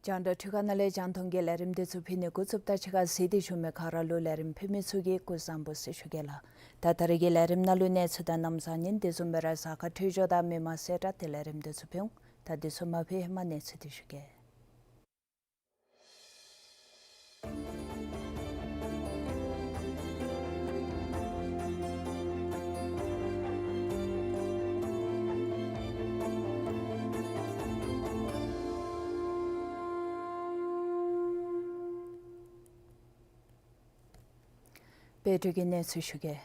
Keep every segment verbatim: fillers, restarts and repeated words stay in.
རྒྱང་བསྒྲགས་འཕྲུལ་ཁང་ནང་ལས་རྒྱང་མཐོང་གི་ལས་རིམ་འདི་ཚུ་ཕུལ་ནི་འགོ་བཙུགསཔ་ད་ཕྱི་ཁར་གཟིགས་ཏེ་བཞུགས་མི་ག་ར་ལུ་ལས་རིམ་ཕུལ་མི་ཚུ་གིས་སྐུ་གཟུགས་བཟང་པོ་ཟེར་ཞུ་གེ་ལགས། ད་ད་རེས་ཀྱི་ལས་རིམ་ནང་ལུ་གནས་ཚུལ་དང་གནམ་གཤིས་ཉིན་དེ་བཟུམ་སྦེ་ར་གཟའ་སྐར་འཕྲོད་སྦྱོར་དང་མི་མང་གསལ་བསྒྲགས་ཏེ་ལས་རིམ་འདི་ཚུ་ཕུལ་འོང་། ད་དེ་ཚུ་མ་ཕུལ་ཧེ་མ་གནས་ཚུལ་འདི་ཞུ་གེ། དཔལ་འབྱོར་གྱི་གནས་ཚུལ་ཞུ་གེ།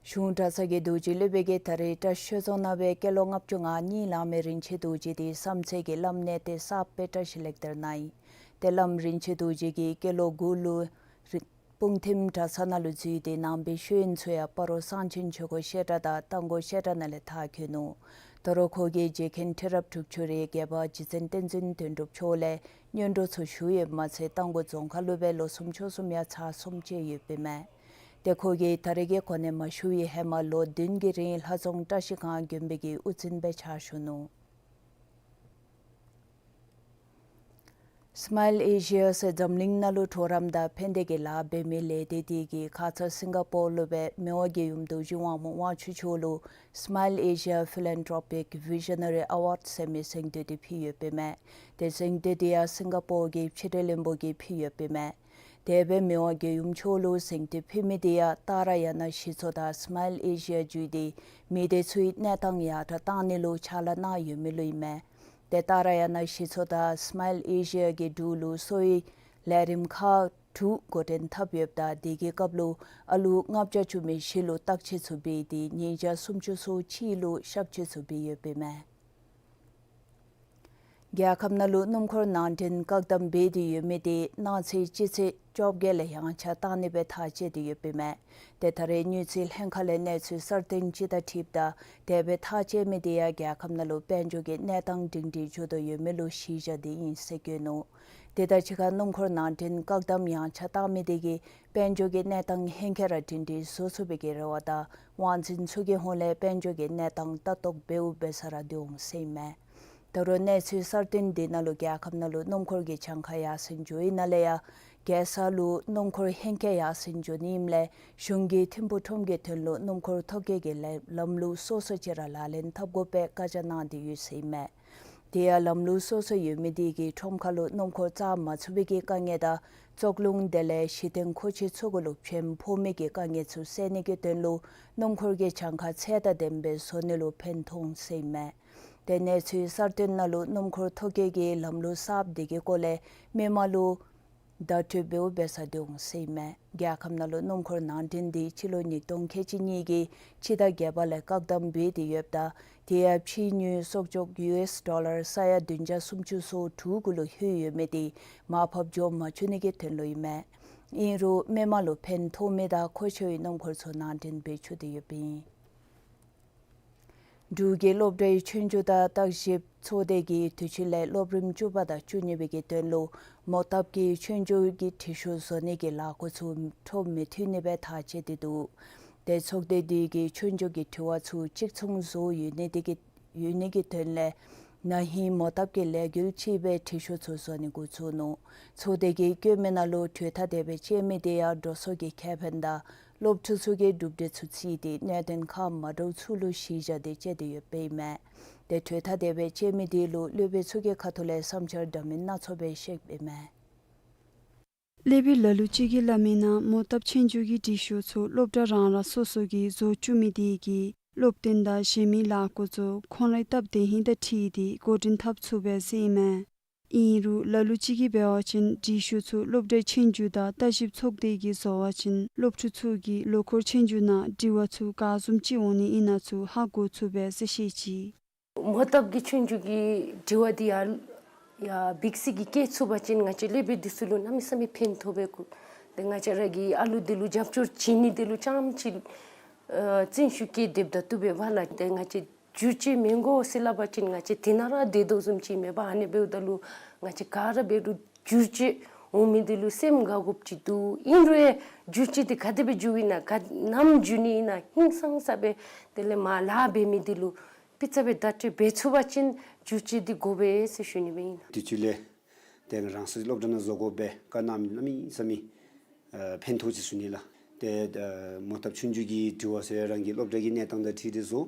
གཞུང་གྲྭ་ཚང་གི་རྡོ་རྗེ་སློབ་དཔོན་གྱིས་ད་རེས་བཀྲིས་ཆོས་རྫོང་ནང་སྦེ་སྐྱེས་ལོ་ལྔ་བཅུ་ང་གཉིས་ལང་མི་རིན་ཆེན་རྡོ་རྗེ་འདི་བསམ་རྩེ་གི་བླམ་གནས་བརྟན་གསརཔ་སྦེ་བཀྲིས་ལེགས་སྦྱར་གནང་ཡི། ཏེ་བླམ་རིན་ཆེན་རྡོ་རྗེ་གིས་སྐྱེས་ལོ་དགུ་ལུ་རི་སྤུངས་ཐིམ་གྲྭ་ཚང་ནང་ལུ་འཛུལ་ཏེ་ནང་པའི་ཤེས་ཡོན་ཚུ་ཡང་སྤ་རོ་གསང་ཆེན་ཆོས་འཁོར་བཤད་གྲྭ་དང་རྟ་མགོ་བཤད་གྲྭ་ནང་ལས་མཐར་འཁྱོལ་ནུག། ད་རུང་ཁོ་གིས་རྗེ་མཁན་ཁྲི་རབས་དྲུག་ཅུ་རེ་བརྒྱད་པ་རྗེ་བཙུན་བསྟན་འཛིན་དོན་གྲུབ་མཆོག་ལས་སྔོན་འགྲོ་ཚུ་ཞུ་ཡོདཔ་མ་ཚད་རྟ་མགོ་རྫོང་ཁག་ལུ་སྦེ་ལོ་གསུམ་ཕྱོགས་གསུམ་ཡང་ཕྱག་གསུམ་བཅད་ཡོདཔ་ཨིན་མས། ཏེ་ཁོ་གིས་ད་རེས་ཀྱི་གོ་གནས་མ་ཞུ་བའི་ཧེ་མ་ལོ་བདུན་གྱི་རིང་ལྷ་རྫོང་བཀྲ་ཤིས་སྒང་དགོན་པའི་གི་དབུ་འཛིན་སྦེ་ཕྱག་ཞུ་ནུག། སི་མཱའིལ་ཨེ་ཤི་ཡ་ཟེར་འཛམ་གླིང་ནང་ལུ་གྲོགས་རམ་དང་ཕན་བདེ་གི་ལཱ་འབད་མི་ལས་སྡེ་འདི་གིས་ཁ་ཙ་སིང་ག་པོར་ལུ་སྦེ་མི་དབང་རྒྱལ་ཡུམ་རྡོ་རྗེ་དབང་མོ་དབང་ཕྱུག་མཆོག་ལུ་སི་མཱའིལ་ཨེ་ཤི་ཡ་ཕི་ལེན་ཐྲོ་པིག་བི་ཤ་ན་རི་ཨ་ཝཱཌ་ཟེར་མི་གཟེངས་བསྟོད་འདི་ཕུལ་ཡོདཔ་ཨིན་མས། ཏེ་གཟེངས་བསྟོད་འདི་ཡང་སིང་ག་པོར་གྱི་ཕྱི་འབྲེལ་བློན་པོ་གིས་ཕུལ་ཡོདཔ་ཨིན་མས། དེ་སྦེ་མི་དབང་རྒྱལ་ཡུམ་མཆོག་ལུ་གཟེངས་བསྟོད་ཕུལ་མི་འདི་ཡང་ཏཱ་ར་ཡ་ན་གཞི་ཚོགས་དང་སི་མཱའིལ་ཨེ་ཤི་ཡ་བརྒྱུད་དེ་མི་སྡེ་ཚུའི་གནས་སྟངས་ཡར་དྲག་གཏང་ནི་ལུ་ཕྱག་ལཱ་གནང་ཡོད་མི་ལུ་ཨིན་མས། ཏེ་ཏཱ་ར་ཡ་ན་གཞི་ཚོགས་དང་སི་མཱའིལ་ཨེ་ཤི་ཡ་གི་འབྲུག་ལུ་གསོ་བའི་ལས་རིམ་ཁག་དྲུག་འགོ་འདྲེན་འཐབ་ཡོདཔ་ད་དེ་གི་སྐབས་ལུ་ཨ་ལུ་ལྔ་བརྒྱ་བཅུ་མེད་བཞི་ལུ་བརྟག་དཔྱད་ཚུ་འབད་དེ་ཉིས་བརྒྱ་སུམ་ཅུ་སོ་གཅིག་ལུ་གཤག་བཅོས་ཚུ་འབད་ཡོདཔ་ཨིན་མས། རྒྱལ་ཁབ་ནང་ལུ་སྣུམ་འཁོར་ནང་འདྲེན་བཀག་དམ་འབད་དེ་ཡོད་མི་དེ་གནངས་ཚེ་སྤྱི་ཚེས་བཅོ་བརྒྱད་ལས་ཡང་ཆ་བཏང་ནི་སྦེ་ཐག་བཅད་དེ་ཡོདཔ་ཨིན་མས། ཏེ་ད་རེས་དངུལ་རྩིས་ལྷན་ཁག་ལས་གནས་ཚུལ་གསར་བཏོན་ཅིག་དང་འཁྲིལཝ་ད་དེ་སྦེ་ཐག་བཅད་མི་དེ་ཡང་རྒྱལ་ཁབ་ནང་ལུ་དཔལ་འབྱོར་གྱི་གནས་སྟངས་སྒྲིང་སྒྲིང་འགྱོ་དོ་ཡོད་མི་ལུ་གཞི་བཞག་སྟེ་ཨིན་ཟེར་བཀོད་ནུག། དེ་དང་གཅིག་ཁར་སྣུམ་འཁོར་ནང་འདྲེན་བཀག་དམ་ཡང་ཆ་བཏང་མི་དེ་གིས་དཔལ་འབྱོར་གྱི་གནས་སྟངས་ཧེང་སྐལ་ར་སྒྲིང་སྒྲིང་བཟོ་ཚུགས་པའི་གི་རེ་བ་དང་དབང་འཛིན་ཚུ་གི་ཧོངས་ལས་དཔལ་འབྱོར་གྱི་གནས་སྟངས་ལྟ་རྟོག་འབདཝ་འབད་ས་ར་སྡོད་འོང་ཟེར་ཨིན་མས། ད་རུང་གནས་ཚུལ་གསར་བཏོན་འདི་ནང་ལུ་རྒྱལ་ཁབ་ནང་ལུ་སྣུམ་འཁོར་གྱི་གྱངས་ཁ་ཡར་སེང་འགྱོ་ནི་ནང་ལས་ཡང་རྒྱལ་ས་ལུ་སྣུམ་འཁོར་ཧེང་སྐལ་ཡར་སེང་འགྱོ་ནི་ཨིནམ་ལས་གཞུང་གིས་ཐིམ་ཕུག་ཁྲོམ་གྱི་དོན་ལུ་སྣུམ་འཁོར་ཐོ་བཀོད་ཀྱི་ལམ་ལུགས་སོ་སོ་ཅིག་ར་ལག་ལེན་འཐབ་དགོ་པའི་བཀའ་རྒྱ་གནང་སྟེ་ཡོད་ཟེར་ཨིན་མས། དེ་ཡང་ལམ་ལུགས་སོ་སོ་ཡོད་མི་དེ་གིས་ཁྲོམ་ཁ་ལུ་སྣུམ་འཁོར་བཅར་མ་ཚུགས་པའི་གི་དཀའ་ངལ་དང་བཙོག་རླུང་དེ་ལས་གཞི་རྟེན་མཁོ་ཆས་ཚུ་གུ་ལུ་ཕྱེམ་ཕོག་མི་གི་དཀའ་ངལ་ཚུ་སེལ་ནི་གི་དོན་ལུ་སྣུམ་འཁོར་གྱི་གྱངས་ཁ་ཚད་དང་ལྡནམ་སྦེ་བཟོ་ནི་ལུ་ཕན་ཐོགས་ཟེར་ཨིན་མས། ཏེ་གནས་ཚུལ་གསར་བཏོན་ནང་ལུ་སྣུམ་འཁོར་ཐོ་བཀོད་ཀྱི་ལམ་ལུགས་གསརཔ་དེ་གི་སྐོར་ལས་མི་མང་ལུ་བརྡ་སྤྲོད་འབདཝ་འབད་ས་སྡོད་འོང་ཟེར་ཨིན་མས། རྒྱལ་ཁབ་ནང་ལུ་སྣུམ་འཁོར་ནང་འདྲེན་འདི་སྤྱི་ལོ་ཉིས་སྟོང་ཁལ་གཅིག་གཉིས་ཀྱི་སྤྱི་ཟླ་བརྒྱད་པ་ལས་བཀག་དམ་འབད་དེ་ཡོདཔ་ད་དེ་ཡང་ཕྱིའི་དངུལ་གསོག་འཇོག་ཡུ་ཨེསི་ཌོ་ལར་ས་ཡ་བདུན་བརྒྱ་སུམ་ཅུ་སོ་དྲུག་གུ་ལུ་ལྷོད་ཡོད་མི་དེ་མར་ཕབ་འགྱོ་མ་བཅུག་ནི་གི་དོན་ལུ་ཨིན་མས། ཨིན་རུང་མི་མང་ལུ་ཕན་ཐོགས་མི་དང་མཁོ་ཆེ་བའི་སྣུམ་འཁོར་ཚུ་ནང་འདྲེན་འབད་བཅུག་སྟེ་ཡོདཔ་ཨིན། འབྲུག་གི་སློབ་གྲྭའི་ཆོས་རྒྱུགས་དང་བརྟག་ཞིབ་ཚོགས་སྡེ་གིས་དུས་ཅི་ལས་སློབ་རིམ་བཅུ་པ་དང་བཅུ་གཉིས་པའི་གི་དོན་ལུ་མོ་བཏབ་ཀྱི་ཆོས་རྒྱུགས་ཀྱི་དྲི་ཤོག་བཟོ་ནི་གི་ལས་འགུལ་ཚུ་འཕྲོ་མི་མཐུད་ནི་སྦེ་ཐག་བཅད་དེ་འདུག། ཏེ་ཚོགས་སྡེ་དེ་གིས་ཆོས་རྒྱུགས་ཀྱི་དྲི་བ་ཚུ་གཅིག་མཚུངས་བཟོ་ཡོད་ནི་དེ་གི་ཡོད་ནི་གི་དོན་ལས་ན་ཧིང་མོ་བཏབ་ཀྱི་ལས་འགུལ་ཅིག་སྦེ་དྲི་ཤོག་ཚུ་བཟོ་ནི་འགོ་བཙུགས་ནུག། ཚོགས་སྡེ་གིས་བཀོད་མི་ནང་ལུ་གྲོས་ཐག་དེ་སྦེ་བཅད་མི་དེ་ཡང་འགྲོ་སོང་གི་ཁེ་ཕན་དང་སློབ་ཕྲུག་ཚུ་གི་གྲུབ་འབྲས་ཚུ་བརྩིས་ཏེ་གནད་དོན་ཁག་མ་འདྲཝ་ཚུ་ལུ་གཞི་བཞག་སྟེ་བཅད་དེ་ཡོདཔ་ཨིན་མས། ཏེ་གྲོས་ཐག་དེ་སྦེ་བཅད་མི་དེ་ལུ་སློབ་དཔོན་ཚུ་གི་ཁ་ཐུག་ལས་བསམ་འཆར་འདྲ་མིན་སྣ་ཚོགས་སྦེ་བཤད་ཡོདཔ་ཨིན་མས། སློབ་དཔོན་ལ་ལུ་ཅིག་གིས་སླབ་མིའི་ནང་མོ་བཏབ་ཆོས་རྒྱུགས་ཀྱི་དྲི་ཤོག་ཚུ་སློབ་གྲྭ་རང་རང་སོ་སོ་གིས་བཟོ་བཅུག་མི་དེ་གིས་སློབ་སྟོན་དང་གཞན་མི་ལས་འགུལ་ཚུ་ཁོང་རའི་སྟབས་བདེ་ཧིང་དང་འཁྲིལ་ཏེ་འགོ་འདྲེན་འཐབ་ཚུགས་པས་ཟེར་ཨིན་མས། ཨིན་རུང་ལ་ལུ་ཅིག་གིས་འབད་བ་ཅིན་དྲི་ཤོག་ཚུ་སློབ་གྲྭའི་ཆོས་རྒྱུགས་དང་ལྟ་ཞིབ་ཚོགས་སྡེ་གིས་བཟོ་བ་ཅིན་སློབ་ཕྲུག་ཚུ་གིས་ལོ་འཁོར་ཆོས་རྒྱུགས་ནང་དྲི་བ་ཚུ་ག་བཟུམ་ཅིག་འོང་ནི་ཨིན་ན་ཚུ་ཧ་གོ་ཚུགས་པས་ཟེར་བཤད་ཅི། མོ་བཏབ་ཀྱི་ཆོས་རྒྱུགས་ཀྱི་དྲི་བ་འདི་ཡང་ཡང་འབིགས་སེལ་གྱི་བཀོད་ཚུགས་པ་ཅིན་ང་བཅས་སློབ་དཔོན་འདི་ཚུ་ལུ་གནམ་མེད་ས་མེད་ཕན་ཐོགས་པས་གོ། ཏེ་ང་བཅས་ར་གི་ཨ་ལུ་འདི་ལུ་རྒྱབ་སྐྱོར་བྱིན་ནི་འདི་ལུ་རྐྱངམ་ཅིག་ཨ་བརྩོན་ཤུགས་བསྐྱེད་སྡོདཔ་ད་བཏུབ་པས་པ་ལགས། ཏེ་ང་བཅས་རྒྱུགས་སྤྲོད་མི་དགོ་ཟེར་སླབ་པ་ཅིན་ང་བཅས་དེ་ནང་ར་སྡོད་དོ་བཟུམ་ཅིག་མས་པ། ཨ་ནི་འབདཝ་ད་ལུ་ང་བཅས་ག་ར་འབད་རུང་རྒྱུགས་སྤྲོད་འོང་མི་འདི་ལུ་སེམས་དགའ་དགོཔ་ཅིག་འདུག། ཨིན་རུང་ཡང་རྒྱུགས་སྤྲོད་འདི་ག་དེ་སྦེ་རྒྱུག་ཨིན་ན་ག་ནམ་རྒྱུག་ནི་ཨིན་ན་ཧིང་སངས་ས་སྦེ་དེ་ལས་མར་ལཱ་འབད་མི་འདི་ལུ་སྤུས་ཚད་སྦེ་བརྡ་སྤྲོད་འབད་ཚུགས་པ་ཅིན་རྒྱུགས་སྤྲོད་འདི་དགོ་པས་ཟེར་ཞུ་ནི་སྦེ་ཨིན། དུས་ཚོད་ལས་ཏེ་རང་སོའི་སློབ་གྲྭ་ནང་བཟོ་དགོ་པས། བཀའ་གནང་མི་གནམ་མེད་ས་མེད་ཨ་ཕན་ཐོགས་ཅིག་ཞུ་ནི་ལགས། ཏེ་ཨ་མོ་བཏབ་ཆོས་རྒྱུགས་ཀྱི་དྲི་བ་ཟེར་རང་གི་སློབ་གྲྭ་གི་གནས་སྟངས་དང་འཁྲིལ་ཏེ་བཟོ།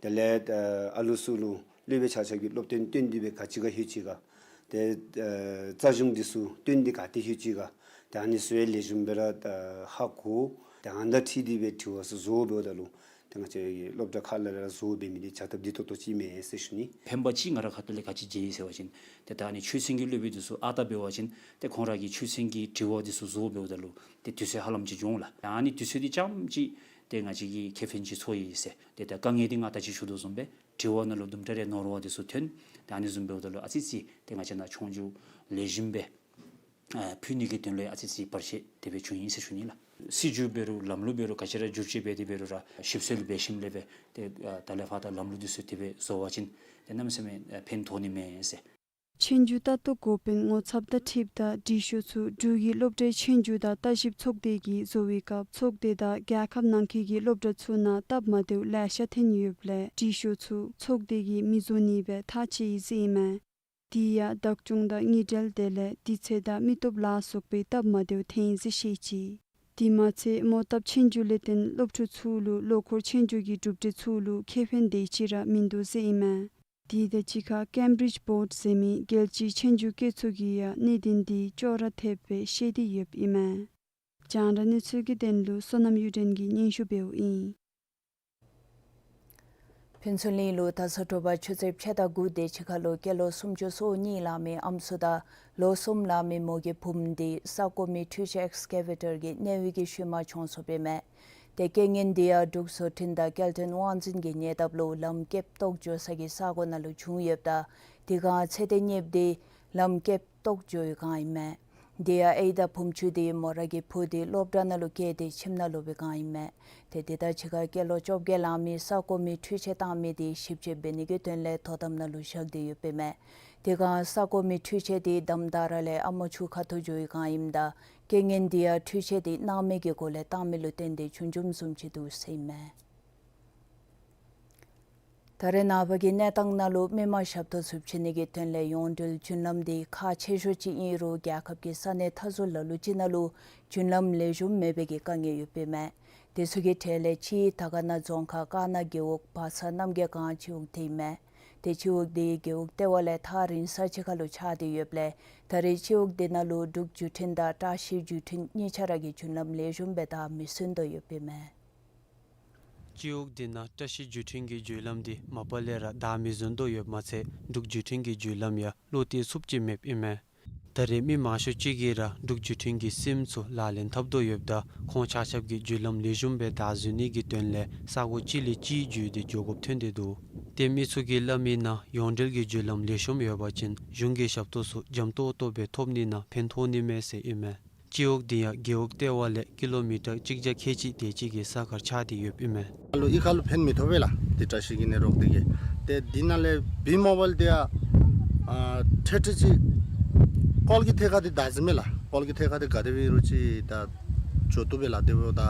དེ་ལས་ཨ་ཨ་ལུ་ཚུ་ལུ་སློབ་དཔོན་ཆ་ཁྱབ་ཀྱིས་སློབ་སྟོན་སྟོན་ཏེ་སྦེ་ག་ཅི་ག་ལྷོད་ཅི་ག། ཏེ་ཨ་རྩ་གཞུང་འདི་ཚུ་སྟོན་ཏེ་ག་ཏེ་ལྷོད་ཅི་ག། ཏེ་ཨ་ནི་ཚུ་ཡང་ལེགས་ཤོམ་སྦེ་ར་ཨ་ཧ་གོ། ཏེ་ཨ་ནི་དང་འཁྲིལ་ཏེ་སྦེ་དྲི་བ་ཚུ་བཟོ་འབདཝ་ད་ལུ་ཏེ་ང་བཅས་ཀྱི་སློབ་གྲྭ་ཁག་ལས་ར་བཟོ་འབད་མི་འདི་བྱ་ཐབས་བདེ་ཏོག་ཏོ་ཅིག་མས་ཟེར་ཞུ་ནི། ཕན་པ་ཅིག་ང་ར་ཁ་ཐུག་ལས་ག་ཅི་མཇལ་ཡི་ཟེར་བ་ཅིན་ཏེ་ད་ཨ་ནི་ཆོས་ཚན་གྱི་སློབ་དཔོན་འདི་ཚུ་ཨ་རྟག་འབད་བ་ཅིན་ཏེ་ཁོང་ར་གི་ཆོས་ཚན་གྱི་དྲི་བ་འདི་ཚུ་བཟོ་འབདཝ་ད་ལུ་ཏེ་དུས་ཚོད་ཧ་ལམ་ཅིག་འགྱོ་འོང་ལགས། ཨ་ནི་དུས་ཚོད་འདི་རྐྱངམ་ཅིག་ཏེ་ང་བཅས་ཀྱིས་ཁེ་ཕན་ཅིག་ཚོར་ཡི་ཟེར། ཏེ་ད་དཀའ་ངལ་འདི་ང་ད་ཅི་ཞུ་དོ་བཟུམ་སྦེ་དྲི་བ་ནང་ལུ་དུམ་གྲ་རེ་ནོར་བ་འདི་ཚུ་ཐོན། ཏེ་ཨ་ནི་བཟུམ་འབདཝ་ད་ལུ་ཨ་ཙི་ཅིག་ཏེ་ང་བཅས་ནང་ཆོས་རྒྱུགས་ལེགས་ཤོམ་སྦེ་ཨ་ཕུལ་ནི་གི་དོན་ལས་ཨ་ཙི་ཅིག་བར་ཆད་དེ་སྦེ་བྱུང་ཡི་ཟེར་ཞུ་ནི་ལགས། སྲིད་བྱུས་འབད་རུང་ལམ་ལུགས་འབད་རུང་ག་ཅི་ར་བསྒྱུར་བཅོས་འབད་དེ་འབད་རུང་ར་ཞིབ་འཚོལ་འབད་ཞིནམ་ལས་སྦེ་ཏེ་ཨ་ད་ལས་ཕར་ད་ལམ་ལུགས་འདི་ཚུ་དེ་སྦེ་བཟོ་བ་ཅིན་ཏེ་གནམ་མེད་ས་མེད་ཨ་ཕན་ཐོགས་ནི་མས་ཟེར། ཆོས་རྒྱུགས་ལྟ་རྟོག་འགོ་དཔོན་ངོ་ཚབ་དང་འཁྲིལཝ་ད་དྲི་ཤོག་ཚུ་འབྲུག་གི་སློབ་གྲྭའི་ཆོས་རྒྱུགས་དང་ལྟ་ཞིབ་ཚོགས་སྡེ་གིས་བཟོ་བའི་སྐབས་ཚོགས་སྡེ་དང་རྒྱལ་ཁབ་ནང་འཁོད་ཀྱི་སློབ་གྲྭ་ཚུ་ནང་སྟབས་མ་བདེཝ་ལེ་ཤ་ཐོན་ཡོདཔ་ལས་དྲི་ཤོག་ཚུ་ཚོགས་སྡེ་གིས་མི་བཟོ་ནི་སྦེ་ཐག་བཅད་ཡི་ཟེར་ཨིན་མས། དེ་ཡང་བདག་སྐྱོང་དང་དངུལ་འབྲེལ་དེ་ལས་དུས་ཚོད་དང་མི་སྟོབས་ལ་སོགས་པའི་སྟབས་མ་བདེཝ་ཐོན་ཡི་ཟེར་བཤད་ཅི། དེ་མ་ཚད་མོ་བཏབ་ཆོས་རྒྱུགས་ལས་བརྟེན་སློབ་ཕྲུག་ཚུ་ལུ་ལོ་འཁོར་ཆོས་རྒྱུགས་ཀྱི་གྲུབ་འབྲས་ཚུ་ལུ་ཁེ་ཕན་དེ་ཅིག་ར་མིན་འདུག་ཟེར་ཨིན་མས། དེ་དང་གཅིག་ཁར་ཀེམ་བི་རིཇ་བོརཌ་ཟེར་མི་རྒྱལ་སྤྱིའི་ཆོས་རྒྱུགས་བཀོད་ཚོགས་ཀྱིས་ཡང་གནད་དོན་འདི་ཅོག་ར་འཐདཔ་སྦེ་བཤད་དེ་ཡོདཔ་ཨིན་མས། རྒྱང་བསྒྲགས་གནས་ཚུལ་གྱི་དོན་ལུ་བསོད་ནམས་གཡུ་སྒྲོན་གྱིས་སྙན་ཞུ་འབདཝ་ཨིན། ཕུན་ཚོགས་གླིང་ལུ་ད་ས་དྲོ་པ་ཆུ་ཚོད་ཕྱེད་དང་དགུ་དེ་ཅིག་ཁར་ལུ་སྐྱེས་ལོ་སུམ་ཅུ་སོ་གཉིས་ལང་མི་ཨམ་སྲུ་དང་ལོ་གསུམ་ལང་མི་མོ་གི་བུམོ་འདི་ས་བརྐོ་མི་འཕྲུལ་ཆས་ཨེགསི་ཀེ་ཝེ་ཊར་གྱིས་གནོད་པའི་གི་ཤུལ་མ་བྱོག་སོཔ་ཨིན་མས། ཏེ་རྐྱེན་ངན་འདི་ཡང་འབྲུག་བཟོ་སྐྲུན་དང་སྐྱེལ་འདྲེན་དབང་འཛིན་གྱི་ཉེ་འདབས་ལུ་ལམ་ཀེབ་བཏོག་འགྱོ་ས་གི་ས་གོ་ནང་ལུ་བྱུང་ཡོདཔ་ད་དེ་སྒང་ཚེ་འདས་གཉིསཔོ་འདི་ལམ་ཀེབ་བཏོག་འགྱོ་བའི་སྒང་ཨིན་མས། དེ་ཡང་ཨའི་དང་བུམོ་ཆུང་འདི་མོ་ར་གི་བུ་འདི་སློབ་གྲྭ་ནང་ལུ་བསྐྱལ་ཏེ་ཁྱིམ་ནང་ལོག་པའི་སྒང་ཨིན་མས། ཏེ་དེ་དང་གཅིག་ཁར་སྐྱེས་ལོ་བཅོ་བརྒྱད་ལང་མི་ས་བརྐོ་མི་འཕྲུལ་ཆས་བཏང་མི་འདི་ཞིབ་དཔྱད་འབད་ནི་གི་དོན་ལས་དོ་དམ་ནང་ལུ་བཞག་སྟེ་ཡོདཔ་ཨིན་མས། དེ་སྒང་ས་བརྐོ་མི་འཕྲུལ་ཆས་འདི་དམ་དྲག་ར་ལས་ཨ་མོ་ཆུང་ཁ་ཐུག་འགྱོ་བའི་སྒང་ཨིནམ་ད་རྐྱེན་ངན་འདི་ཡང་འཕྲུལ་ཆས་འདི་སྣང་མེད་ཀྱི་སྒོ་ལས་བཏང་མི་ལུ་བརྟེན་ཏེ་བྱུང་བྱུངམ་བཟུམ་ཅིག་འདུག་ཟེར་ཨིན་མས། ད་རེས་ནངས་པ་གི་གནས་སྟངས་ནང་ལུ་མི་མང་ཞབས་ཏོག་ཚུ་བྱིན་ནི་གི་དོན་ལས་ཡོངས་འབྲེལ་རྒྱུན་ལམ་འདི་ཁག་ཆེ་ཤོས་ཅིག་ཨིན་རུང་རྒྱལ་ཁབ་ཀྱི་ས་གནས་མཐའ་ཟུར་ལ་ལུ་ཅིག་ནང་ལུ་རྒྱུན་ལམ་ལེགས་ཤོམ་མེད་པའི་གི་དཀའ་ངལ་ཡོདཔ་ཨིན་མས། དེ་ཚུ་གི་གྲས་ལས་གཅིག་དར་དཀར་ན་རྫོང་ཁག་དཀར་ན་རྒེད་འོག་བ་ཚ་རྣམ་རྒྱལ་སྒང་སྤྱི་འོག་འདི་ཨིན་མས། ཏེ་སྤྱི་འོག་འདི་རྒེད་འོག་ལྟེ་བ་ལས་ཐག་རིང་ས་ཅིག་ཁར་ལུ་ཆགས་ཏེ་ཡོདཔ་ལས་ད་རེས་སྤྱི་འོག་འདི་ནང་ལུ་འབྲུག་བརྒྱུད་འཕྲིན་དང་བཀྲ་ཤིས་བརྒྱུད་འཕྲིན་གཉིས་ཆ་ར་གི་རྒྱུན་ལམ་ལེགས་ཤོམ་སྦེ་ད་མི་སོན་དོ་ཡོདཔ་ཨིན་མས། སྤྱི་འོག་འདི་ནང་བཀྲ་ཤིས་བརྒྱུད་འཕྲིན་གྱི་བརྒྱུད་ལམ་འདི་མ་པ་ལས་ར་ད་མི་སོན་དོ་ཡོདཔ་མ་ཚད་འབྲུག་བརྒྱུད་འཕྲིན་གྱི་བརྒྱུད་ལམ་ཡང་བློ་གཏད་ཚུགསཔ་ཅིག་མེདཔ་ཨིན་མས། ད་རེས་མི་མང་ཤོས་ཅིག་གིས་ར་འབྲུག་བརྒྱུད་འཕྲིན་གྱི་སིམ་ཚུ་ལག་ལེན་འཐབ་དོ་ཡོདཔ་ད་ཁོང་ཆ་ཁྱབ་ཀྱིས་བརྒྱུད་ལམ་ལེགས་ཤོམ་སྦེ་ད་བཟོ་ནི་གི་དོན་ལས་ས་གོ་གཅིག་ལས་གཅིག་བརྒྱུད་དེ་འགྱོ་དགོཔ་ཐོན་ཏེ་འདུག། ཏེ་མི་ཚུ་གིས་སླབ་མིའི་ནང་ཡོངས་འབྲེལ་གྱི་བརྒྱུད་ལམ་ལེགས་ཤོམ་ཡོད་པ་ཅིན་གཞུང་གི་ཞབས་ཏོག་ཚུ་འཇམ་ཏོག་ཏོ་སྦེ་ཐོབ་ནི་ནང་ཕན་ཐོགས་ནི་མས་ཟེར་ཨིན་མས། སྤྱི་འོག་འདི་ཡང་རྒེད་འོག་ལྟེ་བ་ལས་ཀི་ལོ་མི་ཊར་གཅིག་བརྒྱ་ཁལ་གཅིག་དེ་ཅིག་གི་ས་ཁར་ཆགས་ཏེ་ཡོདཔ་ཨིན་མས། ཨ་ལོ་ཨི་ཁ་ལུ་ཕན་མི་ཐོགས་པས་ལགས། འདི་བཀྲ་ཤིས་ཀྱི་ནེཊ་ཝརཀ་འདི་གིས། ཏེ་འདི་ནང་ལས་བི་མོ་བཱའིལ་འདི་ཡང་ཨ་ཐེ་ཐེ་ཅིག་ཀོལ་གྱི་ཐད་ཁར་འདི་བདག་འཛིན་མས་ལགས། ཀོལ་གྱི་ཐད་ཁར་འདི་ག་དེ་སྦེ་རུང་ཅིག་ད་འགྱོ་བཏུབ་པས་ལགས། དེ་འབདཝ་ད་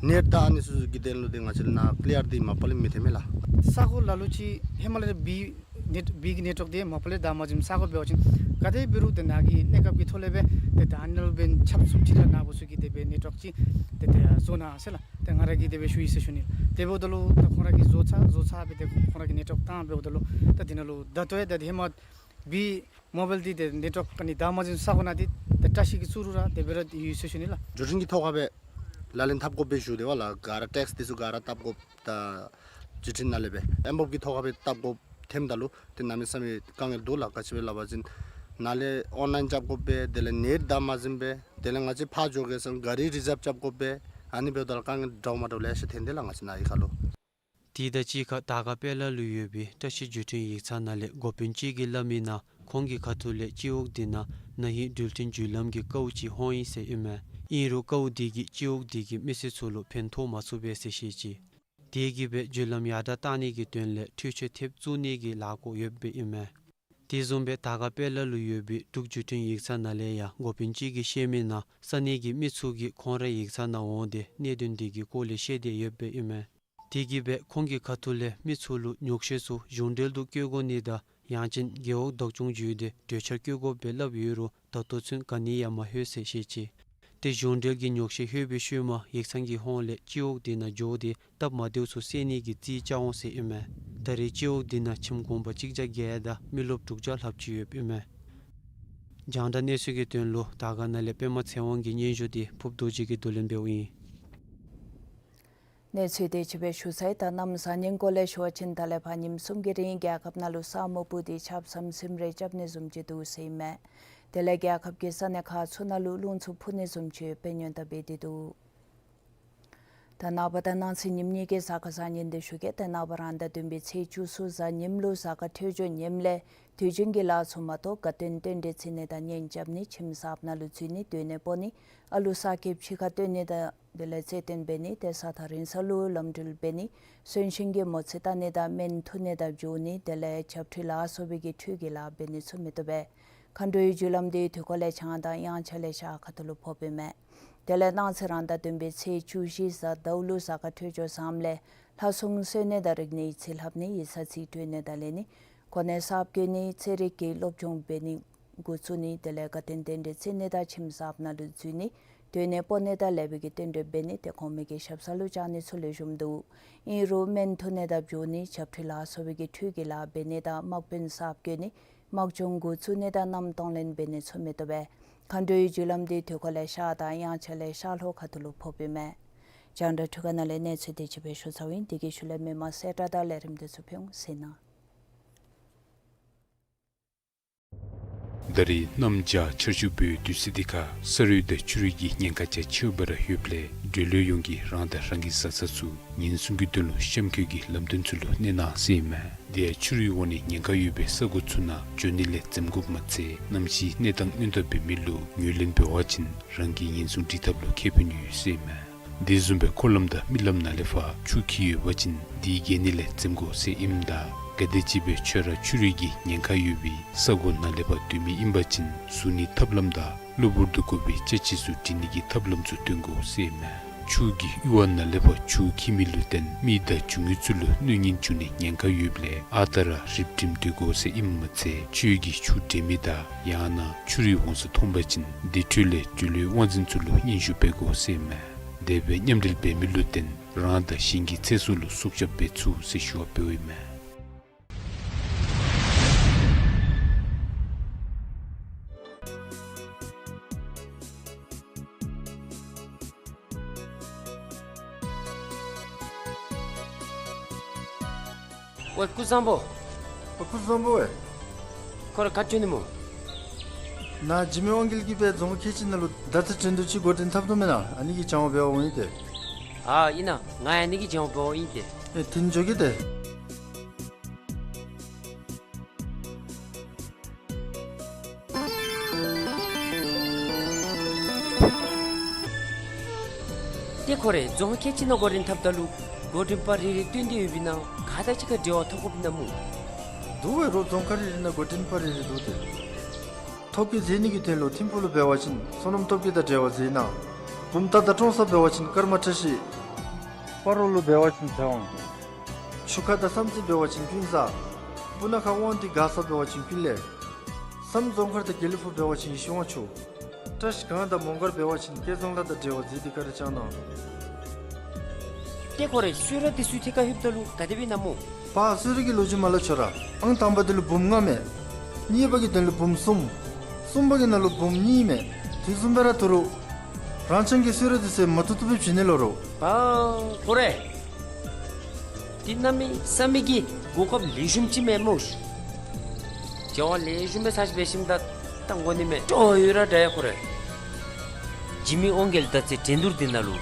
ནེཊ་དང་ཨ་ནི་ཚུ་གི་དོན་ལུ་འདི་ང་བཅས་ནཱ་ཀི་ལི་ཡར་འདི་མ་པ་ལས་མི་ཐོན་མས་ལགས། ས་གོ་ལ་ལུ་ཅིག་ཧེ་མ་ལས་བི་ནེཊ་བི་གི་ནེཊ་ཝརཀ་འདི་མ་པ་ལས་བདག་མ་འཛིནམ་ས་གོ་འབད་བ་ཅིན་ག་དེ་འབད་རུང་ཏེ་ནཱ་གི་གནས་སྐབས་ཀྱི་ཐོག་ལས་སྦེ་ཏེ་ད་ཨ་ནཱ་ལུ་འབདན་ཆབ་སུབ་ཅིག་ར་ནཱ་བུ་ཚུ་གིས་དེ་སྦེ་ནེཊ་ཝརཀ་ཅིག་ཏེ་ཏེ་བཟོ་གནང་ཟེར་ལགས། ཏེ་ང་ར་གིས་དེ་སྦེ་ཞུ་ཡི་ཟེར་ཞུ་ནི། དེ་འབདཝ་ད་ལུ་ད་ཁོང་ར་གིས་བཟོ་ཚར་བཟོ་ཚར་སྦེ་ཏེ་ཁོང་ར་གིས་ནེཊ་ཝརཀ་བཏང་འབདཝ་ད་ལུ་ད་འདི་ནང་ལུ་ད་ལྟོ་ཡང་ད་ཏེ་ཧེ་མ་བི་མོ་བཱའིལ་འདི་ཏེ་ནེཊ་ཝརཀ་ཨ་ནི་བདག་མ་འཛིནམ་ས་གོ་ནང་འདི་ཏེ་བཀྲ་ཤིས་ཀྱིས་བཙུགས་རུང་ར་དེ་སྦེ་ར་ཡོད་ཟེར་ཞུ་ནི་ལགས། བརྒྱུད་འཕྲིན་གྱི་ཐོག་ཁར་སྦེ་ལག་ལེན་འཐབ་དགོཔ་སྦེ་ཞུ་དེས་པ་ལགས། ག་ར་ཊེགསི་འདི་ཚུ་ག་ར་བཏབ་དགོཔ་ད་བརྒྱུད་འཕྲིན་ནང་ལས་སྦེ་ཨེམ་བོབ་ཀྱི་ཐོག་ཁར་སྦེ་བཏབ་དགོཔ་ ཐོནམ་ད་ལུ་ཏེ་གནམ་མེད་ས་མེད་དཀའ་ངལ་འདུག་ལགས། ག་ཅི་སྦེ་སླབ་པ་ཅིན་ནཱ་ལས་ཨོན་ལཱའིན་རྐྱབ་དགོ་པས། དེ་ལས་ནེཊ་བདའ་མ་ཟུན་པས། དེ་ལས་ང་བཅས་ཕར་འགྱོ་དགོ་ཟེར་གཱ་རི་རི་ཛརབ་རྐྱབ་དགོ་པས། ཨ་ནི་འབདཝ་ད་ལུ་དཀའ་ངལ་འདྲཝ་མ་འདྲཝ་ལེ་ཤ་ཐོན་དེས་ལགས་ང་བཅས་ནཱ་གི་ཁ་ལུ། དེ་དང་གཅིག་ཁར་དར་དཀར་དཔལ་ལ་ལུ་ཡོད་པའི་བཀྲ་ཤིས་བརྒྱུད་འཕྲིན་ཡིག་ཚང་ནང་ལས་འགོ་དཔོན་ཅིག་གིས་སླབ་མི་ནང་ཁོང་གི་ཁ་ཐུག་ལས་སྤྱི་འོག་འདི་ནང་ན་ཧིང་འགྲུལ་འཕྲིན་བརྒྱུད་ལམ་གྱི་རྐའཝ་ཅིག་ཧོང་ཡི་ཟེར་ཨིན་མས། ཨིན་རུང་རྐའཝ་དེ་གིས་སྤྱི་འོག་དེ་གི་མི་སེར་ཚུ་ལུ་ཕན་ཐོགས་མ་ཚུགས་པས་ཟེར་བཤད་ཅི། དེ་གིས་སྦེ་བརྒྱུད་ལམ་ཡར་དྲག་བཏང་ནི་གི་དོན་ལས་འཕྲུལ་ཆས་ཐེབས་བཙུགས་ནི་གི་ལས་འགུལ་ཡོདཔ་ཨིན་མས། དེ་བཟུམ་སྦེ་དར་དཀར་དཔལ་ལ་ལུ་ཡོད་པའི་འབྲུག་བརྒྱུད་འཕྲིན་ཡིག་ཚང་ནང་ལས་ཡང་འགོ་དཔོན་ཅིག་གིས་བཤད་མི་ནང་ས་གནས་ཀྱི་མི་ཚུ་གིས་ཁོང་རའི་ཡིག་ཚང་ནང་འོང་སྟེ་གནད་དོན་དེ་གི་སྐོར་ལས་བཤད་དེ་ཡོདཔ་ཨིན་མས། དེ་གིས་སྦེ་ཁོང་གི་ཁ་ཐུག་ལས་མི་ཚུ་ལུ་ཉོགས་བཤད་ཚུ་གཞུང་འབྲེལ་དུ་བཀོད་དགོ་ནི་དང་ཡང་ཅིན་རྒེད་འོག་བདག་སྐྱོང་བརྒྱུད་དེ་གྲོས་འཆར་བཀོད་དགོ་པའི་སླབ་ཡོད་རུང་ད་ལྟོ་ཚུན་ག་ནི་ཡང་མ་ལྷོད་ཟེར་བཤད་ཅི། ཏེ་གཞུང་འབྲེལ་གྱི་ཉོགས་བཤད་ལྷོད་པའི་ཤུལ་མ་ཡིག་ཚང་གི་ཧོངས་ལས་སྤྱི་འོག་དེ་ནང་འགྱོ་སྟེ་སྟབས་མ་བདེཝ་ཚུ་སེལ་ནི་གི་རྩིས་རྐྱབ་འོང་ཟེར་ཨིན་མས། ད་རེས་སྤྱི་འོག་དེ་ནང་ཁྱིམ་གུང་པ་གཅིག་བརྒྱ་བརྒྱད་དང་མི་རློབས་དྲུག་བརྒྱ་ལྷགཔ་ཅིག་ཡོདཔ་ཨིན་མས། རྒྱང་བསྒྲགས་གནས་ཚུལ་གྱི་དོན་ལུ་དར་དཀར་ནང་ལས་པདྨ་ཚེ་དབང་གི་སྙན་ཞུ་དེ་ཕུབ་རྡོ་རྗེ་གིས་བསྡུ་ལེན་འབདཝ་ཨིན། གནས་ཚུལ་དེ་ཅིག་སྦེ་ཞུ་ཚར་ཡི། ད་གནམ་གཤིས་ཉིན་གུང་ལས་ཞུ་བ་ཅིན་ད་ལས་ཕར་ཉིནམ་གསུམ་གྱི་རིང་རྒྱལ་ཁབ་ནང་ལུ་ས་སྨུག་སྤུབས་ཏེ་ཆརཔ་ཟམ་ཟིམ་རེ་རྐྱབ་ནི་བཟུམ་ཅིག་འདུག་ཟེར་ཨིན་མས། དེ་ལས་རྒྱལ་ཁབ་ཀྱི་ས་གནས་ཁག་ཚུ་ནང་ལུ་རླུང་འཚུབ་འཕུ་ནི་བཟུམ་ཅིག་དཔེ་སྣོན་དང་འབད་དེ་འདུག། ད་ནངས་པ་དང་གནངས་ཚེ་ཉིནམ་གཉིས་ཀྱི་གཟའ་སྐར་བཟང་ངན་དེ་ཞུ་གེ། ད་ནངས་པ་རང་ཟླ་བདུན་པའི་ཚེས་བཅུ་གསུམ་གཟའ་ཉིམ་ལུ་གཟའ་སྐར་འཕྲོད་སྦྱོར་ངནམ་ལས་དུས་རྒྱུན་གྱི་ལཱ་ཚུ་མ་གཏོགས་དགའ་སྟོན་རྟེན་འབྲེལ་བརྩི་ནི་དང་གཉེན་རྐྱབ་ནི་ཁྱིམ་གསརཔ་ནང་ལུ་འཛུལ་ནི་སྡོད་གནས་སྤོ་ནི་ཨ་ལུ་གསར་སྐྱེས་ཕྱི་ཁར་བཏོན་ནི་དང་དེ་ལས་རྩེད་འགྲན་འབད་ནི་དེ་ས་ཐག་རིང་ས་ལུ་ལམ་འགྲུལ་འབད་ནི་གསོན་གཤིན་གྱི་མོ་རྩིས་བལྟ་ནི་དང་སྨན་འཐུ་ནི་དང་འགྱོ་ནི་དེ་ལས་ཆབ་འཁྲུལ་ལ་སོགས་པའི་གི་འཕྲུལ་གྱི་ལཱ་འབད་ནི་ཚུ་མི་བཏུབ་པས། མཁའ་འགྲོའི་རྒྱུ་ལམ་དེ་དུས་འཁོར་ལས་བྱང་དང་དབྱངས་འཆར་ལས་ཤར་ཁ་ཐུག་ལུ་ཕོགཔ་ཨིན་མས། དེ་ལས་གནངས་ཚེ་རང་ཟླ་བདུན་པའི་ཚེས་བཅུ་བཞི་གཟའ་ཟླཝ་ལུ་གཟའ་སྐར་འཕྲོད་སྦྱོར་བཟངམ་ལས་ལྷ་སྲུང་གསོལ་ནི་དང་རིག་གནས་ཡིག་རྩིས་ལྷབ་ནི་ཡིག་ཚང་རྩིས་སྤྲོད་ནི་དང་ལེན་ནི་གོ་གནས་གསརཔ་བསྐོ་ནི་རྩེད་རིགས་ཀྱི་སློབ་སྦྱོང་འབད་ནི་འགོ་བཙུགས་ནི་དེ་ལས་དགའ་སྟོན་རྟེན་འབྲེལ་བརྩི་ནི་དང་ཁྱིམ་གསརཔ་ནང་ལུ་འཛུལ་ནི་སྡོད་གནས་སྤོ་ནི་དང་ལེགས་པའི་གི་རྟེན་འབྲེལ་འབད་ནི་དེ་གོང་མའི་གི་ཞབས་ས་ལུ་བཅར་ནི་ཚུ་ལེགས་ཤོམ་འདུག། ཨིན་རུང་སྨན་འཐུ་ནི་དང་འགྱོ་ནི་ཆབ་འཁྲུལ་ལ་སོགས་པའི་གི་འཕྲུལ་གྱི་ལཱ་འབད་ནི་དང་དམག་དཔོན་གསརཔ་བསྐོ་ནི་དམག་སྦྱོང་འགོ་བཙུགས་ནི་དང་མནའམ་གཏོང་ལེན་འབད་ནི་ཚུ་མི་བཏུབ་པས། མཁའ་འགྲོའི་རྒྱུ་ལམ་དེ་དུས་འཁོར་ལས་ཤར་དང་དབྱངས་འཆར་ལས་ཤར་ལྷོ་ཁ་ཐུག་ལུ་ཕོགཔ་ཨིན་མས། རྒྱང་བསྒྲགས་འཕྲུལ་ཁང་ནང་ལས་གནས་ཚུལ་དེ་ཅིག་སྦེ་ཞུ་ཚརཝ་ཨིན། དེ་གི་ཤུལ་ལས་མི་མང་གསལ་བསྒྲགས་དང་ལས་རིམ་དེ་ཚུ་ཕུལ་འོང་ཟེར་ཨིན། ད་རེས་གནམ་བྱཱར་ཆར་ཆུ་འབབ་དུས་ཚོད་འདི་ཁར་ས་རུད་དང་ཆུ་རུད་ཀྱི་ཉེན་ཁ་རྒྱ་ཆེཝ་སྦེ་ར་ཡོདཔ་ལས་འགྲུལ་བ་ཡོངས་ཀྱིས་རང་དང་རང་གི་བཟའ་ཚང་ཚུ་ཉེན་སྲུང་གི་དོན་ལུ་གཤམ་འཁོད་ཀྱི་ལམ་སྟོན་ཚུ་ལུ་གནས་གནང་ཟེར་ཨིན་མས། དེ་ཡང་ཆུ་རུད་འོང་ནི་ཉེན་ཁ་ཡོད་པའི་ས་གོ་ཚུ་ནང་འགྱོ་ནི་ལས་འཛེམ་དགོཔ་མ་ཚད་གནམ་གཤིས་གནས་སྟངས་སྔོན་བརྡ་འབད་མི་ལུ་ངོས་ལེན་འབད་བ་ཅིན་རང་གི་ཉེན་སྲུང་སྒྲིག་ཐབས་ལུ་ཁེ་ཕན་ཡོད་ཟེར་ཨིན་མས། དེ་བཟུམ་སྦེ་འཁོར་ལམ་དང་མི་ལམ་ནང་ལས་ཕར་ཆུ་འཁྱིལ་ཡོད་པ་ཅིན་དེ་བརྒལ་ནི་ལས་འཛེམ་དགོ་ཟེར་ཨིནམ་ད་གལ་ཏེ་ཅིག་སྦེ་ཁྱོད་ར་ཆུ་རུད་ཀྱི་ཉེན་ཁ་ཡོད་པའི་ས་གོ་ནང་ལས་ཕར་སྡོད་མི་ཨིན་པ་ཅིན་ཟུར་ནི་ཐབས་ལམ་དང་གློ་བུར་དུ་དགོ་པའི་ཅ་ཆས་ཚུ་སྒྲིག་ནི་གི་ཐབས་ལམ་ཚུ་སྟོན་དགོ་ཟེར་ཨིན་མས། ཆུ་གི་གཡུར་བ་ནང་ལས་ཕར་ཆུ་འཁྱིལ་མི་ལུ་བརྟེན་མི་དང་ཆུང་ངུ་ཚུ་ལུ་གནོད་ཉེན་འབྱུང་ནི་ཉེན་ཁ་ཡོདཔ་ལས་ཨ་རྟག་ར་རིབ་སྒྲིམ་སྡོད་དགོ་ཟེར་ཨིནམ་མ་ཚད་ཁྱོད་ཀྱིས་ཆུ་འདྲེན་མི་དང་ཡང་ན་ཆུ་རུད་འོང་ས་མཐོང་པ་ཅིན་དེ་འཕྲོ་ལས་འགྲུལ་བའི་དབང་འཛིན་ཚུ་ལུ་སྙན་ཞུ་འབད་དགོ་ཟེར་ཨིན་མས། དེ་སྦེ་མཉམ་འབྲེལ་འབད་མི་ལུ་བརྟེན་རང་དང་གཞན་གྱི་ཚེ་སྲོག་ལུ་སྲོག་སྐྱབས་འབད་ཚུགས་ཟེར་ཞུ་བ་འབདཝ་ཨིན་མས། ཝའེ་སྐུ་གཟུགས་བཟང་པོ། ཨ་སྐུ་གཟུགས་བཟང་པོ་ཝའེ། ཁོ་ར་ག་ཅི་འགྱོ་ནི་སྨོ། ནཱ་འཇིགས་མེད་དབང་རྒྱལ་གྱིས་སྦེ་རྫོང་ཁག་ཁལ་གཅིག་ནང་ལུ་མདའ་རྩེད་འགྲན་བསྡུར་ཅིག་འགོ་འདྲེན་འཐབ་དོ་མེན་ན། ཨ་ནི་གི་བྱོན་འབདཝ་ཨིན་ཏེ། ཨ་ཨིན་ན། ང་ཡང་ཨ་ནི་གི་བྱོན་འབདཝ་ཨིན་ཏེ། ཨེ་དེ་ནི་འགྱོ་གེ་ཏེ། ཏེ་ཁོ་ར་རྫོང་ཁག་ཁལ་གཅིག་ནང་འགོ་འདྲེན་འཐབ་ད་ལུ་འགོ་འདྲེན་པ་རེ་རེ་བཏོན་ཏེ་ཡོད་པའི་ནང་ག་དང་གཅིག་ཁར་འབྲེལ་བ་འཐབ་དགོཔ་ཨིན་ན་སྨོ། འདུག་ཝའེ་རོགས། རྫོང་ཁག་རེ་རེ་ནང་འགོ་འདྲེན་པ་རེ་རེ་འདུག་ཏེ། ཐོ་བཀོད་མཛད་ནི་གི་དོན་ལུ་ཐིམ་ཕུག་ལུ་འབད་བ་ཅིན་བསོད་ནམས་སྟོབས་རྒྱས་དང་འབྲེལ་བ་མཛད་གནང་། བུམ་ཐང་དང་ཀྲོང་གསར་འབད་བ་ཅིན་ཀརྨ་བཀྲ་ཤིས། སྤ་རོ་ལུ་འབད་བ་ཅིན་ཚེ་དབང་། ཆུ་ཁ་དང་བསམ་རྩེ་འབད་བ་ཅིན་ཀུན་བཟང་། སྤུ་ན་ཁ་དབང་འདུས། མགར་ས་འབད་བ་ཅིན་ཀུན་ལེགས། བསམ་རྫོང་མཁར་དང་དགེ་ལེགས་ཕུག་འབད་བ་ཅིན་ཡེ་ཤེས་དབང་ཕྱུག། བཀྲ་ཤིས་སྒང་དང་མོང་སྒར་འབད་བ་ཅིན་སྐལ་བཟང་ལགས་དང་འབྲེལ་བ་མཛད་དེ་བཀའ་དྲིན་བསྐྱང་གནང་། ཏེ་ཁོ་ར་གསོལ་རས་འདི་ཚུ་ཐད་ཀར་ལྷོདཔ་ད་ལུ་ག་དེ་སྦེ་ཨིན་ན་སྨོ། པ་གསོལ་རས་ཀྱི་ལོ་རྒྱུས་མ་སླབ་ཆོག་ར། ཨང་དང་པ་འདི་ལུ་འབུམ་ལྔ་མས། གཉིས་པ་གི་དོན་ལུ་འབུམ་གསུམ། གསུམ་པ་གི་ནང་ལུ་འབུམ་གཉིས་མས། དེ་བཟུམ་སྦེ་ར་ད་རུང་རང་རྐྱང་གི་གསོལ་རས་འདི་ཚུ་མ་བཏུབ་བཏུབ་སྦེ་བྱིན་ནི་ལོ་རོ། པ་ཁོ་ར་འདི་གནམ་མེད་ས་མེད་ཀྱི་ གོ་སྐབས་ལེགས་ཤོམ་ཅིག་མས་སྨོ། བྱ་བ་ལེགས་ཤོམ་སྦེ་ཚར་ཅིག་འབད་ཞིནམ་ད་ད་འགོ་ནི་མས། སྤྲོ་ཡོད་ར་འདྲ་ཡ་ཁོ་རེ། འཇིགས་མེད་དབང་རྒྱལ་ད་ཚེ་འགྲན་བསྡུར་འདི་ནང་ལུ་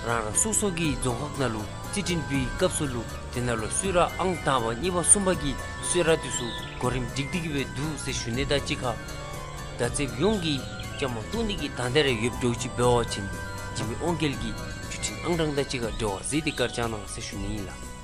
རང་རང་སོ་སོ་གི་རྫོང་ཁག་ནང་ལུ་རྩིས་འབྲིང་པུའི་སྐབས་སུ་ལུ་འདི་ནང་ལུ་གསོལ་རས་ཨང་དང་པ་གཉིས་པ་གསུམ་པ་གི་གསོལ་རས་འདི་ཚུ་གོ་རིམ་སྒྲིག་སྟེ་གི་སྦེ་འདུག་ཟེར་ཞུ་ནི་དང་གཅིག་ཁར། ད་ཚེ་ཡོངས་ཀྱི་བཅའ་མར་གཏོགས་ནི་གི་དང་འདོད་རེ་ཡོདཔ་འདྲཝ་ཅིག་འབད་བ་ཅིན་འཇིགས་མེད་དབང་རྒྱལ་གྱི་བརྒྱུད་འཕྲིན་ཨང་གྲངས་དང་གཅིག་ཁར་འབྲེལ་བ་མཛད་དེ་བཀའ་དྲིན་བསྐྱང་གནང་ཟེར་ཞུ་ནི་ཨིན་ལགས།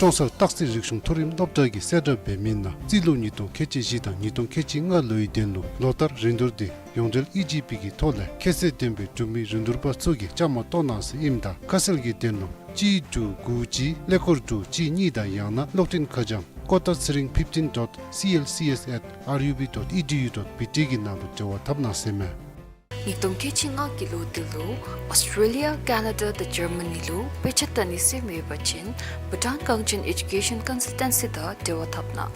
ཀྲོང་གསར་སྟག་རྩེ་རིག་གཞུང་མཐོ་རིམ་སློབ་གྲྭ་གིས་གསལ་བསྒྲགས་འབད་མི་ནང་རྩིས་ལོ་ཉིས་སྟོང་ཁལ་གཅིག་བཞི་དང་ཉིས་སྟོང་ཁལ་གཅིག་ལྔ་ལོའི་དོན་ལུ་ལོ་ལྟར་རིན་བསྡུར་འདི་ཡོངས་འབྲེལ་ཨི་ཇི་པི་གི་ཐོག་ལས་ཁྱད་ཚད་ལྡན་པའི་འབྲུག་མི་རིན་བསྡུར་པ་ཚུ་གིས་བཅའ་མར་གཏོགས་གནང་ཟེར་ཨིནམ་ད་ཁ་གསལ་གྱི་དོན་ལུ་གཅིག་དྲུག་དགུ་གཅིག་ཀླད་ཀོར་དྲུག་གཅིག་གཉིས་དང་ཡང་ན་གློག་འཕྲིན་ཁ་བྱང་quota three fifteen dot C L C S at R U B dot E D U dot B T གི་ནང་ལུ་འབྲེལ་བ་འཐབ་གནང་ཟེར་མས། ཉིས་སྟོང་ཁལ་གཅིག་ལྔ་གི་ལོ་འདི་ལུ་ཨོསི་ཊེ་ལི་ཡ་ཀེ་ན་ཌ་དང་ཇར་མ་ནི་ལུ་དཔེ་ཆ་ལྟ་ནི་སེམས་ཡོད་པ་ཅིན་བྷུ་ཊཱན་གངས་ཅན་ཨེ་ཌུ་ཀེ་ཤཱན་ཀོན་སཱལ་ཊན་སི་དང་འབྲེལ་བ་འཐབ་གནང་།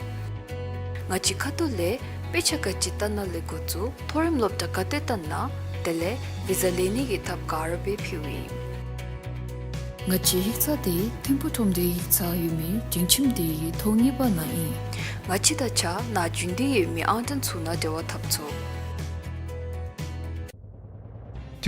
ང་བཅས་ཁ་ཐུག་ལས་དཔེ་ཆ་ག་ཅི་ལྟ་ན་ལས་འགོ་བཙུགས་མཐོ་རིམ་སློབ་གྲྭ་ག་ཏེ་ལྟ་ན་དེ་ལས་བི་ཟ་ལེན་ནི་གི་ཐབས་ག་ར་སྦེ་ཕུལཝ་ཨིན། ང་བཅས་ཡིག་ཚང་འདི་ཐིམ་ཕུག་ཁྲོམ་སྡེའི་ཡིག་ཚང་ཡོད་མི་སྒྲིང་ཁྱིམ་སྡེའི་ཐོག་གཉིས་པ་ནང་ཨིན། ང་བཅས་དང་གཅིག་ཁར་ནཱ་རྒྱུན་ལྡན་ཡོད་མི་ཨང་གྲངས་ཚུ་ནང་འབྲེལ་བ་འཐབ་ཚུགས།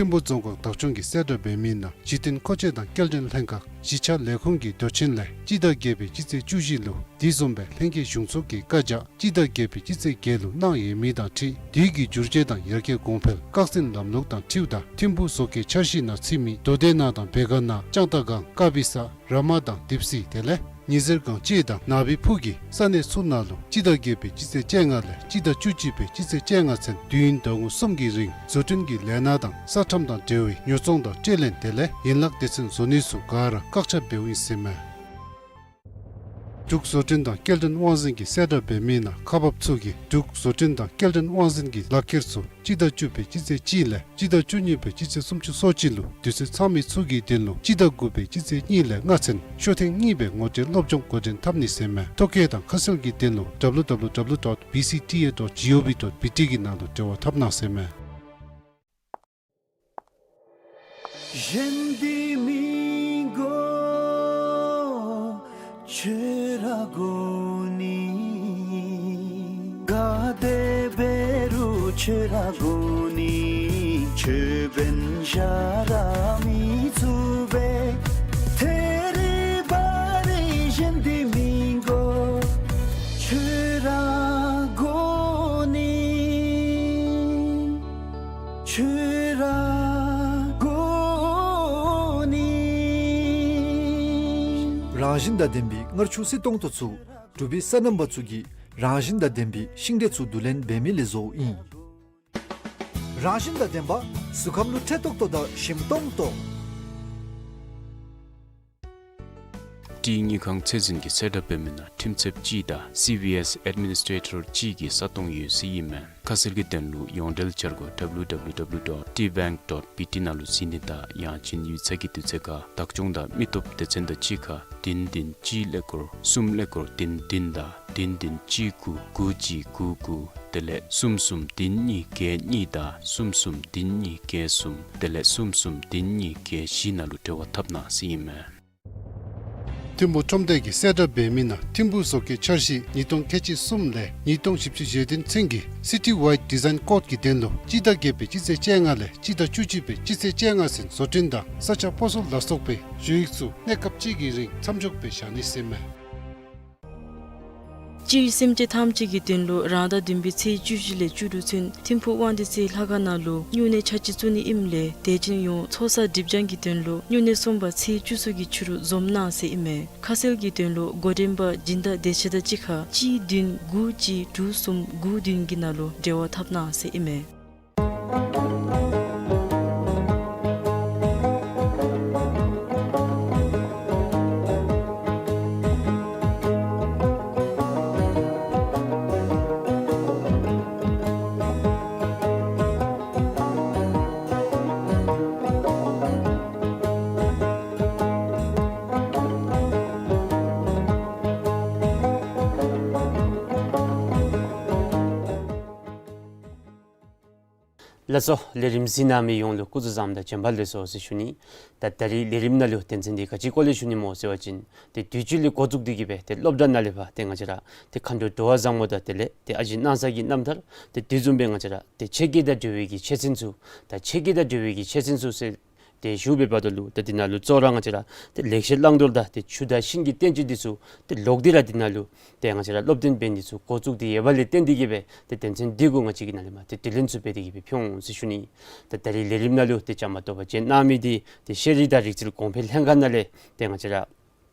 ཐིམ་ཕུག་རྫོང་ཁག་བདག་སྐྱོང་གིས་གསལ་བསྒྲགས་འབད་མི་ནང་གཞི་རྟེན་མཁོ་ཆས་དང་སྐྱེལ་འདྲེན་ལྷན་ཁག་གཞིས་ཆགས་ལས་ཁུངས་ཀྱི་དོན་ཆེན་ལས་སྤྱི་ཟླ་བརྒྱད་པའི་སྤྱི་ཚེས་བཅུ་བཞི་ལུ་དེ་བཟུམ་སྦེ་ལྷན་རྒྱས་གཞུང་ཚོགས་ཀྱི་བཀའ་རྒྱ་སྤྱི་ཟླ་བརྒྱད་པའི་སྤྱི་ཚེས་བརྒྱད་ལུ་གནང་ཡོད་མི་དང་འཁྲིལ་དུས་ཀྱི་བསྒྱུར་བཅོས་དང་ཡར་རྒྱས་གོང་འཕེལ་བཀག་འཛིན་ལམ་ལུགས་དང་འཁྲིལཝ་ད་ཐིམ་ཕུག་བཟོ་བཀོད་འཆར་གཞི་ནང་ཚུད་མི་མདོ་སྡེ་ནང་དང་བེ་ག་ནང་ལྕང་ཏ་སྒང་ཀ་པི་ས་ར་མ་དང་དིབ་སི་དེ་ལས་ཉི་ཟེར་སྒང་བཅས་དང་ནཱ་བི་ཕུག་གི་ས་གནས་ཚུ་ནང་ལུ་སྤྱི་ཟླ་བརྒྱད་པའི་སྤྱི་ཚེས་བཅོ་ལྔ་ལས་སྤྱི་ཟླ་བཅུ་གཅིག་པའི་སྤྱི་ཚེས་བཅོ་ལྔ་ཚུན་དུས་ཡུན་ཟླ་ངོ་གསུམ་གྱི་རིང་བཟོ་སྐྲུན་གྱི་ལས་སྣ་དང་ས་ཁྲམ་དང་འབྲེལ་བའི་ཉོ་ཚོང་དང་སྤྲོད་ལེན་དེ་ལས་ཡན་ལག་སྡེ་ཚན་བཟོ་ནི་ཚུ་ག་ར་བཀག་ཆ་འབདཝ་ཨིན་ཟེར་མས། འབྲུག་བཟོ་སྐྲུན་དང་སྐྱེལ་འདྲེན་དབང་འཛིན་གྱིས་གསལ་བསྒྲགས་འབད་མི་ནང་ཁག་འབགཔ་ཚུ་གིས་འབྲུག་བཟོ་སྐྲུན་དང་སྐྱེལ་འདྲེན་དབང་འཛིན་གྱི་ལག་ཁྱེར་ཚུ་སྤྱི་ཟླ་བཅུ་པའི་སྤྱི་ཚེས་གཅིག་ལས་སྤྱི་ཟླ་བཅུ་གཉིས་པའི་སྤྱི་ཚེས་སུམ་ཅུ་སོ་གཅིག་ལུ་དུས་ཚོད་ཚང་མི་ཚུ་གི་དོན་ལུ་སྤྱི་ཟླ་དགུ་པའི་སྤྱི་ཚེས་གཉིས་ལས་ལྔ་ཚུན་ཤོག་ཐེངས་གཉིས་སྦེ་ངོ་སྤྲོད་སློབ་སྦྱོང་འགོ་འདྲེན་འཐབ་ནི་ཟེར་མས། ཐོ་བཀོད་དང་ཁ་གསལ་གྱི་དོན་ལུ W W W dot B C T A dot G O V dot B T གི་ནང་ལུ་འབྲེལ་བ་འཐབ་གནང་ཟེར་མས། གཞན་འདི་མི་དགོ་ཁྱོད་ར་དགོ་ནི། ག་དེ་འབད་རུང་ཁྱོད་ར་དགོ་ནི། ཁྱོད་འབད་ན་གཞན་ར་མི་ཚུགས་པས། ཐད་རི་བ་རི་གཞན་འདི་མི་དགོ་ཁྱོད་ར་དགོ་ནི། ཁྱོད་ར་དགོ་ནི། རང་བཞིན་དང་ལྡན་པའི་མངར་ཆུ་བསིལ་ཏོང་ཏོ་ཚུ་འབྲུག་པའི་སོ་ནམ་པ་ཚུ་གིས་རང་བཞིན་དང་ལྡན་པའི་ཤིང་འབྲས་ཚུ་བསྡུ་ལེན་འབད་མི་ལས་བཟོཝ་ཨིན། རང་བཞིན་དང་ལྡན་པ་གཟུགས་ཁམས་ལུ་ཁྲེག་ཏོག་ཏོ་དང་ཞིམ་ཏོང་ཏོ། ཏི་དངུལ་ཁང་ཚད་འཛིན་གྱིས་གསལ་བསྒྲགས་འབད་མི་ནང་ཁྲིམས་ཚབ་གཅིག་དང་སི་བི་ཨེསི་ཨེཌ་མི་ནིས་ཊེ་ཊར་གཅིག་གི་ས་སྟོང་ཡོད་ཟེར་ཨིན་མས། ཁ་གསལ་གྱི་དོན་ལུ་ཡོངས་འབྲེལ་འཆར་སྒོ་W W W dot T bank dot B T ནང་ལུ་གཟིགས་ནི་དང་ཡང་ཅིན་ཡིག་ཚང་གི་དུས་ཚོད་ཁར་བདག་སྐྱོང་དང་མི་སྟོབས་སྡེ་ཚན་དང་གཅིག་ཁར་བདུན་བདུན་གཅིག་ཀླད་ཀོར་གསུམ་ཀླད་ཀོར་བདུན་བདུན་དང་བདུན་བདུན་གཅིག་དགུ་དགུ་གཅིག་དགུ་དགུ་དེ་ལས་གསུམ་གསུམ་བདུན་གཉིས་བརྒྱད་གཉིས་དང་གསུམ་གསུམ་བདུན་གཉིས་བརྒྱད་གསུམ་དེ་ལས་གསུམ་གསུམ་བདུན་གཉིས་བརྒྱད་བཞི་ནང་ལུ་འབྲེལ་བ་འཐབ་གནང་ཟེར་ཨིན་མས། ཐིམ་ཕུག་ཁྲོམ་སྡེ་གིས་གསལ་བསྒྲགས་འབད་མི་ནང་ཐིམ་ཕུག་བཟོ་བཀོད་འཆར་གཞི་ཉིས་སྟོང་ཁལ་གཅིག་གསུམ་ལས་ཉིས་སྟོང་བཞི་བཅུ་ཞེ་བདུན་ཚུན་གྱི་སི་ཊི་ཝའིཌ་ཌི་ཛའིན་ཀོཌ་ཀྱི་དོན་ལུ་སྤྱི་ཟླ་བརྒྱད་པའི་སྤྱི་ཚེས་བཅོ་ལྔ་ལས་སྤྱི་ཟླ་བཅུ་གཅིག་པའི་སྤྱི་ཚེས་བཅོ་ལྔ་ཚུན་བཟོ་སྐྲུན་དང་ས་ཆ་སྤོ་སོར་ལ་སོགས་པའི་ཞུ་ཡིག་ཚུ་གནས་སྐབས་གཅིག་གི་རིང་མཚམས་འཇོག་འབད་བཞག་ནི་ཟེར་མས། སྤྱིར་སེམས་ཅན་ཐམས་ཅད་ཀྱི་དོན་ལུ་རང་ཟླ་བདུན་པའི་ཚེས་བཅུ་བཞི་ལས་བཅུ་དྲུག་ཚུན་ཐིམ་ཕུག་དབང་འདུས་རྩེ་ལྷ་ཁང་ནང་ལུ་སྨྱུང་གནས་ཆ་བྱད་བཙུགས་ནི་ཨིནམ་ལས་དད་ཅན་ཡོངས་ཚོགས་བསགས་སྒྲིབ་སྦྱང་གི་དོན་ལུ་སྨྱུང་གནས་གསུམ་པ་ཚེས་བཅུ་གསུམ་གྱི་ཕྱི་རུ་འཛོམས་གནང་ཟེར་ཨིན་མས། ཁ་གསལ་གྱི་དོན་ལུ་འགོ་འདྲེན་པ་སྦྱིན་བདག་བདེ་ཆེན་དང་གཅིག་ཁར་གཅིག་བདུན་དགུ་གཅིག་དྲུག་གསུམ་དགུ་བདུན་གྱི་ནང་ལུ་འབྲེལ་བ་འཐབ་གནང་ཟེར་ཨིན་མས། ལགས་སོ། ལས་རིམ་གཟིགས་གནང་མི་ཡོངས་ལུ་སྐུ་གཟུགས་བཟང་དང་བྱོན་པ་ལེགས་སོ་ཟེར་ཞུ་ནི། ད་ད་རིས་ལས་རིམ་ནང་ལུ་དོན་ཚན་འདི་ག་ཅི་སྐོར་ལས་ཞུ་ནི་སྨོ་ཟེར་བ་ཅིན་ཏེ་དུས་ཅི་ལས་འགོ་བཙུགས་ཏེ་གི་སྦེ་ཏེ་སློབ་གྲྭ་ནང་ལས་ཕར་ཏེ་ང་བཅས་ར་ཏེ་མཁའ་འགྲོ་འགྲོ་བ་བཟང་མོ་དང་དེ་ལས་ཏེ་ཨ་ཞེ་སྣང་ས་གི་རྣམ་ཐར་ཏེ་དེ་བཟུམ་སྦེ་ང་བཅས་ར་ཏེ་ཆོས་སྐད་དང་འབྲེལ་བའི་གི་ཆོས་ཚན་ཚུ་ད་ཆོས་སྐད་དང་འབྲེལ་བའི་གི་ཆོས་ཚན་ཚུ་ཟེར་ཏེ་ཞུ་བའི་བར་དུ་ལུ་ད་འདི་ནང་ལུ་གཙོ་བོ་ར་ང་བཅས་ར་ཏེ་ལེགས་བཤད་བླང་དོར་དང་ཏེ་ཆུ་དང་ཤིང་གི་བསྟན་བཅོས་འདི་ཚུ་ཏེ་ལོག་སྟེ་ར་འདི་ནང་ལུ་ཏེ་ང་བཅས་ར་སློབ་སྟོན་འབད་ནི་ཚུ་འགོ་བཙུགས་ཏེ་ཡོད་པ་ལས་བརྟེན་ཏེ་གི་སྦེ་ཏེ་དོན་ཚན་འདི་གུ་ང་བཅས་ཀྱིས་ནཱ་ལས་མར་ཏེ་དྲི་ལན་ཚུ་འབད་དེ་གི་སྦེ་ཕུལ་འོང་ཟེར་ཞུ་ནི། ད་ད་རིས་ལས་རིམ་ནང་ལུ་ཏེ་བཅའ་མར་གཏོགས་པར་བྱོན་གནང་མི་འདི་ཏེ་ཤེས་རིག་དང་རིག་རྩལ་གོང་འཕེལ་ལྷན་ཁག་ནང་ལས་ཏེ་ང་བཅས་ར་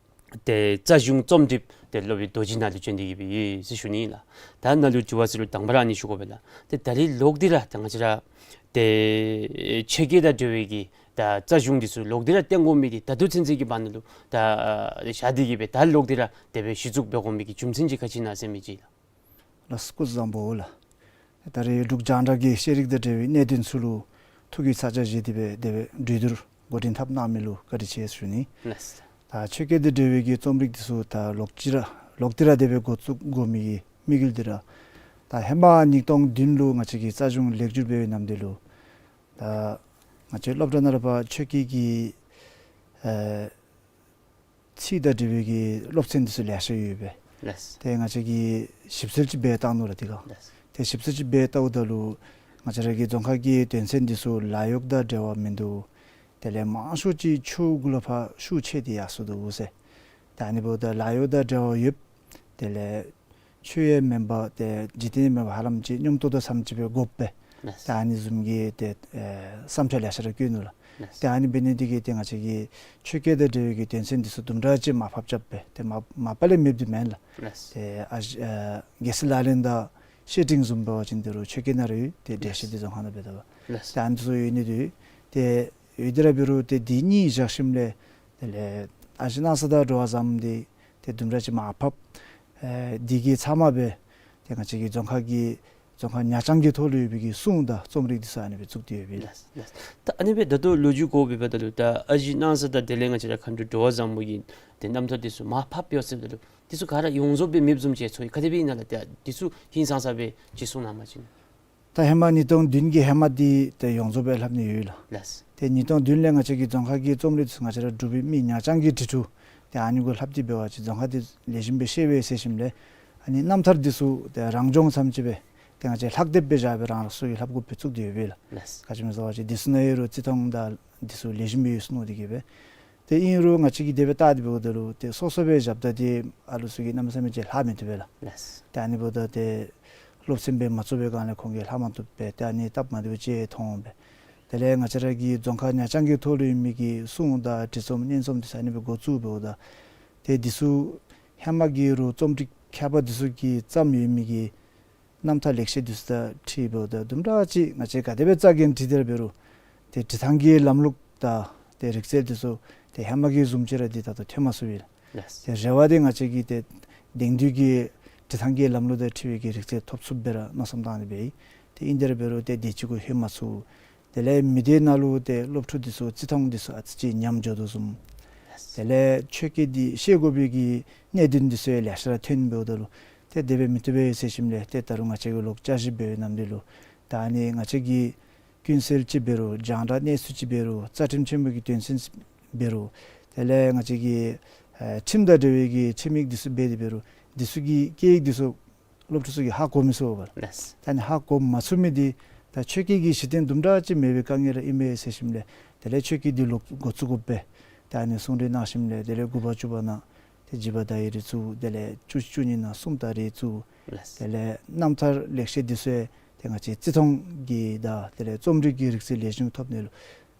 ཏེ་རྩ་གཞུང་རྩོམ་སྒྲིགཔ་ཏེ་སློབ་དཔོན་རྡོ་རྗེ་ནཱ་ལུ་བྱོན་ཏེ་གི་སྦེ་ཡོད་ཟེར་ཞུ་ནི་ལགས། ད་ནཱ་ལུ་དྲི་བ་ཟེར་རུང་དང་པ་ར་ཨ་ནི་ཞུ་དགོ་པས་ལགས། ཏེ་ད་རིས་ལོག་སྟེ་ར་ཏེ་ང་བཅས་ར་ཏེ་ཆོས་སྐད་དང་འབྲེལ་བའི་གི་ད་རྩ་གཞུང་འདི་ཚུ་ལོག་སྟེ་ར་བཏོན་དགོ་མི་འདི་ད་ལྟོ་ཚུན་ཚོད་ཀྱི་བར་ན་ལུ་ད་བཞག་སྟེ་གི་སྦེ་ད་ལོག་སྟེ་ར་དེ་སྦེ་གཞི་བཙུགས་འབད་དགོ་མི་གི་རྒྱུ་མཚན་ཅིག་ག་ཅི་ཨིན་ན་ཟེར་མི་ཅིག་ལགས། ལགས་སོ། སྐུ་གཟུགས་བཟང་པོ་ལགས། ད་རེས་འབྲུག་རྒྱང་བསྒྲགས་ཀྱི་ཤེས་རིག་དང་འབྲེལ་བའི་གནད་དོན་ཚུ་ལུ་ཐུགས་ཀྱི་ཚ་གྱང་བཞེས་ཏེ་སྦེ་དེ་སྦེ་གྲོས་བསྡུར་འགོ་འདྲེན་འཐབ་གནང་མི་ལུ་བཀའ་དྲིན་ཆེ་ཞུ་ནི། ལགས་སོ། ད་ཆོས་སྐད་དང་འབྲེལ་བའི་གི་རྩོམ་རིག་འདི་ཚུ་ད་ལོག་ཅི་ར་ལོག་སྟེ་ར་དེ་སྦེ་འགོ་བཙུགས་དགོ་མི་གི་དམིགས་ཡུལ་འདི་ར་ད་ཧེ་མ་ཉིས་སྟོང་བདུན་ལུ་ང་བཅས་ཀྱི་རྩ་གཞུང་ལེགས་བསྒྱུར་འབད་བའི་ནམ་དུས་ལུ་ད་ང་བཅས་སློབ་གྲྭ་ནང་ར་ཕར་ཆོས་སྐད་ཀྱི་ཨེ་ཚིག་དང་འབྲེལ་བའི་གི་སློབ་ཚན་འདི་ཚུ་ལེ་ཤ་ཡོད་པས། ལགས་སོ། ཏེ་ང་བཅས་ཀྱིས་ཞིབ་འཚོལ་ཅིག་འབད་བལྟ་ནུག་ལགས་དེ་སྒང་། ལགས་སོ། ཏེ་ཞིབ་འཚོལ་ཅིག་འབད་བལྟཝ་ད་ལུ་ང་བཅས་ར་གི་རྫོང་ཁ་གི་དོན་ཚན་འདི་ཚུ་ལཱ་གཡོག་དང་འབྲེལ་བ་མིན་འདུག། དེ་ལས་མང་ཤོས་ཅིག་ཆོས་གུ་ལུ་ཕར་ཤུགས་ཆེ་སྟེ་ཡར་སོ་འདུག་ཟེར། ད་ཨ་ནི་འབདཝ་ད་ལཱ་གཡོག་དང་འབྲེལ་བ་ཡོདཔ་དེ་ལས་ཆོས་ཡང་མེན་པར་ཏེ་འཇིག་རྟེན་མེན་པར་ཧ་ལམ་ཅིག་སྙོམས་ཏོག་ཏོ་ཙམ་ཅིག་སྦེ་དགོཔ་སྦེ། ལགས་སོ། ད་ཨ་ནི་བཟུམ་གྱི་ཏེ་ཨེ་བསམ་འཆར་ལེ་ཤ་ར་བཀོད་ནུག་ལགས། ལགས་སོ། ཏེ་ཨ་ནི་འབད་ནི་འདི་གིས་ཏེ་ང་བཅས་ཀྱི་ཆོས་སྐད་དང་འབྲེལ་བའི་གི་དོན་ཚན་འདི་ཚུ་དུམ་གྲ་ཅིག་མར་ཕབ་རྐྱབ་སྦེ་ཏེ་མ་མ་པ་ལས་མེདཔ་འདི་མེན་ལགས། ལགས་སོ། ཏེ་ཨ་ཨེ་རྒྱལ་སྲས་ལག་ལེན་དང་བཤེས་སྤྲིང་བཟུམ་འབད་བ་ཅིན་དེ་རུ་ཆོས་སྐད་ནང་ར་ཡོད། ཏེ་འགྲེལ་བཤད་འདི་རྫོང་ཁ་ནང་འབད་དོ་བ། ལགས་སོ། ཏེ་ཨ་ནི་ཚུ་ཡོད་ནི་འདི་ཏེ་ཡོད་དེ་ར་འབད་རུང་ཏེ་འདི་གཉིས་བཞག་ཞིནམ་ལས་དེ་ལས་ཨ་ཞེ་སྣང་ས་དང་འགྲོ་བ་བཟང་མོ་འདི་ཏེ་དུམ་གྲ་ཅིག་མར་ཕབ། ཨེ་འདི་གི་ཚབ་མ་སྦེ་ཏེ་ང་བཅས་ཀྱི་རྫོང་ཁ་གི་རྫོང་ཁ་ཉག་རྐྱང་གི་ཐོག་ལུ་ཡོད་པའི་གི་སྲུང་དང་རྩོམ་རིག་འདི་ཚུ་ཨ་ནི་སྦེ་བཙུགས་ཏེ་ཡོད་པས། ལགས་སོ། ལགས་སོ། ད་ཨ་ནི་སྦེ་ད་ལྟོ་ལོ་རྒྱུས་གོ་བའི་བར་ན་ལུ་ད་ཨ་ཞེ་སྣང་ས་དང་དེ་ལས་ང་བཅས་ར་མཁའ་འགྲོ་འགྲོ་བ་བཟང་མོ་གི་ཏེ་རྣམ་ཐར་འདི་ཚུ་མར་ཕབ་ཡོད་ཟེརཝ་ད་ལུ་འདི་ཚུ་ག་ར་ཡོངས་རྫོགས་སྦེ་མེདཔ་བཟུམ་ཅིག་ཚོར་ཡི། ག་དེ་སྦེ་ཨིན་ན་ལགས། ཏེ་འདི་ཚུ་ཧིང་སངས་ས་སྦེ་ཅིག་གསུང་གནང་བ་ཅིན། ད་ཧེ་མ་ཉིས་སྟོང་བདུན་གྱི་ཧེ་མ་འདི་ཏེ་ཡོངས་རྫོགས་སྦེ་ལྷབ་ནི་ཡོད་ལགས། ལགས་སོ། ཏེ་ཉིས་སྟོང་བདུན་ལས་ང་བཅས་ཀྱི་རྫོང་ཁ་གི་རྩོམ་རིག་ཚུ་ང་བཅས་ར་འབྲུག་པའི་མི་ཉག་རྐྱང་གི་བྲིས་འབྲུ་ཏེ་ཨ་ནི་གུ་ལྷབ་སྟེ་འབད་བ་ཅིན་རྫོང་ཁ་འདི་ལེགས་ཤོམ་སྦེ་ཤེས་པས་ཟེར་ཞིནམ་ལས་ཨ་ནི་རྣམ་ཐར་འདི་ཚུ་ཏེ་རང་སྦྱོང་ཙམ་ཅིག་སྦེ་ཏེ་ང་བཅས་ལྷག་དེབ་སྦེ་བཞག་སྦེ་རང་རང་སོའི་ལྷབ་དགོཔ་སྦེ་བཙུགས་ཏེ་ཡོད་པས་ལགས། ལགས་སོ། ག་ཅི་སྨོ་ཟེར་བ་ཅིན་འདི་ཚུ་ནང་ཡོད་རུང་རྩིས་མཐོང་དང་འདི་ཚུ་ལེགས་ཤོམ་སྦེ་ཡོད་ཟེར་མནོ་སྟེ་གི་སྦེ། ཏེ་ཨིན་རུང་ང་བཅས་ཀྱིས་དེ་སྦེ་བལྟ་སྟེ་འབདཝ་ད་ལུ་ཏེ་སོ་སོ་སྦེ་རྐྱབ་ད་ཏེ་ཨ་ལུ་ཚུ་གིས་གནམ་མེད་ས་མེད་ཅིག་ལྷག་མི་བཏུབ་པས་ལགས། ལགས་སོ། ཏེ་ཨ་ནི་འབདཝ་ད་ཏེ་སློབ་ཚན་སྦེ་མ་བཙུགས་པའི་སྒང་ལས་ཁོང་གིས་ལྷག་མ་བཏུབ་པས། ཏེ་ཨ་ནི་སྟབས་མ་བདེཝ་ཅིག་མཐོང་སྦེ། དེ་ལས་ང་བཅས་ར་གི་རྫོང་ཁ་ཉག་རྐྱང་གི་ཐོག་ལུ་ཡོད་མི་གི་སྲུང་དང་བྲིས་རྩོམ་སྙན་རྩོམ་འདི་ཚུ་ཨ་ནི་སྦེ་འགོ་བཙུགས་འབདཝ་ད་ཏེ་འདི་ཚུ་ཧེ་མ་གི་རུང་རྩོམ་སྒྲིག་མཁས་པ་འདི་ཚུ་གིས་བརྩམས་ཡོད་མི་གི་རྣམ་ཐར་ལེགས་བཤད་འདི་ཚུ་དང་འཁྲིལ་འབདཝ་ད་དུམ་གྲ་ཅིག་ང་བཅས་ག་དེ་སྦེ་རྩ་འགེངས་འབྲི་སྟེ་ར་འབད་རུང་ཏེ་འབྲི་ཐངས་ཀྱི་ལམ་ལུགས་དང་ཏེ་རིག་རྩལ་འདི་ཚུ་ཏེ་ཧེ་མ་གི་བཟུམ་ཅིག་ར་འདི་ད་ལྟོ་ཐོན་མ་ཚུགས་པས་ལགས། ལགས། ཏེ་རེ་བ་འདི་ང་བཅས་ཀྱིས་ཏེ་དེང་དུས་ཀྱི་འབྲི་ཐངས་ཀྱི་ལམ་ལུགས་དང་འཁྲིལ་བའི་གི་རིག་རྩལ་ཐོབ་ཚུགསཔ་སྦེ་ར་མནོ་བསམ་བཏང་སྟེ་འབད་ཡི། ཏེ་ཨིན་དེ་ར་འབད་རུང་ཏེ་དེ་ཅིག་གུ་ལྷོད་མ་ཚུགས། དེ་ལས་མི་སྡེ་ནང་ལུ་ཏེ་སློབ་ཕྲུག་འདི་ཚུ་རྩིས་མཐོང་འདི་ཚུ་ཨ་ཙི་ཅིག་ཉམས་འགྱོ་དོ་བཟུམ། དེ་ལས་ཆོས་སྐད་འདི་ཤེས་དགོ་པའི་གི་གནད་དོན་འདི་ཚུ་ཡང་ལེ་ཤ་ར་ཐོན་འབདཝ་ད་ལུ་ཏེ་དེ་སྦེ་མི་བཏུབ་པས་ཟེར་ཞིནམ་ལས་ཏེ་ད་རུང་ང་བཅས་ཀྱིས་ལོག་བསྐྱར་ཞིབ་འབད་བའི་ནམ་དུས་ལུ་ད་ཨ་ནི་ང་བཅས་ཀྱི་ཀུན་གསལ་ཅིག་འབད་རུང་རྒྱང་བསྒྲགས་གནས་ཚུལ་ཅིག་འབད་རུང་རྩ་ཁྲིམས་ཆེན་མོ་གི་དོན་ཚན་འབད་རུང་དེ་ལས་ང་བཅས་ཀྱི་ཨེ་ཁྲིམས་དང་འབྲེལ་བའི་གི་ཁྲིམས་ཡིག་འདི་ཚུ་འབད་དེ་འབད་རུང་འདི་ཚུ་གི་སྐད་ཡིག་འདི་ཚུ་སློབ་ཕྲུག་ཚུ་གིས་ཧ་གོ་མི་ཚུགས་པས་ལགས། ལགས། ད་ཨ་ནི་ཧ་གོ་མ་ཚུགས་མི་འདི་ད་ཆོས་སྐད་ཀྱི་གཞི་རྟེན་དུམ་གྲ་ཅིག་མེད་པའི་དཀའ་ངལ་ར་ཨིན་མས་ཟེར་ཞིནམ་ལས་དེ་ལས་ཆོས་སྐད་འདི་ལོག་འགོ་བཙུགས་དགོ་པས། ད་ཨ་ནི་གསུང་གྲོས་གནང་ཞིནམ་ལས་དེ་ལས་དགུ་པ་བཅུ་པ་ནང་ཏེ་འཇིགས་པ་དང་ཡི་རེ་བཙུགས། དེ་ལས་བཅུ་བཅུ་གཉིས་ནང་སུམ་རྟགས་རེ་བཙུགས། ལགས། དེ་ལས་རྣམ་ཐར་ལེགས་བཤད་འདི་ཚུ་ཡང་ཏེ་ང་བཅས་རྩིས་མཐོང་གི་དང་དེ་ལས་རྩོམ་རིག་གི་རིག་རྩལ་ལེགས་ཤོམ་ཐོབ་ནི་ལུ་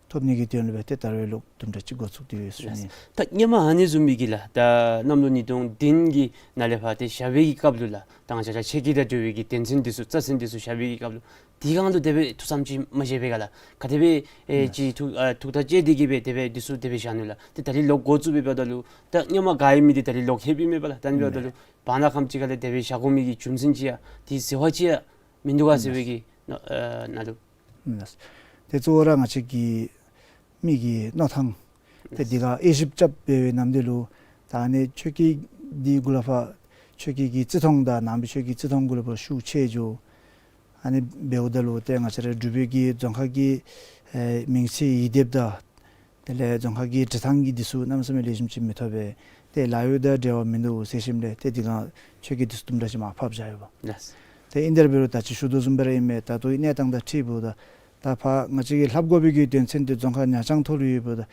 ཐོབ་ནི་གི་དོན་ལུ་སྦེ་ཏེ་ད་རུང་ལོག་དུམ་གྲ་ཅིག་འགོ་བཙུགས་ཏེ་ཡོད་ཟེར་ཞུ་ནི། ད་སྔོན་མ་ཨ་ནི་བཟུམ་མའི་གི་ལགས་ད་གནམ་ལོ་ཉིས་སྟོང་བདུན་གྱི་ནང་ལས་ཕར་ཏེ་བཞག་པའི་གི་སྐབས་ལུ་ལགས་ད་ང་བཅས་ར་ཆོས་སྐད་དང་འབྲེལ་བའི་གི་དོན་ཚན་འདི་ཚུ་རྩ་ཚན་འདི་ཚུ་བཞག་པའི་གི་སྐབས་ལུ་དེ་སྒང་ལུ་དེ་སྦེ་ཐུགས་བསམ་ཅིག་མ་བཞེས་པས་ག་ལགས། ག་དེ་སྦེ་ཨེ་ཅིག་ཐུགས་ཨ་ཐུགས་ཐག་བཅད་དེ་གི་སྦེ་དེ་སྦེ་འདི་ཚུ་དེ་སྦེ་བཞག་ནུག་ལགས། ཏེ་ད་རིས་ལོག་འགོ་བཙུགས་པའི་བར་ན་ལུ་ད་སྔོན་མ་ག་ཨིན་མི་འདི་ད་རིས་ལོག་ལྷོདཔ་ཨིན་མས་པ་ལགས། ད་ཨ་ནི་བར་ན་ལུ་བར་ན་ཁམས་ཅིག་ཁ་ལས་དེ་སྦེ་བཞག་དགོ་མི་གི་རྒྱུ་མཚན་ཅིག་ཡང་དེ་ཟེར་བ་ཅིག་ཡང་མིན་འདུག་ག་ཟེར་བའི་གི་ནང་ཨ་ནང་ལུ། ལགས། ཏེ་གཙོ་བོ་ར་ང་བཅས་ཀྱི་མི་གི་མནོ་ཐངས་ཏེ་འདི་ག་དབྱེ་ཞིབ་རྐྱབ་པའི་ནམ་དུས་ལུ་ད་ཨ་ནི་ཆོས་སྐད་འདི་གུ་ལས་ཕར་ཆོས་སྐད་ཀྱི་རྩིས་མཐོང་དང་ནང་པའི་ཆོས་ཀྱི་རྩིས་མཐོང་གུ་ལས་ཕར་ཤུགས་ཆེ་འགྱོ། ཨ་ནི་འབདཝ་ད་ལུ་ཏེ་ང་བཅས་ར་འབྲུག་པའི་གི་རྫོང་ཁག་གི་ཨེ་མིང་ཚིག་ཡིག་སྡེབ་དང་དེ་ལས་རྫོང་ཁག་གི་འབྲི་ཐངས་ཀྱི་འདི་ཚུ་གནམ་མེད་ས་མེད་ལེགས་ཤོམ་ཅིག་མི་ཐོབ་པས། ཏེ་ལཱ་གཡོག་དང་འབྲེལ་བ་མིན་འདུག་ཟེར་ཞིནམ་ལས་ཏེ་འདི་གང་ཆོས་སྐད་འདི་ཚུ་དུམ་གྲ་ཅིག་མར་ཕབ་བཞག་ཡོདཔ། ལགས། ཏེ་ཨིན་དེ་ར་འབད་རུང་ད་ཅི་ཞུ་དོ་བཟུམ་སྦེ་ར་ཨིན་མས། ད་ལྟོའི་གནས་སྟངས་དང་འཁྲིལཝ་ད་ད་ཕར་ང་བཅས་ཀྱིས་ལྷབ་དགོ་པའི་གི་དོན་ཚན་འདི་རྫོང་ཁག་ཉག་རྐྱང་ཐོག་ལུ་ཡོདཔ་ད།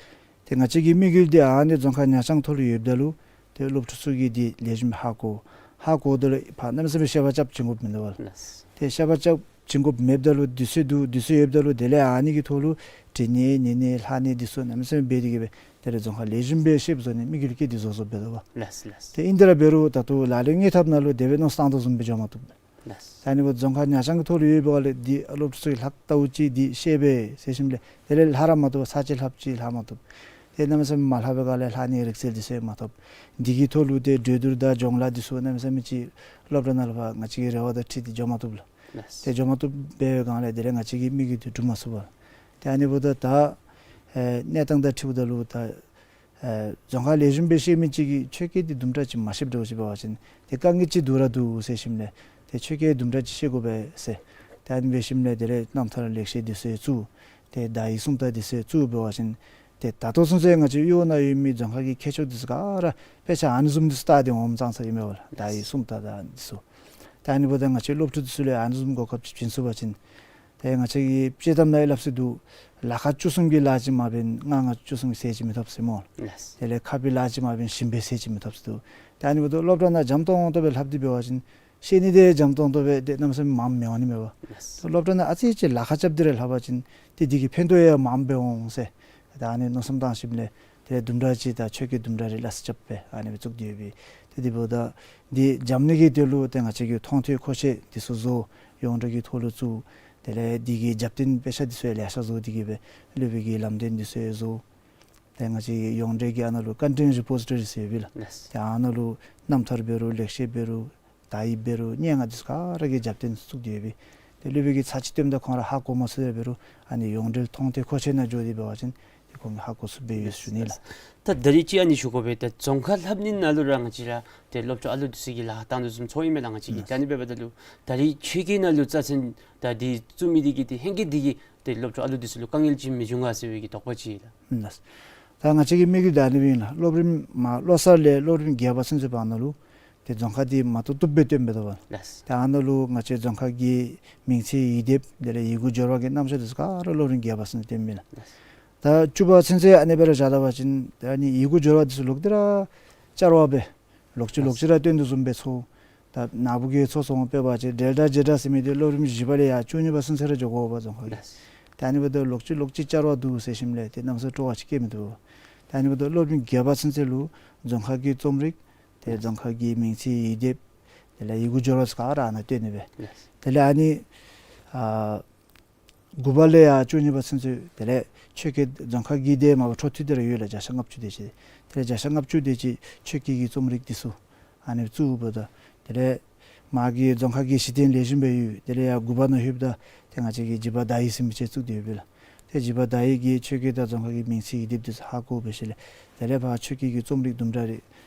ཏེ་ང་བཅས་ཀྱི་དམིགས་ཡུལ་འདི་ཨ་ནི་རྫོང་ཁག་ཉག་རྐྱང་ཐོག་ལུ་ཡོདཔ་ད་ལུ་ཏེ་སློབ་ཕྲུག་ཚུ་གིས་འདི་ལེགས་ཤོམ་ཧ་གོ། ཧ་གོཝ་ད་ལུ་ཕར་གནམ་མེད་ས་མེད་བཤད་པ་རྐྱབ་བྱིན་དགོཔ་མིན་འདུག་པ་ལགས། ལགས། ཏེ་བཤད་པ་རྐྱབ་བྱིན་དགོཔ་མེདཔ་ད་ལུ་དུས་ཚོད་འདུག། དུས་ཚོད་ཡོདཔ་ད་ལུ་དེ་ལས་ཨ་ནི་གི་ཐོག་ལུ་འབྲི་ནི་ཉན་ནི་ལྷག་ནི་འདི་ཚུ་གནམ་མེད་ས་མེད་འབད་དེ་གིས་སྦེ་དེ་ལས་རྫོང་ཁག་ལེགས་ཤོམ་སྦེ་ཤེསཔ་བཟོ་ནི་དམིགས་ཡུལ་གྱིས་འདི་བཟོ་བཟོཝ་འབད་དོ་པ། ལགས་ལགས། ཏེ་ཨིན་དེ་ར་འབད་རུང་ད་ལྟོ་ལག་ལེན་དངོས་ཐབས་ནང་ལུ་དེ་སྦེ་མནོ་བསམ་བཏང་དོ་བཟུམ་སྦེ་འགྱོ་མ་བཏུབ། ལགས། ད་ཨ་ནི་འབདཝ་ད་རྫོང་ཁག་ཉག་རྐྱང་གི་ཐོག་ལུ་ཡོད་པའི་སྒང་ལས་འདི་སློབ་ཕྲུག་ཚུ་གིས་ལྷག་ལྟཝ་ཅིག་འདི་ཤེས་པས་ཟེར་ཞིནམ་ལས་དེ་ལས་ལྷག་ར་མ་བཏུབ་ཚར་གཅིག་ལྷག་ཅི་ལྷག་མ་བཏུབ། ཏེ་གནམ་མེད་ས་མེད་མ་ལྷག་པའི་སྒང་ལས་ལྷག་ནི་རིག་རྩལ་འདི་ཚུ་ཡང་མ་ཐོབ། འདི་གི་ཐོག་ལུ་ཏེ་གྲོས་བསྡུར་དང་སྦྱོང་ལཱ་འདི་ཚུ་གནམ་མེད་ས་མེད་ཅིག་སློབ་གྲྭ་ནང་ལུ་ཕར་ང་བཅས་ཀྱི་རེ་བ་དང་འཁྲིལ་ཏེ་འགྱོ་མ་བཏུབ་ལགས། ལགས། ཏེ་འགྱོ་མ་བཏུབ་འབད་བའི་སྒང་ལས་དེ་ལས་ང་བཅས་ཀྱི་དམིགས་ཡུལ་འདི་འགྲུབ་མ་ཚུགས་པས། ཏེ་ཨ་ནི་འབདཝ་ད་ད་ཨེ་གནས་སྟངས་དང་འཁྲིལཝ་ད་ལུ་ད་ཨེ་རྫོང་ཁག་ལེགས་ཤོམ་སྦེ་ཤེས་མི་ཅིག་གིས་ཆོས་སྐད་འདི་དུམ་གྲ་ཅིག་མ་ཤེསཔ་འདྲཝ་ཅིག་འབད་བ་ཅིན་ཏེ་དཀའ་ངལ་ཅིག་འདུག་ར་འདུག་ཟེར་ཞིནམ་ལས་ཏེ་ཆོས་སྐད་དུམ་གྲ་ཅིག་ཤེས་དགོ་པས་ཟེར། ཏེ་ཨ་ནི་འབད་ཞིནམ་ལས་དེ་ལས་རྣམ་ཐར་ལེགས་བཤད་འདི་ཚུ་ཡང་བཙུགས། ཏེ་དག་ཡིག་སུམ་རྟགས་འདི་ཚུ་ཡང་བཙུགས་འབད་བ་ཅིན་ཏེ་ད་ལྟོ་ཚུན་ཚོད་ང་བཅས་གཡོག་ནང་ཡོད་མི་རྫོང་ཁག་གི་མཁས་མཆོག་འདི་ཚུ་ག་ར་དཔེ་ཆ་ཨ་ནི་བཟུམ་འདི་ཚུ་བལྟ་སྟེ་འོངམ་ཙང་ཙ་ཨིན་མས་པ་ལགས། དག་ཡིག་སུམ་རྟགས་དང་འདི་ཚུ། ཏེ་ཨ་ནི་འབདཝ་ད་ང་བཅས་སློབ་ཕྲུག་འདི་ཚུ་ལུ་ཡང་ཨ་ནི་བཟུམ་གོ་སྐབས་ཅིག་བྱིན་ཚུགས་པ་ཅིན། ཏེ་ང་བཅས་ཀྱི་དཔྱེ་གཏམ་ནང་ཡང་སླབ་སྲོལ་འདུག། ལ་ཁ་བཅུ་གསུམ་གྱི་ལཱ་ཅིག་མ་འབད་ན་ལྔ་ལྔ་བཅུ་གསུམ་གྱི་ཟས་ཅིག་མི་ཐོབ་ཟེར་སྨོ། ལགས། དེ་ལས་ཁ་སྦི་ལཱ་ཅིག་མ་འབད་ན་ཞིམ་པའི་ཟས་ཅིག་མི་ཐོབ་ཟེར་འདུག། ཏེ་ཨ་ནི་འབདཝ་ད་སློབ་གྲྭ་ནང་འཇམ་ཏོང་ཏོ་སྦེ་ལྷབ་སྟེ་འབད་བ་ཅིན་ཤེས་ནི་འདི་འཇམ་ཏོང་ཏོ་སྦེ་ཏེ་གནམ་མེད་ས་མེད་མངམ་མི་འོང་ནི་མས་པ། ལགས། སློབ་གྲྭ་ནང་ཨ་ཙི་ཅིག་ལ་ཁ་རྐྱབ་སྟེ་ར་ལྷབ་པ་ཅིན་ཏེ་འདི་གིས་ཕན་ཐོགས་ཡང་མངམ་སྦེ་འོང་ཟེར། ད་ཨ་ནི་མནོ་བསམ་བཏང་ཞིནམ་ལས་ཏེ་དུམ་གྲ་ཅིག་ད་ཆོས་སྐད་དུམ་གྲ་རེ་སླ་བསྲེ་རྐྱབ་སྦེ་ཨ་ནི་སྦེ་བཙུགས་ཏེ་ཡོད་པས། ཏེ་དེ་འབདཝ་ད་འདི་འཇམ་ནི་གི་དོན་ལུ་ཏེ་ང་བཅས་ཀྱིས་མཐོང་ཐོས་གོ་ཤེས་འདི་ཚུ་བཟོ། ཡོངས་འབྲེལ་གྱི་ཐོག་ལུ་བཙུགས། དེ་ལས་འདི་གི་རྒྱབ་རྟེན་དཔེ་ཆ་འདི་ཚུ་ཡང་ལེ་ཤ་བཟོ་སྟེ་གིས་སྦེ་སློབ་དཔོན་གྱི་ལམ་སྟོན་འདི་ཚུ་ཡང་བཟོ། ཏེ་ང་བཅས་ཡོངས་འབྲེལ་གྱི་ཨ་ནཱ་ལུ་ཀོན་ཊེནཊ་རི་པོ་ཟི་ཊོ་རི་ཟེར་ཡོད་པས་ལགས། ལགས། ཏེ་ཨ་ནཱ་ལུ་རྣམ་ཐར་འབད་རུང་ལེགས་བཤད་འབད་རུང་དག་ཡིག་འབད་རུང་སྙན་ངག་འདི་ཚུ་ག་ར་གི་རྒྱབ་རྟེན་བཙུགས་ཏེ་ཡོད་པས། ཏེ་སློབ་དཔོན་གྱིས་ཚར་གཅིག་སྟོནམ་ད་ཁོང་ར་ཧ་གོ་མ་ཚུགས་ར་འབད་རུང་ཨ་ནི་ཡོངས་འབྲེལ་མཐོང་ཐོས་གོ་ཤེས་ནང་འགྱོ་སྟེ་འབད་བ་ཅིན་ཏེ་ཁོང་གིས་ཧ་གོ་ཚུགསཔ་ཡོད་ཟེར་ཞུ་ནི་ལགས། ད་ད་རིས་ཅིག་ཨ་ནི་ཞུ་དགོ་པས། ད་རྫོང་ཁ་ལྷབ་ནི་ནང་ལུ་ར་ང་བཅས་ར་ཏེ་སློབ་ཕྲུག་ཨ་ལུ་འདི་ཚུ་གིས་ལཱ་བཏང་དོ་བཟུམ་ཚོར་ཨིན་མས་ལགས། ང་བཅས་ཀྱིས་ད་ཨ་ནི་འབདཝ་ད་ལུ་ད་རིས་ཆོས་སྐད་ནང་ལུ་རྩ་ཚན་ད་འདི་བཙུགས་མི་འདི་གིས་ཏེ་ཧེང་སྐལ་འདི་གིས་ཏེ་སློབ་ཕྲུག་ཨ་ལུ་འདི་ཚུ་ལུ་དཀའ་ངལ་ཅིག་མི་འབྱུང་ག་ཟེར་བའི་གི་དོགས་པ་ཅིག་ལགས། ལགས། ད་ང་བཅས་ཀྱི་དམིགས་ཡུལ་ད་ཨ་ནི་སྦེ་ཨིན་ལགས། སློབ་རིམ་མ་ལོ་གསར་ལས་སློབ་རིམ་བརྒྱད་པ་ཚུན་ཚོད་བར་ན་ལུ་ཏེ་རྫོང་ཁ་འདི་མ་བཏུབ་བཏུབ་སྦེ་སྟོན་འབད་དོ་པ། ལགས། ཏེ་ཨ་ནཱ་ལུ་ང་བཅས་རྫོང་ཁ་གི་མིང་ཚིག་ཡིག་སྡེབ་དེ་ལས་ཡི་གུ་སྦྱོར་བ་གི་རྣམ་གཞག་འདི་ཚུ་ག་ར་སློབ་རིམ་བརྒྱད་པ་ཚུན་ཚོད་སྟོན་མི་ལགས། ལགས། ད་བཅུ་པ་ཚུན་ཚོད་ཨ་ནི་སྦེ་ར་བཞག་ད་པ་ཅིན་ཏེ་ཨ་ནི་ཡི་གུ་སྦྱོར་བ་འདི་ཚུ་ལོག་སྟེ་ར་བསྐྱར་བ་སྦེ་ལོག་ཅི་ལོག་ཅི་ར་སྟོན་དོ་བཟུམ་སྦེ་ཚོར། ད་ནཱ་བུ་གིས་ཚོར་སོང་། དཔེ་འབད་བ་ཅིན་འབྲེལ་སྒྲ་བྱེད་སྒྲ་ཟེར་མི་འདི་སློབ་རིམ་བཞི་པ་ལས་ཡར་བཅུ་གཉིས་པ་ཚུན་ཚོད་ར་འགྱོ་དགོ་པ་རྫོང་ཁ་གི། ལགས། ད་ཨ་ནི་འབདཝ་ད་ལོག་ཅི་ལོག་ཅི་བསྐྱར་བ་འདུག་ཟེར་ཞིནམ་ལས་ཏེ་གནམ་མེད་ས་མེད་སྤྲོ་བ་ཅིག་སྐྱེ་མི་བཏུབ། ད་ཨ་ནི་འབདཝ་ད་སློབ་རིམ་བརྒྱད་པ་ཚུན་ཚོད་ལུ་རྫོང་ཁ་གི་རྩོམ་རིག་ཏེ་རྫོང་ཁ་གི་མིང་ཚིག་ཡིག་སྡེབ་དེ་ལས་ཡི་གུ་སྦྱོར་བ་ཚུ་ག་ར་ཨ་ནཱ་སྟོན་ནི་སྦེ། ལགས། དེ་ལས་ཨ་ནི་ཨ་དགུ་པ་ལས་ཡར་བཅུ་གཉིས་པ་ཚུན་ཚོད་དེ་ལས་ཆོས་སྐད་རྫོང་ཁ་གི་འདི་མ་པ་འཕྲོ་མཐུད་དེ་ར་ཡོད་ལགས། བརྒྱ་ཆ་ལྔ་བཅུ་དེ་ཅིག། དེ་ལས་བརྒྱ་ཆ་ལྔ་བཅུ་དེ་ཅིག་ཆོས་སྐད་ཀྱི་རྩོམ་རིག་འདི་ཚུ་ཨ་ནི་བཙུགས་འབདཝ་ད་དེ་ལས་མ་གི་རྫོང་ཁ་གི་གཞི་རྟེན་ལེགས་ཤོམ་སྦེ་ཡོད། དེ་ལས་ཡར་དགུ་པ་ནང་ལྷོདཔ་ད་ཏེ་ང་བཅས་ཀྱིས་འཇིགས་པ་དག་ཡིག་ཟེར་མི་ཅིག་བཙུགས་ཏེ་ཡོད་པས་ལགས། ཏེ་འཇིགས་པ་དག་ཡིག་གིས་ཆོས་སྐད་དང་རྫོང་ཁ་གི་མིང་ཚིག་ཡིག་སྡེབ་འདི་ཚུ་ཧ་གོ་སྦེ་ཞིནམ་ལས་དེ་ལས་ཕར་ཆོས་སྐད་ཀྱི་རྩོམ་རིག་དུམ་གྲ་རེ་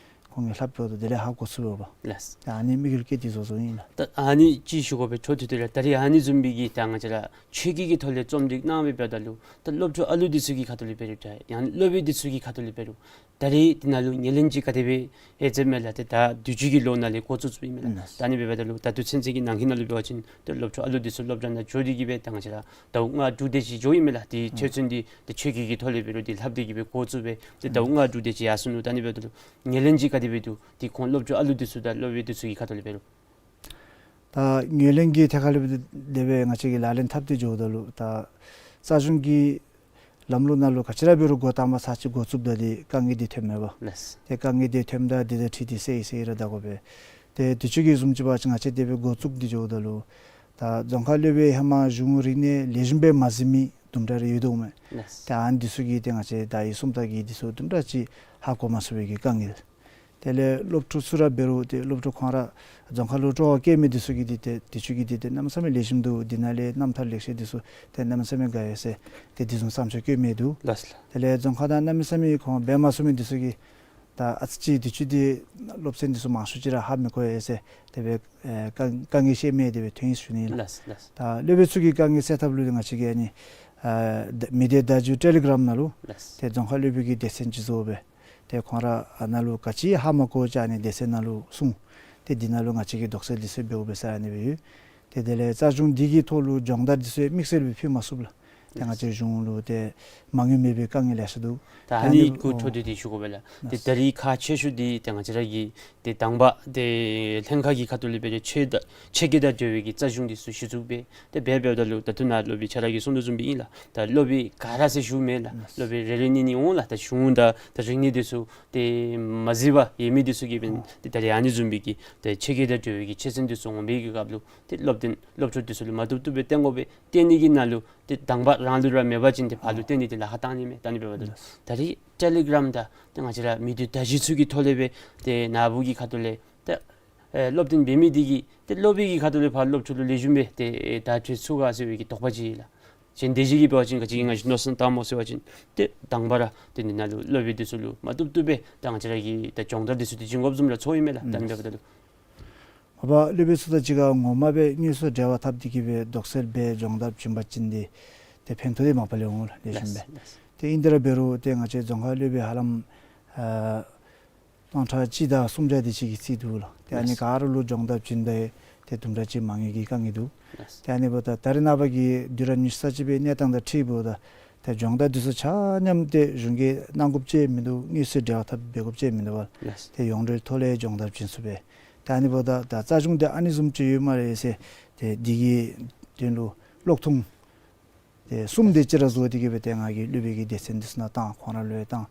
ཁོང་གིས་ལྷབ་འབདཝ་ད་དེ་ལས་ཧ་གོ་ཚུགས་པས་པ། ལགས། ད་ཨ་ནི་དམིགས་ཡུལ་གྱིས་འདི་བཟོ་བཟོཝ་ཨིན་ལགས། ད་ཨ་ནི་ཅིག་ཞུ་དགོ་པས། འཕྲོ་མཐུད་དེ་ར་ད་རིས་ཨ་ནི་བཟུམ་སྦེ་གི་ད་ང་བཅས་ར་ཆོས་སྐད་ཀྱི་ཐོག་ལས་རྩོམ་རིག་གནང་སྦེ་འབདཝ་ད་ལུ་ད་སློབ་ཕྲུག་ཨ་ལུ་འདི་ཚུ་གི་ཁ་ཐུག་ལས་འབད་རུང་ད་ཡང་སློབ་དཔོན་འདི་ཚུ་གི་ཁ་ཐུག་ལས་འབད་རུང་ད་རིས་འདི་ནང་ལུ་ཉེར་ལེན་ཅིག་ག་དེ་སྦེ་ཨེ་མཛད་མས་ལགས། ཏེ་ད་དུས་ཅི་གི་ལོ་ནང་ལས་འགོ་བཙུགས་བཙུགསཔ་ཨིན་མས་ལགས། ད་ཨ་ནི་འབདཝ་ད་ལུ་ད་དུས་ཚན་ཚན་གྱི་ནང་གི་ནང་ལུ་འབད་བ་ཅིན་ད་སློབ་ཕྲུག་ཨ་ལུ་འདི་ཚུ་སློབ་གྲྭ་ནང་འགྱོ་སྟེ་གིས་སྦེ་ད་ང་བཅས་ར་ཟླཝ་ལྔ་དྲུག་དེ་ཅིག་འགྱོཝ་ཨིན་མས་ལགས། ཏེ་ཆོས་ཚན་འདི་ཏེ་ཆོས་སྐད་ཀྱི་ཐོག་ལས་འབད་རུང་འདི་ལྷབ་སྟེ་གིས་སྦེ་འགོ་བཙུགས་སྦེ་ཏེ་ཟླཝ་ལྔ་དྲུག་དེ་ཅིག་ཡར་སོ་ནུག། ད་ཨ་ནི་འབདཝ་ད་ལུ་ཉེར་ལེན་ཅིག་ག་དེ་སྦེ་འདུག། ཏེ་ཁོང་སློབ་ཕྲུག་ཨ་ལུ་འདི་ཚུ་དང་སློབ་དཔོན་འདི་ཚུ་གི་ཁ་ཐུག་ལས་འབད་རུང་། ད་ཉེར་ལེན་གྱི་ཐད་ཁར་ལས་འབད་དེ་སྦེ་ང་བཅས་ཀྱིས་ལག་ལེན་འཐབ་སྟེ་འགྱོཝ་ད་ལུ་ད་རྩ་གཞུང་གི་ལམ་ལུགས་ནང་ལུ་ག་ཅི་ར་འབད་རུང་འགོ་དང་པ་ཚར་གཅིག་འགོ་བཙུགསཔ་ད་འདི་དཀའ་ངལ་འདི་ཐོནམ་མས་པ། ལགས། ཏེ་དཀའ་ངལ་འདི་ཐོནམ་ད་འདི་དང་འཁྲིལ་ཏེ་སེལ་སེལ་ར་བལྟ་དགོ་པས། ཏེ་དུས་ཅི་གི་བཟུམ་ཅིག་འབད་བ་ཅིན་ང་བཅས་དེ་སྦེ་འགོ་བཙུགས་ཏེ་འགྱོཝ་ད་ལུ་ད་རྫོང་ཁ་སློབ་དཔོན་ཧེ་མ་གཞུང་རིག་གནས་ལེགས་ཤོམ་སྦེ་མ་གཟིགས་མི་དུམ་གྲ་རེ་ཡོད་དོ་མས། ལགས། ཏེ་ཨ་ནི་འདི་ཚུ་གིས་ཏེ་ང་བཅས་དག་ཡིག་སུམ་རྟགས་ཀྱི་འདི་ཚུ་དུམ་གྲ་ཅིག་ཧ་གོ་མ་ཚུགས་པའི་གི་དཀའ་ངལ། དེ་ལས་སློབ་ཕྲུག་ཚུ་ར་འབད་རུང་ཏེ་སློབ་ཕྲུག་ཁོང་ར་རྫོང་ཁ་ལུ་སྤྲོ་བ་བསྐྱེད་མི་འདི་ཚུ་གིས་འདི་ཏེ་དུས་ཅི་གི་འདི་ཏེ་གནམ་མེད་ས་མེད་ལེགས་ཤོམ་འདུག། འདི་ནང་ལས་རྣམ་ཐར་ལེགས་བཤད་འདི་ཚུ་ཏེ་གནམ་མེད་ས་མེད་དགའ་ཡོད་ཟེར་ཏེ་འདི་བཟུམ་བསམ་ཚུལ་བཀོད་མི་འདུག། ལགས་སོ་ལགས། དེ་ལས་རྫོང་ཁ་ནང་གནམ་མེད་ས་མེད་ཁོང་འབད་མ་ཚུགས་མི་འདི་ཚུ་གིས་ ད་ཨ་ཙི་ཅིག་དུས་ཚོད་འདི་སློབ་ཚན་འདི་ཚུ་མང་ཤོས་ཅིག་ར་ཧ་མི་གོ་ཡ་ཟེར་དེ་སྦེ་ཨེ་དཀའ་དཀའ་ངལ་བཤད་མི་དེ་སྦེ་ཐོན་ཡི་ཟེར་ཞུ་ནི་ལགས། ལགས་ལགས། ད་སློབ་དཔོན་ཚུ་གི་དཀའ་ངལ་སེལ་ཐབས་ལུ་ང་བཅས་ཀྱིས་ཨ་ནི་ཨ་མི་སྡེ་བརྡ་བརྒྱུད་ཊེ་ལི་གྲམ་ནང་ལུ་ལགས། ཏེ་རྫོང་ཁ་སློབ་དཔོན་གྱི་སྡེ་ཚན་ཅིག་བཟོ་སྦེ་ཏེ་ཁོང་ར་ཨ་ནཱ་ལུ་ག་ཅི་ཧ་མ་གོ་ཅིག་ཨ་ནི་སྡེ་ཚན་ནང་ལུ་གསུང་། ཏེ་འདི་ནང་ལུ་ང་བཅས་ཀྱིས་དོགས་སེལ་འདི་ཚུ་འབདཝ་འབད་ས་ཨ་ནི་སྦེ་ཡོད། ཏེ་དེ་ལས་རྩ་གཞུང་འདི་གི་ཐོག་ལུ་སྦྱོང་བརྡར་འདི་ཚུ་དམིགས་བསལ་སྦེ་ཕུལ་མ་ཚུགས་ལགས། ཏེ་ང་བཅས་གཞུང་ལུ་ཏེ་མ་དངུལ་མེད་པའི་དཀའ་ངལ་ལེ་ཤ་འདུག། ད་ཨ་ནི་གུ་འཕྲོ་མཐུད་དེ་ཞུ་དགོ་པས་ལགས། ཏེ་ད་རིས་ཁག་ཆེ་ཤོས་འདི་ཏེ་ང་བཅས་ར་གི་ཏེ་དང་པ་ཏེ་ལྷན་ཁག་གི་ཁ་ཐུག་ལས་འབད་རུང་ཆོས་དང་ཆོས་བརྒྱད་དང་འབྲེལ་བའི་གི་རྩ་གཞུང་འདི་ཚུ་གཞི་བཙུགས་འབད། ཏེ་འབད་འབདཝ་ད་ལུ་ད་ལྟོ་ནཱ་སློབ་དཔོན་ཁྱོད་ར་གིས་གསུང་དོ་བཟུམ་སྦེ་ཨིན་ལགས། ད་སློབ་དཔོན་ག་ར་ཟེར་ཞུཝ་མེན་ལགས། སློབ་དཔོན་རེ་རེ་གཉིས་གཉིས་འོང་ལགས། ད་གཞུང་དང་ད་རིག་གནས་འདི་ཚུ་ཏེ་མ་གཟིགས་པར་ཡོད་མི་འདི་ཚུ་གིས་འབད་ཏེ་ད་རིས་ཨ་ནི་བཟུམ་སྦེ་གི་ཏེ་ཆོས་བརྒྱད་དང་འབྲེལ་བའི་གི་ཆོས་ཚན་འདི་ཚུ་འོང་བའི་གི་སྐབས་ལུ་ཏེ་སློབ་སྟོན་སློབ་ཕྲུག་འདི་ཚུ་ལུ་མ་བཏུབ་བཏུབ་སྦེ་སྟོན་དགོ་པས། སྟོན་ནི་གི་ནང་ལུ་ཏེ་དང་པ་རང་ལུ་ར་མེད་པ་ཅིན་ཏེ་ཕར་ལུ་སྟོན་ནི་འདི་ལཱ་ཁག་བཏང་ནི་མས། བཏང་ནི་འབདཝ་ད་ལུ་ད་རིས་ཊེ་ལི་གྲམ་དང་ཏེ་ང་བཅས་ར་མི་སྡེ་བརྡ་བརྒྱུད་ཚུ་གི་ཐོག་ལས་འབད་ཏེ་ནཱ་བུ་གི་ཁ་ཐུག་ལས་ཏེ་ཨེ་སློབ་སྟོན་འབད་མི་འདི་གིས་ཏེ་སློབ་དཔོན་གྱི་ཁ་ཐུག་ལས་ཕར་སློབ་ཕྲུག་ལུ་ལེགས་ཤོམ་སྦེ་ཏེ་ཨེ་བརྡ་སྤྲོད་ཚུགས་ག་ཟེར་བའི་གི་དོགས་པ་ཅིག་ལགས། གཞན་སྡེ་བཞི་གིས་འབད་བ་ཅིན་ག་ཅི་གི་ང་བཅས་མནོ་བསམ་བཏངམ་སྨོ་ཟེར་བ་ཅིན་ཏེ་དང་པ་ར་ཏེ་འདི་ནང་ལུ་སློབ་དཔོན་འདི་ཚུ་ལུ་མ་བཏུབ་བཏུབ་སྦེ་ད་ང་བཅས་ར་གིས་ད་སྦྱོང་བརྡར་འདི་ཚུ་ཏེ་བྱིན་དགོཔ་བཟུམ་ར་ཚོར་ཡི་མས་ལགས། ད་ཨ་ནི་འབདཝ་ད་ལུ། མ་པ་སློབ་དཔོན་ཚུ་དང་གཅིག་ཁར་ངོ་མ་སྦེ་དངོས་སུ་འབྲེལ་བ་འཐབ་སྟེ་གི་སྦེ་དོགས་སེལ་འབད་སྦྱོང་བརྡར་བྱིན་པ་ཅིན་ཏེ་ཏེ་ཕན་ཐོགས་འདི་མ་པ་ལས་འོང་ལགས། ལེགས་ཤོམ་སྦེ། ལགས་ལགས། ཏེ་ཨིན་ཏེ་ར་འབད་རུང་ཏེ་ང་བཅས་རྫོང་ཁ་སློབ་དཔོན་ཧ་ལམ་ཨ་སྟོང་ཕྲག་གཅིག་དང་སུམ་བརྒྱ་དེ་ཅིག་གི་རྩིས་འདུག་ལགས། ཏེ་ཨ་ནི་ལགས། ག་ར་ལུ་སྦྱོང་བརྡར་བྱིན་ད་ཏེ་དུམ་གྲ་ཅིག་མ་དངུལ་གྱི་དཀའ་ངལ་འདུག། ལགས། ཏེ་ཨ་ནི་འབདཝ་ད་ད་རེས་ནངས་པ་གི་དུས་རབས་ཉི་ཤུ་རྩ་གཅིག་པའི་གནས་སྟངས་དང་འཁྲིལཝ་ད་ཏེ་སྦྱོང་བརྡར་འདི་ཚུ་ཆ་མཉམ་ཏེ་གཞུང་གིས་གནང་དགོཔ་ཅིག་མིན་འདུག། དངོས་སུ་འབྲེལ་བ་འཐབ་འབད་དགོཔ་ཅིག་མིན་འདུག་པ། ལགས། ཏེ་ཡོངས་འབྲེལ་ཐོག་ལས་སྦྱོང་བརྡར་བྱིན་ཚུགས་པས། ཏེ་ཨ་ནི་འབདཝ་ད་ད་རྩ་གཞུང་འདི་ཨ་ནི་བཟུམ་ཅིག་ཡོད་སྨ་རེ་ཟེར་ཏེ་འདི་གི་དོན་ལུ་གློག་ཐུང་ཏེ་གསུམ་དེ་ཅིག་ར་བཟོ་སྟེ་གི་སྦེ་ཏེ་ང་གིས་སློབ་དཔོན་གྱི་སྡེ་ཚན་འདི་ཚུ་ནང་བཏང་། ཁོང་ར་ལུ་ཡང་བཏང་།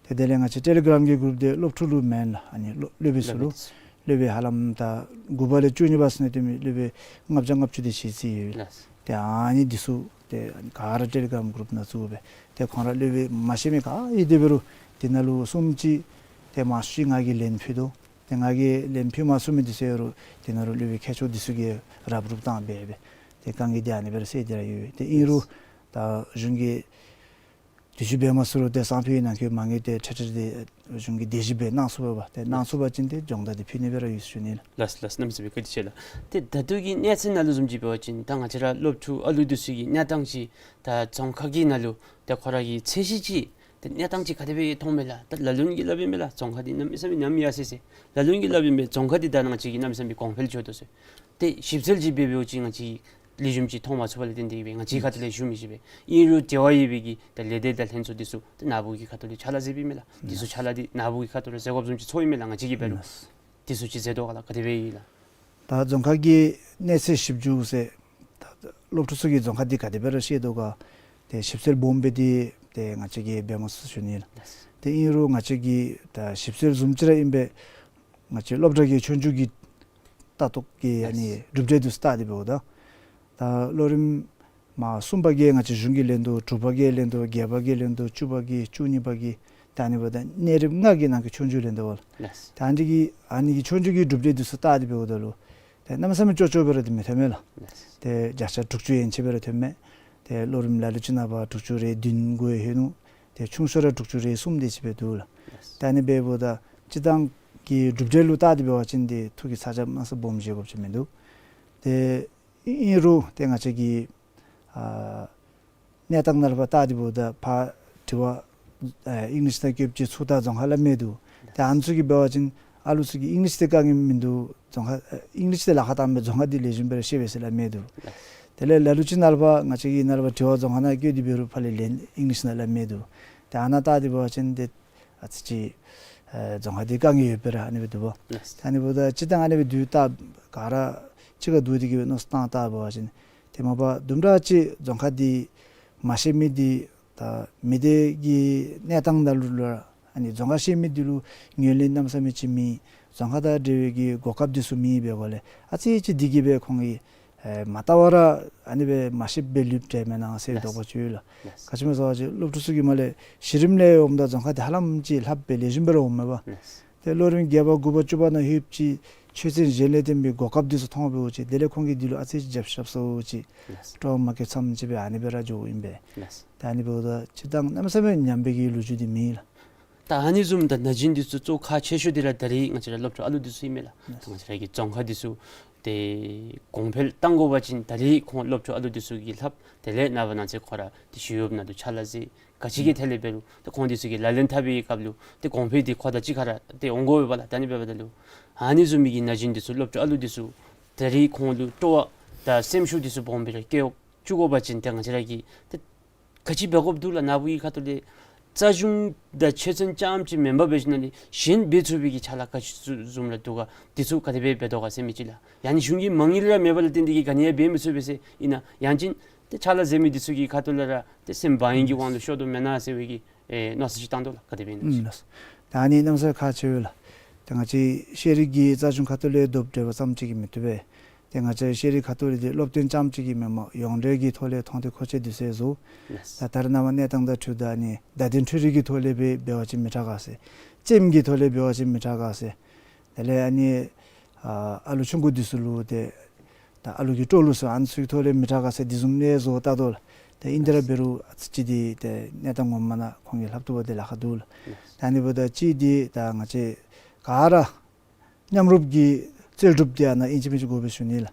ཏེ་དེ་ལས་ང་བཅས་ཊེ་ལི་གྲམ་གྱི་གུ་རུབ་འདི་སློབ་ཕྲུག་ལུ་མེན་ལགས། ཨ་ནི་སློབ་སློབ་དཔོན་ཚུ་ལུ། སློབ་དཔོན་ཚུ། སློབ་དཔོན་ཧ་ལམ་ད་དགུ་པ་ལས་བཅུ་གཉིས་པ་ཚུན་ཚོད་སྡོད་མི་སློབ་དཔོན་ལྔ་བརྒྱ་ལྔ་བཅུ་དེ་ཅིག་རྩིས་ཡོད། ལགས། ཏེ་ཨ་ནི་འདི་ཚུ་ཏེ་ག་ར་ཊེ་ལི་གྲམ་གུ་རུབ་ནང་བཙུགས་སྦེ་ཏེ་ཁོང་ར་སློབ་དཔོན་མ་ཤེས་མི་ག་ཡོད་དེ་འབད་རུང་འདི་ནང་ལུ་གསུམ་ཅིག་ཏེ་མང་ཤོས་ཅིག་ང་གིས་ལན་ཕུལ་དོ། ཏེ་ང་གིས་ལན་ཕུལ་མ་ཚུགས་མི་འདི་ཚུ་ཡོད་རུང་འདི་ནང་ལུ་སློབ་དཔོན་མཁས་མཆོག་འདི་ཚུ་གིས་རུབ་རུབ་བཏང་སྦེ་སྦེ་ཏེ་དཀའ་ངལ་འདི་ཨ་ནི་སྦེ་ར་སེལ་ཏེ་ར་ཡོད། ཏེ་ཨིན་རུང་ད་གཞུང་གིས་དུས་ཅི་འབད་མ་ཚུགས་རུང་ཏེ་སང་ཕོད་ནང་འཁོད་མ་དངུལ་འདི་ཁྲལ་ཁྲལ་འདི་གཞུང་གིས་དེ་བཞིན་སྦེ་གནང་ཚུགས་པ་ཏེ་གནང་ཚུགས་པ་ཅིན་ཏེ་སྦྱོང་བརྡར་འདི་ཕུལ་ནི་སྦེ་ར་ཡོད་ཟེར་ཞུ་ནི་ལགས། ལགས་ལགས། གནམ་མེད་ས་མེད་བཀའ་དྲིན་ཆེ་ལགས། ཏེ་ད་ལྟོ་གི་གནས་ཚད་ནང་ལུ་བཟུམ་ཅིག་འབད་བ་ཅིན་ད་ང་བཅས་ར་སློབ་ཕྲུག་ཨ་ལུ་འདི་ཚུ་གི་གནས་སྟངས་ཅིག་ད་རྫོང་ཁ་གི་ནང་ལུ་ཏེ་ཁོ་ར་གི་ཚད་གཞི་ཅིག་ཏེ་གནས་སྟངས་ཅིག་ག་དེ་སྦེ་མཐོངམ་མས་ལགས། ད་ལ་ལུ་གིས་སླབ་ཨིན་མས་ལགས། རྫོང་ཁ་འདི་གནམ་མེད་ས་མེད་ཉམས་ཡར་སོ་ཡི་ཟེར། ལ་ལུ་གིས་སླབ་ཨིན་མས། རྫོང་ཁ་འདི་ད་ང་བཅས་ཀྱིས་གནམ་མེད་ས་མེད་གོང་འཕེལ་འགྱོ་དོ་ཟེར། ཏེ་ཞིབ་འཚོལ་ཅིག་འབད་འབདཝ་ཅིག་ང་བཅས་ལེགས་ཤོམ་ཅིག་མཐོང་མ་ཚུགས་པ་ལས་བརྟེན་ཏེ་སྦེ་ང་བཅས་ཁ་ཐུག་ལས་ཞུ་མི་ཤེས་པས། ཨིན་རུང་འབྲེལ་བ་ཡོད་པའི་གི་ད་ལས་སྡེ་དང་ལྷན་ཚོགས་འདི་ཚུ་ད་ནཱ་བུ་གི་ཁ་ཐུག་ལས་ཕྱག་ལཱ་མཛད་པའི་མས་ལགས། འདི་ཚུ་ཕྱག་ལཱ་འདི་ནཱ་བུ་གི་ཁ་ཐུག་ལས་མཛད་དགོཔ་བཟུམ་ཅིག་ཚོར་ཨིན་མས་ལགས། ང་བཅས་ཀྱིས་འབད་རུང་འདི་ཚུ་ཅིག་མཛད་དོ་ག་ལགས། ག་དེ་སྦེ་ཨིན་ལགས། ད་རྫོང་ཁ་གི་གནས་ཚད་ཞིབ་འཇུག་ཟེར་ད་སློབ་ཕྲུག་ཚུ་གིས་རྫོང་ཁ་འདི་ག་དེ་སྦེ་ར་ཤེས་དོ་ག་ཏེ་ཞིབ་འཚོལ་སྦོམ་སྦེ་འདི་ཏེ་ང་བཅས་ཀྱིས་འབད་མ་ཚུགས་ཟེར་ཞུ་ནི་ལགས། ཏེ་ཨིན་རུང་ང་བཅས་ཀྱིས་ད་ཞིབ་འཚོལ་བཟུམ་ཅིག་ར་ཨིན་པས། ང་བཅས་སློབ་གྲྭ་གི་ཆོས་རྒྱུགས་ཀྱི་ལྟ་རྟོག་གི་ཨ་ནི་གྲུབ་འབྲས་འདི་ཚུ་བལྟ་སྟེ་འབདཝ་ད་ད་ལོ་རིམ་མ་གསུམ་པ་གི་ང་བཅས་གཞུང་གིས་ལེན་དོ། དྲུག་པ་གི་ལེན་དོ། བརྒྱད་པ་གི་ལེན་དོ། བཅུ་པ་གི་བཅུ་གཉིས་པ་གི་ད་ཨ་ནི་འབདཝ་ད་གནས་རིམ་ལྔ་གི་ནང་གི་ཆོས་རྒྱུགས་ལེན་དོ་བ་ལགས། ད་ཨ་ནི་གི་ཨ་ནི་གི་ཆོས་རྒྱུགས་ཀྱི་གྲུབ་འབྲས་འདི་ཚུ་བལྟ་སྟེ་འབདཝ་ད་ལུ་ཏེ་གནམ་མེད་ས་མེད་ཅོག་ཅོག་སྦེ་ར་འདི་མི་ཐོན་མས་ལགས། ཏེ་བརྒྱ་ཆ་དྲུག་ཅུ་ཡན་ཆད་སྦེ་ར་ཐོན་མས། ཏེ་ལོ་རིམ་ལ་ལུ་ཅིག་ནང་པ་དྲུག་ཅུ་རེ་བདུན་འགོ་ཡོད་ནུག། ཏེ་ཆུང་ཤོས་ར་དྲུག་ཅུ་རེ་གསུམ་དེ་ཅིག་སྦེ་འདུག་ལགས། ཏེ་ཨ་ནི་འབདཝ་ད་སྤྱིར་བཏང་གི་གྲུབ་འབྲས་ལུ་བལྟ་སྟེ་འབད་བ་ཅིན་ཏེ་ཐུགས་ཀྱི་ཚ་གྱང་མ་ས་སྦོམ་བཞེས་དགོཔ་ཅིག་མིན་འདུག། ཏེ་ཨིན་རུང་ཏེ་ང་བཅས་ཀྱི་ཨ་གནས་སྟངས་ནང་ལུ་ཕར་བལྟ་སྟེ་འབདཝ་ད་ཕར་དྲི་བ་ཨ་ཨིང་ལིཤ་ནང་བཀོདཔ་ཅིག་ཚུར་ད་རྫོང་ཁ་སླབ་མི་འདུག། ཏེ་ཨ་ནི་ཚུ་གིས་འབད་བ་ཅིན་ཨ་ལུ་ཚུ་གིས་ཨིང་ལིཤ་འདི་དཀའ་ངལ་མིན་འདུག། རྫོང་ཁ་ཨ་ཨིང་ལིཤ་འདི་ལཱ་ཁག་བཏངམ་མས། རྫོང་ཁ་འདི་ལེགས་ཤོམ་སྦེ་ར་ཤེས་པས་ཟེར་སླབ་མི་འདུག། དེ་ལས་ལ་ལུ་ཅིག་ནང་ལུ་ཕར་ང་བཅས་ཀྱི་ནང་ལུ་ཕར་དྲི་བ་རྫོང་ཁ་ནང་བཀོད་དེ་འབད་རུང་ཕར་ལས་ལན་ཨིང་ལིཤ་ནང་སླབ་མི་འདུག། ཏེ་ཨ་ནཱ་བལྟ་སྟེ་འབད་བ་ཅིན་ཏེ་ཨ་ཙི་ཅིག་ཨེ་རྫོང་ཁ་འདི་དཀའ་ངལ་ཡོད་པས་ར་ཨ་ནི་སྦེ་འདུག་པ། ལགས། ཨ་ནི་འབདཝ་ད་སྤྱིར་བཏང་ཨ་ནི་སྦེ་དུས་ད་ག་ར་གཅིག་ཁར་བསྡུ་སྟེ་གི་སྦེ་མནོ་བསམ་བཏང་བལྟ་འབད་བ་ཅིན་ཏེ་མ་པ་དུམ་གྲ་ཅིག་རྫོང་ཁ་འདི་མ་ཤེས་མི་འདི་ད་མི་སྡེ་གི་གནས་སྟངས་ནང་ལུ་ལུ་ར་ཨ་ནི་རྫོང་ཁ་ཤེས་མི་འདི་ལུ་ངོས་ལེན་གནམ་མེད་ས་མེད་ཅིག་མེད། རྫོང་ཁ་དང་འབྲེལ་བའི་གི་གོ་སྐབས་འདི་ཚུ་མེད་པའི་སྒོ་ལས་ཨ་ཙི་ཅིག་འདི་གིས་སྦེ་ཁོང་གིས་ཨེ་མ་བལྟ་བར་ར་ཨ་ནི་སྦེ་མ་ཤེསཔ་སྦེ་ལུསཔ་འདྲས་མེན་ན་ཟེར་དོགས་པ་ཅིག་ཡོད་ལགས། ལགས། ག་ཅི་སྨོ་ཟེར་བ་ཅིན་སློབ་ཕྲུག་ཚུ་གིས་མར་ལས་གཞི་རིམ་ལས་འོངམ་ད་རྫོང་ཁ་འདི་ཧ་ལམ་ཅིག་ལྷབ་སྦེ་ལེགས་ཤོམ་སྦེ་ར་འོངམ་མས་པ། ལགས། ཏེ་ལོ་རིམ་བརྒྱད་པ་དགུ་པ་བཅུ་པ་ནང་ལྷོདཔ་ཅིག་ཆོས་ཚན་གཞན་ལས་བརྟེན་པའི་གོ་སྐབས་འདི་ཚུ་མཐོང་འབདཝ་ཅིག་དེ་ལས་ཁོང་གིས་འདི་ལུ་ཨ་ཙི་ཅིག་རྒྱབ་ཤ་རྐྱབ་སོང་ཅིག། ལགས། སྤྲོ་བ་མ་སྐྱེ་ཙམ་ཅིག་སྦེ་ཨ་ནི་སྦེ་ར་འགྱོཝ་ཨིན་པས། ལགས། ད་ཨ་ནི་འབདཝ་ད་སྤྱིར་བཏང་གནམ་མེད་ས་མེད་ཉམས་པའི་གི་ལོ་རྒྱུས་འདི་མེད་ལགས། ད་ཨ་ནི་བཟུམ་ད་ན་གཞོན་འདི་ཚུ་གཙོ་ཁག་ཆེ་ཤོས་འདི་ར་ད་རེས་ང་བཅས་ར་སློབ་ཕྲུག་ཨ་ལུ་འདི་ཚུ་ཨིན་མས་ལགས། ད་ང་བཅས་ར་གི་རྫོང་ཁག་འདི་ཚུ་ཏེ་གོང་འཕེལ་གཏང་དགོ་པ་ཅིན་ད་རེས་ཁོང་སློབ་ཕྲུག་ཨ་ལུ་འདི་ཚུ་གིས་ལྷབ། དེ་ལས་ནངས་པ་གནངས་ཚེ་ཁོ་ར་ཏེ་ཞི་གཡོགཔ་ནང་ལུ་ཕྱག་ལཱ་མཛད། ག་ཅི་གི་ཐད་ལས་འབད་རུང་ཏེ་ཁོང་འདི་ཚུ་གིས་ལག་ལེན་འཐབ་པའི་སྐབས་ལུ་ཏེ་གོང་འཕེལ་འདི་ཁོ་དང་གཅིག་ཁར་ཏེ་འོང་དགོ་པས་ལགས། ད་ཨ་ནི་འབདཝ་ད་ལུ་ཨ་ནི་བཟུམ་མའི་གི་ན་གཞོན་འདི་ཚུ་སློབ་ཕྲུག་ཨ་ལུ་འདི་ཚུ་ད་རེས་ཁོང་ལུ་སྤྲོ་བ་དང་སེམས་ཤུགས་འདི་ཚུ་སྦོམ་སྦེ་ར་སྐྱེ་བཅུག་དགོ་པ་ཅིན་ཏེ་ང་བཅས་ར་གིས་ཏེ་ག་ཅི་འབད་དགོཔ་འདུག་ལགས། ནཱ་བུ་གི་ཁ་ཐུག་ལས་རྩ་གཞུང་དང་ཆོས་ཚན་རྐྱངམ་ཅིག་མེན་པར་འབད་ཞིནམ་ལས་གཞན་འབད་ཚུགས་པའི་གི་ཕྱག་ལཱ་ག་ཅི་བཟུམ་ར་འདུག་ག། འདི་ཚུ་ག་དེ་སྦེ་འབད་དོ་ག་ཟེར་མི་ཅིག་ལགས། ཡང་ན་གཞུང་གི་མ་དངུལ་ར་མེད་པ་ལུ་བརྟེན་ཏེ་གིས་ག་ནི་ཡང་འབད་མི་ཚུགས་པས་ཟེར་ཨིན་ན། ཡང་ཅིན་ཏེ་ཕྱག་ལཱ་མཛད་མི་འདི་ཚུ་གི་ཁ་ཐུག་ལས་ར་ཏེ་སེམས་བག་གཡེང་གི་དབང་ལུ་ཤོར་དོ་མེན་ན་ཟེར་བའི་གི་ཨེ་མནོ་བསམ་ཅིག་བཏང་དོ་ལགས། ག་དེ་སྦེ་ཨིན་ན། ཨུམ་ལགས། ད་ཨ་ནི་གནམ་ས་ཁག་ཆེ་བས་ལགས། ད་ང་བཅས་ཤེས་རིག་གི་རྩ་གཞུང་ཁ་ཐུག་ལས་རྡོག་འགྲེལ་བ་ཙམ་ཅིག་གིས་མི་བཏུབ་པས། ཏེ་ང་བཅས་ཤེས་རིག་ཁ་ཐུག་ལས་འདི་སློབ་སྟོན་རྐྱངམ་ཅིག་གིས་མེན་པར་ཡོངས་འབྲེལ་གྱི་ཐོག་ལས་མཐོང་ཐོས་མཁོ་ཆས་འདི་ཚུ་བཟོ། ལགས། ད་ད་རེས་ནངས་པ་གནས་སྟངས་དང་འཁྲིལཝ་ད་ཨ་ནི་བརྡ་དོན་འཕྲུལ་རིག་གི་ཐོག་ལས་སྦེ་འབད་བ་ཅིན་མི་དྲག་ག་ཟེར། རྩེདམོ་གི་ཐོག་ལས་འབད་བ་ཅིན་མི་དྲག་ག་ཟེར། དེ་ལས་ཨ་ནི་ཨ་ཨ་ལུ་ཆུང་ཀུ་འདི་ཚུ་ལུ་ཏེ་ད་ཨ་ལུ་གི་སྤྲོ་བ་ལུ་སོགས་ཨ་ནི་ཚུ་གི་ཐོག་ལས་མི་དྲག་ག་ཟེར་འདི་བཟུམ་ནང་བཟོ་བལྟ་དོ་ལགས། ད་ཨིན་ཏེ་ར་འབད་རུང་ཨ་ཙི་ཅིག་འདི་ཏེ་གནས་སྟངས་ངོ་མ་ནང་ཁོང་གིས་ལྷབ་བཏུབ་པ་འདི་ལཱ་ཁག་འདུག་ལགས། ད་ཨ་ནི་འབདཝ་ད་གཅིག་འདི་ད་ང་བཅས་ག་ར་མཉམ་རུབ་ཀྱི་རྩལ་སྒྲུབ་འདི་ཨ་ནཱ་ཨིན་ཅི་མིན་ཅི་དགོ་པས་ཞུ་ནི་ལགས།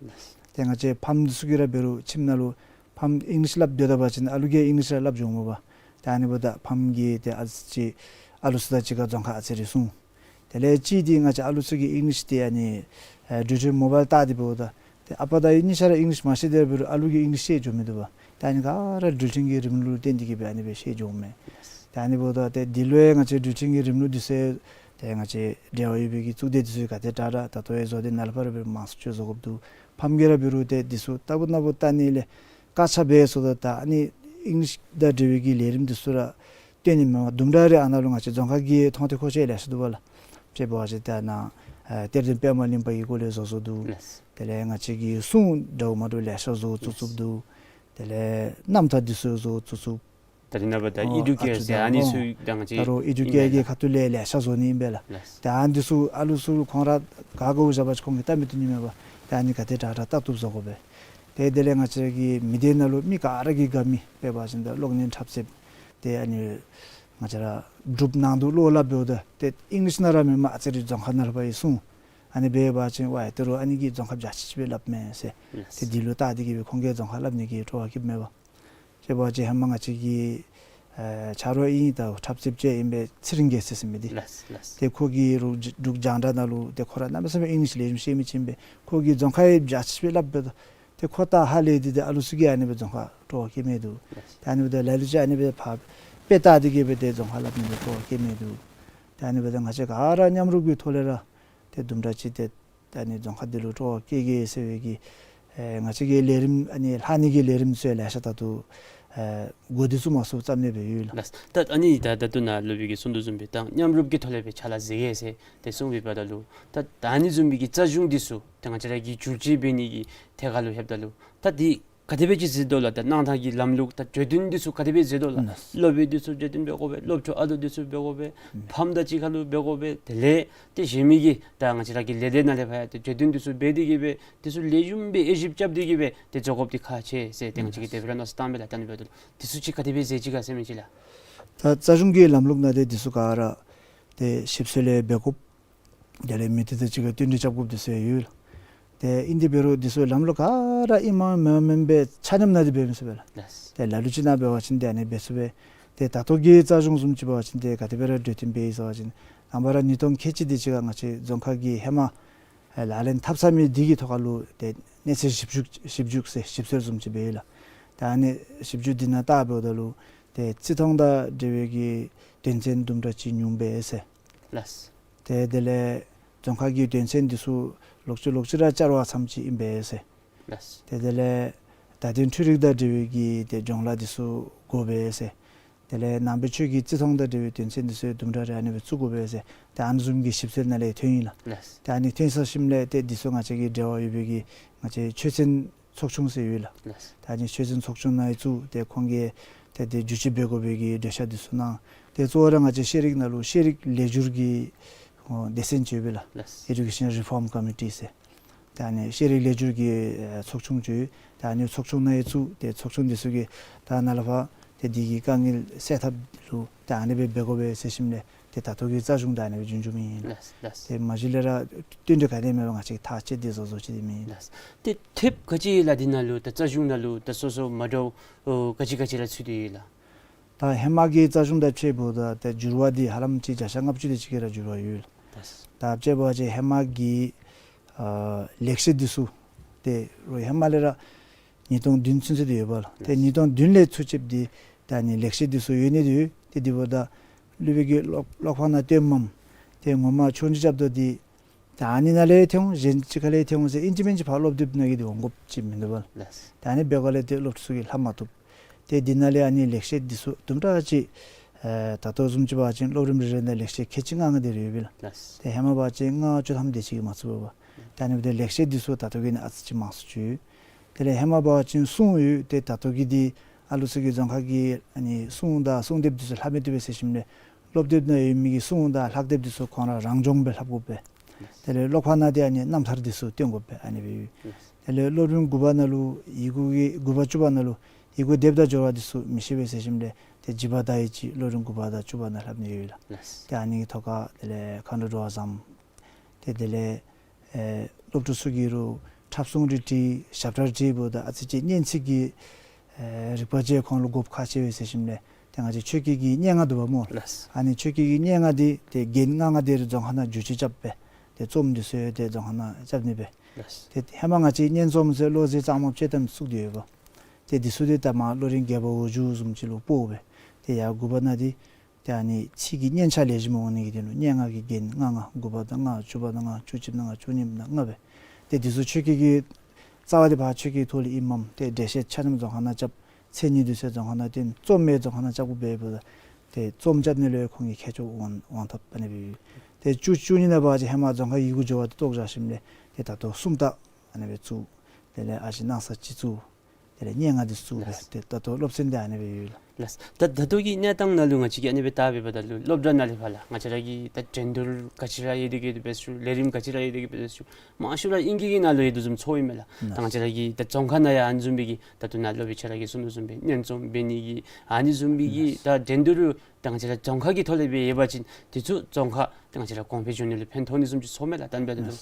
ཏེ་ང་བཅས་ཕམ་འདི་ཚུ་གིས་ར་འབད་རུང་ཁྱིམ་ནང་ལུ་ཕམ་ཨིང་ལིཤ་སླབ་སྡོད་ད་པ་ཅིན་ཨ་ལུ་གིས་ཨིང་ལིཤ་ར་སླབ་འགྱོཝ་མས་པ། ད་ཨ་ནི་འབདཝ་ད་ཕམ་གིས་ཏེ་ཨ་ཙི་ཅིག་ཨ་ལུ་ཚུ་དང་གཅིག་ཁར་རྫོང་ཁ་ཨ་ཙི་རེ་སོང་། དེ་ལས་གཅིག་འདི་ང་བཅས་ཨ་ལུ་ཚུ་གིས་ཨིང་ལིཤ་འདི་ཨ་ནི་ཨེ་འགྲུལ་འཕྲིན་མོ་བཱའིལ་བལྟ་སྟེ་འབདཝ་ད་ཏེ་ཨ་པ་དང་གཉིས་ཆ་ར་ཨིང་ལིཤ་མ་ཤེས་དེ་འབད་རུང་ཨ་ལུ་གིས་ཨིང་ལིཤ་ཤེས་འགྱོ་མི་འདུག་པ། ད་ཨ་ནི་ག་ར་འགྲུལ་འཕྲིན་གྱི་རིམ་ལུགས་ལུ་བརྟེན་ཏེ་གིས་སྦེ་ཨ་ནི་སྦེ་ཤེས་འགྱོཝ་མས། ད་ཨ་ནི་འབདཝ་ད་ཏེ་འདི་ལུ་ཡང་ང་བཅས་འགྲུལ་འཕྲིན་གྱི་རིམ་ལུགས་འདི་ཚུ་ཏེ་ང་བཅས་འབྲེལ་བ་ཡོད་པའི་གི་གཙུག་སྡེ་འདི་ཚུ་གིས་ག་དེ་དྲག་དྲག་ད་ལྟོ་ཡང་བཟོ་སྟེ་ནཱ་ལས་ཕར་སྦེ་མང་སུ་ཅིག་བཟོ་དགོཔ་འདུག། ཕམ་གིས་ར་འབད་རུང་ཏེ་འདི་ཚུ་ལྟ་བུ་ནཱ་བུ་བལྟ་ནི་ལས་དཀའ་ཆ་འབད་སོང་། ད་ད་ཨ་ནི་ཨིང་ལིཤ་དང་འབྲེལ་བའི་གི་ལས་རིམ་འདི་ཚུ་ར་སྟོན་ནི་མེན་པར་དུམ་གྲ་རེ་ཨ་ནཱ་ལུ་ང་བཅས་རྫོང་ཁ་གི་མཐོང་ཐོས་མཁོ་ཆས་ལེ་ཤ་འདུག་པ་ལགས། དཔྱེ་འབད་བ་ཅིན་ད་ནཱ་ཨེ་གཏེར་སྟོན་པདྨ་གླིང་པ་གི་སྐོར་ལས་བཟོ་བཟོཝ་འདུག། ལགས། དེ་ལས་ང་བཅས་ཀྱི་སྲུང་འདྲཝ་མ་འདྲཝ་ལེ་ཤ་བཟོ་བཙུགས་བཙུགསཔ་འདུག། དེ་ལས་རྣམ་ཐར་འདི་ཚུ་བཟོ་བཙུགས་བཙུགསཔ། ད་རེས་ནངས་པ་ད་ཨོ་ཨེ་ཌུ་ཨ་ཀེར་ཙི་ཟེར་ཨ་ནི་ཨོ་ཚུ་ད་ང་བཅས་ད་རུང་ཨེ་ཌུ་ཨིན་ཀེར་མས་གྱི་ལགས། ཁ་ཐུག་ལས་ལེ་ཤ་བཟོ་ནི་ཨིན་པས་ལགས། ལགས། ད་ཨ་ནི་འདི་ཚུ་ཨ་ལུ་ཚུ་ཁོང་ར་ག་དགོཔ་བཞག་པ་ཅིན་ཁོང་གིས་བལྟ་མི་བཏུབ་ནི་མས་པ། ད་ཨ་ནི་ག་དེ་དྲག་དྲག་བལྟ་བཏུབ་བཟོ་དགོ་པས། ཏེ་དེ་ལས་ང་བཅས་ཀྱི་མི་སྡེ་ནང་ལུ་མི་ག་ར་གིས་དགའ་མི་དཔེ་འབད་བ་ཅིན་ད་གློག་བརྙན་འཁྲབ་རྩེདཔ་ཏེ་ཨ་ནི་ང་བཅས་ར་འབྲུགཔ་ནང་དུ་བློ་སླབ་འབདཝ་ད་ཏེ་ཨིང་ལིཤ་ནང་ར་མེན་པར་ཨ་ཙི་རེ་རྫོང་ཁ་ནང་ལས་ཕར་ཡང་སོང་། ཨ་ནི་འབད་བ་ཅིན་ཝའེ་ད་རུང་ཨ་ནི་གིས་རྫོང་ཁ་འཇའ་ཆི་ཆི་སྦེ་སླབ་མས་ཟེར། ལགས། ཏེ་འདི་ལུ་བལྟ་སྟེ་གིས་སྦེ་ཁོང་གིས་རྫོང་ཁ་སླབ་ནི་གི་སྤྲོ་བ་སྐྱེཝ་མས་པ། དཔྱེ་འབད་བ་ཅིན་ཧེ་མ་ང་བཅས་ཀྱི་ཨེ་ཆ་རོགས་ཨིན། ད་འཁྲབ་རྩེདཔ་ཅིག་ཨིན་པས། ཚེ་རིང་རྒྱལ་མཚན་ཟེར་མི་འདི། ལགས་ལགས། ཏེ་ཁོ་གིས་རུ་འབྲུག་རྒྱང་བསྒྲགས་ནང་ལུ་ཏེ་ཁོ་ར་གནམ་མེད་ས་མེད་ཨིང་ལིཤ་ལེགས་ཤོམ་ཤེས་མི་ཅིག་ཨིན་པས། ཁོ་གིས་རྫོང་ཁ་ཡང་འཇའ་ཆི་ཆི་སྦེ་སླབ་འབདཝ་ད་ཏེ་ཁོ་ད་ཧ་ལས་ཏེ་ཏེ་ཨ་ལུ་ཚུ་གིས་ཨ་ནི་སྦེ་རྫོང་ཁ་སྤྲོ་བ་སྐྱེ་མི་འདུག། ལགས། ཏེ་ཨ་ནི་འབདཝ་ད་ལ་ལུ་ཅིག་ཨ་ནི་སྦེ་ཕར་དཔེ་བལྟ་སྟེ་གིས་སྦེ་ཏེ་རྫོང་ཁ་སླབ་ནི་ལུ་སྤྲོ་བ་སྐྱེ་མི་འདུག། ཏེ་ཨ་ནི་འབདཝ་ད་ང་བཅས་ག་ར་མཉམ་རུབ་ཀྱི་ཐོག་ལས་ར་ཏེ་དུམ་གྲ་ཅིག་ཏེ་ད་ཨ་ནི་རྫོང་ཁ་འདི་ལུ་སྤྲོ་བ་སྐྱེ་གེ་ཟེར་བའི་གི་ཨེ་ང་བཅས་ཀྱི་ལས་རིམ་ཨ་ནི་ལྷག་ནི་གི་ལས་རིམ་ཚུ་ལེ་ཤ་ད་ལྟོ་ཨེ་འགོ་འདི་ཚུ་མ་ཚུགས་ཙམ་ལས་སྦེ་ཡོད་ལགས། ལགས། ད་ཨ་ནི་ད་ད་ལྟོ་ནཱ་སློབ་དཔོན་གྱིས་གསུངས་དོ་བཟུམ་སྦེ་ད་མཉམ་རུབ་ཀྱི་ཐོག་ལས་སྦེ་ཕྱག་ལཱ་མཛད་གེ་ཟེར་ཏེ་གསུངས་པའི་བར་ན་ལུ་ད་ད་ཨ་ནི་བཟུམ་མའི་གི་རྩ་གཞུང་འདི་ཚུ་ད་ང་བཅས་ར་གིས་བསྒྱུར་བཅོས་འབད་ནི་གི་ཐད་ཁར་ལུ་ལྷོདཔ་ད་ལུ་ད་འདི་ག་དེ་སྦེ་ཅིག་མཛད་དོ་ལགས། ད་གནང་ཐངས་ཀྱི་ལམ་ལུགས་ད་གྲོས་བསྟུན་འདི་ཚུ་ག་དེ་སྦེ་མཛད་དོ་ལགས། ལགས། སློབ་དཔོན་འདི་ཚུ་གྲོས་བསྟུན་འབད་དགོ་པས། སློབ་ཕྲུག་ཨ་ལུ་འདི་ཚུ་འབད་དགོ་པས། ཨུམ། ཕམ་དང་གཅིག་ཁར་ལུ་འབད་དགོ་པས། དེ་ལས་ཏེ་གཞན་མི་གི་ད་ང་བཅས་ར་གི་ལས་སྡེ་ནང་ལས་ཕར་ཡང་ཏེ་གྲོས་བསྟུན་འདི་ཚུ་འབད་དེ་གིས་སྦེ་འདི་ཚུ་ལེགས་ཤོམ་སྦེ་དབྱེ་ཞིབ་རྐྱབ་སྟེ་གིས་སྦེ་ཏེ་བཟོ་དགོཔ་འདི་ཁག་ཆེ་ཟེར་ཏེ་ང་བཅས་ཀྱིས་དེ་སྦེ་ར་མནོ་བསམ་བཏངམ་མས་ལགས། ད་ཨ་ནི་འབདཝ་ད་ལུ་འདི་ཚུ་ཅིག་ག་དེ་སྦེ་མཛད་ཅི་ག་ཟེར་མི་ཅིག་ལགས། ད་རྩ་གཞུང་གི་ལམ་ལུགས་ནང་ཏེ་འདི་ཚུ་ག་ར་ཏེ་ཞིབ་འཚོལ་ལས་འབད་དགོཔ། དེ་ལས་མི་སྡེ་དང་གཅིག་ཁར་བསྟུན་གྲོས་རྐྱབ་དགོཔ་འདི་ཚུ་ཡོད་ལགས། ཏེ་ཨིན་ཏེ་འབད་རུང་འདི་ཚུ་ལམ་ལུགས་ག་ར་ཨིནམ་མེནམ་མེནམ་སྦེ་ཆ་མཉམ་ནང་ཏེ་འབད་མི་ཚུགས་པས་ལགས། ལགས། ཏེ་ལ་ལུ་ཅིག་ནང་འབད་བ་ཅིན་ཏེ་ཨ་ནི་འབད་ཚུགས་པས། ཏེ་ད་ལྟོ་གི་རྩ་གཞུང་བཟུམ་ཅིག་འབད་བ་ཅིན་ཏེ་ག་དེ་སྦེ་ར་གྲོས་བསྟུན་འབད་ཡི་ཟེར་བ་ཅིན་ནངས་པ་ར་ཉིས་སྟོང་ཁལ་གཅིག་དེ་ཅིག་ཁར་ང་བཅས་རྫོང་ཁ་གིས་ཧེ་མ་ཨེ་ལག་ལེན་འཐབ་ཚར་མི་འདི་གི་ཐོག་ཁར་ལུ་ཏེ་གནས་ཚུལ་ཞིབ་འཇུག་ཞིབ་འཇུག་ཟེར་ཞིབ་འཚོལ་བཟུམ་ཅིག་འབད་ཡི་ལགས། ཏེ་ཨ་ནི་ཞིབ་འཇུག་འདི་ནང་བལྟ་འབདཝ་ད་ལུ་ཏེ་བརྩི་མཐོང་དང་འབྲེལ་བའི་གི་དོན་ཚན་དུམ་གྲ་ཅིག་ཉུང་པས་ཟེར། ལགས། ཏེ་དེ་ལས་རྫོང་ཁ་གི་དོན་ཚན་འདི་ཚུ་ལོག་ཅི་ལོག་ཅི་ར་བཅར་བ་ཙམ་ཅིག་ཨིན་པས་ཟེར། ལགས། ཏེ་དེ་ལས་བརྡ་དོན་འཕྲུལ་རིག་དང་འབྲེལ་བའི་གི་ཏེ་སྦྱོང་ལཱ་འདི་ཚུ་དགོ་པས་ཟེར། དེ་ལས་ནང་པའི་ཆོས་ཀྱི་བརྩི་མཐོང་དང་འབྲེལ་བའི་དོན་ཚན་འདི་ཚུ་དུམ་གྲ་རེ་ཨ་ནི་སྦེ་བཙུགས་དགོ་པས་ཟེར་ཏེ་ཨ་ནི་བཟུམ་གྱི་ཞིབ་འཚོལ་ནང་ལས་ཐོན་ཡི་ལགས། ལགས། ཏེ་ཨ་ནི་ཐོན་ཚར་ཞིནམ་ལས་ཏེ་འདི་ཚུ་ང་བཅས་ཀྱི་འབྲེལ་བ་ཡོད་པའི་གི་ང་བཅས་ཆོས་ཚན་ཚོགས་ཆུང་ཟེར་ཡོད་ལགས། ལགས། ཏེ་ཨ་ནི་ཆོས་ཚན་ཚོགས་ཆུང་ནང་ཡང་བཙུགས་ཏེ་ཁོང་གིས་ཏེ་ཏེ་བསྒྱུར་བཅོས་འབད་དགོ་པའི་གི་འགྲེལ་བཤད་འདི་ཚུ་གནང་། ཏེ་གཙོ་བོ་ར་ང་བཅས་ཤེས་རིག་ནང་ལུ་ཤེས་རིག་ལེགས་བསྒྱུར་གྱི་ཨོ་སྡེ་ཚན་ཅིག་ཡོད་པས་ལགས། ལགས། Education Reform Committee ཟེར། ཏེ་ཨ་ནི་ཤེས་རིག་ལེགས་བསྒྱུར་གྱི་ཨེ་ཚོགས་ཆུང་ཅིག་ཡོད། ཏེ་ཨ་ནི་ཚོགས་ཆུང་ནང་ཡང་བཙུགས་ཏེ་ཚོགས་ཆུང་འདི་ཚུ་གིས་ད་ནཱ་ལས་ཕར་ཏེ་འདི་གི་དཀའ་ངལ་སེལ་ཐབས་ལུ་ཏེ་ཨ་ནི་སྦེ་འབད་དགོ་པས་ཟེར་ཞིནམ་ལས་ ཏེ་ད་ལྟོ་གི་རྩ་གཞུང་དང་ཨ་ནི་སྦེ་རྒྱུན་འགྱུར་མི་ཨིན་ལགས། ལགས་ལགས། ཏེ་མ་གཞི་ལས་ར་བསྟུན་གྲོས་ག་ནི་མེད་པར་ང་བཅས་ཐག་བཅད་དེ་བཟོ་བཟོཝ་ཅིག་ཨིན་མས། ལགས། ཏེ་ཐེབས་ག་ཅི་ལགས་འདི་ནང་ལུ་ད་རྩ་གཞུང་ནང་ལུ་ད་སོ་སོ་མ་འདྲཝ་ཨོ་ག་ཅི་ག་ཅི་ར་ཚུད་དེ་ཡོད་ལགས། ད་ཧེ་མ་གི་རྩ་གཞུང་དང་ཕྱདཔ་ད་ད་འགྱུར་བ་འདི་ཧ་ལམ་ཅིག་བརྒྱ་ཆ་ལྔ་བཅུ་དེ་ཅིག་གི་ར་འགྱུར་བ་ཡོད་ལགས། ལགས། ད་ཕྱདཔ་ཅིག་ཧེ་མ་གི་ཨ་ལེགས་བཤད་འདི་ཚུ་ཏེ་རུང་ཧེ་མ་ལས་ར་ཉིས་སྟོང་བདུན་ཚུན་ཚོད་དེ་ཡོད་པ་ལགས། ཏེ་ཉིས་སྟོང་བདུན་ལས་ཚུར་བཅདཔ་འདི་ད་ཨ་ནི་ལེགས་བཤད་འདི་ཚུ་ཡོད་ནི་འདི་ཡོད། ཏེ་འདི་འབདཝ་ད་སློབ་དཔོན་གྱིས་ཀློག་ཀློག་པ་ནང་སྟོནམ་ཏེ་ངོ་མ་ཆོས་རྒྱུན་རྐྱབ་དོ་འདི་ད་ཨ་ནི་ནང་ལས་ཐོན་འོང་གཞན་ཅིག་ཁ་ལས་ཐོན་འོང་ཟེར་ཨིན་ཅི་མིན་ཅི་ཕར་སློབ་དེབ་ནང་གི་འདི་འོང་དགོཔ་ཅིག་མིན་འདུག་པ་ལགས། ལགས། ད་ཨ་ནི་འབད་སྒང་ལས་ཏེ་སློབ་ཕྲུག་ཚུ་གིས་ལྷབ་མ་བཏུབ། ཏེ་འདི་ནང་ལས་ཨ་ནི་ལེགས་བཤད་འདི་ཚུ་དུམ་གྲ་ཅིག་ཨེ་ད་ལྟོ་བཟུམ་ཅིག་འབད་བ་ཅིན་སློབ་རིམ་རེ་རེ་ནང་ལེགས་བཤད་ཁལ་གཅིག་ལྔ་ལྔ་དེ་རེ་ཡོད་པས་ལགས། ལགས། ཏེ་ཧེ་མ་འབད་བ་ཅིན་ལྔ་བཅུ་ཐམ་དེ་ཅིག་གིས་མ་ཚུད་པས། ད་ཨ་ནི་འབདཝ་ད་ལེགས་བཤད་འདི་ཚུ་ད་ལྟོ་གི་ནང་ཨ་ཙི་ཅིག་མང་སུ་ཅིག་ཡོད། དེ་ལས་ཧེ་མ་འབད་བ་ཅིན་སྲུང་ཡོད། ཏེ་ད་ལྟོ་གི་འདི་ཨ་ལུ་ཚུ་གིས་རྫོང་ཁ་གི་ཨ་ནི་སྲུང་དང་སྲུང་དེབ་འདི་ཚུ་ལྷབ་མི་བཏུབ་པས་ཟེར་ཞིནམ་ལས་སློབ་དེབ་ནང་ཡོད་མི་གི་སྲུང་དང་ལྷག་དེབ་འདི་ཚུ་ཁོང་ར་རང་སྦྱོང་སྦེ་ལྷབ་དགོ་པས། དེ་ལས་ཀློག་པ་ནང་འདི་ཨ་ནི་རྣམ་ཐར་འདི་ཚུ་སྟོན་དགོ་པས། ཨ་ནི་སྦེ་ཡོད། དེ་ལས་སློབ་རིམ་དགུ་པ་ནང་ལུ་ཡི་གུ་གི་དགུ་པ་བཅུ་པ་ནང་ལུ་ཡི་གུ་སྡེབ་དང་སྦྱོར་བ་འདི་ཚུ་མི་ཤེས་པས་ཟེར་ཞིནམ་ལས་ཏེ་འཇིགས་པ་དང་ཡི་ཅིག་སློབ་རིམ་དགུ་པ་དང་བཅུ་པ་ནང་ལྷབ་ནི་ཡོད་ལགས། ལགས། ཏེ་ཨ་ནི་གི་ཐོག་ཁར་དེ་ལས་མཁའ་འགྲོ་འགྲོ་བ་བཟང་། ཏེ་དེ་ལས་ཨེ་སློབ་ཕྲུག་ཚུ་གིས་རུང་འཁྲབ་གསུང་རེ་འབྲི་ཞབས་ཁྲ་རེ་འབྲི་འབདཝ་ད་ཨ་ཙི་ཅིག་སྙན་ཚིག་གི་ཨེ་རིག་པ་ཅིག་ཁོང་ལུ་དགོཔ་ཁག་ཆེ་བས་ཟེར་ཞིནམ་ལས་ཏེ་ང་བཅས་ཆོས་སྐད་ཀྱི་སྙན་ངག་འདུག་པ་སྨོ། ལགས། ཨ་ནི་ཆོས་སྐད་ཀྱི་སྙན་ངག་འདི་ཏེ་རྒྱན་ལྔ་ལྔ་དེ་ར་རྫོང་ཁ་ནང་བསྒྱུར་བཅོས་རྐྱབ་སྦེ་ཏེ་རྩོམ་འདི་ཚུ་ཡང་ཏེ་རྫོང་ཁ་ནང་རྐྱབ་ནི་སྦེ། ལགས། ཏེ་ཧེ་མ་ང་བཅས་སྙན་རྩོམ་ཟེར་བློ་གསལ་གཙང་མ་དཔྱེ་གཏམ་བཙུགས་ཏེ་ཡོདཔ། ཏེ་འདི་ཚུ་ཏེ་ད་མར་བློ་རིག་རྒྱས་པ་འོག་འགྱུ་བཟུམ་ཅིག་ལུ་སྤོ་སྦེ་ཏེ་ཡར་དགུ་པ་ནང་འདི་ཏེ་ཨ་ནི་ཚིག་གི་སྙན་ཆ་ལེགས་ཤོམ་འོང་ནི་གི་དོན་ལུ་སྙན་ངག་གི་རྒྱན་ལྔ་ལྔ་དགུ་པ་དང་ལྔ་བཅུ་པ་དང་ལྔ་བཅུ་གཅིག་དང་ལྔ་བཅུ་གཉིས་དང་ལྔ་སྦེ། ཏེ་འདི་ཚུ་ཆོས་སྐད་ཀྱི་རྩ་བ་འདི་ཕར་ཆོས་སྐད་ཐོག་ལས་ཨིནམ་མས། ཏེ་འགྲེལ་བཤད་ཆ་མཉམ་རྫོང་ཁ་ནང་རྐྱབ། མཚན་ཉིད་འདི་ཚུ་རྫོང་ཁ་ནང་སྟོན། རྩོམ་ཡང་རྫོང་ཁ་ནང་རྐྱབ་དགོཔ་འབདཝ་ད་ཏེ་རྩོམ་རྐྱབ་ནི་ལུ་ཡང་ཁོང་གིས་ཁྱད་ཆོས་དབང་དབང་ཐོབ་ཨ་ནི་སྦེ་ཡོད། ཏེ་བཅུ་བཅུ་གཉིས་ནང་འབད་བ་ཅིན་ཧེ་མ་རྫོང་ཁ་ཡི་གུ་སྦྱོར་བ་དེ་བཏོག་བཞག་ཞིནམ་ལས་ཏེ་ད་ལྟོ་སུམ་རྟགས་ཨ་ནི་སྦེ་བཙུགས། དེ་ལས་ཨ་ཞེ་སྣང་ས་སྤྱི་གཙུག། དེ་ལས་སྙན་ངག་འདི་ཚུ་སྦེ། ལགས། ཏེ་ད་ལྟོ་སློབ་ཚན་འདི་ཨ་ནི་སྦེ་ཡོད་ལགས། ལགས། ད་ད་ལྟོ་གི་གནས་སྟངས་ནང་ལུ་ང་བཅས་ཀྱིས་ཨ་ནི་སྦེ་བལྟ་འབདཝ་ད་ལུ་སློབ་གྲྭ་ནང་ལས་ཕར་ལགས་ང་བཅས་ར་གི་ད་འགྲན་བསྡུར་ག་ཅི་ར་ཡོད་དེ་གི་འབད་ཞུ། ལས་རིམ་ག་ཅི་ར་ཡོད་དེ་གི་འབད་ཞུ། མང་ཤོས་ར་ཨིང་སྐད་ཀྱི་ནང་ལུ་ཡོད་དོ་བཟུམ་ཚོརཝ་ཨིན་མས་ལགས། ད་ང་བཅས་ར་གི་ད་རྫོང་ཁ་ནང་ཡང་ཨ་ནི་བཟུམ་སྦེ་གི་ད་ལྟོ་ནཱ་སློབ་དཔོན་ཁྱོད་ར་གིས་གསུངས་དོ་བཟུམ་སྦེ་སྙན་རྩོམ་འབད་ནི་གི་ཨ་ནི་བཟུམ་སྦེ་གི་ད་འགྲན་བསྡུར་ད་ང་བཅས་ར་རྫོང་ཁ་གི་ཐོག་ལས་སྦེ་ཡོད་པ་ཅིན་དེ་ཚུ་རྫོང་ཁ་ད་ང་བཅས་ར་གོང་འཕེལ་འགྱོ་ནི་ལུ་ཕན་ཐོགས་ནི་བཟུམ་ཅིག་ཚོརཝ་མས་ལགས། ད་ཨ་ནི་འབདཝ་ད་ལུ་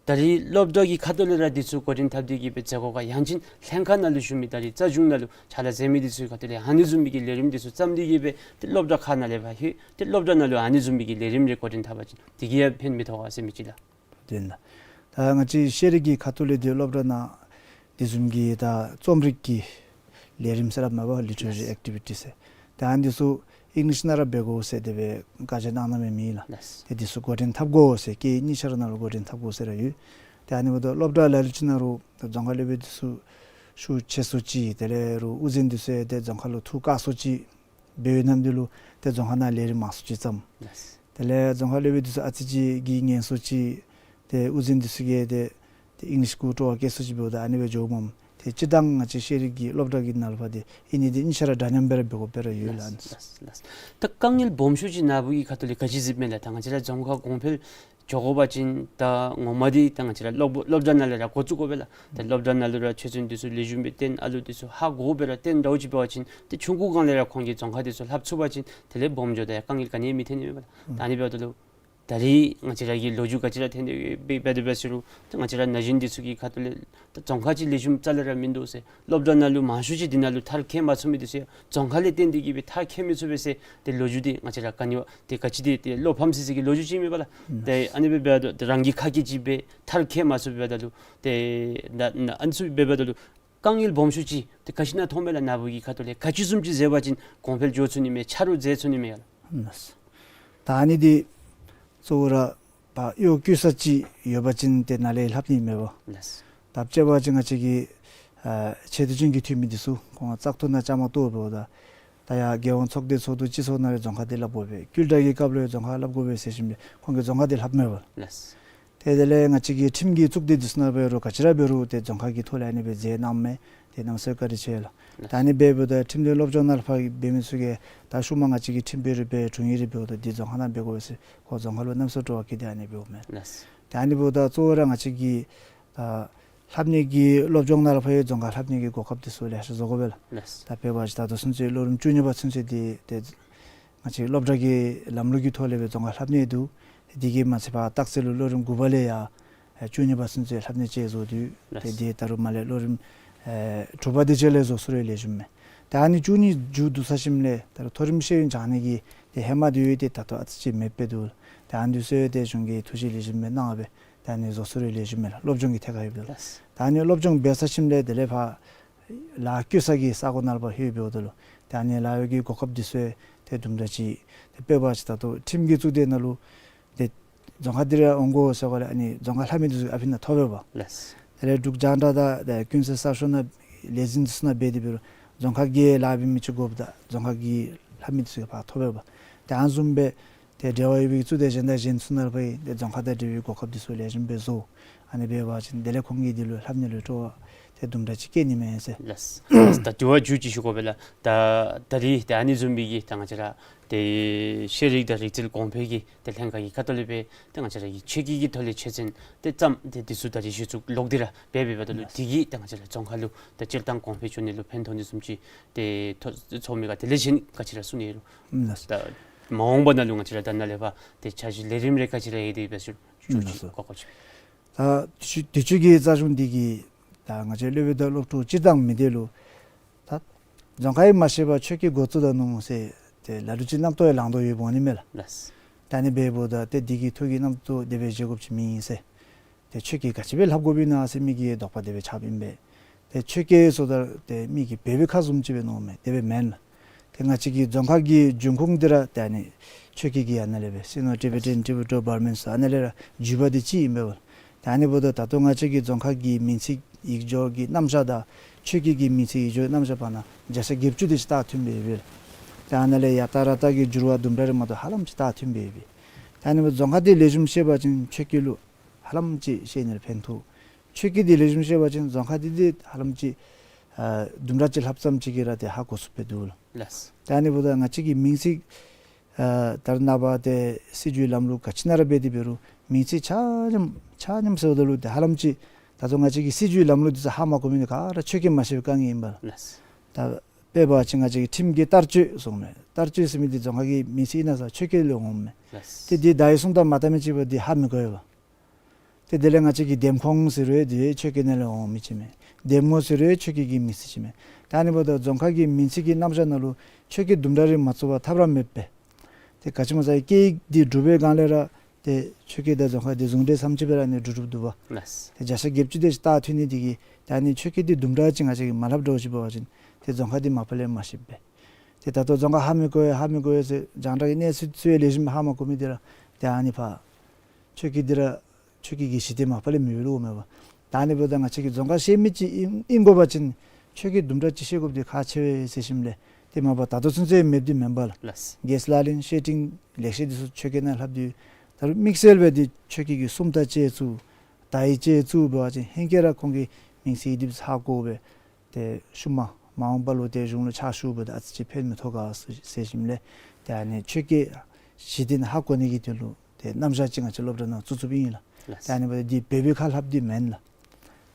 ད་རེས་སློབ་གྲྭ་གི་ཁ་ཐུག་ལས་ར་འདི་ཚུ་འགོ་འདྲེན་འཐབ་སྟེ་གི་སྦེ་མཛད་དགོ་ག། ཡང་ཅིན་ལྷན་ཁག་ནང་ལུ་བཞུགས་མི་ད་རེས་རྩ་གཞུང་ནང་ལུ་ཕྱག་ལཱ་མཛད་མི་འདི་ཚུ་ཁ་ཐུག་ལས་ཨ་ནི་བཟུམ་མའི་གི་ལས་རིམ་འདི་ཚུ་བརྩམས་ཏེ་གི་སྦེ་ཏེ་སློབ་གྲྭ་ཁག་ནང་ལས་ཕར་ལྷོད་ཏེ་སློབ་གྲྭ་ནང་ལུ་ཨ་ནི་བཟུམ་མའི་གི་ལས་རིམ་རེ་འགོ་འདྲེན་འཐབ་པ་ཅིན་དེ་གིས་ཡང་ཕན་མི་ཐོགས་ག་ཟེར་མི་ཅིག་ལགས། དེ་ན་ད་ང་བཅས་ཤེས་རིག་གི་ཁ་ཐུག་ལས་འདི་སློབ་གྲྭ་ནང་དེ་བཟུམ་གྱི་ད་རྩོམ་རིག་གི་ལས་རིམ་ཟེར་ར་མས་པ། Literary activity ཟེར། ད་ཨ་ནི་ཚུ་ཨིང་ལིཤ་ནང་ར་འབད་དགོ་ཟེར་དེ་སྦེ་བཀའ་རྒྱ་གནང་གནངམ་མས་ལགས། ལགས། ཏེ་དེ་ཚུ་འགོ་འདྲེན་འཐབ་དགོ་ཟེར་སྐད་གཉིས་ཆ་ར་ནང་ལུ་འགོ་འདྲེན་འཐབ་དགོ་ཟེར་ར་ཡོད། ཏེ་ཨ་ནི་འབདཝ་ད་སློབ་གྲྭ་ལ་ལུ་ཅིག་ནང་རུང་ད་རྫོང་ཁ་སློབ་དཔོན་འདི་ཚུ་ཤུགས་ཆེ་སུ་ཅིག་དེ་ལས་རུང་དབུ་འཛིན་འདི་ཚུ་ཡང་ཏེ་རྫོང་ཁ་ལུ་ཐུགས་དཀགས་སུ་ཅིག་འབད་ནམ་འདི་ལུ་ཏེ་རྫོང་ཁ་ནང་ལས་རིམ་མང་སུ་ཅིག་བརྩམས། ལགས། དེ་ལས་རྫོང་ཁ་སློབ་དཔོན་འདི་ཚུ་ཨ་ཙི་ཅིག་གིས་ངལ་སོ་ཅིག་ཏེ་དབུ་འཛིན་འདི་ཚུ་གིས་ཏེ་ཏེ་ཨིང་ལིཤ་གུ་སྤྲོ་བ་བསྐྱེད་སུ་ཅིག་འབདཝ་ད་ཨ་ནི་སྦེ་འགྱོཝ་མས། ཏེ་སྤྱིར་བཏང་ང་བཅས་ཤེས་རིག་གི་སློབ་གྲྭ་གི་ནང་ལུ་ཕར་ཏེ་ཨིན་ནི་འདི་གཉིས་ཆ་ར་འདྲ་མཉམ་སྦེ་ར་འབད་དགོཔ་སྦེ་ར་ཡོད་ལགས། ལགས་ལགས། ད་དཀའ་ངལ་སྦོམ་ཤོས་ཅིག་ནཱ་བུ་གི་ཁ་ཐུག་ལས་ག་ཅི་གཟིགསཔ་མས་ལགས། ད་ང་བཅས་ར་རྫོང་ཁ་གོང་འཕེལ་འགྱོ་དགོ་པ་ཅིན་ད་ངོ་མ་འདི་ད་ང་བཅས་ར་སློབ་སློབ་གྲྭ་ནང་ལས་ར་འགོ་བཙུགས་དགོ་པས་ལགས། ད་སློབ་གྲྭ་ནང་ལུ་ར་ཆོས་ཚན་འདི་ཚུ་ལེགས་ཤོམ་སྦེ་སྟོན། ཨ་ལུ་འདི་ཚུ་ཧ་གོ་སྦེ་ར་སྟོན་འདྲཝ་ཅིག་འབད་བ་ཅིན་ཏེ་ཆུང་ཀུ་སྒང་ལས་ར་ཁོང་གིས་རྫོང་ཁ་འདི་ཚུ་ལྷབ་ཚུགས་པ་ཅིན་དེ་ལས་སྦོམ་འགྱོཝ་ད་ཡང་དཀའ་ངལ་ག་ནི་ཡང་མི་འཐོན་ནི་མས་པ་ལགས། ད་ཨ་ནི་འབདཝ་ད་ལུ་ད་རེས་ང་བཅས་ར་གི་ལོ་རྒྱུས་ག་ཅི་ར་ཐོན་ཏེ་འབད་འབད་དེ་འབད་ཟེར་རུང་ད་ང་བཅས་ར་ན་གཞོན་འདི་ཚུ་གི་ཁ་ཐུག་ལས་ད་རྫོང་ཁ་ཅིག་ལེགས་ཤོམ་རྩ་ལས་ར་མིན་འདུག་ཟེར། སློབ་གྲྭ་ནང་ལུ་མང་ཤོས་ཅིག་འདི་ནང་ལུ་མཐར་འཁྱོལ་མ་ཚུགས་མི་འདི་ཚུ་ཡང་རྫོང་ཁ་ལས་བརྟེན་ཏེ་གི་སྦེ་མཐར་འཁྱོལ་མི་ཚུགས་པས་ཟེར་ཏེ་ལོ་རྒྱུས་འདི་ང་བཅས་ར་ག་ནི་བ་ཏེ་ག་ཅི་ཏེ་ཏེ་བློ་ཕམ་སི་སི་གི་ལོ་རྒྱུས་ཅིག་མས་པ་ལགས། ཨུམ། ཏེ་ཨ་ནི་སྦེ་འབདཝ་ད་ཏེ་རང་གིས་ཁ་སྐད་ཅིག་སྦེ་མཐར་འཁྱོལ་མ་ཚུགས་འབདཝ་ད་ལུ་ཏེ་ད་ད་ཨ་ནི་ཚུ་སྦེ་འབདཝ་ད་ལུ་དཀའ་ངལ་སྦོམ་ཤོས་ཅིག་ཏེ་ག་ཅི་ནཱ་མཐོངམ་མས་ལགས། ནཱ་བུ་གི་ཁ་ཐུག་ལས་ག་ཅི་བཟུམ་ཅིག་མཛད་པ་ཅིན་གོང་འཕེལ་འགྱོ་ཚུགས་ནི་མས། ཆ་རོགས་མཛད་ཚུགས་ནི་མས་ཡ་ལགས། ཨུམ། ད་ཨ་ནི་འདི་གཙོ་བོ་ར་ཕར་གཡོག་བཀོལ་ས་ཅིག་ཡོད་པ་ཅིན་ཏེ་ནཱ་ལས་ལྷབ་ནི་མས་པ། ལགས། ད་དཔྱེ་འབད་བ་ཅིན་ང་བཅས་ཀྱི་ཨ་ཆེ་བསྟོད་ཅན་གྱི་འཐུས་མི་འདི་ཚུ་ཁོང་བཙག་འཐུ་ནང་བཅའ་མར་གཏོགས་འབདཝ་ད་ད་ཡར་རྒྱལ་ཡོངས་ཚོགས་སྡེ་ཚོགས་འདུ་སྤྱི་ཚོགས་ནང་ལས་རྫོང་ཁ་འདི་ལྷབ་དགོ་པས། ཀུན་བཏགས་ཀྱི་སྐབས་ལུ་རྫོང་ཁ་ལྷབ་དགོ་པས་ཟེར་ཞིནམ་ལས་ཁོང་གིས་རྫོང་ཁ་འདི་ལྷབ་མས་པ། ལགས། ཏེ་དེ་ལས་ང་བཅས་ཀྱི་ཁྲིམས་ཀྱི་གཙུག་སྡེ་འདི་ཚུ་ནང་འབད་རུང་ག་ཅི་ར་འབད་རུང་ཏེ་རྫོང་ཁ་གི་ཐོག་ལས་ཨ་ནི་སྦེ་མཛད་གནངམ་མས། ཏེ་གནམ་མེད་ས་མེད་བཀའ་དྲིན་ཆེ་ལགས། ད་ཨ་ནི་སྦེ་འབདཝ་ད་ཁྲིམས་དོན་སློབ་སྦྱོང་ནང་ལུ་ཕར་འབད་མི་ཚུ་གིས་ད་ཤུལ་མ་ང་བཅས་ཀྱི་ཁྲིམས་དཔོན་རེ་འབད་དྲུང་ཡིག་རེ་འབདཝ་ད་འདི་རྫོང་ཁ་ནང་འབད་དགོ་པས་ཟེར་ཁོང་རྫོང་ཁ་ལུ་གནམ་མེད་ས་མེད་སྤྲོ་བ་བསྐྱེད་དེ་ཨ་ནི་འབདཝ་མས། ལགས། ད་ཨ་ནི་འབདཝ་ད་གཙོ་བོ་ར་ང་བཅས་ཀྱི་ད་ལྷབ་ནི་གི་སློབ་སྦྱོང་ནང་ལུ་ཕར་ཡང་རྫོང་ཁ་ལྷབ་ནི་གི་གོ་སྐབས་འདི་ཚུ་ལེ་ཤ་བཟོ་དགོ་པས་ལགས། ལགས། ད་དཔེ་འབད་བ་ཅིན་ད་ལྟོ་ཚུན་ཚོད་སློབ་རིམ་བཅུ་གཉིས་པ་ཚུན་ཚོད་འདི་ཏེ་ ང་བཅས་སློབ་གྲྭ་གི་ལམ་ལུགས་ཀྱི་ཐོག་ལས་སྦེ་རྫོང་ཁ་ལྷབ་ནི་འདུག། དེ་གིས་མ་ཚད་པར་སྟག་རྩེ་ལུ་ལོ་རིམ་དགུ་པ་ལས་ཡར་བཅུ་གཉིས་པ་ཚུན་ཚོད་ལྷབ་ནི་ཅིག་བཟོ་དོ། ལགས། དེ་ད་རུང་མར་ལས་ལོ་རིམ་ཨེ་དྲུག་པ་དེ་ཅིག་ལས་བཟོ་ཚུགས་རུང་ལེགས་ཤོམ་མས། ད་ཨ་ནི་བཅུ་གཉིས་མཇུག་བསྡུ་ཚར་ཞིནམ་ལས་ད་རུང་མཐོ་རིམ་ཤེས་ཡོན་སྦྱང་ནི་གི་དེ་ཧེ་མ་དེ་ཡོད་དེ་ད་ལྟོ་ཨ་ཙི་ཅིག་མེདཔ་སྦེ་འདུག། ད་ཨ་ནི་ཚུ་ཡང་ཏེ་གཞུང་གིས་ཐུགས་རྗེ་ལེགས་ཤོམ་སྦེ་གནང་སྦེ་ད་ཨ་ནི་བཟོ་ཚུགས་རུང་ལེགས་ཤོམ་མས་ལགས། སློབ་སྦྱོང་གི་ཐད་ཁར་ཡོདཔ་ད་ལུ། ལགས། ད་ཨ་ནི་སློབ་སྦྱོང་འབད་ཚར་ཞིནམ་ལས་དེ་ལས་ཕར་ལཱ་བཀོལ་ས་གི་ས་གོ་ནང་ལུ་ཕར་ལྷོད་འབདཝ་ད་ལུ་ད་ཨ་ནི་ལཱ་གཡོག་གི་གོ་སྐབས་འདི་ཚུ་ཏེ་དུམ་གྲ་ཅིག་ཏེ་དཔེ་འབད་བ་ཅིན་ད་ལྟོ་ཁྲིམས་ཀྱི་གཙུག་སྡེ་ནང་ལུ་ཏེ་རྫོང་ཁ་འདི་ར་འོང་དགོ་ཟེར་བ་ལས་ཨ་ནི་རྫོང་ཁ་ལྷབ་མི་འདི་ཚུ་ཨ་ཕི་ནང་ཐོབ་པས་པ། ལགས། དེ་ལས་འབྲུག་རྒྱང་བསྒྲགས་དང་ཏེ་ཀུན་གསལ་གསར་ཤོག་ནང་ལས་འཛིན་འདི་ཚུ་ནང་འབད་དེ་འབད་རུང་རྫོང་ཁ་གི་ལཱ་འབད་མི་ཅིག་དགོཔ་ད་རྫོང་ཁ་གི་ལྷབ་མི་འདི་ཚུ་ཕར་ཐོབ་པས་པ། ཏེ་ཨ་ནི་བཟུམ་སྦེ་ཏེ་འབྲེལ་བ་ཡོད་པའི་གཙུག་སྡེ་གཞན་དང་གཞན་ཚུ་ནང་ལུ་ཕར་ཏེ་རྫོང་ཁ་དང་འབྲེལ་བའི་གོ་སྐབས་འདི་ཚུ་ལེགས་ཤོམ་སྦེ་བཟོ། ཨ་ནི་འབད་བ་ཅིན་དེ་ལས་ཁོང་གིས་འདི་ལུ་ལྷབ་ནི་ལུ་སྤྲོ་བ་ཏེ་དུམ་གྲ་ཅིག་སྐྱེ་ནི་མས་ཟེར། ལགས། ད་དྲི་བ་མཇུག་ཅིག་ཞུ་དགོ་པས་ལགས། ད་ད་རིས་ཏེ་ཨ་ནི་བཟུམ་མའི་གི་ད་ང་བཅས་ར་ཏེ་ཤེས་རིག་དང་རིག་རྩལ་གོང་འཕེལ་གྱི་ཏེ་ལྷན་ཁག་གི་ཁ་ཐུག་ལས་སྦེ་ཏེ་ང་བཅས་ར་གི་ཆོས་སྐད་ཀྱི་ཐོག་ལས་ཆོས་ཚན་ཏེ་བརྩམས་ཏེ་འདི་ཚུ་ད་རིས་གཞི་བཙུགས་ལོག་སྟེ་ར་འབད་འབདཝ་ད་ལུ། ལགས། དེ་གིས་ཏེ་ང་བཅས་ར་རྫོང་ཁ་ལུ་ཏེ་སྤྱིར་བཏང་གོང་འཕེལ་འགྱོ་ནི་ལུ་ཕན་ཐོགས་ནི་བཟུམ་ཅིག་ཏེ་ཐོ་ཚོར་མི་ག། དེ་ལས་གཞན་ག་ཅི་ར་གསུང་ནི་ཡོད་རུང་། ལགས། ད་མ་འོངས་པ་ནང་ལུ་ང་བཅས་ར་ད་ནཱ་ལས་ཕར་ཏེ་འཆར་གཞི་ལས་རིམ་རེ་ག་ཅི་ར་ཡོད་དེ་འབད་ཞུ་ཞུ་ཅིག་ལགས་སོ། གོ་སྐབས་ཅིག། ད་དུས་ཅི་དུས་ཅི་གི་རྩ་གཞུང་འདི་གིས་ད་ང་བཅས་སློབ་དཔོན་དང་སློབ་ཕྲུག་སྤྱིར་བཏང་མི་སྡེ་ལུ་ད་རྫོང་ཁ་ཡང་མ་ཤེས་པར་ཆོས་སྐད་འགོ་བཙུགས་ད་ནུག་ཟེར་ཏེ་ལ་ལུ་ཅིག་རྣམ་རྟོག་ཡང་ལང་དོ་ཡོདཔ་འོང་ནི་མས་ལགས། ལགས། ད་ཨ་ནི་འབདཝ་ད་ཏེ་འདི་གི་ཐོག་གི་རྣམ་རྟོག་དེ་སྦེ་བཞེས་དགོཔ་ཅིག་མེད་ཟེར། ཏེ་ཆོས་སྐད་ག་ཅི་སྦེ་ལྷབ་དགོཔ་ཨིན་ན་ཟེར་མི་གི་དོགས་པ་དེ་སྦེ་ཆགསཔ་ཨིན་པས། ཏེ་ཆོས་སྐད་ཟེརཝ་ད་ཏེ་མི་གིས་འབད་བའི་ཁ་བཟུམ་ཅིག་སྦེ་མནོཝ་མས། དེ་སྦེ་མེན་ལགས། ཏེ་ང་བཅས་ཀྱི་རྫོང་ཁ་གི་འབྱུང་ཁུངས་འདི་ར་ཏེ་ཨ་ནི་ཆོས་སྐད་ཀྱི་ཨ་ནཱ་ལས་སྦེ་Sino Tibetan Tibeto Burman ཟེར་ཨ་ནཱ་ལས་ར་བརྒྱུད་པ་འདི་ཅིག་ཨིན་པས་པ། ཏེ་ཨ་ནི་འབདཝ་ད་ད་ལྟོ་ང་བཅས་ཀྱི་རྫོང་ཁ་གི་མིང་ཚིག་ཡིག་སྦྱོར་གྱི་རྣམ་གཞག་དང་ཆོས་སྐད་ཀྱི་མིང་ཚིག་ཡིག་སྦྱོར་རྣམ་གཞག་བར་ན་བརྒྱ་ཆ་བརྒྱད་ཅུ་དེ་ཅིག་ད་མཐུནམ་སྦེ་ཡོད་པས། ཏེ་ཨ་ནཱ་ལས་ཡ་ཏ་ར་ཏ་གི་འགྱུར་བ་དུམ་གྲ་རེ་མ་གཏོགས་ཧ་ལམ་ཅིག་ད་མཐུནམ་སྦེ་ཡོད་པས། ཏེ་ཨ་ནི་འབདཝ་ད་རྫོང་ཁ་འདི་ལེགས་ཤོམ་ཤེས་པ་ཅིན་ཆོས་སྐད་ལུ་ཧ་ལམ་ཅིག་ཤེས་ནི་ལུ་ཕན་ཐོགས། ཆོས་སྐད་འདི་ལེགས་ཤོམ་ཤེས་པ་ཅིན་རྫོང་ཁ་འདི་འདི་ཧ་ལམ་ཅིག་ཨ་དུམ་གྲ་ཅིག་ལྷབ་ཙམ་ཅིག་གིས་ར་ཏེ་ཧ་གོ་ཚུགསཔ་སྦེ་འདུག་ལགས། ལགས། ད་ཨ་ནི་འབདཝ་ད་ང་བཅས་ཀྱི་མིང་ཚིག་ཨ་ད་རེས་ནངས་པ་ཏེ་སྲིད་བྱུས་ལམ་ལུགས་ག་ཅི་ནང་ར་འབད་དེ་འབད་རུང་མིང་ཚིག་ཆ་མཉམ་ཆ་མཉམ་ཟེརཝ་ད་ལུ་ཏེ་ཧ་ལམ་ཅིག་ད་ལྟོ་ང་བཅས་ཀྱི་སྲིད་བྱུས་ལམ་ལུགས་འདི་ཚུ་ཧ་མ་གོ་མི་འདི་ག་ར་ཆོས་སྐད་མ་ཤེས་པའི་དཀའ་ངལ་ཨིན་པས། ལགས། ད་དཔེ་འབད་བ་ཅིན་ང་བཅས་ཀྱི་ཁྲིམས་ཀྱི་བསྟར་སྤྱོད་གསུངམ་མས། བསྟར་སྤྱོད་ཟེར་མི་འདི་རྫོང་ཁ་གི་མིང་ཚིག་ཨིན་ན་ཟེར་ཆོས་སྐད་ལས་འོངམ་མས། ལགས། ཏེ་འདི་བརྡ་ཡིག་སྲུང་དང་མ་བལྟ་མི་ཅིག་འབདཝ་ད་འདི་ཧ་མི་གོ་བས་པ། ཏེ་དེ་ལས་ང་བཅས་ཀྱི་འདེམས་ཁོངས་ཟེར་རུང་འདི་ཆོས་སྐད་ནང་ལས་འོང་མི་ཅིག་མས། འདེམས་ངོ་ཟེར་རུང་ཆོས་སྐད་ཀྱི་མིང་ཚིག་ཅིག་མས། ད་ཨ་ནི་འབདཝ་ད་རྫོང་ཁ་གི་མིང་ཚིག་གི་རྣམ་གཞག་ནང་ལུ་ཆོས་སྐད་དུམ་གྲ་རེ་མ་ཚུད་པར་ཐབས་ར་མེད་པས། ཏེ་ག་ཅི་སྨོ་ཟེར་སྐད་ཡིག་འདི་གྲུབ་པའི་སྒང་ལས་ར་ཏེ་ཆོས་སྐད་དང་རྫོང་ཁ་འདི་ཟུང་འབྲེལ་ཙམ་ཅིག་སྦེ་ར་ཨ་ནི་འགྲུབ་འགྲུབ་འདུག་པ། ལགས། ཏེ་བརྒྱ་ཆ་བརྒྱད་ཅུ་དེ་ཅིག་ད་མཐུན་ནི་འདི་གིས་ཏེ་ཨ་ནི་ཆོས་སྐད་འདི་དུམ་གྲ་ཅིག་ང་བཅས་ཀྱིས་མ་ལྷབ་འགྱོ་ཅི་འབད་བ་ཅིན་ཏེ་རྫོང་ཁ་འདི་མ་པ་ལས་མ་ཤེསཔ་སྦེ། ཏེ་ད་ལྟོ་རྫོང་ཁ་ཧ་མི་གོ་ཧ་མི་གོ་ཟེར་རྒྱང་བསྒྲགས་ཀྱི་གནས་ཚུལ་ཚུ་ཡང་ལེགས་ཤོམ་ཧ་མ་གོ་མི་འདི་ར་ཏེ་ཨ་ནི་ཕར་ཆོས་སྐད་འདི་ར་ཆོས་སྐད་ཀྱི་གཞི་རྟེན་མ་པ་ལས་མེདཔ་ལུ་འོངམ་མས་པ། ད་ཨ་ནི་འབདཝ་ད་ང་བཅས་ཀྱིས་རྫོང་ཁ་ཤེས་མི་ཅིག་ཨིན་ཨིན་དགོ་པ་ཅིན་ཆོས་སྐད་དུམ་གྲ་ཅིག་ཤེས་དགོཔ་འདི་ཁག་ཆེ་བས་ཟེར་ཞིནམ་ལས་ཏེ་མ་པ་ད་ལྟོ་ཚུན་ཚོད་མེདཔ་འདི་མེན་པ་ལགས། ལགས། རྒྱལ་སྲས་ལག་ལེན་བཤེས་སྤྲིང་ལེགས་བཤད་འདི་ཚུ་ཆོས་སྐད་ནང་ལྷབ་སྟེ་ད་རུང་དམིགས་བསལ་སྦེ་འདི་ཆོས་སྐད་ཀྱི་སུམ་རྟགས་བཅད་ཚུགས་དག་ཡིག་བཅད་ཚུགས་འབད་བ་ཅིན་ཧེང་སྐལ་ར་ཁོང་གིས་མིང་ཚིག་འདི་ཧ་གོ་སྦེ་ཏེ་ཤུལ་མ་མ་འོངས་པ་ལུ་ཏེ་གཞུང་ལུ་ཕྱག་ཞུཝ་ད་ཨ་ཙི་ཅིག་ཕན་མི་ཐོགས་ག་ཟེར་ཞིནམ་ལས་ཏེ་ཨ་ནི་ཆོས་སྐད་གཞི་རྟེན་ཧ་གོ་ནི་གི་དོན་ལུ་ཏེ་རྣམ་གཞག་ཅིག་ང་བཅས་སློབ་གྲྭ་ནང་བཙུགས་བཙུགསཔ་ཨིན་ལགས། ལགས། ཏེ་ཨ་ནི་འབདཝ་ད་འདི་འབད་བའི་ཁ་ལྷབ་འདི་མེན་ལགས།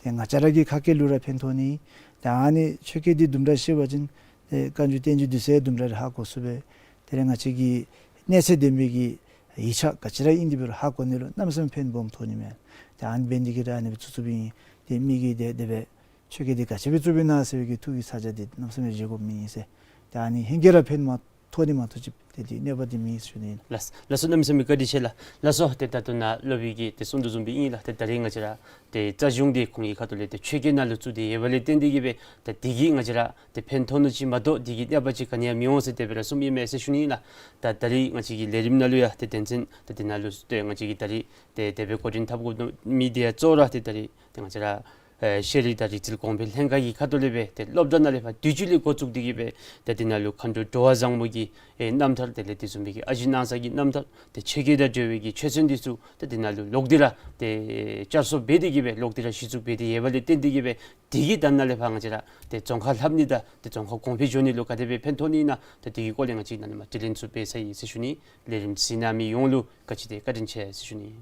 ཏེ་ང་བཅས་ར་གི་ཁ་སྐད་ལུ་ར་ཕན་ཐོགས་ནི། ཏེ་ཨ་ནི་ཆོས་སྐད་འདི་དུམ་གྲ་ཤེས་པ་ཅིན་ཏེ་བཀའ་འགྱུར་བསྟན་འགྱུར་འདི་ཚུ་དུམ་གྲ་རེ་ཧ་གོ་ཚུགས་པས། དེ་ལས་ང་བཅས་ཀྱི་གནས་ཚད་ལྡན་པའི་གི་ཡིག་ཆ་ག་ཅི་ར་ཨིན་ཏེ་འབད་རུང་ཧ་གོ་ནི་ལུ་གནམ་མེད་ས་མེད་ཕན་སྦོམ་ཐོགས་ནི་མས། ཏེ་ཨ་ནི་འབད་ནི་འདི་གིས་ར་ཨ་ནི་སྦེ་བཙུགས་བཙུགསཔ་ཨིན། ཏེ་མི་གིས་ཏེ་དེ་སྦེ་ཆོས་སྐད་འདི་ག་ཅི་སྦེ་བཙུགསཔ་ཨིན་ན་ཟེར་བའི་གི་ཐུགས་ཀྱི་ཚ་གྱང་འདི་གནམ་མེད་ས་མེད་བཞེས་དགོཔ་མེད་ཟེར། ཏེ་ཨ་ནི་ཧེང་སྐལ་ར་ཕན་མ་ཐོགས་ནི་མ་གཏོགས་ཅིག་ཏེ་འདི་གནོད་པ་འདི་མེད་ཟེར་ཞུ་ནི་ཨིན། ལགས། ལགས་སོ། གནམ་མེད་ས་མེད་བཀའ་དྲིན་ཆེ་ལགས། ལགས་སོ། ཏེ་ད་ལྟོ་ནཱ་སློབ་དཔོན་གྱིས་ཏེ་གསུང་དོ་བཟུམ་སྦེ་ཨིན་ལགས། ཏེ་ད་རིས་ང་བཅས་ར་ཏེ་རྩ་གཞུང་འདི་ཁོང་གི་ཁ་ཐུག་ལས་ཏེ་ཆོས་སྐད་ནང་ལུ་བཙུགས་ཏེ་ཡོད་པ་ལས་བརྟེན་ཏེ་གིས་སྦེ་ད་འདི་གིས་ང་བཅས་ར་ཏེ་ཕན་ཐོགས་ནི་ཅིག་མ་གཏོགས་འདི་གིས་གནོད་པ་ཅིག་ག་ནི་ཡང་མི་འོང་ཟེར་དེ་སྦེ་ར་གསུངམ་ཨིན་མས་ཟེར་ཞུ་ནི་ཨིན་ལགས། ད་ད་རིས་ང་བཅས་ཀྱི་ལས་རིམ་ནང་ལུ་ཡང་ཏེ་དོན་ཚན་ད་འདི་ནང་ལུ་ཏེ་ང་བཅས་ཀྱིས་ད་རིས་ཏེ་དེ་སྦེ་འགོ་འདྲེན་འཐབ་དགོ་མི་འདི་ཡང་གཙོ་བོ་ར་ཏེ་ད་རིས་ཏེ་ང་བཅས་ར་ཨེ་ཤེས་རིག་དང་རིག་རྩལ་གོང་འཕེལ་ལྷན་ཁག་གི་ཁ་ཐུག་ལས་སྦེ་ཏེ་སློབ་གྲྭ་ནང་ལས་ཕར་དུས་ཅི་ལས་འགོ་བཙུགས་ཏེ་གིས་སྦེ་ཏེ་འདི་ནང་ལུ་མཁའ་འགྲོ་འགྲོ་བ་བཟང་པོ་གི་ཨེ་རྣམ་ཐར་དེ་ལས་དེ་བཟུམ་སྦེ་གི་ཨ་ཞེ་སྣང་ས་གི་རྣམ་ཐར་ཏེ་ཆོས་སྐད་དང་འབྲེལ་བའི་གི་ཆོས་ཚན་འདི་ཚུ་ཏེ་འདི་ནང་ལུ་ལོག་སྟེ་ར་ཏེ་བསྐྱར་གསོ་འབད་དེ་གིས་སྦེ་ལོག་སྟེ་ར་གཞི་བཙུགས་འབད་དེ་ཡོད་པ་ལས་བརྟེན་ཏེ་གིས་སྦེ་འདི་གིས་ད་ནཱ་ལས་ཕར་ང་བཅས་ར་ཏེ་རྫོང་ཁ་ལྷབ་ནི་དང་ཏེ་རྫོང་ཁ་གོང་འཕེལ་འགྱོ་ནི་ལུ་ག་དེ་སྦེ་ཕན་ཐོགས་ནི་ཨིན་ན་ཏེ་འདི་གི་སྐོར་ལས་ང་བཅས་ནཱ་ལས་མར་དྲི་ལན་ཚུ་འབད་ཚར་ཡི་ཟེར་ཞུ་ནི། ལས་རིམ་གཟིགས་གནང་མི་ཡོངས་ལུ་བཀའ་དྲིན་ཆེ་ཟེར་ཞུ་ནི།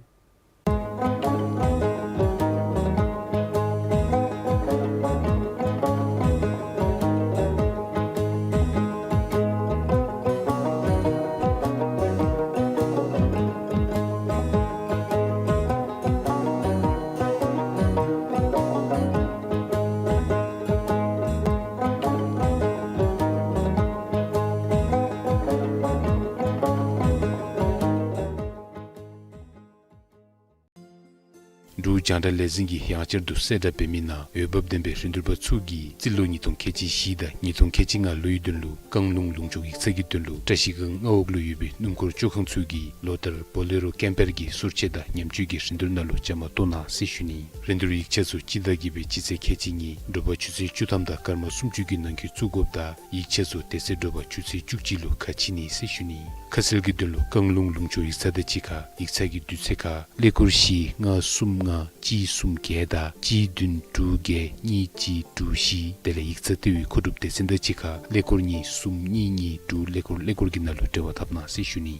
རྒྱང་བསྒྲགས་ལས་འཛིན་གྱིས་ཡང་བསྐྱར་དུ་གསལ་བསྒྲགས་འབད་མི་ནང་འོས་འབབ་ལྡན་པའི་རིན་བསྡུར་པ་ཚུ་གིས་རྩིས་ལོ་ཉིས་སྟོང་ཁལ་གཅིག་བཞི་དང་ཉིས་སྟོང་ཁལ་གཅིག་ལྔ་ལོའི་དོན་ལུ་བཀང་ལུང་ལུང་ཕྱོགས་ཡིག་ཚང་གི་དོན་ལུ་བཀྲ་ཤིས་སྒང་མངའ་འོག་ལུ་ཡོད་པའི་སྣུམ་འཁོར་བཅོ་ཁང་ཚུ་གིས་ལོ་ལྟར་བོ་ལེ་རོ་ཀེམ་པར་གྱི་སོར་ཆས་དང་ཉམས་བཅོས་ཀྱི་རིན་བསྡུར་ནང་ལུ་བཅའ་མར་གཏོགས་གནང་ཟེར་ཞུ་ནི། རིན་བསྡུར་ཡིག་ཆ་ཚུ་སྤྱི་ཟླ་བརྒྱད་པའི་སྤྱི་ཚེས་ཁལ་གཅིག་གཉིས་དྲོ་པ་ཆུ་ཚོད་བཅུ་ཐམ་དང་སྐར་མ་སུམ་ཅུ་གི་ནང་འཁོད་བཙུགས་དགོཔ་དང་ཡིག་ཆ་ཚུ་དེ་ཚེ་དྲོ་པ་ཆུ་ཚོད་བཅུ་གཅིག་ལུ་ཁ་ཕྱེ་ནི་ཟེར་ཞུ་ནི། ཁ་གསལ་གྱི་དོན་ལུ་བཀང་ལུང་ལུང་ཕྱོགས་ཡིག་ཚང་དང་གཅིག་ཁར་ཡིག་ཚང་གི་དུས་ཚོད་ཁར་ཀླད་ཀོར་བཞི་ལྔ་གསུམ་ལྔ་གཅིག་གསུམ་བརྒྱད་དང་གཅིག་བདུན་དྲུག་བརྒྱད་གཉིས་གཅིག་དྲུག་བཞི། དེ་ལས་ཡིག་ཚང་ལྟེ་བའི་མཁོ་སྒྲུབ་སྡེ་ཚན་དང་གཅིག་ཁར་ཀླད་ཀོར་གཉིས་གསུམ་གཉིས་གཉིས་དྲུག་ཀླད་ཀོར་ཀླད་ཀོར་གྱི་ནང་ལུ་འབྲེལ་བ་འཐབ་གནང་ཟེར་ཞུ་ནི།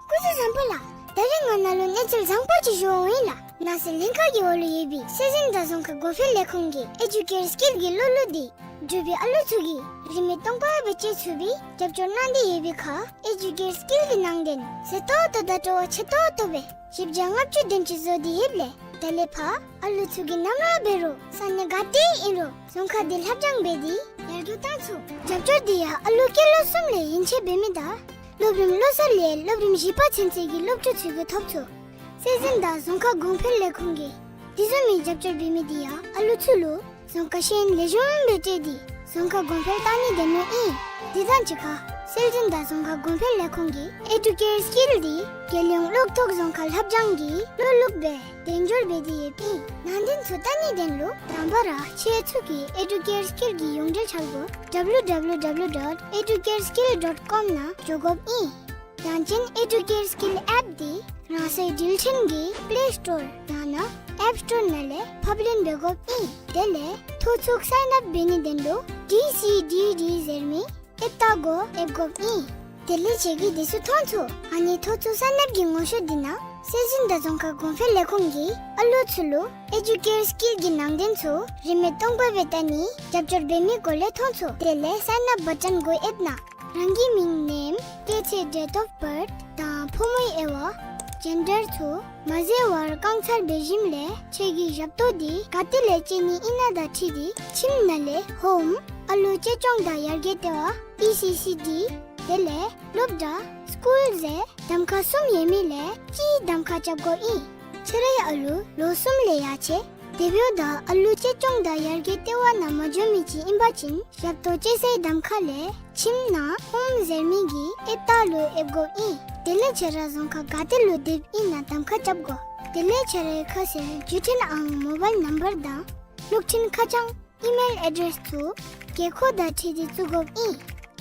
སྐུ་གཟུགས་བཟང་པོ་ལགས། ད་རིས་ང་ནཱ་ལུ་གནས་ཚུལ་བཟང་པོ་ཅིག་ཞུ་འོང་ཡི་ལགས། ནགས་ཚལ་ལྷན་ཁག་གི་འོག་ལུ་ཡོད་པའི་སྲོལ་འཛིན་དང་རྫོང་ཁ་གོང་འཕེལ་ལས་ཁུངས་ཀྱི་ཨེ་ཇུ་ཀེར་སི་ཀིལ་གྱི་སློབ་གླུ་འདི་འབྲུག་པའི་ཨ་ལུ་ཚུ་གིས་རིན་མེད་སྟོང་པ་སྦེ་སྤྱོད་ཚུགས་པའི་རྒྱབ་སྐྱོར་གནང་སྟེ་ཡོད་པའི་ཁར་ཨེ་ཇུ་ཀེར་སི་ཀིལ་གྱི་ནང་དོན་ཟད་ཏོག་ཏོ་དང་སྤྲོ་བ་ཆེ་ཏོག་ཏོ་སྦེ་བཞི་བརྒྱ་ལྔ་བཅུ་དོན་གཅིག་བཟོ་སྟེ་ཡོདཔ་ལས་ད་ལས་ཕར་ཨ་ལུ་ཚུ་གིས་ནམ་ར་འབད་རུང་ས་གནས་ག་ཏེ་ཨིན་རུང་རྫོང་ཁ་འདི་ལྷབ་སྦྱང་འབད་དེ་ཡར་རྒྱས་བཏང་ཚུགས། རྒྱབ་སྐྱོར་འདི་ཡང་ཨ་ལུ་སྐྱེས་ལོ་གསུམ་ལས་ཡན་ཆད་འབད་མི་དང་སློབ་རིམ་ལོ་གསར་ལས་སློབ་རིམ་བཞི་པ་ཚུན་ཚོད་ཀྱི་སློབ་ཕྲུག་ཚུ་གིས་ཐོབ་ཚུགས། སྲོལ་འཛིན་དང་རྫོང་ཁ་གོང་འཕེལ་ལས་ཁུངས་ཀྱིས་དེ་བཟུམ་མའི་རྒྱབ་སྐྱོར་འབད་མི་འདི་ཡང་ཨ་ལུ་ཚུ་ལུ་རྫོང་ཁ་ཤེས་ཡོན་ལེགས་ཤོམ་སྦེ་སྤྲོད་དེ་རྫོང་ཁ་གོང་འཕེལ་གཏང་ནི་དེ་ནི་ཨིན། དེ་དང་གཅིག་ཁར་སྲོལ་འཛིན་དང་རྫོང་ཁ་གོང་འཕེལ་ལས་ཁུངས་ཀྱིས་ཨེ་ཌུ་ཀེར་སི་ཀིལ་འདི་རྒྱལ་ཡོངས་གློག་ཐོག་རྫོང་ཁ་ལྷབ་སྦྱང་གི་གློག་ལུགས་སྦེ་དལ་འབྱོར་འབད་དེ་ཡོདཔ་ཨིན། ནང་དོན་ཚུ་བལྟ་ནིའི་དོན་ལུ་དང་པ་ར་ཁྱེད་ཚུ་གིས་ཨེ་ཌུ་ཀེར་སི་ཀིལ་གྱི་ཡོངས་འབྲེལ་འཆར་སྒོ་ཌབ་ལུ་ཌབ་ལུ་ཌབ་ལུ་ཌོཊ་ཨེ་ཌུ་ཀེར་སི་ཀིལ་ཌོཊ་ཀོམ་ནང་འགྱོ་དགོཔ་ཨིན། ཡང་ཅིན་ཨེ་ཌུ་ཀེར་སི་ཀིལ་ཨེཔ་འདི་རང་སོའི་འགྲུལ་འཕྲིན་གྱི་པླེ་སི་ཊོར་ཡང་ན་ཨེཔ་སི་ཊོར་ནང་ལས་ཕབ་ལེན་འབད་དགོཔ་ཨིན། དེ་ལས་ཐོ་ཚུགས་སའིན་ཨཔ་འབད་ནིའི་དོན་ལུ་ཌི་སི་ཌི་ཌི་ཟེར་མི་ཨེཔ་རྟ་མགོ་ཨེབ་དགོཔ་ཨིན། དེ་ལས་ཁྱེད་ཀྱིས་དེ་ཚུ་མཐོང་ཚུགས། ཨ་ནི་ཐོ་ཚུགས་སའིན་ཨཔ་ཀྱི་ངོ་ཤེས་འདི་ནང་སྲོལ་འཛིན་དང་རྫོང་ཁ་གོང་འཕེལ་ལས་ཁུངས་ཀྱིས་ཨ་ལུ་ཚུ་ལུ་ཨེ་ཇུ་ཀེར་སི་ཀིལ་གྱི་ནང་དོན་ཚུ་རིན་མེད་སྟོང་པ་སྦེ་བལྟ་ནིའི་རྒྱབ་སྐྱོར་འབད་མི་སྐོར་ལས་མཐོང་ཚུགས། དེ་ལས་སའིན་ཨཔ་བ་ཊན་གུ་ཨེབ་ན་རང་གི་མིང་ནེམ་སྐྱེས་ཚེས་ཌེཊ་ཨོཕ་བརཐ་དང་ཕོ་མོའི་དབྱེ་བ་ཇེན་ཌར་ཚུ་མ་བཟོ་བར་བཀང་ཚར་འབད་ཞིནམ་ལས་ཁྱེད་ཀྱི་ཞབས་ཏོག་འདི་ག་ཏེ་ལས་སྤྱོད་ནི་ཨིན་ན་དང་འཁྲིལ་ཏེ་ཁྱིམ་ནང་ལས་ཧོམ་ཨ་ལུ་གཅེས་སྐྱོང་དང་ཡར་རྒྱས་ལྟེ་བ་ཨི་སི་སི་ཌི་དེ་ལས་སློབ་གྲྭ་སི་ཀུལ་ཟེར་གདམ་ཁ་གསུམ་ཡོད་མི་ལས་གཅིག་གདམ་ཁ་རྐྱབ་དགོཔ་ཨིན། ཁྱེད་རའི་ཨ་ལུ་ལོ་གསུམ་ལས་ཡར་ཆེ། དེ་འབདཝ་ད་ཨ་ལུ་གཅེས་སྐྱོང་དང་ཡར་རྒྱས་ལྟེ་བ་ནང་མ་འགྱོ་མི་ཅིག་ཨིན་པ་ཅིན་ཞབས་ཏོག་སྤྱོད་སའི་གདམ་ཁ་ལས་ཁྱིམ་ནང་ཧོམ་ཟེར་མི་གི་ཨེཔ་རྟ་ལུ་ཨེབ་དགོཔ་ཨིན། དེ་ལས་ཁྱེད་ར་རྫོང་ཁ་ག་ཏེ་ལུ་སྡོདཔ་ཨིན་ན་གདམ་ཁ་རྐྱབ་དགོ། དེ་ལས་ཁྱེད་རའི་ཁ་གསལ་བརྒྱུད་འཕྲིན་ཨང་མོ་བཱའིལ་ནམ་བར་དང་གློག་འཕྲིན་ཁ་བྱང་ཨི་མེལ་ཨེ་ཌེསི་ཚུ་དགོས་མཁོ་དང་འཁྲིལ་ཏེ་བཙུགས་དགོཔ་ཨིན།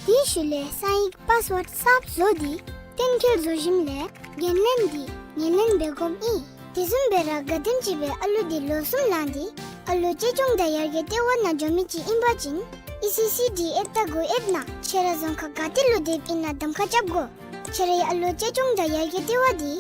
དེའི་ཤུལ་ལས་གསང་ཡིག་པཱསི་ཝརཌ་གསརཔ་བཟོ་སྟེ་གཏན་འཁེལ་བཟོ་ཞིནམ་ལས་འགན་ལེན་འདི་ངོས་ལེན་འབད་དགོཔ་ཨིན། དེ་བཟུམ་སྦེ་ར་ག་དེམ་ཅིག་སྦེ་ཨ་ལུ་འདི་ལོ་གསུམ་ལང་སྟེ་ཨ་ལུ་གཅེས་སྐྱོང་དང་ཡར་རྒྱས་ལྟེ་བ་ནང་འགྱོ་མི་ཅིག་ཨིན་པ་ཅིན་ཨི་སི་སི་ཌི་ཨེཔ་རྟ་མགོ་ཨེབ་ནང་ཁྱེད་ར་རྫོང་ཁ་ག་ཏེ་ལུ་སྡོདཔ་ཨིན་ན་གདམ་ཁ་རྐྱབ་དགོ། ཁྱེད་རའི་ཨ་ལུ་གཅེས་སྐྱོང་དང་ཡར་རྒྱས་ལྟེ་བ་འདི་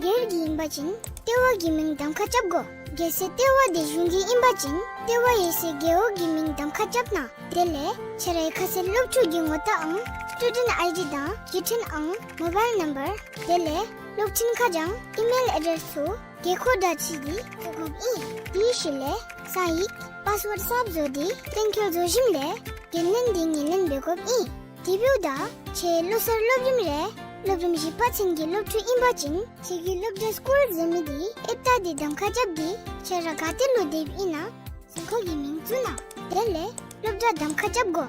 སྒེར་གྱི་ཨིན་པ་ཅིན་ལྟེ་བ་གི་མིང་གདམ་ཁ་རྐྱབ་དགོ། གལ་སྲིད་ལྟེ་བ་འདི་གཞུང་གི་ཨིན་པ་ཅིན་ལྟེ་བ་ཡོད་སའི་རྒེད་འོག་གི་མིང་གདམ་ཁ་རྐྱབ་གནང་། དེ་ལས་ཁྱེད་རའི་ཁ་གསལ་སློབ་ཕྲུག་གི་ངོ་རྟགས་ཨང་སི་ཊུ་ཌེནཊ་ཨའི་ཌི་དང་བརྒྱུད་འཕྲིན་ཨང་མོ་བཱའིལ་ནམ་བར་དེ་ལས་གློག་འཕྲིན་ཁ་བྱང་ཨི་མེལ་ཨེ་ཌེསི་ཚུ་དགོས་མཁོ་དང་འཁྲིལ་ཏེ་བཙུགས་དགོཔ་ཨིན། དེའི་ཤུལ་ལས་གསང་ཡིག་པཱསི་ཝརཌ་གསརཔ་བཟོ་སྟེ་གཏན་འཁེལ་བཟོ་ཞིནམ་ལས་འགན་ལེན་འདི་ངོས་ལེན་འབད་དགོཔ་ཨིན། དེ་འབདཝ་ད་ཁྱེད་ལོ་གསར་སློབ་རིམ་རེ་སློབ་རིམ་བཞི་པ་ཚུན་གྱི་སློབ་ཕྲུག་ཨིན་པ་ཅིན་ཁྱེད་ཀྱི་སློབ་གྲྭ་སི་ཀུལ་ཟེར་མི་འདི་ཨེཔ་རྟ་འདི་གདམ་ཁ་རྐྱབ་སྟེ་ཁྱེད་ར་ག་ཏེ་ལུ་སྡོདཔ་ཨིན་ན་རྫོང་ཁ་གི་མིང་བཙུགས་གནང་། དེ་ལས་སློབ་གྲྭ་གདམ་ཁ་རྐྱབ་དགོ།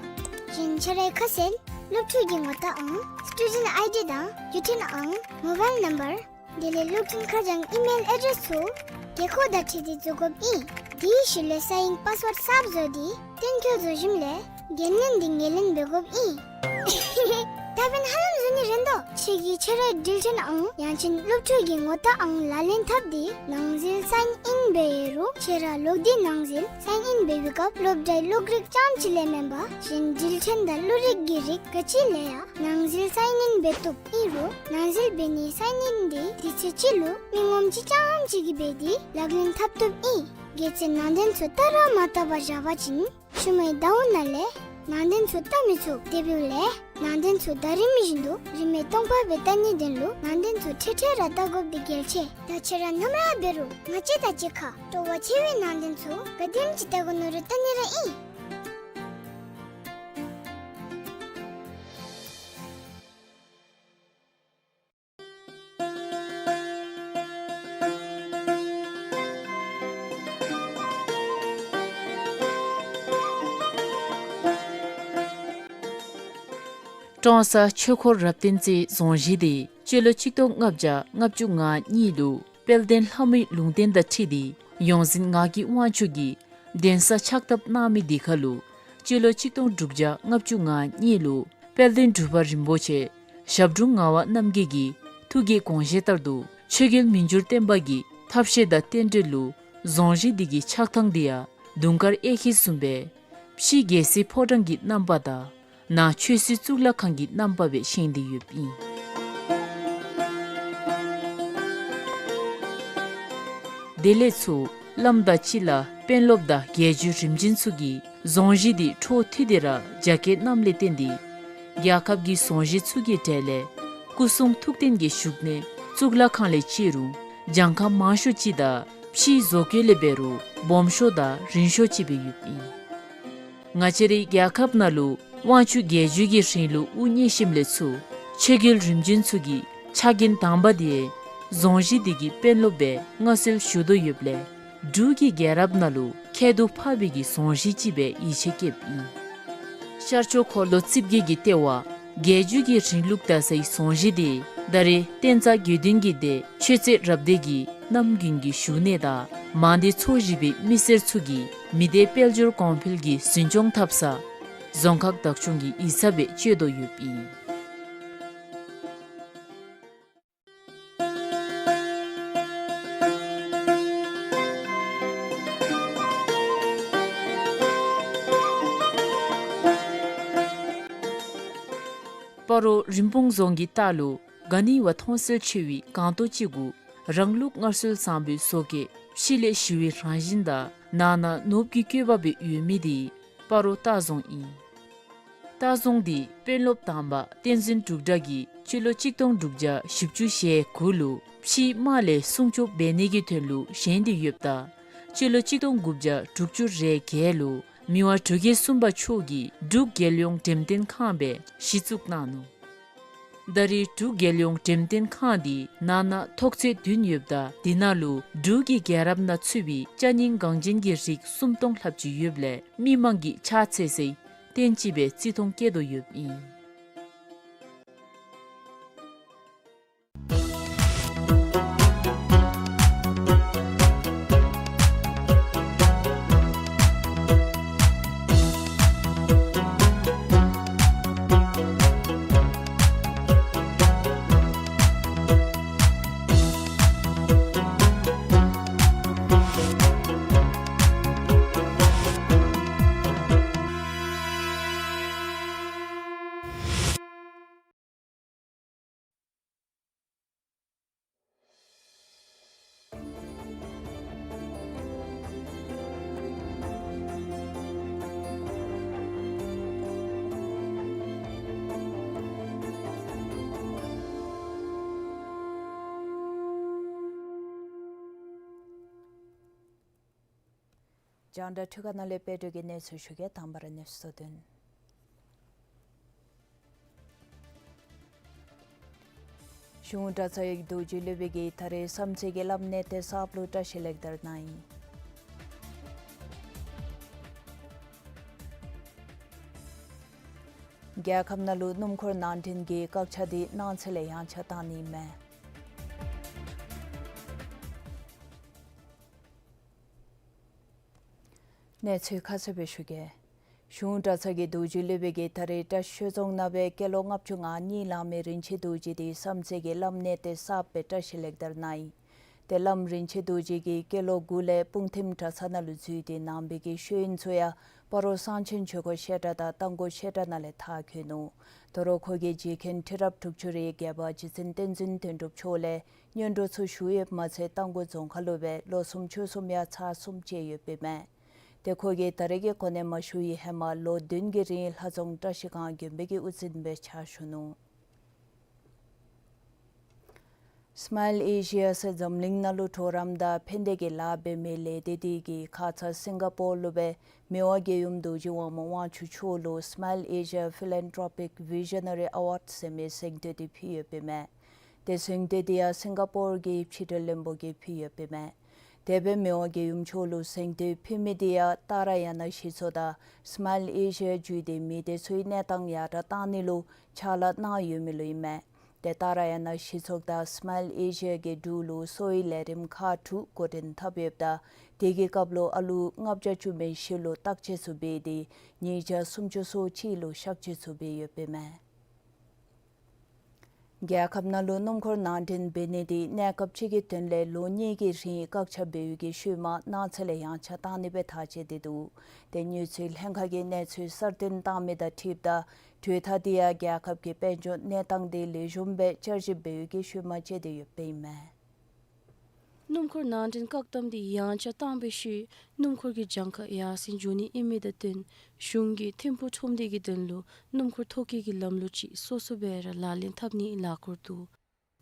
གཞན་ཁྱེད་རའི་ཁ་གསལ་སློབ་ཕྲུག་གི་ངོ་རྟགས་ཨང་སི་ཊུ་ཌེནཊ་ཨའི་ཌི་དང་བརྒྱུད་འཕྲིན་ཨང་མོ་བཱའིལ་ནམ་བར་དེ་ལས་གློག་འཕྲིན་ཁ་བྱང་ཨི་མེལ་ཨེ་ཌེསི་ཚུ་དགོས་མཁོ་དང་འཁྲིལ་ཏེ་བཙུགས་དགོཔ་ཨིན། དེའི་ཤུལ་ལས་གསང་ཡིག་པཱསི་ཝརཌ་གསརཔ་བཟོ་སྟེ་གཏན་འཁེལ་བཟོ་ཞིནམ་ལས་འགན་ལེན་འདི་ངོས་ལེན་འབད་དགོཔ་ཨིན། ད་འབདན་ཧ་ལམ་བཟོ་ནི་རན་དོ། ཁྱེད་ཀྱིས་ཁྱེད་རའི་འགྲུལ་འཕྲིན་ཨང་ཡང་ཅིན་སློབ་ཕྲུག་གི་ངོ་རྟགས་ཨང་ལག་ལེན་འཐབ་སྟེ་ནང་འཛུལ་སའིན་ཨིན་འབད་རུང་ཁྱེད་ར་ལོག་སྟེ་ནང་འཛུལ་སའིན་ཨིན་འབད་བའི་སྐབས་སློབ་གྲྭའི་གློག་རིག་རྐྱངམ་ཅིག་ལས་མེན་པར་གཞན་འགྲུལ་འཕྲིན་དང་གློག་རིག་གི་རིགས་ག་ཅི་ལས་ཡང་ནང་འཛུལ་སའིན་ཨིན་འབད་བཏུབ། ཨིན་རུང་ནང་འཛུལ་འབད་ནིའི་སའིན་ཨིན་འདི་དུས་ཚོད་ཅིག་ལུ་མི་ངོམ་ཅིག་རྐྱངམ་ཅིག་གིས་འབད་དེ་ལག་ལེན་འཐབ་བཏུབ་ཨིན། གལ་སྲིད་ནང་དོན་ཚུ་བལྟ་ར་མ་བལྟ་བར་བཞག་པ་ཅིན་ཤུལ་མའི་ཟླཝ་ནང་ལས་ནང་དོན་ཚུ་བལྟ་མི་ཚུགས། དེ་འབདཝ་ལས་ནང་དོན་ཚུ་ད་རིམ་བཞིན་དུ་རིན་མེད་སྟོང་པ་སྦེ་བལྟ་ནིའི་དོན་ལུ་ནང་དོན་ཚུ་འཕྲལ་འཕྲལ་ར་བལྟ་དགོཔ་འདི་གལ་ཆེ། ད་ཁྱེད་ར་ནམ་ར་འབད་རུང་ང་བཅས་དང་གཅིག་ཁར་སྤྲོ་བ་ཆེ་བའི་ནང་དོན་ཚུ་ག་དེམ་ཅིག་བལྟ་དགོ་མནོ་རུང་བལྟ་ནི་ར་ཨིན། ཀྲོང་གསར་ཆོས་འཁོར་རབ་བརྟན་རྩེའི་རྫོང་གཞིས་དེ་སྤྱི་ལོ་ཆིག་སྟོང་ལྔ་བརྒྱ་ལྔ་བཅུ་ང་གཉིས་ལུ་དཔལ་ལྡན་ལྷ་མོའི་ལུང་བསྟན་དང་འཁྲིལ་ཏེ་ཡོངས་འཛིན་ངག་གི་དབང་ཕྱུག་གིས་གདན་ས་ཕྱག་བཏབ་གནང་མི་དེ་ཁར་ལུ་སྤྱི་ལོ་ཆིག་སྟོང་དྲུག་བརྒྱ་ལྔ་བཅུ་ང་གཉིས་ལུ་དཔལ་ལྡན་འབྲུག་པ་རིན་པོ་ཆེ་ཞབས་དྲུང་ངག་དབང་རྣམ་རྒྱལ་གྱི་ཐུགས་ཀྱི་དགོངས་བཞེད་ལྟར་དུ་ཆོས་རྒྱལ་མི་འགྱུར་བརྟན་པ་གི་ཐབས་ཤེས་དང་རྟེན་འབྲེལ་ལུ་རྫོང་གཞིས་འདི་གི་ཆགས་ཐངས་འདི་ཡང་དུང་དཀར་གཡས་འཁྱིལ་བཟུམ་སྦེ་ཕྱི་རྒྱལ་སྲིད་ཕོ་བྲང་གི་རྣམ་པ་དང་ནང་ཆོས་སྲིད་གཙུག་ལག་ཁང་གི་རྣམ་པ་སྦེ་བཞེངས་ཏེ་ཡོདཔ་ཨིན། དེ་ལས་ཚུར་བླམ་དང་གཅིག་ཁར་དཔོན་སློབ་དང་རྒྱལ་བརྒྱུད་རིམ་བྱོན་ཚུ་གིས་རྫོང་གཞིས་འདི་འཕྲོ་མཐུད་དེ་ར་རྒྱ་བསྐྱེད་གནངམ་ལས་བརྟེན་ཏེ་རྒྱལ་ཁབ་ཀྱི་རྫོང་གཞིས་ཚུ་གི་གྲས་ལས་སྐུ་གསུང་ཐུགས་རྟེན་གྱི་བཞུགས་གནས་གཙུག་ལག་ཁང་ལས་བརྩི་རུང་གྱངས་ཁ་མང་ཤོས་ཅིག་དང་ཕྱིའི་བཟོ་བཀོད་ལས་འབད་རུང་སྦོམ་ཤོས་དང་རིང་ཤོས་ཅིག་སྦེ་ཡོདཔ་ཨིན། ང་བཅས་རའི་རྒྱལ་ཁབ་ནང་ལུ་དབང་ཕྱུག་རྒྱལ་བརྒྱུད་ཀྱི་རིང་ལུགས་དབུ་བརྙེས་ཞིནམ་ལས་ཚུར་ཆོས་རྒྱལ་རིམ་བྱོན་ཚུ་གི་ཕྱག་འགན་དང་པ་དེ་རྫོང་གཞིས་འདི་གི་དཔོན་སློབ་སྦེ་མངའ་གསོལ་ཞུ་དོ་ཡོདཔ་ལས་འབྲུག་གི་རྒྱལ་རབས་ནང་ལུ་ཁྱད་དུ་འཕགས་པའི་གི་རྫོང་གཞིས་ཅིག་སྦེ་ཡིད་ཆེས་བསྐྱེདཔ་ཨིན། ཤར་ཕྱོགས་འཁོར་ལོ་རྩིབས་བརྒྱད་ཀྱི་ལྟེ་བ་རྒྱལ་བརྒྱུད་ཀྱི་རིང་ལུགས་དར་སའི་རྫོང་གཞིས་དེ་ད་རེས་བསྟན་རྩ་དགེ་འདུན་གྱི་སྡེ་ཆོས་རྩེ་རབ་སྡེ་གི་རྣམ་རྒྱུན་གྱི་བཞུགས་གནས་དང་མང་སྡེ་ཚོ་བཞི་པའི་མི་སེར་ཚུ་གིས་མི་སྡེ་དཔལ་འབྱོར་གོང་འཕེལ་གྱི་འཛིན་སྐྱོང་འཐབ་ས་རྫོང་ཁག་བདག་སྐྱོང་གི་ཡིག་ཚང་སྦེ་སྤྱོད་དོ་ཡོདཔ་ཨིན། སྤ་རོ་རིན་སྤུངས་རྫོང་གི་ལྟག་ལུ་ག་ནི་བ་མཐོང་གསལ་ཆེ་བའི་སྒང་ཏོག་ཅིག་གུ་རང་ལུགས་སྔར་སྲོལ་བཟང་པོའི་བཟོ་བཀོད་ཕྱི་ལས་ཞི་བའི་རང་བཞིན་དང་ནང་ན་ནོར་བུ་གི་བཀོད་པ་སྦེ་ཡོད་མི་དེ་སྤ་རོ་ལྟ་རྫོང་ཨིན། ལྟ་རྫོང་འདི་དཔོན་སློབ་དང་པ་བསྟན་འཛིན་འབྲུག་གྲགས་ཀྱིས་སྤྱི་ལོ་གཅིག་སྟོང་དྲུག་བརྒྱ་བཞི་བཅུ་ཞེ་དགུ་ལུ་ཕྱིའི་དམག་ལས་སྲུང་སྐྱོབ་འབད་ནི་གི་དོན་ལུ་བཞེངས་ཏེ་ཡོདཔ་ད་སྤྱི་ལོ་གཅིག་སྟོང་དགུ་བརྒྱ་དྲུག་ཅུ་རེ་བརྒྱད་ལུ་མི་དབང་འབྲུག་རྒྱལ་གསུམ་པ་མཆོག་གིས་འབྲུག་རྒྱལ་ཡོངས་འགྲེམས་སྟོན་ཁང་སྦེ་གཞི་བཙུགས་གནང་ནུག། ད་རེས་འབྲུག་རྒྱལ་ཡོངས་འགྲེམས་སྟོན་ཁང་འདི་ནང་ན་ཐོག་ཚད་བདུན་ཡོདཔ་ད་དེ་ནང་ལུ་འབྲུག་གི་རྒྱལ་རབས་ནང་ཚུད་པའི་ཅ་རྙིང་འགངས་ཅན་གྱི་རིགས་སུམ་སྟོང་ལྷགཔ་ཅིག་ཡོདཔ་ལས་མི་མང་གིས་ཕྱག་འཚལ་སའི་རྟེན་ཅིག་སྦེ་བརྩི་མཐོང་བསྐྱེད་དོ་ཡོདཔ་ཨིན། རྒྱང་བསྒྲགས་འཕྲུལ་ཁང་ནང་ལས་དཔལ་སྒྲོན་གྱིས་གནས་ཚུལ་ཞུ་གེ། དང་པ་ར་གནས་ཚུལ་དོན། གཞུང་གྲྭ་ཚང་གི་རྡོ་རྗེ་སློབ་དཔོན་གྱིས་ད་རེས་བསམ་རྩེ་གི་བླམ་གནས་བརྟན་གསརཔ་ལུ་བཀྲིས་ལེགས་དར་གནང་ཡི། རྒྱལ་ཁབ་ནང་ལུ་སྣུམ་འཁོར་ནང་འདྲེན་གྱི་བཀག་ཆ་དེ་གནངས་ཚེ་ལས་ཡང་ཆ་བཏང་ནི་མས། གནས་ཚུལ་ཁ་གསལ་སྦེ་ཞུ་གེ། གཞུང་གྲྭ་ཚང་གི་རྡོ་རྗེ་སློབ་དཔོན་གྱིས་ད་རེས་བཀྲིས་ཆོས་རྫོང་ནང་སྦེ་སྐྱེས་ལོ་ལྔ་བཅུ་ང་གཉིས་ལང་མི་རིན་ཆེན་རྡོ་རྗེ་དེ་བསམ་རྩེ་གི་བླམ་གནས་བརྟན་གསརཔ་སྦེ་བཀྲིས་ལེགས་དར་གནང་ཡི། ཏེ་བླམ་རིན་ཆེན་རྡོ་རྗེ་གིས་སྐྱེས་ལོ་དགུ་ལས་སྤུངས་ཐིམ་གྲྭ་ཚང་ནང་ལུ་འཛུལ་ཏེ་ནང་པའི་གི་ཤེས་ཡོན་ཚུ་ཡང་སྤ་རོ་གསང་ཆེན་ཆོས་འཁོར་བཤད་གྲྭ་དང་རྟ་མགོ་བཤད་གྲྭ་ནང་ལས་མཐར་འཁྱོལ་ནུག། དོ་རུང་ཁོ་གི་རྗེས་མཁན་ཁྲི་རབས་དྲུག་ཅུ་རེ་བརྒྱད་པ་རྗེ་བཙུན་བསྟན་འཛིན་དོན་གྲུབ་མཆོག་ལས་སྔོན་འགྲོ་ཚུ་ཞུ་ཡོདཔ་མ་ཚད་རྟ་མགོ་རྫོང་ཁག་ལུ་སྦེ་ལོ་གསུམ་ཕྱོགས་གསུམ་ཡང་ཚར་གསུམ་བཅད་ཡོདཔ་ཨིན་མས། ཏེ་ཁོ་གིས་ད་རེས་ཀྱི་གོ་གནས་མ་ཞུ་བའི་ཧེ་མ་ལོ་བདུན་གྱི་རིང་ལྷ་རྫོང་བཀྲིས་སྒང་དགོན་པའི་གི་དབུ་འཛིན་སྦེ་ཕྱག་ཞུ་ནུག། སི་མཱའིལ་ཨེ་ཤི་ཡ་ཟེར་འཛམ་གླིང་ནང་ལུ་གྲོགས་རམ་དང་ཕན་བདེ་གི་ལཱ་འབད་མི་ལས་སྡེ་དེ་གིས་ཁ་ཙ་སིང་ག་པོར་ལུ་སྦེ་མི་དབང་རྒྱལ་ཡུམ་རྡོ་རྗེ་དབང་མོ་དབང་ཕྱུག་མཆོག་ལུ་Smile Asia Philanthropic Visionary Award ཟེར་མི་གཟེངས་བསྟོད་དེ་ཕུལ་ཡོདཔ་ཨིན་མས། ཏེ་གཟེངས་བསྟོད་དེ་ཡང་སིང་ག་པོར་གྱི་ཕྱི་འབྲེལ་བློན་པོ་གིས་ཕུལ་ཡོདཔ་ཨིན་མས། དེ་སྦེ་མི་དབང་རྒྱལ་ཡུམ་མཆོག་ལུ་གཟེངས་བསྟོད་ཕུལ་མི་དེ་ཡང་ཏཱ་ར་ཡ་ན་གཞི་ཚོགས་དང་སི་མཱའིལ་ཨེ་ཤི་ཡ་བརྒྱུད་དེ་མི་སྡེ་ཚུའི་གནས་སྟངས་ཡར་དྲགས་གཏང་ནི་ལུ་ཕྱག་ལཱ་གནང་ཡོད་མི་ལུ་ཨིན་མས། ཏེ་ཏཱ་ར་ཡ་ན་གཞི་ཚོགས་དང་སི་མཱའིལ་ཨེ་ཤི་ཡ་གི་འབྲུག་ལུ་གསོ་བའི་ལས་རིམ་ཁག་དྲུག་འགོ་འདྲེན་འཐབ་ཡོདཔ་ད་དེ་གི་སྐབས་ལུ་ཨ་ལུ་ལྔ་བརྒྱ་བཅུ་མེད་བཞི་ལུ་བརྟག་དཔྱད་ཚུ་འབད་དེ་ཉིས་བརྒྱ་སུམ་ཅུ་སོ་གཅིག་ལུ་གཤག་བཅོས་ཚུ་འབད་ཡོདཔ་ཨིན་མས། རྒྱལ་ཁབ་ནང་ལུ་སྣུམ་འཁོར་ནང་འདྲེན་འབད་ནི་དེ་གནས་སྐབས་ཅིག་གི་དོན་ལས་ལོ་གཉིས་ཀྱི་རིང་བཀག་ཆ་འབད་བའི་གི་ཤུལ་མ་གནངས་ཚེ་ལས་ཡང་ཆ་བཏང་ནི་སྦེ་ཐག་བཅད་དེ་འདུག། ཏེ་དངུལ་རྩིས་ལྷན་ཁག་གིས་གནས་ཚུལ་གསར་བཏོན་བཏང་མི་དང་འཁྲིལཝ་ད་གྲོས་ཐག་དེ་ཡང་རྒྱལ་ཁབ་ཀྱི་དཔལ་འབྱོར་གནས་སྟངས་དེ་ལེགས་ཤོམ་སྦེ་བསྐྱར་ཞིབ་འབད་བའི་གི་ཤུལ་མ་བཅད་དེ་ཡོདཔ་ཨིན་མས། སྣུམ་འཁོར་ནང་འདྲེན་བཀག་དམ་དེ་ཡང་ཆ་བཏང་བའི་ཤུལ་སྣུམ་འཁོར་གྱི་གྱངས་ཁ་ཡར་སེང་འགྱོ་ནི་ཨིན་མི་དང་བསྟུན་གཞུང་གིས་ཐིམ་ཕུག་ཁྲོམ་སྡེ་གི་དོན་ལུ་སྣུམ་འཁོར་ཐོ་བཀོད་ཀྱི་ལམ་ལུགས་ཅིག་སོ་སོ་སྦེ་ར་ལག་ལེན་འཐབ་ནིའི་ལས་འགུལ་འདུག།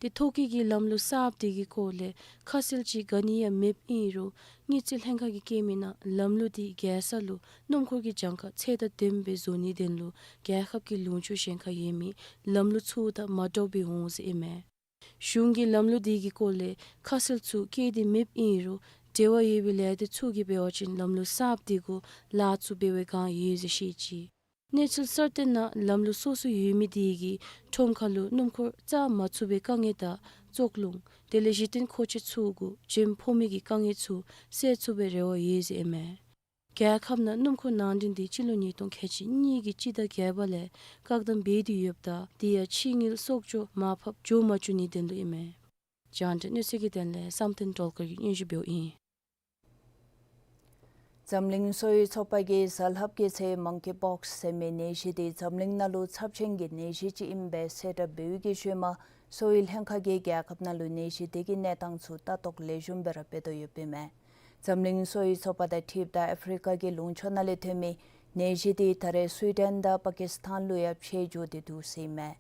ཏེ་ཐོ་བཀོད་ཀྱི་ལམ་ལུགས་གསརཔ་དེ་གི་སྐོར་ལས་ཁ་གསལ་ཅིག་ག་ནི་ཡང་མེདཔ་ཨིན་རུང་དངུལ་རྩིས་ལྷན་ཁག་གིས་བཀོད་མི་ནང་ལམ་ལུགས་དེ་རྒྱལ་ས་ལུ་སྣུམ་འཁོར་གྱི་གྱངས་ཁ་ཚད་དང་ལྡནམ་སྦེ་བཟོ་ནིའི་དོན་ལུ་རྒྱལ་ཁབ་ཀྱི་ལུང་ཕྱོགས་གཞན་ཁར་ཡོད་མི་ལམ་ལུགས་ཚུ་དང་མ་འདྲཝ་སྦེ་འོང་ཟེར་ཨིན་མས། གཞུང་གིས་ལམ་ལུགས་དེ་གི་སྐོར་ལས་ཁ་གསལ་ཚུ་བཀོད་དེ་མེདཔ་ཨིན་རུང་འབྲེལ་བ་ཡོད་པའི་ལས་སྡེ་ཚུ་གིས་འབད་བ་ཅིན་ལམ་ལུགས་གསརཔ་དེ་གུ་ལཱ་ཚུ་འབད་བའི་བསྒང་ཡོད་ཟེར་བཤད་ཅི། གནས་ཚུལ་གསར་བཏོན་ནང་ལམ་ལུགས་སོ་སོ་ཡོད་མི་དེ་གིས་ཁྲོམ་ཁ་ལུ་སྣུམ་འཁོར་བཅའ་མ་ཚུགས་པའི་དཀའ་ངལ་དང་བཙོག་རླུང་དེ་ལས་གཞི་རྟེན་མཁོ་ཆས་ཚུ་གུ་འཇོན་ཕོག་མི་གི་དཀའ་ངལ་ཚུ་སེལ་ཚུགས་པའི་རེ་བ་ཡོད་ཟེར་ཨིན་མས། རྒྱལ་ཁབ་ནང་སྣུམ་འཁོར་ནང་འདྲེན་དེ་སྤྱི་ལོ་ཉིས་སྟོང་ཁལ་གཅིག་གཉིས་ཀྱི་སྤྱི་ཟླ་བརྒྱད་པ་ལས་བཀག་དམ་འབད་དེ་ཡོདཔ་ད་དེ་ཡང་ཕྱི་དངུལ་གསོག་འཇོག་མར་ཕབ་འགྱོ་མ་བཅུག་ནིའི་དོན་ལུ་ཨིན་མས། རྒྱང་བསྒྲགས་གནས་ཚུལ་གྱི་དོན་ལས་བསམ་གཏན་སྒྲོལ་དཀར་གྱིས་སྙན་ཞུ་འབདཝ་ཨིན། འཛམ་གླིང་གསོ་བའི་ཚོགས་པ་གིས་གཟའ་ལྷགཔ་གི་ཚེ་མང་ཀི་པོགསི་ཟེར་མི་ནད་གཞི་དེ་འཛམ་གླིང་ནང་ལུ་ཚབས་ཆེན་གྱི་ནད་གཞི་ཅིག་ཨིནམ་སྦེ་གསལ་བསྒྲགས་འབད་བའི་གི་ཤུལ་མ་གསོ་བའི་ལྷན་ཁག་གིས་རྒྱལ་ཁབ་ནང་ལུ་ནད་གཞི་དེ་གི་གནས་སྟངས་ཚུ་ལྟ་རྟོག་ལེགས་ཤོམ་སྦེ་ར་འབད་དོ་ཡོདཔ་ཨིན་མས། འཛམ་གླིང་གསོ་བའི་ཚོགས་པ་དང་འཁྲིལཝ་ད་ཨ་ཕི་རི་ཀ་གི་ལུང་ཕྱོགས་ནང་ལས་ཐོན་མི་ནད་གཞི་དེ་ད་རེས་སུའི་ཌེན་དང་པ་ཀིསི་ཐན་ལུ་ཡང་འཕེལ་འགྱོ་སྟེ་འདུག་ཟེར་ཨིན་མས།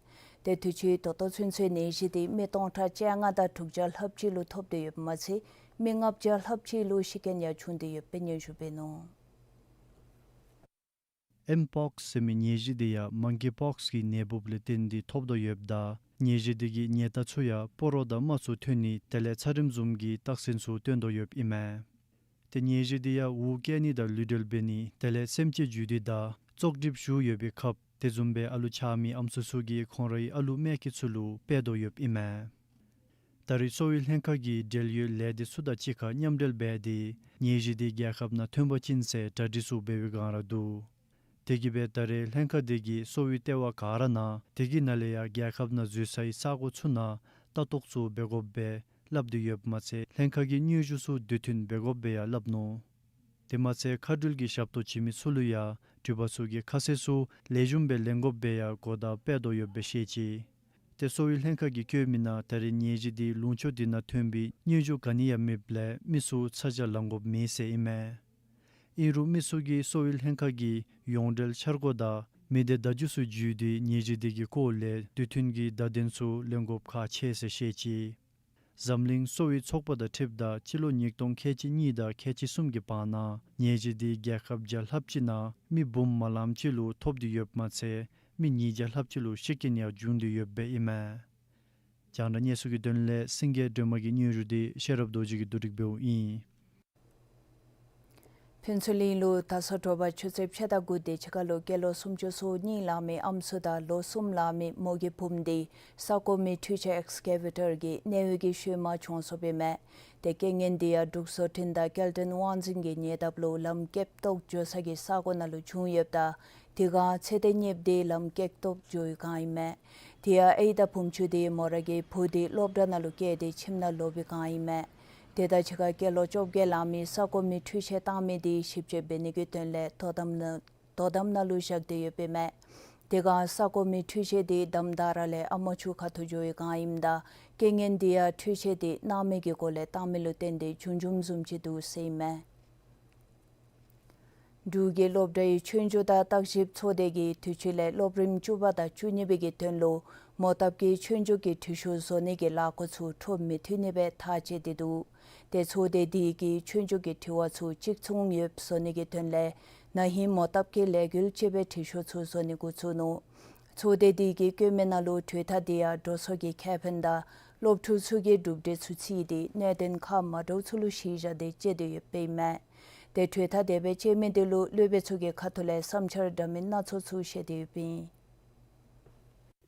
ཏེ་དུས་ཅི་ད་ལྟོ་ཚུན་ཚོད་ནད་གཞི་དེ་མི་སྟོང་ཕྲག་བཅོ་ལྔ་དང་དྲུག་བརྒྱ་ལྷགཔ་ཅིག་ལུ་ཐོབ་སྟེ་ཡོདཔ་མ་ཚད་མི་ལྔ་བརྒྱ་ལྷགཔ་ཅིག་ལུ་ཤི་རྐྱེན་ཡང་བྱུང་སྟེ་ཡོདཔ་སྦེ་སྙན་ཞུ་འབད་ནུག། ཨེམ་པོགསི་ཟེར་མི་ནད་གཞི་དེ་ཡང་མང་ཀི་པོགསི་གི་ནད་འབུཔ་ལས་བརྟེན་ཏེ་ཐོབ་དོ་ཡོདཔ་ད་ནད་གཞི་དེ་གི་ཉེན་བརྡ་ཚུ་ཡང་སྤ་རོ་དང་རྨ་ཚུ་ཐོན་ནི་དེ་ལས་ཚ་རིམས་བཟུམ་གྱི་རྟགས་མཚན་ཚུ་སྟོན་དོ་ཡོདཔ་ཨིན་མས། ཏེ་ནད་གཞི་དེ་ཡང་འུ་བཀལ་ནི་དང་ལུས་འབྲེལ་འབད་ནི་དེ་ལས་སེམས་ཅན་རྒྱུད་འདི་དང་བཙོག་གྲིབ་ཞུགས་ཡོད་པའི་ཁབ་དེ་བཟུམ་སྦེ་ཨ་ལུ་ཆགས་མི་ཨམ་སྲུ་ཚུ་གིས་ཁོང་རའི་ཨ་ལུ་མེ་ཁྱི་ཚུ་ལུ་འཕེལ་དོ་ཡོདཔ་ཨིན་མས། ད་རེས་གསོ་བའི་ལྷན་ཁག་གིས་འབྲེལ་ཡོད་ལས་སྡེ་ཚུ་དང་གཅིག་ཁར་མཉམ་འབྲེལ་འབད་དེ་ནད་གཞི་དེ་རྒྱལ་ཁབ་ནང་ཐོན་པ་ཅིན་ཟེར་གྲ་སྒྲིག་ཚུ་འབད་བའི་བསྒང་ར་འདུག། དེ་གིས་སྦེ་ད་རེས་ལྷན་ཁག་དེ་གིས་གསོ་བའི་ལྟེ་བ་ག་ར་ནང་དེ་གི་ནང་ལས་ཡང་རྒྱལ་ཁབ་ནང་འཛུལ་སའི་ས་གོ་ཚུ་ནང་ལྟ་རྟོག་ཚུ་འབད་དགོཔ་སྦེ་སླབ་སྟེ་ཡོདཔ་མ་ཚད་ལྷན་ཁག་གི་དངུལ་བཞུགས་ཚུ་དུས་མཐུན་འབད་དགོཔ་སྦེ་ཡང་སླབ་ནུག། དེ་མ་ཚད་མཁའ་འགྲུལ་གྱི་ཞབས་ཏོག་བྱིན་མི་ཚུ་ལུ་ཡང་འགྲུལ་པ་ཚུ་གི་ཁ་གསལ་ཚུ་ལེགས་ཤོམ་སྦེ་ལེན་དགོཔ་སྦེ་ཡང་གོ་བརྡ་སྤེལ་དོ་ཡོདཔ་སྦེ་བཤད་ཅི། ཏེ་གསོ་བའི་ལྷན་ཁག་གིས་བཀོད་མི་ནང་ད་རེས་ནད་གཞི་དེ་ལུང་ཕྱོགས་དེ་ནང་ཐོན་པའི་དངོས་རྒྱུ་ག་ནི་ཡང་མེདཔ་ལས་མི་ཚུ་ཚ་གྱང་ལང་དགོཔ་མེད་ཟེར་ཨིན་མས། ཨིན་རུང་མི་ཚུ་གིས་གསོ་བའི་ལྷན་ཁག་གི་ཡོངས་འབྲེལ་འཆར་སྒོ་དང་མི་སྡེ་བརྡ་བརྒྱུད་ཚུ་བརྒྱུད་དེ་ནད་གཞི་དེ་གི་སྐོར་ལས་དུས་མཐུན་གྱི་བརྡ་དོན་ཚུ་ལེན་དགོཔ་ཁག་ཆེ་ཟེར་བཤད་ཅི། འཛམ་གླིང་གསོ་བའི་ཚོགས་པ་དང་འཁྲིལཝ་ད་སྤྱི་ལོ་ཉིས་སྟོང་ཁལ་གཅིག་གཉིས་དང་ཁལ་གཅིག་གསུམ་གྱི་བར་ན་ནད་གཞི་དེ་རྒྱལ་ཁབ་བརྒྱ་ལྷགཔ་ཅིག་ནང་མི་འབུམ་མ་ལངམ་ཅིག་ལུ་ཐོབ་སྟེ་ཡོདཔ་མ་ཚད་མི་ཉིས་བརྒྱ་ལྷགཔ་ཅིག་ལུ་ཤི་རྐྱེན་ཡང་བྱུང་སྟེ་ཡོདཔ་ཨིན་མས། རྒྱང་བསྒྲགས་གནས་ཚུལ་གྱི་དོན་ལས་སེང་གེ་སྒྲོལ་མ་གི་སྙན་ཞུ་དེ་ཤེས་རབ་རྡོ་རྗེ་གིས་བསྡུ་སྒྲིག་འབདཝ་ཨིན། ཕུན་ཚོགས་གླིང་ལུ་ད་སོ་དྲོ་པ་ཆུ་ཚོད་ཕྱེད་དང་དགུ་དེ་ཅིག་ཁར་ལུ་སྐྱེས་ལོ་སུམ་ཅུ་སོ་གཉིས་ལང་མི་ཨམ་སྲུ་དང་ལོ་གསུམ་ལང་མི་མོ་གི་བུམོ་དེ་ས་རྐོ་མི་འཕྲུལ་ཆས་ཨེགསི་ཀེ་ཝེ་ཊར་གྱི་གནོད་འོག་གི་ཤུལ་མ་གྱོངས་སོཔ་ཨིན་མས། ཏེ་རྐྱེན་ངན་དེ་ཡང་འབྲུག་བཟོ་སྐྲུན་དང་སྐྱེལ་འདྲེན་དབང་འཛིན་གྱི་ཉེ་འདབས་ལུ་ལམ་ཀེག་ཏོག་འགྱོ་ས་གི་ས་གོ་ནང་ལུ་བྱུང་ཡོདཔ་ད་དེ་སྒང་ཚེ་འདས་གཉིསཔོ་དེ་ལམ་ཀེག་ཏོག་འགྱོ་བའི་བསྒང་ཨིན་མས། དེ་ཡང་ཨའི་དང་བུམོ་ཆུང་དེ་མོ་རའི་བུ་དེ་སློབ་གྲྭ་ནང་ལུ་བསྐྱལ་ཏེ་ཁྱིམ་ནང་ལོག་པའི་བསྒང་ཨིན་མས། དེ་དང་གཅིག་ཁར་སྐྱེས་ལོ་བཅོ་བརྒྱད་ལང་མི་ས་རྐོ་མི་འཕྲུལ་ཆས་བཏང་མི་དེ་ཞིབ་དཔྱད་འབད་ནི་གི་དོན་ལས་དོ་དམ་ནང་དོ་དམ་ནང་ལུ་བཞག་སྟེ་ཡོདཔ་ཨིན་མས། དེ་སྒང་ས་རྐོ་མི་འཕྲུལ་ཆས་དེ་དམ་དྲག་ར་ལས་ཨ་མ་ཆུ་ཁ་ཐུག་འགྱོ་བའི་བསྒང་ཨིནམ་ད་རྐྱེན་ངན་དེ་ཡང་འཕྲུལ་ཆས་དེ་སྣང་མེད་ཀྱི་སྒོ་ལས་བཏང་མི་ལུ་བརྟེན་ཏེ་བྱུང་བྱུངམ་བཟུམ་ཅིག་འདུག་ཟེར་ཨིན་མས། འབྲུག་གི་སློབ་གྲྭའི་ཆོས་རྒྱུགས་དང་བརྟག་ཞིབ་ཚོགས་སྡེ་གིས་དུས་ཅི་ལས་སློབ་རིམ་བཅུ་པ་དང་བཅུ་གཉིས་པའི་གི་དོན་ལུ་མོ་བཏབ་ཀྱི་ཆོས་རྒྱུགས་ཀྱི་འགྲུལ་བཞུད་བཟོ་ནི་གི་ལས་འགུལ་ཚུ་འཕྲོ་མི་མཐུད་ནི་སྦེ་ཐག་བཅད་དེ་འདུག། ཏེ་ཚོགས་སྡེ་དེ་གིས་ཆོས་རྒྱུགས་ཀྱི་དྲི་བ་ཚུ་གཅིག་མཚུངས་ཡོདཔ་བཟོ་ནི་གི་དོན་ལས་ན་ཧིང་མོ་བཏབ་ཀྱི་ལས་འགུལ་ཅིག་སྦེ་འགྲུལ་བཞུད་ཚུ་བཟོ་ནི་འགོ་བཙུགས་ནུག། ཚོགས་སྡེ་དེ་གིས་བཀོད་མི་ནང་ལུ་གྲོས་ཐག་དེ་ཡང་འགྲོ་སོང་གི་ཁེ་ཕན་དང་ སློབ་ཕྲུག་ཚུ་གིས་གྲུབ་འབྲས་ཚུ་རྩིས་ཏེ་གནད་དོན་ཁག་མ་འདྲཝ་ཚུ་ལུ་གཞི་བཞག་སྟེ་དཔྱད་དེ་ཡོདཔ་ཨིན་མས། ཏེ་གྲོས་ཐག་དེ་སྦེ་བཅད་མི་དེ་ལུ་སློབ་དཔོན་ཚུ་གི་ཁ་ཐུག་ལས་བསམ་འཆར་འདྲ་མིན་སྣ་ཚོགས་ཚུ་བཤད་དེ་ཡོདཔ་ཨིན།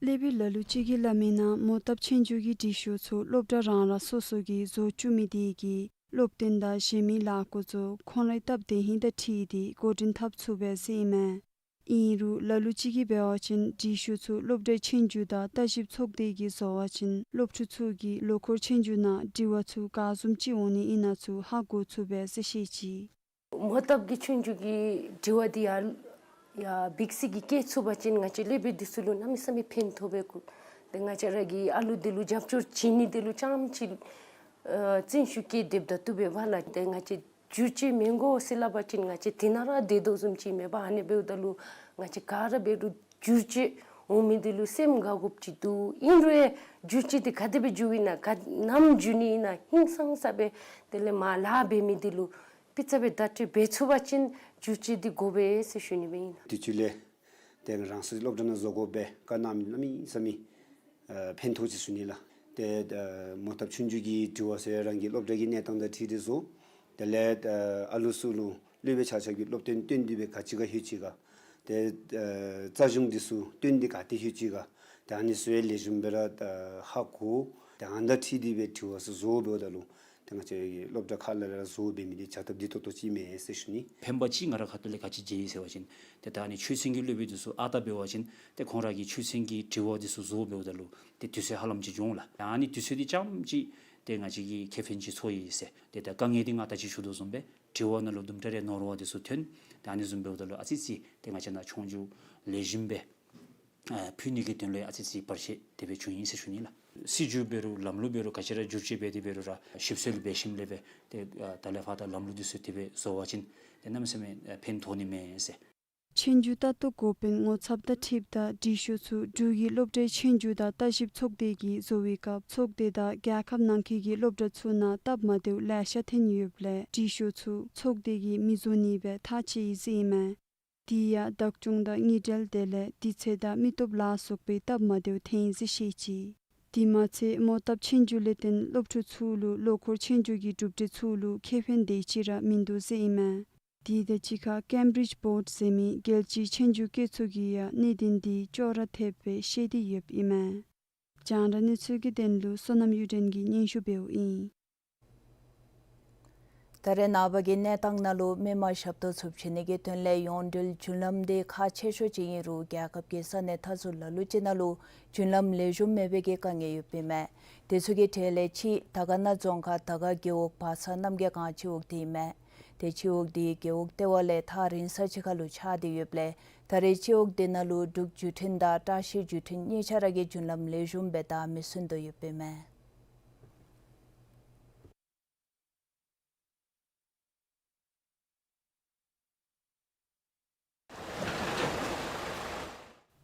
སློབ་དཔོན་ལ་ལུ་ཅིག་གིས་སླབ་མིའི་ནང་མོ་བཏབ་ཆོས་རྒྱུགས་ཀྱི་དྲི་ཤོག་ཚུ་སློབ་གྲྭ་རང་རང་སོ་སོ་གིས་བཟོ་བཅུག་མི་དེ་གིས་སློབ་སྟོན་དང་གཞན་མི་ལཱ་འགོ་ཚུ་ཁོང་རའི་སྟབས་བདེ་ཧིང་དང་འཁྲིལ་ཏེ་འགོ་འདྲེན་འཐབ་ཚུགས་པས་ཟེར་ཨིན་མས། ཨིན་རུང་ལ་ལུ་ཅིག་གིས་འབད་བ་ཅིན་དྲི་ཤོག་ཚུ་སློབ་གྲྭའི་ཆོས་རྒྱུགས་དང་ལྟ་ཞིབ་ཚོགས་སྡེ་གིས་བཟོ་བ་ཅིན་སློབ་ཕྲུག་ཚུ་གིས་ལོ་འཁོར་ཆོས་རྒྱུགས་ནང་དྲི་བ་ཚུ་ག་བཟུམ་ཅིག་འོང་ནི་ཨིན་ན་ཚུ་ཧ་གོ་ཚུགས་པས་ཟེར་བཤད་ཅི། མོ་བཏབ་ཀྱི་ཆོས་རྒྱུགས་ཀྱི་དྲི་བ་འདི་ཡང་ཡང་འབིགས་སི་གི་སྐད་ཚུགས་པ་ཅིན་ང་བཅས་སློབ་དཔོན་འདི་ཚུ་ལུ་གནམ་མེད་ས་མེད་ཕན་ཐོགས་པས་གོ། ཏེ་ང་བཅས་ར་གི་ཨ་ལུ་འདི་ལུ་རྒྱབ་སྐྱོར་བྱིན་ནི་འདི་ལུ་ཙམ་ཅིག་ཨ་བརྩོན་ཤུགས་བསྐྱེད་དེ་འབདཝ་ད་བཏུབ་པས་པ་ལགས། ཏེ་ང་བཅས་བསྒྱུར་བཅོས་མི་དགོ་ཟེར་སླབ་པ་ཅིན་ང་བཅས་དེ་ནང་ར་བདེ་དོ་བཟུམ་ཅིག་མེད་པ། ཨ་ནི་འབདཝ་ད་ལུ་ང་བཅས་ག་ར་འབད་རུང་བསྒྱུར་བཅོས་འོང་མི་འདི་ལུ་སེམས་དགའ་དགོཔ་ཅིག་འདུག། ཨིན་རུང་ཡང་བསྒྱུར་བཅོས་འདི་ག་དེ་སྦེ་བསྒྱུརཝ་ཨིན་ན་ག་ནམ་བསྒྱུར་ནི་ཨིན་ན་ཧིང་སངས་ས་སྦེ་དེ་ལས་མར་ལཱ་འབད་མི་འདི་ལུ་པི་ཙ་སྦེ་བརྡ་སྤྲོད་འབད་ཚུགས་པ་ཅིན་བསྒྱུར་བཅོས་འདི་དགོ་པས་ཟེར་ཞུ་ནི་སྦེ་ཨིན། དུས་ཚོད་ལས་ཏེ་རང་སོའི་སློབ་གྲྭ་ནང་བཟོ་དགོ་པས་བཀའ་གནང་མི་གནམ་མེད་ས་མེད་ཨ་ཕན་ཐོགས་ཅིག་ཞུ་ནི་ལགས། ཏེ་ཨ་མོ་བཏབ་ཆོས་རྒྱུགས་ཀྱི་དྲི་བ་ཟེར་རང་གི་སློབ་གྲྭ་གི་གནས་སྟངས་དང་འཁྲིལ་ཏེ་བཟོ། དེ་ལས་ཨ་ཨ་ལུ་ཚུ་ལུ་སློབ་དཔོན་ཆ་ཁྱབ་ཀྱིས་སློབ་སྟོན་སྟོན་ཏེ་སྦེ་ག་ཅི་ག་ལྷོད་ཅི་ག། ཏེ་ཨ་རྩ་གཞུང་འདི་ཚུ་སྟོན་ཏེ་ག་ཏེ་ལྷོད་ཅི་ག། ཏེ་ཨ་ནི་ཚུ་ཡང་ལེགས་ཤོམ་སྦེ་ར་ཨ་ཧ་གོ། ཏེ་ཨ་ནི་དང་འཁྲིལ་ཏེ་སྦེ་དྲི་བ་ཚུ་བཟོ་འབདཝ་ད་ལུ་ཏེ་ང་བཅས་སློབ་གྲྭ་ཁག་ལས་ར་བཟོ་འབད་མི་འདི་བྱ་ཐབས་བདེ་ཏོག་ཏོ་ཅིག་མས་ཟེར་ཞུ་ནི། ཕན་པ་ཅིག་ང་རའི་ཁ་ཐུག་ལས་ག་ཅི་མཇལ་ཡི་ཟེར་བ་ཅིན་ཏེ་ད་ཨ་ནི་ཆོས་ཚན་གྱི་སློབ་དཔོན་འདི་ཚུ་ཨ་རྟག་འབད་བ་ཅིན་ཏེ་ཁོང་ར་གི་ཆོས་ཚན་གྱི་དྲི་བ་འདི་ཚུ་བཟོ་འབདཝ་ད་ལུ་ཏེ་དུས་ཚོད་ཧ་ལམ་ཅིག་འགྱོ་འོང་ལགས། ཨ་ནི་དུས་ཚོད་འདི་ཙམ་ཅིག་ཏེ་ང་བཅས་ཀྱི་ཁེ་ཕན་ཅིག་ཚོར་ཡི་ཟེར། ཏེ་ད་དཀའ་ངལ་འདི་ང་ད་ཅི་ཞུ་དོ་བཟུམ་སྦེ་དྲི་བ་ནང་ལུ་དུམ་གྲ་རེ་ནོར་བ་འདི་ཚུ་ཐོན། ཏེ་ཨ་ནི་བཟུམ་འབདཝ་ད་ལུ་ཨ་ཙི་ཙི་ཏེ་ང་བཅས་ནཱ་ཆོས་རྒྱུགས་ལེགས་ཤོམ་སྦེ་ཨ་ཕུལ་ནི་གི་དོན་ལུ་ཨ་ཙི་ཙི་བར་ཆད་དེ་སྦེ་བྱུང་ཡི་ཟེར་ཞུ་ནི་ལགས། སྲིད་བྱུས་འབད་རུང་ལམ་ལུགས་འབད་རུང་ག་ཅི་ར་བསྒྱུར་བཅོས་འབད་དེ་འབད་རུང་ར་ཞིབ་འཚོལ་འབད་ཞིནམ་ལས་སྦེ་ཏེ་ཨ་ད་ལས་ཕར་ད་ལམ་ལུགས་འདི་ཚུ་དེ་སྦེ་བཟོ་བ་ཅིན་ཏེ་གནམ་མེད་ས་མེད་ཨ་ཕན་ཐོགས་ནི་མས་ཟེར། ཆོས་རྒྱུགས་ལྟ་རྟོག་འགོ་དཔོན་ངོ་ཚབ་དང་འཁྲིལཝ་ད་དྲི་ཤོག་ཚུ་འབྲུག་གི་སློབ་གྲྭའི་ཆོས་རྒྱུགས་དང་ལྟ་ཞིབ་ཚོགས་སྡེ་གིས་བཟོ་བའི་སྐབས་ཚོགས་སྡེ་དང་རྒྱལ་ཁབ་ནང་འཁོད་ཀྱི་སློབ་གྲྭ་ཚུ་ནང་སྟབས་མ་བདེཝ་ལེ་ཤ་ཐོན་ཡོདཔ་ལས་དྲི་ཤོག་ཚུ་ཚོགས་སྡེ་གིས་མི་བཟོ་ནི་སྦེ་ཐག་བཅད་ཡི་ཟེར་ཨིན་མས། དེ་ཡང་བདག་སྐྱོང་དང་དངུལ་འབྲེལ་དེ་ལས་དུས་ཚོད་དང་མི་སྟོབས་ལ་སོགས་པའི་སྟབས་མ་བདེཝ་ཐོན་ཡི་ཟེར་བཤད་ཅི། དེ་མ་ཚད་མོ་བཏབ་ཆོས་རྒྱུགས་ལས་བརྟེན་སློབ་ཕྲུག་ཚུ་ལུ་ལོ་འཁོར་ཆོས་རྒྱུགས་ཀྱི་གྲུབ་འབྲས་ཚུ་ལུ་ཁེ་ཕན་དེ་ཅིག་ར་མིན་འདུག་ཟེར་ཨིན་མས། དེ་དང་གཅིག་ཁར་ཀེམ་བྲིཇ་བོརཌ་ཟེར་མི་རྒྱལ་སྤྱིའི་ཆོས་རྒྱུགས་དཀྱིལ་ཚོགས་ཀྱིས་ཡང་གནད་དོན་དེ་ཅོག་ར་འཐདཔ་སྦེ་བཤད་དེ་ཡོདཔ་ཨིན་མས། རྒྱང་བསྒྲགས་གནས་ཚུལ་གྱི་དོན་ལུ་བསོད་ནམས་གཡུ་སྒྲོན་གྱིས་སྙན་ཞུ་འབདཝ་ཨིན། ད་རེས་ནངས་པ་གི་གནས་སྟངས་ནང་ལུ་མི་མང་ཞབས་ཏོག་ཚུ་བྱིན་ནི་གི་དོན་ལས་ཡོངས་འབྲེལ་རྒྱུན་ལམ་འདི་ཁག་ཆེ་ཤོས་ཅིག་ཨིན་རུང་རྒྱལ་ཁབ་ཀྱི་ས་གནས་མཐའ་ཟུར་ལ་ལུ་ཅིག་ནང་ལུ་རྒྱུན་ལམ་ལེགས་ཤོམ་མེད་པའི་གི་དཀའ་ངལ་ཡོདཔ་ཨིན་མས། དེ་ཚུ་གི་གྲས་ལས་གཅིག་དར་དཀར་ན་རྫོང་ཁག་དར་དཀར་རྒེད་འོག་བར་ཚང་རྣམ་རྒྱལ་སྒང་སྤྱི་འོག་འདི་ཨིན་མས། ཏེ་སྤྱི་འོག་འདི་རྒེད་འོག་ལྟེ་བ་ལས་ཐག་རིང་ས་ཅིག་ཁར་ལུ་ཆགས་ཏེ་ཡོདཔ་ལས་ད་རེས་སྤྱི་འོག་འདི་ནང་ལུ་འབྲུག་བརྒྱུད་འཕྲིན་དང་བཀྲ་ཤིས་བརྒྱུད་འཕྲིན་གཉིས་ཆ་ར་གི་རྒྱུན་ལམ་ལེགས་ཤོམ་སྦེ་བདའ་མི་ཚུགས་དོ་ཡོདཔ་ཨིན་མས།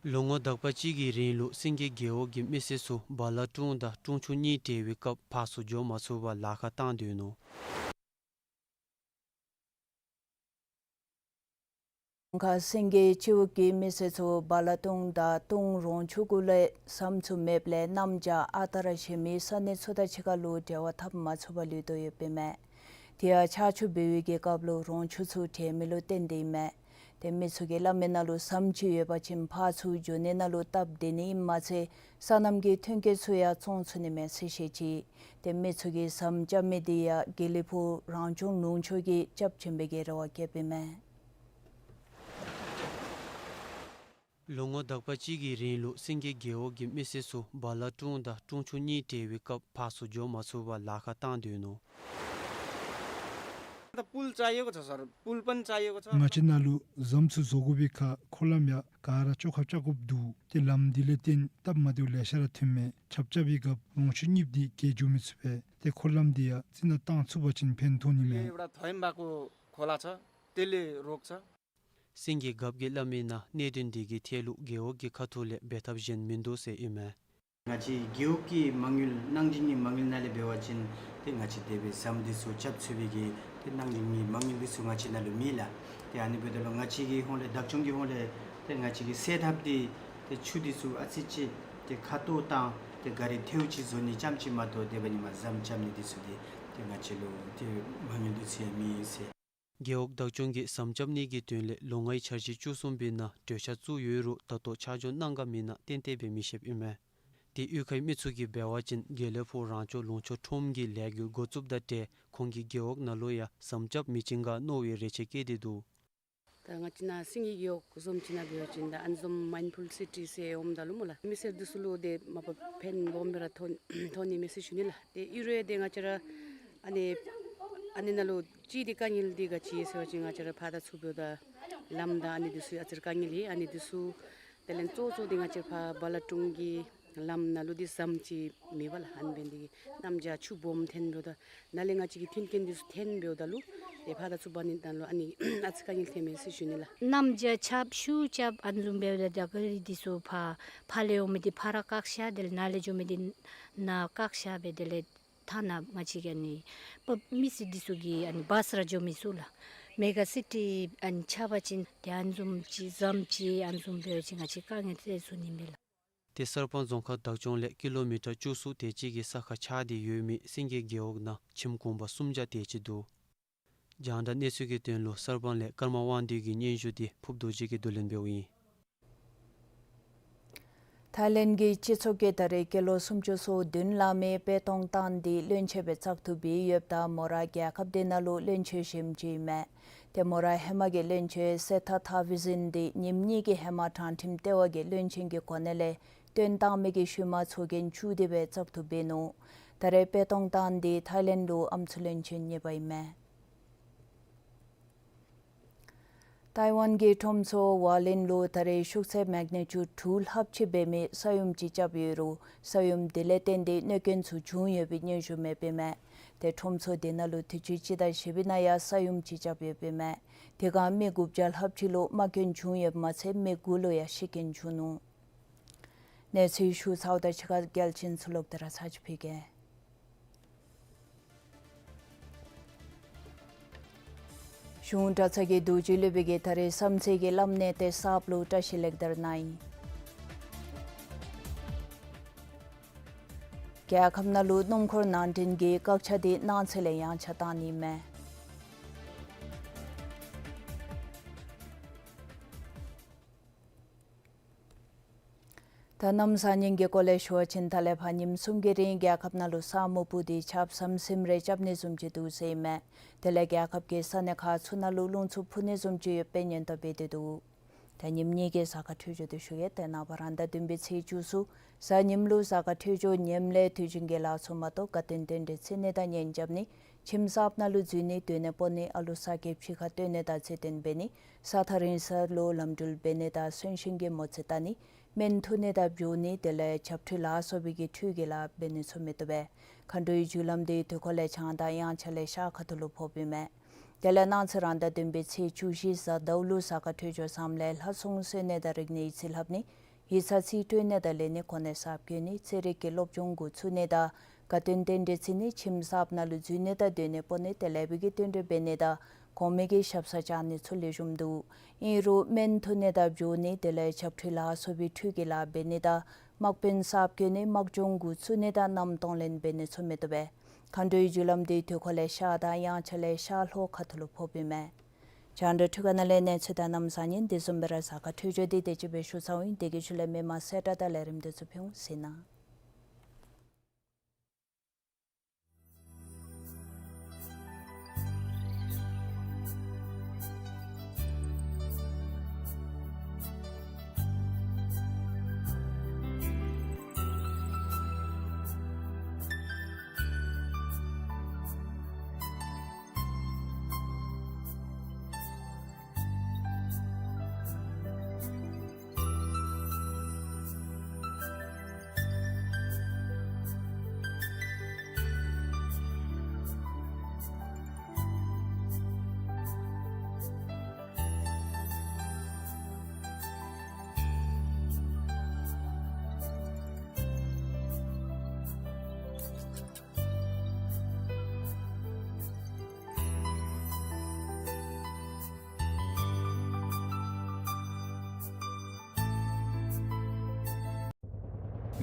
ལོ་ངོ་དག་པ་ཅིག་གི་རིང་ལུ་སེང་གེ་རྒེད་འོག་གི་མི་སེར་ཚུ་བ་ལ་ཀྲུང་དང་ཀྲུང་ཆུ་གཉིས་འབྲེལ་བའི་སྐབས་ཕར་ཚུར་འགྱོ་མ་ཚུགས་པར་ལཱ་ཁག་བཏང་སྡོད་ནུག། ཁ་སེང་གེ་སྤྱི་འོག་གི་མི་སེར་ཚུ་བ་ལ་ཀྲུང་དང་ཀྲུང་རོང་ཆུ་གུ་ལས་ཟམ་ཚུ་མེདཔ་ལས་གནམ་བྱཱར་ཨ་རྟག་ར་གཞན་མི་ས་གནས་ཚུ་དང་གཅིག་ཁར་ལུ་འབྲེལ་བ་འཐབ་མ་ཚུགས་པར་ལུས་དོ་ཡོདཔ་ཨིན་མས། དེ་ཡང་ཆར་ཆུ་འབབ་པའི་གི་སྐབས་ལུ་རོང་ཆུ་ཚུ་འདྲེན་མི་ལུ་བརྟེན་ཏེ་ཨིན་མས། ཏེ་མི་ཚུ་གིས་སླབ་མི་ནང་ལུ་ཟམ་ཅིག་ཡོད་པ་ཅིན་ཕར་ཚུར་འགྱོ་ནི་ནང་ལུ་སྟབས་བདེ་ནི་ཨིནམ་མ་ཚད་སོ་ནམ་གྱི་ཐོན་སྐྱེད་ཚུ་ཡང་བཙོང་ཚུགས་ནི་མས་ཟེར་བཤད་ཅི། ཏེ་མི་ཚུ་གིས་ཟམ་རྐྱབ་མི་དེ་ཡང་དགེ་ལེགས་ཕུག་རང་སྐྱོང་ལུང་ཕྱོགས་ཀྱིས་རྐྱབ་བྱིན་པའི་གི་རེ་བ་བསྐྱེདཔ་ཨིན་མས། ལོ་ངོ་དག་པ་ཅིག་གི་རིང་ལུ་སེང་གེ་རྒེད་འོག་གི་མི་སེར་ཚུ་བ་ལ་ཀྲུང་དང་ཀྲུང་ཆུ་གཉིས་འབྲེལ་བའི་སྐབས་ཕར་ཚུར་འགྱོ་མ་ཚུགས་པར་ལཱ་ཁག་བཏང་སྡོད་ནུག། पुल चाहिएको छ सर, पुल पनि चाहिएको छ। ང་བཅས་ནཱ་ལུ་ཟམ་ཚུ་བཟོ་དགོ་པའི་ཁར་འཁོར་ལམ་ཡང་ག་ར་བཅོ་ཁ་རྐྱབ་དགོཔ་འདུག། ཏེ་ལམ་འདི་ལས་བརྟེན་སྟབས་མ་བདེཝ་ལེ་ཤ་ར་ཐོན་མས། ཆརཔ་རྐྱབ་པའི་སྐབས་རོང་ཆུ་གཉིསཔོ་འདི་བརྒལ་འགྱོ་མི་ཚུགས་པས། ཏེ་འཁོར་ལམ་འདི་ཡང་རྩི་ནག་བཏང་ཚུགས་པ་ཅིན་ཕན་ཐོགས་ནི་མས། यो एउटा थ्वाइम्बाको खोला छ, त्यसले रोक्छ। སེང་གེ་རྒཔོ་གིས་སླབ་མི་ནང་གནད་དོན་འདི་གི་ཐད་ལུ་རྒེད་འོག་གི་ཁ་ཐུག་ལས་འབད་ཐབས་གཞན་མིན་འདུག་ཟེར་ཨིན་མས། ང་བཅས་རྒེད་འོག་གི་མ་དངུལ་གནང་སྦྱིན་གྱི་མ་དངུལ་ནང་ལས་འབད་བ་ཅིན་ཏེ་ང་བཅས་དེ་སྦེ་ཟམ་འདི་ཚུ་རྐྱབ་ཚུགས་པའི་གི་ཏེ་གནང་སྦྱིན་གྱི་མ་དངུལ་འདི་ཚུ་ང་བཅས་ནང་ལུ་མེད་ལགས། ཏེ་ཨ་ནི་འབདཝ་ད་ལུ་ང་བཅས་ཀྱི་ཧོངས་ལས་བདག་སྐྱོང་གི་ཧོངས་ལས་ཏེ་ང་བཅས་ཀྱི་སེལ་ཐབས་འདི་ཏེ་ཆུ་འདི་ཚུ་ཨ་ཙི་ཅིག་ཏེ་ཁ་ཐུག་བཏང་ ཏེ་ག་རི་ཐེའུ་ཅིག་བཟོ་ནི་རྐྱངམ་ཅིག་མ་གཏོགས་དེ་འབད་ནི་མ་ཟམ་རྐྱབ་ནི་འདི་ཚུ་འདི་ཏེ་ང་བཅས་ལུ་ཏེ་མ་དངུལ་འདི་ཚུ་ཡང་མེད་ཟེར། རྒེད་འོག་བདག་སྐྱོང་གིས་ཟམ་རྐྱབ་ནི་གི་དོན་ལས་ལོ་ལྔའི་འཆར་གཞི་བཅུ་གསུམ་པའི་ནང་གྲོས་འཆར་བཙུགས་ཡོད་རུང་ད་ལྟོ་ཆ་འཇོག་གནང་ག་མེད་ན་ཏན་ཏན་སྦེ་མི་ཤེསཔ་ཨིན་མས། ཏེ་གཡུས་ཁའི་མི་ཚུ་གིས་འབད་བ་ཅིན་དགེ་ལེགས་ཕུག་རང་སྐྱོང་ལུང་ཕྱོགས་ཁྲོམ་གྱི་ལས་འགུལ་འགོ་བཙུགསཔ་དང་འབྲེལ་ཁོང་གི་རྒེད་འོག་ནང་ལུ་ཡང་ཟམ་རྐྱབ་མི་བྱིན་ག་མནོ་བའི་རེ་ཆེ་བསྐྱེད་དེ་འདུག། ད་ང་བཅས་ནཱ་སེང་གེ་རྒེད་འོག་བཟུམ་ཅིག་ནང་འབད་བ་ཅིན་ད་ཨ་ནི་བཟུམ་མའིནཌ་ཕུལ་སི་ཊི་ཟེར་འོངམ་ད་ལུ་སྨོ་ལགས། མི་སེར་འདི་ཚུ་ལུ་ཏེ་མ་པ་ཕན་སྦོམ་སྦེ་ར་ཐོན་ཐོན་ནི་མས་ཟེར་ཞུ་ནི་ལགས། ཏེ་ཨིན་རུང་ཏེ་ང་བཅས་ར་ཨ་ནི་ཨ་ནི་ནང་ལུ་ཅིག་ཏེ་དཀའ་ངལ་འདི་ག་ཅི་ཡོད་ཟེར་བ་ཅིན་ང་བཅས་ར་ཕར་དང་ཚུར་འབདཝ་ད་ལམ་དང་ཨ་ནི་འདི་ཚུ་ཨ་ཙི་ར་དཀའ་ངལ་ཡོད། ཨ་ནི་འདི་ཚུ་དེ་ལས་གཙོ་བོ་གཙོ་བོ་འདི་ང་བཅས་ཕར་བ་ལ་ཀྲུང་གི་ལམ་ནང་ལུ་འདི་ཟམ་ཅིག་མེད་པས་ལགས། ཨ་ནི་འབད་ནི་འདི་གིས་གནམ་བྱཱར་ཆུ་སྦོམ་འཐོན་འབདཝ་ད་ནཱ་ལས་ང་བཅས་ཀྱི་མཐུན་རྐྱེན་འདི་ཚུ་འཐོན་འབདཝ་ད་ལུ་ཏེ་ཕར་དང་ཚུར་འབག་ནི་ནང་ལུ་ཨ་ནི་ཨ་ཙི་དཀའ་ངལ་འཐོན་མས་ཟེར་ཞུ་ནི་ལགས། གནམ་བྱཱར་རྐྱབ་ཤུགས་རྐྱབ་ཨ་ནི་བཟུམ་འབདཝ་ད་ད་ག་རི་འདི་ཚུ་ཕར་ཕར་ལས་འོང་མི་འདི་ཕར་ར་བཀག་བཞག། དེ་ལས་ནཱ་ལས་འགྱོ་མི་འདི་ནཱ་བཀག་བཞག་སྦེ་དེ་ལས་ཐ་ན་ང་བཅས་ཀྱི་ཨ་ནི་པ་མི་སེར་འདི་ཚུ་གིས་ཨ་ནི་བཱས་ར་འགྱོ་མི་ཚུགས་ལགས། མེ་ག་སི་ཊི་ཨ་ནི་ཆགས་པ་ཅིན་ཏེ་ཨ་ནི་བཟུམ་ཅིག་ཟམ་ཅིག་ཨ་ནི་བཟུམ་འབད་བ་ཅིན་ང་བཅས་དཀའ་ངལ་སེལ་ཚུགས་ནི་མས་ལགས། ཏེ་གསར་སྤང་རྫོང་ཁག་བདག་སྐྱོང་ལས་ཀི་ལོ་མི་ཊར་བཅུ་གསུམ་དེ་ཅིག་གི་ས་ཁར་ཆགས་ཏེ་ཡོད་མི་སེང་གེ་རྒེད་འོག་ནང་ཁྱིམ་གུང་པ་སུམ་བརྒྱ་དེ་ཅིག་འདུག། རྒྱང་བསྒྲགས་གནས་ཚུལ་གྱི་དོན་ལུ་གསར་སྤང་ལས་ཀརྨ་དབང་འདུས་ཀྱི་སྙན་ཞུ་འདི་ཕུབ་རྡོ་རྗེ་གིས་བསྡུ་ལེན་འབདཝ་ཨིན། ཐའི་ལེནཌ་གི་སྤྱི་ཚོགས་ཀྱིས་ད་རེས་སྐྱེས་ལོ་སུམ་ཅུ་སོ་བདུན་ལང་མི་པེ་ཏོང་ཏན་འདི་བློན་ཆེན་སྦེ་བཙག་འཐུ་འབད་ཡོདཔ་ད་མོ་ར་རྒྱལ་ཁབ་འདི་ནང་ལུ་བློན་ཆེན་ཞནམ་ཅིག་ཨིན་མས། ཏེ་མོ་ར་ཧེ་མ་གི་བློན་ཆེན་སེ་ཐ་ཐ་བི་ཟིན་འདི་ཉིནམ་གཉིས་ཀྱི་ཧེ་མ་དྲང་ཁྲིམས་ལྟེ་བ་གིས་བློན་ཆེན་གྱི་གོ་གནས་ལས་བཏོན་བཏང་མི་གི་ཤུལ་མ་ཚོགས་རྒྱན་བཙུགས་ཏེ་སྦེ་བཙག་འཐུ་འབད་ནུག། ད་རེས་པེ་ཏོང་ཏན་འདི་ཐའི་ལེནཌ་ལུ་ཨམ་སྲུ་བློན་ཆེན་གཉིས་པ་ཨིན་མས། ཐའི་ཝན་གྱི་ཁྲོམ་ཚོགས་ཝ་ལིན་ལུ་ད་རེས་ཤུགས་ཚད་མེག་ནི་ཅུཌ་དྲུག་ལྷགཔ་ཅིག་འབད་མི་ས་ཡོམ་ཅིག་རྐྱབ་ཡོད་རུང་ས་ཡོམ་དེ་ལས་བརྟེན་ཏེ་གནོད་སྐྱོན་ཚུ་བྱུང་ཡོད་པའི་སྙན་ཞུ་མེདཔ་ཨིན་མས། ཏེ་ཁྲོམ་ཚོགས་དེ་ནང་ལུ་དུས་ཅི་སྤྱི་ཟླ་བཞི་པའི་ནང་ཡང་ས་ཡོམ་ཅིག་རྐྱབ་ཡོདཔ་ཨིན་མས། དེ་སྒང་མི་དགུ་བརྒྱ་ལྷགཔ་ཅིག་ལུ་རྨ་སྐྱོན་བྱུང་ཡོདཔ་མ་ཚད་མི་དགུ་ལུ་ཡང་ཤི་རྐྱེན་བྱུང་ནུག། གནས་ཚུལ་ཞུ་ཚརཝ་ད་ཕྱི་ཁར་རྒྱལ་ཆེན་ཚུ་ལོག་སྟེ་ར་ཚར་ཅིག་ཕུལ་གེ། གཞུང་གྲྭ་ཚང་གི་རྡོ་རྗེ་སློབ་དཔོན་གྱིས་ད་རེས་བསམ་རྩེ་གི་བླམ་གནས་བརྟན་གསརཔ་ལུ་བཀྲིས་ལེགས་དར་གནང་ཡི། རྒྱལ་ཁབ་ནང་ལུ་སྣུམ་འཁོར་ནང་འདྲེན་གྱི་བཀག་ཆ་འདི་གནངས་ཚེ་ལས་ཡང་ཆ་བཏང་ནི་མས། ད་གནམ་བཟང་ངན་གྱི་སྐོར་ལས་ཞུ་བ་ཅིན་ད་ལས་ཕར་ཉིནམ་གསུམ་གྱི་རིང་རྒྱལ་ཁབ་ནང་ལུ་ས་སྨུག་སྤུབས་ཏེ་ཆརཔ་ཟམ་ཟིམ་རེ་རྐྱབ་ནི་བཟུམ་ཅིག་འདུག་ཟེར་ཨིན་མས། དེ་ལས་རྒྱལ་ཁབ་ཀྱི་ས་གནས་ཁག་ཚུ་ནང་ལུ་རླུང་འཚུབ་འཕུ་ནི་བཟུམ་ཅིག་ཡོདཔ་སྦེ་སྙན་ཐོ་སྤེལ་ཏེ་འདུག། ད་ཉིནམ་གཉིས་ཀྱི་གཟའ་སྐར་འཕྲོད་སྦྱོར་འདི་ཞུ་གེ། ཏེ་ནངས་པ་རང་ཟླ་བདུན་པའི་ཚེས་བཅུ་གསུམ་གཟའ་ཉིམ་ལུ་གཟའ་སྐར་འཕྲོད་སྦྱོར་ངནམ་ལས་དུས་རྒྱུན་གྱི་ལཱ་ཚུ་མ་གཏོགས་དགའ་སྟོན་རྟེན་འབྲེལ་བརྩི་ནི་དང་ཉན་རྐྱབ་ནི། ཁྱིམ་གསརཔ་ནང་ལུ་འཛུལ་ནི་སྡོད་གནས་སྤོ་ནི་ཨ་ལུ་གསར་སྐྱེས་ཕྱི་ཁར་བཏོན་ནི་དང་ཚེ་བརྟན་འབད་ནི་ས་ཐག་རིང་ས་ལུ་ལམ་འགྲུལ་འབད་ནི་དང་གསོན་གཤིན་གྱི་མོ་རྩིས་བལྟ་ནི་སྨན་འཐུ་ནི་དང་འབྱོག་ནི་དེ་ལས་བྱབས་ཁྲུས་ལ་སོགས་པའི་གི་ཁྲུས་ཀྱི་ལཱ་འབད་ནི་ཚུ་མི་བཏུབ་པས། མཁའ་འགྲོའི་རྒྱུ་ལམ་འདི་དུས་འཁོར་ལས་བྱང་དང་དབྱངས་འཆར་ལས་ཤར་ཁ་ཐུག་ལུ་ཕོགཔ་ཨིན་མས། དེ་ལས་གནངས་ཚེ་རང་ཟླ་བདུན་པའི་ཚེས་བཅུ་བཞི་གཟའ་ཟླཝ་ལུ་གཟའ་སྐར་འཕྲོད་སྦྱོར་བཟངམ་ལས་ལྷ་སྲུང་གསོལ་ནི་དང་རིག་གནས་ཡིག་རྩིས་ལྷབ་ནི། ཡིག་ཚང་རྩིས་སྤྲོད་ནི་དང་ལེན་ནི་གོ་གནས་གསརཔ་བསྐོ་ནི་རྩེད་རིགས་ཀྱི་སློབ་སྦྱོང་འགོ་བཙུགས་ནི་དང་དགའ་སྟོན་རྟེན་འབྲེལ་བརྩི་ནི་ཁྱིམ་གསརཔ་ནང་ལུ་འཛུལ་ནི་དང་སྡོད་གནས་སྤོ་ནི་དེ་ལས་བུ་གི་རྟེན་འབྲེལ་འབད་ནི་དང་གོང་མའི་གི་ཞབས་སར་བཅར་ནི་ཚུ་ལེགས་ཤོམ་འདུག། ཨིན་རུང་སྨན་འཐུ་ནི་དང་འབྱོག་ནི་དེ་ལས་བྱབས་ཁྲུས་ལ་སོགས་པའི་ཁྲུས་ཀྱི་ལཱ་འབད་ནི་དང་དམག་དཔོན་གསརཔ་བསྐོ་ནི་དམག་སྦྱོང་འགོ་བཙུགས་ནི་དང་མནའམ་གཏོང་ལེན་འབད་ནི་ཚུ་མི་བཏུབ་པས། མཁའ་འགྲོའི་རྒྱུ་ལམ་འདི་དུས་འཁོར་ལས་ཤར་དང་དབྱངས་འཆར་ལས་ཤར་ལྷོ་ཁ་ཐུག་ལུ་ཕོགཔ་ཨིན་མས། རྒྱང་བསྒྲགས་འཕྲུལ་ཁང་ནང་ལས་གནས་ཚུལ་དང་གནམ་བཟང་ངན་དེ་བཟུམ་སྦེ་ར་གཟའ་སྐར་འཕྲོད་སྦྱོར་འདི་དེ་ཅིག་སྦེ་ཞུ་ཚརཝ་ཨིན། དེ་གི་ཤུལ་ལས་མི་མང་གསལ་བསྒྲགས་དང་ལས་རིམ་འདི་ཚུ་ཕུལ་འོང་ཟེར་ན།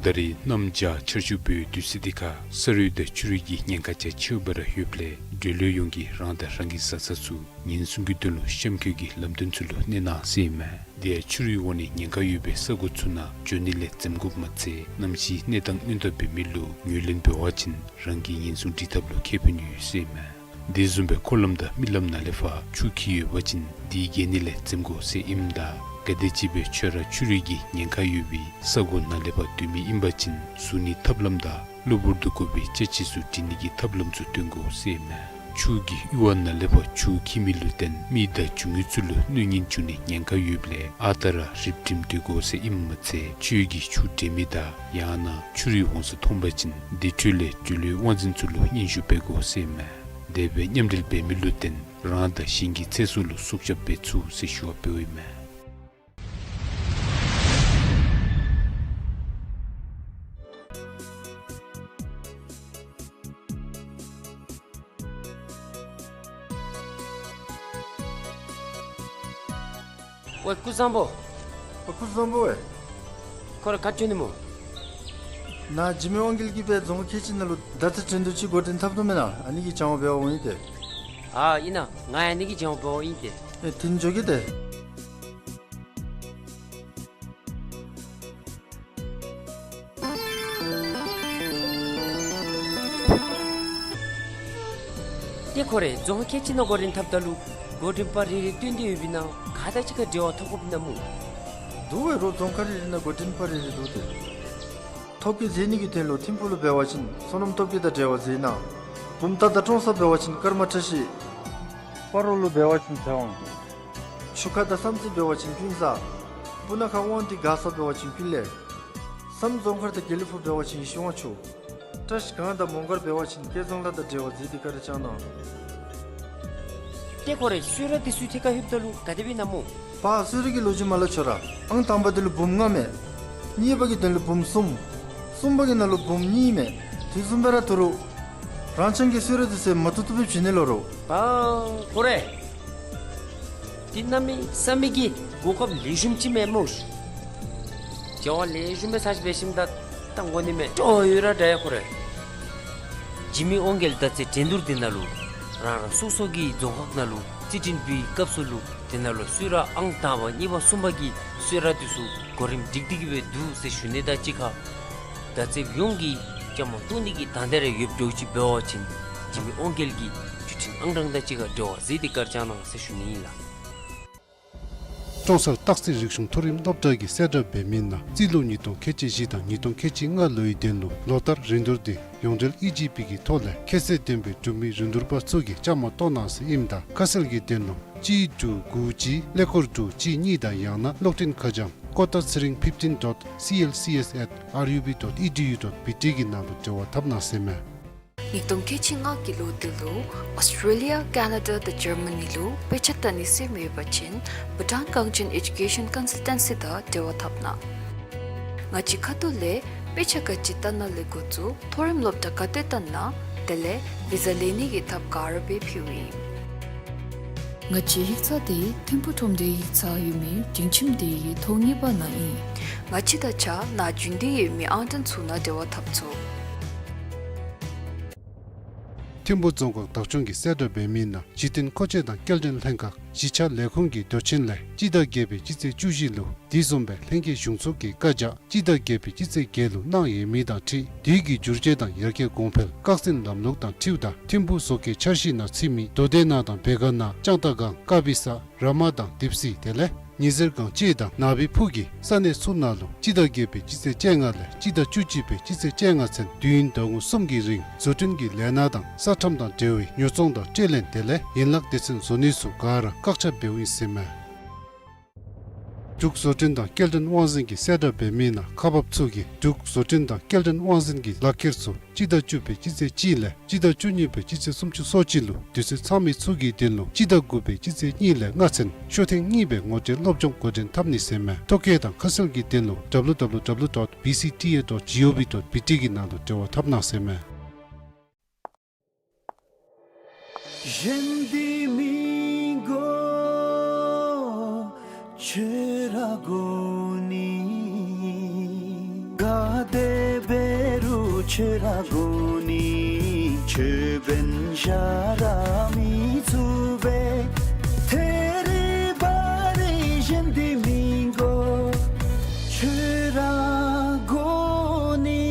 ད་རེས་གནམ་བྱཱར་ཆར་ཆུ་འབབ་དུས་ཚོད་འདི་ཁར་ས་རུད་དང་ཆུ་རུད་ཀྱི་ཉེན་ཁ་རྒྱ་ཆེཝ་སྦེ་ར་ཡོདཔ་ལས་འབྲེལ་ཡོད་ཡོངས་ཀྱིས་རང་དང་རང་གི་བཟའ་ཚང་ཚུ་ཉེན་སྲུང་གི་དོན་ལུ་གཤམ་འཁོད་ཀྱི་ལམ་སྟོན་ཚུ་ལུ་གནས་གནང་ཟེར་ཨིན་མས། དེ་ཡང་ཆུ་རུད་འོང་ནི་ཉེན་ཁ་ཡོད་པའི་ས་གོ་ཚུ་ནང་འགྱོ་ནི་ལས་འཛེམ་དགོཔ་མ་ཚད་གནམ་གཤིས་གནས་སྟངས་སྔོན་བརྡ་འབད་མི་ལུ་ངོས་ལེན་འབད་བ་ཅིན་རང་གི་ཉེན་སྲུང་འབྲི་ཐབས་ལུ་ཁེ་ཕན་ཡོད་ཟེར་ཨིན་མས། དེ་བཟུམ་སྦེ་འཁོར་ལམ་དང་མི་ལམ་ནང་ལས་ཕར་ཆུ་འཁྱིལ་ཡོད་པ་ཅིན་དེ་བརྒལ་ནི་ལས་འཛེམ་དགོ་ཟེར་ཨིནམ་ད་ག་དེམ་ཅིག་སྦེ་ཁྱོད་ར་ཆུ་རུད་ཀྱི་ཉེན་ཁ་ཡོད་པའི་ས་གོ་ནང་ལས་ཕར་སྡོད་མི་ཨིན་པ་ཅིན་ཟུར་ནི་ཐབས་ལམ་དང་གློ་བུར་དུ་དགོ་པའི་ཅ་ཆས་ཚུ་སྒྲིག་ནི་གི་ཐབས་ལམ་ཚུ་སྟོན་དགོ་ཟེར་ཨིན་མས། ཆུ་གི་གཡུར་བ་ནང་ལས་ཕར་ཆུ་འཁྱིལ་མི་ལུ་བརྟེན་མི་དང་རྒྱུ་དངོས་ཚུ་ལུ་གནོད་ཉེན་འབྱུང་ནི་ཉེན་ཁ་ཡོདཔ་ལས་ཨ་རྟག་ར་རིབ་འགྲིམ་སྡོད་དགོ་ཟེར་ཨིནམ་མ་ཚད་ཁྱོད་ཀྱིས་ཆུ་འདྲེན་མི་དང་ཡང་ན་ཆུ་རུད་འོང་ས་མཐོང་པ་ཅིན་དེ་འཕྲོ་ལས་འབྲེལ་ཡོད་དབང་འཛིན་ཚུ་ལུ་སྙན་ཞུ་འབད་དགོ་ཟེར་ཨིན་མས། དེ་སྦེ་མཉམ་འབྲེལ་འབད་མི་ལུ་བརྟེན་རང་དང་གཞན་གྱི་ཚེ་སྲོག་ལུ་སྲོག་སྐྱབས་འབད་ཚུགས་ཟེར་ཞུ་བ་འབདཝ་ཨིན་མས། ཝའེ་སྐུ་གཟུགས་བཟང་པོ། ཨ་སྐུ་གཟུགས་བཟང་པོ་ཝའེ། ཁོ་ར་ག་ཅི་འབྱོན་ནི་སྨོ། ནཱ་འཇིགས་མེད་དབང་རྒྱལ་གྱིས་སྦེ་རྫོང་ཁག་ཁལ་གཅིག་ནང་ལུ་མདའ་རྩེད་འགྲན་བསྡུར་ཅིག་འགོ་འདྲེན་འཐབ་དོ་མེན་ན། ཨ་ནི་གི་སྦྱང་བ་འབད་བར་འོང་ཡི་ཏེ། ཨ་ཨིན་ན། ང་ཡང་ཨ་ནི་གི་སྦྱང་བ་འབད་བར་འོང་ཡི་ཏེ། ཨེ་དེ་ནི་འགྱོ་གེ་ཏེ། ཏེ་ཁོ་ར་རྫོང་ཁག་ཁལ་གཅིག་ནང་འགོ་འདྲེན་འཐབ་ད་ལུ་འགོ་འདྲེན་པ་རེ་རེ་བཏོན་ཏེ་ཡོདཔ་ཨིན་ན། ག་དང་གཅིག་ཁར་འབྲེལ་བ་འཐབ་དགོཔ་ཨིན་ན་སྨོ། འདུག་ཝའེ་རོགས། རྫོང་ཁག་རེ་རེ་ནང་འགོ་འདྲེན་པ་རེ་རེ་འདུག་ཏེ། ཐོ་བཀོད་མཛད་ནི་གི་དོན་ལུ་ཐིམ་ཕུག་ལུ་འབད་བ་ཅིན་སོ་ནམ་སྟོབས་རྒྱས་དང་འབྲེལ་བ་མཛད་གནང་། བུམ་ཐང་དང་ཀྲོང་གསར་འབད་བ་ཅིན་ཀརྨ་བཀྲ་ཤིས། སྤ་རོ་ལུ་འབད་བ་ཅིན་ཚེ་དབང་། ཆུ་ཁ་དང་བསམ་རྩེ་འབད་བ་ཅིན་ཀུན་བཟང་། སྤུ་ན་ཁ་དབང་འདུས། མགར་ས་འབད་བ་ཅིན་ཀུན་ལེགས། བསམ་རྫོང་མཁར་དང་དགེ་ལེགས་ཕུག་འབད་བ་ཅིན་ཡེ་ཤེས་དབང་ཕྱུག། བཀྲ་ཤིས་སྒང་དང་མོང་སྒར་འབད་བ་ཅིན་སྐལ་བཟང་ལྷ་དང་འབྲེལ་བ་མཛད་དེ་བཀའ་དྲིན་བསྐྱང་གནང་། ཏེ་ཁོ་ར་གསོལ་རས་འདི་ཚུ་ཐད་ཁར་ལྷོདཔ་ད་ལུ་ག་དེ་སྦེ་ཨིན་ན་སྨོ། པ་གསོལ་རས་ཀྱི་ལོ་རྒྱུས་མ་སླབ་ཆོག་ར། ཨང་དང་པ་འདི་ལུ་འབུམ་ལྔ་མས། གཉིས་པ་གི་དོན་ལུ་འབུམ་གསུམ། གསུམ་པ་གི་ནང་ལུ་འབུམ་གཉིས་མས། དེ་བཟུམ་སྦེ་ར་འདུག་རུང་རང་རྐྱང་གི་གསོལ་རས་འདི་ཚུ་མ་བཏུབ་བཏུབ་སྦེ་བྱིན་ནི་ལོ་རུང་། ཨ་ཁོ་ར་འདི་གནམ་མེད་ས་མེད་ཀྱི་གོ་སྐབས་ལེགས་ཤོམ་ཅིག་མས་སྨོ། བྱ་བ་ལེགས་ཤོམ་སྦེ་ཚར་ཅིག་འབད་ཞིནམ་ད་ད་འགོ་ནི་མས། ཅོག་ཡོད་ར་འདྲ་ཡ་ཁོ་ར། འཇིགས་མེད་དབང་རྒྱལ་མདའ་རྩེད་འགྲན་བསྡུར་འདི་ནང་ལུ་རང་རང་སོ་སོ་གི་རྫོང་ཁག་ནང་ལུ་རྩིས་འགྲན་འབུལ་བའི་སྐབས་སུ་ལུ་དེ་ནང་ལུ་གསོལ་རས་ཨང་དང་པ་གཉིས་པ་གསུམ་པ་གི་གསོལ་རས་འདི་ཚུ་གོ་རིམ་སྒྲིག་སྟེ་གི་སྦེ་འདུག་ཟེར་ཞུ་ནི་དང་གཅིག་ཁར་མདའ་རྩེདཔ་ཡོངས་ཀྱིས་བཅའ་མར་གཏོགས་ནི་གི་དང་འདོད་རེ་ཡོདཔ་འདྲཝ་ཅིག་འབད་བ་ཅིན་འཇིགས་མེད་དབང་རྒྱལ་གྱི་བརྒྱུད་འཕྲིན་ཨང་གྲངས་དང་གཅིག་ཁར་འབྲེལ་བ་མཛད་དེ་བཀའ་དྲིན་བསྐྱང་གནང་ཟེར་ཞུ་ནི་ཨིན་ལགས། ཀྲོང་གསར་སྟག་རྩེ་རིག་གཞུང་མཐོ་རིམ་སློབ་གྲྭ་གིས་གསལ་བསྒྲགས་འབད་མི་ནང་རྩིས་ལོ་ཉིས་སྟོང་ཁལ་གཅིག་བཞི་དང་ཉིས་སྟོང་ཁལ་གཅིག་ལྔ་ལོའི་དོན་ལུ་ལོ་ལྟར་རིན་བསྡུར་འདི་ཡོངས་འབྲེལ་ཨི་ཇི་པི་གི་ཐོག་ལས་ཁྱད་ཚད་ལྡན་པའི་སྒྲུབ་མི་རིན་བསྡུར་པ་ཚུ་གིས་བཅའ་མར་གཏོགས་གནང་ཟེར་ཨིནམ་ད་ཁ་གསལ་གྱི་དོན་ལུ་གཅིག་དྲུག་དགུ་གཅིག་ཀླད་ཀོར་དྲུག་གཅིག་གཉིས་དང་ཡང་ན་གློག་འཕྲིན་ཁ་བྱང་quota three fifteen dot C L C S at R U B dot E D U dot B T གི་ནང་ལུ་འབྲེལ་བ་འཐབ་གནང་ཟེར་མས། ཉིས་སྟོང་ཁལ་གཅིག་ལྔ་གི་ལོ་འདི་ལུ་ཨོསི་ཊྲེ་ལི་ཡ་ཀེ་ན་ཌ་དང་ཇར་མ་ནི་ལུ་དཔེ་ཆ་ལྟ་ནི་ཟེར་མི་ཡོད་པ་ཅིན་བྷུ་ཊཱན་གངས་ཅན་ཨེ་ཌུ་ཀེ་ཤཱན་ཀོན་སཱལ་ཊན་སི་དང་འབྲེལ་བ་འཐབ་གནང་། ང་བཅས་ཁ་ཐུག་ལས་དཔེ་ཆ་ག་ཅི་ལྟ་ན་ལས་འགོ་བཙུགས་མཐོ་རིམ་སློབ་གྲྭ་ག་ཏེ་ལྟ་ན་དེ་ལས་བི་ཟ་ལེན་ནི་གི་ཐབས་ག་ར་སྦེ་ཕུལཝ་ཨིན། ང་བཅས་ཡིག་ཚང་འདི་ཐིམ་ཕུག་ཁྲོམ་སྡེའི་ཡིག་ཚང་ཡོད་མི་སྒྲིང་ཁྱིམ་སྡེའི་ཐོག་གཉིས་པ་ནང་ཨིན། ང་བཅས་དང་གཅིག་ཁར་ནཱ་བྱོན་ཏེ་ཡོད་མི་ཨང་གྲངས་ཚུ་ནང་འབྲེལ་བ་འཐབ་ཚུགས། ཐིམ་ཕུག་རྫོང་ཁག་བདག་སྐྱོང་གིས་གསལ་བསྒྲགས་འབད་མི་ནང་གཞི་རྟེན་མཁོ་ཆས་དང་སྐྱེལ་འདྲེན་ལྷན་ཁག་གཞིས་ཆགས་ལས་ཁུངས་ཀྱི་མདོ་ཆེན་ལས་སྤྱི་ཟླ་བརྒྱད་པའི་སྤྱི་ཚེས་བཅུ་བཞི་ལུ་དེ་བཟུམ་སྦེ་ལྷན་རྒྱས་གཞུང་ཚོགས་ཀྱི་བཀའ་རྒྱ་སྤྱི་ཟླ་བརྒྱད་པའི་སྤྱི་ཚེས་བརྒྱད་ལུ་གནང་ཡོད་མི་དང་འཁྲིལ་དུས་ཀྱི་བསྒྱུར་བཅོས་དང་ཡར་རྒྱས་གོང་འཕེལ་བཀག་སྲིན་ལམ་ལུགས་དང་འཁྲིལཝ་ད་ཐིམ་ཕུག་བཟོ་བཀོད་འཆར་གཞི་ནང་ཚུད་མི་མདོ་སྡེ་ནང་དང་བེ་ག་ནང་ལྕང་རྟ་སྒང་ཀ་པི་ས་ར་མ་དང་དིབ་སི་དེ་ལས་ཉི་ཟེར་སྒང་བཅས་དང་ནག་པི་ཕུག་གི་ས་གནས་ཚུ་ནང་ལུ་སྤྱི་ཟླ་བརྒྱད་པའི་སྤྱི་ཚེས་བཅོ་ལྔ་ལས་སྤྱི་ཟླ་བཅུ་གཅིག་པའི་སྤྱི་ཚེས་བཅོ་ལྔ་ཚུན་དུས་ཡུན་ཟླ་ངོ་གསུམ་གྱི་རིང་བཟོ་སྐྲུན་གྱི་ལས་སྣ་དང་ས་ཁྲམ་དང་འབྲེལ་བའི་ཉོ་ཚོང་དང་སྤྲོད་ལེན་དེ་ལས་ཡན་ལག་སྡེ་ཚན་བཟོ་ནི་ཚུ་ག་ར་བཀག་ཆ་འབདཝ་ཨིན་ཟེར་མས། འབྲུག་བཟོ་སྐྲུན་དང་སྐྱེལ་འདྲེན་དབང་འཛིན་གྱིས་གསལ་བསྒྲགས་འབད་མི་ནང་ཁག་འབགཔ་ཚུ་གིས་འབྲུག་བཟོ་སྐྲུན་དང་སྐྱེལ་འདྲེན་དབང་འཛིན་གྱི་ལག་ཁྱེར་ཚུ་སྤྱི་ཟླ་བཅུ་པའི་སྤྱི་ཚེས་གཅིག་ལས་སྤྱི་ཟླ་བཅུ་གཉིས་པའི་སྤྱི་ཚེས་སུམ་ཅུ་སོ་གཅིག་ལུ་དུས་ཚོད་ཚང་མི་ཚུ་གི་དོན་ལུ་སྤྱི་ཟླ་དགུ་པའི་སྤྱི་ཚེས་གཉིས་ལས་ལྔ་ཚུན་ཤོག་ཐེངས་གཉིས་སྦེ་ངོ་སྤྲོད་སློབ་སྦྱོང་འགོ་འདྲེན་འཐབ་ནི་ཟེར་མས། ཐོ་བཀོད་དང་ཁ་གསལ་གྱི་དོན་ལུ་W W W dot B C T A dot gov dot B T གི་ནང་ལུ་འབྲེལ་བ་འཐབ་གནང་ཟེར་མས། དེ་འབད་རུང་ཁྱོད་ར་དགོ་ནི། ཁྱོད་འབདན་བཞག་ར་མི་ཚུགས་པས། ཐད་རི་བར་རི་གཞན་འདི་མི་དགོ། ཁྱོད་ར་དགོ་ནི།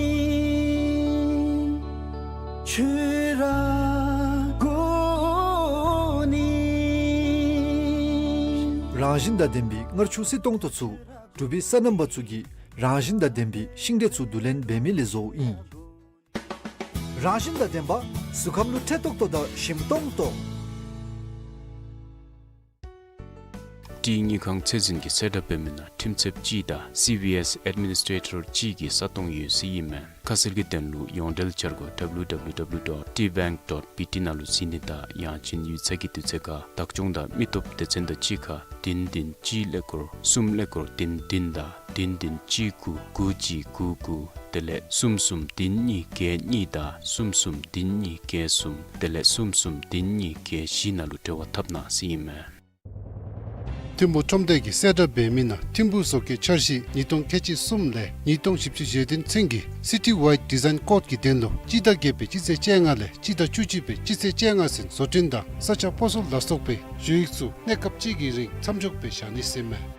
ཁྱོད་ར་དགོ་ནི། རང་བཞིན་དང་ལྡན་པའི་མངར་ཆུ་བསིལ་ཏོང་ཏོ་ཚུ་འབྲུག་པའི་སོ་ནམ་པ་ཚུ་གིས་རང་བཞིན་དང་ལྡན་པའི་ཤིང་འབྲས་ཚུ་བསྡུ་ལེན་འབད་མི་ལས་བཟོཝ་ཨིན། རང་བཞིན་དང་ལྡན་པ་གཟུགས་ཁམས་ལུ་འཕྲོད་ཏོག་ཏོ་དང་ཞིམ་ཏོང་ཏོ། ཊི་དངུལ་ཁང་ཚད་འཛིན་གྱིས་གསལ་བསྒྲགས་འབད་མི་ནང་ཁྲིམས་ཚབ་གཅིག་དང་སི་བི་ཨེསི་ཨེཌ་མི་ནིས་ཊེ་ཊར་གཅིག་གི་ས་སྟོང་ཡོད་ཟེར་ཨིན་མས། ཁ་གསལ་གྱི་དོན་ལུ་ཡོངས་འབྲེལ་འཆར་སྒོ་ཌབ་ལུ་ཌབ་ལུ་ཌབ་ལུ་ཌོཊ་ཊི་བེངཀ་ཌོཊ་པི་ཊི་ནང་ལུ་གཟིགས་ནི་དང་ཡང་ཅིན་ཡིག་ཚང་གི་དུས་ཚོད་ཁར་བདག་སྐྱོང་དང་མི་སྟོབས་སྡེ་ཚན་དང་གཅིག་ཁར་བདུན་བདུན་གཅིག་ཀླད་ཀོར་གསུམ་ཀླད་ཀོར་བདུན་བདུན་དང་བདུན་བདུན་གཅིག་དགུ་དགུ་གཅིག་དགུ་དགུ་དེ་ལས་གསུམ་གསུམ་བདུན་གཉིས་བརྒྱད་གཉིས་དང་གསུམ་གསུམ་བདུན་གཉིས་བརྒྱད་གསུམ་དེ་ལས་གསུམ་གསུམ་བདུན་གཉིས་བརྒྱད་བཞི་ནང་ལུ་འབྲེལ་བ་འཐབ་གནང་ཟེར་ཨིན་མས། ཐིམ་ཕུག་ཁྲོམ་སྡེ་གིས་གསལ་བསྒྲགས་འབད་མི་ནང་ཐིམ་ཕུག་བཟོ་བཀོད་འཆར་གཞི་ཉིས་སྟོང་ཁལ་གཅིག་གསུམ་ལས་ཉིས་སྟོང་བཞི་བཅུ་ཞེ་བདུན་ཚུན་གྱི་སི་ཊི་ཝའིཌ་ཌི་ཛའིན་ཀོཌ་ཀྱི་དོན་ལུ་སྤྱི་ཟླ་བརྒྱད་པའི་སྤྱི་ཚེས་བཅོ་ལྔ་ལས་སྤྱི་ཟླ་བཅུ་གཅིག་པའི་སྤྱི་ཚེས་བཅོ་ལྔ་ཚུན་བཟོ་སྐྲུན་དང་ས་ཆ་སྤོ་སོར་ལ་སོགས་པའི་ཞུ་ཡིག་ཚུ་གནས་སྐབས་གཅིག་གི་རིང་མཚམས་འཇོག་སྦེ་བཞག་ནི་ཟེར་མས།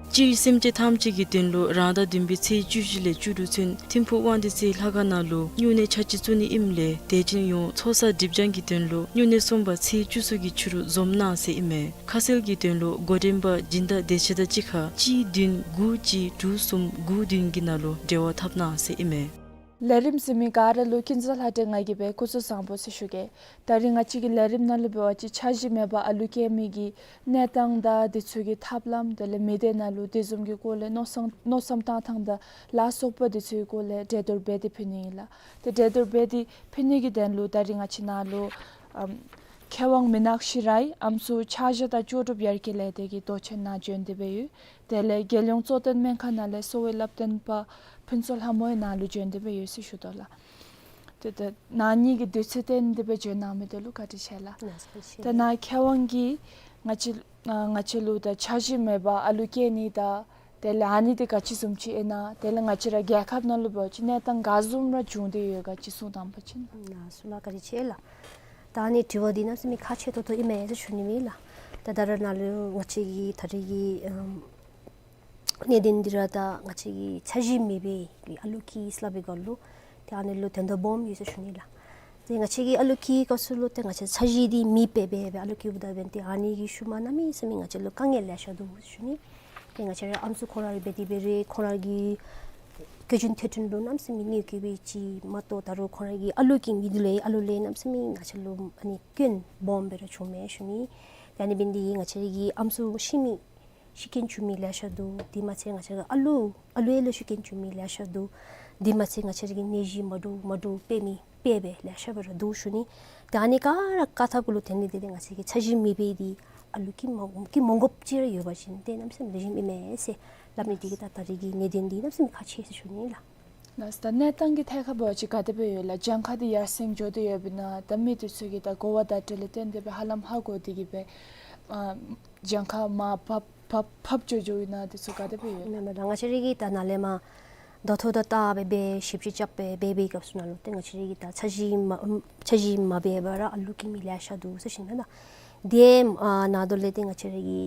སྤྱིར་སེམས་ཅན་ཐམས་ཅད་ཀྱི་དོན་ལུ་རང་ཟླ་བདུན་པའི་ཚེས་བཅུ་བཞི་ལས་བཅུ་དྲུག་ཚུན་ཐིམ་ཕུག་དབང་འདུས་རྩེ་ལྷ་ཁང་ནང་ལུ་སྨྱུང་གནས་འཆར་ཅིག་བཙུགས་ནི་ཨིནམ་ལས་དད་ཅན་ཡོངས་ཚོགས་བསགས་སྒྲིབ་སྦྱང་གི་དོན་ལུ་སྨྱུང་གནས་གསུམ་པ་ཚེས་བཅུ་གསུམ་གྱི་ཕྱི་རུ་འཛོམས་གནང་ཟེར་ཨིན་མས། ཁ་གསལ་གྱི་དོན་ལུ་འགོ་འདྲེན་པ་སྦྱིན་བདག་བདེ་ཆེན་དང་གཅིག་ཁར་གཅིག་བདུན་དགུ་གཅིག་དྲུག་གསུམ་དགུ་བདུན་གྱི་ནང་ལུ་འབྲེལ་བ་འཐབ་གནང་ཟེར་ཨིན་མས། ལས་རིམ་གཟིགས་མི་ག་ར་ལུ་ཀུན་བཟང་ལྷ་སྒྲོན་ང་གིས་སྦེ་སྐུ་གཟུགས་བཟང་པོ་ཟེར་ཞུ་གེ། ད་རིས་ང་བཅས་ཀྱི་ལས་རིམ་ནང་ལུ་འབད་བ་ཅིན་འཆར་གཞི་མེད་པར་ཨ་ལུ་སྐྱེ་མི་གི་གནས་སྟངས་དང་དེ་ཚུ་གི་ཐབས་ལམ་དེ་ལས་མི་སྡེ་ནང་ལུ་དེ་བཟུམ་གྱི་སྐོར་ལས་མནོ་བསམ་མནོ་བསམ་བཏང་ཐངས་དང་ལ་སོགས་པ་དེ་ཚུ་གི་སྐོར་ལས་གྲོས་བསྡུར་འབད་དེ་ཕུལ་ནི་ཨིན་ལགས། ཏེ་གྲོས་བསྡུར་འབད་དེ་ཕུལ་ནི་གི་དོན་ལུ་ད་རིས་ང་བཅས་ནང་ལུ་ཨམ་མཁས་དབང་མི་ནག་ཤི་རའི་ཨམ་སྲུ་ཕྱག་ཞུ་དང་ལྕོགས་གྲུབ་ཡར་རྒྱས་ལས་སྡེ་གི་མདོ་ཆེན་ནང་བྱོན་ཏེ་སྦེ་ཡོད། དེ་ལས་རྒྱལ་ཡོངས་གཙོ་བསྟེན་སྨན་ཁང་ནང་ལས་གསོ་བའི་བསླབ་སྟོན་པ་ཕུན་ཚོགས་ལྷ་མོ་ཡང་ནཱ་ལུ་བྱོན་ཏེ་སྦེ་ཡོད་ཟེར་ཞུ་དོ་ལགས། ཏེ་ཏེ་ནཱ་གཉིས་ཀྱིས་དུས་ཚོད་བཏོན་ཏེ་སྦེ་བྱོན་གནང་མི་དེ་ལུ་བཀའ་དྲིན་ཆེ་ལགས། ལགས་སོ། ཏེ་ནཱ་མཁས་དབང་གིས་ང་བཅས་ང་བཅས་ལུ་ད་འཆར་གཞི་མེད་པར་ཨ་ལུ་སྐྱེ་ནི་དང་དེ་ལས་ཨ་ནི་དེ་ག་ཅི་བཟུམ་ཅིག་ཨིན་ན་དེ་ལས་ང་བཅས་ར་རྒྱལ་ཁབ་ནང་ལུ་འབད་བ་ཅིན་གནས་སྟངས་ག་བཟུམ་ར་བྱུང་སྟེ་ཡོད་ག་ཅིག་གསུང་དང་པ་ཅིན། ལགས་སོ་ལགས། བཀའ་དྲིན་ཆེ་ལགས། ད་ཨ་ནི་དྲི་བ་འདི་གནམ་མེད་ས་མེད་ཁག་ཆེ་ཏོག་ཏོ་ཨིན་མས་ཟེར་ཞུ་ནི་ཨིན་ལགས། ད་ད་རེས་ནཱ་ལུ་ང་བཅས་ཀྱི་ད་རེས་ཀྱི་ཨམ་གནད་དོན་འདི་ར་ད་ང་བཅས་ཀྱི་འཆར་གཞི་མེད་པའི་ཨ་ལུ་སྐྱེ་སླབ་པའི་སྐོར་ལུ་ཏེ་ཨ་ནི་ལུ་དོན་དག་སྦོམ་ཡོད་ཟེར་ཞུ་ནི་ལགས། ཏེ་ང་བཅས་ཀྱི་ཨ་ལུ་སྐྱེ་སྐབས་སུ་ལུ་ཏེ་ང་བཅས་འཆར་གཞི་འདི་མེད་པར་སྦེ་སྦེ་ཨ་ལུ་སྐྱེཝ་ད་འབདན་ཏེ་ཨ་ནི་གི་ཤུལ་མ་གནམ་མེད་ས་མེད་ང་བཅས་ལུ་དཀའ་ངལ་ལེ་ཤ་འདུག་ཟེར་ཞུ་ནི། ཏེ་ང་བཅས་ར་ཨམ་སྲུ་ཁོང་ར་ར་འབད་དེ་འབད་རུང་ཁོང་ར་གི་བཀོལ་སྤྱོད་འཐུས་ཚང་ལུ་གནམ་མེད་ས་མེད་གནོད་སྐྱེལ་བའི་ཅིག་མ་གཏོགས་ད་རུང་ཁོང་ར་གི་ཨ་ལུ་སྐྱེ་མི་འདི་ལས་ཨ་ལུ་ལས་གནམ་མེད་ས་མེད་ང་བཅས་ལུ་ཨ་ནི་སྐྱོན་སྦོམ་སྦེ་ར་བྱུངམ་མས་ཞུ་ནི། ཏེ་ཨ་ནི་འབདན་འདི་ང་བཅས་ར་གི་ཨམ་སྲུ་ཤི་མི་ཤི་རྐྱེན་བྱུང་མི་ལེ་ཤ་འདུག། དེ་མ་ཚད་ང་བཅས་ར་ཨ་ལུ་ཨ་ལུ་ཡང་ལུ་ཤི་རྐྱེན་བྱུང་མི་ལེ་ཤ་འདུག། དེ་མ་ཚད་ང་བཅས་ར་གི་ནད་གཞི་མ་འདྲཝ་མ་འདྲཝ་འཕེལ་མི་འཕེལ་སྦེ་ལེ་ཤ་སྦེ་ར་འདུག་ཞུ་ནི། ཏེ་ཨ་ནི་ག་ར་བཀག་ཐབས་གུ་ལུ་བརྟེན་ཏེ་ཏེ་ང་བཅས་ཀྱི་འཆར་གཞི་མེད་པའི་འདི་ཨ་ལུ་སྐྱེ་མ་སྐྱེ་མ་དགོཔ་ཅིག་ར་ཡོད་པ་ཅིན་ཏེ་གནམ་མེད་ས་མེད་ལེགས་ཤོམ་ཨིན་མས་ཟེར་སླབ་ནི་འདི་གིས་ད་ད་རེས་ཀྱི་གནད་དོན་འདི་གནམ་མེད་ས་མེད་ཁག་ཆེ་ཟེར་ཞུ་ནི་ལགས། ལགས་སོ། ད་གནས་སྟངས་ཀྱི་ཐད་ཁར་འབད་བ་ཅིན་ག་དེ་སྦེ་ཡོད་ལགས། གྱངས་ཁ་འདི་ཡར་སེང་འགྱོ་སྟེ་ཡོདཔ་ཨིན་ན། ད་མི་འདི་ཚུ་གིས་ད་གོ་བ་བརྡ་སྤྲོད་ལས་བརྟེན་ཏེ་སྦེ་ཧ་ལམ་ཧ་གོ་སྟེ་གིས་སྦེ་ཨ་གྱངས་ཁ་མར་ཕབ་ཕབ་ཕབ་འགྱོ་འགྱོཝ་ཨིན་ན་འདི་ཚུ་ག་དེ་སྦེ་ཡོད། མེན་མེན་ད་ང་བཅས་ར་གིས་ད་ནཱ་ལས་མར་ད་ཐོ་ད་ལྟ་སྦེ་སྦེ་ཞིབ་དཔྱད་རྐྱབ་སྦེ་སྦེ་སྦེ་སྐབས་སུ་ནང་ལུ་ཏེ་ང་བཅས་ར་གིས་ད་འཆར་གཞི་མ་འཆར་གཞི་མ་འབད་བར་ར་ཨ་ལུ་སྐྱེ་མི་ལེ་ཤ་འདུག་ཟེར་ཞུ་ནི་ཨིན་ལགས། དེ་ཨ་ནང་དོག་ལས་ཏེ་ང་བཅས་ར་གི་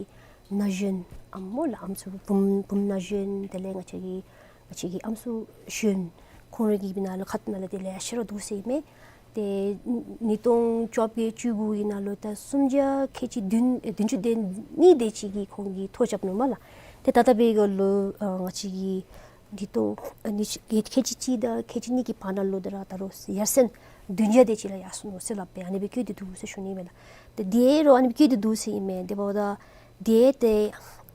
ན་གཞོན་ཨམ་སྨོ་ལགས་ཨམ་སྲུ་བུམོ་བུམོ་ན་གཞོན་དེ་ལས་ང་བཅས་ཀྱི་ང་བཅས་ཀྱི་ཨམ་སྲུ་གཞོན་ཁོང་ར་གི་ནང་ལུ་ཁ་ཐུག་ནང་ལུ་ཏེ་ལེ་ཤ་ར་འདུག་ཟེར་ཨིན་མས། ཏེ་ཉིས་སྟོང་བཅོ་བརྒྱད་བཅུ་དགུ་གི་ནང་ལུ་ད་སུམ་བརྒྱ་ཁལ་གཅིག་བདུན་ཨེ་བདུན་ཅུ་དོན་གཉིས་དེ་ཅིག་གིས་ཁོང་གིས་ཐོ་རྐྱབ་ནུག་སྨོ་ལགས། ཏེ་ད་ལྟོ་འབད་བའི་སྐབས་ལུ་ཨ་ང་བཅས་ཀྱི་འདི་ལྟོ་ཨ་ནི་ཁལ་གཅིག་གཅིག་དང་ཁལ་གཅིག་གཉིས་ཀྱི་བར་ན་ལུ་ད་ར་ད་རུང་ཡར་སེང་བདུན་བརྒྱ་དེ་ཅིག་ལུ་ཡར་སོང་ནུག་ཟེར་སླབ་སྦེ་ཨ་ནི་སྦེ་བཀོད་དེ་འདུག་ཟེར་ཞུ་ནི་ཨིན་མས་ལགས། ཏེ་དེ་རུང་ཨ་ནི་སྦེ་བཀོད་དེ་འདུག་ཟེར་ཨིན་མས། དེ་འབདཝ་ད་དེ་ཏེ་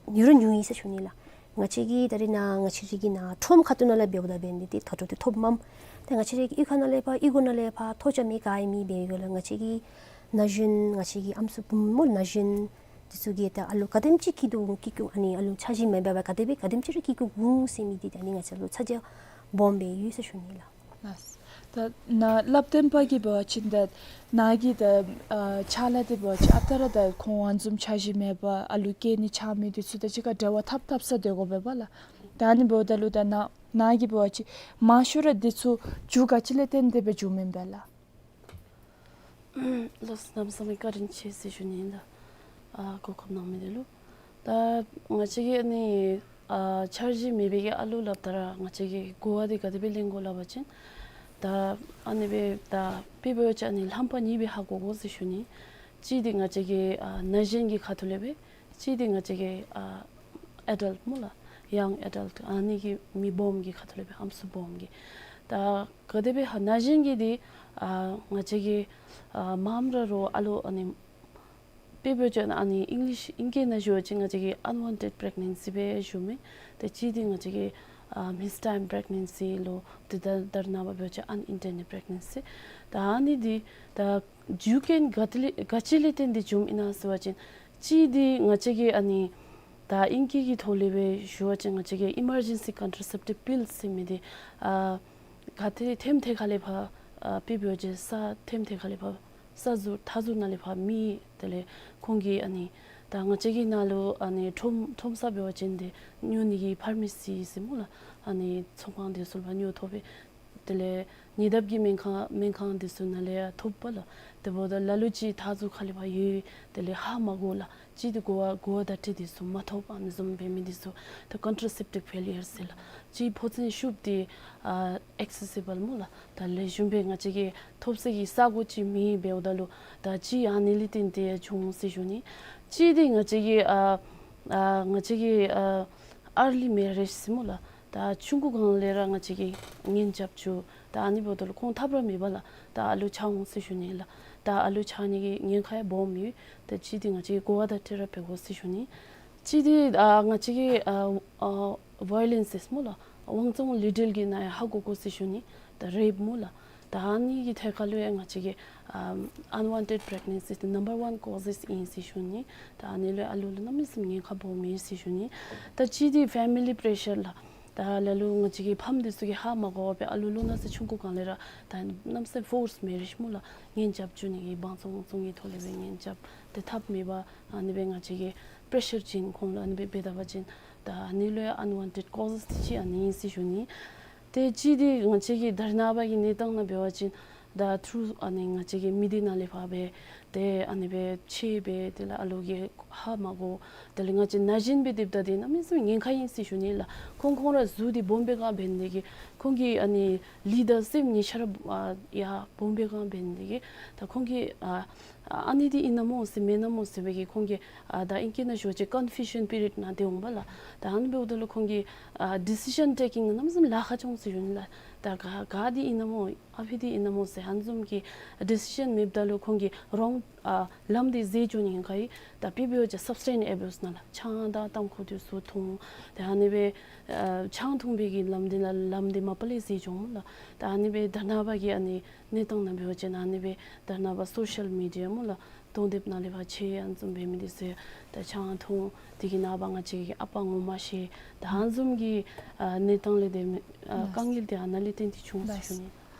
ཉུང་རུང་ཉུང་ཡི་ཟེར་ཞུ་ནི་ལགས། ང་བཅས་ཀྱི་ད་རེས་ནཱ་ང་བཅས་ར་གི་ནཱ་ཁྲོམ་ཁ་ཐུག་ནང་ལས་འབདཝ་ད་འབད་ནི་འདི་ད་ད་ལྟོ་འདི་ཐོབ་མས། ཏེ་ང་བཅས་ར་གི་གཡུས་ཁ་ནང་ལས་ཕར་གཡུས་སྒོ་ནང་ལས་ཕར་ཐོ་རྐྱབ་མི་ག་ཨིན་མི་འབད་བའི་སྐབས་ལུ་ང་བཅས་ཀྱི་ན་གཞོན་ང་བཅས་ཀྱི་ཨམ་སྲུ་བུམོ་ན་གཞོན་འདི་ཚུ་གིས་ད་ཨ་ལུ་ག་དེམ་ཅིག་སྐྱེ་དོ་སྐྱེ་བཅུག་ཨ་ནི་ཨ་ལུ་འཆར་གཞི་མེད་པར་ག་དེ་སྦེ་ག་དེམ་ཅིག་ར་སྐྱེ་བཅུག་འོང་ཟེར་མི་འདི་ད་ཨ་ནི་ང་བཅས་ལུ་ཚ་གྱང་སྦོམ་སྦེ་ཡོད་ཟེར་ཞུ་ནི་ལགས། ལགས། ད་ནཱ་བསླབ་སྟོན་པ་གིས་འབད་བ་ཅིན་ད་ནཱ་གི་ད་ཨ་ཕྱག་ལཱ་འདི་འབད་བ་ཅིན་ཨ་རྟག་ར་ད་ཁོང་ཨ་ནི་བཟུམ་འཆར་གཞི་མེད་པར་ཨ་ལུ་སྐྱེ་ནི་ཆགས་མི་འདི་ཚུ་དང་གཅིག་ཁར་འབྲེལ་བ་འཐབ་འཐབ་ས་སྡོད་དགོ་པས་པ་ལགས། ད་ཨ་ནི་འབདཝ་ད་ལུ་ད་ནཱ་ནཱ་གིས་འབད་བ་ཅིན་མང་ཤོས་ར་འདི་ཚུ་རྒྱུ་ག་ཅི་ལས་བརྟེན་ཏེ་སྦེ་འབྱུངམ་ཨིན་པས་ལགས། ལགས་སོ། གནམ་མེད་ས་མེད་བཀའ་དྲིན་ཆེ་ཟེར་ཞུ་ནི་ཨིན་ལགས། ཨ་གོ་སྐབས་གནང་མི་འདི་ལུ། ད་ང་བཅས་ཀྱིས་ཨ་ནི་ཨ་འཆར་གཞི་མེད་པའི་གི་ཨ་ལུ་སླབ་ད་ར་ང་བཅས་ཀྱིས་གོ་བ་འདི་ག་དེ་སྦེ་ལེན་དགོ་སླབ་པ་ཅིན། ད་ཨ་ནི་སྦེ་ད་དཔེ་འབད་བ་ཅིན་ཨ་ནི་ལྷམ་པ་གཉིས་སྦེ་ཧ་གོ་དགོ་ཟེར་ཞུ་ནི། གཅིག་འདི་ང་བཅས་ཀྱི་ཨ་ན་གཞོན་གྱི་ཁ་ཐུག་ལས་སྦེ། གཅིག་འདི་ང་བཅས་ཀྱི་ཨ་ཨེ་ཌལཊ་སྨོ་ལགས། ཡང་ཨེ་ཌལཊ་ཨ་ནི་གི་མི་སྦོམ་གྱི་ཁ་ཐུག་ལས་སྦེ་ཨམ་སྲུ་སྦོམ་གྱི། ད་ག་དེ་སྦེ་ཧ་ན་གཞོན་གྱི་འདི་ཨ་ང་བཅས་ཀྱི་ཨ་མངམ་ར་རོགས་ཨ་ལོ་ཨ་ནི་དཔེ་འབད་བ་ཅིན་ཨ་ནི་ཨིང་ལིཤ་ཨིང་སྐད་ནང་ཞུ་བ་ཅིན་ང་བཅས་ཀྱིས་ཨན་ཝཱན་ཊེཌ་པི་རེག་ནེན་སི་སྦེ་ཞུཝ་མས། ཏེ་གཅིག་འདི་ང་བཅས་ཀྱིས་ཨ་མིས་ཊའིམ་པི་རེག་ནེན་སི་ལོ། ཏེ་ད་ད་རེས་ནངས་པ་འབད་བ་ཅིན་ཨན་ཨིན་ཊེན་ཌེཌ་པི་རེག་ནེན་སི། ད་ཨ་ནི་འདི་ད་རྒྱུ་རྐྱེན་ག་ཏེ་ལས་ག་ཅི་ལས་བརྟེན་ཏེ་འབྱུངམ་ཨིན་ན་ཟེར་བ་ཅིན། གཅིག་འདི་ང་བཅས་ཀྱིས་ཨ་ནི་ད་ཨིང་སྐད་ཀྱི་ཐོག་ལས་སྦེ་ཞུ་བ་ཅིན་ང་བཅས་ཀྱིས་ཨི་མར་ཇེན་སི་ཀོན་ཊ་ར་སེབ་ཊིབ་པིལ་ཟེར་མི་འདི་ཨ་ག་ཏེ་ཐེམ་ཐེ་ཁ་ལས་ཕར་ཨ་དཔེ་འབད་བ་ཅིན་ས་ཐེམ་ཐེ་ཁ་ལས་ཕར་ས་ཟུར་མཐའ་ཟུར་ནང་ལས་ཕར་མི་དེ་ལས་ཁོང་གིས་ཨ་ནི་ད་ང་བཅས་ཀྱི་ནང་ལུ་ཨ་ནི་ཁྲོམ་ཁྲོམ་ས་འབད་བ་ཅིན་ཏེ་ཉོ་ནི་གི་ཕར་མ་སི་ཟེར་སྨོ་ལགས། ཨ་ནི་ཚོང་ཁང་འདི་ཚུ་ལས་ཕར་ཉོ་ཐོབ་པས། དེ་ལས་ཉེ་འདབས་ཀྱི་སྨན་ཁང་སྨན་ཁང་འདི་ཚུ་ནང་ལས་ཡང་ཐོབ་པས་ལགས། དེ་འབདཝ་ད་ལ་ལུ་ཅིག་མཐའ་ཟུར་ཁ་ལས་ཕར་ཡོད། དེ་ལས་ཧ་མ་གོ་ལགས། གཅིག་འདི་གོ་བ་གོ་བ་བརྡ་སྤྲོད་འདི་ཚུ་མ་ཐོབ། ཨ་ནི་བཟུམ་འབད་མི་འདི་ཚུ་ད་ཀོན་ཊ་ར་སེབ་ཊིབ་ཕེ་ལི་ཡར་ཟེར་ལགས། གཅིག་ཕོ་ཚན་ཤུབས་འདི་ཨ་ཨེག་སེ་སི་བཱལ་སྨོ་ལགས། ད་ལེགས་ཤོམ་སྦེ་ང་བཅས་ཀྱིས་ཐོབ་ས་གི་ས་གོ་ཅིག་མེད། འབདཝ་ད་ལུ་ད་གཅིག་ཨ་ནི་ལས་བརྟེན་ཏེ་འབྱུང་ཟེར་ཞུ་ནི། གཅིག་འདི་ང་བཅས་ཀྱི་ཨ་ཨ་ང་བཅས་ཀྱི་ཨ་ཨར་ལི་མེ་རེཇ་ཟེར་སྨོ་ལགས། ད་ཆུང་ཀུ་སྒང་ལས་ར་ང་བཅས་ཀྱིས་གཉེན་རྐྱབ་བཅུག། ད་ཨ་ནི་འབདཝ་ད་ལུ་ཁོང་ཐབས་ར་མེད་པས་ལགས། ད་ཨ་ལུ་ཆགས་འོང་ཟེར་ཞུ་ནི་ལགས། ད་ཨ་ལུ་ཆགས་ནི་གི་ཉེན་ཁ་ཡང་སྦོམ་ཡོད། ད་གཅིག་འདི་ང་བཅས་ཀྱིས་གོ་བ་བརྡ་སྤྲོད་ར་འབད་དགོ་ཟེར་ཞུ་ནི། གཅིག་འདི་ཨ་ང་བཅས་ཀྱིས་ཨ་ཨ་ཝའི་ལེནསི་ཟེར་སྨོ་ལགས། དབང་བཙོང་ལུས་འབྲེལ་གྱི་ནང་ཡང་ཧ་གོ་དགོ་ཟེར་ཞུ་ནི། ད་རེཔ་སྨོ་ལགས། ད་ཨ་ནི་གི་ཐད་ཁར་ལུ་ཡང་ང་བཅས་ཀྱིས་ཨ་ཨན་ཝཱན་ཊེཌ་པི་རེག་ནེན་སི་འདི་ནམ་བར་ཝཱན་ཀོ་ཟེས་ཨིན་ཟེར་ཞུ་ནི། ད་ཨ་ནི་ལུ་ཨ་ལུ་ལུ་གནམ་མེད་ས་མེད་ཉེན་ཁ་སྦོམ་ཨིན་ཟེར་ཞུ་ནི། ད་གཅིག་འདི་ཕེ་མི་ལི་པི་རེ་ཤར་ལགས། ད་ལ་ལུ་ང་བཅས་ཀྱི་ཕམ་འདི་ཚུ་གིས་ཧ་མ་གོ་བར་སྦེ་ཨ་ལུ་ལོ་ན་ཚོད་ཆུང་ཀུ་སྒང་ལས་ར་ད་གནམ་མེད་ས་མེད་ཕོརསི་མེ་རེཇ་སྨོ་ལགས། གཉེན་རྐྱབ་བཅུག་ནི་གི་དབང་བཙོང་བཙོང་གི་ཐོག་ལས་སྦེ་གཉེན་རྐྱབ། ཏེ་ཐབས་མེད་པར་ཨ་ནི་སྦེ་ང་བཅས་ཀྱིས་པི་རེ་ཤར་བྱིན། ཁོང་ལུ་ཨ་ནི་སྦེ་འབད་ད་པ་ཅིན་ད་ཨ་ནི་ལུ་ཡང་ཨན་ཝཱན་ཊེཌ་ཀོ་ཟེས་འདི་ཅིག་ཨ་ནི་ཨིན་ཟེར་ཞུ་ནི། ཏེ་གཅིག་འདི་ང་བཅས་ཀྱི་ད་རེས་ནངས་པ་གི་གནས་སྟངས་ནང་འབད་བ་ཅིན་ད་ཐུར་ཨ་ནི་ང་བཅས་ཀྱི་མི་སྡེ་ནང་ལས་ཕར་སྦེ་ཏེ་ཨ་ནི་སྦེ་ཆད་སྦེ་དེ་ལས་ཨ་ལུ་གིས་ཧ་མ་གོ། དེ་ལས་ང་བཅས་ན་གཞོན་སྦེ་སྡོདཔ་ད་འདི་གནམ་མེད་ས་མེད་ཉེན་ཁ་ཨིན་ཟེར་ཞུ་ནི་ལགས། ཁོང་ཁོང་ར་གཟུགས་འདི་སྦོམ་པའི་སྒང་འབད་ནི་དེ་གིས་ཁོང་གི་ཨ་ནི་ལུས་དང་སེམས་གཉིས་ཆ་ར་ཨ་ཡར་སྦོམ་པའི་སྒང་འབད་ནི་དེ་གིས་ད་ཁོང་གིས་ཨ་ཨ་ནི་འདི་ཨིན་ན་མོ་ཟེར་མེན་ན་མོ་ཟེར་བའི་གི་ཁོང་གི་ཨ་ད་ཨིང་སྐད་ནང་ཞུ་བ་ཅིན་ཀོན་ཕིའུ་ཤཱན་པི་རི་ཡོཌ་ནང་སྡོད་འོང་པས་ལགས། ད་ཨ་ནི་འབདཝ་ད་ལུ་ཁོང་གིས་ཨ་ཌི་སི་ཤཱན་ཊེ་ཀིང་གནམ་མེད་ས་མེད་ལཱ་ཁག་འབྱུང་ཟེར་ཞུ་ནི་ལགས། ད་ག་ག་འདི་ཨིན་ན་མོ་ཨ་ཕི་འདི་ཨིན་ན་མོ་ཟེར་ཨ་ནི་བཟུམ་གྱི་ཌི་སི་ཤཱན་མེདཔ་ད་ལུ་ཁོང་གིས་རོང་ཨ་ལམ་འདི་འཛེགས་འགྱོ་ནི་ཁར་ད་དཔེ་འབད་བ་ཅིན་སབ་སི་ཊེནསི་ཨེ་བིའུས་ནང་ལགས། ཆང་དང་ཏམ་ཁུ་འདི་ཚུ་འཐུང་། ད་ཨ་ནི་སྦེ་ཨ་ཆང་འཐུང་བའི་གི་ལམ་འདི་ནང་ལམ་འདི་མ་པ་ལས་འཛེགས་འགྱོ་འོང་ལགས། ད་ཨ་ནི་སྦེ་ད་རེས་ནངས་པ་གི་ཨ་ནི་གནས་སྟངས་ནང་འབད་བ་ཅིན་ཨ་ནི་སྦེ་ད་རེས་ནངས་པ་སོ་ཤལ་མི་ཌི་ཡ་སྨོ་ལགས། གདོང་དེབ་ནང་ལས་ཕར་ཆད་ཨ་ནི་བཟུམ་འབད་མི་འདི་ཚུ་ད་ཆང་འཐུང་། དེ་གི་ནངས་པ་ང་བཅས་ཀྱི་ཨ་པ་ངོ་མ་ཤེས། ད་ཨ་ནི་བཟུམ་གྱི་ཨ་གནས་སྟངས་ལས་ཏེ་ཨ་ལགས། དཀའ་ངལ་འདི་ཨ་ནཱ་ལས་བརྟེན་ཏེ་བྱུང་ཟེར་ཞུ་ནི།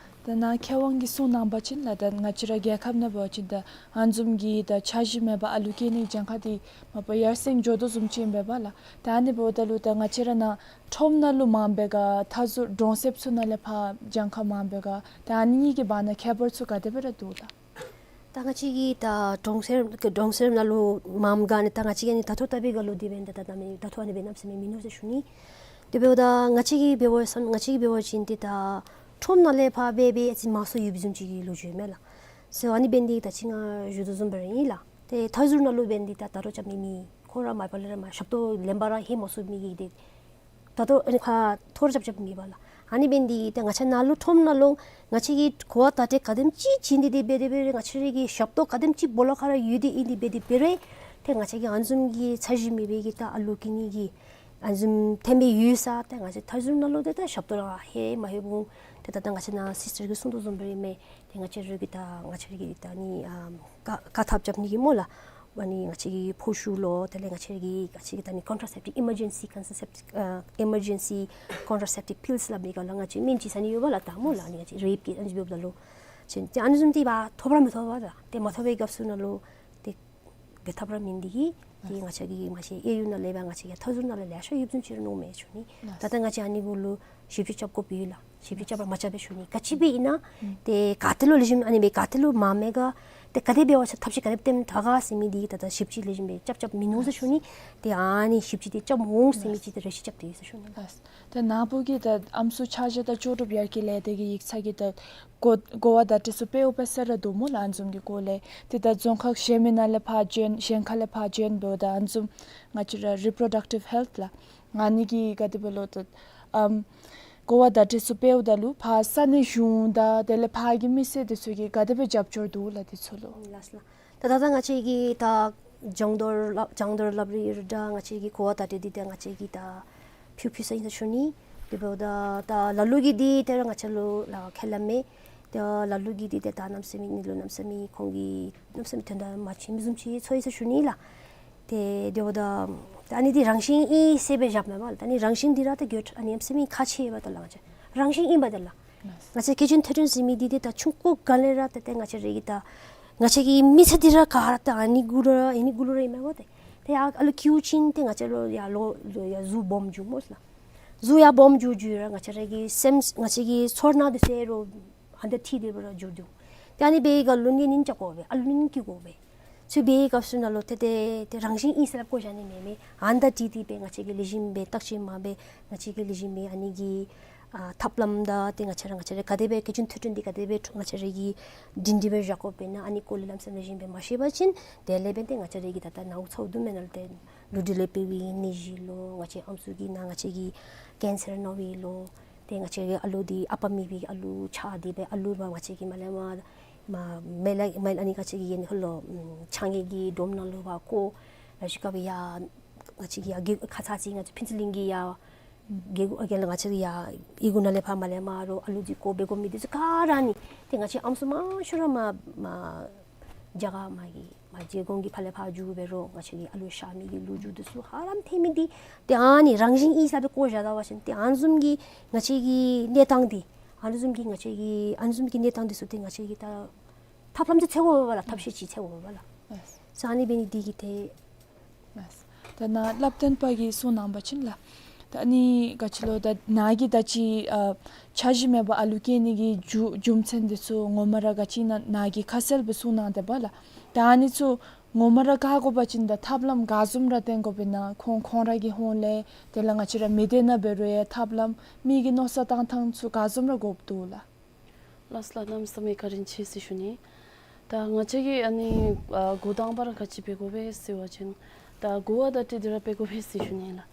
ད་ནཱ་མཁས་དབང་གིས་གསུངས་གནང་བ་ཅིན་ལགས། ད་ང་བཅས་ར་རྒྱལ་ཁབ་ནང་འབད་བ་ཅིན་ད་ཨ་ནི་བཟུམ་གྱི་ད་འཆར་གཞི་མེད་པར་ཨ་ལུ་སྐྱེ་ནི་གྱངས་ཁ་འདི་མ་པ་ཡར་སེང་འགྱོ་དོ་བཟུམ་ཅིག་ཨིན་པས་ལགས། ད་ཨ་ནི་འབདཝ་ད་ལུ་ད་ང་བཅས་ར་ནཱ་ཁྲོམ་ནང་ལུ་མངམ་པས་ག་མཐའ་ཟུར་གྲོང་གསེབ་ཚུ་ནང་ལས་ཕར་གྱངས་ཁ་མངམ་པས་ག་ད་ཨ་ནི་གཉིས་ཀྱི་བར་ན་ཁྱད་པར་ཚུ་ག་དེ་སྦེ་ར་འདུག་ལགས། ད་ང་བཅས་ཀྱི་ད་གྲོང་གསེབ་གྲོང་གསེབ་ནང་ལུ་མངམ་ག་ནི་ད་ང་བཅས་ཀྱི་ཨ་ནི་ད་ལྟོ་ལྟ་བུའི་སྒང་ལུ་འདི་འབདན་ད་ད་ད་མེན་ད་ལྟོ་ཨ་ནི་འབད་གནམ་མེད་ས་མེད་མིན་ནུག་ཟེར་ཞུ་ནི། དེ་འབདཝ་ད་ང་བཅས་ཀྱིས་འབད་བ་ཙམ་ང་བཅས་ཀྱིས་འབད་བ་ཅིན་ཏེ་ད་ཁྲོམ་ནང་ལས་ཕར་འབད་འབད་ཨ་ཙི་མང་སུ་ཡོད་པའི་བཟུམ་ཅིག་གི་ལོ་རྒྱུས་མས་ལགས། ཟེར་ཨ་ནི་འབདན་འདི་ད་ཅི་ང་ཞུ་དོ་བཟུམ་སྦེ་ར་ཨིན་ལགས། ཏེ་མཐའ་ཟུར་ནང་ལུ་འབདན་འདི་ད་ད་རུང་རྐྱབ་མི་མི་ཁོང་ར་མ་པ་ལས་ར་མ་ཞབས་ཏོག་ལེན་པར་ར་ལྷོད་མ་ཚུགས་མི་གི་འདི་ད་ལྟོ་ཨ་ནི་ཁ་ཐོར་རྐྱབ་རྐྱབ་མེད་པས་ལགས། ཨ་ནི་འབདན་འདི་ཏེ་ང་བཅས་ནཱ་ལུ་ཁྲོམ་ནང་ལུ་ང་བཅས་ཀྱིས་གོ་བ་བརྡ་སྤྲོད་ག་དེམ་ཅིག་བྱིན་ཏེ་འདི་འབད་དེ་འབད་རུང་ང་བཅས་ར་གི་ཞབས་ཏོག་ག་དེམ་ཅིག་སྦོ་ལོགས་ཁར་ར་ཡོད་དེ་ཨིན་འདི་འབད་དེ་འབད་རུང་ཏེ་ང་བཅས་ཀྱི་ཨ་ནི་བཟུམ་གྱི་འཆར་གཞི་མེད་པའི་གི་ད་ཨ་ལུ་སྐྱེ་ནི་གི་ཨ་ནི་བཟུམ་ཐོན་པའི་ཡུལ་ས་ཏེ་ང་བཅས་མཐའ་ཟུར་ནང་ལུ་ཏེ་ད་ཞབས་ཏོག་ར་ལྷོད་མ་ལྷོད་འོང་། ཏེ་ད་ད་ང་བཅས་ནཱ་སིས་ཊར་གྱིས་གསུང་དོ་བཟུམ་སྦེ་ར་ཨིན་མས། ཏེ་ང་བཅས་ར་གི་ད་ང་བཅས་ར་གི་ད་ཨ་ནི་ཨ་བཀག་བཀག་ཐབས་རྐྱབ་ནི་གི་སྨོ་ལགས། ཨ་ནི་ང་བཅས་ཀྱི་ཕོ་ཤུགས་ལོ་དེ་ལས་ང་བཅས་ཀྱི་ང་བཅས་ཀྱི་ད་ཨ་ནི་ཀོན་ཊ་ར་སེབ་ཊིབ་ཨི་མར་ཇེན་སི་ཀོན་ཊ་ར་སེབ་ཊིབ་ཨ་ཨི་མར་ཇེན་སི་ཀོན་ཊ་ར་སེབ་ཊིབ་པིལསི་སླབ་མི་ག་ལགས། ང་བཅས་སྨན་ཅིག་ཟ་ནི་ཡོད་པས་ལགས། ད་སྨོ་ལགས་ཨ་ནི་ང་བཅས་རེཔ་ཀྱི་ཨ་ནི་འབདཝ་ད་ལུ་ཅིན་ཏེ་ཨ་ནི་བཟུམ་འདི་འབད་ཐོབ་ར་མི་ཐོབ་པས་ལགས། ཏེ་མ་ཐོབ་པའི་སྐབས་སུ་ནང་ལུ་ཏེ་འབད་ཐབས་ར་མེད་འདི་གིས་ ཏེ་ང་བཅས་ཀྱི་མ་གཞི་གཡས་གཡོན་ནང་ལས་འབད་ང་བཅས་ཀྱི་མཐའ་ཟུར་ནང་ལས་ལེ་ཤ་ཡོདཔ་བཟུམ་ཅིག་ར་མནོཝ་མས་ཞུ་ནི། ད་ལྟོ་ང་བཅས་ཨ་ནི་གུ་ལུ་ཞིབ་དཔྱད་རྐྱབ་དགོཔ་ཡོད་ལགས། ཞིབ་དཔྱད་རྐྱབ་པར་མ་རྐྱབ་པས་ཞུ་ནི། ག་ཅི་སྦེ་ཨིན་ན་ཏེ་ག་ཏེ་ལུ་ལེགས་ཤོམ་ཨ་ནི་སྦེ་ག་ཏེ་ལུ་མ་མེད་ག་ཏེ་ག་དེ་འབད་བ་ཅིན་ཐབས་ཤེས་ག་དེ་སྦེ་བཏོན་ད་ག་ཟེར་མི་འདི་ད་ལྟོ་ཞིབ་དཔྱད་ལེགས་ཤོམ་སྦེ་རྐྱབ་རྐྱབ་མིན་ནུག་ཟེར་ཞུ་ནི། ཏེ་ཨ་ནི་ཞིབ་དཔྱད་འདི་རྐྱབ་འོང་ཟེར་མི་ཅིག་ཏེ་རེ་ཞིག་རྐྱབ་སྟེ་ཡོད་ཟེར་ཞུ་ནི་ལགས། ཏེ་ན་བུ་གིས་ད་ཨམ་སྲུ་ཆ་བཞག་དང་ལྕོགས་གྲུབ་ཡར་རྒྱས་ལས་སྡེ་གི་ཡིག་ཚང་གི་ད་གོ་གོ་བ་བརྡ་སྤྲོད་ཚུ་སྤེལཝ་སྦེ་ཟེར་ར་འདུག་སྨོ་ལགས། ཨ་ནི་བཟུམ་གྱི་སྐོར་ལས་ཏེ་ད་རྫོང་ཁག་གཞན་མི་ནང་ལས་ཕར་བྱོན་གཞན་ཁ་ལས་ཕར་བྱོན་འབདཝ་ད་ཨ་ནི་བཟུམ་ང་བཅས་ར་རི་པོརོ་ཌག་ཊིབ་ཧེལཐ་ལགས། ཨ་ནི་གི་ག་དེ་སྦེ་ལོ་ད་ཨམ་གོ་བ་བརྡ་སྤྲོད་ཚུ་སྤེལཝ་ད་ལུ་ཕར་ས་གནས་གཞུང་དང་དེ་ལས་ཕར་གྱི་མི་སེར་འདི་ཚུ་གིས་ག་དེ་སྦེ་རྒྱབ་སྐྱོར་འདུག་ལགས་འདི་ཚུ་ལུ། ལགས་ལགས། ད་ད་ལྟོ་ང་བཅས་ཀྱིས་ད་སྦྱང་དོར་སླབ་སྦྱང་དོར་སླབ་རི་ར་ད་ང་བཅས་ཀྱིས་གོ་བ་བརྡ་སྤྲོད་འདི་ད་ང་བཅས་ཀྱིས་ད་ཕུལ་ཕུལ་ས་ཨིན་ཟེར་ཞུ་ནི། དེ་འབདཝ་ད་ད་ལ་ལུ་གིས་འདི་ཏེ་ར་ང་བཅས་ལུ་ལགས་ཁས་ལེན་མས། ད་ལ་ལུ་གིས་འདི་ཏེ་ད་གནམ་མེད་ས་མེད་ཨ་ནི་ལུ་གནམ་མེད་ས་མེད་ཁོང་གིས་གནམ་མེད་ས་མེད་དོན་དག་མ་ཆེ་མི་བཟུམ་ཅིག་ཚོར་ཡི་ཟེར་ཞུ་ནི་ལགས། ཏེ་དེ་འབདཝ་ད་ད་ཨ་ནི་འདི་རང་བཞིན་ཨིན་ཟེར་སྦེ་བཞགཔ་མེན་པ་ལགས། ད་ཨ་ནི་རང་བཞིན་འདི་ར་ད་གྱོད་ཨ་ནི་གནམ་མེད་ས་མེད་ཁག་ཆེ་བ་ད་ལགས། ང་བཅས་རང་བཞིན་ཨིན་པ་ད་ལགས། ང་བཅས་སྐྱེ་ཆེན་ཐོས་གྲོལ་ཟེར་མི་འདི་ཏེ་ད་ཆུང་ཀུ་སྒང་ལས་ར་ད་ཏེ་ང་བཅས་ར་གི་ད་ང་བཅས་ཀྱི་མི་ཚེ་འདི་ར་ག་ར་ད་ཨ་ནི་གུ་ར་ཨ་ནི་གུ་ལུ་ར་ཨིན་མས་གོ། ཏེ་ཏེ་ཡར་ཨ་ལུ་སྐྱེས་ཅིན་ཏེ་ང་བཅས་ལུ་ཡར་ལོ་ལོ་ཡར་གཟུགས་སྦོམ་འགྱོཝ་སྨོ་ལགས། གཟུགས་ཡར་སྦོམ་འགྱོ་འགྱོ་ར་ང་བཅས་ར་གི་སེམས་ང་བཅས་ཀྱི་ཚོར་སྣང་འདི་ཚུ་ར་ཨ་ནི་ད་ཐིག་སྟེ་སྦེ་ར་འགྱོ་འགྱོ། ཏེ་ཨ་ནི་འབད་བའི་སྐབས་ལུ་གཉེན་ཉེཝ་འགྱོ་དགོ་པས། ཨ་ལུ་གཉེན་སྐྱེ་དགོ་པས། ཚུ་འབད་བའི་སྐབས་སུ་ནང་ལུ་ཏེ་ཏེ་ཏེ་རང་བཞིན་ཨིན་ཟེར་སླབ་བཀོ་བཞག་ནི་མེན་མས། ཨ་ནི་ད་འདི་འདི་སྦེ་ང་བཅས་ཀྱིས་ལེགས་ཤོམ་སྦེ་བརྟག་དཔྱད་མ་འབད་ང་བཅས་ཀྱིས་ལེགས་ཤོམ་སྦེ་ཨ་ནི་གི་ཨ་ཐབས་ལམ་དང་ཏེ་ང་བཅས་ར་ང་བཅས་ར་ག་དེ་སྦེ་སྐྱེ་ཆེན་ཐོས་གྲོལ་འདི་ག་དེ་སྦེ་ང་བཅས་ར་གིས་སྒྲིང་སྒྲི་སྦེ་བཞག་དགོཔ་ཨིན་ན་ཨ་ནི་སྐོར་ལས་ལམ་སེམས་ལེགས་ཤོམ་སྦེ་མ་ཤེས་པ་ཅིན་དེ་ལས་འབད་ཏེ་ང་བཅས་ར་གི་ད་ལྟོ་ནཝ་ཚཝ་དུམ་མའི་ནང་ལུ་ཏེ་ལུས་འབྲེལ་ལས་འཕེལ་བའི་ནད་གཞི་ལོ་ང་བཅས་ཨམ་སྲུ་གི་ནང་ང་བཅས་ཀྱི་ཀེན་སར་ན་བའི་ལོ། ཏེ་ང་བཅས་ཀྱི་ཨ་ལུ་འདི་ཨ་པ་མེད་པའི་ཨ་ལུ་ཆགས་ཏེ་སྦེ་ཨ་ལུ་མ་ང་བཅས་ཀྱི་མ་ལས་མ་མ་མེ་ལ་མེ་ཨ་ནི་ང་བཅས་ཀྱི་ཡན་ཧོ་ལོ་ཆང་གི་སྒྲོམ་ནང་ལུ་ཕར་བཀོ། ལ་ཤུལ་སྐབས་ཡར་ང་བཅས་ཀྱི་ཡར་གི་ཁ་ཙ་ཅིག་ང་བཅས་ཕུན་ཚོགས་གླིང་གི་ཡར་གི་གུ་ཨ་གི་ལ་ང་བཅས་ཀྱི་ཡར་གི་གུ་ནང་ལས་ཕར་མ་ལས་མ་རོགས་ཨ་ལུ་འདི་བཀོ་སྦེ་བཀོ་མི་འདི་ཚུ་ག་ར་ནི་ཏེ་ང་བཅས་ཨམ་སྲུ་མང་ཤོས་ར་མ་མ་རྒྱ་གར་མ་གི་མ་རྗེ་གོང་གི་ཕར་ལས་ཕར་འགྱོ་སྦེ་རོགས་ང་བཅས་ཀྱི་ཨ་ལུ་ཤ་མི་གི་ལོ་རྒྱུས་འདི་ཚུ་ཧ་ལམ་ཐོན་མི་འདི་ཏེ་ཨ་ནི་རང་བཞིན་ཨིན་ཟེར་སྦེ་བཀོ་བཞག་ད་པ་ཅིན་ཏེ་ཨ་ནི་བཟུམ་གྱི་ང་བཅས་ཀྱི་གནས་སྟངས་འདི་ཨ་ནི་བཟུམ་གྱི་ང་བཅས་ཀྱི་ཨ་ནི་བཟུམ་གྱི་གནས་སྟངས་འདི་ཚུ་ཏེ་ང་བཅས་ཀྱིས་ད་ཐབས་ལམ་ཅིག་འཚོལ་དགོ་པས་ལགས། ཐབས་ཤེས་ཅིག་འཚོལ་དགོ་པས་ལགས། ཨ་ནི་འབད་ནི་འདི་གིས་ཏེ་ལགས། ད་ནཱ་བསླབ་སྟོན་པ་གིས་གསུང་གནང་བ་ཅིན་ལགས། ད་ཨ་ནི་ག་ཅི་ལོ་ད་ནཱ་གིས་ད་ཅི་ཨ་འཆར་གཞི་མེད་པར་ཨ་ལུ་སྐྱེ་ནི་གི་རྒྱུ་རྒྱུ་མཚན་འདི་ཚུ་ངོ་མ་ར་ག་ཅི་ཨིན་ན་ནཱ་གིས་ཁ་གསལ་སྦེ་གསུང་གནང་དེས་པ་ལགས། ད་ཨ་ནི་ཚུ་ངོ་མ་ར་བཀག་དགོ་པ་ཅིན་ད་ཐབས་ལམ་ག་བཟུམ་ར་བཏོན་དགོཔ་ཨིན་ན་ཁོང་ཁོང་ར་གི་ཧོངས་ལས་དེ་ལས་ང་བཅས་ར་མི་སྡེ་ནང་འབད་རུང་ཡང་ཐབས་ལམ་མི་གི་མནོ་བསམ་བཏང་ཐངས་ཚུ་ག་བཟུམ་ར་དགོཔ་འདུག་ལགས། ལགས་ལགས། གནམ་མེད་ས་མེད་བཀའ་དྲིན་ཆེ་ཟེར་ཞུ་ནི། ད་ང་བཅས་ཀྱིས་ཨ་ནི་ཨ་འགོ་དང་པ་ར་ག་ཅི་འབད་དགོ་པས་ཟེར་བ་ཅིན་ད་གོ་བ་བརྡ་སྤྲོད་འདི་ར་འབད་དགོ་པས་ཟེར་ཞུ་ནི་ལགས།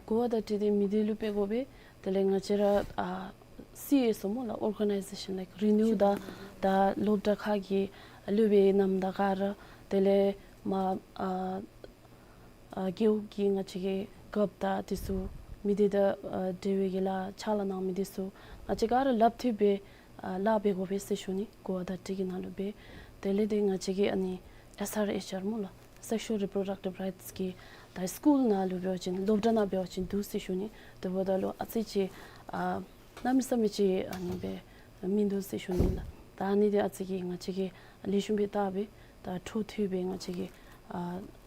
གོ་བ་བརྡ་སྤྲོད་འདི་མི་སྡེ་ལུ་འབད་དགོ་པས། དེ་ལས་ང་བཅས་ར་ཨ་སི་ཨེསི་ཨོ་སྨོ་ལགས། Organization like Renew ད་ད་སློབ་གྲྭ་ཁག་གི་སློབ་དཔོན་རྣམས་དང་ག་ར་དེ་ལས་མ་ཨ་ཨ་རྒེད་འོག་གི་ང་བཅས་ཀྱི་རྒཔོ་དང་འདི་ཚུ་མི་སྡེ་དང་ཨ་འབྲེལ་བའི་གི་ལཱ་ཕྱག་ལཱ་གནང་མི་འདི་ཚུ་ང་བཅས་ག་ར་ལགཔ་མཐུད་སྦེ་ཨ་ལཱ་འབད་དགོ་པས་ཟེར་ཞུ་ནི། གོ་བ་བརྡ་སྤྲོད་ཀྱི་ནང་ལུ་སྦེ། དེ་ལས་ཏེ་ང་བཅས་ཀྱི་ཨ་ནི་ཨེསི་ཨར་ཨེཆ་ཨར་སྨོ་ལགས། Sexual Reproductive Rights གི་ད་སི་ཀུལ་ནང་ལུ་འབད་བ་ཅིན་སློབ་གྲྭ་ནང་འབད་བ་ཅིན་འདུག་ཟེར་ཞུ་ནི། དེ་འབདཝ་ད་ལུ་ཨ་ཙི་ཅིག་ཨ་གནམ་མེད་ས་མེད་ཅིག་ཨ་ནི་སྦེ་མིན་འདུག་ཟེར་ཞུ་ནི་ལགས། ད་ཨ་ནི་འདི་ཨ་ཙི་གིས་ང་བཅས་ཀྱིས་ལེགས་ཤོམ་སྦེ་བལྟ་སྦེ་ད་འཕྲོ་མཐུད་སྦེ་ང་བཅས་ཀྱིས་ཨ་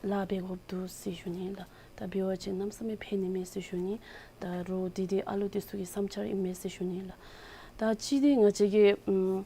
ལཱ་འབད་དགོཔ་འདུག་ཟེར་ཞུ་ནི་ལགས། ད་འབད་བ་ཅིན་གནམ་མེད་ས་མེད་ཕན་ནི་མས་ཟེར་ཞུ་ནི། ད་རོགས་འདི་འདི་ཨ་ལུ་འདི་ཚུ་གི་བསམ་འཆར་ཨིན་མས་ཟེར་ཞུ་ནི་ལགས། ད་གཅིག་འདི་ང་བཅས་ཀྱིས་ཨམ་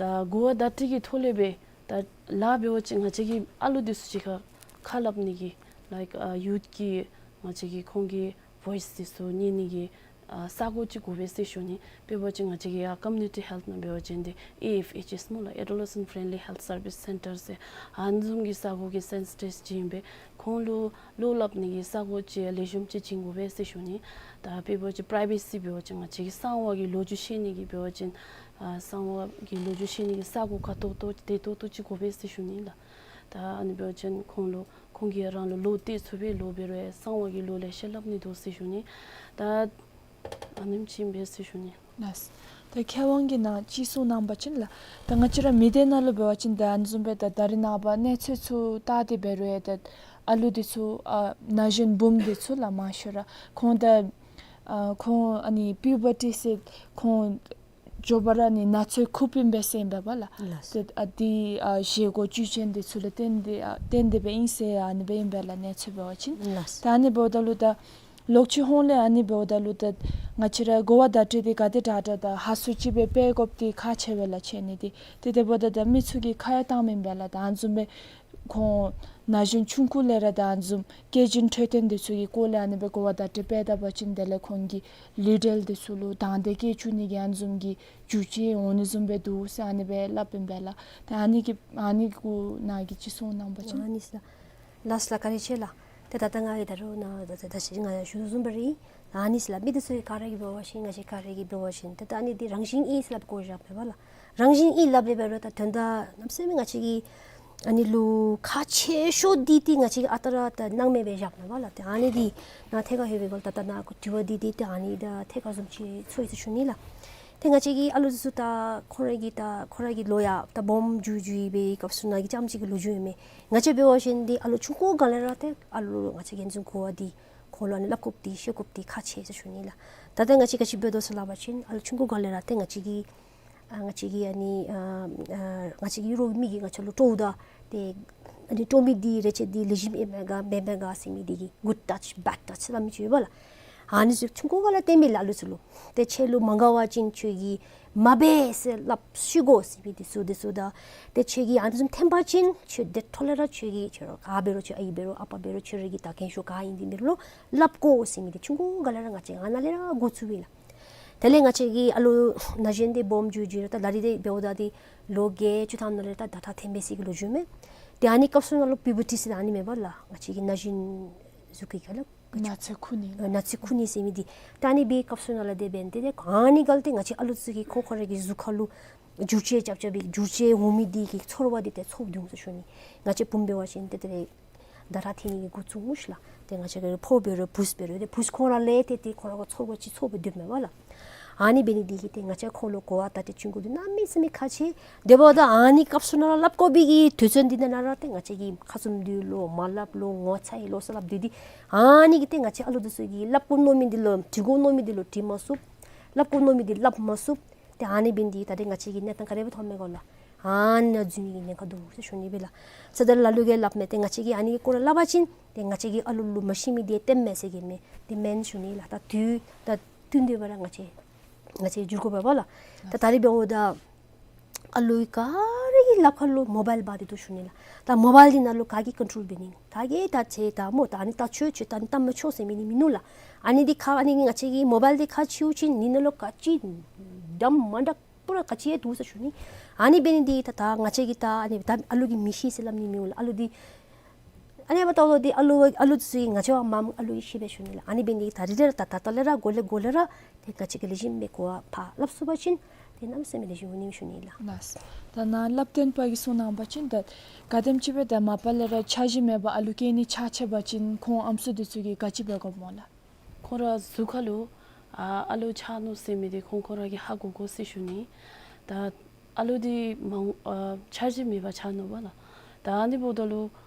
ད་གོ་བ་བརྡ་སྤྲོད་ཀྱི་ཐོག་ལས་སྦེ་ད་ལཱ་འབད་བ་ཅིན་ང་བཅས་ཀྱིས་ཨ་ལུ་འདི་ཚུ་གཅིག་ཁར་ཁ་སླབ་ནི་གི་ལའིཀ་ཨ་ཡུཐ་ཀྱི་ང་བཅས་ཀྱི་ཁོང་གི་བོའིསི་འདི་ཚུ་ཉན་ནི་གི་ཨ་ས་གོ་ཅིག་དགོ་པས་ཟེར་ཞུ་ནི། དཔེ་འབད་བ་ཅིན་ང་བཅས་ཀྱི་ཡར་ཀོམ་མིའུ་ནི་ཊི་ཧེལཐ་ནང་འབད་བ་ཅིན་འདི་ཨེ་ཨེཕ་ཨེཆ་ཨེསི་སྨོ་ལགས། Adolescent Friendly Health Service Centre ཟེར་ཨ་ནི་བཟུམ་གྱི་ས་གོ་གི་སེན་ཊརསི་ཅིག་ཨིན་པས། ཁོང་ལུ་བློ་སླབ་ནི་གི་ས་གོ་ཅིག་ལེགས་ཤོམ་ཅིག་བྱིན་དགོ་པས་ཟེར་ཞུ་ནི། ད་དཔེ་འབད་བ་ཅིན་པ་རའི་ཝེ་སི་འབད་བ་ཅིན་ང་བཅས་ཀྱི་གསང་བ་གི་ལོ་རྒྱུས་བཤད་ནི་གི་འབད་བ་ཅིན་ཨ་གསང་བ་གི་ལོ་རྒྱུས་བཤད་ནི་གི་ས་གོ་ཁ་ཏོག་ཏོ་བདེ་ཏོག་ཏོ་ཅིག་དགོ་པས་ཟེར་ཞུ་ནི་ལགས། ད་ཨ་ནི་འབད་བ་ཅིན་ཁོང་ལུ་ཁོང་གིས་རང་ལུ་བློ་གཏད་ཚུགས་པའི་བློ་འབད་རུང་གསང་བ་གི་བློ་ལེ་ཤ་སླབ་ནི་འདུག་ཟེར་ཞུ་ནི། ད་ཨ་ནེམ་ཅིག་ཨིན་པས་ཟེར་ཞུ་ནི། ལགས། ད་མཁས་དབང་གིས་ནཱ་ཅིག་གསུང་གནང་བ་ཅིན་ལགས། ད་ང་བཅས་ར་མི་སྡེ་ནང་ལུ་འབད་བ་ཅིན་ད་ཨ་ནི་བཟུམ་སྦེ་ད་ད་རེས་ནངས་པ་གནས་ཚུལ་ཚུ་བལྟ་སྟེ་འབད་རུང་ཡང་ད་ཨ་ལུ་འདི་ཚུ་ཨ་ན་གཞོན་བུམོ་འདི་ཚུ་ལགས་མང་ཤོས་ར་ཁོང་ད་ཨ་ཁོང་ཨ་ནི་པིའུ་བར་ཊི་ཟེར་ཁོང་ མགྱོགས་པ་ར་ཨ་ནི་ན་ཚོད་ཁུག་པའི་སྦེ་ཟེར་ཨིན་པས་ལགས། ལགས། ཏེ་ཨ་འདི་ཨ་བཞེས་སྒོ་བཅུད་ཅན་འདི་ཚུ་ལུ་བརྟེན་ཏེ་ཨ་བརྟེན་ཏེ་སྦེ་ཨིན་ཟེར་ཨ་ནི་སྦེ་ཨིན་པས་ལགས་གནས་ཚུལ་འབད་བ་ཅིན། ལགས། ད་ཨ་ནི་འབདཝ་ད་ལུ་ད་ལོག་ཅི་ཧོང་ལས་ཨ་ནི་འབདཝ་ད་ལུ་ད་ང་བཅས་ར་གོ་བ་བརྡ་སྤྲོད་འདི་ག་དེ་དྲག་དྲག་དང་ཧ་སུ་ཅིག་སྦེ་སྤེལ་དགོཔ་འདི་ཁག་ཆེ་བས་ལགས་ཆེ་ནི་འདི། ཏེ་དེ་འབདཝ་ད་ད་མི་ཚུ་གིས་ཁ་ཡང་བཏངམ་ཨིན་པས་ལགས། ད་ཨ་ནི་བཟུམ་སྦེ་ཁོང་ན་གཞོན་ཆུང་ཀུ་ལས་ར་ད་ཨ་ནི་བཟུམ་སྐྱེས་ཆེན་འཕྲོད་བསྟེན་འདི་ཚུ་གི་སྐོར་ལས་ཨ་ནི་སྦེ་གོ་བ་བརྡ་སྤྲོད་སྤེལ་ད་པ་ཅིན་དེ་ལས་ཁོང་གི་ལུས་འབྲེལ་འདི་ཚུ་ལུ་དང་འདོད་སྐྱེ་བཅུག་ནི་གི་ཨ་ནི་བཟུམ་གྱི་རྒྱུ་ཅིག་འོང་ནི་བཟུམ་སྦེ་འདུག་ཟེར་ཨ་ནི་སྦེ་སླབ་ཨིན་པས་ལགས། ད་ཨ་ནི་གི་ཨ་ནི་གུ་ནཱ་གིས་ཅིག་གསུང་གནང་བ་ཅིན། ཨ་ནི་ལགས། ལགས་ལགས་བཀའ་དྲིན་ཆེ་ལགས། ཏེ་ད་ལྟོ་ང་གིས་ད་རུང་ནཱ་ད་ད་ད་ཅི་ང་ཡང་ཞུ་དོ་བཟུམ་སྦེ་ར་ཨིན། ཨ་ནི་ལགས་མི་འདི་ཚུ་གིས་ག་ར་གིས་འབད་བ་ཅིན་ང་བཅས་ག་ར་གིས་འབད་བ་ཅིན་ཏེ་ད་ཨ་ནི་འདི་རང་བཞིན་ཨིན་ཟེར་སླབ་དགོ་བཞག་མས་པ་ལགས། རང་བཞིན་ཨིན་སླབ་རེ་འབད་རུང་ད་དོན་དག་གནམ་མེད་ས་མེད་ང་བཅས་ཀྱིས་ཨ་ནི་ལུ་ཁག་ཆེ་ཤོས་འདི་ཏེ་ང་བཅས་ཀྱིས་ཨ་རྟག་ར་ད་སྣང་མེད་སྦེ་བཞག་མས་པ་ལགས། ཏེ་ཨ་ནི་འདི་ནཱ་ཐད་ཀར་ལྷོད་པའི་སྒང་ལུ་ད་ད་ནཱ་དྲི་བ་འདི་འདི་ཏེ་ཨ་ནི་ད་ཐད་ཀར་བཟུམ་ཅིག་ཚོར་ཡི་ཟེར་ཞུ་ནི་ལགས། ཏེ་ང་བཅས་ཀྱི་ཨ་ལུ་ཚུ་ད་ཁོང་ར་གི་ད་ཁོང་ར་གི་ལོ་ཡང་ད་སྦོམ་འགྱོ་འགྱོ་བའི་སྐབས་སུ་ནཱ་གི་རྐྱངམ་ཅིག་གི་ལོ་རྒྱུས་ཨིན་མས། ང་བཅས་འབད་བ་ཅིན་འདི་ཨ་ལུ་ཆུང་ཀུ་སྒང་ལས་ར་ཏེ་ཨ་ལུ་ང་བཅས་ཀྱིས་འཛིན་དགོ་པ་འདི་ཁོང་ལུ་ཨ་ནི་སླབ་དགོཔ་འདི་བཤད་དགོཔ་འདི་ཁག་ཆེ་ཟེར་ཞུ་ནི་ལགས། ད་ལྟོ་ང་བཅས་ག་ཅི་འབད་དོ་ཟེར་སླབ་པ་ཅིན་ཨ་ལུ་ཆུང་ཀུ་སྒང་ལས་ར་ཏེ་ང་བཅས་ཀྱི་ཨ་ང་བཅས་ཀྱི་ཨ་ནི་ཨ་ཨ་ང་བཅས་ཀྱི་རོགས་མི་གིས་ང་བཅས་ལུ་སྤྲོཝ་ད་ཏེ་ཨ་ནི་སྤྲོ་མི་འདི་རེ་ཆེ་འདི་ལེགས་ཤོམ་ཨིན་མས་ག་མེན་མས་ག་ཟེར་མི་འདི་གི་good touch bad touch སླབ་མི་ཅིག་ཡོད་པ་ལགས། ཨ་ནི་ཚུ་ཆུང་ཀུ་སྒང་ལས་སྟོན་མི་ལགས་ཨ་ལུ་ཚུ་ལུ། ཏེ་ཁྱོད་ལུ་མ་དགའ་བ་ཅིན་ཁྱོད་ཀྱིས་མ་འབད་ཟེར་སླབ་ཤེས་དགོ་ཟེར་མི་འདི་ཚུ་འདི་ཚུ་ད། ཏེ་ཁྱོད་ཀྱིས་ཨ་ནི་བཟུམ་འཐོན་པ་ཅིན་ཁྱོད་དེ་འཕྲོ་ལས་ར་ཁྱོད་ཀྱིས་ཁྱོད་ར་ག་འབད་རུང་ཁྱོད་ཨའི་འབད་རུང་ཨ་པ་འབད་རུང་ཁྱོད་ར་གི་ད་རྒན་ཤོས་ག་ཨིན་འདི་འབད་རུང་སླབ་དགོ་ཟེར་མི་འདི་ཆུང་ཀུ་སྒང་ལས་ར་ང་བཅས་ཨ་ནཱ་ལས་ར་འགོ་བཙུགས་པས་ལགས། དེ་ལས་ང་བཅས་ཀྱི་ཨ་ལུ་ན་གཞོན་འདི་སྦོམ་འགྱོ་འགྱོ་ར་ད་ད་རིས་འདི་འབདཝ་ད་འདི་ལོ་བརྒྱད་ཅུ་ཐམ་ནང་ལས་ད་ད་ད་འཐོན་པའི་ཚེ་གི་ལོ་རྒྱུས་མས། ཏེ་ཨ་ནི་སྐབས་སུ་ནང་ལུ་པི་བར་ཊི་ཟེར་ཨ་ནི་མས་པ་ལགས། ང་བཅས་ཀྱི་ན་གཞོན་གཟུགས་ཀྱི་ཁ་ལུ་ན་ཚོད་ཁུག་ནི་ལགས། ན་ཚོད་ཁུག་ནི་ཟེར་མི་འདི། ད་ཨ་ནི་འབད་བའི་སྐབས་སུ་ནང་ལུ་དེ་འབདན་ཏེ་ཏེ་ཨ་ནི་སྒང་ལས་ཏེ་ང་བཅས་ཨ་ལུ་ཚུ་གིས་ཁོ་ཁོ་ར་གི་གཟུགས་ཁ་ལུ་འགྱུར་བཅོས་རྐྱབ་རྐྱབ་པའི་འགྱུར་བཅོས་འོང་མི་འདི་གི་ཚོར་བ་འདི་ཏེ་ཚོར་འོང་ཟེར་ཞུ་ནི། ང་བཅས་བུམོ་འབད་བ་ཅིན་ཏེ་དེ་ལས་ད་ར་འཐོན་ནི་གི་འགོ་བཙུགས་འོང་ཤིག་ལགས། ཏེ་ང་བཅས་ཀྱི་ཕོ་འབད་རུང་བུཚ་འབད་རུང་ཏེ་བུཚ་ཁོང་ར་ལས་ཏེ་ཏེ་ཁོང་ར་གི་ཚོར་བ་ཅིག་ཚོར་སྦེ་སྡོདཔ་མས་པ་ལགས། ཨ་ནི་འབད་ནི་འདི་གིས་ཏེ་ང་བཅས་ཁོང་ལུ་གོ་བ་བརྡ་སྤྲོད་བྱིན་དགོཔ་འདི་གནམ་མེད་ས་མེད་ཁག་ཆེ། དེ་འབདཝ་ད་ཨ་ནི་སྐབས་སུ་ནང་ལུ་སླབ་དགོ་པའི་གི་དུས་ཚོད་འདི་ནང་ར་ཏེ་ང་བཅས་ཀྱིས་ཁ་བཙུམ་སྡོད་ལོ་མ་སླབ་ལོ་ངོ་ཚ་ཡི་ལོ་ཟེར་སླབ་སྡོད་དེ། ཨ་ནི་གིས་ཏེ་ང་བཅས་ཨ་ལུ་འདི་ཚུ་གིས་སླབ་དགོ་མནོ་མི་འདི་ལུ་དྲི་དགོ་མནོ་མི་འདི་ལུ་དྲི་མ་ཚུགས། སླབ་དགོ་མནོ་མི་འདི་སླབ་མ་ཚུགས། ཏེ་ཨ་ནི་འབད་ནི་འདི་ད་ཏེ་ང་བཅས་ཀྱི་གནས་སྟངས་ག་དེ་སྦེ་མཐོངམ་མས་གོ་ལགས། ཨ་ནཱ་འཛུལ་ནི་གི་ཉེན་ཁ་འདུག་ཟེར་ཞུ་ནི་སྦེ་ལགས། ས་ད་ལ་ལུ་གིས་སླབ་མས། ཏེ་ང་བཅས་ཀྱིས་ཨ་ནི་སྐོར་ལས་སླབ་པ་ཅིན་ཏེ་ང་བཅས་ཀྱིས་ཨ་ལུ་ལུ་མ་ཤེས་མི་འདི་སྟོནམ་མས་ཟེར་གེ་མས། དེ་མེན་ཞུ་ནི་ལགས། ད་དུས་ད་བསྟུན་ཏེ་སྦེ་ར་ང་བཅས་ང་བཅས་འགྱུར་དགོ་པས་པ་ལགས། ད་ད་རིས་འབདཝ་ད་ཨ་ལུ་ག་ར་གི་ལགཔ་ཁ་ལུ་མོ་བཱའིལ་འབག་སྟེ་འདུག་ཞུ་ནི་ལགས། ད་མོ་བཱའིལ་འདི་ནང་ལུ་ག་གིས་ཀོན་ཊོལ་འབད་ནི། ད་གིས་ད་ཅིག་ད་མོ་ད་ཨ་ནི་ལྟ་ཆོག་ཆོག་ད་ཨ་ནི་ལྟ་མ་ཆོག་ཟེར་མི་འདི་མིན་ནུག་ལགས། ཨ་ནི་འདི་ཁ་ཨ་ནི་ང་བཅས་ཀྱིས་མོ་བཱའིལ་འདི་ཁ་ཕྱེ་བ་ཅིན་ཨ་ནི་ནང་ལུ་ག་ཅི་འདྲ་མ་འདྲཝ་པུ་ར་ག་ཅི་ཡང་འདུག་ཟེར་ཞུ་ནི། ཨ་ནི་འབད་ནི་འདི་ད་ད་ང་བཅས་ཀྱིས་ད་ཨ་ནི་ད་ཨ་ལུ་གིས་མི་ཤེས་ཟེར་སླབ་ནི་མི་འོང་ལགས། ཨ་ལུ་འདི་ཨ་ནི་འབདཝ་ད་ལུ་འདི་ཨ་ལུ་ཨ་ལུ་ཚུ་གིས་ང་བཅས་མ་ཨ་ལུ་གིས་ཤེས་པས་ཞུ་ནི་ལགས། ཨ་ནི་འབད་ནི་འདི་ད་རིས་ལས་ར་ད་ད་ལྟོ་ལས་ར་འགོ་ལས་འགོ་ལས་ར་ཏེ་ང་བཅས་ཀྱིས་ལེགས་ཤོམ་སྦེ་གོ་བ་ཕར་སླབ་ཚུགས་པ་ཅིན་ཏེ་གནམ་མེད་ས་མེད་ལེགས་ཤོམ་འོང་ནི་ཞུ་ནི་ལགས། ལགས། ད་ནཱ་སླབ་སྟོན་པ་གིས་གསུང་གནང་བ་ཅིན་ད་ག་དེམ་ཅིག་སྦེ་ད་མ་པ་ལས་ར་འཆར་གཞི་མེད་པར་ཨ་ལུ་སྐྱེ་ནི་ཆགས་ཆགསཔ་ཅིན་ཁོང་ཨམ་སྲུ་འདི་ཚུ་གིས་ག་ཅི་འབད་དགོཔ་སྨོ་ལགས། ཁོང་ར་གཟུགས་ཁ་ལུ་ཨ་ཨ་ལུ་ཆགས་ནུག་ཟེར་མི་འདི་ཁོང་ཁོང་ར་གིས་ཧ་གོ་དགོ་ཟེར་ཞུ་ནི། ད་ཨ་ལུ་འདི་མང་ཨ་འཆར་གཞི་མེད་པར་ཆགས་ནུག་པ་ལགས། ད་ཨ་ནི་འབདཝ་ད་ལུ་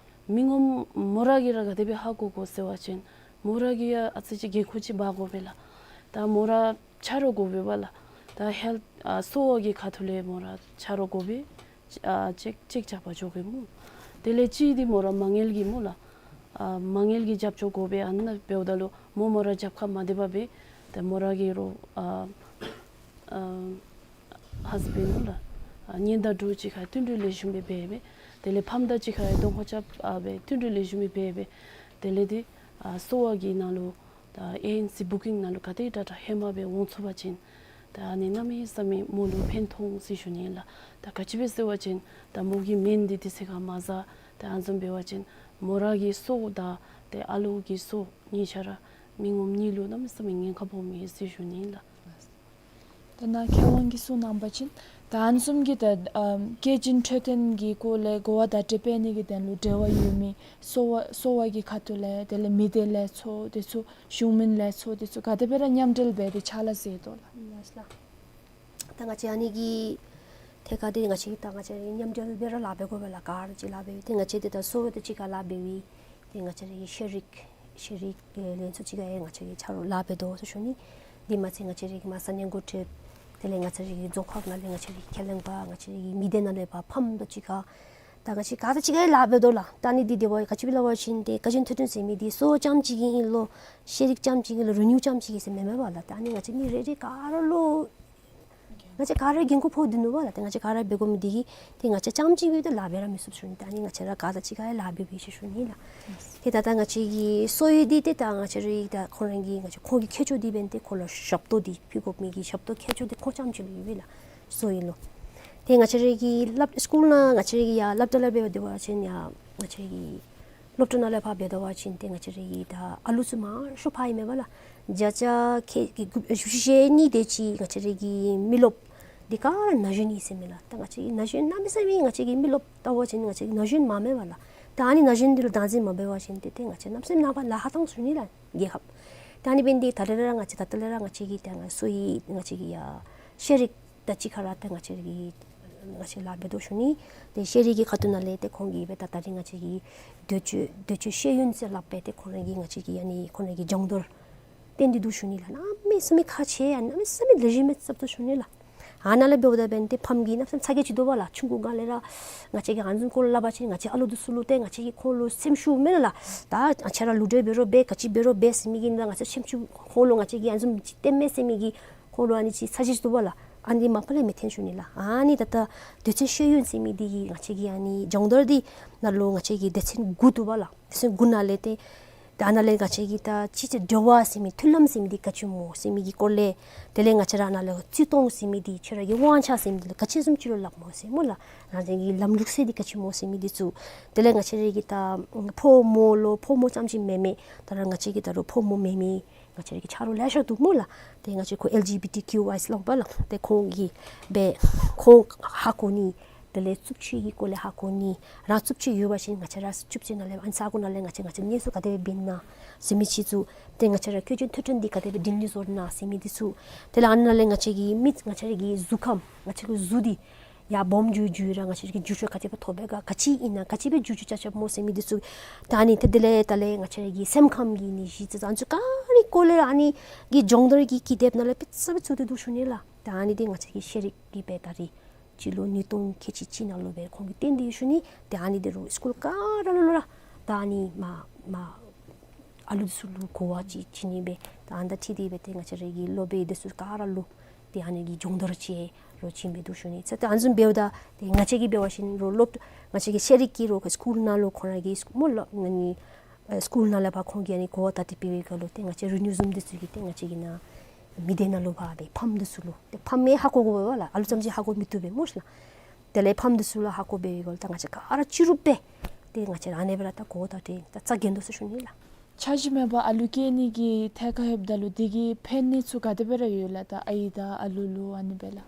མི་ངོམ་མོ་ར་གིས་ར་ག་དེ་སྦེ་ཧ་གོ་དགོ་ཟེར་བ་ཅིན་མོ་ར་གིས་ཡང་ཨ་ཙི་ཅིག་འགན་ཁུར་ཅིག་འབག་དགོ་པས་ལགས། ད་མོ་ར་ཆ་རོགས་དགོ་པས་པ་ལགས། ད་ཧེལཐ་ཨ་གསོ་བ་གི་ཁ་ཐུག་ལས་མོ་ར་ཆ་རོགས་དགོ་པས། ཨ་ཅེཀ་ཅེཀ་རྐྱབ་པར་འགྱོ་དགོ་སྨོ། དེ་ལས་གཅིག་འདི་མོ་ར་མ་དངུལ་གྱི་སྨོ་ལགས། ཨ་མ་དངུལ་གྱི་རྒྱབ་སྐྱོར་དགོ་པས། ཨ་ནཱ་འབདཝ་ད་ལུ་མོ་མོ་ར་རྒྱབ་ཁར་མ་སྡོད་པར་སྦེ་ཏེ་མོ་ར་གི་རོགས་ཨ་ཨ་ཧཱས་བྷེནཌ་སྨོ་ལགས། ཨ་གཉེན་དང་གྲོགས་ཅིག་ཁར་བསྟུན་གྲོས་ལེགས་ཤོམ་སྦེ་འབད་སྦེ། དེ་ལས་ཕམ་དང་གཅིག་ཁར་གདོང་ཁ་རྐྱབ་ཨ་སྦེ་བསྟུན་གྲོས་ལེགས་ཤོམ་སྦེ་འབད་སྦེ། དེ་ལས་འདི་ཨ་གསོ་བ་གི་ནང་ལུ་ད་ཨེ་ཨེན་སི་བུ་ཀིང་ནང་ལུ་ག་དེ་དྲག་དྲག་ཧེ་མ་སྦེ་འོང་ཚུགས་པ་ཅིན་ད་ཨ་ནི་གནམ་མེད་ས་མེད་མོ་ལུ་ཕན་ཐོགས་ཟེར་ཞུ་ནི་ལགས། ད་ག་ཅི་སྦེ་ཟེར་བ་ཅིན་ད་མོ་གི་སྨན་འདི་དུས་ཚོད་ཁར་མ་ཟ། ད་ཨ་ནི་བཟུམ་འབད་བ་ཅིན་མོ་ར་གི་གསོ་དང་ཏེ་ཨ་ལུ་གི་གསོ་གཉིས་ཆ་ར་མི་ངོམ་གཉིས་ལུ་གནམ་མེད་ས་མེད་ཉེན་ཁ་སྦོམ་ཨིན་ཟེར་ཞུ་ནི་ལགས། ད་ནཱ་མཁས་དབང་གིས་གསུང་གནང་བ་ཅིན་ད་ཨ་ནི་བཟུམ་གྱི་ད་ཨམ་སྐྱེས་ཆེན་འཕྲོད་བསྟེན་གྱི་སྐོར་ལས་གོ་བ་བརྡ་སྤྲོད་སྤེལ་ནི་གི་དོན་ལུ་འབྲེལ་བ་ཡོད་མི་གསོ་བ་གསོ་བ་གི་ཁ་ཐུག་ལས་དེ་ལས་མི་སྡེ་ལས་ཚོགས་དེ་ཚུ་གཞུང་མིན་ལས་ཚོགས་དེ་ཚུ་ག་དེ་སྦེ་ར་མཉམ་འབྲེལ་འབད་དེ་ཕྱག་ལཱ་མཛད་དོ་ལགས། ལགས་ལགས། ད་ང་བཅས་ཨ་ནི་གི་ཐད་ཁར་འདི་ང་བཅས་ད་ང་བཅས་མཉམ་འབྲེལ་སྦེ་ར་ལཱ་འབད་དགོ་པས་ལགས། ག་ར་གཅིག་ལཱ་འབད་ཡི། ཏེ་ང་བཅས་འདི་ད་གསོ་བ་དང་གཅིག་ཁར་ལཱ་འབད་ཡི། ཏེ་ང་བཅས་རའི་ཤེས་རིག་ཤེས་རིག་ལས་ཚོགས་ཅིག་ཁར་ཡང་ང་བཅས་ཀྱིས་ཆ་རོགས་ལཱ་འབད་དོ་ཟེར་ཞུ་ནི། འདི་མ་ཚད་ང་བཅས་རའི་མ་ས་གནས་འགོ་ཁྲིདཔ་ དེ་ལས་ང་བཅས་རའི་རྫོང་ཁག་ནང་ལས་ང་བཅས་རའི་ཁས་ལེན་པ་ང་བཅས་རའི་མི་སྡེ་ནང་ལས་ཕར་ཕམ་དང་གཅིག་ཁར་ད་ང་བཅས་ག་དང་གཅིག་ཁར་ཡང་ལཱ་འབད་དོ་ལགས། ད་ཨ་ནི་འདི་དེ་བ་ག་ཅི་སྦེ་སླབ་པ་ཅིན་ཏེ་དགའ་ཞེན་མཐུན་སྒྲིལ་ཟེར་མི་འདི་གསོ་བ་རྐྱངམ་གཅིག་གིས་ཨིན་ལོ་ཤེས་རིག་རྐྱངམ་གཅིག་གིས་ལོ་རི་ནིའུ་རྐྱངམ་གཅིག་གིས་ཟེར་མེན་མས་པ་ལགས། ད་ཨ་ནི་ང་བཅས་མི་རེ་རེ་ག་ར་ལུ་ང་བཅས་ག་ར་འགན་ཁུར་ཕོག་སྡོད་ནུག་པ་ལགས། ཏེ་ང་བཅས་ག་ར་འབད་དགོ་མི་འདི་གིས་ཏེ་ང་བཅས་རྐྱངམ་གཅིག་སྦེ་ཏེ་ལཱ་འབད་ར་མི་ཚུགས་ཟེར་ཞུ་ནི། ད་ཨ་ནི་ང་བཅས་ར་ག་དང་གཅིག་ཁར་ཡང་ལཱ་འབད་འབད་ཟེར་ཞུ་ནི་ལགས། ཏེ་ད་ལྟོ་ང་བཅས་ཀྱི་གསོ་བའི་འདི་ཏེ་ད་ང་བཅས་རའི་ད་ཁོང་ར་གི་ང་བཅས་ཁོང་གི་ཁྱད་ཆོས་འདི་འབདན་ཏེ་ཁོང་ལུ་ཞབས་ཏོག་འདི་ཕུལ་དགོ་མི་གི་ཞབས་ཏོག་ཁྱད་ཆོས་འདི་ཁོང་རྐྱངམ་གཅིག་ལུ་ཡོད་པས་ལགས། གསོ་བའི་ལུ། ཏེ་ང་བཅས་རའི་གི་སློབ་སི་ཀུལ་ནང་ང་བཅས་རའི་གི་ཡར་སློབ་གྲྭ་ལས་འབད་བ་ཅིན་ཡང་ང་བཅས་རའི་གི་སློབ་གྲྭ་ནང་ལས་ཕར་འབད་བ་ཅིན་ཏེ་ང་བཅས་རའི་གི་ད་ཨ་ལུ་ཚུ་མང་ཤོས་ཕར་ཨིན་མས་པ་ལགས། བརྒྱ་ཆ་ཁལ་གཅིག་བཞི་བཅུ་ཞེ་གཉིས་དེ་ཅིག་ང་བཅས་རའི་གི་མི་རློབས་འདི་ག་ར་ན་གཞོན་ཨིན་ཟེར་མས་ལགས། ད་ང་བཅས་ཀྱི་ན་གཞོན་གནམ་མེད་ས་མེད་ང་བཅས་ཀྱི་མི་རློབས་ལྟ་བ་ཅིན་ང་བཅས་ཀྱི་ན་གཞོན་མང་མས་པ་ལགས། ད་ཨ་ནི་ན་གཞོན་འདི་ལུ་བདག་འཛིན་མ་འབད་བ་ཅིན་ཏེ་ཏེ་ང་བཅས་གནམ་མེད་ས་མེད་ནངས་པ་ལཱ་ཁག་བཏང་ཟེར་ཞུ་ནི་ལགས་རྒྱལ་ཁབ། ད་ཨ་ནི་འབད་ནི་འདི་ད་རེས་ར་ང་བཅས་ད་ལྟོ་ལས་ར་ང་བཅས་ཀྱི་ད་ང་གསོ་བའི་ང་བཅས་ཀྱི་ཡ་ཤེས་རིག་དང་གཅིག་ཁར་ར་ཏེ་ང་བཅས་ཀྱི་ང་བཅས་ལཱ་འབད་དོ་ཞུ་ནི། ཏེ་ཤེས་རིག་གི་ཁ་ཐུག་ནང་ལས་ཏེ་ཁོང་གིས་འབད་ད་ད་རིས་ང་བཅས་ཀྱི་འདོད་སྤྱོད་འདོད་སྤྱོད་ཤེས་ཡོན་ཟེར་སླབ་སྦེ་ཏེ་ཁོང་ར་གིས་ང་བཅས་ཀྱི་ཨ་ནི་ཁོང་ར་གི་སྦྱོང་བརྡར་བསྟན་ཏེ་འདུག་ཞུ་ནི་ལགས། གནམ་མེད་ས་མེད་ཁག་ཆེ་ཡང་གནམ་མེད་ས་མེད་ལེགས་ཤོམ་སྦེ་རྐྱབ་དོ་ཞུ་ནི་ལགས། ཨ་ནཱ་ལས་འབདཝ་ད་འབདན་ཏེ་ཕམ་གྱིས་གནམ་མེད་ས་མེད་ཚ་གྱང་ཅིག་འདུག་པ་ལགས། ཆུང་ཀུ་སྒང་ལས་ར་ང་བཅས་ཀྱིས་ཨ་ནི་བཟུམ་སྐོར་ལས་སླབ་པ་ཅིན་ང་བཅས་ཨ་ལུ་འདི་ཚུ་ལུ་ཏེ་ང་བཅས་ཀྱིས་ཁོང་ལུ་སེམས་ཤུགས་མེད་ལགས། ད་ང་བཅས་ར་ལུ་འདི་འབད་རུང་འབད་ག་ཅི་འབད་རུང་འབད་ཟེར་མི་གི་ནང་ང་བཅས་སེམས་ཤུགས་ཁོང་ལུ་ང་བཅས་ཀྱིས་ཨ་ནི་བཟུམ་ཅིག་སྟོན་མས་ཟེར་མི་གི་ཁོང་ལུ་ཨ་ནི་ཅིག་ཚ་གྱང་ཅིག་འདུག་པ་ལགས། ཨ་ནི་མ་པ་ལས་མི་འཐོན་ཞུ་ནི་ལགས། ཨ་ནི་ད་ལྟོ་འདོད་སྤྱོད་ཤེས་ཡོན་ཟེར་མི་འདི་གིས་ང་བཅས་ཀྱི་ཨ་ནི་སྦྱོང་བརྡར་འདི་ནང་ལུ་ང་བཅས་ཀྱི་སྡེ་ཚན་དགུ་འདུག་པ་ལགས། སྡེ་ཚན་དགུ་ནང་ལས་ཏེ་ད་ཨ་ནཱ་ལས་ང་བཅས་ཀྱིས་ད་སྤྱི་ཚེ་འབྲེལ་བ་ཟེར་མི་མཐུན་ལམ་ཟེར་མི་འདི་ག་ཅི་སྨོ་ཟེར་མི་གི་སྐོར་ལས། དེ་ལས་ང་བཅས་ར་ཨ་ནཱ་ལས་བརྩི་མཐོང་ཟེར་མི་འདི་ཁྱོད་ར་གི་དབང་ཆ་ཟེར་མི་འདི་ལུ་ག་ཅི་བཟུམ་ཅིག་ལུ་སླབ་སྨོ་ཟེར་སྨོ་ལགས། རང་བཞིན་གྱི་ལམ་ལུགས་ཟེར་འདི་ག་ཅི་སྨོ་ཟེར་མི་འདི་ཚུ། དེ་ལས་ང་བཅས་ར་གི་ད་ཕོ་མོ་ལུ་ཕོ་མོ་ཙམ་ཅིག་མེན་མས། ད་རུང་ང་བཅས་ཀྱི་ད་རུང་ཕོ་མོ་མེན་མི་ང་བཅས་ར་གི་ཆ་རོགས་ལེ་ཤ་འདུག་སྨོ་ལགས། ཏེ་ང་བཅས་ཁོ་ཨེལ་ཇི་བི་ཊི་ཀིའུ་ཨའི་སླབ་པ་ལགས། ཏེ་ཁོང་གིས་འབད་ཁོང་ཧ་གོ་ནི། དེ་ལས་རྩུབ་སྤྱོད་ཀྱི་སྐོར་ལས་ཧ་གོ་ནི། རང་རྩུབ་སྤྱོད་ཡོད་པ་ཅིན་ང་བཅས་ར་རྩུབ་སྤྱོད་ནང་ལས་ཨ་ནི་ས་གོ་ནང་ལས་ང་བཅས་ང་བཅས་གནས་ཚུལ་ག་དེ་སྦེ་འབད་ནི་ན་ཟེར་མི་ཅིག་ཚུ། ཏེ་ང་བཅས་ར་འཁོན་འཛིན་ཐོ་ཐོན་འདི་ག་དེ་སྦེ་འདི་ནི་བཟོ་ནི་ན་ཟེར་མི་འདི་ཚུ། དེ་ལས་ཨ་ནི་ནང་ལས་ང་བཅས་ཀྱི་མི་ང་བཅས་ར་གི་གཟུགས་ཁམས་ང་བཅས་ཀྱི་གཟུགས་འདི་ཡར་སྦོམ་འགྱོ་འགྱོ་ར་ང་བཅས་ཀྱི་འགྱུར་བཅོས་ག་དེ་སྦེ་ཐོབ་པས་ག་ག་ཅི་ཨིན་ན་ག་ཅི་སྦེ་འགྱུར་བཅོས་རྐྱབ་རྐྱབ་སྨོ་ཟེར་མི་འདི་ཚུ། ད་ཨ་ནི་ཏེ་དེ་ལས་ད་ལས་ང་བཅས་ར་གི་སེམས་ཁམས་ཀྱི་ནད་གཞི་ཚུ་ཨ་ནི་ཚུ་ག་ར་གི་སྐོར་ལས་ཨ་ནི་གི་སྦྱོང་བརྡར་གྱི་ཀི་དེབ་ནང་ལས་དཔེ་ཚུ་སྦེ་བཙུགས་ཏེ་འདུག་ཞུ་ནི་ལགས། ད་ཨ་ནི་འདི་ང་བཅས་ཀྱི་ཤེས་རིག་གི་འབད་ད་རིས་སྤྱི་ལོ་ཉིས་སྟོང་ཁལ་གཅིག་གཅིག་ནང་ལུ་འབད་ཁོང་གིས་བཏོན་ཏེ་ཡོད་ཞུ་ནི། ཏེ་ཨ་ནི་འདི་རུང་སི་ཀུལ་ག་ར་ལུ་ལུ་ར་ད་ཨ་ནི་མ་མ་ཨ་ལུ་འདི་ཚུ་ལུ་གོ་བ་ཅིག་བྱིན་ནི་སྦེ་ད་ཨ་ནི་དང་འཁྲིལ་ཏེ་འབད་ཏེ་ང་བཅས་ར་གི་སློབ་དཔོན་འདི་ཚུ་ག་ར་ལུ་ཏེ་ཨ་ནི་གི་སྦྱོང་བརྡར་ཅིག་རོགས་བྱིན་སྦེ་འདུག་ཞུ་ནི། ཚེ་ཏེ་ཨ་ནི་བཟུམ་འབདཝ་ད་ཏེ་ང་བཅས་ཀྱིས་འབད་བ་ཅིན་རོགས་སློབ་ང་བཅས་ཀྱི་ཤེས་རིག་གི་རོགས་སི་ཀུལ་ནང་ལུ་ཁོང་ར་གི་སི་ཀུལ་སྨོ་ལགས་ཨ་ནི་ཨེ་སི་ཀུལ་ནང་ལས་ཕར་ཁོང་གིས་ཨ་ནི་གོ་བརྡ་འདི་སྤེལ་བའི་སྐབས་ལུ་ཏེ་ང་བཅས་རི་ནིའུ་བཟུམ་འདི་ཚུ་གིས་ཏེ་ང་བཅས་ཀྱི་ནཱ་མི་སྡེ་ནང་ལུ་ཕར་སྦེ་ཕམ་འདི་ཚུ་ལུ་ཏེ་ཕམ་ཡང་ཧ་གོ་དགོ་པས་ལགས། ཨ་ལུ་ཙམ་ཅིག་ཧ་གོ་མི་བཏུབ་པས་སྨོ་ཤིག་ལགས། དེ་ལས་ཕམ་འདི་ཚུ་ལུ་ཧ་གོ་འབད་བའི་སྐབས་ལུ་ད་ང་བཅས་ག་ར་སྤྱི་རུབ་སྦེ་ཏེ་ང་བཅས་ར་ཨ་ནི་སྦེ་ར་ད་གོ་བརྡ་འདི་ད་རྩ་འགེངས་དོ་ཟེར་ཞུ་ནི་ལགས། འཆར་གཞི་མེད་པར་ཨ་ལུ་སྐྱེ་ནི་གི་ཐད་ཁར་ལྷོདཔ་ད་ལུ་དེ་གི་ཕན་ནུས་ཚུ་ག་དེ་སྦེ་ར་ཡོད་ལགས། ད་ཨའི་དང་ཨ་ལུ་ལུ་ཨ་ནི་སྦེ་ལགས།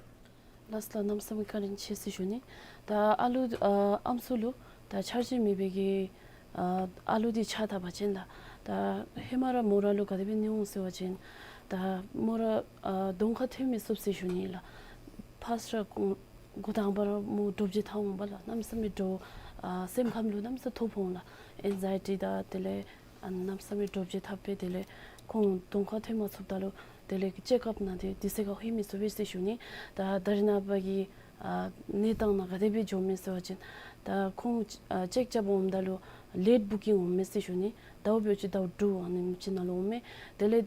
ལགས་སོ་ལགས། གནམ་མེད་ས་མེད་བཀའ་དྲིན་ཆེ་ཟེར་ཞུ་ནི། ད་ཨ་ལུ་ཨ་ཨམ་སྲུ་ལུ་ད་འཆར་གཞི་མེད་པའི་གི་ཨ་ཨ་ལུ་འདི་ཆ་བཞག་པ་ཅིན་ལགས། ད་ཧེ་མ་ར་མོ་ར་ལུ་ག་དེ་སྦེ་ཨིན་འོང་ཟེར་བ་ཅིན་ད་མོ་ར་ཨ་གདོང་ཁར་ཐོན་མི་ཚུགས་ཟེར་ཞུ་ནི་ལགས། ཕར་ས་ར་འགོ་འགོ་དང་པ་ར་མོ་འདྲོག་བྱེལ་འཐབ་འོང་པ་ལགས། གནམ་མེད་ས་མེད་འདྲོག་ཨ་སེམས་ཁམས་ལུ་གནམ་མེད་ས་མེད་ཐོ་ཕོག་འོང་ལགས། ཨེང་ཛའི་ཊི་དང་དེ་ལས་ཨ་གནམ་མེད་ས་མེད་འདྲོག་བྱེལ་འཐབ་སྦེ་དེ་ལས་ཁོང་གདོང་ཁར་ཐོན་མ་ཚུགསཔ་ད་ལུ་དེ་ལས་ཀྱི་ཅེག་ཨཔ་ནང་དེ་དེ་ཚེ་ཁར་ལྷོད་མི་ཚུགས་པས་ཟེར་ཞུ་ནི། ད་ད་རེས་ནངས་པ་གི་ཨ་གནས་སྟངས་ནང་ག་དེ་སྦེ་འགྱོཝ་མས་ཟེར་བ་ཅིན་ད་ཁོང་ཨ་ཅེག་རྐྱབ་འོངམ་ད་ལུ་ལེཊ་བུ་ཀིང་འོང་མས་ཟེར་ཞུ་ནི། ཟླཝ་འབདཝ་ཅིན་ཟླཝ་དྲུག་ཨ་ནེམ་ཅིག་ནང་ལུ་འོང་མས། དེ་ལས་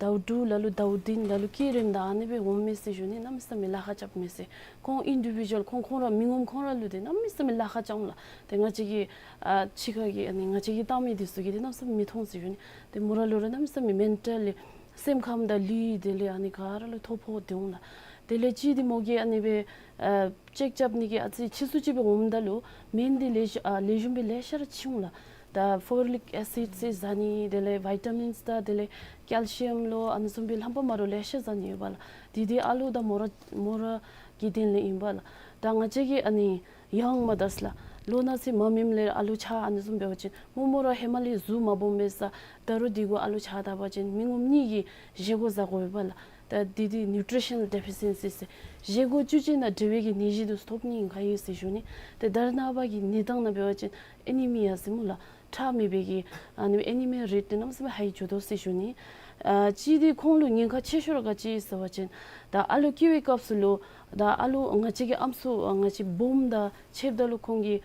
ཟླཝ་དྲུག་ལ་ལུ་ཟླཝ་བདུན་ལ་ལུ་སྐྱེ་རནམ་ད་ཨ་ནི་སྦེ་འོང་མས་ཟེར་ཞུ་ནི། གནམ་མེད་ས་མེད་ལཱ་ཁག་རྐྱབ་མས་ཟེར། ཁོང་ཨིན་ཌི་བི་ཌུ་ཨལ་ཁོང་ཁོང་ར་མི་ངོམ་ཁོང་ར་ལུ་ཏེ་གནམ་མེད་ས་མེད་ལཱ་ཁག་རྐྱབ་འོང་ལགས། ཏེ་ང་བཅས་ཀྱི་ཨ་ཕྱི་ཁ་གི་ཨ་ནི་ང་བཅས་ཀྱིས་བཏང་མི་འདི་ཚུ་གིས་ཏེ་གནམ་མེད་ས་མེད་མི་མཐོང་ཟེར་ཞུ་ནི། ཏེ་མོ་ར་ལུ་ར་གནམ་མེད་ས་མེད་མེན་ཊལ་ལི་སེམས་ཁམས་དང་ལུས་དེ་ལས་ཨ་ནི་ག་ར་ལུ་ཐོ་ཕོག་སྟེ་འོང་ལགས། དེ་ལས་གཅིག་འདི་མོ་གིས་ཨ་ནི་སྦེ་ཨ་ཅེག་རྐྱབ་ནི་གི་ཨ་ཙི་ཕྱིས་སུ་ཅིག་སྦེ་འོངམ་ད་ལུ་སྨན་འདི་ལེགས་ཤོམ་ཨ་ལེགས་ཤོམ་སྦེ་ལེ་ཤ་ར་ཕྱིན་འོང་ལགས། ད་ཕོ་ལིག་ཨེ་སིཌ་ཟེར་ཟ་ནི་དེ་ལས་བི་ཊ་མིནསི་དང་དེ་ལས་ཀེལ་ཤི་ཡམ་ལོ་ཨ་ནི་བཟུམ་སྦེ་རྣམ་པ་མ་འདྲཝ་ལེ་ཤ་ཟ་ནི་ཡོད་པ་ལགས། དེ་འདི་ཨ་ལུ་དང་མོ་ར་མོ་ར་གི་དོན་ལས་ཨིན་པ་ལགས། ད་ང་བཅས་ཀྱི་ཨ་ནི་ཡང་མ་དར་ས་ལགས། ལོ་ན་ཚོད་མ་སྨིནམ་ལས་ཨ་ལུ་ཆགས་ཨ་ནི་བཟུམ་འབད་བ་ཅིན་མོ་མོ་ར་ཧེ་མ་ལས་གཟུགས་མ་སྦོམ་པས་ས། ད་རུང་དེ་གུ་ཨ་ལུ་ཆགས་ད་པ་ཅིན་མི་ངོམ་ནི་གི་བཞེས་སྒོ་ཟ་དགོ་པས་ལགས། ད་དེ་འདི་ནིའུ་ཊི་རི་ཤ་ནཱལ་ཌི་ཕི་ཤེན་སི་ཟེར་བཞེས་སྒོ་བཅུད་ཅན་དང་འབྲེལ་བའི་གི་ནད་གཞི་འདི་ཐོབ་ནི་ག་ཡོད་ཟེར་ཞུ་ནི། ཏེ་ད་རེས་ནངས་པ་གི་གནས་སྟངས་ནང་འབད་བ་ཅིན་ཨེ་ནི་མི་ཡ་ཟེར་སྨོ་ལགས། ཁྲག་མེད་པའི་གི་ཨ་ནི་ཨེ་ནི་མིའི་རེཊ་འདི་གནམ་མེད་ས་མེད་ཧའི་འགྱོ་དོ་ཟེར་ཞུ་ནི། ཨ་གཅིག་འདི་ཁོང་ལུ་ཉེན་ཁ་ཆེ་ཤོས་ར་ག་ཅི་ཟེར་བ་ཅིན་ད་ཨ་ལུ་སྐྱེ་བའི་སྐབས་སུ་ལུ་ད་ཨ་ལུ་ང་བཅས་ཀྱི་ཨམ་སྲུ་ཨ་ང་བཅས་སྦོམ་དང་ཕྱདཔ་ད་ལུ་ཁོང་གི་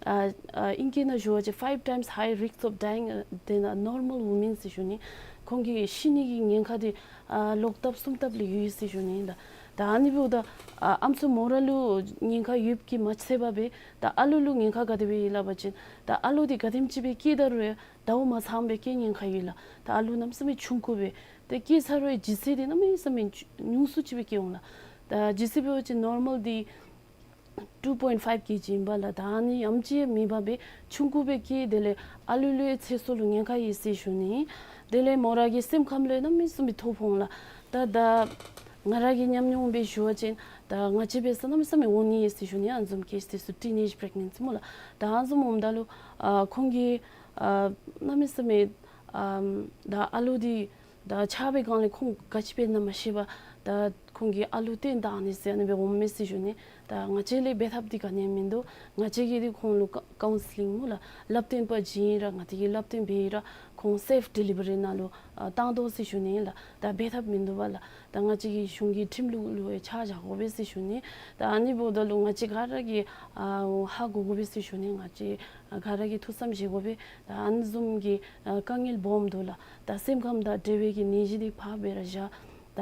ཨ་ཨ་ཨིང་སྐད་ནང་ཞུ་བ་ཅིན་five times high risk of dying than a normal woman ཟེར་ཞུ་ནི། ཁོང་གི་ཤི་ནི་གི་ཉེན་ཁ་འདི་ཨ་ལོག་ལྟབ་གསུམ་ལྟབ་ལས་ཡོད་ཟེར་ཞུ་ནི། ད་ད་ཨ་ནི་འབདཝ་ད་ཨ་ཨམ་སྲུ་མོ་ར་ལུ་ཉེན་ཁ་ཡོདཔ་གིས་མ་ཚད་པར་སྦེ་ད་ཨ་ལུ་ལུ་ཉེན་ཁ་ག་དེ་སྦེ་ཡོད་སླབ་པ་ཅིན་ད་ཨ་ལུ་འདི་ག་དེམ་ཅིག་སྦེ་སྐྱེ་ད་རུང་ཟླཝ་མ་ཚངམ་སྦེ་སྐྱེ་ཉེན་ཁ་ཡོད་ལགས། ད་ཨ་ལུ་གནམ་མེད་ས་མེད་ཆུང་ཀུ་སྦེ། ཏེ་སྐྱེ་ཚར་བའི་ལྗིད་ཚད་འདི་གནམ་མེད་ས་མེད་ཉུང་སུ་ཅིག་སྦེ་སྐྱེ་འོང་ལགས། ད་ལྗིད་ཚད་འབད་བ་ཅིན་ནོར་མཱལ་འདི་two point five kg ཨིན་པས་ལགས། ད་ཨ་ནི་ཡང་ཅིན་མེད་པར་སྦེ་ཆུང་ཀུ་སྦེ་སྐྱེ། དེ་ལས་ཨ་ལུ་ལུ་ཡང་ཚེ་སྲོག་ལུ་ཉེན་ཁ་ཡོད་ཟེར་ཞུ་ནི། དེ་ལས་མོ་ར་གི་སེམས་ཁམས་ལུ་ཡང་གནམ་མེད་ས་མེད་ཐོ་ཕོག་འོང་ལགས། ད་ད་ང་ར་གི་ཉམས་མྱོང་སྦེ་ཞུ་བ་ཅིན་ད་ང་བཅས་འབད་ས་གནམ་མེད་ས་མེད་འོང་ནི་ཡོད་ཟེར་ཞུ་ནི། ཨ་ནི་བཟུམ་ཀེསི་འདི་ཚུ་ཊིན་ཨེཇ་པི་རེག་ནེན་སི་སྨོ་ལགས། ད་ཨ་ནི་བཟུམ་འོངམ་ད་ལུ་ཨ་ཁོང་གིས་ཨ་གནམ་མེད་ས་མེད་ཨ་ད་ཨ་ལུ་འདི་ད་ཆགས་པའི་སྒང་ལས་ཁོང་ག་ཅི་འབད་ནི་མ་ཤེས་པར་ད་ཁོང་གིས་ཨ་ལུ་བཏོན་བཏང་ནི་ཟེར་ཨ་ནི་སྦེ་འོངམ་མས་ཟེར་ཞུ་ནི། ད་ང་བཅས་ལས་འབད་ཐབས་འདི་ག་ནི་ཡང་མིན་འདུག། ང་བཅས་ཀྱིས་འདི་ཁོང་ལུ་ཀ་ཀའུན་སི་ལིང་སྨོ་ལགས། བསླབ་སྟོན་པ་བྱིན་ར་ང་བཅས་ཀྱིས་བསླབ་སྟོན་འབད་ར་ཁོང་སེཕ་ཌི་ལི་བ་རི་ནང་ལུ་ཨ་བཏང་དོ་ཟེར་ཞུ་ནི་ལགས། ད་འབད་ཐབས་མིན་འདུག་པ་ལགས། ད་ང་བཅས་ཀྱིས་གཞུང་གི་ཁྲིམས་ལུགས་ལུ་ཡང་ཆ་བཞག་དགོ་པས་ཟེར་ཞུ་ནི། ད་ཨ་ནི་འབདཝ་ད་ལུ་ང་བཅས་ག་ར་གིས་ཨ་ཧ་གོ་དགོ་པས་ཟེར་ཞུ་ནི། ང་བཅས་ག་ར་གིས་ཐུགས་བསམ་བཞེས་དགོ་པས། ད་ཨ་ནི་བཟུམ་གྱི་ཨ་དཀའ་ངལ་སྦོམ་འདུག་ལགས། ད་སེམས་ཁམས་དང་འབྲེལ་བའི་གི་ནད་གཞི་འདི་ཕར་སྦེ་ར་བཞག། ད་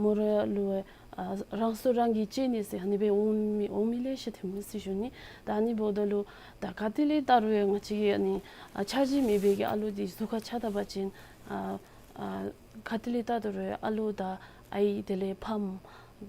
མོ་ར་ལུ་ཨ་རང་སྲོག་རང་གིས་བཅད་ནི་ཟེར་ཨ་ནི་སྦེ་འོང་མི་འོང་མི་ལེ་ཤ་ཐོན་མས་ཟེར་ཞུ་ནི། ད་ཨ་ནི་འབདཝ་ད་ལུ་ད་ག་ཏེ་ལས་བལྟ་རུང་ཡང་ང་བཅས་ཀྱི་ཨ་ནི་ཨ་འཆར་གཞི་མེད་པའི་གི་ཨ་ལུ་འདི་གཟུགས་ཁར་ཆགས་ད་པ་ཅིན་ཨ་ཨ་ག་ཏེ་ལས་བལྟ་ད་རུང་ཨ་ལུ་དང་ཨའི་དེ་ལས་ཕམ་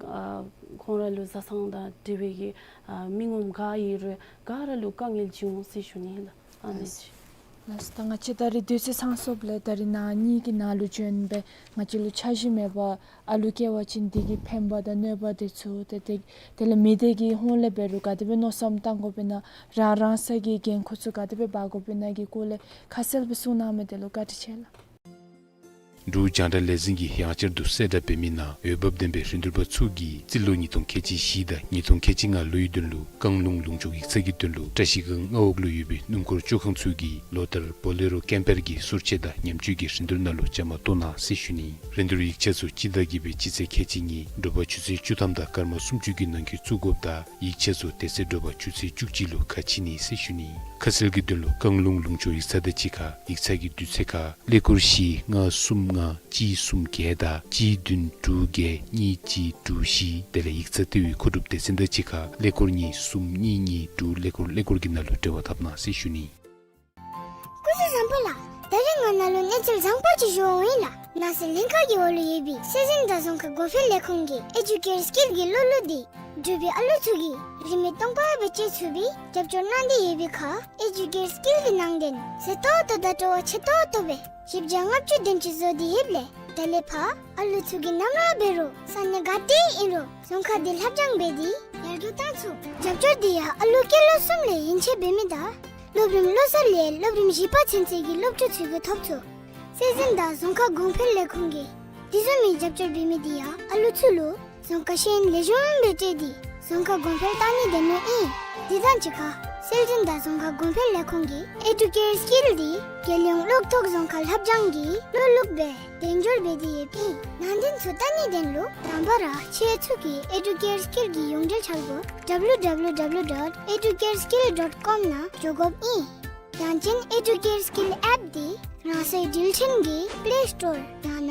ཨ་ཁོང་ར་ལུ་བཟའ་ཚང་དང་འབྲེལ་བའི་གི་ཨ་མི་ངོམ་ག་ཨིན་རུང་ག་ར་ལུ་དཀའ་ངལ་ཅིག་འོང་ཟེར་ཞུ་ནི་ལགས། ཨ་ནི་ཨ་ཅིག། ལགས་སོ། ད་ང་བཅས་ད་རིས་དུས་ཚོད་ཚང་སོངམ་ལས་ད་རིས་ནངས་ཉིན་གྱི་ནང་ལུ་བྱོན་སྦེ་ང་བཅས་ལུ་འཆར་གཞི་མེད་པར་ཨ་ལུ་སྐྱེ་བ་ཅིན་དེ་གི་ཕན་པ་དང་གནོད་པ་དེ་ཚུ་ཏེ་དེ་དེ་ལས་མི་སྡེ་གི་ཧོངས་ལས་འབད་རུང་ག་དེ་སྦེ་མནོ་བསམ་བཏང་དགོ་པས་ན་རང་རང་སོའི་གི་འགན་ཁུར་ཚུ་ག་དེ་སྦེ་འབག་དགོ་པས་ན་གི་སྐོར་ལས་ཁ་གསལ་སྦེ་གསུང་གནང་མི་དེ་ལུ་བཀའ་དྲིན་ཆེ་ལགས། འབྲུག་རྒྱང་བསྒྲགས་ལས་འཛིན་གྱིས་ཡང་བསྐྱར་དུ་གསལ་བསྒྲགས་འབད་མི་ནང་འོས་འབབ་ལྡན་པའི་རིན་བསྡུར་པ་ཚུ་གིས་རྩིས་ལོ་ཉིས་སྟོང་ཁལ་གཅིག་བཞི་དང་ཉིས་སྟོང་ཁལ་གཅིག་ལྔ་ལོའི་དོན་ལུ་བཀང་ལུང་ལུང་ཕྱོགས་ཡིག་ཚང་གི་དོན་ལུ་བཀྲ་ཤིས་སྒང་མངའ་འོག་ལུ་ཡོད་པའི་སྣུམ་འཁོར་བཅོ་ཁང་ཚུ་གིས་ལོ་ལྟར་བོ་ལེ་རོ་ཀེམ་པར་གྱི་སོར་ཆས་དང་ཉམས་བཅོས་ཀྱི་རིན་བསྡུར་ནང་ལུ་བཅའ་མར་གཏོགས་གནང་ཟེར་ཞུ་ནི། རིན་བསྡུར་ཡིག་ཆ་ཚུ་སྤྱི་ཟླ་བརྒྱད་པའི་སྤྱི་ཚེས་ཁལ་གཅིག་གཉིས་དྲོ་པ་ཆུ་ཚོད་བཅུ་ཐམ་དང་སྐར་མ་སུམ་ཅུ་གི་ནང་འཁོད་བཙུགས་དགོཔ་དང་ཡིག་ཆ་ཚུ་དེ་ཚེ་དྲོ་པ་ཆུ་ཚོད་བཅུ་གཅིག་ལུ་ཁ་ཕྱེ་ནི་ཟེར་ཞུ་ནི། ཁ་གསལ་གྱི་དོན་ལུ་བཀང་ལུང་ལུང་ཕྱོགས་ཡིག་ཚང་དང་གཅིག་ཁར་ཡིག་ཚང་གི་དུས་ཚོད་ཁར་ཀླད་ཀོར་བཞི་ལྔ་གསུམ་ལྔ་གཅིག་གསུམ་བརྒྱད་དང་གཅིག་བདུན་དྲུག་བརྒྱད་གཉིས་གཅིག་དྲུག་བཞི། དེ་ལས་ཡིག་ཚང་ལྟེ་བའི་མཁོ་སྒྲུབ་སྡེ་ཚན་དང་གཅིག་ཁར་ཀླད་ཀོར་གཉིས་གསུམ་གཉིས་གཉིས་དྲུག་ཀླད་ཀོར་ཀླད་ཀོར་གྱི་ནང་ལུ་འབྲེལ་བ་འཐབ་གནང་ཟེར་ཞུ་ནི། སྐུ་གཟུགས་བཟང་པོ་ལགས། ད་རིས་ང་ནཱ་ལུ་གནས་ཚུལ་བཟང་པོ་ཅིག་ཞུ་འོང་ཡི་ལགས། ནང་སྲིད་ལྷན་ཁག་གི་འོག་ལུ་ཡོད་པའི་སྲོལ་འཛིན་དང་རྫོང་ཁ་གོང་འཕེལ་ལས་ཁུངས་ཀྱི་ཨེ་ཌུ་ཀེར་སི་ཀིལ་གྱི་སློབ་ལུགས་འདི་འབྲུག་པའི་ཨ་ལུ་ཚུ་གིས་རིན་མེད་སྟོང་པ་སྦེ་སྤྱོད་ཚུགས་པའི་རྒྱབ་སྐྱོར་གནང་སྟེ་ཡོད་པའི་ཁར་ཨེ་ཌུ་ཀེར་སི་ཀིལ་གྱི་ནང་དོན་གསལ་ཏོག་ཏོ་དང་སྤྲོ་བ་ཆེ་ཏོག་ཏོ་སྦེ་བཞི་བརྒྱ་ལྔ་བཅུ་དེམ་ཅིག་བཟོ་སྟེ་ཡོདཔ་ལས་ད་ལས་ཕར་ཨ་ལུ་ཚུ་གིས་ནམ་ར་འབད་རུང་ས་གནས་ག་ཏེ་ཨིན་རུང་རྫོང་ཁ་འདི་ལྷབ་སྦྱང་འབད་དེ་ཡར་རྒྱས་བཏང་ཚུགས། རྒྱབ་སྐྱོར་འདི་ཡང་ཨ་ལུ་སྐྱེས་ལོ་གསུམ་ལས་ཡན་ཆད་འབད་མི་དང་སློབ་རིམ་བློ་གསར་ལས་སློབ་རིམ་བཞི་པ་ཚུན་ཚོད་ཀྱི་སློབ་ཕྲུག་ཚུ་གིས་ཐོབ་ཚུགས། སྲོལ་འཛིན་དང་རྫོང་ཁ་གོང་འཕེལ་ལས་ཁུངས་ཀྱིས་དེ་བཟུམ་མའི་རྒྱབ་སྐྱོར་འབད་མི་འདི་ཡང་ཨ་ལུ་ཚུ་ལུ་རྫོང་ཁ་ཤེས་ཡོན་ལེགས་ཤོམ་སྦེ་སྤྲོད་དེ་རྫོང་ཁ་གོང་འཕེལ་གཏང་ནི་དེ་མོ་ཨིན། དེ་དང་གཅིག་ཁར་སྲོལ་འཛིན་དང་རྫོང་ཁ་གོང་འཕེལ་ལས་ཁུངས་ཀྱིས་ཨེ་ཌུ་ཀེར་སི་ཀིལ་འདི་རྒྱལ་ཡོངས་གློག་ཐོག་རྫོང་ཁ་ལྷབ་སྦྱང་གི་གློག་ལུགས་སྦེ་དོན་འཁྱོལ་འབད་དེ་ཡོདཔ་ཨིན། ནང་དོན་ཚུ་བལྟ་ནིའི་དོན་ལུ་དང་པ་ར་ཁྱེད་ཚུ་གིས་ཨེ་ཌུ་ཀེར་སི་ཀིལ་གྱི་ཡོངས་འབྲེལ་འཆར་སྒོ་ཌབ་ལུ་ཌབ་ལུ་ཌབ་ལུ་ཌོཊ་ཨེ་ཌུ་ཀེར་སི་ཀིལ་ཌོཊ་ཀོམ་ནང་འགྱོ་དགོཔ་ཨིན། ཡང་ཅིན་ཨེ་ཌུ་ཀེར་སི་ཀིལ་ཨེཔ་འདི་རང་སོའི་འགྲུལ་འཕྲིན་གྱི་པླེ་སི་ཊོར་ཡང་ན་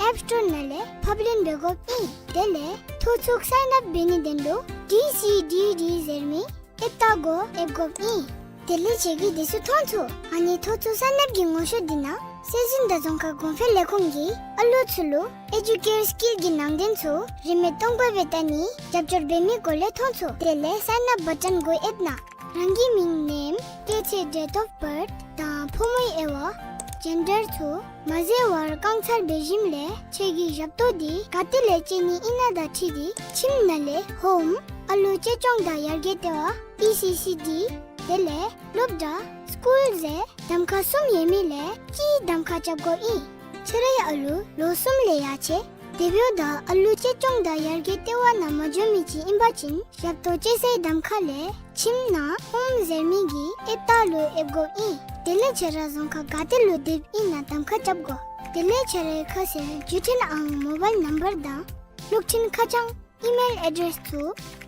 ཨེཔ་སི་ཊོར་ནང་ལས་ཕབ་ལེན་འབད་དགོཔ་ཨིན། དེ་ལས་ཐོ་ཚུགས་སའིན་ཨཔ་འབད་ནིའི་དོན་ལུ་ཌི་སི་ཌི་ཌི་ཟེར་མི་ཨེཔ་ལྟ་སྒོ་ཨེབ་དགོཔ་ཨིན། དེ་ལས་ཁྱེད་ཀྱིས་དེ་ཚུ་མཐོང་ཚུགས། ཨ་ནི་ཐོ་ཚུགས་སའིན་ཨཔ་ཀྱི་ངོ་ཤེས་འདི་ནང་སྲོལ་འཛིན་དང་རྫོང་ཁ་གོང་འཕེལ་ལས་ཁུངས་ཀྱིས་ཨ་ལུ་ཚུ་ལུ་ཨེ་ཌུ་ཀེར་སི་ཀིལ་གྱི་ནང་དོན་ཚུ་རིན་མེད་སྟོང་པ་སྦེ་བལྟ་ནི་རྒྱབ་སྐྱོར་འབད་མི་སྐོར་ལས་མཐོང་ཚུགས། དེ་ལས་སའིན་ཨཔ་བ་ཊོན་སྒོ་ཨེབ་ནང་རང་གི་མིང་ནེམ་སྐྱེས་ཚེས་ཌེཊ་ཨོཕ་བརཐ་དང་ཕོ་མོའི་དབྱེ་བ་ཇེན་ཌར་ཚུ་མ་བཟོ་བར་བཀང་ཚར་བའི་ཞིནམ་ལས་ཁྱེད་ཀྱི་ཞབས་ཏོག་འདི་ག་ཏེ་ལས་སྤྱོད་ནི་ཨིན་ན་དང་འཁྲིལ་ཏེ་ཁྱིམ་ནང་ལས་ཧོམ་ཨ་ལུ་གཅེས་སྐྱོང་དང་ཡར་རྒྱས་ལྟེ་བ་ཨི་སི་སི་ཌི་དེ་ལས་སློབ་གྲྭ་སི་ཀུལ་ཟེར་གདམ་ཁ་གསུམ་ཡོད་མི་ལས་གཅིག་གདམ་ཁ་རྐྱབ་དགོཔ་ཨིན། ཁྱེད་རའི་ཨ་ལུ་ལོ་གསུམ་ལས་ཡར་ཆེ། དེ་འབདཝ་ད་ཨ་ལུ་གཅེས་སྐྱོང་དང་ཡར་རྒྱས་ལྟེ་བ་ནང་མ་འགྱོ་མི་ཅིག་ཨིན་པ་ཅིན་ཞབས་ཏོག་སྤྱོད་སའི་གདམ་ཁ་ལས་ཁྱིམ་ནང་ཧོམ་ཟེར་མི་གི་ཨེཔ་ལྟ་ལུ་ཨེབ་དགོཔ་ཨིན། དེ་ལས་ཁྱེད་ར་རྫོང་ཁག་ག་ཏེ་ལུ་སྡོདཔ་ཨིན་ན་གདམ་ཁ་རྐྱབ་དགོ། དེ་ལས་ཁྱེད་རའི་ཁ་གསལ་བརྒྱུད་འཕྲིན་ཨང་མོ་བཱའིལ་ནམ་བར་དང་སློབ་འཕྲིན་ཁ་བྱང་ཨི་མེལ་ཨེ་ཌེསི་ཚུ་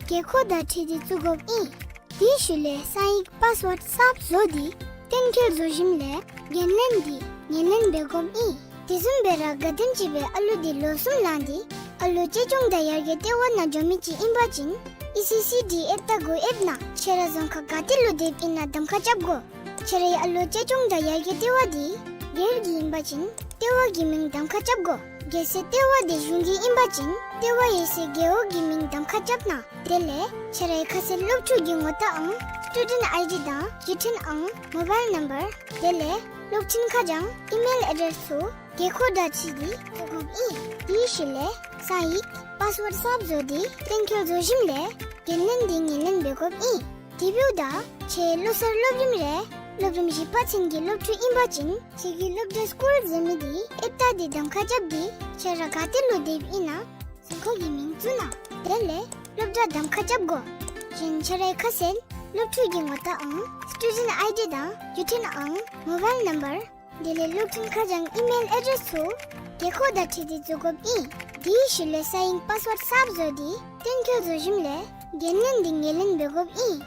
རྒས་འཁོགས་དང་འཁྲིལ་ཏེ་བཙུགས་དགོཔ་ཨིན། དེའི་ཤུལ་ལས་གསང་ཡིག་པཱསི་ཝཱརཌ་གསརཔ་བཟོ་སྟེ་གཏན་འཁེལ་བཟོ་ཞིནམ་ལས་འགན་ལེན་འདི་ངོས་ལེན་འབད་དགོཔ་ཨིན། དེ་བཟུམ་སྦེ་ར་ག་དེམ་ཅིག་སྦེ་ཨ་ལུ་འདི་ལོ་གསུམ་ལང་སྟེ་ཨ་ལོ་གཅེས་སྐྱོང་དང་ཡར་རྒྱས་ལྟེ་བ་ནང་འགྱོ་མི་ཅིག་ཨིན་པ་ཅིན་ཨི་སི་སི་ཌི་ཨེབ་རྟ་མགོ་ཨེབ་ནང་ཁྱེད་ར་རྫོང་ཁག་ག་ཏེ་ལུ་སྡོདཔ་ཨིན་ན་གདམ་ཁ་རྐྱབ་དགོ། ཁྱེད་རའི་ཨ་ལོ་གཅེས་སྐྱོང་དང་ཡར་རྒྱས་ལྟེ་བ་འདི་སྒེར་གྱི་ཨིན་པ་ཅིན་ལྟེ་བ་གི་མིང་གདམ་ཁ་རྐྱབ་དགོ། གལ་སྲིད་ལྟེ་བ་འདི་གཞུང་གི་ཨིན་པ་ཅིན་ལྟེ་བ་ཡོད་སའི་རྒེད་འོག་གི་མིང་གདམ་ཁ་རྐྱབ་གནང་། དེ་ལས་ཁྱེད་རའི་ཁ་གསལ་སློབ་ཕྲུག་གི་ངོ་རྟགས་ཨང་སི་ཊུ་ཌེནཊ་ཨའི་ཌི་དང་བརྒྱུད་འཕྲིན་ཨང་མོ་བཱའིལ་ནམ་བར་དེ་ལས་སློབ་འཕྲིན་ཁ་བྱང་ཨི་མེལ་ཨེ་ཌེསི་ཚུ་རྒས་འཁོགས་དང་འཁྲིལ་ཏེ་བཙུགས་དགོཔ་ཨིན། དེའི་ཤུལ་ལས་གསང་ཡིག་པཱསི་ཝཱརཌ་གསརཔ་བཟོ་སྟེ་གཏན་འཁེལ་བཟོ་ཞིནམ་ལས་འགན་ལེན་འདི་ངོས་ལེན་འབད་དགོཔ་ཨིན། དེ་འབདཝ་ད་ཁྱེད་ལོ་གསར་སློབ་རིམ་རེ་སློབ་རིམ་བཞི་པ་ཚུན་གྱི་སློབ་ཕྲུག་ཨིན་པ་ཅིན་ཁྱེད་ཀྱི་སློབ་གྲྭ་སི་ཀུལ་ཟེར་མི་འདི་ཨེབ་རྟ་འདི་གདམ་ཁ་རྐྱབ་སྟེ་ཁྱེད་ར་ག་ཏེ་ལུ་སྡོདཔ་ཨིན་ན་རྫོང་ཁག་གི་མིང་བཙུགས་གནང་། དེ་ལས་སློབ་གྲྭ་གདམ་ཁ་རྐྱབ་དགོ། གཞན་ཁྱེད་རའི་ཁ་གསལ་སློབ་ཕྲུག་གི་ངོ་རྟགས་ཨང་སི་ཊུ་ཌེནཊ་ཨའི་ཌི་དང་བརྒྱུད་འཕྲིན་ཨང་མོ་བཱའིལ་ནམ་བར་དེ་ལས་སློབ་འཕྲིན་ཁ་བྱང་ཨི་མེལ་ཨེ་ཌེསི་ཚུ་རྒས་འཁོགས་དང་འཁྲིལ་ཏེ་བཙུགས་དགོཔ་ཨིན། དེའི་ཤུལ་ལས་གསང་ཡིག་པཱསི་ཝཱརཌ་གསརཔ་བཟོ་སྟེ་གཏན་འཁེལ་བཟོ་ཞིནམ་ལས་འགན་ལེན་འདི་ངོས་ལེན་འབད་དགོཔ་ཨིན།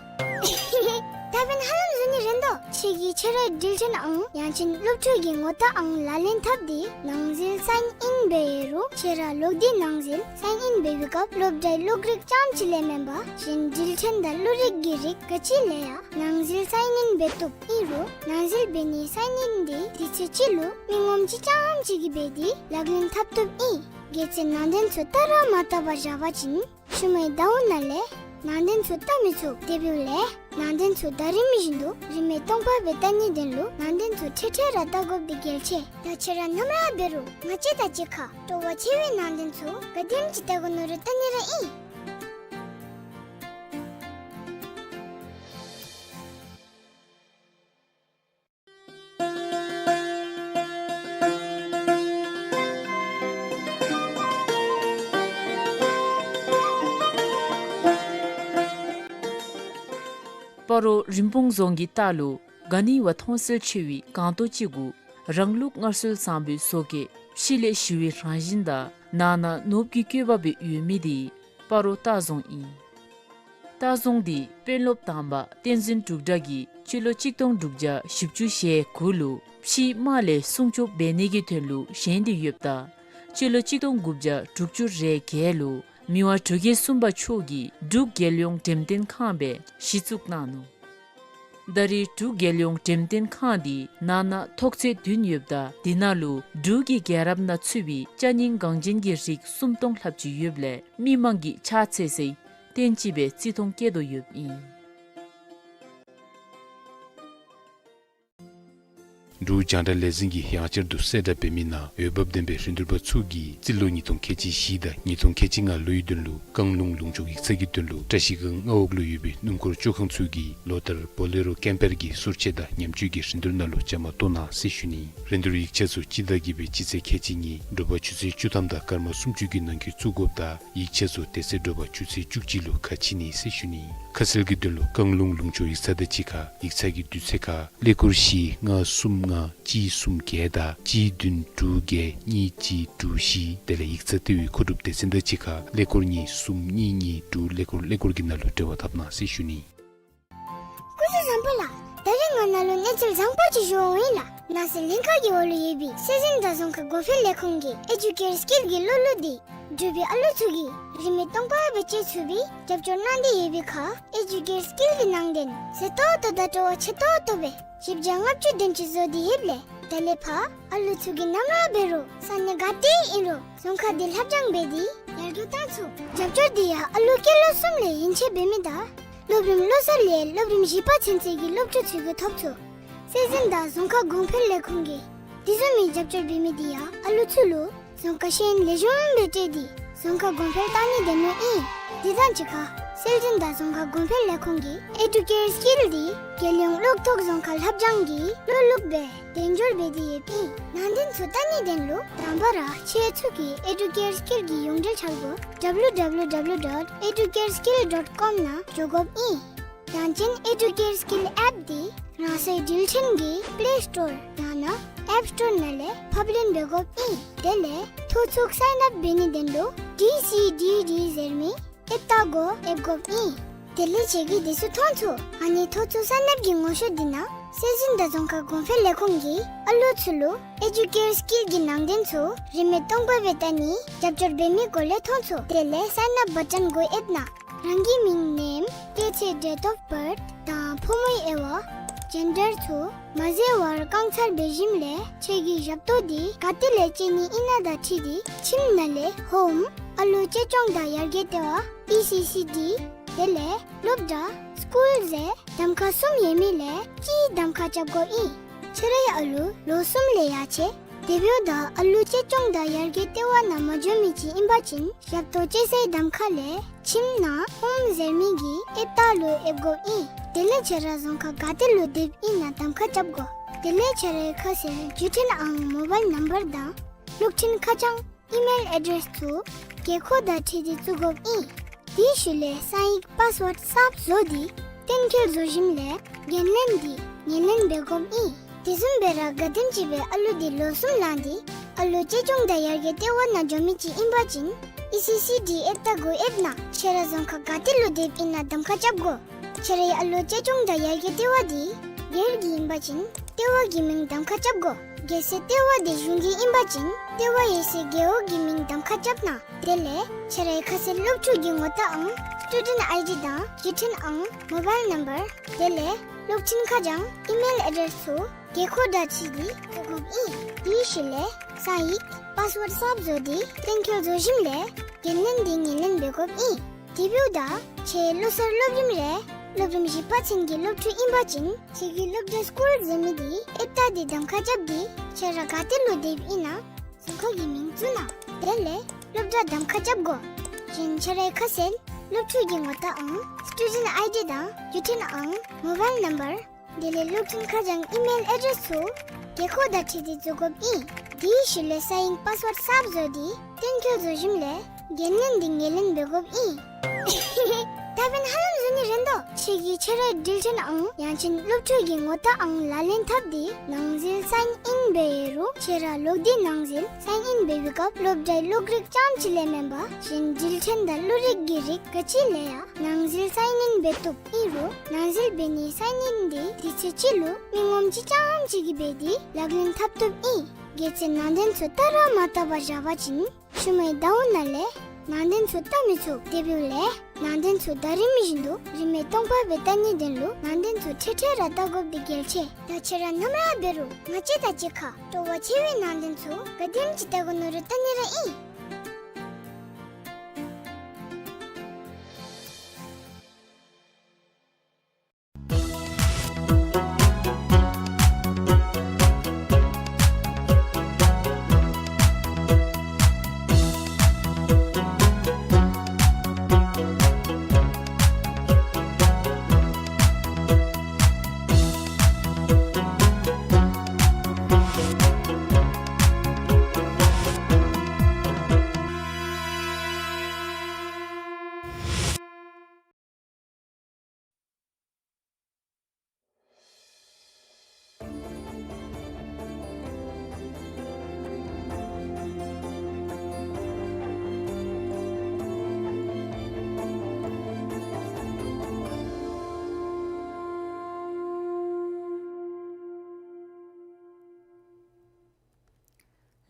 ད་འབདན་ཧ་ལམ་བཟོ་ནི་རན་དོ། ཁྱེད་ཀྱིས་ཁྱེད་རའི་འགྲུལ་འཕྲིན་ཨང་ཡང་ཅིན་སློབ་ཕྲུག་གི་ངོ་རྟགས་ཨང་ལག་ལེན་འཐབ་སྟེ་ནང་འཛུལ་སའིན་ཨིན་འབད་ཡོད་རུང་ཁྱེད་ར་ལོག་སྟེ་ནང་འཛུལ་སའིན་ཨིན་འབད་བའི་སྐབས་སློབ་གྲྭའི་གློག་རིག་རྐྱངམ་ཅིག་ལས་མེན་པར་གཞན་འགྲུལ་འཕྲིན་དང་གློག་རིག་གི་རིགས་ག་ཅི་ལས་ཡང་ནང་འཛུལ་སའིན་ཨིན་འབད་བཏུབ། ཨིན་རུང་ནང་འཛུལ་འབད་ནིའི་སའིན་ཨིན་འདི་དུས་ཚོད་ཅིག་ལུ་མི་ངོམ་ཅིག་རྐྱངམ་ཅིག་གིས་འབད་དེ་ལག་ལེན་འཐབ་བཏུབ་ཨིན། གལ་ཏེ་ནང་དོན་ཚུ་བལྟ་ར་མ་བལྟ་བར་བཞག་པ་ཅིན་ཤུལ་མའི་ཟླཝ་ནང་ལས་ནང་དོན་ཚུ་བལྟ་མི་ཚུགས། དེ་འབདཝ་ལས་ནང་དོན་ཚུ་ཟླ་རིམ་བཞིན་དུ་རིན་མེད་སྟོང་པ་སྦེ་བལྟ་ནིའི་དོན་ལུ་ནང་དོན་ཚུ་འཕྲལ་འཕྲལ་ར་བལྟ་དགོཔ་འདི་གལ་ཆེ། ད་ཁྱེད་ར་ནམ་ར་འབད་རུང་ང་བཅས་དང་གཅིག་ཁར་སྤྲོ་བ་ཆེ་བའི་ནང་དོན་ཚུ་ག་དེམ་ཅིག་བལྟ་དགོ་མནོ་རུང་བལྟ་ནི་ར་ཨིན། སྤ་རོ་རིན་སྤུངས་རྫོང་གི་ལྟག་ལུ་ག་ནི་བ་མཐོང་གསལ་ཆེ་བའི་སྒང་ཏོག་ཅིག་གུ་རང་ལུགས་སྔར་སྲོལ་བཟང་པོའི་བཟོ་བཀོད་ཕྱི་ལས་ཞི་བའི་རང་བཞིན་དང་ནང་ན་ནོར་བུ་གི་བཀོད་པ་སྦེ་ཡོད་མི་འདི་སྤ་རོ་ལྟ་རྫོང་ཨིན། ལྟ་རྫོང་འདི་དཔོན་སློབ་དང་པ་བསྟན་འཛིན་འབྲུག་གྲགས་ཀྱིས་སྤྱི་ལོ་གཅིག་སྟོང་དྲུག་བརྒྱ་བཞི་བཅུ་ཞེ་དགུ་ལུ་ཕྱིའི་དམག་ལས་སྲུང་སྐྱོབ་འབད་ནི་གི་དོན་ལུ་བཞེངས་ཏེ་ཡོདཔ་ད་སྤྱི་ལོ་གཅིག་སྟོང་དགུ་བརྒྱ་དྲུག་ཅུ་རེ་བརྒྱད་ལུ་མི་དབང་འབྲུག་རྒྱལ་གསུམ་པ་མཆོག་གིས་འབྲུག་རྒྱལ་ཡོངས་འགྲེམས་སྟོན་ཁང་སྦེ་གཞི་བཙུགས་གནང་ནུག། ད་རེས་འབྲུག་རྒྱལ་ཡོངས་འགྲེམས་སྟོན་ཁང་འདི་ནང་ན་ཐོག་ཚད་བདུན་ཡོདཔ་ད་དེ་ནང་ལུ་འབྲུག་གི་རྒྱལ་རབས་ནང་ཚུད་པའི་ཅ་རྙིང་འགངས་ཅན་གྱི་རིགས་སུམ་སྟོང་ལྷགཔ་ཅིག་ཡོདཔ་ལས་མི་མང་གིས་ཕྱག་འཚལ་སའི་རྟེན་ཅིག་སྦེ་བརྩི་མཐོང་བསྐྱེད་དོ་ཡོདཔ་ཨིན། འབྲུག་རྒྱང་བསྒྲགས་ལས་འཛིན་གྱིས་ཡང་བསྐྱར་དུ་གསལ་བསྒྲགས་འབད་མི་ནང་འོས་འབབ་ལྡན་པའི་རིན་བསྡུར་པ་ཚུ་གིས་རྩིས་ལོ་ཉིས་སྟོང་ཁལ་གཅིག་བཞི་དང་ཉིས་སྟོང་ཁལ་གཅིག་ལྔ་ལོའི་དོན་ལུ་བཀང་ལུང་ལུང་ཕྱོགས་ཡིག་ཚང་གི་དོན་ལུ་བཀྲ་ཤིས་སྒང་མངའ་འོག་ལུ་ཡོད་པའི་སྣུམ་འཁོར་བཅོ་ཁང་ཚུ་གིས་ལོ་ལྟར་བོ་ལེ་རོ་ཀེམ་པར་གྱི་གསུར་ཆས་དང་ཉམས་བཅོས་ཀྱི་རིན་བསྡུར་ནང་ལུ་བཅའ་མར་གཏོགས་གནང་ཟེར་ཞུ་ནི། རིན་བསྡུར་ཡིག་ཆ་ཚུ་སྤྱི་ཟླ་བརྒྱད་པའི་སྤྱི་ཚེས་ཁལ་གཅིག་གཉིས་དྲོ་པ་ཆུ་ཚོད་བཅུ་ཐམ་དང་སྐར་མ་སུམ་ཅུ་གི་ནང་འཁོད་བཙུགས་དགོཔ་ད་ཡིག་ཆ་ཚུ་དེ་ཚེ་དྲོ་པ་ཆུ་ཚོད་བཅུ་གཅིག་ལུ་ཁ་ཕྱེ་ནི་ཟེར་ཞུ་ནི། ཁ་གསལ་གྱི་དོན་ལུ་བཀང་ལུང་ལུང་ཕྱོགས་ཡིག་ཚང་དང་གཅིག་ཁར་ཡིག་ཚང་གི་དུས་ཚོད་ཁར་ཀླད་ཀོར་བཞི་ལྔ་གསུམ་ལྔ་གཅིག་གསུམ་བརྒྱད་དང་གཅིག་བདུན་དྲུག་བརྒྱད་གཉིས་གཅིག་དྲུག་བཞི། དེ་ལས་ཡིག་ཚང་ལྟེ་བའི་མཁོ་སྒྲུབ་སྡེ་ཚན་དང་གཅིག་ཁར་ཀླད་ཀོར་གཉིས་གསུམ་གཉིས་གཉིས་དྲུག་ཀླད་ཀོར་ཀླད་ཀོར་གྱི་ནང་ལུ་འབྲེལ་བ་འཐབ་གནང་ཟེར་ཞུ་ནི། སྐུ་གཟུགས་བཟང་པོ་ལགས། ད་རེས་ང་ནཱ་ལུ་གནས་ཚུལ་བཟང་པོ་ཅིག་ཞུ་འོང་ཡི་ལགས། ནང་སྲིད་ལྷན་ཁག་གི་འོག་ལུ་ཡོད་པའི་སྲོལ་འཛིན་དང་རྫོང་ཁ་གོང་འཕེལ་ལས་ཁུངས་ཀྱིས་ཨེ་ཌུ་ཀེར་སི་ཀིལ་གྱི་སློབ་ལུགས་འདི་འབྲུག་པའི་ཨ་ལུ་ཚུ་གིས་རིན་མེད་སྟོང་པ་སྦེ་སྤྱོད་ཚུགས་པའི་རྒྱབ་སྐྱོར་གནང་སྟེ་ཡོད་པའི་ཁར་ཨེ་ཌུ་ཀེར་སི་ཀིལ་གྱི་ནང་དོན་ཟད་ཏོག་ཏོ་དང་སྤྲོ་བ་ཆེ་ཏོག་ཏོ་སྦེ་བཞི་བརྒྱ་ལྔ་བཅུ་དོན་ཅིག་བཟོ་སྟེ་ཡོདཔ་ལས་ད་ལས་ཕར་ཨ་ལུ་ཚུ་གིས་ནམ་ར་འབད་རུང་ས་གནས་ག་ཏེ་ཨིན་རུང་རྫོང་ཁ་འདི་ལྷབ་སྦྱང་འབད་དེ་ཡར་རྒྱས་བཏང་ཚུགས། རྒྱབ་སྐྱོར་འདི་ཡང་ཨ་ལུ་སྐྱེས་ལོ་གསུམ་ལས་ཡན་ཆད་འབད་མི་དང་སློབ་རིམ་ལོ་གསར་ལས་སློབ་རིམ་བཞི་པ་ཚུན་ཚོད་ཀྱི་སློབ་ཕྲུག་ཚུ་གིས་ཐོབ་ཚུགས། སྲོལ་འཛིན་དང་རྫོང་ཁ་གོང་འཕེལ་ལས་ཁུངས་ཀྱིས་དེ་བཟུམ་མའི་རྒྱབ་སྐྱོར་འབད་མི་འདི་ཡང་ཨ་ལུ་ཚུ་ལུ་རྫོང་ཁ་ཤེས་ཡོན་ལེགས་ཤོམ་སྦེ་སྤྲོད་དེ་རྫོང་ཁ་གོང་འཕེལ་བཏང་ནི་དོན་ལུ་ཨིན། དེ་དང་གཅིག་ཁར་སྲོལ་འཛིན་དང་རྫོང་ཁ་གོང་འཕེལ་ལས་ཁུངས་ཀྱིས་ཨེ་ཌུ་ཀེར་སི་ཀིལ་འདི་རྒྱལ་ཡོངས་གློག་ཐོག་རྫོང་ཁ་ལྷབ་སྦྱང་གི་སློབ་ལུགས་སྦེ་དོན་འཁྱོལ་འབད་དེ་ཡོདཔ་ཨིན། ནང་དོན་ཚུ་བལྟ་ནི་དོན་ལུ་དང་པ་ར་ཁྱེད་ཚུ་གིས་ཨེ་ཌུ་ཀེར་སི་ཀིལ་གྱི་ཡོངས་འབྲེལ་འཆར་སྒོ་ཌབ་ལུ་ཌབ་ལུ་ཌབ་ལུ་ཌོཊ་ཨེ་ཌུ་ཀེར་སི་ཀིལ་ཌོཊ་ཀོམ་ནང་འགྱོ་དགོཔ་ཨིན། ཡང་ཅིན་ཨེ་ཌུ་ཀེར་སི་ཀིལ་ཨེཔ་འདི་རང་སོའི་འགྲུལ་འཕྲིན་གྱི་པླེ་སི་ཊོར་ཡང་ན་ཨེཔ་སི་ཊོར་ནང་ལས་ཕབ་ལེན་འབད་དགོཔ་ཨིན། དེ་ལས་ཐོ་ཚུགས་སའིན་ཨཔ་འབད་ནིའི་དོན་ལུ་ཌི་སི་ཌི་ཌི་ཟེར་མི་ཨེཔ་རྟ་མགོ་ཨེབ་དགོཔ་ཨིན། དེ་ལས་ཁྱོད་ཀྱིས་དེ་ཚུ་མཐོང་ཚུགས། ཨ་ནི་ཐོ་ཚུགས་སའིན་ཨཔ་ཀྱི་ངོ་ཤོས་འདི་ནང་སྲོལ་འཛིན་དང་རྫོང་ཁ་གོང་འཕེལ་ལས་ཁུངས་ཀྱིས་ཨ་ལུ་ཚུ་ལུ་ཨེ་ཌུ་ཀེར་སི་ཀིལ་གྱི་ནང་དོན་ཚུ་རིན་མེད་སྟོང་པ་སྦེ་བལྟ་ནི་རྒྱབ་སྐྱོར་འབད་མི་སྐོར་ལས་མཐོང་ཚུགས། དེ་ལས་སའིན་ཨཔ་བ་ཊན་མགོ་ཨེབ་ནང་རང་གི་མིང་ནེམ་སྐྱེས་ཚེས་ཌེཊ་ཨོཕ་བཱརཐ་དང་ཕོ་མོའི་དབྱེ་བ་ཇེན་ཌར་ཚུ་མ་བཟོ་བར་བཀང་ཚར་བའི་ཞིནམ་ལས་ཁྱོད་ཀྱི་ཞབས་ཏོག་འདི་ག་ཏེ་ལས་སྤྱོད་ནི་ཨིན་ན་དང་འཁྲིལ་ཏེ་ཁྱིམ་ནང་ལས་ཧོམ་ཨ་ལུ་གཅེས་སྐྱོང་དང་ཡར་རྒྱས་ལྟེ་བ་ཨི་སི་སི་ཌི་དེ་ལས་སློབ་གྲྭ་སི་ཀུལ་ཟེར་གདམ་ཁ་གསུམ་ཡོད་མི་ལས་གཅིག་གདམ་ཁ་རྐྱབ་དགོཔ་ཨིན། ཁྱོད་རའི་ཨ་ལུ་ལོ་གསུམ་ལས་ཡར་ཆེ་དེ་འབདཝ་ད་ཨ་ལུ་གཅེས་སྐྱོང་དང་ཡར་རྒྱས་ལྟེ་བ་ནང་མ་འགྱོ་མི་ཅིག་ཨིན་པ་ཅིན་ཞབས་ཏོག་སྤྱོད་སའི་གདམ་ཁ་ལས་ཁྱིམ་ནང་ཧོམ་ཟེར་མི་གི་ཨེབ་རྟ་ལུ་ཨེབ་དགོཔ་ཨིན། དེ་ལས་ཁྱོད་ར་རྫོང་ཁག་ག་ཏེ་ལུ་སྡོདཔ་ཨིན་ན་གདམ་ཁ་རྐྱབ་དགོ། དེ་ལས་ཁྱོད་རའི་ཁ་གསལ་བརྒྱུད་འཕྲིན་ཨང་མོ་བཱའིལ་ནམ་བར་དང་གློག་འཕྲིན་ཁ་བྱང་ཨི་མེལ་ཨེ་ཌེསི་ཚུ་དགོས་མཁོ་དང་འཁྲིལ་ཏེ་བཙུགས་དགོཔ་ཨིན། དེའི་ཤུལ་ལས་གསང་ཡིག་པཱསི་ཝརཌ་གསརཔ་བཟོ་སྟེ་གཏན་འཁེལ་བཟོ་ཞིནམ་ལས་འགན་ལེན་འདི་ངོས་ལེན་འབད་དགོཔ་ཨིན། དེ་བཟུམ་སྦེ་ར་ག་དེམ་ཅིག་སྦེ་ཨ་ལུ་འདི་ལོ་གསུམ་ལང་སྟེ་ཨ་ལུ་གཅེས་སྐྱོང་དང་ཡར་རྒྱས་ལྟེ་བ་ནང་འགྱོ་མི་ཅིག་ཨིན་པ་ཅིན་ཨི་སི་སི་ཌི་ཨེབ་རྟ་མགོ་ཨེབ་ནང་ཁྱོད་ར་རྫོང་ཁག་ག་ཏེ་ལུ་སྡོདཔ་ཨིན་ན་གདམ་ཁ་རྐྱབ་དགོ། ཁྱོད་རའི་ཨ་ལུ་གཅེས་སྐྱོང་དང་ཡར་རྒྱས་ལྟེ་བ་འདི་སྒེར་གྱི་ཨིན་པ་ཅིན་ལྟེ་བ་གི་མིང་གདམ་ཁ་རྐྱབ་དགོ། གལ་སྲིད་ལྟེ་བ་འདི་གཞུང་གི་ཨིན་པ་ཅིན་ལྟེ་བ་ཡོད་སའི་རྒེད་འོག་གི་མིང་གདམ་ཁ་རྐྱབ་གནང་། དེ་ལས་ཁྱོད་རའི་ཁ་གསལ་སློབ་ཕྲུག་གི་ངོ་རྟགས་ཨང་སི་ཊུ་ཌེནཊ་ཨའི་ཌི་དང་བརྒྱུད་འཕྲིན་ཨང་མོ་བཱའིལ་ནམ་བར་དེ་ལས་གློག་འཕྲིན་ཁ་བྱང་ཨི་མེལ་ཨེ་ཌེསི་ཚུ་དགོས་མཁོ་དང་འཁྲིལ་ཏེ་བཙུགས་དགོཔ་ཨིན། དེའི་ཤུལ་ལས་གསང་ཡིག་པཱསི་ཝརཌ་གསརཔ་བཟོ་སྟེ་གཏན་འཁེལ་བཟོ་ཞིནམ་ལས་འགན་ལེན་འདི་ངོས་ལེན་འབད་དགོཔ་ཨིན། དེ་འབདཝ་ད་ཁྱོད་ལོ་གསར་སློབ་རིམ་རེ་སློབ་རིམ་བཞི་པ་ཚུན་གྱི་སློབ་ཕྲུག་ཨིན་པ་ཅིན་ཁྱོད་ཀྱི་སློབ་གྲྭ་སི་ཀུལ་ཟེར་མི་འདི་ཨེབ་རྟ་འདི་གདམ་ཁ་རྐྱབ་སྟེ་ཁྱོད་ར་ག་ཏེ་ལུ་སྡོདཔ་ཨིན་ན་རྫོང་ཁག་གི་མིང་བཙུགས་གནང་། དེ་ལས་སློབ་གྲྭ་གདམ་ཁ་རྐྱབ་དགོ། གཞན་ཁྱོད་རའི་ཁ་གསལ་སློབ་ཕྲུག་གི་ངོ་རྟགས་ཨང་སི་ཊུ་ཌེནཊ་ཨའི་ཌི་དང་བརྒྱུད་འཕྲིན་ཨང་མོ་བཱའིལ་ནམ་བར་དེ་ལས་གློག་འཕྲིན་ཁ་བྱང་ཨི་མེལ་ཨེ་ཌེསི་ཚུ་དགོས་མཁོ་དང་འཁྲིལ་ཏེ་བཙུགས་དགོཔ་ཨིན། དེའི་ཤུལ་ལས་གསང་ཡིག་པཱསི་ཝརཌ་གསརཔ་བཟོ་སྟེ་གཏན་འཁེལ་བཟོ་ཞིནམ་ལས་འགན་ལེན་འདི་ངོས་ལེན་འབད་དགོཔ་ཨིན། ད་འབདན་ཧ་ལམ་བཟོ་ནི་རན་དོ། ཁྱོད་ཀྱིས་ཁྱོད་རའི་འགྲུལ་འཕྲིན་ཨང་ཡང་ཅིན་སློབ་ཕྲུག་གི་ངོ་རྟགས་ཨང་ལག་ལེན་འཐབ་སྟེ་ནང་འཛུལ་སའིན་ཨིན་འབད་ཡོད་རུང་ཁྱོད་ར་ལོག་སྟེ་ནང་འཛུལ་སའིན་ཨིན་འབད་བའི་སྐབས་སློབ་གྲྭའི་གློག་རིག་རྐྱངམ་ཅིག་ལས་མེན་པར་གཞན་འགྲུལ་འཕྲིན་དང་གློག་རིག་གི་རིགས་ག་ཅི་ལས་ཡང་ནང་འཛུལ་སའིན་ཨིན་འབད་བཏུབ་ཨིན་རུང་ནང་འཛུལ་འབད་ནི་སའིན་ཨིན་འདི་དུས་ཚོད་ཅིག་ལུ་མི་ངོམ་ཅིག་རྐྱངམ་ཅིག་གིས་འབད་དེ་ལག་ལེན་འཐབ་བཏུབ་ཨིན། གལ་སྲིད་ནང་དོན་ཚུ་ལྟ་ར་མ་ལྟ་བར་བཞག་པ་ཅིན་ཤུལ་མའི་ཟླཝ་ནང་ལས་ནང་དོན་ཚུ་ལྟ་མི་ཚུགས། དེ་འབདཝ་ལས་ནང་དོན་ཚུ་ཟླ་རིམ་བཞིན་དུ་རིན་མེད་སྟོང་པ་སྦེ་ལྟ་ནིའི་དོན་ལུ་ནང་དོན་ཚུ་འཕྲལ་འཕྲལ་ར་ལྟ་དགོཔ་འདི་གལ་ཆེ། ད་ཁྱོད་ར་ནམ་ར་འབད་རུང་ང་བཅས་དང་གཅིག་ཁར་སྤྲོ་བ་ཆེ་བའི་ནང་དོན་ཚུ་ག་དེམ་ཅིག་ལྟ་དགོ་མནོ་རུང་ལྟ་ནི་ར་ཨིན།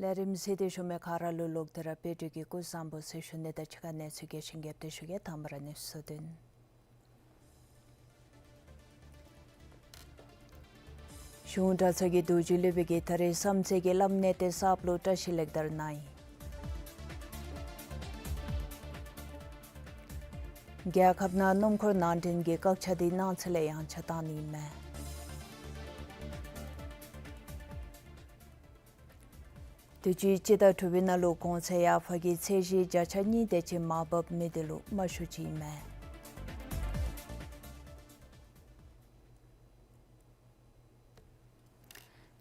ལས་རིམ་གཟིགས་ཏེ་བཞུགས་མི་ག་ར་ལུ་ལོག་སྟེ་ར་དཔལ་འབྱོར་གྱི་སྐུ་གཟུགས་བཟང་པོ་ཟེར་ཞུ་ནི་དང་གཅིག་ཁར་གནས་ཚུལ་རྒྱས་ཤིང་རྒྱས་པ་སྦེ་ཞུ་གེ། དང་པ་ར་གནས་ཚུལ་བསྡུ་ནི། གཞུང་གྲྭ་ཚང་གི་རྡོ་རྗེ་སློབ་དཔོན་གྱིས་ད་རེས་བསམ་རྩེ་གི་བླམ་གནས་བརྟན་གསརཔ་ལུ་བཀྲིས་ལེགས་དར་གནང་ཡི། རྒྱལ་ཁབ་ནང་སྣུམ་འཁོར་ནང་འདྲེན་གྱི་བཀག་ཆ་འདི་གནངས་ཚེ་ལས་ཡང་ཆ་བཏང་ནི་མས། དུས་ཅི་སྤྱི་ཟླ་དྲུག་པའི་ནང་ལུ་གོང་ཚད་ཡར་འཕར་གྱི་ཚད་གཞི་བརྒྱ་ཆ་གཉིས་དེ་ཅིག་མར་བབས་མི་དེ་ལུ་མ་ཞུ་ཅི་མས།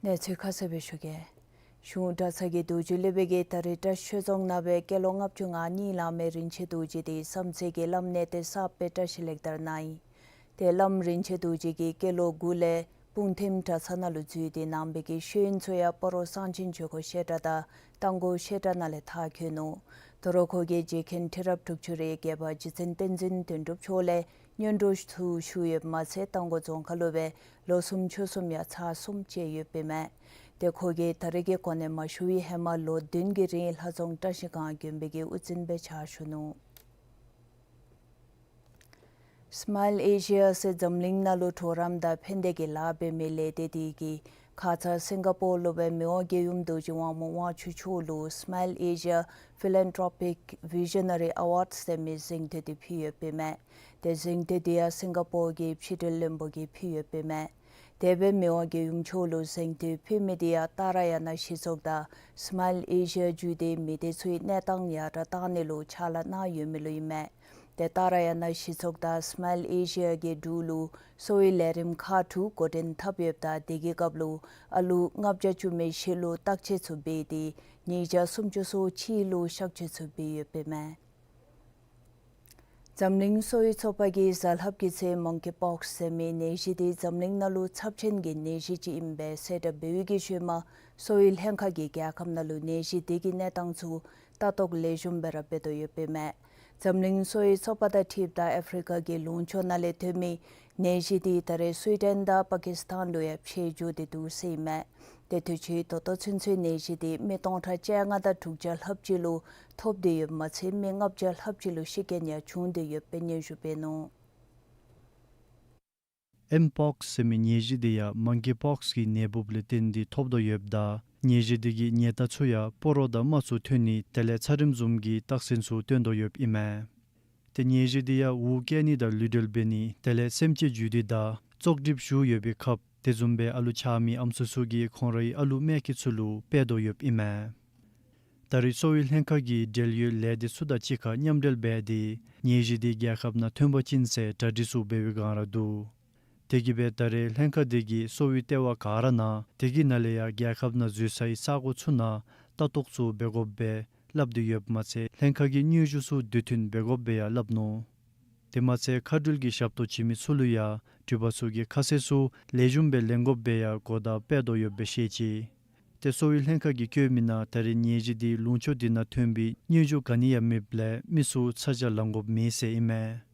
གནས་ཚུལ་ཁ་གསལ་སྦེ་ཞུ་གེ། གཞུང་གྲྭ་ཚང་གི་རྡོ་རྗེ་སློབ་དཔོན་གྱིས་ད་རེས་བཀྲིས་ཆོས་རྫོང་ནང་སྦེ་སྐྱེས་ལོ་ལྔ་བཅུ་ང་གཉིས་ལང་མི་རིན་ཆེན་རྡོ་རྗེ་དེ་བསམ་རྩེ་གི་བླམ་གནས་བརྟན་གསརཔ་སྦེ་བཀྲིས་ལེགས་དར་གནང་ཡི། ཏེ་བླམ་རིན་ཆེན་རྡོ་རྗེ་གིས་སྐྱེས་ལོ་དགུ་ལས་སྤུངས་ཐིམ་གྲྭ་ཚང་ནང་ལུ་འཛུལ་ཏེ་གནང་བའི་གི་ཤེས་ཡོན་ཚུ་ཡང་སྤ་རོ་གསང་ཆེན་ཆོས་འཁོར་བཤད་གྲྭ་དང་རྟ་མགོ་བཤད་གྲྭ་ནང་ལས་མཐར་འཁྱོལ་ནུག། དོ་རུང་ཁོ་གིས་རྗེ་མཁན་ཁྲི་རབས་དྲུག་ཅུ་རེ་བརྒྱད་པ་རྗེ་བཙུན་བསྟན་འཛིན་དོན་གྲུབ་མཆོག་ལས་སྔོན་འགྲོ་ཚུ་ཞུ་ཡོདཔ་མ་ཚད་རྟ་མགོ་རྫོང་ཁ་ལུ་སྦེ་ལོ་གསུམ་ཕྱོགས་གསུམ་ཡང་ཚར་གསུམ་བཅད་ཡོདཔ་ཨིན་མས། ཏེ་ཁོ་གིས་ད་རེས་ཀྱི་གོ་གནས་མ་ཞུ་བའི་ཧེ་མ་ལོ་བདུན་གྱི་རིང་ལྷ་རྫོང་བཀྲ་ཤིས་སྒང་དགོན་པའི་གི་དབུ་འཛིན་སྦེ་ཕྱག་ཞུ་ནུག། སི་མཱའིལ་ཨེ་ཤི་ཡ་ཟེར་འཛམ་གླིང་ནང་ལུ་གྲོགས་རམ་དང་ཕན་བདེ་གི་ལཱ་འབད་མི་ལས་སྡེ་འདི་གིས་ཁ་ཙ་སིང་ག་པོར་ལུ་སྦེ་མི་དབང་རྒྱལ་ཡུམ་རྡོ་རྗེ་དབང་མོ་དབང་ཕྱུག་མཆོག་ལུ་སི་མཱའིལ་ཨེ་ཤི་ཡ་ཕི་ལེན་ཐྲོ་པིག་བི་ཤ་ན་རི་ཨ་ཝཱཌ་ཟེར་མི་གཟེངས་བསྟོད་འདི་ཕུལ་ཡོདཔ་ཨིན་མས། ཏེ་གཟེངས་བསྟོད་འདི་ཡང་སིང་ག་པོར་གྱི་ཕྱི་འབྲེལ་བློན་པོ་གིས་ཕུལ་ཡོདཔ་ཨིན་མས། དེ་སྦེ་མི་དབང་རྒྱལ་ཡུམ་མཆོག་ལུ་གཟེངས་བསྟོད་ཕུལ་མི་འདི་ཡང་ཏཱ་ར་ཡ་ན་གཞི་ཚོགས་དང་སི་མཱའིལ་ཨེ་ཤི་ཡ་བརྒྱུད་དེ་མི་སྡེ་ཚུའི་གནས་སྟངས་ཡར་དྲག་གཏང་ནི་ལུ་ཕྱག་ལཱ་གནང་ཡོད་མི་ལུ་ཨིན་མས། ཏེ་ཏཱ་ར་ཡ་ན་གཞི་ཚོགས་དང་སི་མཱའིལ་ཨེ་ཤི་ཡ་གི་འབྲུག་ལུ་གསོ་བའི་ལས་རིམ་ཁག་དྲུག་འགོ་འདྲེན་འཐབ་ཡོདཔ་ད་དེ་གི་སྐབས་ལུ་ཨ་ལུ་ལྔ་བརྒྱ་བཅུ་མེད་བཞི་ལུ་བརྟག་དཔྱད་ཚུ་འབད་དེ་ཉིས་བརྒྱ་སུམ་ཅུ་སོ་གཅིག་ལུ་གཤག་བཅོས་ཚུ་འབད་ཡོདཔ་ཨིན་མས། འཛམ་གླིང་གསོ་བའི་ཚོགས་པ་གིས་གཟའ་ལྷགཔ་གི་ཚེ་མང་ཀི་པོགསི་ཟེར་མི་ནད་གཞི་འདི་འཛམ་གླིང་ནང་ལུ་ཚབས་ཆེན་གྱི་ནད་གཞི་ཅིག་ཨིན་པའི་གསལ་བསྒྲགས་འབད་བའི་གི་ཤུལ་མ་གསོ་བའི་ལྷན་ཁག་གིས་རྒྱལ་ཁབ་ནང་ལུ་ནད་གཞི་འདི་གི་གནས་སྟངས་ཚུ་ལྟ་རྟོག་ལེགས་ཤོམ་སྦེ་ར་འབད་དོ་ཡོདཔ་ཨིན་མས། འཛམ་གླིང་གསོ་བའི་ཚོགས་པ་དང་འཁྲིལཝ་ད་ཨ་ཕི་རི་ཀ་གི་ལུང་ཕྱོགས་ནང་ལས་ཐོན་མི་ནད་གཞི་འདི་ད་རེས་སུའི་ཌེན་དང་པ་ཀིསི་ཐན་ལུ་ཡང་འཕེལ་འགྱོ་སྟེ་འདུག་ཟེར་ཨིན་མས། ཏེ་དུས་ཅི་ད་ལྟོ་ཚུན་ཚོད་ནད་གཞི་འདི་མི་སྟོང་ཕྲག་བཅོ་ལྔ་དང་དྲུག་བརྒྱ་ལྷགཔ་ཅིག་ལུ་ཐོབ་སྟེ་ཡོདཔ་མ་ཚད་མི་ལྔ་བརྒྱ་ལྷགཔ་ཅིག་ལུ་ཤི་རྐྱེན་ཡང་བྱུང་སྟེ་ཡོདཔ་སྦེ་སྙན་ཞུ་འབད་ནུག། ཨེམ་པོགསི་ཟེར་མི་ནད་གཞི་འདི་ཡང་མང་ཀི་པོགསི་གི་ནད་འབུཔ་ལས་བརྟེན་ཏེ་ཐོབ་དོ་ཡོདཔ་ད་ནད་གཞི་འདི་གི་ཉེན་བརྡ་ཚུ་ཡང་སྤ་རོ་དང་རྨ་ཚུ་ཐོན་ནི་དེ་ལས་ཚ་རིམས་བཟུམ་གྱི་རྟགས་མཚན་ཚུ་སྟོན་དོ་ཡོདཔ་ཨིན་མས། ཏེ་ནད་གཞི་འདི་ཡང་འུ་བཀལ་ནི་དང་ལུས་འབྲེལ་འབད་ནི་དེ་ལས་སེམས་ཅན་རྒྱུད་འདི་དང་བཙོག་གྲིབ་ཞུགས་ཡོད་པའི་ཁབ་དེ་བཟུམ་སྦེ་ཨ་ལུ་ཆགས་མི་ཨམ་སྲུ་ཚུ་གིས་ཁོང་རའི་ཨ་ལུ་མེ་ཁྱི་ཚུ་ལུ་སྤེལ་དོ་ཡོདཔ་ཨིན་མས། ད་རེས་གསོ་བའི་ལྷན་ཁག་གིས་འབྲེལ་ཡོད་ལས་སྡེ་ཚུ་དང་གཅིག་ཁར་མཉམ་འབྲེལ་འབད་དེ་ནད་གཞི་འདི་རྒྱལ་ཁབ་ནང་ཐོན་པ་ཅིན་ཟེར་གྲ་སྒྲིག་ཚུ་འབད་བའི་བསྒང་ར་འདུག། དེ་གིས་སྦེ་ད་རེས་ལྷན་ཁག་འདི་གིས་གསོ་བའི་ལྟེ་བ་ག་ར་ནང་དེ་གི་ནང་ལས་ཡང་རྒྱལ་ཁབ་ནང་འཛུལ་སའི་ས་གོ་ཚུ་ནང་ལྟ་རྟོག་ཚུ་འབད་དགོཔ་སྦེ་སླབ་སྟེ་ཡོདཔ་མ་ཚད་ལྷན་ཁག་གི་སྙན་ཞུ་ཚུ་དུས་མཐུན་འབད་དགོཔ་སྦེ་ཡང་སླབ་ནུག། དེ་མ་ཚད་མཁའ་འགྲུལ་གྱི་ཞབས་ཏོག་བྱིན་མི་ཚུ་ལུ་ཡང་འགྲུལ་པ་ཚུ་གིས་ཁ་གསལ་ཚུ་ལེགས་ཤོམ་སྦེ་ལེན་དགོཔ་སྦེ་ཡང་གོ་བརྡ་སྤེལ་དོ་ཡོདཔ་སྦེ་བཤད་ཅི། ཏེ་གསོ་བའི་ལྷན་ཁག་གིས་བཀོད་མི་ནང་ད་རེས་ནད་གཞི་འདི་ལུང་ཕྱོགས་འདི་ནང་ཐོན་པའི་སྙན་ཞུ་ག་ནི་ཡང་མེདཔ་ལས་མི་ཚུ་ཚ་གྱང་ལང་དགོཔ་མེད་ཟེར་ཨིན་མས།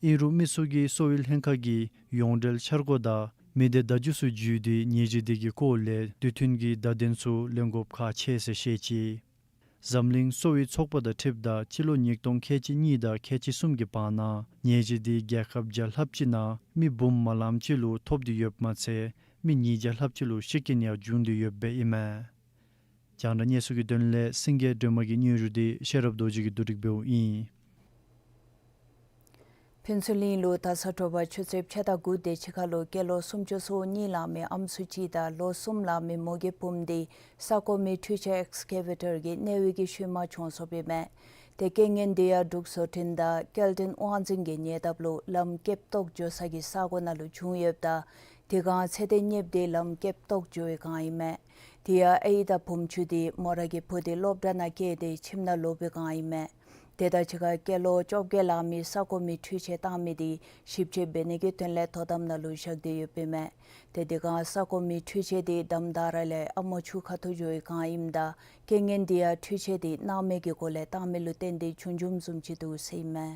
ཨིན་རུང་མི་ཚུ་གིས་གསོ་བའི་ལྷན་ཁག་གི་ཡོངས་འབྲེལ་འཆར་སྒོ་དང་མི་སྡེ་བརྡ་བརྒྱུད་ཚུ་བརྒྱུད་དེ་ནད་གཞི་འདི་གི་སྐོར་ལས་དུས་མཐུན་གྱི་བརྡ་དོན་ཚུ་ལེན་དགོཔ་ཁག་ཆེ་ཟེར་བཤད་ཅི། འཛམ་གླིང་གསོ་བའི་ཚོགས་པ་དང་འཁྲིལཝ་ད་སྤྱི་ལོ་ཉིས་སྟོང་ཁལ་གཅིག་གཉིས་དང་ཁལ་གཅིག་གསུམ་གྱི་བར་ན་ནད་གཞི་འདི་རྒྱལ་ཁབ་བརྒྱ་ལྷགཔ་ཅིག་ནང་མི་འབུམ་མ་ལངམ་ཅིག་ལུ་ཐོབ་སྟེ་ཡོདཔ་མ་ཚད་མི་ཉིས་བརྒྱ་ལྷགཔ་ཅིག་ལུ་ཤི་རྐྱེན་ཡང་བྱུང་སྟེ་ཡོདཔ་སྦེ་ཨིན་མས། རྒྱང་བསྒྲགས་གནས་ཚུལ་གྱི་དོན་ལས་སེང་གེ་སྒྲོལ་མ་གི་སྙན་ཞུ་འདི་ཤེས་རབ་རྡོ་རྗེ་གིས་བསྡུ་སྒྲིག་འབདཝ་ཨིན། ཕུན་ཚོགས་གླིང་ལུ་ད་ས་དྲོ་པ་ཆུ་ཚོད་ཕྱེད་དང་དགུ་དེ་ཅིག་ཁར་ལུ་སྐྱེས་ལོ་སུམ་ཅུ་སོ་གཉིས་ལང་མི་ཨམ་སྲུ་ཅིག་དང་ལོ་གསུམ་ལང་མི་མོ་གི་བུམོ་འདི་ས་གོ་མི་འཕྲུལ་ཆས་ཨེགསི་ཀེ་ཝེ་ཊར་གྱི་གནོད་འབྲེལ་གྱི་ཤུལ་མ་བྱོན་སོཔ་ཨིན་མས། ཏེ་རྐྱེན་ངན་འདི་ཡང་འབྲུག་བཟོ་སྐྲུན་དང་སྐྱེལ་འདྲེན་དབང་འཛིན་གྱི་ཉེ་འདབས་ལུ་ལམ་ཀེབ་ཏོག་འགྱོ་ས་གི་ས་གོ་ནང་ལུ་བྱུང་ཡོདཔ་ད་དེ་སྒང་ཚེ་འདས་གཉེརཔ་འདི་ལམ་ཀེབ་ཏོག་འགྱོ་བའི་སྒང་ཨིན་མས། དེ་ཡང་ཨའི་དང་བུམོ་ཆུང་འདི་མོ་ར་གི་བུ་འདི་སློབ་གྲྭ་ནང་བསྐྱལ་ཏེ་ཁྱིམ་ནང་ལོག་པའི་སྒང་ཨིན་མས། དེ་དང་གཅིག་ཁར་སྐྱེས་ལོ་བཅོ་བརྒྱད་ལང་མི་ས་གོ་མི་འཕྲུལ་ཆས་བཏང་མི་འདི་ཞིབ་དཔྱད་འབད་ནི་གི་དོན་ལས་དོ་དམ་ནང་ལུ་བཞག་སྟེ་ཡོདཔ་ཨིན་མས། ཏེ་དེ་སྒང་ས་གོ་མི་འཕྲུལ་ཆས་འདི་དམ་དྲག་ར་ལས་ཨ་མོ་ཆུང་ཁ་ཐུག་འགྱོ་བའི་སྒང་ཨིནམ་ད་རྐྱེན་ངན་འདི་ཡང་འཕྲུལ་ཆས་འདི་སྣང་མེད་ཀྱི་སྒོ་ལས་བཏང་མི་ལུ་བརྟེན་ཏེ་བྱུང་བྱུངམ་བཟུམ་ཅིག་འདུག་ཟེར་ཨིན་མས།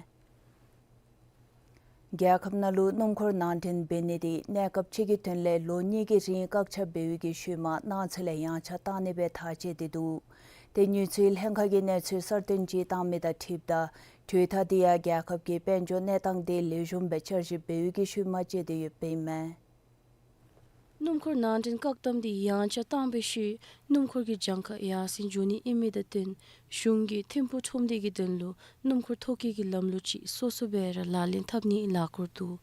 རྒྱལ་ཁབ་ནང་ལུ་སྣུམ་འཁོར་ནང་འདྲེན་འབད་ནི་འདི་གནས་སྐབས་ཅིག་གི་དོན་ལས་ལོ་གཉིས་ཀྱི་རིང་བཀག་ཆ་འབད་བའི་གི་ཤུལ་མ་གནངས་ཚེ་ལས་ཡངས་ཆག་བཏང་ནི་སྦེ་ཐག་བཅད་དེ་འདུག། ཏེ་ཉེན་ཚོགས་ལྷན་ཁག་གིས་གནས་ཚུལ་གསར་བཏོན་ཅིག་བཏང་མི་དང་འཁྲིལཝ་ད་གྲོས་ཐག་འདི་ཡང་རྒྱལ་ཁབ་ཀྱི་དཔལ་འབྱོར་གནས་སྟངས་འདི་ལེགས་ཤོམ་སྦེ་བསྐྱར་ཞིབ་འབད་བའི་གི་ཤུལ་མ་བཅད་དེ་ཡོདཔ་ཨིན་མས། སྣུམ་འཁོར་ནང་འདྲེན་བཀག་དམ་འདི་ཡངས་ཆག་བཏང་བའི་ཤུལ་སྣུམ་འཁོར་གྱི་གྱངས་ཁ་ཡར་སེང་འགྱོ་ནི་ཨིན་མི་དང་བསྟུན་གཞུང་གིས་ཐིམ་ཕུག་ཁྲོམ་སྡེ་གི་དོན་ལུ་སྣུམ་འཁོར་ཐོ་བཀོད་ཀྱི་ལམ་ལུགས་ཅིག་སོ་སོ་སྦེ་ར་ལག་ལེན་འཐབ་ནིའི་ལས་འགུལ་འདུག།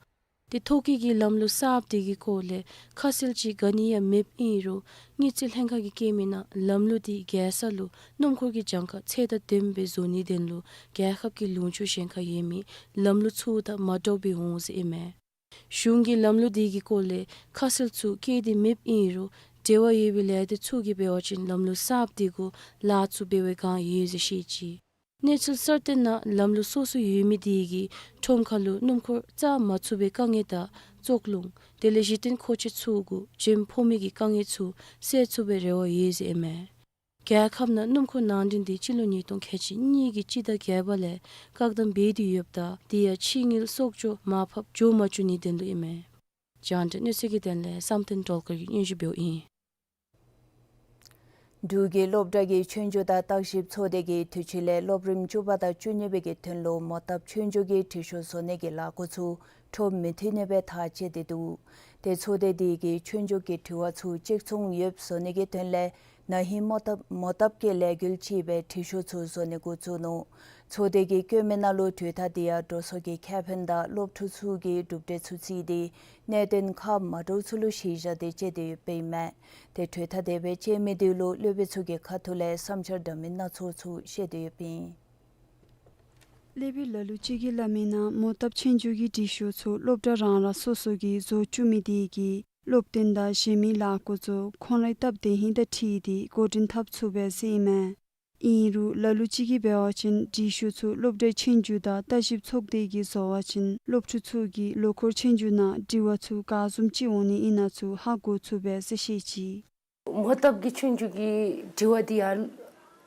ཏེ་ཐོ་བཀོད་ཀྱི་ལམ་ལུགས་གསརཔ་འདི་གི་སྐོར་ལས་ཁ་གསལ་ཅིག་ག་ནི་ཡང་མེདཔ་ཨིན་རུང་དངུལ་རྩིས་ལྷན་ཁག་གིས་བཀོད་མི་ནང་ལམ་ལུགས་འདི་རྒྱལ་ས་ལུ་སྣུམ་འཁོར་གྱི་གྱངས་ཁ་ཚད་དང་ལྡནམ་སྦེ་བཟོ་ནིའི་དོན་ལུ་རྒྱལ་ཁབ་ཀྱི་ལུང་ཕྱོགས་གཞན་ཁར་ཡོད་མི་ལམ་ལུགས་ཚུ་དང་མ་འདྲཝ་སྦེ་འོང་ཟེར་ཨིན་མས། གཞུང་གིས་ལམ་ལུགས་འདི་གི་སྐོར་ལས་ཁ་གསལ་ཚུ་བཀོད་དེ་མེདཔ་ཨིན་རུང་འབྲེལ་བ་ཡོད་པའི་ལས་སྡེ་ཚུ་གིས་འབད་བ་ཅིན་ལམ་ལུགས་གསརཔ་འདི་གུ་ལཱ་ཚུ་འབད་བའི་བསྒང་ཡོད་ཟེར་བཤད་ཅི། གནས་ཚུལ་གསར་བཏོན་ནང་ལམ་ལུགས་སོ་སོ་ཡོད་མི་དེ་གིས་ཁྲོམ་ཁ་ལུ་སྣུམ་འཁོར་བཅར་མ་ཚུགས་པའི་དཀའ་ངལ་དང་བཙོག་རླུང་དེ་ལས་གཞི་རྟེན་མཁོ་ཆས་ཚུ་གུ་འཇིམ་ཕོག་མི་གི་དཀའ་ངལ་ཚུ་སེལ་ཚུགས་པའི་རེ་བ་ཡོད་ཟེར་ཨིན་མས། རྒྱལ་ཁབ་ནང་སྣུམ་འཁོར་ནང་འདྲེན་དེ་སྤྱི་ལོ་ཉིས་སྟོང་ཁལ་གཅིག་གཉིས་ཀྱི་སྤྱི་ཟླ་བརྒྱད་པ་ལས་བཀག་དམ་འབད་དེ་ཡོདཔ་ད་དེ་ཡང་ཕྱི་དངུལ་གསོག་འཇོག་མར་ཕབ་འགྱོ་མ་བཅུག་ནིའི་དོན་ལུ་ཨིན་མས། རྒྱང་བསྒྲགས་གནས་ཚུལ་གྱི་དོན་ལས་བསམ་གཏན་སྒྲོལ་དཀར་གྱིས་སྙན་ཞུ་འབདཝ་ཨིན། འབྲུག་གི་སློབ་གྲྭ་གི་ཆོས་རྒྱུགས་དང་བརྟག་ཞིབ་ཚོགས་སྡེ་གིས་དུས་ཅི་ལས་སློབ་རིམ་བཅུ་པ་དང་བཅུ་གཉིས་པའི་གི་དོན་ལུ་མོ་བཏབ་ཆོས་རྒྱུགས་ཀྱི་དྲི་ཤོག་བཟོ་ནི་གི་ལས་འགུལ་ཚུ་འཕྲོ་མི་མཐུད་ནི་སྦེ་ཐག་བཅད་དེ་འདུག། ཏེ་ཚོགས་སྡེ་དེ་གིས་ཆོས་རྒྱུགས་ཀྱི་དྲི་བ་ཚུ་གཅིག་མཚུངས་ཡོདཔ་བཟོ་ནི་གི་དོན་ལས་ན་ཧིང་མོ་བཏབ་མོ་བཏབ་ཀྱི་ལས་འགུལ་ཅིག་སྦེ་དྲི་ཤོག་ཚུ་བཟོ་ནི་འགོ་བཙུགས་ནུག། ཚོགས་སྡེ་གིས་བཀོད་མི་ནང་ལུ་གྲོས་ཐག་དེ་ཡང་འགྲོ་སོང་གི་ཁེ་ཕན་དང་སློབ་ཕྲུག་ཚུ་གི་གྲུབ་འབྲས་ཚུ་བརྩིས་ཏེ་གནད་དོན་ཁག་མ་འདྲཝ་ཚུ་ལུ་གཞི་བཞག་སྟེ་བཅད་དེ་ཡོདཔ་ཨིན་མས། ཏེ་གྲོས་ཐག་དེ་སྦེ་བཅད་མི་དེ་ལུ་སློབ་དཔོན་ཚུ་གི་ཁ་ཐུག་ལས་བསམ་འཆར་འདྲ་མིན་སྣ་ཚོགས་ཚུ་བཤད་དེ་ཡོདཔ་ཨིན། སློབ་དཔོན་ལ་ལུ་ཅིག་གིས་སླབ་མི་ནང་མོ་བཏབ་ཆོས་རྒྱུགས་ཀྱི་དྲི་ཤོག་ཚུ་སློབ་གྲྭ་རང་རང་སོ་སོ་གིས་བཟོ་བཅུག་མི་དེ་གིས་སློབ་སྟོན་དང་གཞན་མི་ལས་འགུལ་ཚུ་ཁོང་རའི་སྟབས་བདེ་ཧིང་དང་འཁྲིལ་ཏེ་འགོ་འདྲེན་འཐབ་ཚུགས་པས་ཟེར་ཨིན་མས། ཨིན་རུང་ལ་ལུ་ཅིག་གིས་འབད་བ་ཅིན་དྲི་ཤོག་ཚུ་སློབ་གྲྭའི་ཆོས་རྒྱུགས་དང་བརྟག་ཞིབ་ཚོགས་སྡེ་གིས་བཟོ་བ་ཅིན་སློབ་ཕྲུག་ཚུ་གིས་ལོ་འཁོར་ཆོས་རྒྱུགས་ནང་དྲི་བ་ཚུ་ག་བཟུམ་ཅིག་འོང་ནི་ཨིན་ན་ཚུ་ཧ་གོ་ཚུགས་པས་ཟེར་བཤད་ཅི། མོ་བཏབ་ཀྱི་ཆོས་རྒྱུགས་ཀྱི་དྲི་བ་དེ་ཡང་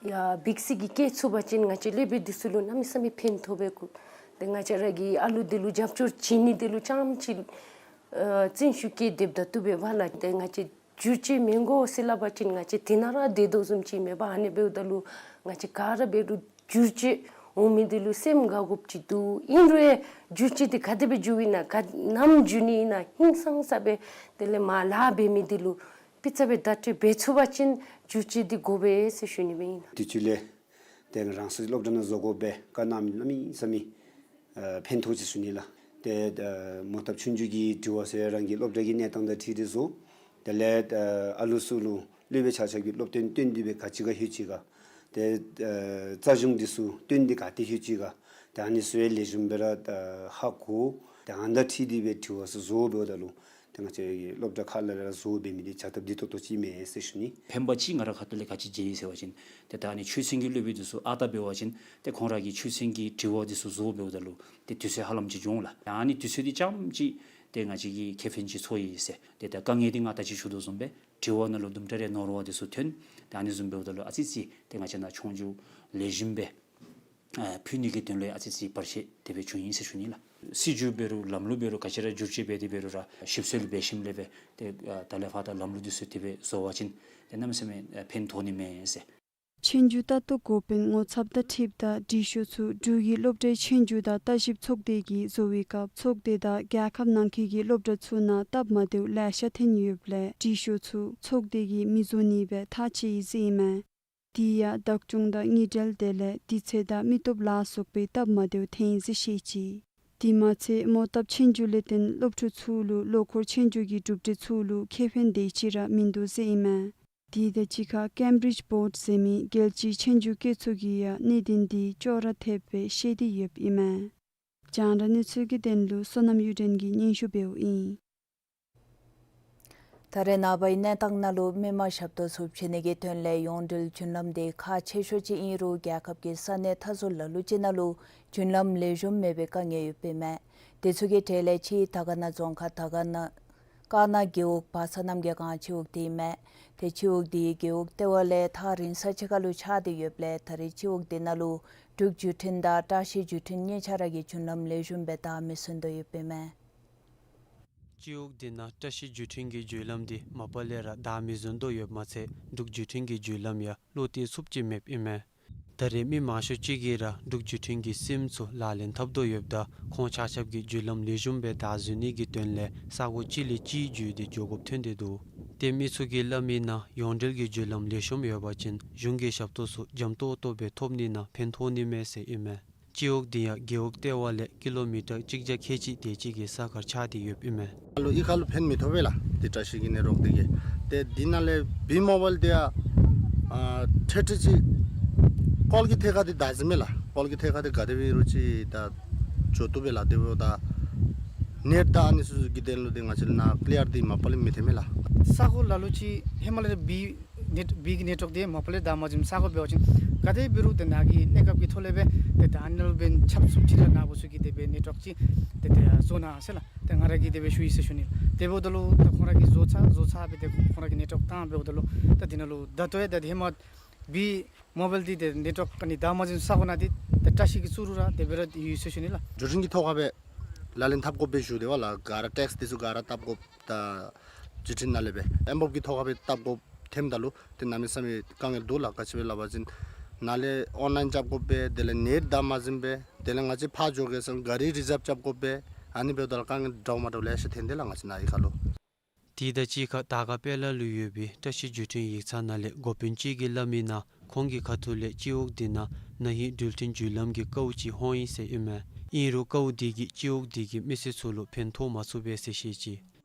ཡང་འབིགས་སེ་གི་བཀོད་ཚུགས་པ་ཅིན་ང་བཅས་སློབ་དཔོན་དེ་ཚུ་ལུ་གནམ་མེད་ས་མེད་ཕན་ཐོགས་པས་གོ། ཏེ་ང་བཅས་ར་གི་ཨ་ལུ་དེ་ལུ་རྒྱབ་སྐྱོར་བྱིན་ནི་དེ་ལུ་ཙམ་ཅིག་ཨ་བརྩོན་ཤུགས་བསྐྱེད་དེ་འབདཝ་ད་བཏུབ་པས་པ་ལགས། ཏེ་ང་བཅས་འགྱུར་བཅོས་མི་དགོ་ཟེར་སླབ་པ་ཅིན་ང་བཅས་དེ་ནང་ར་བདེ་དོ་བཟུམ་ཅིག་མེད་པ། ཨ་ནི་འབདཝ་ད་ལུ་ང་བཅས་ག་ར་འབད་རུང་འགྱུར་བཅོས་འོང་མི་དེ་ལུ་སེམས་དགའ་དགོཔ་ཅིག་འདུག། ཨིན་རུང་ཡང་འགྱུར་བཅོས་དེ་ག་དེ་སྦེ་འགྱོཝ་ཨིན་ན་ག་ནམ་འགྱུར་ནི་ཨིན་ན་ཧིང་སངས་ས་སྦེ་དེ་ལས་མ་ལཱ་འབད་མི་དེ་ལུ་སྤུས་ཚད་སྦེ་བརྡ་སྤྲོད་འབད་ཚུགས་པ་ཅིན་འགྱུར་བཅོས་དེ་དགོ་པས་ཟེར་ཞུ་ནི་སྦེ་ཨིན། དུས་ཅི་ལས་ཏེ་རང་སོའི་སློབ་གྲྭ་ནང་བཟོ་དགོ་པས། ག་གནང་མི་གནམ་མེད་ས་མེད་ཨ་ཕན་ཐོགས་ཅིག་ཞུ་ནི་ལགས། ཏེ་ཨ་མོ་བཏབ་ཆོས་རྒྱུགས་ཀྱི་དྲི་བ་ཟེར་རང་གི་སློབ་གྲྭ་གི་གནས་སྟངས་དང་འཁྲིལ་ཏེ་བཟོ། དེ་ལས་ཨ་ཨ་ལུ་ཚུ་ལུ་སློབ་དཔོན་ཆ་ཁྱབ་ཀྱིས་སློབ་སྟོན་སྟོན་ཏེ་སྦེ་ག་ཅི་ག་ལྷོད་ཅི་ག། ཏེ་ཨ་རྩ་གཞུང་དེ་ཚུ་སྟོན་ཏེ་ག་ཏེ་ལྷོད་ཅི་ག། ཏེ་ཨ་ནི་ཚུ་ཡང་ལེགས་ཤོམ་སྦེ་ར་ཨ་ཧ་གོ། ཏེ་ཨ་ནི་དང་འཁྲིལ་ཏེ་སྦེ་དྲི་བ་ཚུ་བཟོ་འབདཝ་ད་ལུ་ཏེ་ང་བཅས་ཀྱི་སློབ་གྲྭ་ཁག་ལ་ལ་བཟོ་འབད་མི་དེ་བྱ་ཐབས་བདེ་ཏོག་ཏོ་ཅིག་མས་ཟེར་ཞུ་ནི། ཕན་པ་ཅིག་ང་རའི་ཁ་ཐུག་ལས་ག་ཅི་མཇལ་ཡི་ཟེར་བ་ཅིན་ཏེ་ད་ཨ་ནི་ཆོས་ཚན་གྱི་སློབ་དཔོན་དེ་ཚུ་ཨ་རྟག་འབད་བ་ཅིན་ཏེ་ཁོང་ར་གི་ཆོས་ཚན་གྱི་དྲི་བ་དེ་ཚུ་བཟོ་འབདཝ་ད་ལུ་ཏེ་དུས་ཚོད་ཧ་ལམ་ཅིག་འགྱོ་འོང་ལགས། ཨ་ནི་དུས་ཚོད་དེ་ཙམ་ཅིག་ཏེ་ང་བཅས་ཀྱིས་ཁེ་ཕན་ཅིག་ཚོར་ཡི་ཟེར། ཏེ་ད་དཀའ་ངལ་དེ་ང་ད་ཅི་ཞུ་དོ་བཟུམ་སྦེ་དྲི་བ་ནང་ལུ་དུམ་གྲ་རེ་ནོར་བ་དེ་ཚུ་ཐོན། ཏེ་ཨ་ནི་བཟུམ་འབདཝ་ད་ལུ་ཨ་ཙི་ཙི་ཏེ་ང་བཅས་ནང་ཆོས་རྒྱུགས་ལེགས་ཤོམ་སྦེ་ཨ་ཕུལ་ནི་གི་དོན་ལུ་ཨ་ཙི་ཙི་བར་ཆད་དེ་སྦེ་བྱུང་ཡི་ཟེར་ཞུ་ནི་ལགས། སྲིད་བྱུས་འབད་རུང་ལམ་ལུགས་འབད་རུང་ག་ཅི་ར་བསྒྱུར་བཅོས་འབད་དེ་འབད་རུང་ར་ཞིབ་འཚོལ་འབད་ཞིནམ་ལས་སྦེ་ཏེ་ཨ་ད་ལས་ཕར་ད་ལམ་ལུགས་དེ་ཚུ་དེ་སྦེ་བཟོ་བ་ཅིན་ཏེ་གནམ་མེད་ས་མེད་ཨ་ཕན་ཐོགས་ནི་མས་ཟེར། ཆོས་རྒྱུགས་ལྟ་རྟོག་འགོ་དཔོན་ངོ་ཚབ་དང་འཁྲིལཝ་ད་དྲི་ཤོག་ཚུ་འབྲུག་གི་སློབ་གྲྭའི་ཆོས་རྒྱུགས་དང་བརྟག་ཞིབ་ཚོགས་སྡེ་གིས་བཟོ་བའི་སྐབས་ཚོགས་སྡེ་དང་རྒྱལ་ཁབ་ནང་འཁོད་ཀྱི་སློབ་གྲྭ་ཚུ་ནང་སྟབས་མ་བདེཝ་ལེ་ཤ་ཐོན་ཡོདཔ་ལས་དྲི་ཤོག་ཚུ་ཚོགས་སྡེ་གིས་མི་བཟོ་ནི་སྦེ་ཐག་བཅད་ཡི་ཟེར་ཨིན་མས། དེ་ཡང་བདག་སྐྱོང་དང་དངུལ་འབྲེལ་དེ་ལས་དུས་ཚོད་དང་མི་སྟོབས་ལ་སོགས་པའི་སྟབས་མ་བདེཝ་ཐོན་ཡི་ཟེར་བཤད་ཅི། དེ་མ་ཚད་མོ་བཏབ་ཆོས་རྒྱུགས་ལས་བརྟེན་སློབ་ཕྲུག་ཚུ་ལུ་ལོ་འཁོར་ཆོས་རྒྱུགས་ཀྱི་གྲུབ་འབྲས་ཚུ་ལུ་ཁེ་ཕན་དེ་ཅིག་ར་མིན་འདུག་ཟེར་ཨིན་མས། དེ་དང་གཅིག་ཁར་ཀེམ་བི་རིཇ་བོརཌ་ཟེར་མི་རྒྱལ་སྤྱིའི་ཆོས་རྒྱུགས་བཀོད་ཚོགས་ཀྱིས་ཡང་གནད་དོན་དེ་ཅོག་ར་འཐདཔ་སྦེ་བཤད་དེ་ཡོདཔ་ཨིན་མས། རྒྱང་བསྒྲགས་གནས་ཚུལ་གྱི་དོན་ལུ་བསོད་ནམས་གཡུ་སྒྲོན་གྱིས་སྙན་ཞུ་འབདཝ་ཨིན། ད་རེས་ནངས་པའི་གནས་སྟངས་ནང་ལུ་མི་མང་ཞབས་ཏོག་ཚུ་བྱིན་ནི་གི་དོན་ལས་ཡོངས་འབྲེལ་རྒྱུན་ལམ་དེ་ཁག་ཆེ་ཤོས་ཅིག་ཨིན་རུང་རྒྱལ་ཁབ་ཀྱི་ས་གནས་མཐའ་ཟུར་ལ་ལུ་ཅིག་ནང་ལུ་རྒྱུན་ལམ་ལེགས་ཤོམ་མེད་པའི་དཀའ་ངལ་ཡོདཔ་ཨིན་མས། དེ་ཚུ་གི་གྲས་ལས་གཅིག་དར་དཀར་ན་རྫོང་ཁག་དར་དཀར་ན་དཀར་ན་རྒེད་འོག་བར་ཚ་རྣམ་རྒྱལ་སྒང་སྤྱི་འོག་དེ་ཨིན་མས། ཏེ་སྤྱི་འོག་དེ་རྒེད་འོག་ལྟེ་བ་ལས་ཐག་རིང་ས་ཅིག་ཁར་ལུ་ཆགས་ཏེ་ཡོདཔ་ལས་ད་རེས་སྤྱི་འོག་དེ་ནང་ལུ་འབྲུག་བརྒྱུད་འཕྲིན་དང་བཀྲ་ཤིས་བརྒྱུད་འཕྲིན་གཉིས་ཆ་ར་གི་རྒྱུན་ལམ་ལེགས་ཤོམ་སྦེ་བདའ་མི་ཟུན་དོ་ཡོདཔ་ཨིན་མས། སྤྱི་འོག་དེ་ནང་བཀྲ་ཤིས་བརྒྱུད་འཕྲིན་གྱི་རྒྱུན་ལམ་དེ་མ་པ་ལས་ར་བདའ་མི་ཟུན་དོ་ཡོདཔ་མ་ཚད་འབྲུག་བརྒྱུད་འཕྲིན་གྱི་རྒྱུན་ལམ་ཡང་བློ་གཏད་ཚུགསཔ་ཅིག་མེདཔ་ཨིན་མས། ད་རེས་མི་མང་ཤོས་ཅིག་གིས་ར་འབྲུག་བརྒྱུད་འཕྲིན་གྱི་སིམ་ཚུ་ལག་ལེན་འཐབ་དོ་ཡོདཔ་ད་ཁོང་ཆ་ཁྱབ་ཀྱིས་རྒྱུན་ལམ་ལེགས་ཤོམ་སྦེ་བདའ་ཟུན་ནི་གི་དོན་ལས་ས་གོ་གཅིག་ལས་གཅིག་བརྒྱུད་དེ་འགྱོ་དགོཔ་ཐོན་ཏེ་འདུག། ཏེ་མི་ཚུ་གིས་སླབ་མི་ནང་ཡོངས་འབྲེལ་གྱི་རྒྱུན་ལམ་ལེགས་ཤོམ་ཡོད་པ་ཅིན་གཞུང་གི་ཞབས་ཏོག་ཚུ་འཇམ་ཏོག་ཏོ་སྦེ་ཐོབ་ནི་ནང་ཕན་ཐོགས་ནི་མས་ཟེར་ཨིན་མས། སྤྱི་འོག་དེ་ཡང་རྒེད་འོག་ལྟེ་བ་ལས་ཀི་ལོ་མི་ཊར་གཅིག་བརྒྱ་ཁལ་གཅིག་དེ་ཅིག་གི་ས་ཁར་ཆགས་ཏེ་ཡོདཔ་ཨིན་མས། ཨ་ལོ་ཨི་ཁ་ལུ་ཕན་མི་ཐོགས་པས་ལགས། དེ་བཀྲ་ཤིས་ཀྱི་གནས་རོགས་དེ་གིས། ཏེ་དེ་ནང་ལས་བི་མོ་བཱའིལ་དེ་ཡང་ཨ་ཁྲལ་ཁྲལ་ཅིག་ཀོལ་གྱི་ཐད་ཁར་དེ་བདའ་ཟུན་མས་ལགས། ཀོལ་གྱི་ཐད་ཁར་དེ་ག་དེ་སྦེ་རུང་ཅིག་ད་འགྱོ་བཏུབ་པས་ལགས། དེ་འབདཝ་ད་ནེཊ་དང་ཨ་ནི་ཚུ་གི་དོན་ལུ་དེ་ང་བཅས་ནཱ་ཀི་ལི་ཡར་དེ་མ་པ་ལས་མི་ཐོན་མས་ལགས། ས་གོ་ལ་ལུ་ཅིག་ཧེ་མ་ལས་བི་ ནེཊ་བི་གི་ནེཊ་ཝརཀ་འདི་མ་པ་ལས་བདའ་མ་འཛེམ་ས་གོ་འབད་བ་ཅིན་ག་དེ་འབད་རུང་ཏེ་ནཱ་གི་གནས་སྐབས་ཀྱི་ཐོག་ལས་སྦེ་ཏེ་ད་ཨ་ནི་ལུ་འབདན་ཆབ་སུབ་ཅིག་ར་ནཱ་བུ་ཚུ་གིས་དེ་སྦེ་ནེཊ་ཝརཀ་ཅིག་ཏེ་ཏེ་བཟོ་གནང་ཟེར་ལགས། ཏེ་ང་ར་གིས་དེ་སྦེ་ཞུ་ཡི་ཟེར་ཞུ་ནི་ལགས། དེ་འབདཝ་ད་ལུ་ད་ཁོང་ར་གིས་བཟོ་ཚར་བཟོ་ཚར་སྦེ་ཏེ་ཁོང་ར་གིས་ནེཊ་ཝརཀ་བཏང་འབདཝ་ད་ལུ་ད་དེ་ནང་ལུ་ད་ལྟོ་ཡང་ད་ཧེ་མ་བི་མོ་བཱའིལ་འདི་ཏེ་ནེཊ་ཝརཀ་ཨ་ནི་བདའ་མ་འཛེམ་ས་གོ་ནང་འདི་ད་བཀྲ་ཤིས་ཀྱིས་བཙུགས་རུང་ར་དེ་སྦེ་ར་ཡོད་ཟེར་ཞུ་ནི་ལགས། བརྒྱུད་འཕྲིན་གྱི་ཐོག་ཁར་སྦེ་ལག་ལེན་འཐབ་དགོཔ་སྦེ་ཞུ་དེས་པ་ལགས། ག་ར་ཊེགསི་འདི་ཚུ་ག་ར་བཏབ་དགོཔ་ད་བརྒྱུད་འཕྲིན་ནང་ལས་སྦེ་ཨེམ་བཱབ་ཀྱི་ཐོག་ཁར་སྦེ་བཏབ་དགོཔ་ཐོནམ་ད་ལུ་ཏེ་གནམ་མེད་ས་མེད་དཀའ་ངལ་འདུག་ལགས། ག་ཅི་སྦེ་སླབ་པ་ཅིན་ནཱ་ལས་ཨོན་ལཱའིན་རྐྱབ་དགོ་པས། དེ་ལས་ནེཊ་བདའ་མ་འཛེམ་པས། དེ་ལས་ང་བཅས་ཕར་འགྱོ་གེ་ཟེར་གཱ་རི་རི་ཛརབ་རྐྱབ་དགོ་པས། ཨ་ནི་འབདཝ་ད་ལུ་དཀའ་ངལ་འདྲཝ་མ་འདྲཝ་ལེ་ཤ་ཐོན་དེས་ལགས། ང་བཅས་ནཱ་གི་ཁར་ལུ། དེ་དང་གཅིག་ཁར་དར་དཀར་དཔལ་ལ་ལུ་ཡོད་པའི་བཀྲ་ཤིས་བརྒྱུད་འཕྲིན་ཡིག་ཚང་ནང་ལས་འགོ་དཔོན་ཅིག་གིས་སླབ་མིའི་ནང་ཁོང་གི་ཁ་ཐུག་ལས་སྤྱི་འོག་འདི་ནང་ན་ཧིང་འགྲུལ་འཕྲིན་བརྒྱུད་ལམ་གྱི་ཀཝ་ཅིག་ཧོང་ཡི་ཟེར་ཨིན་མས། ཨིན་རུང་ཀཝ་འདི་གིས་སྤྱི་འོག་འདི་གི་མི་སེར་ཚུ་ལུ་ཕན་ཐོགས་མ་ཚུགས་པས་ཟེར་བཤད་ཅི།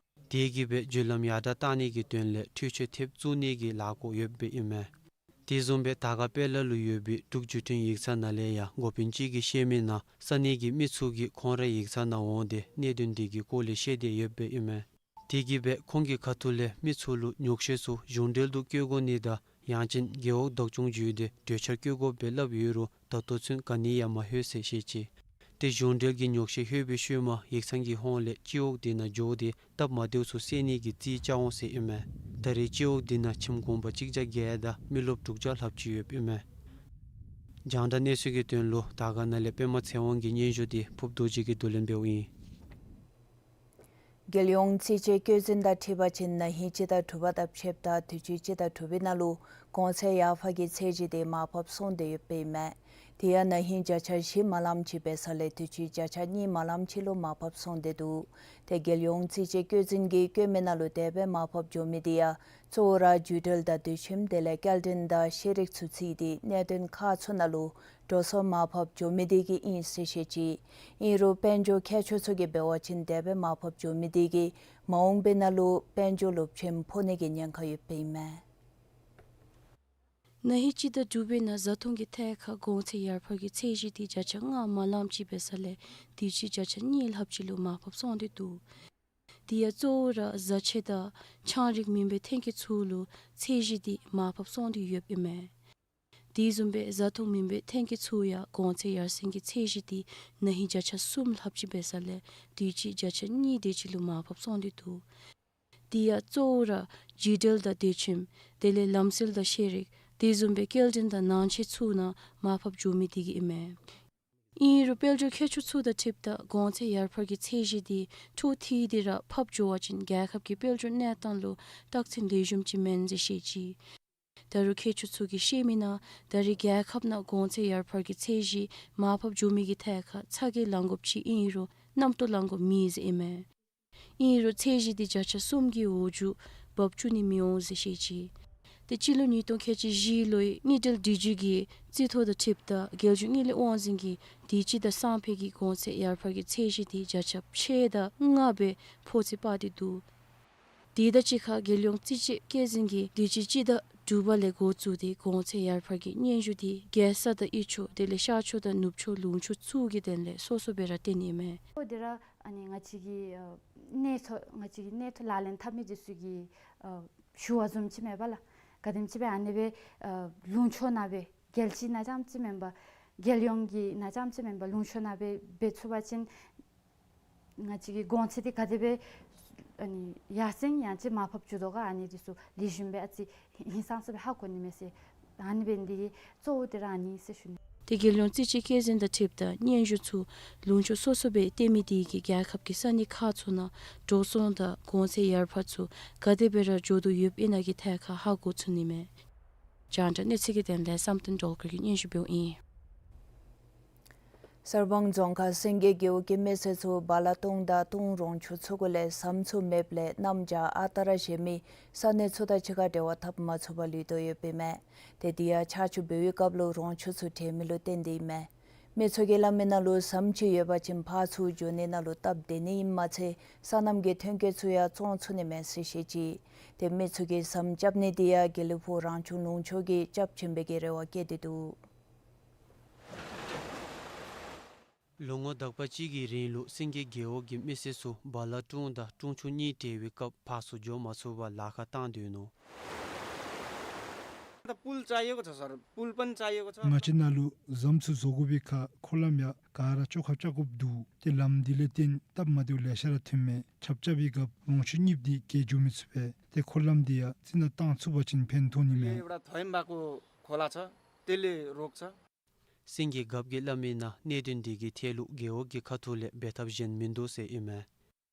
དེ་གིས་སྦེ་བརྒྱུད་ལམ་ཡར་དྲག་བཏང་ནི་གི་དོན་ལས་འཕྲུལ་ཆས་ཐེབས་བཙུགས་ནི་གི་ལཱ་འགོ་ཡོདཔ་སྦེ་ཨིན་མས། དེ་བཟུམ་སྦེ་དར་དཀར་དཔལ་ལ་ལུ་ཡོད་པའི་འབྲུག་བརྒྱུད་འཕྲིན་ཡིག་ཚང་ནང་ལས་ཡང་འགོ་དཔོན་ཅིག་གིས་བཤད་མིའི་ནང་ས་གནས་ཀྱི་མི་ཚུ་གིས་ཁོང་རའི་ཡིག་ཚང་ནང་འོང་སྟེ་གནད་དོན་འདི་གི་སྐོར་ལས་བཤད་དེ་ཡོདཔ་སྦེ་ཨིན་མས། དེ་གིས་སྦེ་ཁོང་གི་ཁ་ཐུག་ལས་མི་ཚུ་ལུ་ཉོགས་བཤད་ཚུ་གཞུང་འབྲེལ་དུ་བཀོད་དགོ་ནི་དང་ཡང་ཅིན་རྒེད་འོག་བདག་སྐྱོང་བརྒྱུད་དེ་གྲོས་འཆར་བཀོད་དགོཔ་སྦེ་སླབ་ཡོད་རུང་ད་ལྟོ་ཚུན་ག་ནི་ཡང་མ་ལྷོད་ཟེར་བཤད་ཅི། ཏེ་གཞུང་འབྲེལ་གྱི་ཉོགས་བཤད་ལྷོད་པའི་ཤུལ་མ་ཡིག་ཚང་གི་ཧོངས་ལས་སྤྱི་འོག་འདི་ནང་འགྱོ་སྟེ་སྟབས་མ་བདེཝ་ཚུ་སེལ་ནི་གི་རྩིས་རྐྱབ་འོང་ཟེར་ཨིན་མས། ད་རེས་སྤྱི་འོག་འདི་ནང་ཁྱིམ་གུང་པ་གཅིག་བརྒྱ་བརྒྱད་དང་མི་རློབས་དྲུག་བརྒྱ་ལྷགཔ་ཅིག་ཡོདཔ་ཨིན་མས། རྒྱང་བསྒྲགས་གནས་ཚུལ་གྱི་དོན་ལུ་དར་དཀར་ནང་ལས་པདྨ་ཚེ་དབང་གི་སྙན་ཞུ་འདི་ཕུརཔ་རྡོ་རྗེ་གིས་བསྡུ་ལེན་འབདཝ་ཨིན། རྒྱལ་ཡོངས་རྩིས་དཔྱད་བཀོད་འཛིན་དང་འཁྲིལ་བ་ཅིན་ན་ཧིང་སྤྱི་ཟླ་དྲུག་པ་དང་ཕྱདཔ་ད་དུས་ཅི་སྤྱི་ཟླ་དྲུག་པའི་ནང་ལུ་གོང་ཚད་ཡར་འཕར་གྱི་ཚད་གཞི་དེ་མར་ཕབ་སོང་སྟེ་ཡོདཔ་ཨིན་མས། དེ་ཡང་ན་ཧིང་བརྒྱ་ཆ་བཞི་མ་ལངམ་ཅིག་འབད་ས་ལས་དུས་ཅི་བརྒྱ་ཆ་གཉིས་མ་ལངམ་ཅིག་ལུ་མར་ཕབ་སོང་སྟེ་འདུག། ཏེ་རྒྱལ་ཡོངས་རྩིས་དཔྱད་བཀོད་འཛིན་གྱིས་བཀོད་མིའི་ནང་ལུ་དེ་སྦེ་མར་ཕབ་འགྱོ་མི་དེ་ཡང་གཙོ་བོ་ར་བརྒྱུད་འབྲེལ་དང་དུས་ཁྱིམ་དེ་ལས་སྐྱེལ་འདྲེན་དང་ཤེས་རིག་ཚུ་ཚུད་དེ་གནད་དོན་ཁག་ཚུ་ནང་ལུ་འགྲོ་སོང་མར་ཕབ་འགྱོ་མི་དེ་གིས་ཨིན་ཟེར་བཤད་ཅི། ཨིན་རུང་དཔལ་འབྱོར་མཁས་མཆོག་ཚུ་གིས་འབད་བ་ཅིན་དེ་སྦེ་མར་ཕབ་འགྱོ་མི་དེ་གིས་མ་འོངས་པའི་ནང་ལུ་དཔལ་འབྱོར་ལུ་ཕྱེམ་ཕོག་ནི་གི་ཉེན་ཁ་ཡོདཔ་ཨིན་མས། ན་ཧིང་སྤྱི་ཟླ་དྲུག་པའི་ནང་བཟའ་འཐུང་གི་ཐད་ཁར་གོང་ཚད་ཡར་འཕར་གྱི་ཚད་གཞི་དེ་བརྒྱ་ཆ་ལྔ་མ་ལངམ་ཅིག་འབད་ས་ལས་དུས་ཅི་བརྒྱ་ཆ་གཉིས་ལྷགཔ་ཅིག་ལུ་མར་ཕབ་སོང་སྟེ་འདུག། དེ་ཡང་གཙོ་བོ་ར་བཟའ་ཆས་དང་ཆང་རིགས་མེན་པའི་ཐོན་སྐྱེད་ཚུ་ལུ་ཚད་གཞི་དེ་མར་ཕབ་སོང་སྟེ་ཡོདཔ་ཨིན་མས། དེ་བཟུམ་སྦེ་བཟའ་འཐུང་མེན་པའི་ཐོན་སྐྱེད་ཚུ་ཡང་གོང་ཚད་ཡར་སེང་གི་ཚད་གཞི་དེ་ན་ཧིང་བརྒྱ་ཆ་གསུམ་ལྷགཔ་ཅིག་འབད་ས་ལས་དུས་ཅི་བརྒྱ་ཆ་གཉིས་དེ་ཅིག་ལུ་མར་ཕབ་སོང་སྟེ་འདུག། དེ་ཡང་གཙོ་བོ་ར་བརྒྱུད་འབྲེལ་དང་དུས་ཁྱིམ་དེ་ལས་ལམ་སྲོལ་དང་ཤེས་རིག་དེ་བཟུམ་སྦེ་སྐྱེལ་འདྲེན་དང་ནང་ཆས་ཚུ་ནང་མར་ཕབ་འགྱོ་མི་དེ་གིས་ཨིན་མས། ཨིན་རུང་དཔལ་འབྱོར་མཁས་མཆོག་ཚུ་དང་འཁྲིལཝ་ད་གོང་ཚད་ཡར་འཕར་གྱི་ཚད་གཞི་དེ་འཕྲོ་མཐུད་དེ་ར་ཕབ་འགྱོ་བ་ཅིན་རྒྱལ་ཁབ་ཀྱི་དཔལ་འབྱོར་གནས་སྟངས་ལུ་རྟགས་མཚན་ལེགས་ཤོམ་ཅིག་མེན་ཟེར་བཤད་ཅི། ད་རུང་མཁས་མཆོག་ཚུ་གིས་བཤད་མིའི་ནང་ད་རེས་རྒྱལ་ཁབ་ནང་གོང་ཚད་ཡར་འཕར་གྱི་ཚད་གཞི་མར་ཕབ་འགྱོ་མི་གི་ཐད་ཁར་ཚ་གྱང་ལང་དགོཔ་ཅིག་ཨིན་རུང་རྣམ་རྟོག་ལང་དགོཔ་མེད་ཟེར་ཨིན་མས། ཨིན་རུང་ཚད་གཞི་དེ་བརྒྱ་ཆ་གསུམ་གྱི་འོག་འགྱོ་འབབ་བཅུག་ནི་མི་འོང་ཟེར་བཤད་ཅི། ཏེ་སྤྱི་ལོ་ཉིས་སྟོང་ཁལ་གཅིག་བཞི་ལོའི་དངུལ་འབྲེལ་སྒྲིག་གཞི་གི་རྩིས་ཐོ་དང་འཁྲིལཝ་ད་རྒྱལ་གཞུང་དངུལ་ལས་དབང་འཛིན་གྱིས་དུས་ཅི་དང་སང་ཕོད་ཀྱི་གོང་ཚད་ཡར་འཕར་གྱི་ཚད་གཞི་དེ་བརྒྱ་ཆ་ཕྱེད་དང་ལྔ་སྦེ་ཕོག་ཚད་དཔག་སྟེ་འདུག། དེ་དང་གཅིག་ཁར་རྒྱལ་ཡོངས་རྩིས་དཔྱད་བཀོད་འཛིན་གྱིས་དུས་ཅི་སྤྱི་ཟླ་དྲུག་པ་ལས་འགོ་བཙུགས་ཏེ་གོང་ཚད་ཡར་འཕར་གྱི་སྙན་ཞུ་དེ་རྒྱལ་ས་དང་དབུས་ཕྱོགས་དེ་ལས་ཤར་ཕྱོགས་དང་ནུབ་ཕྱོགས་ལུང་ཕྱོགས་ཚུ་གི་དོན་ལས་སོ་སོ་སྦེ་ར་སྟོན་ནི་ཨིན་མས། ཨོ་དེ་ར་ཨ་ནི་ང་བཅས་ཀྱི་ཨ་གནས་ཚུ་ང་བཅས་ཀྱི་གནས་ཚུ་ལག་ལེན་འཐབ་མི་དེ་ཚུ་གིས་ཨ་ཞུ་བ་བཟུམ་ཅིག་མེན་པ་ལགས། ག་དེམ་ཅིག་སྦེ་ཨ་ནི་སྦེ་ཨ་ལུང་ཕྱོགས་ནང་སྦེ་རྒྱལ་སྤྱི་ནང་རྐྱངམ་ཅིག་མེན་པར་རྒྱལ་ཡོངས་ཀྱི་ནང་རྐྱངམ་ཅིག་མེན་པར་ལུང་ཕྱོགས་ནང་སྦེ་འབད་ཚུགས་པ་ཅིན་ང་བཅས་ཀྱི་གོང་ཚད་དེ་ག་དེ་སྦེ་ཨ་ནི་ཡར་སེང་ཡང་ཅིན་མར་ཕབ་འགྱོ་དོ་ག་ཨ་ནི་དེ་ཚུ་ལེགས་ཤོམ་སྦེ་ཨ་ཙི་ཧིང་སངས་ས་སྦེ་ཧ་གོ་ནི་མས་ཟེར། ཨ་ནི་འབད་ནི་དེ་གིས་གཙོ་བོ་དེ་ར་ཨ་ནི་ཟེར་ཞུ་ནི། ཏེ་རྒྱལ་ཡོངས་རྩིས་དཔྱད་བཀོད་འཛིན་དང་འཁྲིལཝ་ད་སྙན་ཞུ་ཚུ་ལུང་ཕྱོགས་སོ་སོ་སྦེ་སྟོན་མི་དེ་གིས་རྒྱལ་ཁབ་ཀྱི་ས་གནས་ཁག་ཚུ་ནང་འགྲོ་སོང་དང་གོང་ཚད་ཡར་འཕར་ཚུ་ག་དེ་སྦེ་ར་འགྱོ་དོ་ཡོདཔ་ཨིན་ན་གི་ཐད་ཁར་ཧ་གོ་ཚུགས་ནི་མས། རྒྱང་བསྒྲགས་གནས་ཚུལ་གྱི་དོན་ལས་བསམ་གཏན་སྒྲོལ་དཀར་གྱིས་སྙན་ཞུ་འབདཝ་ཨིན། གསར་སྤང་རྫོང་ཁག་སེང་གེ་རྒེད་འོག་གི་མི་སེར་ཚུ་བ་ལ་ཀྲུང་དང་ཀྲུང་རོང་ཆུ་ཚུ་གུ་ལས་ཟམ་ཚུ་མེདཔ་ལས་གནམ་བྱཱར་ཨ་རྟག་ར་བཞེས་མི་ས་གནས་ཚུ་དང་གཅིག་ཁར་འབྲེལ་བ་འཐབ་མ་ཚུགས་པར་ལུས་དོ་ཡོདཔ་ཨིན་མས། ཏེ་དེ་ཡང་ཆར་ཆུ་འབབ་པའི་སྐབས་ལུ་རོང་ཆུ་ཚུ་བྲལ་མི་ལུ་བརྟེན་ཏེ་ཨིན་མས། མི་ཚུ་གིས་སླབ་མིའི་ནང་ལུ་ཟམ་ཅིག་ཡོད་པ་ཅིན་ཕར་ཚུར་འགྱོ་ནི་ནང་ལུ་སྟབས་བདེ་ནི་ཨིནམ་མ་ཚད་སོ་ནམ་གྱི་ཐོན་སྐྱེད་ཚུ་ཡང་བཙོང་ཚུགས་ནི་མས་ཟེར་བཤད་ཅི། ཏེ་མི་ཚུ་གིས་ཟམ་རྐྱབ་ནི་དེ་ཡང་དགེ་ལེགས་ཕུག་རང་སྐྱོང་ལུང་ཕྱོགས་ཀྱིས་རྐྱབ་བྱིན་པའི་གི་རེ་བ་བསྐྱེད་དེ་འདུག། ལོ་ངོ་དག་པ་ཅིག་གི་རིང་ལུ་སེང་གེ་རྒེད་འོག་གི་མི་སེར་ཚུ་བ་ལ་ཀྲུང་དང་ཀྲུང་ཆུ་གཉིས་བྲལ་བའི་སྐབས་ཕར་ཚུར་འགྱོ་མ་ཚུགས་པར་ལཱ་ཁག་བཏང་སྡོད་ནུག། ད་པུལ་བཅའ་ཡོད་གོ་ཚ་སར་པུལ་པན་བཅའ་ཡོད་གོ་ཚ། ང་བཅས་ནང་ལུ་ཟམ་ཚུ་བཟོ་དགོ་པའི་ཁར་འཁོར་ལམ་ཡང་ག་ར་བཅོ་ཁ་རྐྱབ་དགོཔ་འདུག། ཏེ་ལམ་འདི་ལས་བརྟེན་སྟབས་མ་བདེཝ་ལེ་ཤ་ར་ཐོནམ་མས། ཆརཔ་རྐྱབ་པའི་སྐབས་ལོངས་སྤྱོད་གཉིསཔོ་འདི་བཀལ་འགྱོ་མི་ཚུགས་པས། ཏེ་འཁོར་ལམ་འདི་ཡང་རྩི་ནག་བཏང་ཚུགས་པ་ཅིན་ཕན་ཐོགས་ནི་མས། ལས་བར་ཐོན་པ་གོ་གོ་ལ་ཚ་དེ་ལས་རོགས་ཚ། སེང་གེ་རྒཔོ་གིས་སླབ་མི་ནང་གནད་དོན་འདི་གི་ཐད་ལུ་རྒེད་འོག་གི་ཁ་ཐུག་ལས་འབད་ཐབས་གཞན་མིན་འདུག་ཟེར་ཨིན་མས།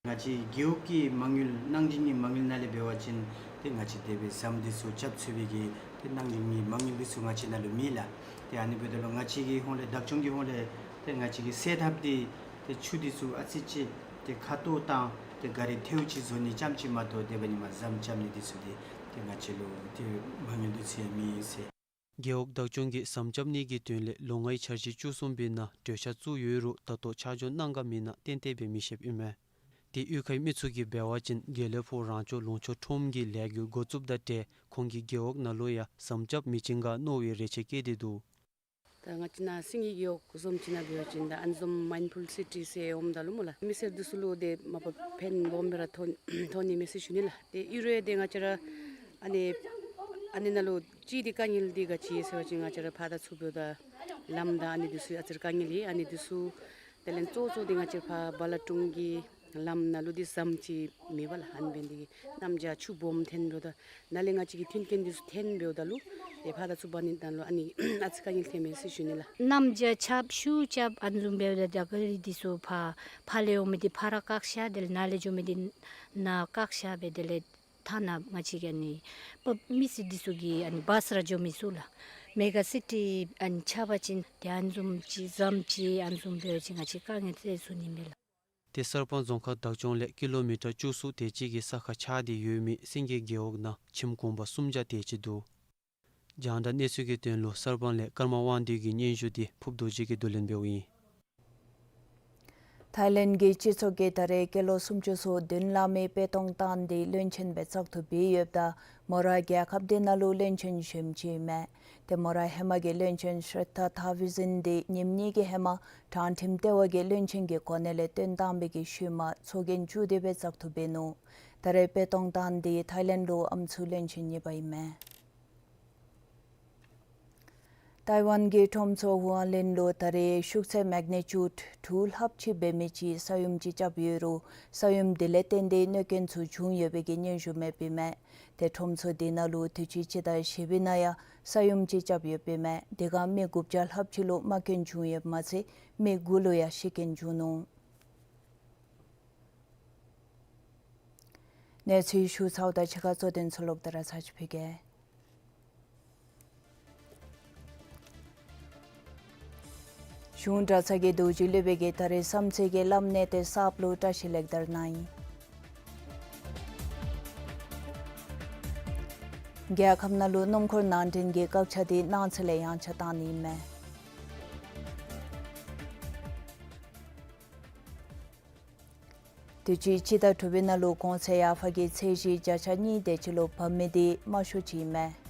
ང་བཅས་རྒེད་འོག་གི་མ་དངུལ་གནང་སྦྱིན་གྱི་མ་དངུལ་ནང་ལས་འབད་བ་ཅིན་ཏེ་ང་བཅས་དེ་སྦེ་ཟམ་འདི་ཚུ་རྐྱབ་ཚུགས་པའི་གི་ཏེ་གནང་སྦྱིན་གྱི་མ་དངུལ་འདི་ཚུ་ང་བཅས་ནང་ལུ་མེད་ལགས། ཏེ་ཨ་ནི་འབདཝ་ད་ལུ་ང་བཅས་ཀྱི་ཧོངས་ལས་བདག་སྐྱོང་གི་ཧོངས་ལས་ཏེ་ང་བཅས་ཀྱིས་སེལ་ཐབས་འདི་ཏེ་ཆུ་འདི་ཚུ་ཨ་ཙི་ཅིག་ཏེ་ཁ་ཏོག་བཏང་སྟེ་ག་རི་ཐལཝ་ཅིག་བཟོ་ནི་ཙམ་ཅིག་མ་གཏོགས་དེ་འབད་ནི་མ་ཟམ་རྐྱབ་ནི་འདི་ཚུ་འདི་ཏེ་ང་བཅས་ལུ་ཏེ་མ་དངུལ་འདི་ཚུ་ཡང་མེད་ཟེར། རྒེད་འོག་བདག་སྐྱོང་གིས་ཟམ་རྐྱབ་ནི་གི་དོན་ལས་ལོ་ལྔའི་འཆར་གཞི་བཅུ་གསུམ་པའི་ནང་གྲོས་འཆར་བཙུགས་ཡོད་རུང་ད་ལྟོ་ཆ་འཇོག་གནང་ག་མེད་ན་ཏན་ཏན་སྦེ་མི་ཤེསཔ་ཨིན་མས། ཏེ་གཡུས་ཁའི་མི་ཚུ་གིས་འབད་བ་ཅིན་དགེ་ལེགས་ཕུག་རང་སྐྱོང་ལུང་ཕྱོགས་ཁྲོམ་གྱི་ལས་འགུལ་འགོ་བཙུགསཔ་དང་འབྲེལ་ཁོང་གི་རྒེད་འོག་ནང་ལུ་ཡང་ཟམ་རྐྱབ་མི་བྱིན་ག་མནོ་བའི་རེ་ཆེ་བསྐྱེད་དེ་འདུག། ད་ང་བཅས་ནཱ་སེང་གེ་རྒེད་འོག་བཟུམ་ཅིག་ནང་འབད་བ་ཅིན་ད་ཨ་ནི་བཟུམ་མའིནཌ་ཕུལ་སི་ཊི་ཟེར་འོངམ་ད་ལུ་སྨོ་ལགས། མི་སེར་འདི་ཚུ་ལུ་ཏེ་མ་པ་ཕན་སྦོམ་སྦེ་ར་ཐོན་ཐོན་ནི་མས་ཟེར་ཞུ་ནི་ལགས། ཏེ་ཨིན་རུང་ཏེ་ང་བཅས་ར་ཨ་ནི་ཨ་ནི་ནང་ལུ་ཅིག་འདི་དཀའ་ངལ་འདི་ག་ཅི་ཡོད་ཟེར་བ་ཅིན་ང་བཅས་ར་ཕར་དང་ཚུར་འབདཝ་ད་ལམ་དང་ཨ་ནི་འདི་ཚུ་ཨ་ཙི་ར་དཀའ་ངལ་ཡོད། ཨ་ནི་འདི་ཚུ་དེ་ལས་གཙོ་གཙོ་འདི་ང་བཅས་ར་ཕར་བ་ལ་ཀྲུང་གི་ལམ་ནང་ལུ་འདི་ཟམ་ཅིག་མེད་པས་ལགས། ཨ་ནི་འབད་ནི་འདི་གིས་གནམ་དབྱར་ཆུ་སྦོམ་ཐོན་འབདཝ་ད་ནཱ་ལས་ང་བཅས་ཀྱི་མཐུན་རྐྱེན་འདི་ཚུ་ཐོན་འབདཝ་ད་ལུ་ཏེ་ཕར་དང་ཚུར་འབག་ནི་ནང་ལུ་ཨ་ནི་ཨ་ཙི་དཀའ་ངལ་ཐོན་མས་ཟེར་ཞུ་ནི་ལགས། གནམ་དབྱར་ཆརཔ་ཤུགས་རྐྱབ་ཨ་ནི་བཟུམ་འབདཝ་ད་ག་རི་འདི་ཚུ་ཕར་ཕར་ལས་འོང་མི་འདི་ཕར་ར་བཀག་བཞག། དེ་ལས་ནཱ་ལས་འགྱོ་མི་འདི་ནཱ་བཀག་བཞག་སྦེ་དེ་ལས་ཐ་ན་ང་བཅས་ཀྱི་ཨ་ནི་པ་མི་སེར་འདི་ཚུ་གིས་ཨ་ནི་བཱས་ར་འགྱོ་མི་ཚུགས་ལགས། མེ་ག་སི་ཊི་ཨ་ནི་ཆགས་པ་ཅིན་ཏེ་ཨ་ནི་བཟུམ་ཅིག་ཟམ་ཅིག་ཨ་ནི་བཟུམ་འབད་བ་ཅིན་ང་བཅས་དཀའ་ངལ་སེལ་ཚུགས་ནི་མས་ལགས། ཏེ་གསར་སྤང་རྫོང་ཁག་བདག་སྐྱོང་ལས་ཀི་ལོ་མི་ཊར་བཅུ་གསུམ་དེ་ཅིག་གི་ས་ཁར་ཆགས་ཏེ་ཡོད་མི་སེང་གེ་རྒེད་འོག་ནང་ཁྱིམ་གུང་པ་སུམ་བརྒྱ་དེ་ཅིག་འདུག། རྒྱང་བསྒྲགས་གནས་ཚུལ་གྱི་དོན་ལུ་གསར་སྤང་ལས་ཀརྨ་དབང་འདུས་ཀྱི་སྙན་ཞུ་འདི་ཕུབ་རྡོ་རྗེ་གིས་བསྡུ་ལེན་འབདཝ་ཨིན། ཐའི་ལེནཌ་གི་སྤྱི་ཚོགས་ཀྱིས་ད་རེས་སྐྱེས་ལོ་སུམ་ཅུ་སོ་བདུན་ལང་མི་པེ་ཏོང་ཏན་འདི་བློན་ཆེན་སྦེ་བཙག་འཐུ་འབད་ཡོདཔ་ད་མོ་ར་རྒྱལ་ཁབ་འདི་ནང་ལུ་བློན་ཆེན་གཞོནམ་ཅིག་ཨིན་མས། ཏེ་མོ་ར་ཧེ་མ་གི་བློན་ཆེན་ཤྲདྷ་ཐ་བི་ཟིན་འདི་ཉིནམ་གཉིས་ཀྱི་ཧེ་མ་དྲང་ཁྲིམས་ལྟེ་བ་གིས་བློན་ཆེན་གྱི་གོ་གནས་ལས་བཏོན་བཏང་བའི་གི་ཤུལ་མ་ཚོགས་རྒྱན་བཙུགས་ཏེ་སྦེ་བཙག་འཐུ་འབད་ནུག། ད་རེས་པེ་ཏོང་ཏན་འདི་ཐའི་ལེནཌ་ལུ་ཨམ་སྲུ་བློན་ཆེན་གཉིས་པ་ཨིན་མས། ཏའི་ཝན་གྱི་ཁྲོམ་ཚོགས་ཝུ་ཧན་ལིན་ལུ་ད་རེས་ཤུགས་ཚད་མེག་ནི་ཅུཌ་དྲུག་ལྷགཔ་ཅིག་འབད་མི་ཅིག་ས་ཡོམ་ཅིག་རྐྱབ་ཡོད་རུང་ས་ཡོམ་འདི་ལས་བརྟེན་ཏེ་གནོད་སྐྱོན་ཚུ་བྱུང་ཡོད་པའི་གི་སྙན་ཞུ་མེདཔ་ཨིན་མས། ཏེ་ཁྲོམ་ཚོགས་འདི་ནང་ལུ་དུས་ཅི་སྤྱི་ཟླ་བཞི་པའི་ནང་ཡང་ས་ཡོམ་ཅིག་རྐྱབ་ཡོདཔ་ཨིན་མས། དེ་ཁར་མི་དགུ་བརྒྱ་ལྷགཔ་ཅིག་ལུ་རྨ་སྐྱོན་བྱུང་ཡོདཔ་མ་ཚད་མི་དགུ་ལུ་ཡང་ཤི་རྐྱེན་བྱུང་ནུག། གནས་ཚུལ་ཞུ་ཚརཝ་ད་ཕྱི་ཁར་གཙོ་དོན་ཚུ་ལོག་སྟེ་ར་ཚར་ཅིག་ཕུལ་གེ། གཞུང་གྲྭ་ཚང་གི་རྡོ་རྗེ་སློབ་དཔོན་གྱིས་ད་རེས་བསམ་རྩེ་གི་བླམ་གནས་བརྟན་གསརཔ་ལུ་བཀྲིས་ལེགས་དར་གནང་ཡི། རྒྱལ་ཁབ་ནང་ལུ་སྣུམ་འཁོར་ནང་འདྲེན་གྱི་བཀག་ཆ་འདི་གནངས་ཚེ་ལས་ཡང་ཆ་བཏང་ནི་ཨིན་མས། དུས་ཅི་སྤྱི་ཟླ་དྲུག་པའི་ནང་ལུ་གོང་ཚད་ཡར་འཕར་གྱི་ཚད་གཞི་བརྒྱ་ཆ་གཉིས་དེ་ཅིག་ལུ་འབབ་མི་འདི་དམའ་ཤོས་ཅིག་ཨིན་མས།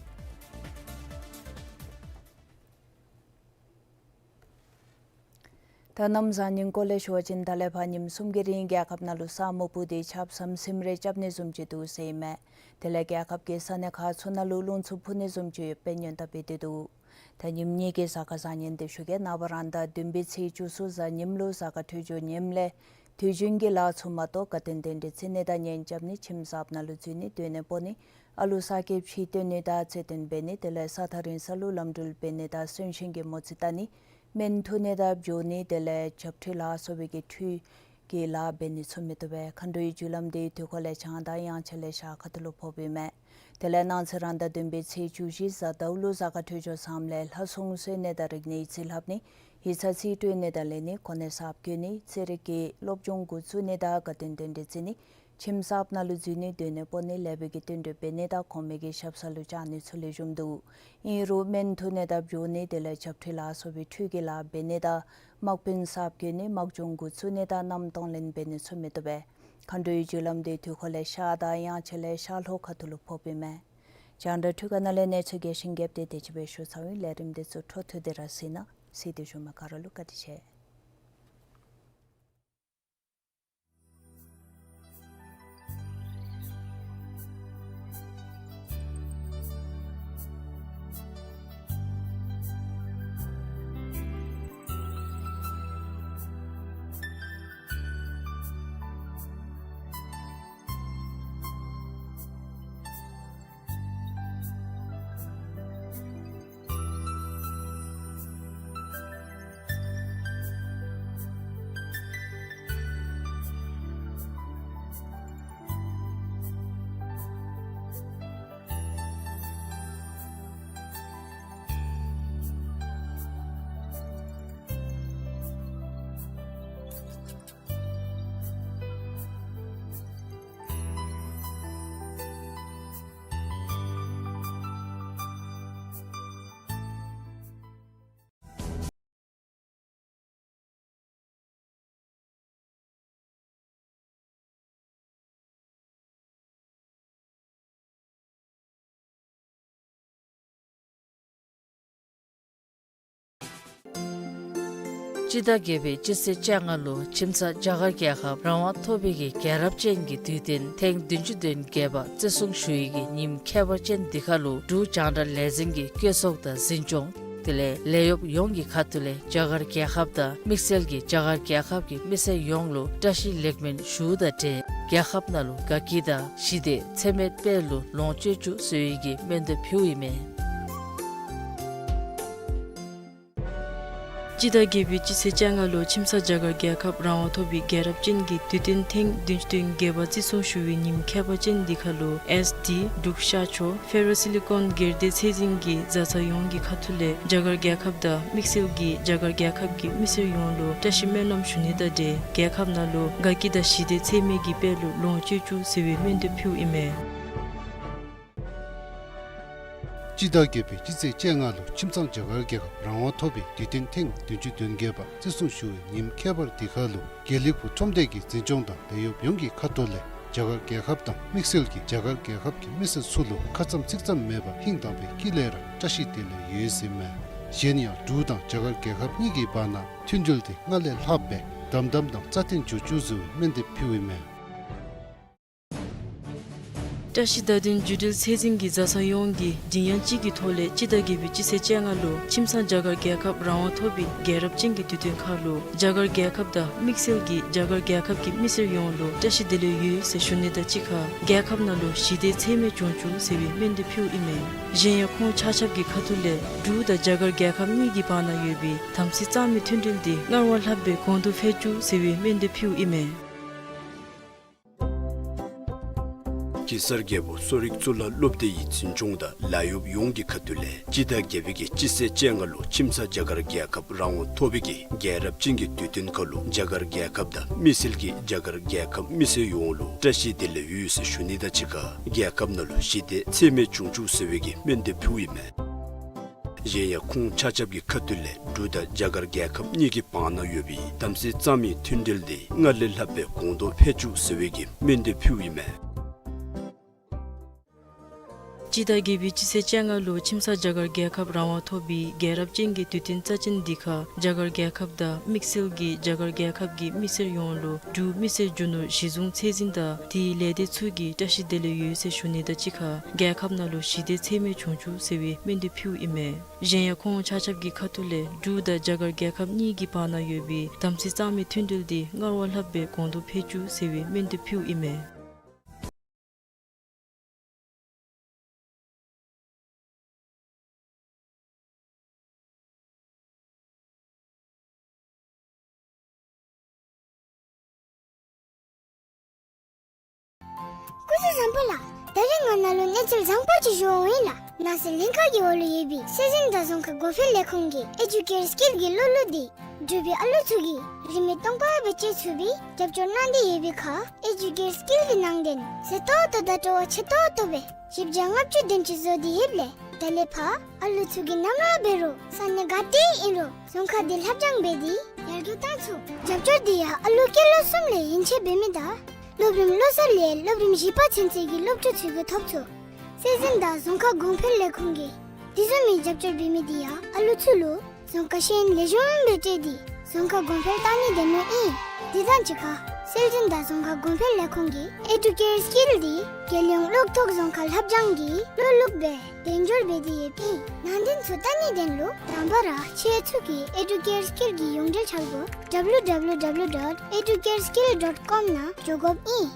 ད་གནམ་བཟང་ངན་སྐོར་ལས་ཞུ་བ་ཅིན་ད་ལས་ཕར་ཉིནམ་གསུམ་གྱི་རིང་རྒྱལ་ཁབ་ནང་ལུ་ས་སྨུག་སྤུབས་ཏེ་ཆརཔ་ཟམ་ཟིམ་རེ་རྐྱབ་ནི་བཟུམ་ཅིག་འདུག་ཟེར་ཨིན་མས། དེ་ལས་རྒྱལ་ཁབ་ཀྱི་ས་གནས་ཁག་ཚུ་ནང་ལུ་རླུང་འཚུབ་འཕུ་ནི་བཟུམ་ཅིག་ཡོདཔ་སྦེ་སྔོན་བརྡ་འབད་དེ་འདུག། ད་ཉིནམ་གཉིས་ཀྱི་གཟའ་སྐར་བཟང་ངན་འདི་ཞུ་གེ། ནངས་པ་རང་ཟླ་བདུན་པའི་ཚེས་བཅུ་གསུམ་གཟའ་ཉིམ་ལུ་གཟའ་སྐར་འཕྲོད་སྦྱོར་ངནམ་ལས་དུས་རྒྱུན་གྱི་ལཱ་ཚུ་མ་གཏོགས་དགའ་སྟོན་རྟེན་འབྲེལ་བརྩི་ནི་དང་གཉེན་རྐྱབ་ནི་ཁྱིམ་གསརཔ་ནང་ལུ་འཛུལ་ནི་སྡོད་གནས་སྤོ་ནི་ཨ་ལུ་གསར་སྐྱེས་ཕྱི་བཏོན་ནི་དང་རྩེད་འགྲན་འབད་ནི་དེ་ལས་ས་ཐག་རིང་ས་ལུ་ལམ་འགྲུལ་འབད་ནི་དང་གསོན་གཤིན་གྱི་མོ་རྩིས་བལྟ་ནི་སྨན་འཐུ་ནི་དང་འགྱོ་ནི་དེ་ལས་བྱབས་ཁྲུས་ལ་སོགས་པའི་གི་ཁྲུས་ཀྱི་ལཱ་འབད་ནི་ཚུ་མི་བཏུབ་པས། མཁའ་འགྲོའི་རྒྱུ་ལམ་འདི་དུས་འཁོར་ལས་བྱང་དང་དབྱངས་འཆར་ལས་ཤར་ཁ་ཐུག་ལུ་ཕོགཔ་ཨིན་མས། དེ་ལས་གནངས་ཚེ་རང་ཟླ་བདུན་པའི་ཚེས་བཅུ་བཞི་གཟའ་ཟླཝ་ལུ་གཟའ་སྐར་འཕྲོད་སྦྱོར་བཟངམ་ལས་ལྷ་སྲུང་གསོལ་ནི་དང་རིག་གནས་ཡིག་རྩིས་ལྷབ་ནི་ཡིག་ཚང་རྩིས་སྤྲོད་ནི་དང་ལེན་ནི་གོ་གནས་གསརཔ་བསྐོ་ནི་རྩེད་རིགས་ཀྱི་སློབ་སྦྱོང་འགོ་བཙུགས་ནི་དང་དགའ་སྟོན་རྟེན་འབྲེལ་བརྩི་ནི་ཁྱིམ་གསརཔ་ནང་ལུ་འཛུལ་ནི་སྡོད་གནས་སྤོ་ནི་ལེགས་པའི་གི་བསྟུན་གྲོས་འབད་ནི་དང་གོང་མའི་གི་ཞབས་ས་ལུ་བཅར་ནི་ཚུ་ལེགས་ཤོམ་འདུག། ཨིན་རུང་སྨན་འཐུ་ནི་དང་འགྱོ་ནི་དེ་ལས་བྱབས་ཁྲུས་ལ་སོགས་པའི་ཁྲུས་ཀྱི་ལཱ་འབད་ནི་དང་དམག་དཔོན་གསརཔ་བསྐོ་ནི་དམག་སྦྱོང་འགོ་བཙུགས་ནི་དང་མནའམ་གཏོང་ལེན་འབད་ནི་ཚུ་མི་བཏུབ་པས། མཁའ་འགྲོའི་རྒྱུ་ལམ་འདི་དུས་འཁོར་ལས་ཤར་དང་དབྱངས་འཆར་ལས་ཤར་ལྷོ་ཁ་ཐུག་ལུ་ཕོགཔ་ཨིན་མས། རྒྱང་བསྒྲགས་འཕྲུལ་ཁང་ནང་ལས་གནས་ཚུལ་རྒྱས་ཤིང་རྒྱསཔ་འདི་དེ་ཅིག་སྦེ་ཞུ་ཚརཝ་ཨིན། ལས་རིམ་འདི་ཚུ་འཕྲོ་མཐུད་དེ་ར་གཟིགས་གནང་། གཟིགས་ཏེ་བཞུགས་མི་ག་ར་ལུ་བཀའ་དྲིན་ཆེ། སྤྱི་ཟླ་བརྒྱད་པའི་སྤྱི་ཚེས་བཅོ་ལྔ་ལུ་ཁྱིམ་ཚང་རྒྱ་གར་རྒྱལ་ཁབ་རང་དབང་ཐོབ་པའི་གི་རྒྱལ་རབས་ཅན་གྱི་དུས་སྟོན་ཐེངས་བདུན་ཅུ་དོན་བརྒྱད་པ་བརྩི་སྲུང་ཞུ་ཡི་གི་ཉིནམ་ཁྱད་པར་ཅན་འདི་ཁར་ལུ་འབྲུག་རྒྱང་བསྒྲགས་ལས་འཛིན་གྱི་བཀོད་ཚོགས་དང་འཛིན་སྐྱོང་དེ་ལས་ལས་གཡོགཔ་ཡོངས་ཀྱི་ཁ་ཐུག་ལས་རྒྱ་གར་རྒྱལ་ཁབ་དང་དམིགས་བསལ་གྱི་རྒྱ་གར་རྒྱལ་ཁབ་ཀྱི་མི་སེར་ཡོངས་ལུ་བཀྲ་ཤིས་ལེགས་སྨོན་ཞུཝ་དང་འབྲེལ་རྒྱལ་ཁབ་ནང་ལུ་དགའ་སྐྱིད་དང་ཞི་བདེ་འཚེ་མེད་དཔལ་ལུ་ལོངས་སྤྱོད་བཅུག་ཟེར་བའི་གི་སྨོན་འདེབས་ཕུལཝ་ཨིན་མས། སྤྱི་ཟླ་བརྒྱད་པའི་སྤྱི་ཚེས་བཅོ་ལྔ་ལུ་ཁྱིམ་ཚང་རྒྱ་གར་རྒྱལ་ཁབ་རང་དབང་ཐོབ་པའི་རྒྱལ་རབས་ཅན་གྱི་དུས་སྟོན་ཐེངས་བདུན་ཅུ་དོན་བརྒྱད་པ་བརྩི་སྲུང་ཞུ་བའི་ཉིནམ་ཁྱད་པར་ཅན་འདི་ཁར་ལུ་ཨེསི་ཌི་འབྲུག་ཤར་ཕྱོགས་ཕེ་རོ་སི་ལི་ཀོན་སྒེར་སྡེ་ཚད་འཛིན་གྱི་བཟའ་ཚང་ཡོངས་ཀྱི་ཁ་ཐུག་ལས་རྒྱ་གར་རྒྱལ་ཁབ་དང་དམིགས་བསལ་གྱི་རྒྱ་གར་རྒྱལ་ཁབ་ཀྱི་མི་སེར་ཡོངས་ལུ་བཀྲ་ཤིས་སྨོན་ལམ་ཞུ་ནི་དང་འབྲེལ་རྒྱལ་ཁབ་ནང་ལུ་དགའ་སྐྱིད་དང་ཞི་བདེ་འཚེ་མེད་ཀྱི་དཔལ་ལུ་ལོངས་སྤྱོད་བཅུག་ཟེར་བའི་སྨོན་འདེབས་ཕུལཝ་ཨིན་མས། སྤྱི་ཟླ་བརྒྱད་པའི་སྤྱི་ཚེས་བཅོ་ལྔ་ལུ་ཁྱིམ་ཚང་རྒྱ་གར་རྒྱལ་ཁབ་རང་དབང་ཐོབ་པའི་དུས་སྟོན་ཐེངས་བདུན་ཅུ་དོན་བརྒྱད་པ་བརྩི་སྲུང་ཞུ་བའི་ཉིནམ་ཁྱད་པར་འདི་ཁར་ལུ་དགེ་ལེགས་ཕུག་ཁྲོམ་སྡེ་གི་འཛིན་སྐྱོང་དང་ལས་གཡོགཔ་ཡོངས་ཀྱི་ཁ་ཐུག་ལས་རྒྱ་གར་རྒྱལ་ཁབ་དང་དམིགས་བསལ་གྱི་རྒྱ་གར་རྒྱལ་ཁབ་ཀྱི་མི་སེར་ཚུ་ལུ་ཁ་ཙམ་ཚིག་ཙམ་མེད་པར་ཧིང་དྭངས་པའི་དཀྱིལ་ལས་ར་བཀྲ་ཤིས་བདེ་ལེགས་ཡོད་ཟེར་ཨིན་མས། གཞན་ཡང་འབྲུག་དང་རྒྱ་གར་རྒྱལ་ཁབ་གཉིས་ཀྱི་བར་ན་མཐུན་འབྲེལ་དེ་སྔར་ལས་ལྷག་སྦེ་དམ་དམ་དང་རྩ་བརྟན་འགྱོ་བཅུག་ཟེར་བའི་སྨོན་འདེབས་ཕུལཝ་ཨིན་མས། བཀྲ་ཤིས་བརྡ་དོན་བརྒྱུད་འབྲེལ་ཚད་འཛིན་གྱི་བཟའ་ཚང་ཡོངས་ཀྱིས་མགྲིན་དབྱངས་གཅིག་གི་ཐོག་ལས་སྤྱི་ཟླ་བརྒྱད་པའི་སྤྱི་ཚེས་བཅོ་ལྔ་ལུ་ཁྱིམ་ཚང་རྒྱ་གར་རྒྱལ་ཁབ་རང་དབང་ཐོབ་པའི་རྒྱལ་རབས་ཅན་གྱི་དུས་སྟོན་ཁར་ལུ་རྒྱ་གར་རྒྱལ་ཁབ་དང་དམིགས་བསལ་གྱི་རྒྱ་གར་རྒྱལ་ཁབ་ཀྱི་མི་སེར་ཡོངས་ལུ་བཀྲ་ཤིས་བདེ་ལེགས་ཡོད་ཟེར་ཞུ་ནི་དང་གཅིག་ཁར་རྒྱལ་ཁབ་ནང་ལུ་ཞི་བདེ་འཚེ་མེད་འབྱུང་བཅུག་ཟེར་བའི་སྨོན་འདེབས་ཕུལཝ་ཨིན་མས། གཞན་ཡང་ཁོང་ཆ་ཁྱབ་ཀྱི་ཁ་ཐུག་ལས་འབྲུག་དང་རྒྱ་གར་རྒྱལ་ཁབ་གཉིས་ཀྱི་བར་ན་ཡོད་པའི་དམ་ཚིག་གཙང་མའི་མཐུན་འབྲེལ་དེ་སྔར་བ་ལྷག་སྦེ་གོང་དུ་འཕེལ་བཅུག་ཟེར་བའི་སྨོན་འདེབས་ཕུལཝ་ཨིན་མས། གེ་སར་རྒྱལ་པོ་གསོ་རིག་གཙུག་ལག་སློབ་སྡེ་ཡི་འཛིན་སྐྱོང་དང་ལཱ་གཡོགཔ་ཡོངས་ཀྱི་ཁ་ཐུག་ལས་སྤྱི་ཟླ་བརྒྱད་པའི་གི་སྤྱི་ཚེས་བཅོ་ལྔ་ལུ་ཁྱིམ་ཚང་རྒྱ་གར་རྒྱལ་ཁབ་རང་དབང་ཐོབ་པའི་གི་རྒྱལ་རབས་ཅན་གྱི་དུས་སྟོན་ཁར་ལུ་རྒྱ་གར་རྒྱལ་ཁབ་དང་དམིགས་བསལ་གྱི་རྒྱ་གར་རྒྱལ་ཁབ་མི་སེར་ཡོངས་ལུ་བཀྲ་ཤིས་བདེ་ལེགས་ཡོད་ཟེར་ཞུ་ནི་དང་གཅིག་ཁར་རྒྱལ་ཁབ་ནང་ལུ་ཞི་བདེ་འཚེ་མེད་འབྱུང་བཅུག་ཟེར་བའི་གི་སྨོན་འདེབས་ཕུལཝ་ཨིན་མས། གཞན་ཡང་ཁོང་ཆ་ཁྱབ་ཀྱི་ཁ་ཐུག་ལས་འབྲུག་དང་རྒྱ་གར་རྒྱལ་ཁབ་གཉིས་ཀྱི་བར་ན་ཡོད་པའི་དམ་ཚིག་གཙང་མའི་མཐུན་འབྲེལ་དེ་སྔར་ལས་ལྷག་སྦེ་གོང་དུ་འཕེལ་བཅུག་ཟེར་བའི་གི་སྨོན་འདེབས་ཕུལཝ་ཨིན་མས། སྤྱི་ཟླ་བརྒྱད་པའི་སྤྱི་ཚེས་བཅོ་ལྔ་ལུ་ཁྱིམ་ཚང་རྒྱ་གར་རྒྱལ་ཁབ་རང་དབང་ཐོབ་པའི་རྒྱལ་རབས་ཅན་གྱི་དུས་སྟོན་རྩ་ཅན་འདི་ཁར་རྒྱ་གར་རྒྱལ་ཁབ་དང་དམིགས་བསལ་གྱི་རྒྱ་གར་རྒྱལ་ཁབ་ཀྱི་མི་སེར་ཡོངས་ལུ་འབྲུག་མི་སེར་རྒྱུ་ནོར་གཞི་བཟུང་ཚད་འཛིན་དང་དེའི་ལས་སྡེ་ཚུ་གིས་བཀྲ་ཤིས་བདེ་ལེགས་ཡོད་ཟེར་ཞུ་ནི་དང་གཅིག་ཁར་རྒྱལ་ཁབ་ནང་ལུ་ཞི་བདེ་འཚེ་མེད་འབྱུང་བཅུག་ཟེར་བའི་སྨོན་འདེབས་ཕུལཝ་ཨིན་མས། གཞན་ཡང་ཁོང་ཆ་ཁྱབ་ཀྱི་ཁ་ཐུག་ལས་འབྲུག་དང་རྒྱ་གར་རྒྱལ་ཁབ་གཉིས་ཀྱི་བར་ན་ཡོད་པའི་དམ་ཚིག་གཙང་མའི་མཐུན་འབྲེལ་དེ་སྔར་བ་ལྷག་སྦེ་གོང་དུ་འཕེལ་བཅུག་ཟེར་བའི་སྨོན་འདེབས་ཕུལཝ་ཨིན་མས། སྐུ་གཟུགས་བཟང་པོ་ལགས། ད་རིས་ང་ནཱ་ལུ་གནས་ཚུལ་བཟང་པོ་ཅིག་ཞུ་འོང་ཡི་ལགས། ནང་སྲིད་ལྷན་ཁག་གི་འོག་ལུ་ཡོད་པའི་སྲོལ་འཛིན་དང་རྫོང་ཁ་གོང་འཕེལ་ལས་ཁུངས་ཀྱི་ཨེ་ཌུ་ཀེར་སི་ཀིལ་གྱི་སློབ་ལུགས་འདི་འབྲུག་པའི་ཨ་ལུ་ཚུ་གིས་རིན་མེད་སྟོང་པ་སྦེ་སྤྱོད་ཚུགས་པའི་རྒྱབ་སྐྱོར་གནང་སྟེ་ཡོད་པའི་ཁར་ཨེ་ཌུ་ཀེར་སི་ཀིལ་གྱི་ནང་དོན་ཟད་ཏོག་ཏོ་དང་སྤྲོ་བ་ཆེ་ཏོག་ཏོ་སྦེ་བཞི་བརྒྱ་ལྔ་བཅུ་དོན་ཅིག་བཟོ་སྟེ་ཡོདཔ་ལས་ད་ལས་ཕར་ཨ་ལུ་ཚུ་གིས་ནམ་ར་འབད་རུང་ས་གནས་ག་ཏེ་ཨིན་རུང་རྫོང་ཁ་འདི་ལྷབ་སྦྱང་འབད་དེ་ཡར་རྒྱས་བཏང་ཚུགས། རྒྱབ་སྐྱོར་འདི་ཡང་ཨ་ལུ་སྐྱེས་ལོ་གསུམ་ལས་ཡན་ཆད་འབད་མི་དང་སློབ་རིམ་ལོ་གསར་ལས་སློབ་རིམ་བཞི་པ་ཚུན་ཚོད་ཀྱི་སློབ་ཕྲུག་ཚུ་གིས་ཐོབ་ཚུགས། སྲོལ་འཛིན་དང་རྫོང་ཁ་གོང་འཕེལ་ལས་ཁུངས་ཀྱིས་དེ་བཟུམ་མའི་རྒྱབ་སྐྱོར་འབད་མི་འདི་ཡང་ཨ་ལུ་ཚུ་ལུ་རྫོང་ཁ་ཤེས་ཡོན་ལེགས་ཤོམ་སྦེ་སྤྲོད་དེ་རྫོང་ཁ་གོང་འཕེལ་བཏང་ནི་དོན་ལུ་ཨིན། དེ་དང་གཅིག་ཁར་སྲོལ་འཛིན་དང་རྫོང་ཁ་གོང་འཕེལ་ལས་ཁུངས་ཀྱིས་ཨེ་ཌུ་ཀེར་སི་ཀིལ་འདི་རྒྱལ་ཡོངས་གློག་ཐོག་རྫོང་ཁ་ལྷབ་སྦྱང་གི་གློག་ལུགས་སྦེ་དོན་འཁྱོལ་འབད་དེ་ཡོདཔ་ཨིན། ནང་དོན་ཚུ་བལྟ་ནི་དོན་ལུ་དང་པ་ར་ཁྱེད་ཚུ་གིས་ཨེ་ཌུ་ཀེར་སི་ཀིལ་གྱི་ཡོངས་འབྲེལ་འཆར་སྒོ་ཌབ་ལུ་ཌབ་ལུ་ཌབ་ལུ་ཌོཊ་ཨེ་ཌུ་ཀེར་སི་ཀིལ་ཌོཊ་ཀོམ་ནང་འགྱོ་དགོཔ་ཨིན།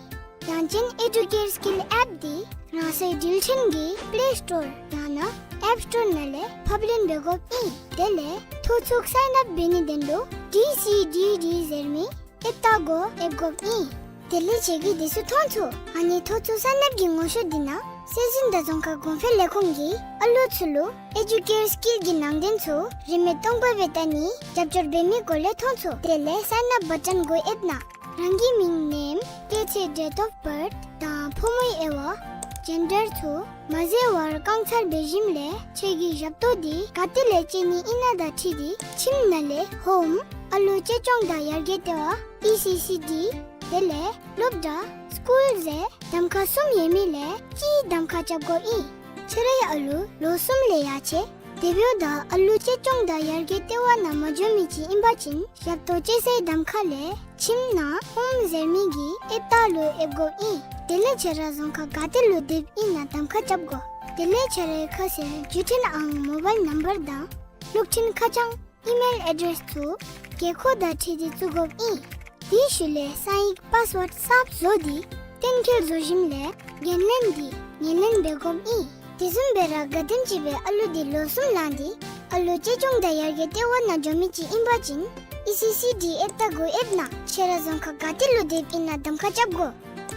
ཡང་ཅིན་ཨེ་ཌུ་ཀེར་སི་ཀིལ་ཨེཔ་འདི་རང་སོའི་འགྲུལ་འཕྲིན་གྱི་པླེ་སི་ཊོར་ཡང་ན་ཨེཔ་སི་ཊོར་ནང་ལས་ཕབ་ལེན་འབད་དགོཔ་ཨིན། དེ་ལས་ཐོ་ཚུགས་སའིན་ཨཔ་འབད་ནི་དོན་ལུ་ཌི་སི་ཌི་ཌི་ཟེར་མི་ཨེཔ་ལྟ་སྒོ་ཨེབ་དགོཔ་ཨིན། དེ་ལས་ཁྱེད་ཀྱིས་དེ་ཚུ་མཐོང་ཚུགས། ཨ་ནི་ཐོ་ཚུགས་སའིན་ཨཔ་གི་ངོ་ཤོས་འདི་ནང་སྲོལ་འཛིན་དང་རྫོང་ཁ་གོང་འཕེལ་ལས་ཁུངས་ཀྱིས་ཨ་ལུ་ཚུ་ལུ་ཨེ་ཌུ་ཀེར་སི་ཀིལ་གྱི་ནང་དོན་ཚུ་རིན་མེད་སྟོང་པ་སྦེ་བལྟ་ནི་རྒྱབ་སྐྱོར་འབད་མི་སྐོར་ལས་མཐོང་ཚུགས། དེ་ལས་སའིན་ཨཔ་བ་ཊོན་སྒོ་ཨེབ་ནང་རང་གི་མིང་ནེམ་སྐྱེས་ཚེས་ཌེཊ་ཨོཕ་བཱརཐ་དང་ཕོ་མོའི་དབྱེ་བ་ཇེན་ཌར་ཚུ་མ་ཟད་བར་རྐང་ཚར་འབད་ཞིནམ་ལས་ཁྱེད་ཀྱི་ཞབས་ཏོག་འདི་ག་ཏེ་ལས་སྤྱོད་ནི་ཨིན་ན་དང་འཁྲིལ་ཏེ་ཁྱིམ་ནང་ལས་ཧོམ་ཨ་ལུ་གཅེས་སྐྱོང་དང་ཡར་རྒྱས་ལྟེ་བ་ཨི་སི་སི་ཌི་དེ་ལས་སློབ་གྲྭ་སི་ཀུལ་ཟེར་གདམ་ཁ་གསུམ་ཡོད་མི་ལས་གཅིག་གདམ་ཁ་རྐྱབ་དགོཔ་ཨིན། ཁྱེད་རའི་ཨ་ལུ་ལོ་གསུམ་ལས་ཡར་ཆེ་ དེ་འབདཝ་ད་ཨ་ལུ་གཅེས་སྐྱོང་དང་ཡར་རྒྱས་ལྟེ་བ་ནང་མ་འགྱོ་མི་ཅིག་ཨིན་པ་ཅིན་ཞབས་ཏོག་སྤྱོད་སའི་གདམ་ཁ་ལས་ཁྱིམ་ནང་ཧོམ་ཟེར་མི་གི་ཨེབ་རྟ་ལུ་ཨེབ་དགོཔ་ཨིན། དེ་ལས་ཁྱེད་ར་རྫོང་ཁག་ག་ཏེ་ལུ་སྡོདཔ་ཨིན་ན་གདམ་ཁ་རྐྱབ་དགོ། དེ་ལས་ཁྱེད་རའི་ཁ་གསལ་བརྒྱུད་འཕྲིན་ཨང་མོ་བཱའིལ་ནམ་བར་དང་གློག་འཕྲིན་ཁ་བྱང་ཨི་མེལ་ཨེ་ཌེསི་ཚུ་རྒས་འཁོགས་དང་འཁྲིལ་ཏེ་བཙུགས་དགོཔ་ཨིན། དེའི་ཤུལ་ལས་ས་ཡིག་པཱསི་ཝརཌ་གསརཔ་བཟོ་སྟེ་གཏན་འཁེལ་བཟོ་ཞིནམ་ལས་འགན་ལེན་འདི་ངོས་ལེན་འབད་དགོཔ་ཨིན། དེ་བཟུམ་སྦེ་ར་ག་དེམ་ཅིག་སྦེ་ཨ་ལུ་འདི་ལོ་གསུམ་ལང་སྟེ་ཨ་ལུ་གཅེས་སྐྱོང་དང་ཡར་རྒྱས་ལྟེ་བ་ནང་འགྱོ་མི་ཅིག་ཨིན་པ་ཅིན་ཨི་སི་སི་ཌི་ཨེབ་རྟ་གུ་ཨེབ་ནང་ཁྱེད་ར་རྫོང་ཁག་ག་ཏེ་ལུ་སྡོདཔ་ཨིན་ན་གདམ་ཁ་རྐྱབ་དགོ།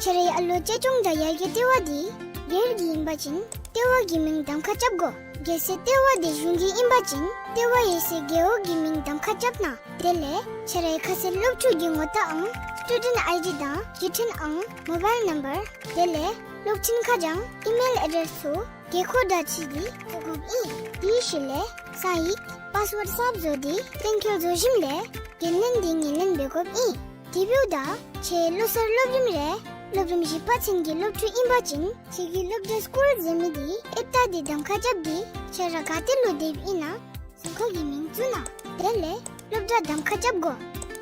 ཁྱེད་རའི་ཨ་ལུ་གཅེས་སྐྱོང་དང་ཡར་རྒྱས་ལྟེ་བ་འདི་སྒེར་གྱི་ཨིན་པ་ཅིན་ལྟེ་བ་གི་མིང་གདམ་ཁ་རྐྱབ་དགོ། གལ་སྲིད་ལྟེ་བ་འདི་གཞུང་གི་ཨིན་པ་ཅིན་ལྟེ་བ་ཡོད་སའི་རྒེད་འོག་གི་མིང་གདམ་ཁ་རྐྱབ་གནང་། དེ་ལས་ཁྱེད་རའི་ཁ་གསལ་སློབ་ཕྲུག་གི་ངོ་རྟགས་ཨང་སི་ཊུ་ཌེནཊ་ཨའི་ཌི་དང་བརྒྱུད་འཕྲིན་ཨང་མོ་བཱའིལ་ནམ་བར་དེ་ལས་གློག་འཕྲིན་ཁ་བྱང་ཨི་མེལ་ཨེ་ཌེསི་ཚུ་རྒས་འཁོགས་དང་འཁྲིལ་ཏེ་བཙུགས་དགོཔ་ཨིན། དེའི་ཤུལ་ལས་ས་ཡིག་པཱསི་ཝརཌ་གསརཔ་བཟོ་སྟེ་གཏན་འཁེལ་བཟོ་ཞིནམ་ལས་འགན་ལེན་འདི་ངོས་ལེན་འབད་དགོཔ་ཨིན། དེ་འབདཝ་ད་ཁྱེད་ལོ་གསར་སློབ་རིམ་རེ་སློབ་རིམ་བཞི་པ་ཚུན་གྱི་སློབ་ཕྲུག་ཨིན་པ་ཅིན་ཁྱེད་ཀྱི་སློབ་གྲྭ་སི་ཀུལ་ཟེར་མི་འདི་ཨེབ་རྟ་འདི་གདམ་ཁ་རྐྱབ་སྟེ་ཁྱེད་ར་ག་ཏེ་ལུ་སྡོདཔ་ཨིན་ན་རྫོང་ཁག་གི་མིང་བཙུགས་གནང་། དེ་ལས་སློབ་གྲྭ་གདམ་ཁ་རྐྱབ་དགོ།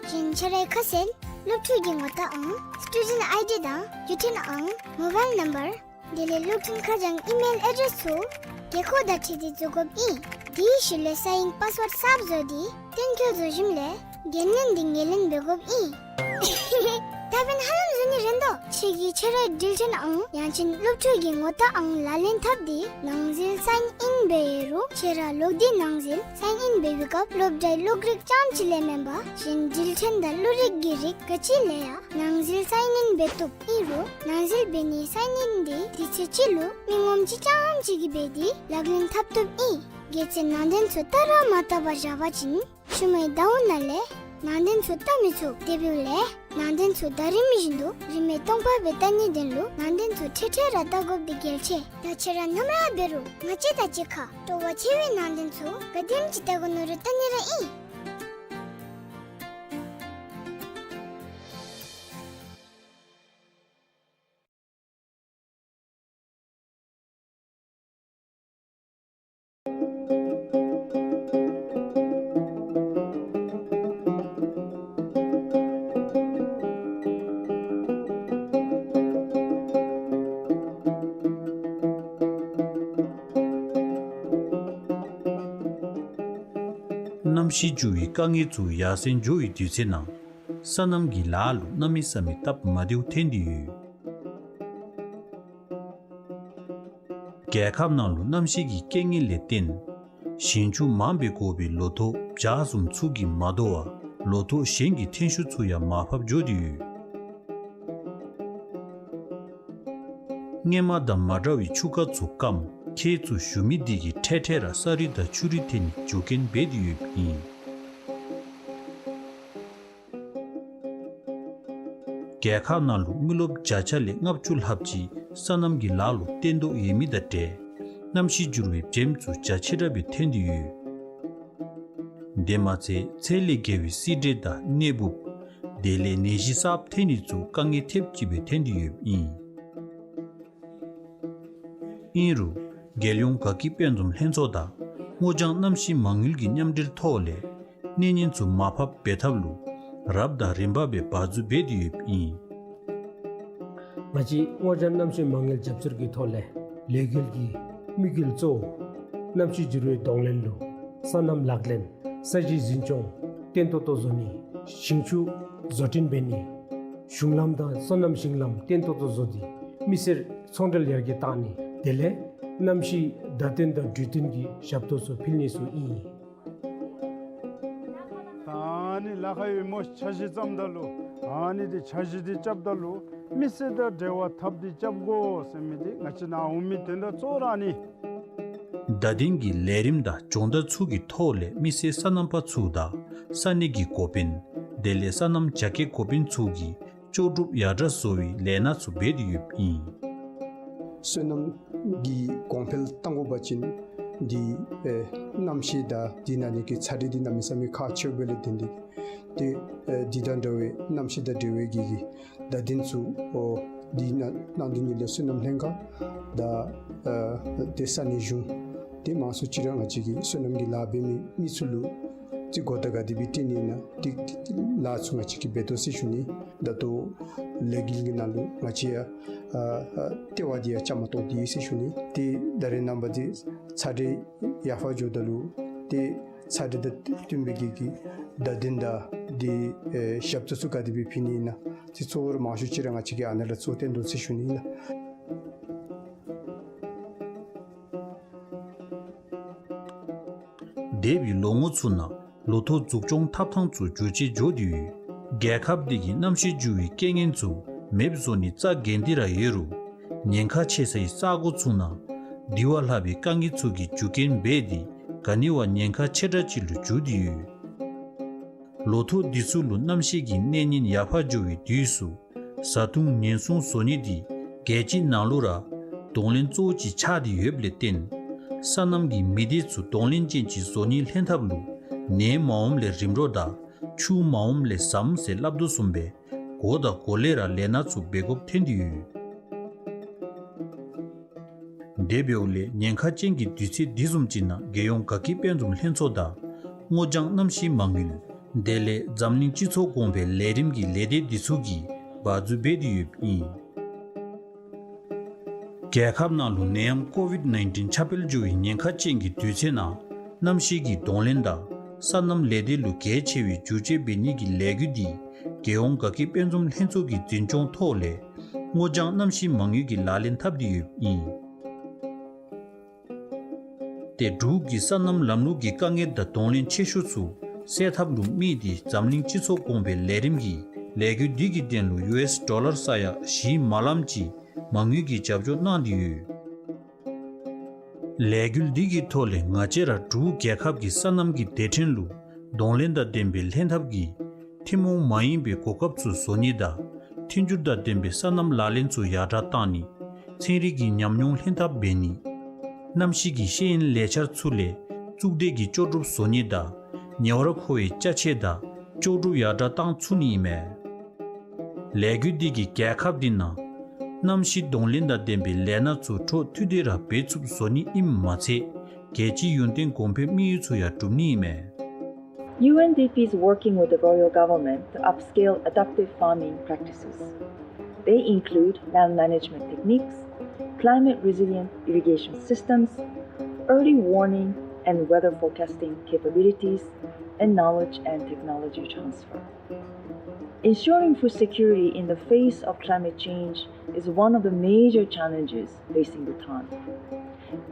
གཞན་ཁྱེད་རའི་ཁ་གསལ་སློབ་ཕྲུག་གི་ངོ་རྟགས་ཨང་སི་ཊུ་ཌེནཊ་ཨའི་ཌི་དང་བརྒྱུད་འཕྲིན་ཨང་མོ་བཱའིལ་ནམ་བར་དེ་ལས་གློག་འཕྲིན་ཁ་བྱང་ཨི་མེལ་ཨེ་ཌེསི་ཚུ་རྒས་འཁོགས་དང་འཁྲིལ་ཏེ་བཙུགས་དགོཔ་ཨིན། དེའི་ཤུལ་ལས་ས་ཡིག་པཱསི་ཝརཌ་གསརཔ་བཟོ་སྟེ་གཏན་འཁེལ་བཟོ་ཞིནམ་ལས་འགན་ལེན་འདི་ངོས་ལེན་འབད་དགོཔ་ཨིན། ད་འབདན་ཧ་ལམ་བཟོ་ནི་རན་དོ། ཁྱེད་ཀྱིས་ཁྱེད་རའི་འགྲུལ་འཕྲིན་ཨང་ཡང་ཅིན་སློབ་ཕྲུག་གི་ངོ་རྟགས་ཨང་ལག་ལེན་འཐབ་སྟེ་ནང་འཛུལ་སའིན་ཨིན་འབད་ཡོད་རུང་ཁྱེད་ར་ལོག་སྟེ་ནང་འཛུལ་སའིན་ཨིན་འབད་བའི་སྐབས་སློབ་གྲྭའི་གློག་རིག་རྐྱངམ་ཅིག་ལས་མེན་པར་གཞན་འགྲུལ་འཕྲིན་དང་གློག་རིག་གི་རིགས་ག་ཅི་ལས་ཡང་ནང་འཛུལ་སའིན་ཨིན་འབད་བཏུབ། ཨིན་རུང་ནང་འཛུལ་འབད་ནིའི་སའིན་ཨིན་འདི་དུས་ཚོད་ཅིག་ལུ་མི་ངོམ་ཅིག་རྐྱངམ་ཅིག་གིས་འབད་དེ་ལག་ལེན་འཐབ་བཏུབ་ཨིན། གལ་ཏེ་ནང་རྟེན་ཚུ་བལྟ་ར་མ་བལྟ་བར་བཞག་པ་ཅིན་ཤུལ་མའི་ཟླཝ་ནང་ལས་ནང་རྟེན་ཚུ་བལྟ་མི་ཚུགས། དེ་འབདཝ་ལས་ནང་རྟེན་ཚུ་ཟླ་རིམ་བཞིན་དུ་རིན་མེད་སྟོང་པ་སྦེ་བལྟ་ནིའི་དོན་ལུ་ནང་རྟེན་ཚུ་ཁྲེ་ཁྲེ་ར་བལྟ་དགོཔ་འདི་གལ་ཆེ། ད་ཁྱེད་ར་ནམ་ར་འབད་རུང་ང་བཅས་དང་གཅིག་ཁར་སྤྲོ་བ་ཆེ་བའི་ནང་རྟེན་ཚུ་ག་དེམ་ཅིག་བལྟ་དགོ་མནོ་རུང་བལྟ་ནི་ར་ཨིན། གནམ་གཤིས་འགྱུར་བའི་དཀའ་ངལ་ཚུ་ཡར་སེང་འགྱོ་བའི་དུས་ཚོད་ནང་སོ་ནམ་གྱི་ལཱ་ལུ་གནམ་མེད་ས་མེད་སྟབས་མ་བདེཝ་ཐོན་ཏེ་ཡོད། རྒྱལ་ཁབ་ནང་ལུ་གནམ་གཤིས་ཀྱི་རྐྱེན་ངན་ལས་བརྟེན་ཞིང་ཆུ་མངམ་སྦེ་དགོ་པའི་ལོ་ཐོག་བྱཱ་བཟུམ་ཚུ་གིས་མ་དོ་བར་ལོ་ཐོག་གཞན་གྱི་ཐོན་ཤུགས་ཚུ་ཡང་མར་ཕབ་འགྱོ་སྟེ་ཡོད། སྔོན་མ་དང་མ་འདྲ་བའི་ཆུ་རྐ་ཚུ་སྐམ་ཁྱེགས་ཚུ་ཞུ་མི་འདི་གིས་འཕྲལ་འཕྲལ་ར་ས་རུད་དང་ཆུ་རུད་ཐོན་ནིའི་རྒྱུ་རྐྱེན་འབད་དེ་ཡོདཔ་ཨིན། རྒྱལ་ཁབ་ནང་ལུ་མི་རློབས་བརྒྱ་ཆ་ལས་ལྔ་བཅུ་ལྷགཔ་ཅིག་སོ་ནམ་གྱི་ལཱ་ལུ་བརྟེན་དོ་ཡོད་མི་དང་འབྲེལ་གནམ་གཤིས་འགྱུར་བའི་བྱེམ་ཚུ་རྒྱ་ཆེ་དྲགས་སྦེ་ཐོན་ཏེ་ཡོད། དེ་མ་ཚད་ཚད་ལས་བརྒལ་བའི་བསིལ་དྲོད་དང་ནད་འབུཔ་དེ་ལས་ནད་གཞི་གསརཔ་ཐོན་ནི་ཚུ་དཀའ་ངལ་ཐེབས་ཅིག་སྦེ་ཐོན་ཏེ་ཡོདཔ་ཨིན། ཨིན་རུང་རྒྱལ་ཡོངས་དགའ་སྐྱིད་དཔལ་འཛོམས་ལྷན་ཚོགས་དང་སྔོ་ལྗང་གནམ་གཤིས་མ་དངུལ་གྱི་མཉམ་འབྲེལ་ཐོག་ལས་གནོད་ཉེན་ཚུ་མར་ཕབ་འབད་ཐབས་ལུ་རབ་དང་རིམ་པ་སྦེ་འབག་འཛུགས་འབད་དེ་ཡོདཔ་ཨིན། ང་བཅས་སྔོ་ལྗང་གནམ་གཤིས་མ་དངུལ་རྒྱབ་སྐྱོར་གྱི་ཐོག་ལས་ལས་འགུལ་གྱི་དམིགས་ཡུལ་གཙོ་བོ་གནམ་གཤིས་འགྱུར་བའི་གདོང་ལེན་ལུ་སོ་ནམ་ལག་ལེན་ས་གཞི་འཛིན་སྐྱོང་བརྟན་ཏོག་ཏོ་བཟོ་ནི་ཞིང་ཆུ་བཟོ་སྐྲུན་འབད་ནི་གཞུང་ལམ་དང་སོ་ནམ་ཞིང་ལམ་བརྟན་ཏོག་ཏོ་བཟོ་སྟེ་མི་སེར་ཚོང་འབྲེལ་ཡར་རྒྱས་བཏང་ནི་དེ་ལས་གནམ་གཤིས་བརྡ་སྟོན་དང་འཕྲུལ་སྟོན་གྱི་ཞབས་ཏོག་ཚུ་ཕུལ་ནི་ཚུ་ཨིན། ད་ཨ་ནི་ལཱ་ཁག་ཡོད་སྨོ། འཆར་གཞི་བརྩམ་ད་ལུ་ཨ་ནི་འདི་འཆར་གཞི་འདི་རྐྱབ་ད་ལུ་མི་སེར་དང་འབྲེལ་བ་འཐབ་སྟེ་རྐྱབ་དགོ་ཟེར་མི་འདི་ང་བཅས་ནཱ་འོང་མི་དོན་དག་གཙོ་བོ་ར་ཨ་ནི། བརྡ་དོན་གྱི་ལས་རིམ་དང་སྦྱོང་བརྡར་ཚུ་གི་ཐོག་ལས་མི་སེར་སོ་ནམ་པ་ཚུ་དང་ས་གནས་ཀྱི་འགོ་དཔོན་དེ་ལས་སོ་ནམ་རྒྱ་སྐྱེད་འགོ་དཔོན་ཚུ་གིས་ལྕོགས་གྲུབ་ཡར་དྲག་བཟོ་བའི་ལས་སྣ་ཚུ་འབད་དེ་ཡོདཔ་ཨིན། སོ་ནམ་གྱི་གོང་འཕེལ་གཏང་དགོ་པ་ཅིན་འདི་ཨེ་གནམ་གཤིས་དང་འདི་ནང་ལས་ཀྱི་ཚ་དྲོད་འདི་གནམ་མེད་ས་མེད་ཁག་ཆེཝ་ལས་བརྟེན་ཏེ་ཏེ་ཨེ་འདི་དང་འདྲ་བའི་གནམ་གཤིས་དང་འབྲེལ་བའི་གི་གི་བརྡ་དོན་ཚུ་ཨོ་འདི་ནང་གནང་དོ་ནི་ལས་སོ་ནམ་ལྷན་ཁག་དང་ཨེ་ཏེ་ས་གནས་གཞུང་ ཏེ་མང་སུ་ཅིག་ར་ང་བཅས་ཀྱི་སོ་ནམ་གྱི་ལཱ་འབད་མི་མི་ཚུ་ལུ་ཏེ་གོ་བརྡ་ག་དེ་སྦེ་སྤྲོད་ནི་ཨིན་ན་ཏེ་ལཱ་ཚུ་ང་བཅས་ཀྱིས་འབད་དོ་ཟེར་ཞུ་ནི། ད་ལྟོ་ལས་འགུལ་གྱི་ནང་ལུ་ང་བཅས་ཡང་ཨ་ཨ་ལྟེ་བ་འདི་ཡང་བཅའ་མར་གཏོགས་ཏེ་ཡོད་ཟེར་ཞུ་ནི། ཏེ་ད་རེས་ནངས་པ་འདི་ཚ་དྲོད་ཡར་འཕར་འགྱོཝ་ད་ལུ་ཏེ་ཚ་དྲོད་དང་བསྟུན་པའི་གི་གི་བརྡ་དོན་དང་འདི་ཨེ་ཞབས་ཏོག་ཚུ་ག་དེ་སྦེ་ཕུལ་ནི་ཨིན་ན་ཏེ་གཙོ་བོར་མང་ཤོས་ཅིག་ར་ང་བཅས་ཀྱིས་ཨ་ནཱ་ལུ་གཙོ་བོར་བསྟེན་དོ་ཟེར་ཞུ་ནི་ཨིན་ལགས། འདས་པའི་ལོ་ངོ་ཚུ་ནང་ལོ་ཐོག་འཛུགས་སྐྱོང་ཐབས་ཐངས་ཚུ་འགྱུར་བཅོས་འགྱོ་སྟེ་ཡོད། རྒྱལ་ཁབ་འདི་གིས་གནམ་གཤིས་འགྱུར་བའི་རྐྱེན་ངན་ཚུ་མེདཔ་བཟོ་ནི་རྩ་འགེངས་ཏེ་ར་ཡོད་རུང་ཉེན་ཁ་ཆེ་སའི་ས་གོ་ཚུ་ནང་འདི་བ་ལྷག་པའི་དཀའ་ངལ་ཚུ་གི་རྒྱུ་རྐྱེན་འབད་དེ་ག་ནི་བ་ཉེན་ཁ་ཆེ་དྲགས་ཅིག་ལུ་འགྱུར་ཏེ་ཡོད། ལོ་ཐོག་འདི་ཚུ་ལུ་གནམ་གཤིས་ཀྱི་གནས་ཉེན་ཡར་འཕར་འགྱོ་བའི་དུས་སུ་བཟའ་འཐུང་ཉེན་སྲུང་བཟོ་ནི་འདི་རྒྱལ་སྤྱི་ནང་ལུ་ར་གདོང་ལེན་གཙོ་བོ་ཅིག་ཆགས་ཏེ་ཡོདཔ་ལས་བརྟེན་སོ་ནམ་གྱི་མི་སྡེ་ཚུ་གདོང་ལེན་ཅན་ཅིག་བཟོ་ནིའི་ལྷན་ཐབས་ལུ་ནད་མ་འོངམ་ལས་རིམ་གྲོ་དང་ཆུ་མ་འོངམ་ལས་ཟམ་ཟེར་སླབ་དོ་བཟུམ་སྦེ་འགོ་དང་འགོ་ལས་ར་ལས་སྣ་ཚུ་འབད་དགོཔ་ཐོན་ཏེ་ཡོད། དེ་འབདཝ་ལས་ཉེན་ཁ་ཅན་གྱི་དུས་ཚོད་འདི་བཟུམ་ཅིག་ནང་རྒྱལ་ཡོངས་དགའ་སྐྱིད་དཔལ་འཛོམས་ལྷན་ཚོགས་དང་སྔོ་ལྗང་གནམ་གཤིས་མ་དངུལ་དེ་ལས་འཛམ་གླིང་སྤྱི་ཚོགས་གོང་འཕེལ་ལས་རིམ་གྱི་ལས་སྡེ་འདི་ཚུ་གིས་འབག་འཛུགས་འབད་དེ་ཡོདཔ་ཨིན། རྒྱལ་ཁབ་ནང་ལུ་ནད་ཡམས་ཀོ་ཝིཌ་ནའིན་ཊིན་ཁྱབ་སྤེལ་འགྱོ་བའི་ཉེན་ཁ་ཅན་གྱི་དུས་ཚོད་ནང་གནམ་གཤིས་ཀྱི་གདོང་ལེན་དང་སོ་ནམ་ལས་སྡེ་ལུ་གལ་ཆེ་བའི་བསྒྱུར་བཅོས་འབད་ནི་གི་ལས་འགུལ་འདི་རྒྱལ་ཡོངས་དགའ་སྐྱིད་དཔལ་འཛོམས་ལྷན་ཚོགས་ཀྱི་འཛིན་སྐྱོང་ཐོག་ལས་སྔོ་ལྗང་གནམ་གཤིས་མ་དངུལ་གྱིས་ལག་ལེན་འཐབ་སྟེ་ཡོདཔ་ཨིན། ཏེ་འབྲུག་གི་སོ་ནམ་ལམ་ལུགས་ཀྱི་དཀའ་ངལ་དང་གདོང་ལེན་ཆེ་ཤོས་ཚུ་སེལ་ཐབས་ལུ་དམིགས་ཏེ་འཛམ་གླིང་སྤྱི་ཚོགས་གོང་འཕེལ་ལས་རིམ་གྱིས་ལས་འགུལ་འདི་གི་དོན་ལུ་ཡུ་ཨེསི་ཌོ་ལར་ས་ཡ་བཞི་མ་ལམ་ཅིག་མ་དངུལ་གྱི་རྒྱབ་སྐྱོར་གནང་སྟེ་ཡོད། ལས་འགུལ་འདི་གི་ཐོག་ལས་ང་བཅས་ར་འབྲུག་རྒྱལ་ཁབ་ཀྱི་སོ་ནམ་གྱི་སྡེ་ཕྲན་ལུ་གདོང་ལེན་དང་ལྡན་པའི་ལྷན་ཐབས་ཀྱིས་ཐུན་མོང་མ་ཡིན་པའི་གོ་སྐབས་ཚུ་བཟོ་ནི་དང་མཐུན་འགྱུར་དང་ལྡན་པའི་སོ་ནམ་ལག་ལེན་ཚུ་ཡར་དྲགས་གཏང་ནི། ཚན་རིག་གི་ཉམས་མྱོང་ལྷན་ཐབས་འབད་ནི། གནམ་གཤིས་ཀྱི་ཤེས་ཡོན་ལས་འཆར་ཚུ་ལས་གཙུག་སྡེ་གི་ལྕོགས་གྲུབ་བཟོ་ནི་དང་ཉེ་བར་མཁོ་བའི་ཅ་ཆས་དང་ལྕོགས་གྲུབ་ཡར་དྲགས་གཏང་ཚུགས་ནི་ཨིན་མས། ལས་འགུལ་འདི་གིས་རྒྱལ་ཁབ་འདི་ནང་གནམ་གཤིས་གདོང་ལེན་དང་ལྡན་པའི་ལས་སྣ་ཚུ་འཕྲོ་མཐུད་དེ་ར་འབད་ཚུགསཔ་བཟོ་ནི་ཨིནམ་མ་ཚད་རྒྱལ་སྤྱིའི་ཡུན་བརྟན་གོང་འཕེལ་དམིགས་ཡུལ་ཚུ་ཡང་སྒྲུབ་ནི་ཨིན་མས། U N D P is working with the Royal Government to upscale adaptive farming practices. They include land management techniques, climate resilient irrigation systems, early warning and weather forecasting capabilities, and knowledge and technology transfer. Ensuring food security in the face of climate change is one of the major challenges facing Bhutan.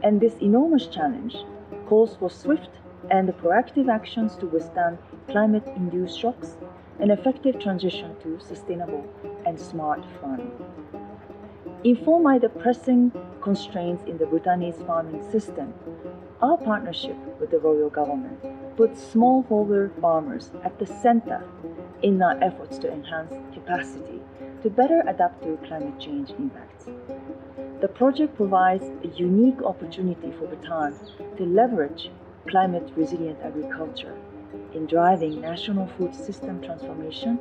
And this enormous challenge calls for swift and proactive actions to withstand climate-induced shocks and effective transition to sustainable and smart farming. Informed by the pressing constraints in the Bhutanese farming system, our partnership with the Royal Government puts smallholder farmers at the center in our efforts to enhance capacity to better adapt to climate change impacts. The project provides a unique opportunity for Bhutan to leverage climate resilient agriculture in driving national food system transformation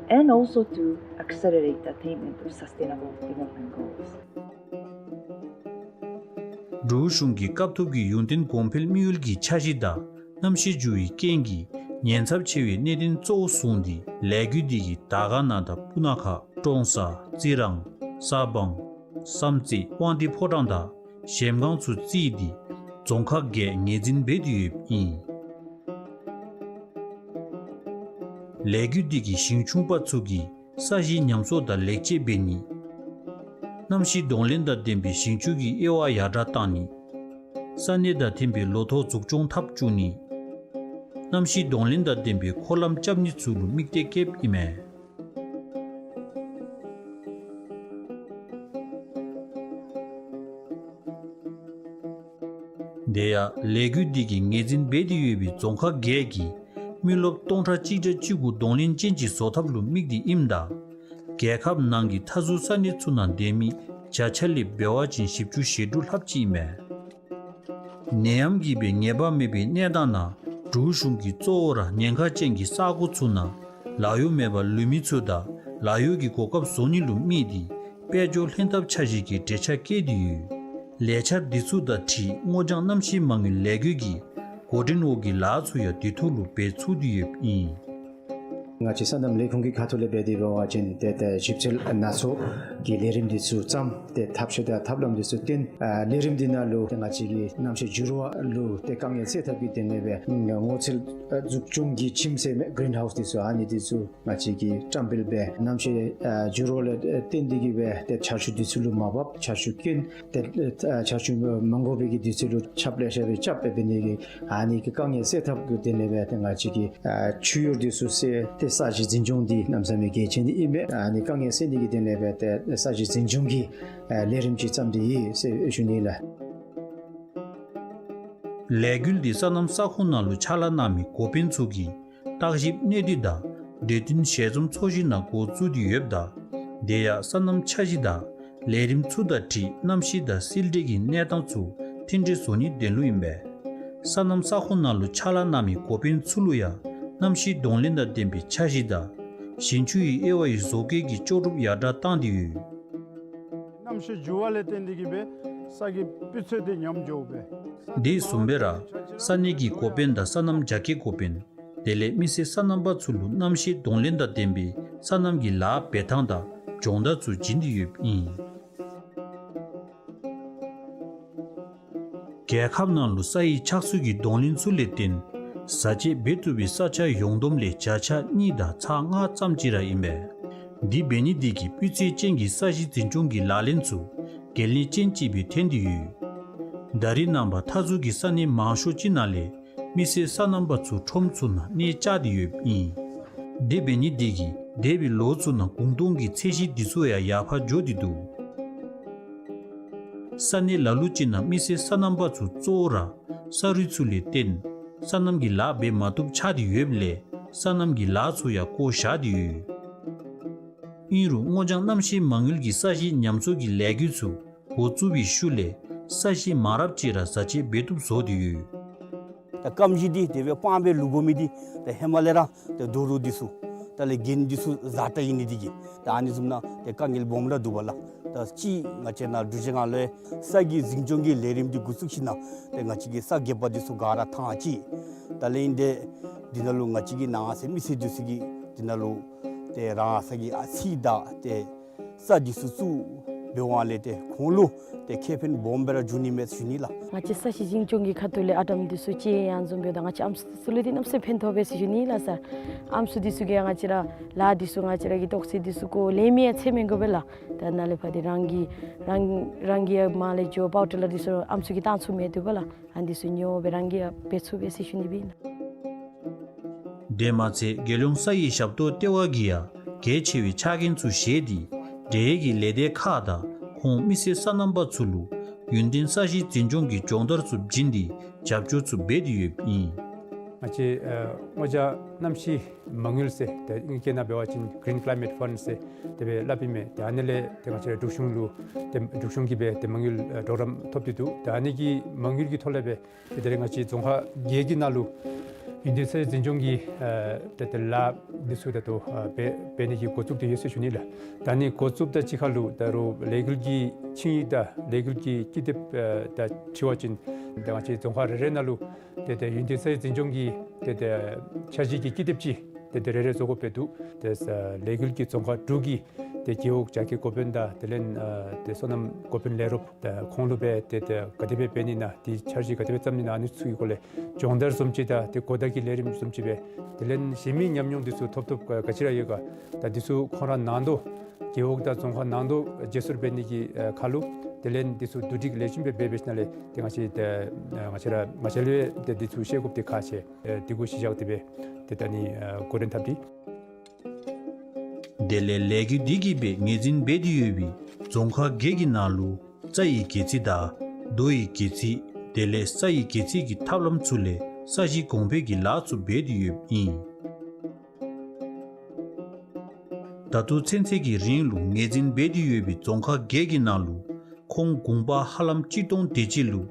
and also to accelerate the attainment of sustainable development goals. འབྲུག་གཞུང་གིས་སྐབས་ཐོབ་ཀྱི་ཡུན་བརྟན་གོང་འཕེལ་དམིགས་ཡུལ་གྱི་འཆར་གཞི་དང་གནམ་གཤིས་འགྱུར་བའི་རྐྱེན་གྱིས་ཉེན་ཚབས་ཆེ་བའི་གནད་དོན་གཙོ་བོ་བཟུང་སྟེ་ལས་འགུལ་འདི་གིས་དར་དཀར་ན་དང་སྤུ་ན་ཁ་ཀྲོང་གསར་རྩི་རང་གསར་སྤང་བསམ་རྩེ་དབང་འདུས་ཕོ་བྲང་དང་གཞལམ་སྒང་ཚུ་བརྩིས་ཏེ་རྫོང་ཁག་བརྒྱད་ངོས་འཛིན་འབད་དེ་ཡོདཔ་ཨིན། ལས་འགུལ་འདི་གིས་ཞིང་ཆུང་པ་ཚུ་གིས་ས་གཞི་ཉམས་གསོ་དང་ལེགས་བཅོས་འབད་ནི། གནམ་གཤིས་གདོང་ལེན་དང་ལྡན་པའི་ཞིང་ཆུ་གི་དབྱེ་བ་ཡར་དྲགས་གཏང་ནི། ས་གནས་དང་མཐུན་པའི་ལོ་ཐོག་འཛུགས་སྐྱོང་འཐབ་བཅུག་ནི། གནམ་གཤིས་གདོང་ལེན་དང་ལྡན་པའི་འཁོར་ལམ་རྐྱབ་ནི་ཚུ་ལུ་དམིགས་གཏད་བསྐྱེདཔ་ཨིན་མས། དེ་ཡང་ལས་འགུལ་འདི་གིས་ངོས་འཛིན་འབད་དེ་ཡོད་པའི་རྫོང་ཁག་བརྒྱད་ཀྱི་མི་རློབས་སྟོང་ཕྲག་གཅིག་བརྒྱ་བཅུ་དགུ་གདོང་ལེན་ཅན་ཅིག་བཟོ་ཐབས་ལུ་དམིགས་ཏེ་ཨིནམ་ད་རྒྱལ་ཁབ་ནང་གི་མཐའ་ཟུར་ས་གནས་ཚུ་ནང་སྡོད་མི་བརྒྱ་ཆ་ལས་འབད་བ་ཅིན་བཞི་བཅུ་ཞེ་དྲུག་ལྷགཔ་ཅིག་ཨིན་མས། ནད་ཡམས་ཀྱིས་འབད་ངེས་པ་མེད་པའི་གནས་སྟངས་ནང་འབྲུག་གཞུང་གིས་གཙོ་བོ་ར་ཉེན་ཁ་ཅན་གྱི་ས་གོ་ཚུ་ནང་ལཱ་གཡོག་མེད་པར་ལུས་མི་ཚུ་དང་ལཱ་གཡོག་གི་གོ་སྐབས་བཟོ་ནི་ལུ་དམིགས་ཏེ་དཔལ་འབྱོར་ལྷན་ཐབས་འཆར་གཞི་གི་གྲོས་འཆར་བཀོད་དེ་ཡོད། ལས་འཆར་འདི་ཚུ་དང་འཁྲིལ་སྔོ་ལྗང་གནམ་གཤིས་མ་དངུལ་ལས་འགུལ་གྱི་འགོ་འདྲེན་འོག་གི་ལཱ་ཚུ་ཡང་དེ་ཐོག་ལུ་འབད་ཚུགས་ཏེ་ཡོདཔ་ཨིན། ང་བཅས་སོ་ནམ་ལས་ཁུངས་ཀྱི་ཁ་ཐུག་ལས་འབད་དེ་འབད་བ་ཅིན་ཏེ་ཏེ་ཞིབ་འཚོལ་སྣ་ཚོགས་ཀྱི་ལས་རིམ་འདི་ཚུ་བརྩམས་ཏེ་ཐབས་ཤེས་དང་ཐབས་ལམ་འདི་ཚུ་བཏོན། ཨ་ལས་རིམ་འདི་ནང་ལུ་ཏེ་ང་བཅས་ཀྱི་གནམ་གཤིས་འགྱུར་བ་ལུ་ཏེ་དཀའ་ངལ་སེལ་ཐབས་ཀྱི་དོན་ལས་འབད་སྔོ་ཚལ་འཛུགས་སྐྱོང་གི་ཁྱིམ་ཟེར་མི་གིརིན་ཧའུསི་འདི་ཚུ་ཨ་ནི་འདི་ཚུ་ང་བཅས་ཀྱིས་བཀྲམ་སྤེལ་འབད། གནམ་གཤིས་ཨ་འགྱུར་བ་ལས་ཨ་བརྟེན་ཏེ་གིས་འབད་ཏེ་ཆར་ཆུ་འདི་ཚུ་ལུ་མ་བབས། ཆར་ཆུ་དཀོན་ཏེ་ཨ་ཆར་ཆུ་མ་དགོ་པའི་གི་འདི་ཚུ་ལུ་ཆརཔ་ལེ་ཤ་སྦེ་རྐྱབ་སྦེ་འབད་ནི་གི་ཨ་ནི་གི་དཀའ་ངལ་སེལ་ཐབས་ཀྱི་དོན་ལས་འབད་ཏེ་ང་བཅས་ཀྱིས་ཨ་ཆུ་གཡུར་འདི་ཚུ་བསལ་ཏེ་ས་གཞི་འཛིན་སྐྱོང་འདི་གནམ་མེད་ས་མེད་གལ་ཆེ་ནི་ཨིན་པས། ཨ་ནི་དཀའ་ངལ་སེལ་ནི་གི་དོན་ལས་འབད་ཏེ་ས་གཞི་འཛིན་སྐྱོང་གི་ཨ་ལས་རིམ་ཅིག་བརྩམས་ཏེ་ཡོད་ཟེར་ཞུ་ནི་ལགས། ལས་འགུལ་འདི་སོ་ནམ་ས་ཁོངས་ནང་ལུ་ཕྱག་ལཱ་གནང་མི་འགོ་དཔོན་ཚུ་གིས་བརྟག་ཞིབ་གནད་བསྡུས་དང་འབྲེལ་མཐུད་ཞལ་འཛོམས་ཚོགས་བཞུགས་ནང་འགོ་བཙུགས་ཏེ་ཡོདཔ་ད་དེ་ཡང་སོ་ནམ་འཆར་གཞི་དང་ལས་རིམ་ཚུ་དང་འཁྲིལ་གནམ་གཤིས་དང་སིལ་འདྲེ་གི་གནས་སྟངས་ཚུ་མཐུན་འབྲེལ་བཟོ་ནིའི་དོན་ལུ་ཨིན་པས། སོ་ནམ་ས་ཁོངས་ནང་ལུ་ཕྱག་ལཱ་གནང་མི་འགོ་དཔོན་ཚུ་ལུ་ཡང་གནམ་གཤིས་གདོང་ལེན་དང་ལྡན་པའི་འཆར་གཞི་དང་ཞིང་ཆུའི་དབྱེ་བ་ཡི་བཟོ་བཀོད་ཀྱི་ལྕོགས་གྲུབ་ཡར་དྲག་བཏང་སྟེ་ཡོད། གནམ་གཤིས་འགྱུར་བ་ལས་བརྟེན་ཏེ་གིས་འབད་ས་གི་སྤུས་ཚད་དེ་ཉམས་འགྱོཝ་མས། དེ་བཟུམ་སྦེ་ར་ས་གནས་ཀྱི་འགོ་དཔོན་དང་སོ་ནམ་རྒྱ་སྐྱེད་འགོ་དཔོན་དེ་ལས་མི་སེར་སོ་ནམ་པ་ཚུ་ལུ་གནམ་གཤིས་གདོང་ལེན་དང་ལྡན་པའི་སོ་ནམ་གྱི་ལཱ་འབད་ཐངས་དང་སྦྱོང་བརྡར་ཚུ་བྱིན་ཏེ་ཡོདཔ་ཨིན། རྒྱལ་ཁབ་ནང་ལུ་ས་ཡི་ཆགས་ཚུལ་གྱི་གདོང་ལེན་ཚུ་ལས་བརྟེན་བཟའ་བཅའ་འབད་བཏུབ་པའི་ས་ཆ་ཡོངས་བསྡོམས་ལས་བརྒྱ་ཆ་གཉིས་དང་ཚག་ལྔ་ཙམ་ཅིག་ར་ཨིན་པས། དེ་འབད་ནི་དེ་གིས་སྤུས་ཚད་ཅན་གྱི་ས་གཞི་འཛིན་སྐྱོང་གི་ལག་ལེན་ཚུ་འགན་ལེན་ཅན་ཅིག་སྦེ་ཐོན་ཏེ་ཡོད། ད་རེས་ནངས་པ་མཐའ་ཟུར་གྱི་ས་གནས་མང་ཤོས་ཅིག་ནང་ལས་མི་སེར་སོ་ནམ་པ་ཚུ་ཁྲོམ་ཚུ་ནང་གནས་བཅགས་ཏེ་ཡོདཔ་ཨིན། དེ་འབད་ནི་དེ་གིས་འདས་པའི་ལོ་ཚུ་ནང་གུང་སྟོང་གི་ཚད་གཞི་འདི་ཚུ་ཡང་ཡར་འཕར་འགྱོ་སྟེ་འདུག། ས་གནས་ལ་ལུ་ཅིག་ནང་མི་སེར་སོ་ནམ་པ་ཚུ་གཙོ་བོ་ར་ས་རུད་ཚུ་ལས་བརྟེན་སོ་ནམ་གྱི་ལཱ་འབད་མ་བཏུབ་ཆགས་ཏེ་ཡོདཔ་ལས་སོ་ནམ་གྱི་ལཱ་ཚུ་ཡང་བཀོ་བཞག་སྟེ་ཡོད། ཨིན་རུང་སྔོ་ལྗང་གནམ་གཤིས་མ་དངུལ་གྱི་ས་གཞི་ཉམས་གསོ་གི་ལས་འགུལ་ཚུ་འགོ་བཙུགས་པའི་ཤུལ་ལས་ས་གཞི་མང་རབས་ཅིག་ར་བཟའ་བཅའ་འབད་བཏུབ་བཟོ་སྟེ་ཡོད། ད་སྐམ་གཞི་འདི་དེ་སྦེ་སྤང་སྦེ་བླུག་དགོ་མི་འདི་ད་ཧེ་མ་ལས་ར་ད་རྡོ་རུག་འདི་ཚུ་ད་ལས་གྱེན་འདི་ཚུ་བཟའ་ད་ཡི་ནི་འདི་གིས་ད་ཨ་ནི་བཟུམ་ནང་ད་དཀའ་ངལ་སྦོམ་ར་འདུག་པ་ལགས། ད་ཅི་ང་བཅས་ནཱ་འབྲུག་རྒྱལ་ཁབ་ལུ་ས་གི་འཛིན་སྐྱོང་གི་ལས་རིམ་འདི་འགོ་བཙུགས་ཞིནམ་ལས་ད་ང་བཅས་ཀྱི་ས་རྒས་པ་འདི་ཚུ་ག་ར་ཐང་ཅིག་ད་ལས་ཨིན་ཏེ་འདི་ནང་ལུ་ང་བཅས་ཀྱི་ནང་ས་མི་སེར་འདི་ཚུ་གིས་འདི་ནང་ལུ་ཏེ་རང་ས་གི་ཨ་ཚི་དང་ཏེ་ས་འདི་ཚུ་བཙུགས་འབདཝ་ལས་ཏེ་ཁོང་ལུ་ཏེ་ཁེ་ཕན་སྦོམ་སྦེ་ར་འབྱུང་ནི་མས་ཟེར་ཞུ་ནི་ལགས། ང་བཅས་ས་གཞི་འཛིན་སྐྱོང་གི་ཁ་ཐུག་ལས་ཨ་དམ་འདི་ཚུ་ཅིག་ཡང་བཟུམ་སྦེ་ད་ང་བཅས་ཨམ་སྲུ་ལུ་འདི་གནམ་མེད་ས་མེད་ཕན་ཐོགས་པས་ཟེར་ཞུ་ནི་ལགས་སར། ཨམ་སྲུ་འདི་ཚུ་གིས་ཡང་ང་བཅས་ར་ལཱ་འདི་ཚུ་ང་བཅས་ར་གི་ཏོག་ཙམ་འདི་ཚུ་ཁོ་ལེན་མི་ཡང་ཚད་མེད་དགོ་པས་ལགས། ད་ནཱ་ལས་ཕར་འདི་རང་གིས་རང་རང་གིས་ཡང་མར་ལས་འགྱོ་པའོ་ཊར་ལ་འདི་ཚུ་ཨམ་སྲུ་གིས་བཏང་ཚུགས་མི་འདུག་པ་ལགས། ཨ་འདི་ཚུ་ཉོ་སྦེ་རང་གིས་ཡང་འབད་ཚུགས་པས་ཟེར་ཞུ་ནི་སྦེ་ཨིན། དེ་མ་ཚད་རྒྱལ་ཡོངས་ས་ཡི་ཞབས་ཏོག་ལྟེ་བ་གིས་ཡང་གལ་ཆེ་བའི་ཆ་རྐྱེན་ཚུ་བཞེས་ཏེ་འབྲེལ་ཡོད་ཀྱི་ལས་སྡེ་ཁག་དང་ཁོང་མི་སེར་སོ་ནམ་པ་ཚུ་ལུ་ཡུན་བརྟན་ས་གཞི་འཛིན་སྐྱོང་གི་སྦྱོང་བརྡར་ཚུ་བྱིན་ཏེ་རྒྱབ་སྐྱོར་ཚུ་འབད་དེ་ཡོདཔ་ཨིན། ང་བཅས་ཨ་སྔོ་ལྗང་གནམ་གཤིས་མ་དངུལ་ཟེར་ཏེ་ཨིང་སྐད་ནང་འབད་བ་ཅིན་གིརིན་ཀི་ལའི་མེཊ་ཕཱནཌ་ཟེར་དེ་སྦེ་སླབ་ཨིན་མས། ཏེ་ཨ་ནི་ལས་ཏེ་ང་བཅས་ར་འབྲུག་གཞུང་ལུ་ཏེ་འབྲུག་གཞུང་གིས་སྦེ་ཏེ་མ་དངུལ་ཨ་གྲོགས་རམ་ཐོབ་སྟེ་འདུག། ཏེ་ཨ་ནི་གི་མ་དངུལ་གྱི་ཐོག་ལས་སྦེ་ཏེ་ད་རེས་ང་བཅས་རྫོང་ཁག་བརྒྱད་ཀྱི་ནང་ལུ་ཡུན་བརྟན་ས་གཞི་འཛིན་སྐྱོང་གི་ཨ་ཏེ་ཏེ་ལཱ་འདི་ཚུ་ད་ལྟོ་ཨ་འབད་འབད་ནི་གི་འགོ་བཙུགས་ཏེ་ཡོད་ཟེར་ཞུ་ནི་ལགས། ད་ཨ་ནི་འགོ་བཙུགསཔ་དང་གཅིག་ཁར་ལུ་ད་རུང་ལས་འགུལ་གྱི་ཆིངས་ཡིག་དང་ལས་འགུལ་གྱི་ཀི་དེབ་ཨ་དང་འཁྲིལ་བ་ཅིན་ད་ང་བཅས་རྫོང་ཁག་རེ་རེ་ནང་ལུ་ཏེ་ཏེ་ཡུན་བརྟན་ས་གཞི་འཛིན་སྐྱོང་གི་ཏེ་ཏེ་འཆར་གཞི་གི་ཀི་དེབ་ཅིག་ཏེ་ཏེ་རེ་རེ་བཟོ་དགོཔ་སྦེ་འདུག། ཏེ་ས་ལས་འགུལ་གྱི་རྫོང་ཁག་དྲུག་གི་ཏེ་རྒེད་འོག་རྒྱ་སྐྱེད་འགོ་དཔོན་དང་དེ་ལས་ཨ་ཏེ་སོ་ནམ་འགོ་དཔོན་ལས་རོགསཔ་དང་ཁོང་ལུ་སྦེ་ཏེ་ཏེ་ག་དེ་སྦེ་འབད་ནི་ཨིན་ན་ཏེ་འཆར་གཞི་ག་དེ་སྦེ་བརྩམ་ནི་ཨིན་ན་ཨ་ནི་ཚུ་གི་སྐོར་ལས་སྦྱོང་བརྡར་བཟུམ་ཅིག་དང་ཏེ་གོ་བརྡ་གི་ལས་རིམ་བཟུམ་ཅིག་སྦེ་དེ་ལས་གཞན་མི་ཉམས་མྱོང་འདི་ཚུ་ཐོབ་ཐོབ་ག་ག་ཅི་ར་ཡོད་ག་ད་འདི་ཚུ་ཁོང་ར་ནང་དོག་རྒེད་འོག་དང་རྫོང་ཁག་ནང་དོག་བརྗེ་སོར་འབད་ནི་གི་ཨ་ཁར་ལུ་དེ་ལས་འདི་ཚུ་བསྡུ་སྒྲིག་ལེགས་ཤོམ་སྦེ་འབད་འབད་ཞིནམ་ལས་ཏེ་ང་བཅས་ཏེ་ཨ་ང་བཅས་ར་ང་བཅས་ལུ་ཏེ་འདི་ཚུ་ཤེས་དགོཔ་འདི་ཁག་ཆེ། ཨེ་འདི་གུ་གཞི་བཞག་སྟེ་སྦེ་ཏེ་ད་ཨ་ནི་ཨ་འགོ་འདྲེན་འཐབ་སྟེ། དེ་ལས་ལས་འགུལ་འདི་གིས་སྦེ་ངོས་འཛིན་འབད་དེ་ཡོད་པའི་རྫོང་ཁག་བརྒྱད་ཀྱི་ནང་ལུ་རྩྭ་ཡི་སྒལ་ཚིགས་དང་རྡོ་ཡི་སྒལ་ཚིགས་དེ་ལས་ས་ཡི་སྒལ་ཚིགས་ཀྱི་ཐབས་ལམ་ཚུ་ལས་ས་གཞི་གོང་འཕེལ་གྱི་ལཱ་ཚུ་འབད་དེ་ཡོདཔ་ཨིན། ད་ལྟོ་ཚུན་ཚོད་ཀྱི་རིང་ལུ་ངོས་འཛིན་འབད་དེ་ཡོད་པའི་རྫོང་ཁག་བརྒྱད་ཀྱི་ནང་ལུ་ཁོང་གུང་པ་ཧ་ལམ་གཅིག་སྟོང་དེ་ཅིག་ལུ་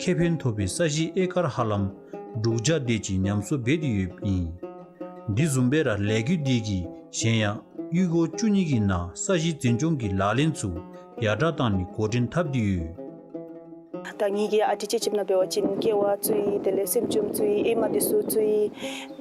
ཁེ་ཕན་ཐོབ་པའི་ས་གཞི་ཨེ་ཀར་ཧ་ལམ་དྲུག་བརྒྱ་དེ་ཅིག་ཉམས་གསོ་འབད་དེ་ཡོདཔ་ཨིན། འདི་བཟུམ་སྦེ་ར་ལས་འགུལ་འདི་གིས་གཞན་ཡང་གཡུས་སྒོ་བཅུ་གཉིས་ཀྱི་ནང་ས་གཞི་འཛིན་སྐྱོང་གི་ལག་ལེན་ཚུ་ཡར་དྲག་བཏང་ནི་འགོ་འདྲེན་འཐབ་སྟེ་ཡོད། ད་ངེ་གི་ཨ་ཏི་ཅིག་ཅིག་ནང་འབད་བ་ཅིན་སྐྱེ་བ་བཙུགས་ཡི། དེ་ལས་སེམས་ཅན་བཙུགས་ཡི། ཨེ་མ་འདི་ཚུ་བཙུགས་ཡི།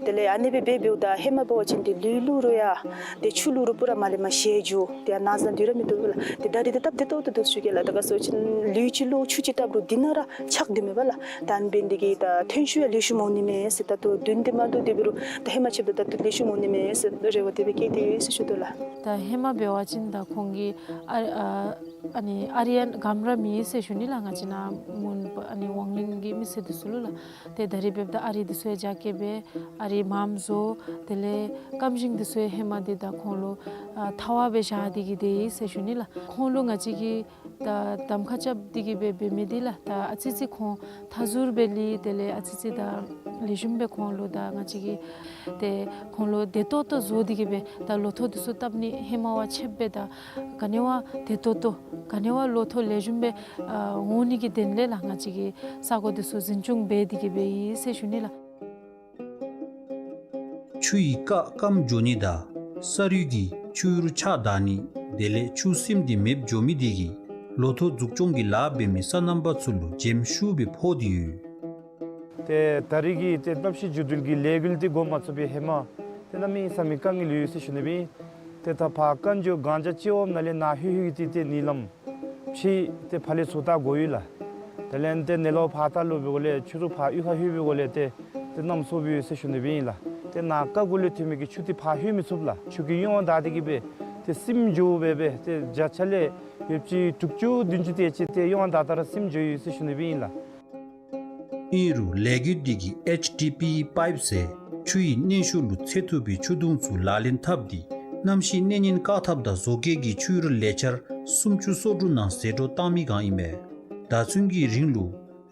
དེ་ལས་ཨ་ནི་སྦེ་འབད་འབདཝ་ད་ཧེ་མ་འབད་བ་ཅིན་ཏེ་ལུས་ལུ་རུང་ཡང་ཏེ་ཆུ་ལུ་རུང་པུ་ར་མར་ལས་མར་ཞལ་འགྱོ། ཏེ་ཨ་ནཱ་ཟ་དུས་ར་མིན་འདུག་ལགས། ཏེ་ད་རིས་ཏེ་སྟབས་བདེ་ཏོག་ཏོ་འདུག་ཟེར་ཞུ་གེ་ལགས། ད་ག་ཟེར་བ་ཅིན་ལུས་ཅིག་ལུ་ཆུ་ཅིག་བཏབ་རུང་འདི་ནང་ར་ཆགས་དེ་མེད་པ་ལགས། ད་ཨ་ནི་འབད་ནི་འདི་གིས་ད་ཐོན་ཤུགས་ཡང་ལེགས་ཤོམ་འོང་ནི་མས་ཟེར། ད་ལྟོ་བདུན་འདི་མ་དོ་དེ་འབད་རུང་ད་ཧེ་མ་ཆེ་བ་དང་ད་ལྟོ་ལེགས་ཤོམ་འོང་ནི་མས་ཟེར་རེ་བ་དེ་སྦེ་བསྐྱེད་དེ་ཡོད་ཟེར་ཞུ་དོ་ལགས། ད་ཧེ་མ་འབད་བ་ཅིན་ད་ཁོང་གི་ཨ་ཨ་ཨ་ནི་ཨ་རི་ཡང་གམ་ར་མེད་ཟེར་ཞུ་ནི་ལགས། ང་བཅས་ནཱ་མོན་ཨ་ནི་ཝང་ལིང་གི་མི་སེར་འདི་ཚུ་ལུ་ལགས། ཏེ་ད་རིས་འབདཝ་ད་ཨ་རི་འདི་ཚུ་ཡང་རྒྱ་སྐྱེད་སྦེ་ཨ་རི་མངམ་བཟོ། དེ་ལས་སྐམ་ཞིང་འདི་ཚུ་ཡང་ཧེ་མ་འདི་ད་ཁོང་ལུ་ཨ་ཐ་བ་སྦེ་བཞག་སྟེ་གི་སྡོད་ཡི་ཟེར་ཞུ་ནི་ལགས། ཁོང་ལུ་ང་བཅས་ཀྱིས་ད་གདམ་ཁ་རྐྱབ་སྟེ་གི་སྦེ་འབད་མི་འདི་ལགས། ད་ཨ་ཙི་ཙི་ཁོང་མཐའ་ཟུར་སྦེ་ལུས། དེ་ལས་ཨ་ཙི་ཙི་ད་ལེགས་ཤོམ་སྦེ་ཁོང་ལུ་ད་ང་བཅས་ཀྱིས་ཏེ་ཁོང་ལུ་བདེ་ཏོག་ཏོ་བཟོ་སྟེ་གི་སྦེ་ད་ལོ་ཐོག་འདི་ཚུ་བཏབ་ནི་ཧེ་མ་བ་ཆེ་སྦེ་ད་ག་ནི་བ་བདེ་ཏོག་ཏོ་ག་ནི་བ་ལོ་ཐོག་ལེགས་ཤོམ་སྦེ་ཨ་འོང་ནི་གི་དོན་ལས་ལགས། ང་བཅས་ཀྱིས་ས་གོ་འདི་ཚུ་འཛིན་སྐྱོང་འབད་དེ་གི་སྦེ་ཡོད་ཟེར་ཞུ་ནི་ལགས། ཆུ་ཡི་རྐ་སྐམ་འགྱོ་ནི་དང་ས་རུད་ཀྱི་ཆུ་ཡུར་ཆག་ད་ནི་དེ་ལས་ཆུ་སིམ་སྟེ་མེདཔ་འགྱོ་མི་འདི་གིས་ལོ་ཐོག་འཛུགས་སྐྱོང་གི་ལཱ་འབད་མི་སོ་ནམ་པ་ཚུ་ལུ་འཇེམ་ཤུགས་སྦེ་ཕོག་སྟེ་ཡོད། ཏེ་ད་རིས་ཀྱི་ཏེ་གནམ་གཤིས་འགྱུར་ལྡོག་གི་ལས་འགུལ་འདི་འགོ་མ་བཙུགས་པའི་ཧེ་མ་ཏེ་གནམ་མེད་ས་མེད་དཀའ་ངལ་ཡོད་ཟེར་ཞུ་ནི་སྦེ་ཨིན། ཏེ་ད་ཕར་རྐང་མགྱོགས་གངས་ལྗོངས་སྤྱི་འོགམ་ནང་ལས་ནཱ་ལྷོད་ལྷོད་ཀྱི་ཏེ་ཏེ་གཉིས་ལམ་ཕྱེ་ཏེ་ཕར་ལས་ཚུར་བལྟ་དགོ་ཡོད་ལགས། དེ་ལས་ཏེ་ནེ་ལོ་ཕར་ལྟ་ལོག་པའི་སྒོ་ལས་ཆུ་རུད་ཕར་གཡུས་ཁར་ལྷོད་པའི་སྒོ་ལས་ཏེ་ཏེ་གནམ་སྲོ་སྦེ་ཡོད་ཟེར་ཞུ་ནི་སྦེ་ཨིན་ལགས། ཏེ་ནཱ་རྐ་གུ་ལས་ཐོན་མི་གི་ཆུ་འདི་ཕར་ལྷོད་མི་ཚུགས་ལགས། ཆུ་གི་གཡུང་དྲགས་ཏེ་གི་སྦེ་ཏེ་སིམ་འགྱོ་སྦེ་སྦེ་ཏེ་བརྒྱ་ཆ་ལས་ཡོདཔ་ཅིག་དྲུག་ཅུ་བདུན་ཅུ་དེ་ཅིག་ཏེ་གཡུང་དྲགས་དྲགས་ར་སིམ་འགྱོ་ཡི་ཟེར་ཞུ་ནི་སྦེ་ཨིན་ལགས། ཨིན་རུང་ལས་འགུལ་འདི་གིས་ཨེཆ་ཌི་པི་ཨི་པའིཔ་ཟེར་ཆུ་ཡི་གནོན་ཤུགས་ལུ་འཚེར་བཏུབ་པའི་ཆུ་དུང་ཚུ་ལག་ལེན་འཐབ་སྟེ་གནམ་གཤིས་གནོད་ཉེན་བཀག་ཐབས་དང་བཟོ་བཀོད་ཀྱི་ཆུ་ཡུར་ལས་འཆར་སུམ་ཅུ་སོ་དྲུག་ནང་ཟད་འགྲོ་བཏང་མི་སྒང་ཨིན་པས། ད་ཚུན་གྱི་རིང་ལུ་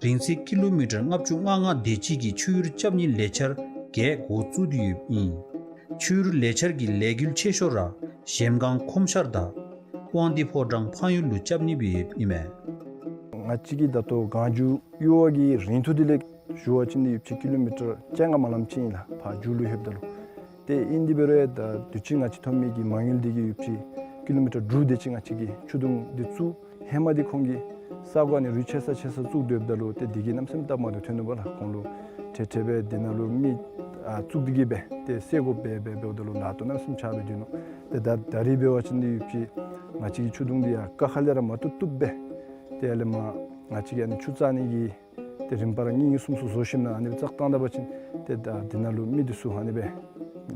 རིང་ཚད་ཀི་ལོ་མི་ཊར་ལྔ་བཅུ་ང་ལྔ་དེ་ཅིག་གི་ཆུ་ཡུར་རྐྱབ་ནིའི་ལས་འཆར་བརྒྱད་འགོ་བཙུགས་ཏེ་ཡོདཔ་ཨིན། ཆུ་ཡུར་ལས་འཆར་གྱི་ལས་འགུལ་ཆེ་ཤོས་ར་གཞལམ་སྒང་ཁོམ་ཤར་དང་དབང་འདུས་ཕོ་བྲང་ཕངས་ཡུལ་ལུ་རྐྱབ་ནི་སྦེ་ཡོདཔ་ཨིན་མས། ང་བཅས་ཀྱི་ད་ལྟོ་གངས་རྒྱུག་གཡུར་བ་གི་རིང་ཐུང་འདི་ལས་ཞུ་བ་ཅིན་ཡོདཔ་ཅིག་ཀི་ལོ་མི་ཊར་བཅོ་ལྔ་མ་ལངམ་ཅིག་ཨིན་ལགས། ཕར་མཇུག་ལུ་ལྷོདཔ་ད་ལུ། ཏེ་ཨིན་དེ་འབད་རུང་ཡང་ད་དུས་ཅི་ང་བཅས་ཐོན་མི་གི་མ་དངུལ་འདི་གིས་ཡོདཔ་ཅིག་ཀི་ལོ་མི་ཊར་དྲུག་དེ་ཅིག་ང་བཅས་ཀྱིས་ཆུ་དུང་འདི་བཙུགས། ཧེ་མ་འདི་ཁོང་གིས་ས་གོ་ཨ་ནི་རུད་ཆེ་ས་ཆེ་ས་བཙུགས་སྡོདཔ་ད་ལུ་ཏེ་འདི་གིས་གནམ་མེད་ས་མེད་སྟབས་མ་བདེཝ་ཐོན་ནུག་པ་ལགས། ཁོང་ལུ་ཁྲལ་ཁྲལ་སྦེ་འདི་ནང་ལུ་མི་ཨ་བཙུགས་ཏེ་གི་སྦེ་ཏེ་སེལ་དགོཔ་སྦེ་སྦེ་འབདཝ་ད་ལུ་ལཱ་ཐོག་གནམ་མེད་ས་མེད་ཆག་སྦེ་སྡོད་ནུག། ཏེ་ད་ད་རིས་འབད་བ་ཅིན་འདི་ཡོདཔ་ཅིག་ང་བཅས་ཀྱི་ཆུ་དུང་འདི་ཡང་རྐ་ཁ་ལས་ར་མར་བཏུབ་བཏུབ་སྦེ་ཏེ་ཨ་ལས་མར་ང་བཅས་ཀྱིས་ཨ་ནི་ཆུ་བཙག་ནི་གི་ཏེ་རིམ་པ་ར་གཉིས་གཉིས་གསུམ་གསུམ་བཟོ་ཞིནམ་ལས་ཨ་ནི་སྦེ་བཙག་བཏང་ད་པ་ཅིན་ཏེ་ད་འདི་ནང་ལུ་མི་འདི་ཚུ་ཨ་ནི་སྦེ་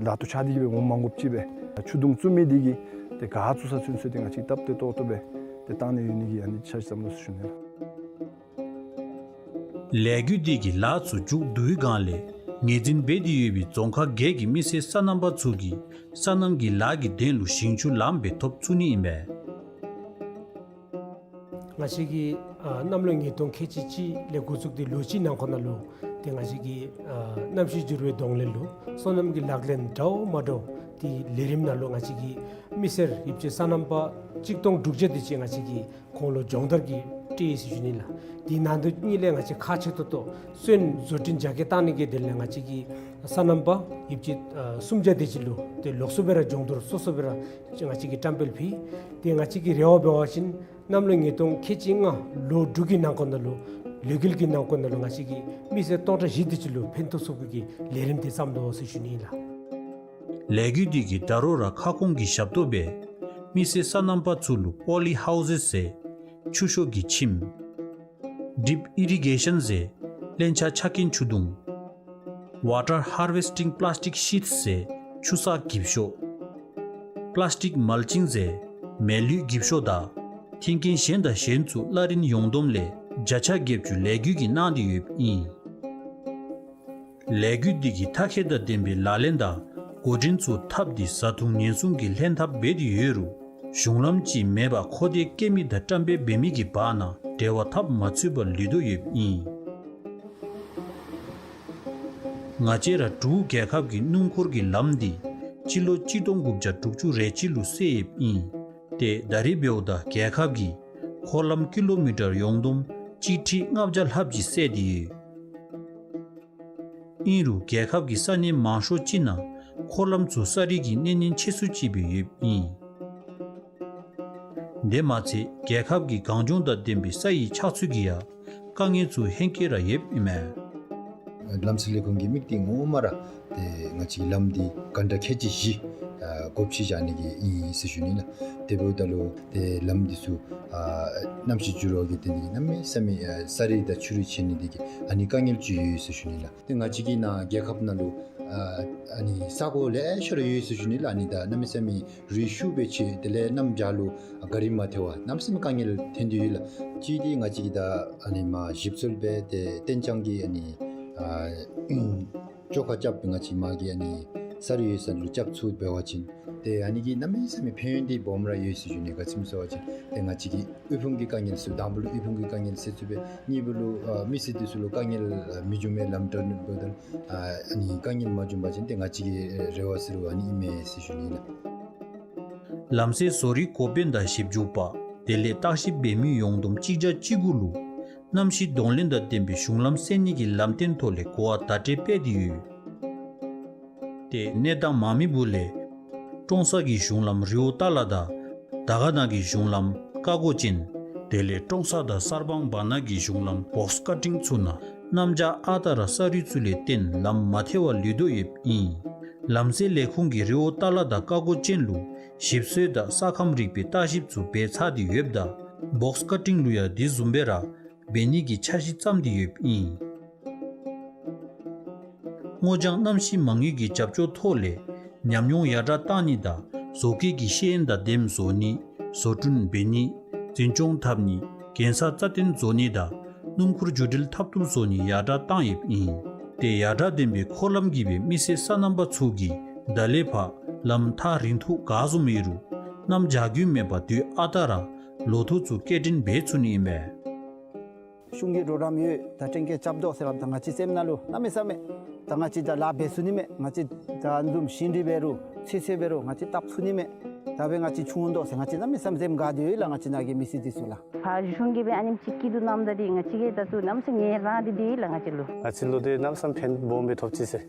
ལཱ་ཐོག་ཆག་སྟེ་གི་སྦེ་འོང་མ་དགོཔ་ཅིག་སྦེ་ཆུ་དུང་བཙུགས་མི་འདི་གིས་ཏེ་ག་བཙུགས་ས་ཚུན་ཚོད་འདི་ང་བཅས་སྟབས་བདེ་ཏོག་ཏོ་སྦེ་ཏེ་བཏང་ནི་ཡོད་ནི་གི་ཨ་ནི་འཆར་གཞི་བརྩམ་དོ་ཟེར་ཞུ་ནི་ལགས། ལས་འགུལ་འདི་གི་ལཱ་ཚུ་མཇུག་བསྡུ་བའི་སྒང་ལས་ངོས་འཛིན་འབད་དེ་ཡོད་པའི་རྫོང་ཁག་བརྒྱད་ཀྱི་མི་སེར་སོ་ནམ་པ་ཚུ་གིས་སོ་ནམ་གྱི་ལཱ་གི་དོན་ལུ་ཞིང་ཆུ་ལངམ་སྦེ་ཐོབ་ཚུགས་ནི་ཨིན་པས། ང་བཅས་ཀྱི་ཨ་གནམ་ལོ་ཉིས་སྟོང་ཁལ་གཅིག་གཅིག་ལས་འགོ་བཙུགས་ཏེ་ལོ་གཅིག་ནང་འཁོད་ནང་ལུ་ཏེ་ང་བཅས་ཀྱི་ཨ་གནམ་གཤིས་འགྱུར་བའི་གདོང་ལེན་ལུ་སོ་ནམ་གྱི་ལག་ལེན་འདྲཝ་མ་འདྲཝ་ཏེ་ལས་རིམ་ནང་ལུ་ང་བཅས་ཀྱི་མི་སེར་ཡོདཔ་ཅིག་སོ་ནམ་པ་གཅིག་སྟོང་དྲུག་བརྒྱ་དེ་ཅིག་ང་བཅས་ཀྱིས་ཁོང་ལུ་སྦྱོང་བརྡར་གྱི་སྤྲོད་ཡི་ཟེར་ཞུ་ནི་ལགས། དེ་ནང་དོན་གཉིས་ལས་ང་བཅས་ཁག་ཆེ་ཏོག་ཏོ་སོན་བཟོ་སྐྲུན་རྒྱ་སྐྱེད་བཏང་ནི་གི་དོན་ལས་ང་བཅས་ཀྱི་སོ་ནམ་པ་ཡོདཔ་ཅིག་ཨ་སུམ་བརྒྱ་དེ་ཅིག་ལུ་ཏེ་ལོགས་སུ་སྦེ་ར་སྦྱོང་བརྡར་སོ་སོ་སྦེ་ར་ང་བཅས་ཀྱིས་བཀྲམ་སྤེལ་ཕུལ་ཡི། ཏེ་ང་བཅས་ཀྱི་རེ་བ་འབད་བ་ཅིན་གནམ་ལོ་ཉིས་སྟོང་ཁལ་གཅིག་ལྔ་ལོ་དྲུག་གི་ནང་འཁོད་ནང་ལུ་ལས་འགུལ་གྱི་ནང་འཁོད་ནང་ལུ་ང་བཅས་ཀྱི་མི་སེར་སྟོང་ཕྲག་བཞི་དེ་ཅིག་ལུ་ཕན་ཐོགས་ཚུགས་པའི་གི་ལས་རིམ་དེ་བརྩམ་དོ་ཟེར་ཞུ་ནི་ཨིན་ལགས། ལས་འགུལ་འདི་གིས་ད་རུང་ར་ཁ་སྐོང་གི་ཞབས་ཏོག་སྦེ་མི་སེར་སོ་ནམ་པ་ཚུ་ལུ་པོ་ལི་ཧའུ་སེསི་ཟེར་ཆུ་ཤོག་གི་ཁྱིམ། ཌིབ་ཨི་རི་གེ་ཤཱན་ཟེར་ལྷན་ཆགས་ཆག་སྐྱོན་ཆུ་དུང་། ཝ་ཊར་ཧར་ཝེསི་ཊིང་པི་ལཱསི་ཊིག་ཤིཊ་ཟེར་ཆུ་གསོག་འགྱིབ་ཤོག། པི་ལཱསི་ཊིག་མལ་ཅིང་ཟེར་མེ་ལུད་འགྱིབ་ཤོག་དང་མཐུན་རྐྱེན་གཞན་དང་གཞན་ཚུ་གླ་རིན་ཡོངས་བསྡོམས་ལས་བརྒྱ་ཆ་བརྒྱད་ཅུ་ལས་འགུལ་གྱིས་གནང་སྟེ་ཡོདཔ་ཨིན། ལས་འགུལ་འདི་གིས་ཐབས་ཤེས་དང་ལྡན་པའི་ལག་ལེན་དང་འགོ་འདྲེན་ཚུ་འཐབ་སྟེ་བཟའ་འཐུང་ཉེན་སྲུང་གི་ལྷན་ཐབས་འབད་དེ་ཡོད་རུང་གཞུང་ལམ་ཅིག་མེད་པར་མཁོ་འདོད་བསྐྱེད་མི་དང་བཀྲམ་སྤེལ་འབད་མི་གི་བར་ན་འབྲེལ་བ་འཐབ་མ་ཚུགས་པར་ལུས་དོ་ཡོདཔ་ཨིན། ང་བཅས་ར་འབྲུག་རྒྱལ་ཁབ་ཀྱི་སྣུམ་འཁོར་གྱི་ལམ་འདི་སྤྱི་ལོ་གཅིག་སྟོང་དགུ་བརྒྱ་དྲུག་ཅུ་རེ་གཅིག་ལུ་བསལ་ཡོདཔ་ཨིན། ཏེ་ད་རིས་འབདཝ་ད་རྒྱལ་ཁབ་ཀྱིས་འཁོར་ལམ་ཀི་ལོ་མི་ཊར་ཡོངས་བསྡོམས་གཅིག་ཁྲི་ལྔ་བརྒྱ་ལྷགཔ་ཅིག་བསལ་ཏེ་ཡོད། ཨིན་རུང་རྒྱལ་ཁབ་ཀྱི་ས་གནས་མང་ཤོས་ཅིག་ནང་འཁོར་ལམ་ཚུ་ས་རུད་ཀྱིས་གནོད་ཉེན་ཆེ་སུ་ཅིག་སྦེ་ཡོདཔ་ཨིན། དེ་མ་ཚད་རྒྱལ་ཁབ་ཀྱི་གངས་ལྗོངས་དང་ལྡན་པའི་ས་ཡི་ཆགས་ཚུལ་གྱིས་ཡང་ དཀའ་ངལ་ཚུ་ཧེང་སྐལ་ར་ཡོདཔ་ཨིན་མས། ལམ་སེལ་ལས་ཁུངས་ཀྱི་དམིགས་གཏད་ངོ་མ་ར་ཏེ་ང་བཅས་ལམ་འདི་ག་འདྲ་ཁལ་གཅིག་བཞི་ཨ་སྒོ་ཕྱེ་བཞག་ནི་གི་ཨིན་ཟེར་ཞུ་ནི་ལགས། དེ་འབདཝ་ད་ལུ་ཏེ་ལམ་འདི་ཚུ་ཨ་གནམ་གཤིས་འགྱུར་བ་གིས་ཏེ་གནམ་མེད་ས་མེད་ཨ་ས་རུད་དང་ཆུ་རུད་ཆེ་ནི་འདི་གིས་ཨ་ནི་དཀའ་ངལ་ཅིག་ཡོད་ཟེར་ཞུ་ནི་ལགས། ཏེ་ང་བཅས་ཀྱི་ནཱ་རྒྱལ་ཁབ་ནང་ལུ་ཨ་ཨ་ནི་ས་གོ་ལེ་ཤ་ར་ཡོད་ཟེར་ཞུ་ནི་ལགས། ཨ་ནི་ད་གནམ་མེད་ས་མེད་རུད་ཤུགས་སྦེ་ཆེ། དེ་ལས་གནམ་བྱཱར་ལུ་ཨ་གཱ་རི་མ་ཐལ་བར་གནམ་མེད་ས་མེད་དཀའ་ངལ་ཐོན་ཏེ་ཡོད་ལགས། གཅིག་འདི་ང་བཅས་ཀྱི་ད་ཨ་ནི་མར་ཞིབ་འཚོལ་འབད་དེ་གཏན་འཇགས་ཀྱི་ཨ་ནི་ཨ་བཅོ་ཁ་རྐྱབ་ང་བཅས་མར་གྱི་ཨ་ནི་ས་རུད་ཡོད་ས་ལུ་རྐྱབ་ཚུགས་འབད་བ་ཅིན་ཏེ་ཨ་ནི་གིས་གནམ་མེད་ས་མེད་ཕན་ཡོན་འདི་སྦོམ་ར་ཡོད་ཟེར་ཞུ་ནི། ག་ཅི་སྨོ་ཟེར་བ་ཅིན་ཏེ་ང་བཅས་ཀྱི་དབུལ་ཕོངས་ཀྱི་དཀའ་ངལ་ཚུ་དང་པ་ལུ་དབུལ་ཕོངས་ཀྱི་དཀའ་ངལ་སེལ་ཚུགས་པས། གཉིས་པ་ལུ་ཨ་མི་སེར་འདི་ཚུ་ལུ་དཀའ་ངལ་ཨ་མི་འབྱུང་མས། ལམ་འགྲོ་འབདཝ་ད་ཨ་ནི་དཀའ་ངལ་མ་བྱུང་པ་ཅིན་ཏེ་ང་བཅས་ཀྱི་རེ་བ་ཟེར་བ་ཨ་ནི་ཨིན་མས་ཟེར་ཞུ་ནི་ལགས། ལམ་སེལ་བཟོ་རིག་འགོ་དཔོན་དང་ཞིབ་འཇུག་པ་དེ་ལས་བརྟག་ཞིབ་འབད་མི་ཡོངས་བསྡོམས་གཅིག་བརྒྱ་བཅུ་དགུ་ལུ་གནམ་གཤིས་གདོང་ལེན་དང་ལྡན་པའི་གཞུང་ལམ་སེལ་ནི་གི་ལམ་སྟོན་ཐོག་ལས་གོ་བ་བརྡ་སྤྲོད་འབད་དེ་ཡོད། ཏེ་གནས་སྟངས་མ་མི་བུ་ལས་ཀྲོང་གསར་གྱི་གཞུང་ལམ་རི་བོ་ཏ་ལ་དང་དར་དཀར་ན་གི་གཞུང་ལམ་ཀ་ཀོ་ཅན་དེ་ལས་ཀྲོང་གསར་དང་གསར་སྤང་བར་ན་གི་གཞུང་ལམ་བོགས་ཀ་ཊིང་ཚུ་ནང་གནམ་བྱཱར་ཨ་རྟག་ར་ས་རུད་ཚུ་ལས་བརྟེན་ལམ་མ་ཐལ་བར་ལུས་དོ་ཡོདཔ་ཨིན། ལམ་སེལ་ལས་ཁུངས་ཀྱིས་རི་བོ་ཏ་ལ་དང་ཀ་ཀོ་ཅན་ལུ་ཞིབ་འཚོལ་དང་ས་ཁམས་རིག་པའི་བརྟག་ཞིབ་ཚུ་འབད་ཚར་ཏེ་ཡོདཔ་ད་བོགས་ཀ་ཊིང་ལུ་ཡང་དེ་བཟུམ་སྦེ་ར་འབད་ནི་གི་འཆར་གཞི་བརྩམས་ཏེ་ཡོདཔ་ཨིན། སྔོ་ལྗང་གནམ་གཤིས་མ་དངུལ་གྱི་རྒྱབ་སྐྱོར་ཐོག་ལས་ཉམས་མྱོང་ཡར་དྲགས་གཏང་ནི་དང་བཟོ་བཀོད་ཀྱི་ཤེས་ཡོན་དང་ལྡནམ་བཟོ་ནི། བཟོ་སྐྲུན་འབད་ནི། འཛིན་སྐྱོང་འཐབ་ནི། གྱེན་ས་རྩ་བརྟན་བཟོ་ནི་དང་སྣུམ་འཁོར་འགྲུལ་འཕྲིན་ཐབས་ཐུབ་བཟོ་ནི་ཡར་དྲགས་གཏང་ཡོདཔ་ཨིན། ཏེ་ཡར་དྲགས་ལྡན་པའི་འཁོར་ལམ་གྱིས་སྦེ་མི་སེར་སོ་ནམ་པ་ཚུ་གིས་ད་ལས་ཕར་ལམ་ཐག་རིང་ཐུང་ག་བཟུམ་ཡོད་རུང་གནམ་བྱཱར་རྒྱུན་མེད་པར་དུས་ཨ་རྟག་ར་ལོ་ཐོག་ཚུ་སྐྱེལ་འདྲེན་འབད་ཚུགས་ནི་ཨིན་པས། གཞུང་གི་རོགས་རམ་ཡོད། ད་གྲོང་ཁྱེར་རྐྱབ་དོ་ཟེར་སླབ་ད་ང་བཅས་སེམས་ནང་ལུ་གནམ་མེད་ས་མེད་ད་ང་བཅས་ད་ལཱ་འབད་ཚུགས་ནི་མས། ང་བཅས་ད་འཛུམ་ཤིང་འབྲས་འབད་རུང་ཚོད་བསྲེ་འབད་རུང་ང་བཅས་བཏབ་ཚུགས་ནི་མས། ད་འབད་ང་བཅས་ཆུང་དོ་ཟེར་ང་བཅས་གནམ་མེད་ས་མེད་སེམས་དགའ་སྟེ་ཡོད་ལགས། ང་བཅས་ནཱ་གི་མི་སེར་འདི་ཚུ་ལགས། ཕར་གཞུང་གིས་སྦེ་ཨ་ནེམ་ཅིག་སྐྱིད་སྡུག་གནངམ་ད་འདི་ང་བཅས་ཀྱིས་ད་ལྟོ་གནམ་མེད་ས་མེད་ངལ་རངས་ཏེ་སྡོད་ཡི་ལགས་ང་བཅས་ལུ། ང་བཅས་ལུ་ཏེ་གནམ་མེད་ས་མེད་ཕན་སྦོམ་སྦེ་ཐོབ་ཅི་ཟེར།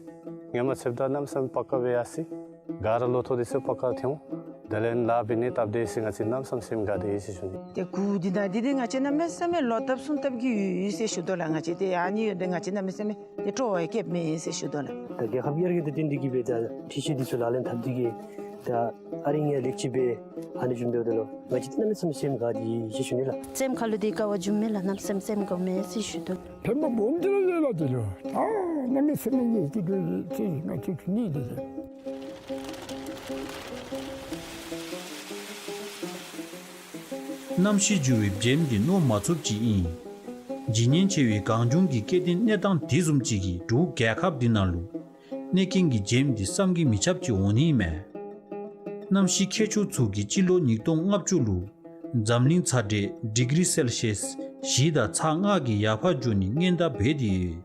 ངོ་མ་ཚད་ད་གནམ་མེད་ས་མེད་པ་ཀ་སྦེ་ཡར་སོ་ཡི། ག་ར་ལོ་ཐོག་འདི་ཚུ་པ་ཀ་ཐོན་འོང་། དེ་ལས་ལཱ་འབད་ནི་སྟབས་བདེ་ཟེར་ང་བཅས་གནམ་མེད་ས་མེད་སེམས་དགའ་སྟེ་ཡོད་ཟེར་ཞུ་ནི། ཏེ་གུ་འདི་ནང་འདི་འདི་ང་བཅས་གནམ་མེད་ས་མེད་ལོག་བཏབ་སོང་བཏབ་གི་ཡོད་ཟེར་ཞུ་དོ་ལགས། ང་བཅས་ཏེ་ཨ་ནི་ཡོད་དེ་ང་བཅས་གནམ་མེད་ས་མེད་ཏེ་སྤྲོ་བ་སྐྱེཝ་མས་ཟེར་ཞུ་དོ་ལགས། ད་རྒྱལ་ཁབ་ཡར་རྒྱས་དང་བསྟུན་ཏེ་གིས་སྦེ་ད་འཕྲུལ་ཆས་འདི་ཚུ་ལག་ལེན་འཐབ་སྟེ་གིས་ད་ཨ་རིང་ཡང་ལེགས་ཤོམ་སྦེ་ཨ་ནི་བཟུམ་འབདཝ་ད་ལུ་ང་བཅས་གནམ་མེད་ས་མེད་སེམས་དགའ་སྟེ་ཡོད་ཟེར་ཞུ་ནི་ལགས། སེམས་ཁ་ལུ་ཏེ་དགའ་བ་བྱུངམ་མས་ལགས། གནམ་མེད་ས་མེད་སེམས་དགའཝ་མས་ཟེར་ཞུ་དོ། ཕན་པ་སྦོམ་ཏེ་ར་ཡོད་ལགས། དེ་ལུ་ད་གནམ་མེད་ས་མེད་ཡོད་ཀྱི་འདུག་ཅེས་ང་བཅས་ཀྱིས་ནི་དེ་ལས། གནམ་གཤིས་འགྱུར་བའི་བྱེམ་འདི་མནོ་མ་ཚུགསཔ་ཅིག་ཨིན། ཇི་སྙེད་ཆེ་བའི་གངས་ལྗོངས་ཀྱི་སྐྱེ་ལྡན་གནས་སྟངས་དེ་བཟུམ་ཅིག་གིས་འབྲུག་རྒྱལ་ཁབ་འདི་ནང་ལུ་གནོད་སྐྱོན་གྱི་བྱེམ་འདི་བསམ་གྱིས་མི་ཁྱབ་ཅིག་འོང་ནི་མས། གནམ་གཤིས་ཁྱད་ཆོས་ཚུ་གིས་སྤྱི་ལོ་ཉིས་སྟོང་ལྔ་བཅུ་ལུ་འཛམ་གླིང་ཚ་དྲོད་ཌི་གི་རི་སེལ་སི་ཡས་བཞི་དང་ཚག་ལྔ་གི་ཡར་འཕར་འགྱོ་ནི་སྔོན་བརྡ་འབད་དེ་ཡོད།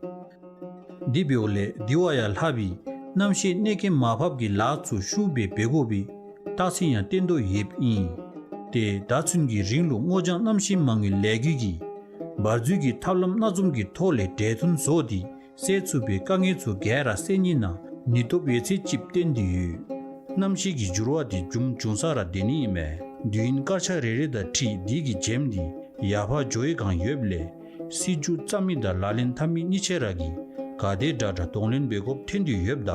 དེ་འབདཝ་ལས་དེ་བ་ཡང་ལྷག་པའི་གནམ་གཤིས་གནོད་སྐྱོན་མར་ཕབ་ཀྱི་ལཱ་ཚུ་ཤུགས་སྦེ་འབད་དགོ་པའི་རྟགས་མཚན་ཡང་བསྟན་དོ་ཡོདཔ་ཨིན། ཏེ་ད་ཚུན་གྱི་རིང་ལུ་སྔོ་ལྗང་གནམ་གཤིས་མ་དངུལ་ལས་འགུལ་གྱིས་འབར་འཛུལ་གྱི་ཐབས་ལམ་སྣ་འཛོམས་ཀྱི་ཐོག་ལས་གྲོས་མཐུན་བཟོ་སྟེ་སེལ་ཚུགས་པའི་དཀའ་ངལ་ཚུ་ག་ར་སེལ་ནི་ནང་ནུས་སྟོབས་ཡོད་ཚད་ཅིག་བཏོན་ཏེ་ཡོད། གནམ་གཤིས་ཀྱི་འགྱུར་བ་འདི་འབྱུང་འབྱུང་ས་ར་སྡོད་ནི་ཨིན་མས། དུས་ཡུན་སྐར་ཆ་རེ་རེ་དང་འཁྲིལ་འདི་གི་བྱེམ་འདི་ཡར་འཕར་འགྱོ་བའི་སྒང་ཡོདཔ་ལས་སྲིད་བྱུས་བརྩམ་མི་དང་ལག་ལེན་འཐབ་མི་གཉིས་ཆ་ར་གིས་ག་དེ་དྲག་དྲག་གདོང་ལེན་འབད་དགོཔ་ཐོན་ཏེ་ཡོདཔ་ད་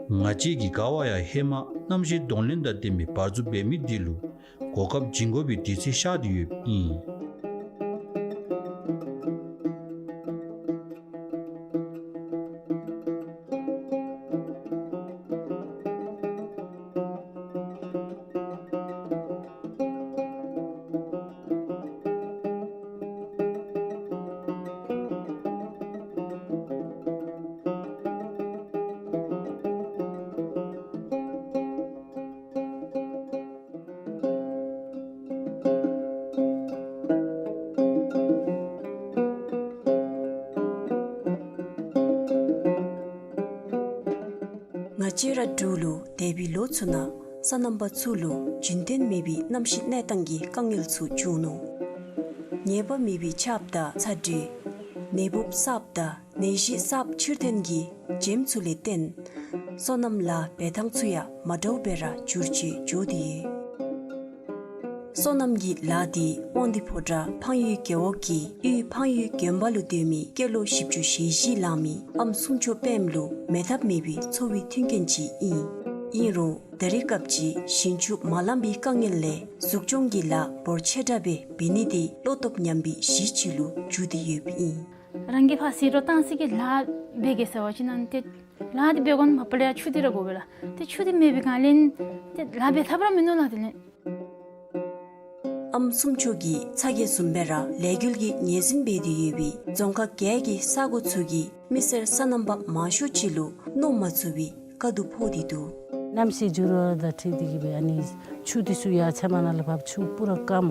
ང་བཅས་ཀྱིས་ག་བ་ཡང་ཧེ་མ་གནམ་གཤིས་གདོང་ལེན་དང་ལྡན་པའི་འབར་འཛུལ་འབད་མི་འདི་ལུ་གོ་སྐབས་བྱིན་དགོ་པའི་དུས་ཚོད་ཤར་ཏེ་ཡོདཔ་ཨིན། ང་བཅས་ར་འབྲུག་ལུ་འདས་པའི་ལོ་ཚུ་ནང་སོ་ནམ་པ་ཚུ་ལུ་རྒྱུན་ལྡན་མེད་པའི་གནམ་གཤིས་གནས་སྟངས་ཀྱི་དཀའ་ངལ་ཚུ་བྱུང་ནུག། ངེས་པ་མེད་པའི་ཆརཔ་དང་ཚ་དྲོད། ནད་འབུཔ་གསརཔ་དང་ནད་གཞི་གསརཔ་ཕྱིར་ཐོན་གྱི་བྱེམ་ཚུ་ལས་བརྟེན་སོ་ནམ་ལཱ་འབད་ཐངས་ཚུ་ཡང་མ་འདྲཝ་སྦེ་ར་འགྱུར་བཅོས་འགྱོ་སྟེ་ཡོད། སོ་ནམ་གྱི་ལཱ་འདི་དབང་འདུས་ཕོ་བྲང་འཕང་ཡུལ་རྒེད་འོག་གི་དབུས་འཕང་ཡུལ་དགོན་པ་ལུ་སྡོད་མི་སྐྱེས་ལོ་བཞི་བཅུ་ཞེ་བཞི་ལང་མི་ཨམ་སུམ་ཅུ་སྤེནམ་ལུ་མེད་ཐབས་མེད་པའི་འཚོ་བའི་མཐུན་རྐྱེན་ཅིག་ཨིན། ཨིན་རུང་ད་རེས་སྐབས་ཅིག་ཞིང་ཆུ་མ་ལང་པའི་དཀའ་ངལ་ལས་གཟུགས་སྐྱོང་གི་ལཱ་འབོར་ཆེ་དྲགས་སྦེ་འབད་ནི་འདི་བློ་སྟོབས་ཉམས་པའི་གཞི་ཅིག་ལུ་གྱུར་ཏེ་ཡོདཔ་ཨིན། རང་གིས་ཕར་ཟད་འགྲོ་བཏང་ས་གི་ལཱ་འབད་གེ་ཟེར་བ་ཅིན་ཨ་ནི་ཏེ་ལཱ་འདི་འབད་དགོ་ན་མ་པ་ལས་ཡང་ཆུ་འདི་ར་དགོ་པས་ལགས། ཏེ་ཆུ་འདི་མེད་པའི་སྒང་ལས་ཏེ་ལཱ་འབད་ཐབས་ར་མིན་ནུག་ལགས། དེ་ལས་ཨམ་སུམ་ཅུ་གིས་ཚ་གྱང་བཟུམ་སྦེ་ར་ལས་འགུལ་གྱི་ངོས་འཛིན་འབད་དེ་ཡོད་པའི་རྫོང་ཁག་བརྒྱད་ཀྱི་ས་གོ་ཚུ་གི་མི་སེར་སོ་ནམ་པ་མང་ཤོས་ཅིག་ལུ་མནོ་མ་ཚུགས་པའི་དཀའ་སྡུག་ཕོག་སྟེ་འདུག། གནམ་གཤིས་འགྱུར་བ་དང་འཁྲིལ་ཏེ་གིས་སྦེ་ཨ་ནི་ཆུ་འདི་ཚུ་ཡར་ཚལ་མ་ནང་ལས་ཕར་ཆུ་པུ་ར་སྐམ།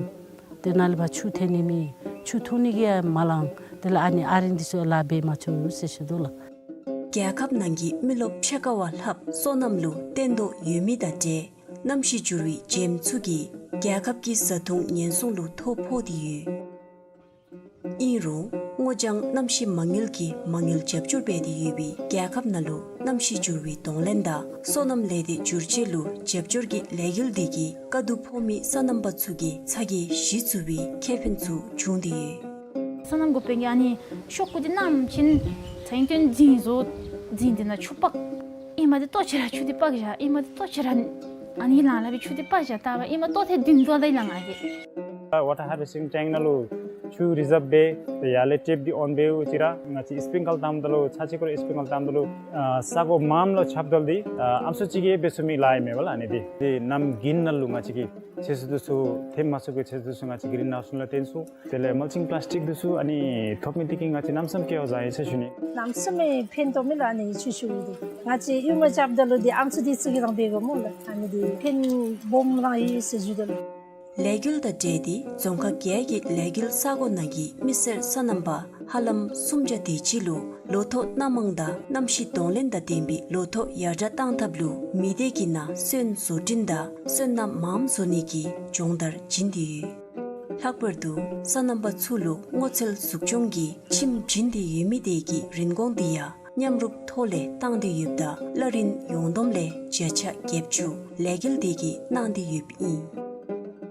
ཏེ་ནཱ་ལས་ཕར་ཆུ་ཐོན་ནི་མེད། ཆུ་འཐུང་ནི་གི་ཡང་མ་ལང་། དེ་ལས་ཨ་ནི་ཨ་རིང་འདི་ཚུ་ལཱ་འབད་མ་ཚུགས་ཟེར་ཞུ་དོ་ལགས། རྒྱལ་ཁབ་ནང་གི་མི་རློབས་ཕྱེད་ཀ་བ་ལྷག་སོ་ནམ་ལུ་བརྟེན་དོ་ཡོད་མི་དང་འབྲེལ་གནམ་གཤིས་འགྱུར་བའི་འཇིགས་སྣང་ཚུ་གིས་རྒྱལ་ཁབ་ཀྱི་བཟའ་འཐུང་ཉེན་སྲུང་ལུ་ཐོ་ཕོག་སྟེ་ཡོད། ཨིན་རུང་སྔོ་ལྗང་གནམ་གཤིས་མ་དངུལ་གྱིས་མ་དངུལ་རྒྱབ་སྐྱོར་འབད་དེ་ཡོད་པའི་རྒྱལ་ཁབ་ནང་ལུ་གནམ་གཤིས་འགྱུར་བའི་གདོང་ལེན་དང་སོ་ནམ་ལས་སྡེ་བསྒྱུར་བཅོས་ལུ་རྒྱབ་སྐྱོར་གྱི་ལས་འགུལ་འདི་གིས་དཀའ་སྡུག་ཕོག་མི་སོ་ནམ་པ་ཚུ་གི་ཚ་གྱང་ཞི་ཚུགས་པའི་ཁེ་ཕན་ཚུ་བྱུང་སྟེ་ཡོད། སོ་ནམ་འགོ་དཔོན་གྱིས་ཨ་ནི་ཤོག་གུ་འདི་ནམ་ཅིག་ཚ་ཡིན་ཏེ་འཛིང་བཟོ་འཛིང་འདི་ནང་ཆུ་དཔག། ཨིན་མ་འདི་ལྟོ་ཆེ་ར་ཆུ་འདི་དཔག་བཞག། ཨིན་མ་འདི་ལྟོ་ཆེ་ར་ཨ་ནི་ལང་ལ་སྦེ་ཆུ་འདི་དཔག་བཞག་ད་བ། ཨིན་མ་ལྟོ་ཐེངས་བདུན་ཙམ་ད་ལང་ཨ་གི། ཝ་ཊར་ཧར་བེསི་ཊིང་ཊེངཀ་ནང་ལུ་ཆུ་རི་ཛརབ་འབད། ཏེ་ཡར་ལས་ཊེབ་འདི་ཨོན་འབདཝ་ཅིག་ར་ང་བཅས་སི་པིང་ཀལ་བཏངམ་ད་ལུ་ཚར་གཅིག་ཁར་སི་པིང་ཀལ་བཏངམ་ད་ལུ་ཨ་ས་གོ་མངམ་ལུ་ཁྱབ་ད་ལུ་འདི་ཨ་ཨམ་སྲུ་ཅིག་གིས་འབད་ཚུགས་མི་ལཱ་ཡང་མེད་པས་ལགས། ཨ་ནི་འདི་ཏེ་གནམ་དགུན་ནང་ལུ་ང་བཅས་ཀྱིས་ཚེ་སྲོག་འདི་ཚུ་ཐེབས་མ་ཚུགས་པའི་ཚེ་སྲོག་འདི་ཚུ་ང་བཅས་གི་རིན་ནང་སུ་ལུ་བཏོན་ཚུགས། དེ་ལས་མལ་ཅིང་པ་ལཱསི་ཊིག་འདི་ཚུ་ཨ་ནི་ཐོབ་མི་འདི་གིས་ང་བཅས་གནམ་མེད་ས་མེད་སྐལ་བ་བཟང་ཡི་ཟེར་ཞུ་ནི། གནམ་མེད་ས་མེད་ཕན་ཐོགས་མི་ལགས། ཨ་ནི་ཆུ་ཤོག་གུ་འདི་ང་བཅས་ཡུར་མ་རྐྱབ་ད་ལུ་འདི་ཨམ་སྲུ་འདི་ཚུ་གིས་རང་འབད་དགོ་སྨོ་ལགས། ཨ་ནི་འདི་ཕན་སྦོམ་རང་ཡོད་ཟེར་ཞུ་དོ་ལགས། ལས་འགུལ་དང་འབྲེལ་ཏེ་རྫོང་ཁག་བརྒྱད་ཀྱི་ལས་འགུལ་ས་གོ་ནང་གི་མི་སེར་སོ་ནམ་པ་ཧ་ལམ་སུམ་བརྒྱ་དེ་ཅིག་ལུ་ལོ་ཐོག་སྣ་མང་དང་གནམ་གཤིས་གདོང་ལེན་དང་ལྡན་པའི་ལོ་ཐོག་ཡར་དྲག་གཏང་ཐབས་ལུ་མི་སྡེ་གི་ནང་སོན་བཟོ་སྐྲུན་དང་སོན་རྣམས་མངམ་བཟོ་ནི་གི་སྦྱོང་བརྡར་བྱིན་ཏེ་ཡོད། ལྷག་པར་དུ་སོ་ནམ་པ་ཚུ་ལུ་སྔོ་ཚལ་གཟུགས་སྐྱོང་གི་ཁྱིམ་བྱིན་ཏེ་ཡོད་མི་དེ་གི་རིན་གོང་འདི་ཡང་མཉམ་རུབ་ཐོག་ལས་བཏང་སྟེ་ཡོདཔ་ད་གླ་རིན་ཡོངས་བསྡོམས་ལས་བརྒྱ་ཆ་བརྒྱད་ཅུ་ལས་འགུལ་དེ་གིས་གནང་སྟེ་ཡོདཔ་ཨིན།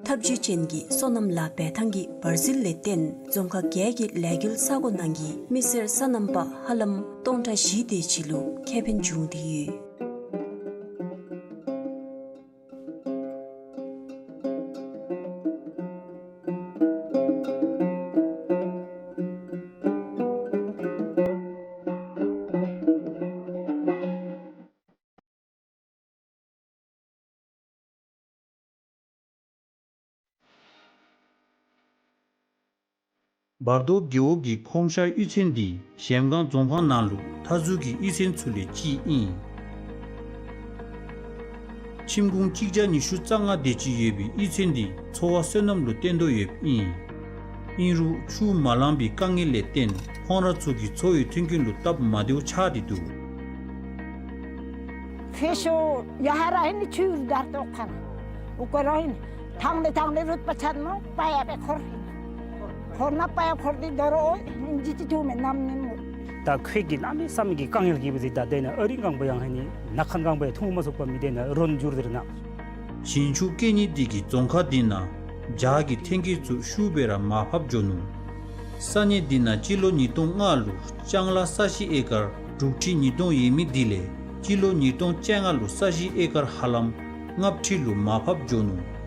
ཐབས་ཇུས་ཅན་གྱི་སོ་ནམ་ལཱ་འབད་ཐངས་ཀྱི་བར་ཟིལ་ལས་བརྟེན་རྫོང་ཁག་བརྒྱད་ཀྱི་ལས་འགུལ་ས་གོ་ནང་གི་མི་སེར་སོ་ནམ་པ་ཧ་ལམ་སྟོང་ཕྲག་བཞི་དེ་ཅིག་ལུ་ཁེ་ཕན་བྱུང་སྟེ་ཡོད། བར་དོ་རྒེད་འོག་གི་ཁོང་ཤ་གཡུས་ཚན་འདི་གཞལམ་སྒང་རྫོང་ཁག་ནང་ལུ་མཐའ་ཟུར་གྱི་གཡུས་ཚན་ཚུ་ལས་གཅིག་ཨིན། ཁྱིམ་ཁུངས་གཅིག་བརྒྱ་ཉི་ཤུ་རྩ་ལྔ་དེ་ཅིག་ཡོད་པའི་གཡུས་ཚན་འདི་འཚོ་བ་སོ་ནམ་ལུ་བརྟེན་དོ་ཡོདཔ་ཨིན། ཨིན་རུང་ཆུ་མ་ལང་པའི་དཀའ་ངལ་ལས་བརྟེན་ཁོང་ར་ཚུ་གི་འཚོ་བའི་མཐུན་རྐྱེན་ལུ་སྟབས་མ་བདེཝ་ཆགས་ཏེ་འདུག། ཕེ་ཤོ་ཡ་ཧ་ར་ཧིན་ཆུ་རུ་དར་ཏོག་ཁར་ཨུ་ཀ་ར་ཧིན་ཐང་ལེ་ཐང་ལེ་རུད་པ་ཆད་ནོ་པ་ཡ་པེ་འཁོར་ཧིན་འཁོར་ན་པ་ཡ་འཁོར་ཏེ་དོ་རུང་ཨིན་ཇི་ཅི་ཐུ་མེ་ནམ་ནི་མོ། ད་ཁོ་གིས་གནམ་མེད་ས་མེད་ཀྱི་དཀའ་ངལ་གྱིས་སྦེ་ད་དེ་ནང་ཨ་རིང་གང་པོ་ཡང་ཧ་ནི་ནགས་ཁང་གང་པོ་ཡང་འཐུང་མ་ཚུགས་པར་མི་དེ་ནང་རོན་འགྱུར་དེ་ར་ན། ཞིང་ཆུ་སྐྱེ་ནི་དེ་གིས་རྫོང་ཁག་འདི་ནང་བྱཱ་གི་ཐོན་སྐྱེད་ཚུ་ཤུགས་སྦེ་ར་མར་ཕབ་འགྱོ་ནུག། ས་གནས་འདི་ནང་སྤྱི་ལོ་ཉིས་སྟོང་ལྔ་ལུ་ལྕང་ལཱ་ས་གཞི་ཨེ་ཀར་དྲུག་ཁྲི་ཉིས་སྟོང་ཡོད་མི་འདི་ལས་སྤྱི་ལོ་ཉིས་སྟོང་བཅོ་ལྔ་ལུ་ས་གཞི་ཨེ་ཀར་ཧ་ལམ་ལྔ་ཁྲི་ལུ་མར་ཕབ་འགྱོ་ནུག།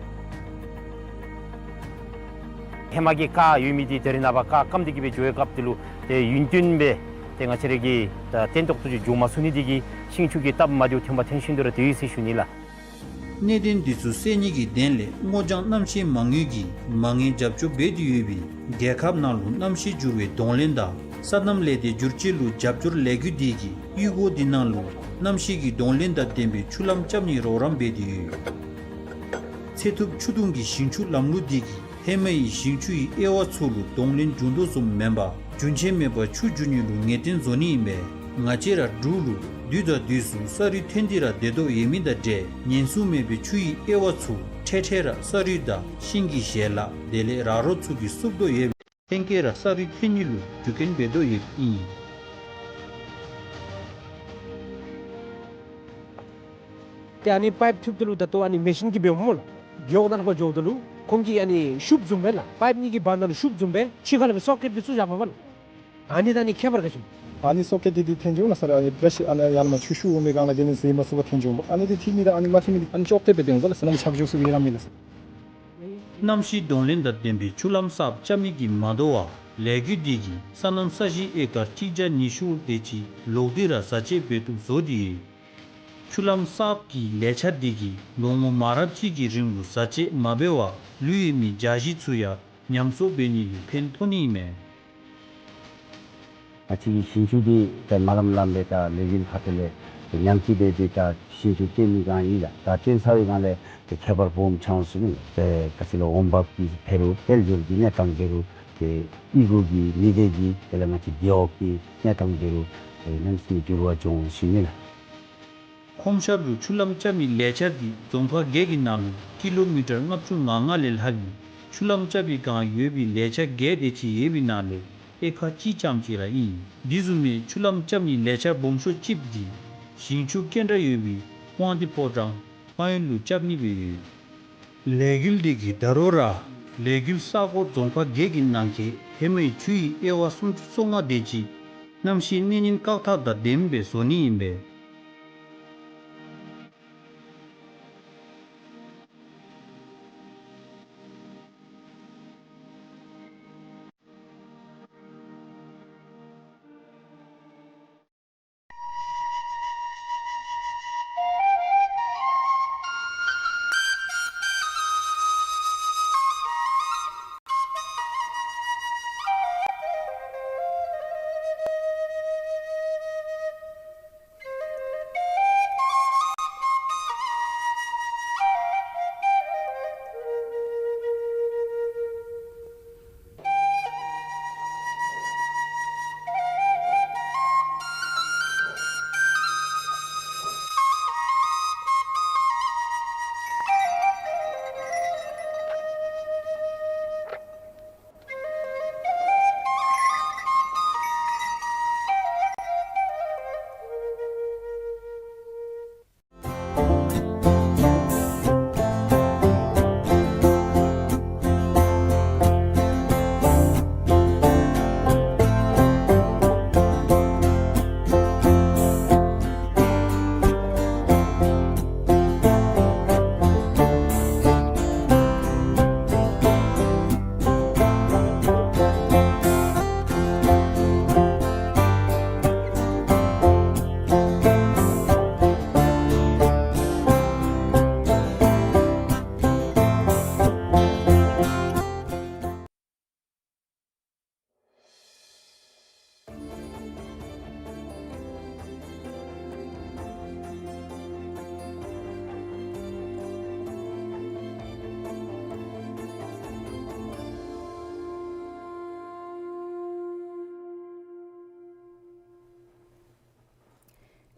ཧེ་མ་གི་ཀ་ཡོད་མི་འདི་ད་རེས་ནངས་པ་ཀ་སྐམ་སྟེ་གི་སྦེ་འགྱོ་བའི་སྐབས་འདི་ལུ་ཏེ་ཡུན་བརྟན་སྦེ་ཏེ་ང་བཅས་ར་གི་ད་བརྟན་ཏོག་ཏོ་ཅིག་འགྱོ་མ་ཚུགས་ནི་འདི་གིས་ཤིང་ཆུ་གི་སྟབས་མ་བདེཝ་ཐོན་པ་ཐོན་བཞིན་དུ་ར་སྡོད་ཡི་ཟེར་ཞུ་ནི་ལགས། གནད་དོན་འདི་ཚུ་སེལ་ནི་གི་དོན་ལས་སྔོ་ལྗང་གནམ་གཤིས་མ་དངུལ་གྱིས་མ་དངུལ་རྒྱབ་སྐྱོར་འབད་དེ་ཡོད་པའི་རྒྱལ་ཁབ་ནང་ལུ་གནམ་གཤིས་འགྱུར་བའི་གདོང་ལེན་དང་སོ་ནམ་ལས་སྡེ་བསྒྱུར་བཅོས་ལུ་རྒྱབ་སྐྱོར་ལས་འགུལ་འདི་གིས་གཡུས་སྒོ་འདི་ནང་ལུ་གནམ་གཤིས་ཀྱི་གདོང་ལེན་དང་ལྡན་པའི་ཆུ་ལམ་རྐྱབ་ནིའི་རོགས་རམ་འབད་དེ་ཡོད། ཚེ་ཐུབ་ཆུ་དུང་གི་ཞིང་ཆུ་ལམ་ལུགས་འདི་གིས་ཧེ་མའི་ཞིང་ཆུའི་དབྱེ་བ་ཚུ་ལུ་གདོང་ལེན་འབྱུང་དོ་བཟུམ་མེན་པར་རྒྱུན་ཆད་མེད་པར་ཆུ་འགྱུར་ནི་ལུ་ངེས་གཏན་བཟོ་ནི་ཨིན་པས། ང་བཅས་ར་འབྲུག་ལུ་དུས་དང་དུས་སུ་ས་རུད་ཐོན་ཏེ་ར་སྡོད་དོ་ཡོད་མི་དང་འབྲེལ་ཉེན་སྲུང་མེད་པའི་ཆུ་ཡི་དབྱེ་བ་ཚུ་འཕྲལ་འཕྲལ་ར་ས་རུད་དང་ཤིང་གི་ཞལ་ལག་དེ་ལས་ར་རོ་ཚུ་གིས་བསུབ་དོ་ཡོད་པས། ཐོན་སྐྱེད་ར་ས་རུད་ཐོན་ནི་ལུ་རྒྱུ་རྐྱེན་འབད་དོ་ཡོདཔ་ཨིན། ཏེ་ཨ་ནི་པའིཔ་འཐུཝ་ད་ལུ་ད་ལྟོ་ཨ་ནི་མེ་ཤིན་གྱིས་འབདཝ་སྨོ་ལགས། རྒེད་འོག་ནང་ཁར་འགྱོཝ་ད་ལུ་ ཁོང་གིས་ཨ་ནི་ཤུབས་བཟུམ་སྦེ་ལགས། པའིཔ་གཉིས་ཀྱི་བར་ན་ལུ་ཤུབས་བཟུམ་སྦེ་ཕྱི་ཁ་ལས་སྦེ་སོ་ཀེཊ་འདི་བཙུགས་བཞག་པས་ལགས། ཨ་ནི་དང་ཨ་ནི་ཁྱད་པར་ག་ཅི་སྨོ། ཨ་ནི་སོ་ཀེཊ་འདི་འདི་འཐེན་འགྱོཝ་ལགས་སར་ཨ་ནི་བརེཤ་ཨ་ནི་ཡར་ལས་མར་ཆུ་ཤོར་འོང་མི་སྒང་ལས་འདི་ནི་ཟེར་མ་ཚུགས་པར་འཐེན་འགྱོཝ་མས། ཨ་ནི་འདི་འཐེན་མི་དང་ཨ་ནི་མ་འཐེན་མི་འདི་ཨ་ནི་ཅོག་འཐདཔ་སྦེ་འཐོན་འོང་ལགས་སར། ཨ་ནི་ཆག་ཆག་སུ་ཡི་རང་མེད་ལགས་སར། གནམ་གཤིས་གདོང་ལེན་དང་ལྡན་པའི་ཆུ་ལམ་གསརཔ་རྐྱབ་མི་གིས་མ་དོ་བར་ལས་འགུལ་འདི་གིས་སོ་ནམ་ས་གཞི་ཨེ་ཀར་གཅིག་བརྒྱ་ཉི་ཤུ་དེ་ཅིག་ལོག་སྟེ་ར་བཟའ་སྤྱོད་འབད་བཏུབ་བཟོ་སྟེ་ཡོད། ཆུ་ལམ་གསརཔ་གི་ལས་འཆར་འདི་གིས་ལོ་ངོ་མང་རབས་ཅིག་གི་རིང་ལུ་བཟའ་སྤྱོད་མ་འབད་བར་ལུས་ཡོད་མི་རྒྱ་གཞིས་ཚུ་ཡང་ཉམས་གསོ་འབད་ནི་ལུ་ཕན་ཐོགས་ནི་ཨིན་མས། ང་བཅས་ཀྱི་ཞིང་ཆུ་འདི་ད་མ་ལམ་ལམ་སྦེ་ད་ལས་འགུལ་ཁ་ཐུག་ལས་ཉམས་ཀྱི་སྦེ་འདི་ད་ཞིང་ཆུ་བཏོན་མི་སྒང་ཨིན་ལགས། ད་བཏོན་ཚར་བའི་སྒང་ལས་ཏེ་ཁྱད་པར་སྦོམ་ཆགས་འོང་ཟེར་ཨིན་ལགས། ཏེ་ག་ཅི་ལོ་འོང་འབབ་ཀྱི་འཕེལ་རུང་དཔལ་འབྱོར་གྱི་གནས་སྟངས་འབད་རུང་ཏེ་གཡུས་སྒོ་གི་མི་སྡེ་གི་དེ་ལས་ང་བཅས་རྒེད་འོག་གི་གནས་སྟངས་འབད་རུང་ཏེ་གནམ་མེད་ས་མེད་འགྱུར་བ་འབྱུང་འོང་ཟེར་ཨིན་ལགས། ཁོམ་ཤར་ལུ་ཆུ་ལམ་རྐྱབ་མི་ལས་འཆར་འདི་རྫོང་ཁག་བརྒྱད་ཀྱི་ནང་ལུ་ཀི་ལོ་མི་ཊར་ལྔ་བཅུ་ང་ལྔ་ལས་ལྷག་གི་ཆུ་ལམ་རྐྱབ་པའི་བསྒང་ཡོད་པའི་ལས་འཆར་བརྒྱད་དེ་ཅིག་ཡོད་པའི་ནང་ལས་དབྱེ་ཁག་གཅིག་རྐྱངམ་ཅིག་ར་ཨིན། འདི་བཟུམ་མའི་ཆུ་ལམ་རྐྱབ་མི་ལས་འཆར་སྦོམ་ཤོས་ཅིག་འདི་ཞིང་ཆུ་སྐྱེལ་འདྲ་ཡོད་པའི་དབང་འདུས་ཕོ་བྲང་ཕངས་ཡུལ་ལུ་རྐྱབ་ནི་སྦེ་ཡོད། ལས་འགུལ་འདི་གིས་ད་རུང་ར་ལས་འགུལ་ས་ཁོངས་རྫོང་ཁག་བརྒྱད་ཀྱི་ནང་གི་ཧེ་མའི་ཆུའི་དབྱེ་བ་སུམ་ཅུ་སོ་ལྔ་དེ་ཅིག་གནམ་གཤིས་གནོད་ཉེན་བཀག་ཐབས་དང་ལྡནམ་སྦེ་བཟོ་ནི་ཨིན་པས།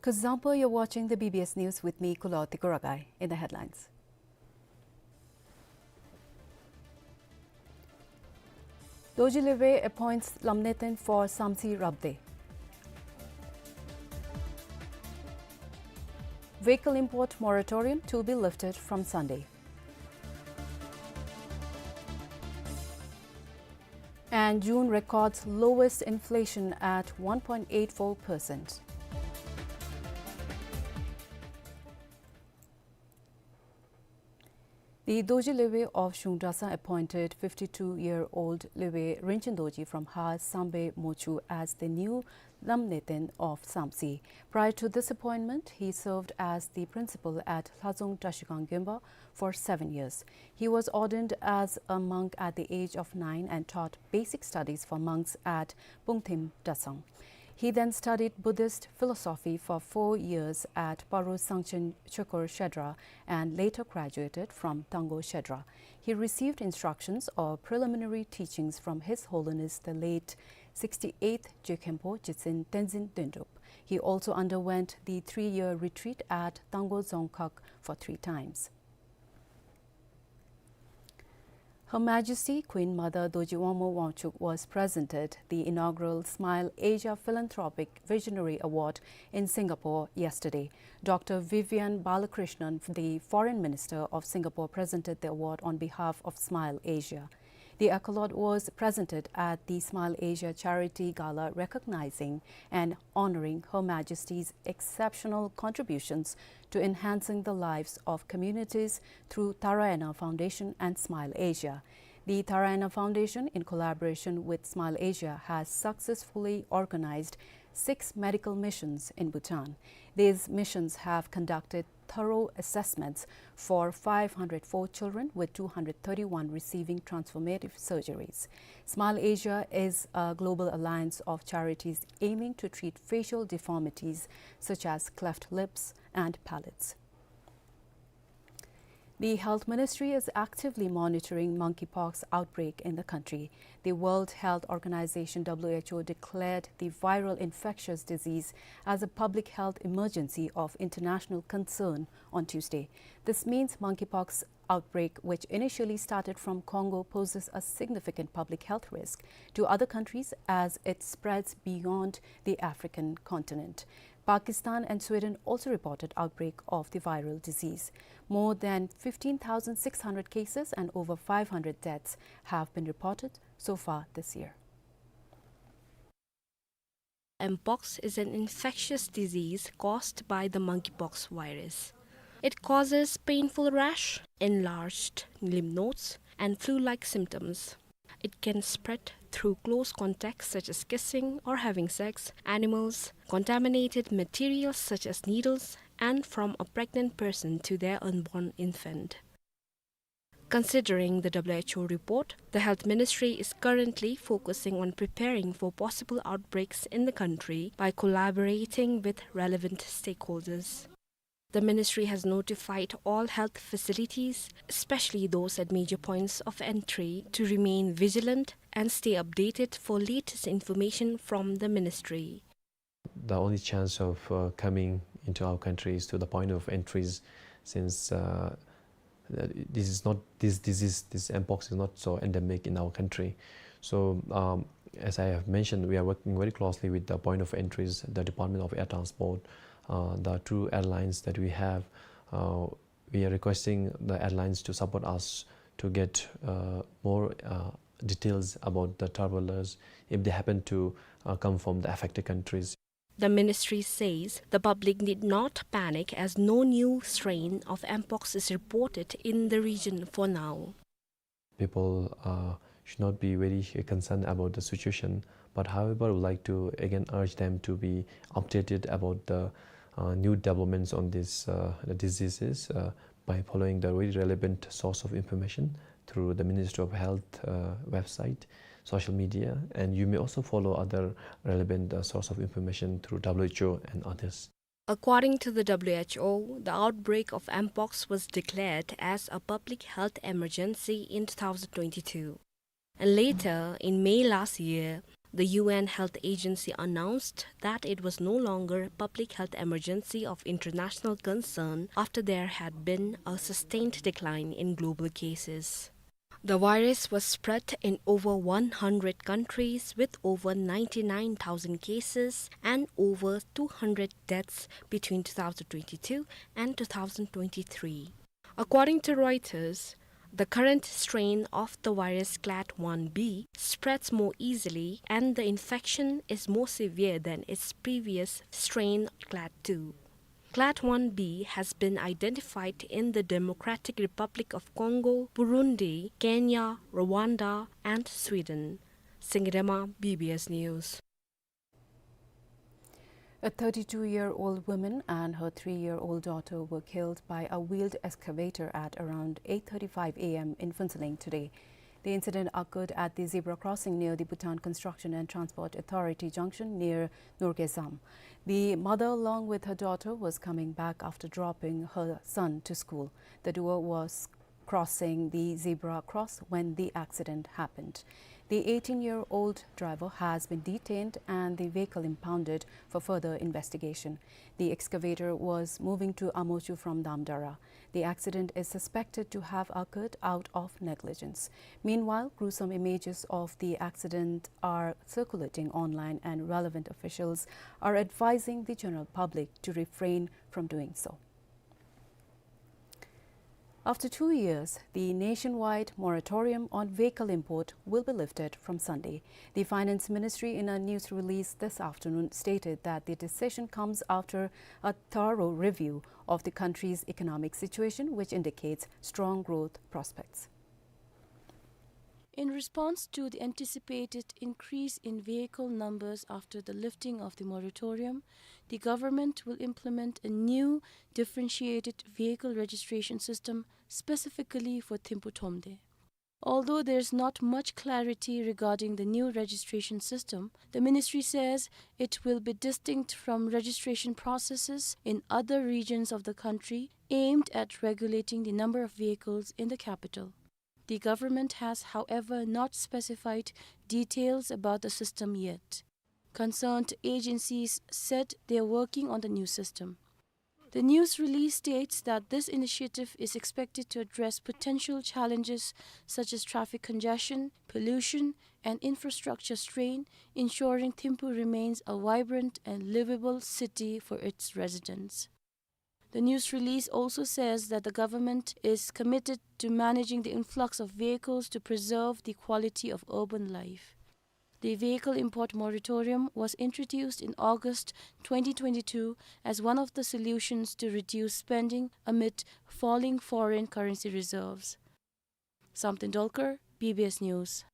Kuzuzangpo, you're watching the B B S News with me, Kulo Tikuragai. In the headlines. Dorji Lwbe appoints Lamneten for Samtse Rabde. Vehicle import moratorium to be lifted from Sunday. And June records lowest inflation at one point eight four percent. The Dorji Lwbe of Shungdrasa appointed fifty-two-year-old Lwbe Rinchen Dorji from Har Sambe Mochu as the new Lamneten of Samtse. Prior to this appointment, he served as the principal at Lhazong Trashigang Gyonba for seven years. He was ordained as a monk at the age of nine and taught basic studies for monks at Pungthim Datsang. He then studied Buddhist philosophy for four years at Paro Sangchen Chokor Shedra and later graduated from Tango Shedra. He received instructions or preliminary teachings from His Holiness the late sixty-eighth Jokhenpo Jitsen Tenzin Dendrup. He also underwent the three-year retreat at Tango Dzongkhag for three times. Her Majesty Queen Mother Dorji Wangmo Wangchuck was presented the inaugural Smile Asia Philanthropic Visionary Award in Singapore yesterday. Doctor Vivian Balakrishnan, the Foreign Minister of Singapore, presented the award on behalf of Smile Asia. The accolade was presented at the Smile Asia Charity Gala, recognizing and honoring Her Majesty's exceptional contributions to enhancing the lives of communities through Taraena Foundation and Smile Asia. The Taraena Foundation, in collaboration with Smile Asia, has successfully organized six medical missions in Bhutan. These missions have conducted thorough assessments for five hundred four children, with two hundred thirty-one receiving transformative surgeries. Smile Asia is a global alliance of charities aiming to treat facial deformities such as cleft lips and palates. The Health Ministry is actively monitoring monkeypox outbreak in the country. The World Health Organization, W H O, declared the viral infectious disease as a public health emergency of international concern on Tuesday. This means monkeypox outbreak, which initially started from Congo, poses a significant public health risk to other countries as it spreads beyond the African continent. Pakistan and Sweden also reported outbreak of the viral disease. More than fifteen thousand six hundred cases and over five hundred deaths have been reported so far this year. Mpox is an infectious disease caused by the monkeypox virus. It causes painful rash, enlarged lymph nodes, and flu-like symptoms. It can spread through close contacts such as kissing or having sex, animals, contaminated materials such as needles, and from a pregnant person to their unborn infant. Considering the W H O report, the Health Ministry is currently focusing on preparing for possible outbreaks in the country by collaborating with relevant stakeholders. The ministry has notified all health facilities, especially those at major points of entry, to remain vigilant and stay updated for latest information from the ministry. The only chance of, uh, coming into our country is to the point of entries, since, uh, uh, this is not, this disease, this mpox is not so endemic in our country. So, um, as I have mentioned, we are working very closely with the point of entries, the Department of Air Transport, uh, the two airlines that we have. Uh, we are requesting the airlines to support us to get, uh, more, uh, details about the travelers if they happen to, uh, come from the affected countries. The ministry says the public need not panic as no new strain of mpox is reported in the region for now. People, uh, should not be very concerned about the situation, but however, I would like to again urge them to be updated about the, uh, new developments on these, uh, the diseases, uh, by following the very relevant source of information through the Ministry of Health, uh, website, social media, and you may also follow other relevant, uh, source of information through W H O and others. According to the W H O, the outbreak of mpox was declared as a public health emergency in two thousand twenty-two. And later, in May last year, the U N Health Agency announced that it was no longer a public health emergency of international concern after there had been a sustained decline in global cases. The virus was spread in over one hundred countries, with over ninety-nine thousand cases and over two hundred deaths between two thousand twenty-two and two thousand twenty-three. According to Reuters, the current strain of the virus, clade one B, spreads more easily and the infection is more severe than its previous strain, clade two. Clade one B has been identified in the Democratic Republic of Congo, Burundi, Kenya, Rwanda, and Sweden. Singirema, B B S News. A thirty-two-year-old woman and her three-year-old daughter were killed by a wheeled excavator at around eight thirty-five A M in Phuentsholing today. The incident occurred at the zebra crossing near the Bhutan Construction and Transport Authority junction near Norgayzam. The mother, along with her daughter, was coming back after dropping her son to school. The duo was crossing the zebra cross when the accident happened. The eighteen-year-old driver has been detained and the vehicle impounded for further investigation. The excavator was moving to Amochu from Damdara. The accident is suspected to have occurred out of negligence. Meanwhile, gruesome images of the accident are circulating online, and relevant officials are advising the general public to refrain from doing so. After two years, the nationwide moratorium on vehicle import will be lifted from Sunday. The Finance Ministry, in a news release this afternoon, stated that the decision comes after a thorough review of the country's economic situation, which indicates strong growth prospects. In response to the anticipated increase in vehicle numbers after the lifting of the moratorium, the government will implement a new differentiated vehicle registration system specifically for Thimphu Thromde. Although there is not much clarity regarding the new registration system, the ministry says it will be distinct from registration processes in other regions of the country aimed at regulating the number of vehicles in the capital. The government has, however, not specified details about the system yet. Concerned agencies said they are working on the new system. The news release states that this initiative is expected to address potential challenges such as traffic congestion, pollution, and infrastructure strain, ensuring Thimphu remains a vibrant and livable city for its residents. The news release also says that the government is committed to managing the influx of vehicles to preserve the quality of urban life. The vehicle import moratorium was introduced in August twenty twenty-two as one of the solutions to reduce spending amid falling foreign currency reserves. Samten Dolkar, B B S News.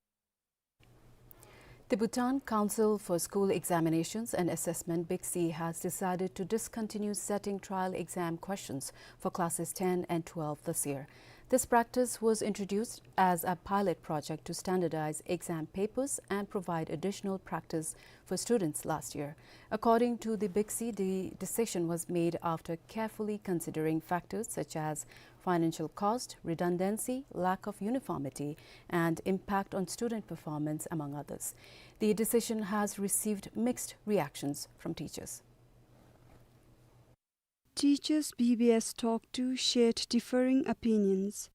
The Bhutan Council for School Examinations and Assessment, BICSE, has decided to discontinue setting trial exam questions for classes ten and twelve this year. This practice was introduced as a pilot project to standardize exam papers and provide additional practice for students last year. According to the BICSE, the decision was made after carefully considering factors such as financial cost, redundancy, lack of uniformity, and impact on student performance, among others. The decision has received mixed reactions from teachers. Teachers B B S talked to shared differing opinions.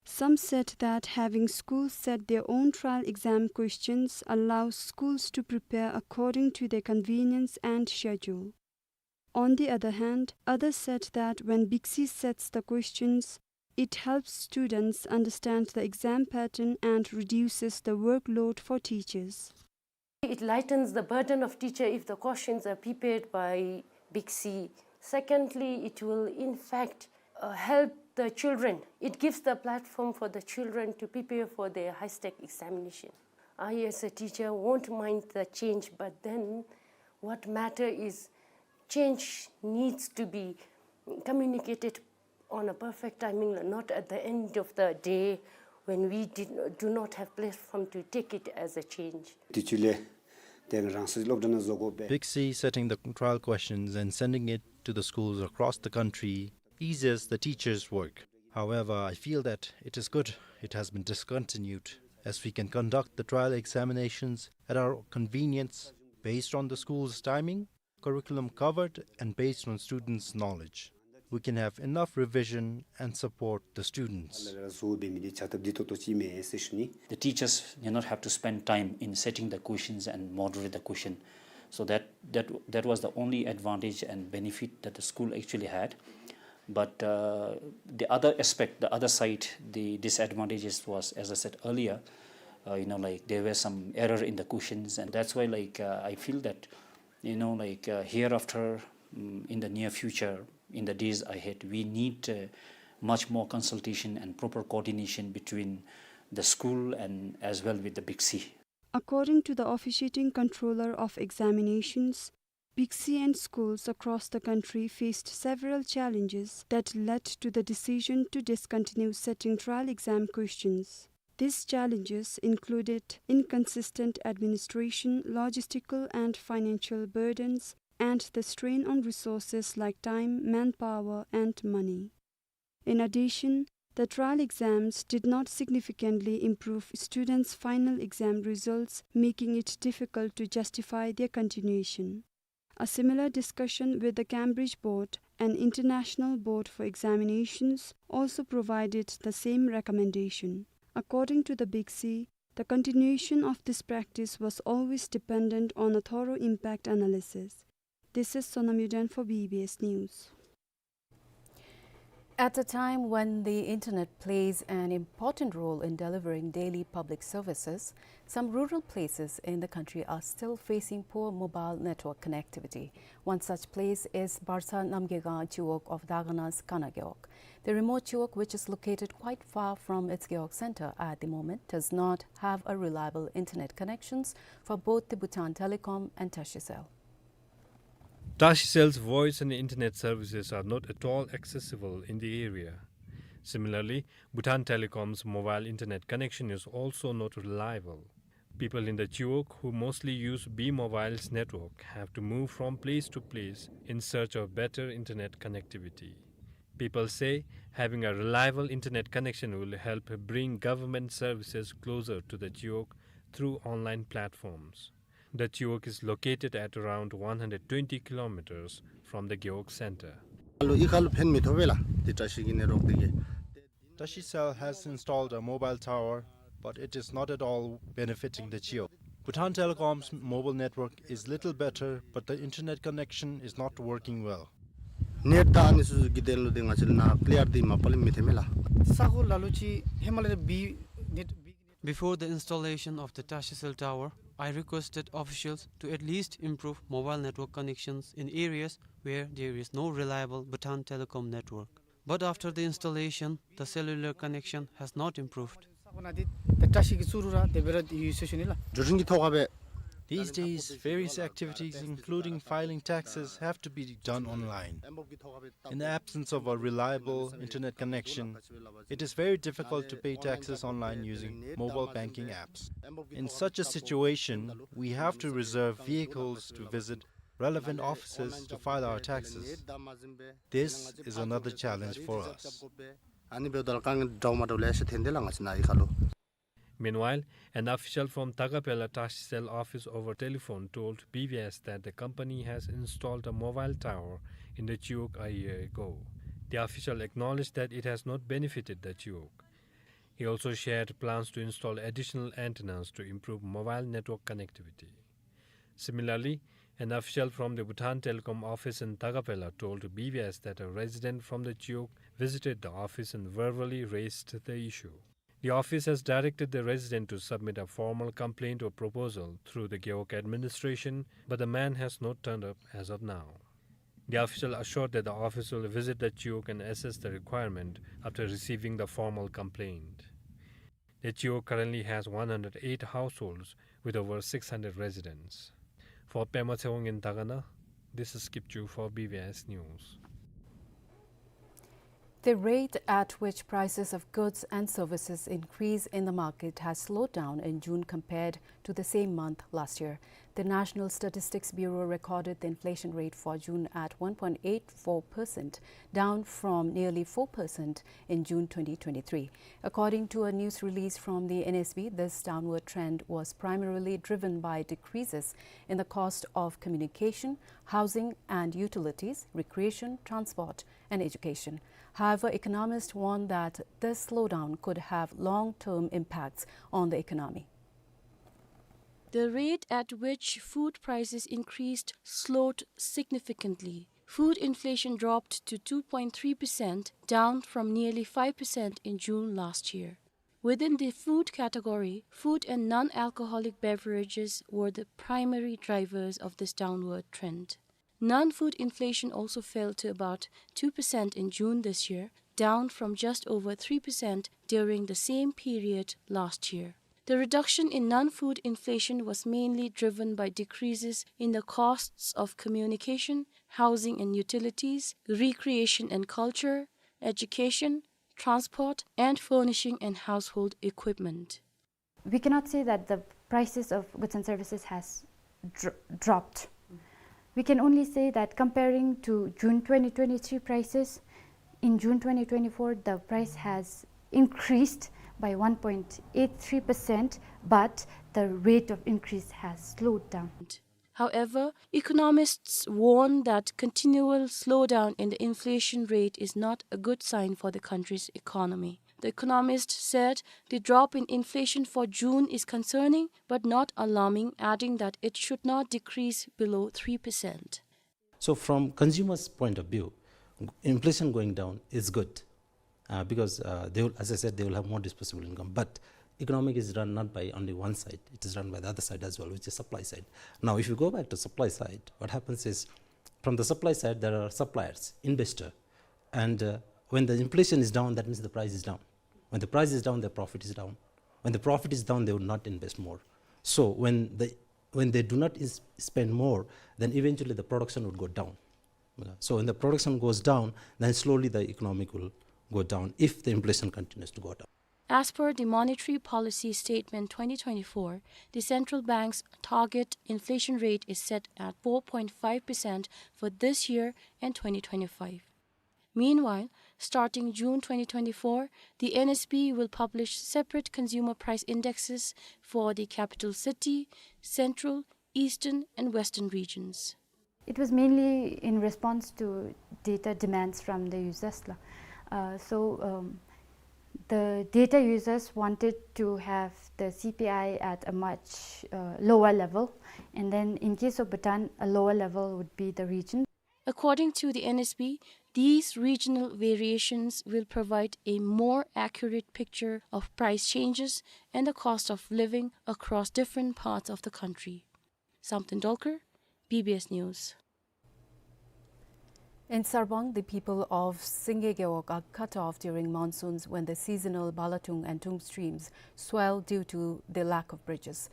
Some said that having schools set their own trial exam questions allows schools to prepare according to their convenience and schedule. On the other hand, others said that when BICSE sets the questions, it helps students understand the exam pattern and reduces the workload for teachers. It lightens the burden of teacher if the questions are prepared by BICSE. Secondly, it will in fact, uh, help the children. It gives the platform for the children to prepare for their high-stake examination. I, as a teacher, won't mind the change, but then what matter is change needs to be communicated on a perfect timing, not at the end of the day when we did, do not have platform to take it as a change. དེ་ཚུ་ལས་དེ་རང་སོའི་སློབ་གྲྭ་ནང་བཟོ་དགོ་པས། BICSE setting the trial questions and sending it to the schools across the country eases the teachers' work. However, I feel that it is good it has been discontinued, as we can conduct the trial examinations at our convenience based on the school's timing, curriculum covered, and based on students' knowledge. We can have enough revision and support the students. The teachers do not have to spend time in setting the questions and moderate the question. So that, that, that was the only advantage and benefit that the school actually had. But, uh, the other aspect, the other side, the disadvantages was, as I said earlier, uh, you know, like, there were some error in the questions, and that's why, like, uh, I feel that, you know, like, uh, hereafter, mm, in the near future, in the days ahead, we need, uh, much more consultation and proper coordination between the school and as well with the BICSE. According to the officiating controller of examinations, BICSE and schools across the country faced several challenges that led to the decision to discontinue setting trial exam questions. These challenges included inconsistent administration, logistical and financial burdens, and the strain on resources like time, manpower, and money. In addition, The trial exams did not significantly improve students' final exam results, making it difficult to justify their continuation. A similar discussion with the Cambridge Board, an international board for examinations, also provided the same recommendation. According to the Big C, the continuation of this practice was always dependent on a thorough impact analysis. This is Sonam Yuden for B B S News. At a time when the internet plays an important role in delivering daily public services, some rural places in the country are still facing poor mobile network connectivity. One such place is Barsa Namgekgang Chiwog of Dagana's Kana Gewog. The remote Chiwog, which is located quite far from its Gewog center at the moment, does not have a reliable internet connections for both the Bhutan Telecom and Tashicell. Tashicell's voice and internet services are not at all accessible in the area. Similarly, Bhutan Telecom's mobile internet connection is also not reliable. People in the Chiwog, who mostly use B Mobile's network, have to move from place to place in search of better internet connectivity. People say having a reliable internet connection will help bring government services closer to the Chiwog through online platforms. The Chiwog is located at around one hundred twenty kilometers from the Gewog center. Alo, i kalu pen mi thobe la, the Tashi ki network dege. Tashicell has installed a mobile tower, but it is not at all benefiting the Chiwog. Bhutan Telecom's mobile network is little better, but the internet connection is not working well. Net ta ani su giden lo de nga chil na clear di ma palim mi themela. Sago lalu chi hemale bi net bi Before the installation of the Tashicell tower, I requested officials to at least improve mobile network connections in areas where there is no reliable Bhutan Telecom network. But after the installation, the cellular connection has not improved. These days, various activities, including filing taxes, have to be done online. In the absence of a reliable internet connection, it is very difficult to pay taxes online using mobile banking apps. In such a situation, we have to reserve vehicles to visit relevant offices to file our taxes. This is another challenge for us. Ani be dal kang drama dole se thende la nga sina i kalu. Meanwhile, an official from Tagapela Tashicell office over telephone told B B S that the company has installed a mobile tower in the Chiwog a year ago. The official acknowledged that it has not benefited the Chiwog. He also shared plans to install additional antennas to improve mobile network connectivity. Similarly, an official from the Bhutan Telecom office in Tagapela told B B S that a resident from the Chiwog visited the office and verbally raised the issue. The office has directed the resident to submit a formal complaint or proposal through the Gewog administration, but the man has not turned up as of now. The official assured that the office will visit the Chiwog and assess the requirement after receiving the formal complaint. The Chiwog currently has one hundred eight households with over six hundred residents. For Pema Tshewang in Dagana, this is Kipchu for B B S News. The rate at which prices of goods and services increase in the market has slowed down in June compared to the same month last year. The National Statistics Bureau recorded the inflation rate for June at one point eight four percent, down from nearly four percent in June twenty twenty-three. According to a news release from the N S B, this downward trend was primarily driven by decreases in the cost of communication, housing and utilities, recreation, transport, and education. However, economists warn that this slowdown could have long-term impacts on the economy. The rate at which food prices increased slowed significantly. Food inflation dropped to two point three percent, down from nearly five percent in June last year. Within the food category, food and non-alcoholic beverages were the primary drivers of this downward trend. Non-food inflation also fell to about two percent in June this year, down from just over three percent during the same period last year. The reduction in non-food inflation was mainly driven by decreases in the costs of communication, housing and utilities, recreation and culture, education, transport, and furnishing and household equipment. We cannot say that the prices of goods and services has dr-, dropped. We can only say that comparing to June twenty twenty-three prices, In June twenty twenty-four, the price has increased by one point eight three percent, but the rate of increase has slowed down. However, economists warn that continual slowdown in the inflation rate is not a good sign for the country's economy. The economist said the drop in inflation for June is concerning but not alarming, adding that it should not decrease below three percent. So from consumers' point of view, inflation going down is good, uh, because, uh, they will, as I said, they will have more disposable income. But economic is run not by only one side, it is run by the other side as well, which is supply side. Now, if you go back to supply side, what happens is, from the supply side, there are suppliers, investor, and, uh, when the inflation is down, that means the price is down. When the price is down, the profit is down. When the profit is down, they would not invest more. So when the, when they do not is-, spend more, then eventually the production would go down. So when the production goes down, then slowly the economic will go down if the inflation continues to go down. As per the Monetary Policy Statement twenty twenty-four, the central bank's target inflation rate is set at four point five percent for this year and twenty twenty-five. Meanwhile, starting June twenty twenty-four, the N S B will publish separate consumer price indexes for the capital city, central, eastern, and western regions. It was mainly in response to data demands from the users la. Uh, so, um, the data users wanted to have the C P I at a much, uh, lower level, and then in case of Bhutan, a lower level would be the region. According to the N S B, these regional variations will provide a more accurate picture of price changes and the cost of living across different parts of the country. Samten Dolkar, B B S News. In Sarpang, the people of Singye Gewog are cut off during monsoons when the seasonal Balatung and Tung streams swell due to the lack of bridges.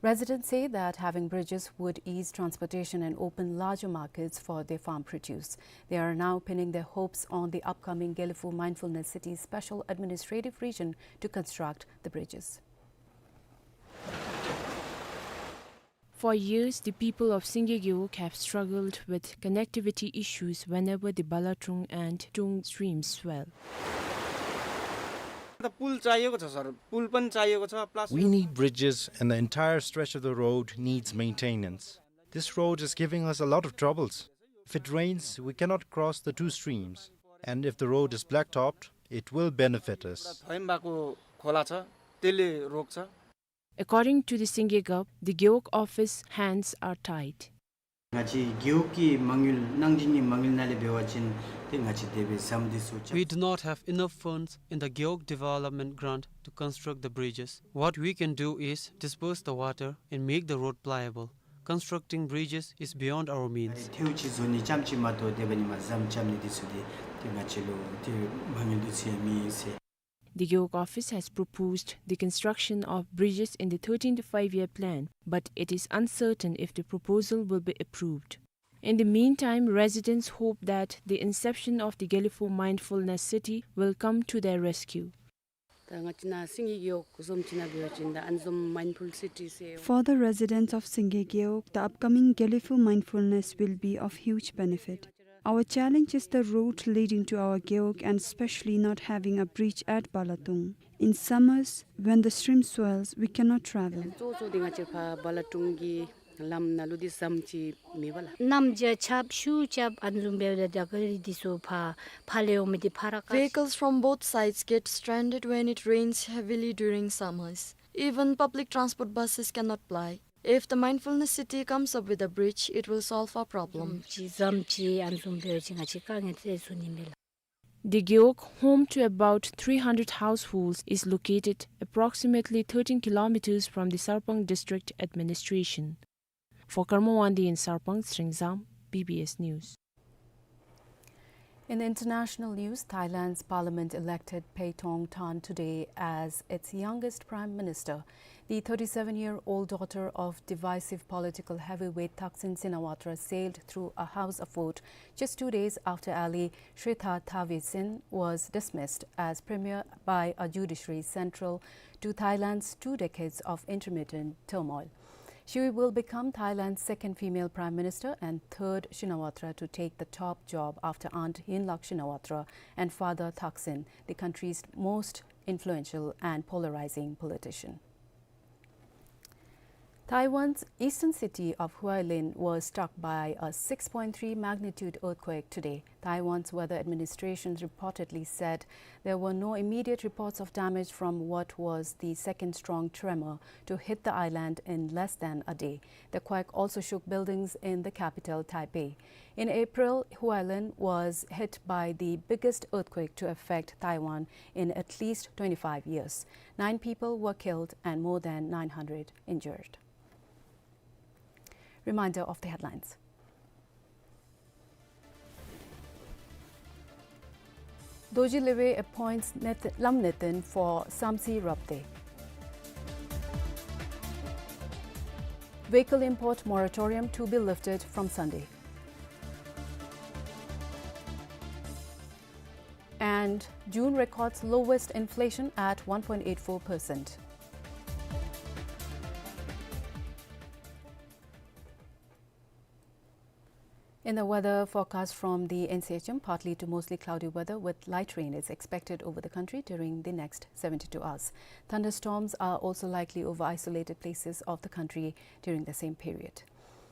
Residents say that having bridges would ease transportation and open larger markets for their farm produce. They are now pinning their hopes on the upcoming Gelephu Mindfulness City Special Administrative Region to construct the bridges. For years, the people of Singye Gewog have struggled with connectivity issues whenever the Balatung and Tung streams swell. त पुल चाहिएको छ सर, पुल पनि चाहिएको छ, plus We need bridges, and the entire stretch of the road needs maintenance. This road is giving us a lot of troubles. If it rains, we cannot cross the two streams. And if the road is blacktopped, it will benefit us. धोयम भएको खोला छ, त्यसले रोक्छ। According to the Singye Gewog, the Gewog office hands are tied. ང་བཅས་རྒེད་འོག་གི་མ་དངུལ་གནང་སྦྱིན་གྱི་མ་དངུལ་ནང་ལས་འབད་བ་ཅིན་ཏེ་ང་བཅས་དེ་སྦེ་ཟམ་འདི་ཚུ་རྐྱབ། We do not have enough funds in the Gewog Development Grant to construct the bridges. What we can do is disperse the water and make the road pliable. Constructing bridges is beyond our means. ཐེའུ་ཅིག་བཟོ་ནི་རྐྱངམ་ཅིག་མ་གཏོགས་དེ་འབད་ནི་མ་ཟམ་རྐྱབ་ནི་འདི་ཚུ་འདི་ཏེ་ང་བཅས་ལུ་ཏེ་མ་དངུལ་འདི་ཚུ་ཡང་མེད་ཟེར། The Gewog office has proposed the construction of bridges in the thirteenth five-year plan, but it is uncertain if the proposal will be approved. In the meantime, residents hope that the inception of the Gelephu Mindfulness City will come to their rescue. ད་ང་བཅས་ནཱ་སིང་གེ་རྒེད་འོག་བཟུམ་ཅིག་ནང་འབད་བ་ཅིན་ད་ཨ་ནི་བཟུམ་Mindful City ཟེར། For the residents of Singye Gewog, the upcoming Gelephu Mindfulness will be of huge benefit. Our challenge is the road leading to our gewog and especially not having a bridge at Balatung. In summers, when the stream swells, we cannot travel. གཙོ་བོ་གཙོ་བོ་འདི་ང་བཅས་ཕར་བ་ལ་ཀྲུང་གི་ལམ་ནང་ལུ་འདི་ཟམ་ཅིག་མེད་པས་ལགས། གནམ་རྒྱ་ཆརཔ་ཤུགས་རྐྱབ་ཨ་ནི་བཟུམ་འབདཝ་ད་ད་ག་རི་འདི་ཚུ་ཕར་ཕར་ལས་འོང་མི་འདི་ཕར་ར་ཀ། Vehicles from both sides get stranded when it rains heavily during summers. Even public transport buses cannot ply. If the Mindfulness City comes up with a bridge, it will solve our problem. ཟམ་ཅིག་ཟམ་ཅིག་ཨ་ནི་བཟུམ་འབད་བ་ཅིན་ང་བཅས་དཀའ་ངལ་སེལ་ཚུགས་ནི་མས་ལགས། The Gewog, home to about three hundred households, is located approximately thirteen kilometers from the Sarpang District Administration. For Karma Wangdi in Sarpang, Sringzam, B B S News. In international news, Thailand's parliament elected Pey Tong Tan today as its youngest prime minister. The thirty-seven-year-old daughter of divisive political heavyweight Thaksin Shinawatra sailed through a House afford just two days after ally Srettha Thavisin was dismissed as premier by a judiciary central to Thailand's two decades of intermittent turmoil. She will become Thailand's second female prime minister and third Shinawatra to take the top job after aunt Yingluck Shinawatra and father Thaksin, the country's most influential and polarizing politician. Taiwan's eastern city of Hualien was struck by a six point three magnitude earthquake today. Taiwan's weather administration reportedly said there were no immediate reports of damage from what was the second strong tremor to hit the island in less than a day. The quake also shook buildings in the capital, Taipei. In April, Hualien was hit by the biggest earthquake to affect Taiwan in at least twenty-five years. Nine people were killed and more than nine hundred injured. Reminder of the headlines. Dorji Leywe appoints Nathan, Lam Nathan for Samsi Rabde. Vehicle import moratorium to be lifted from Sunday. And June records lowest inflation at one point eight four percent. In the weather forecast from the N C H M, partly to mostly cloudy weather with light rain is expected over the country during the next seventy-two hours. Thunderstorms are also likely over isolated places of the country during the same period.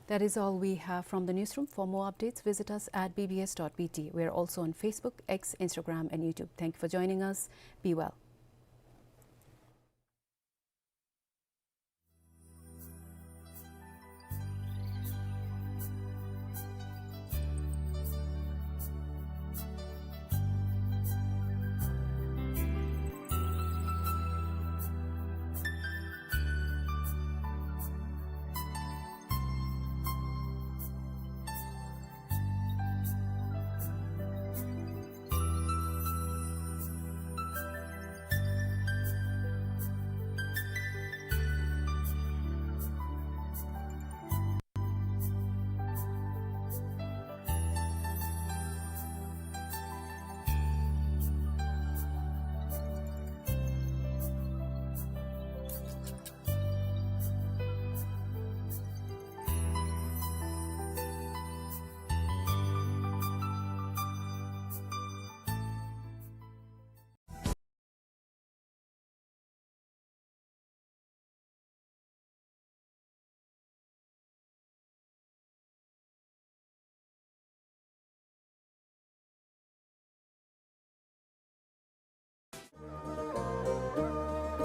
That is all we have from the newsroom. For more updates, visit us at B B S dot B T. We are also on Facebook, X, Instagram, and YouTube. Thank you for joining us. Be well.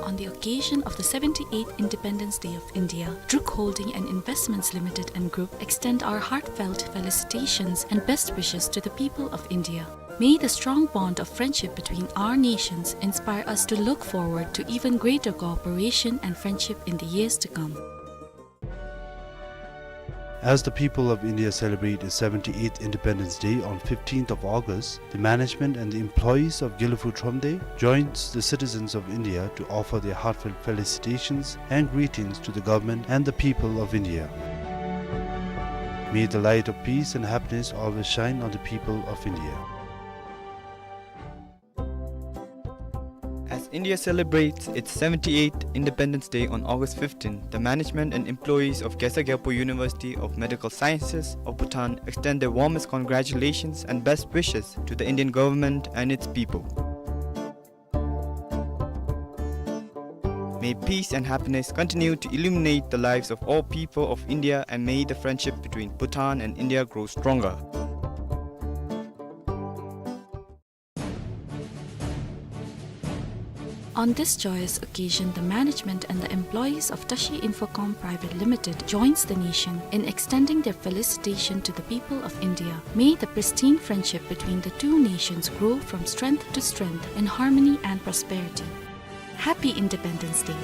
On the occasion of the seventy-eighth Independence Day of India, Druk Holding and Investments Limited and Group extend our heartfelt felicitations and best wishes to the people of India. May the strong bond of friendship between our nations inspire us to look forward to even greater cooperation and friendship in the years to come. As the people of India celebrate its seventy-eighth Independence Day on fifteenth of August, the management and the employees of Gelephu Thromde joins the citizens of India to offer their heartfelt felicitations and greetings to the government and the people of India. May the light of peace and happiness always shine on the people of India. As India celebrates its seventy-eighth Independence Day on August fifteenth, the management and employees of Khesar Gyalpo University of Medical Sciences of Bhutan extend their warmest congratulations and best wishes to the Indian government and its people. May peace and happiness continue to illuminate the lives of all people of India, and may the friendship between Bhutan and India grow stronger. On this joyous occasion, the management and the employees of Tashi Infocom Private Limited joins the nation in extending their felicitation to the people of India. May the pristine friendship between the two nations grow from strength to strength in harmony and prosperity. Happy Independence Day!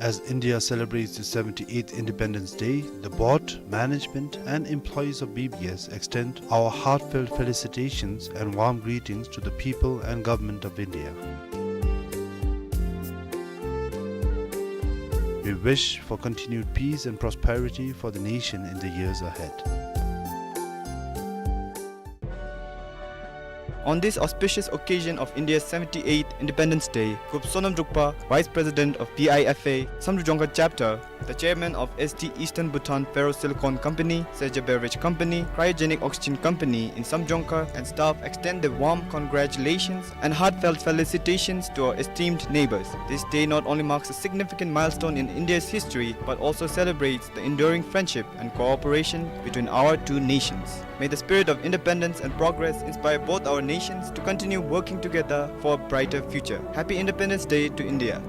As India celebrates its seventy-eighth Independence Day, the board, management and employees of B B S extend our heartfelt felicitations and warm greetings to the people and government of India. We wish for continued peace and prosperity for the nation in the years ahead. On this auspicious occasion of India's seventy-eighth Independence Day, Group Sonam Drukpa, Vice President of B I F A, Samdrup Jongkhar Chapter, the Chairman of S T Eastern Bhutan Ferrosilicon Company, Seja Beverage Company, Cryogenic Oxygen Company in Samdrup Jongkhar, and staff extend their warm congratulations and heartfelt felicitations to our esteemed neighbors. This day not only marks a significant milestone in India's history, but also celebrates the enduring friendship and cooperation between our two nations. May the spirit of independence and progress inspire both our nations to continue working together for a brighter future. Happy Independence Day to India.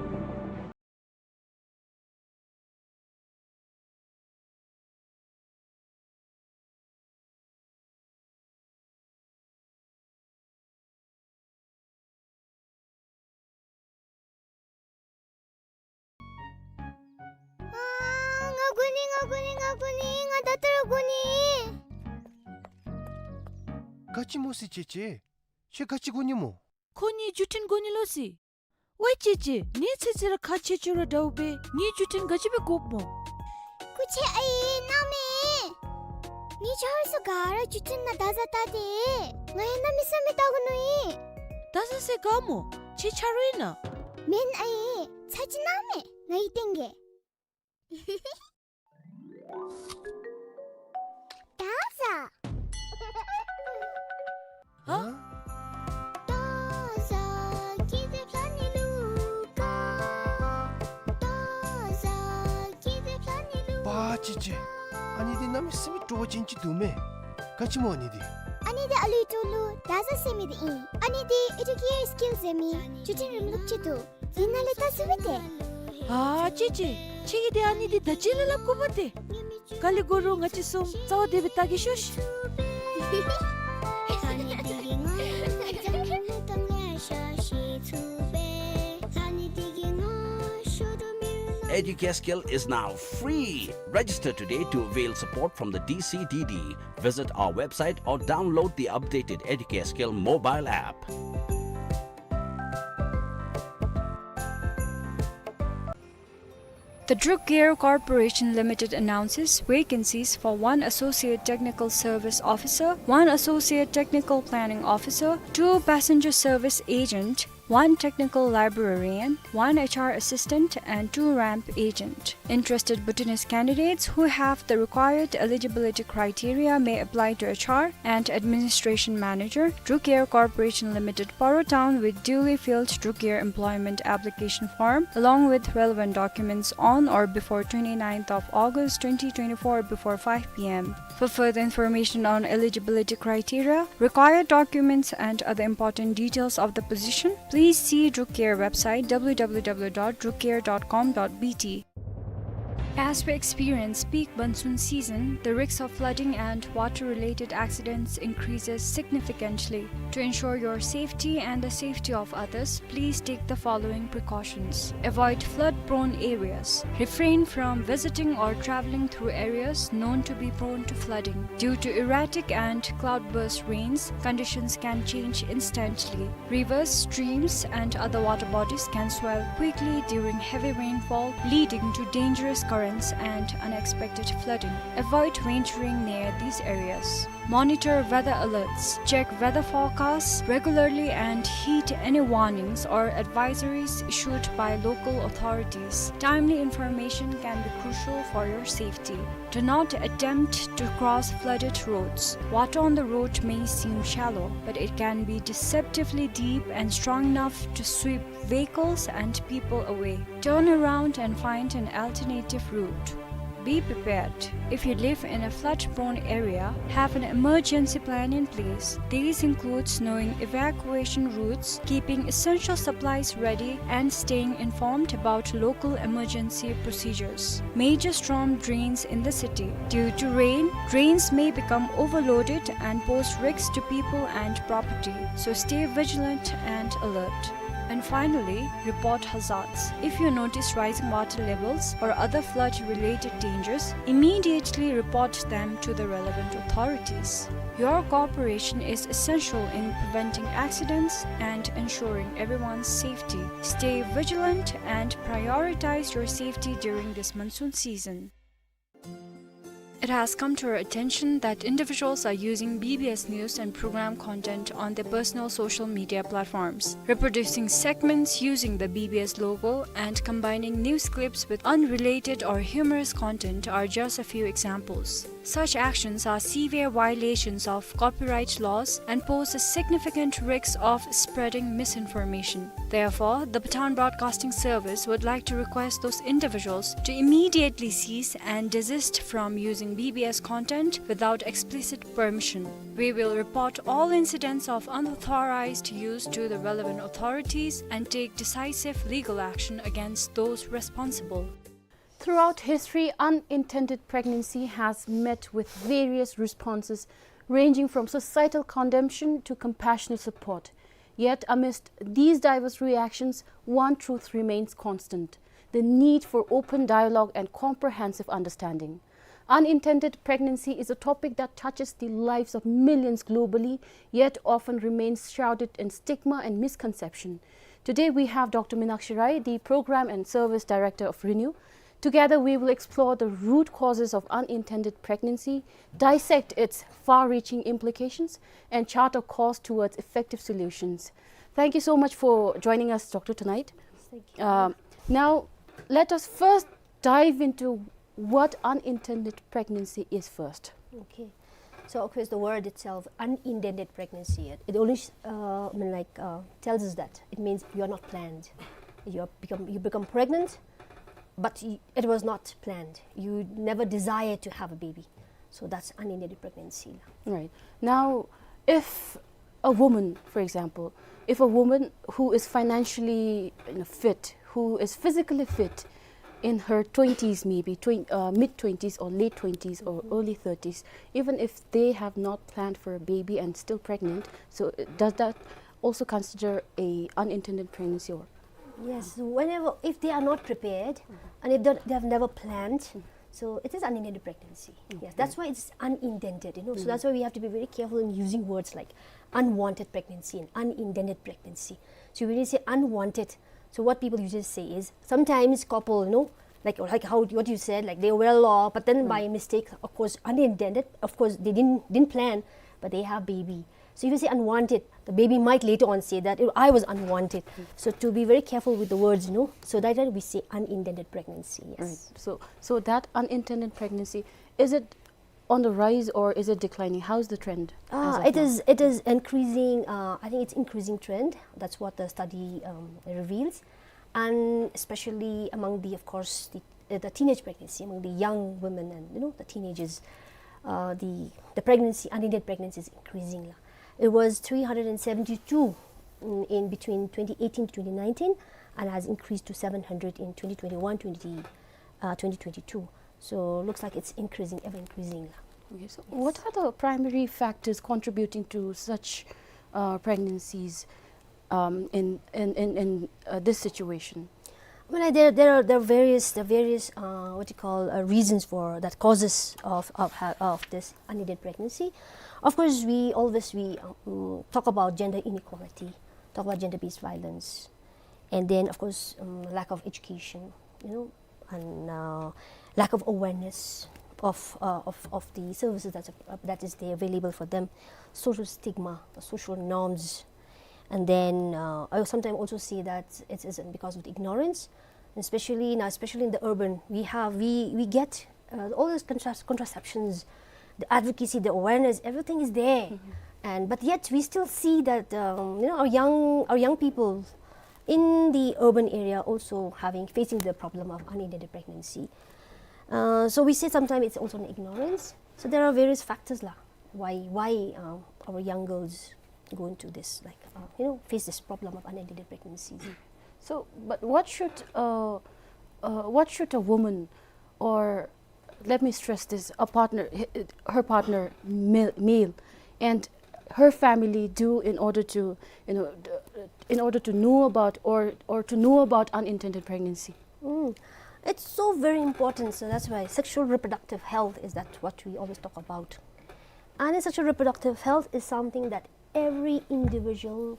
ཨ་ང་དགོ་ནི། ང་དགོ་ནི། ང་དགོ་ནི། ང་ད་ལྟོ་ར་དགོ་ནི། ག་ཅི་སྨོ་ཟེར་ཅེ་ཅེ། ཁྱོད་ག་ཅི་དགོ་ནི་སྨོ། ཁོ་ངེའི་བརྒྱུད་འཕྲིན་དགོ་ནི་ལོ་ཟེར། ཝའེ་ཅེ་ཅེ། ངེའི་ཚེ་ཚེ་ར་ཁག་ཆེ་ཆེ་ར་འདྲཝ་སྦེ་ངེའི་བརྒྱུད་འཕྲིན་ག་ཅི་སྦེ་དགོཔ་སྨོ། སྐུ་མཁྱེན་ཨའི་གནམ་མེད། ངེའི་ཆ་རོགས་ཚུ་ག་ར་བརྒྱུད་འཕྲིན་ནང་བརྡ་བཟའ་བལྟ་སྟེ། ང་ཡང་གནམ་མེད་ས་མེད་བལྟ་དགོ་མནོ་ཡི། བརྡ་བཟའ་ཟེར་ག་སྨོ། ཁྱོད་ཆ་རོགས་ཨིན་ན། མེན་ཨའི། ཚར་ཅིག་གནམ་མེད། ང་ཡི་སྟེང་གི། བརྡ་བཟའ། ཧ། བརྡ་བཟའ་ཀི་ཏེ་ཕ་ནི་ལུ་ཀ། བརྡ་བཟའ་ཀི་ཏེ་ཕ་ནི་ལུ། པ་ཅི་ཅི། ཨ་ནི་འདི་གནམ་མེད་ས་མེད་སྤྲོ་བ་ཅན་ཅིག་འདུག་མས། ག་ཅི་སྨོ་ཨ་ནི་འདི། ཨ་ནི་འདི་ཨ་ལུའི་གྲོགས་ལུ་བརྡ་བཟའ་ཟེར་མི་འདི་ཨིན། ཨ་ནི་འདི་ཨེ་ཌུ་ཀེར་སི་ཀིལ་ཟེར་མི་བརྒྱུད་འཕྲིན་རིམ་ལུགས་ཅིག་འདུག། ཨིན་ན་ལས་བལྟ་ཚུགས་པས་ཏེ། ཨ་ཅི་ཅི། ཁྱོད་ཀྱིས་འདི་ཨ་ནི་འདི་ད་ཅི་ལས་སླབ་དགོ་པས་ཏེ། ག་ལས་དགོ་རུང་ང་བཅས་གསུམ་རྩ་བ་བདེ་སྦེ་བལྟ་གེ་ཤོག་ཤིག། Educare Skill is now free. Register today to avail support from the D C D D. Visit our website or download the updated Educare Skill mobile app. The Druk Air Corporation Limited announces vacancies for one Associate Technical Service Officer, one Associate Technical Planning Officer, two Passenger Service Agent, one Technical Librarian, one H R Assistant, and two ramp agent. Interested Bhutanese candidates who have the required eligibility criteria may apply to H R and Administration Manager, Druk Air Corporation Limited, Paro Town, with duly filled Druk Air employment application form along with relevant documents on or before twenty-ninth of August twenty twenty-four before five P M. For further information on eligibility criteria, required documents and other important details of the position, please see Druk Air website W W W dot druk air dot com dot B T. As we experience peak monsoon season, the risks of flooding and water-related accidents increases significantly. To ensure your safety and the safety of others, please take the following precautions. Avoid flood-prone areas. Refrain from visiting or traveling through areas known to be prone to flooding. Due to erratic and cloudburst rains, conditions can change instantly. Rivers, streams, and other water bodies can swell quickly during heavy rainfall, leading to dangerous currents and unexpected flooding. Avoid venturing near these areas. Monitor weather alerts. Check weather forecasts regularly and heed any warnings or advisories issued by local authorities. Timely information can be crucial for your safety. Do not attempt to cross flooded roads. Water on the road may seem shallow, but it can be deceptively deep and strong enough to sweep vehicles and people away. Turn around and find an alternative route. Be prepared. If you live in a flood-prone area, have an emergency plan in place. This includes knowing evacuation routes, keeping essential supplies ready, and staying informed about local emergency procedures. Major storm drains in the city. Due to rain, drains may become overloaded and pose risks to people and property. So stay vigilant and alert. And finally, report hazards. If you notice rising water levels or other flood-related dangers, immediately report them to the relevant authorities. Your cooperation is essential in preventing accidents and ensuring everyone's safety. Stay vigilant and prioritize your safety during this monsoon season. It has come to our attention that individuals are using B B S news and program content on their personal social media platforms, reproducing segments using the B B S logo and combining news clips with unrelated or humorous content are just a few examples. Such actions are severe violations of copyright laws and pose a significant risk of spreading misinformation. Therefore, the Pathan Broadcasting Service would like to request those individuals to immediately cease and desist from using B B S content without explicit permission. We will report all incidents of unauthorized use to the relevant authorities and take decisive legal action against those responsible. Throughout history, unintended pregnancy has met with various responses, ranging from societal condemnation to compassionate support. Yet, amidst these diverse reactions, one truth remains constant: the need for open dialogue and comprehensive understanding. Unintended pregnancy is a topic that touches the lives of millions globally, yet often remains shrouded in stigma and misconception. Today, we have Doctor Minakshi Rai, the Program and Service Director of RENEW. Together, we will explore the root causes of unintended pregnancy, dissect its far-reaching implications, and chart a course towards effective solutions. Thank you so much for joining us, Doctor, tonight. Thank you. Um, now, let us first dive into what unintended pregnancy is first. Okay. So, of course, the word itself, unintended pregnancy, it, it only, uh, I mean, like, uh, tells us that it means you are not planned. You are become, you become pregnant, but y-, it was not planned. You never desired to have a baby. So that's unintended pregnancy. Right. Now, if a woman, for example, if a woman who is financially, you know, fit, who is physically fit in her twenties, maybe twen-, uh, mid twenties or late twenties or early thirties, even if they have not planned for a baby and still pregnant, so, uh, does that also consider a unintended pregnancy or? Yes, whenever, if they are not prepared and if they, they have never planned, so it is unintended pregnancy. Yes, okay, that's why it's unintended, you know. So that's why we have to be very careful in using words like unwanted pregnancy and unintended pregnancy. So when you say unwanted, so what people usually say is sometimes couple, you know, like, like how, what you said, like, they were well off, but then by mistake, of course, unintended, of course, they didn't, didn't plan, but they have baby. So if you say unwanted, the baby might later on say that, "Oh, I was unwanted." So to be very careful with the words, you know. So that, that we say unintended pregnancy, yes. Right. So, so that unintended pregnancy, is it on the rise or is it declining? How's the trend as of now? Ah, it is, it is increasing, uh, I think it's increasing trend. That's what the study, um, reveals. And especially among the, of course, the, uh, the teenage pregnancy, among the young women and, you know, the teenagers, uh, the, the pregnancy, unintended pregnancy is increasing la. It was three hundred and seventy-two in, in between twenty eighteen to twenty nineteen and has increased to seven hundred in twenty twenty-one, twenty, uh, twenty twenty-two. So looks like it's increasing, ever increasing la. Okay, so what are the primary factors contributing to such, uh, pregnancies, um, in, in, in, in, uh, this situation? I mean, like, there, there are, there are various, there are various, uh, what you call, uh, reasons for that, causes of, of ha-, of this unintended pregnancy. Of course, we always, we, um, talk about gender inequality, talk about gender-based violence, and then, of course, um, lack of education, you know, and, uh, lack of awareness of, uh, of, of the services that, uh, that is there available for them, social stigma, the social norms, and then, uh, I sometimes also see that it is because of the ignorance, especially now, especially in the urban, we have, we, we get, uh, all those contras-, contraceptions, the advocacy, the awareness, everything is there. And, but yet we still see that, um, you know, our young, our young people in the urban area also having, facing the problem of unintended pregnancy. Uh, so we say sometimes it's also an ignorance. So there are various factors la, why, why, uh, our young girls go into this, like, uh, you know, face this problem of unintended pregnancies. So, but what should, uh, uh, what should a woman, or let me stress this, a partner, h-, her partner, male, male, and her family do in order to, you know, d-, in order to know about or, or to know about unintended pregnancy? Mm. It's so very important, so that's why sexual reproductive health is that what we always talk about. And sexual reproductive health is something that every individual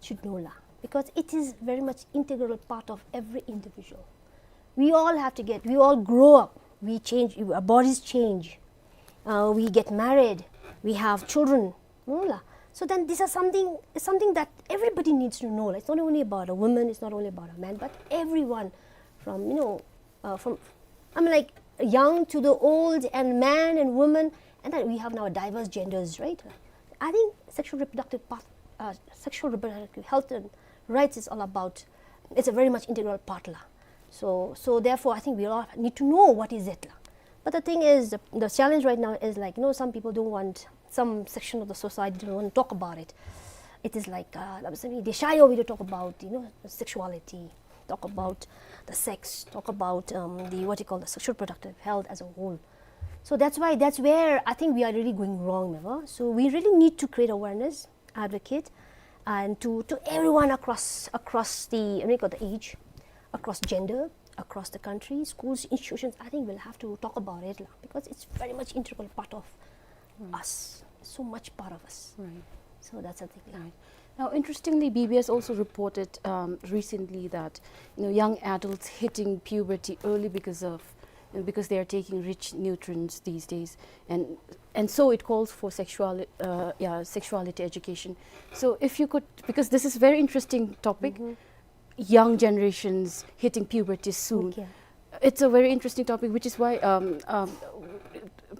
should know la, because it is very much integral part of every individual. We all have to get, we all grow up We change, our bodies change. Uh, we get married. We have children. No la. So then these are something, something that everybody needs to know. Like, it's not only about a woman, it's not only about a man, but everyone from, you know, uh, from, I mean, like, young to the old and man and woman. And then we have now diverse genders, right? I think sexual reproductive path, uh, sexual reproductive health and rights is all about, it's a very much integral part la. So, so therefore, I think we all need to know what is it la. But the thing is, the, the challenge right now is, like, you know, some people don't want, some section of the society don't want to talk about it. It is like, uh, they shy away to talk about, you know, sexuality, talk about the sex, talk about, um, the, what you call, the sexual reproductive health as a whole. So that's why, that's where I think we are really going wrong, never. So we really need to create awareness, advocate, and to, to everyone across, across the, what do you call, the age, across gender, across the country, schools, institutions. I think we'll have to talk about it la, because it's very much integral part of us, so much part of us. Right. So that's the thing la. Right. Now, interestingly, B B S also reported, um, recently that, you know, young adults hitting puberty early because of, you know, because they are taking rich nutrients these days, and, and so it calls for sexual, uh, yeah, sexuality education. So if you could, because this is very interesting topic, young generations hitting puberty soon. Okay. It's a very interesting topic, which is why, um, um,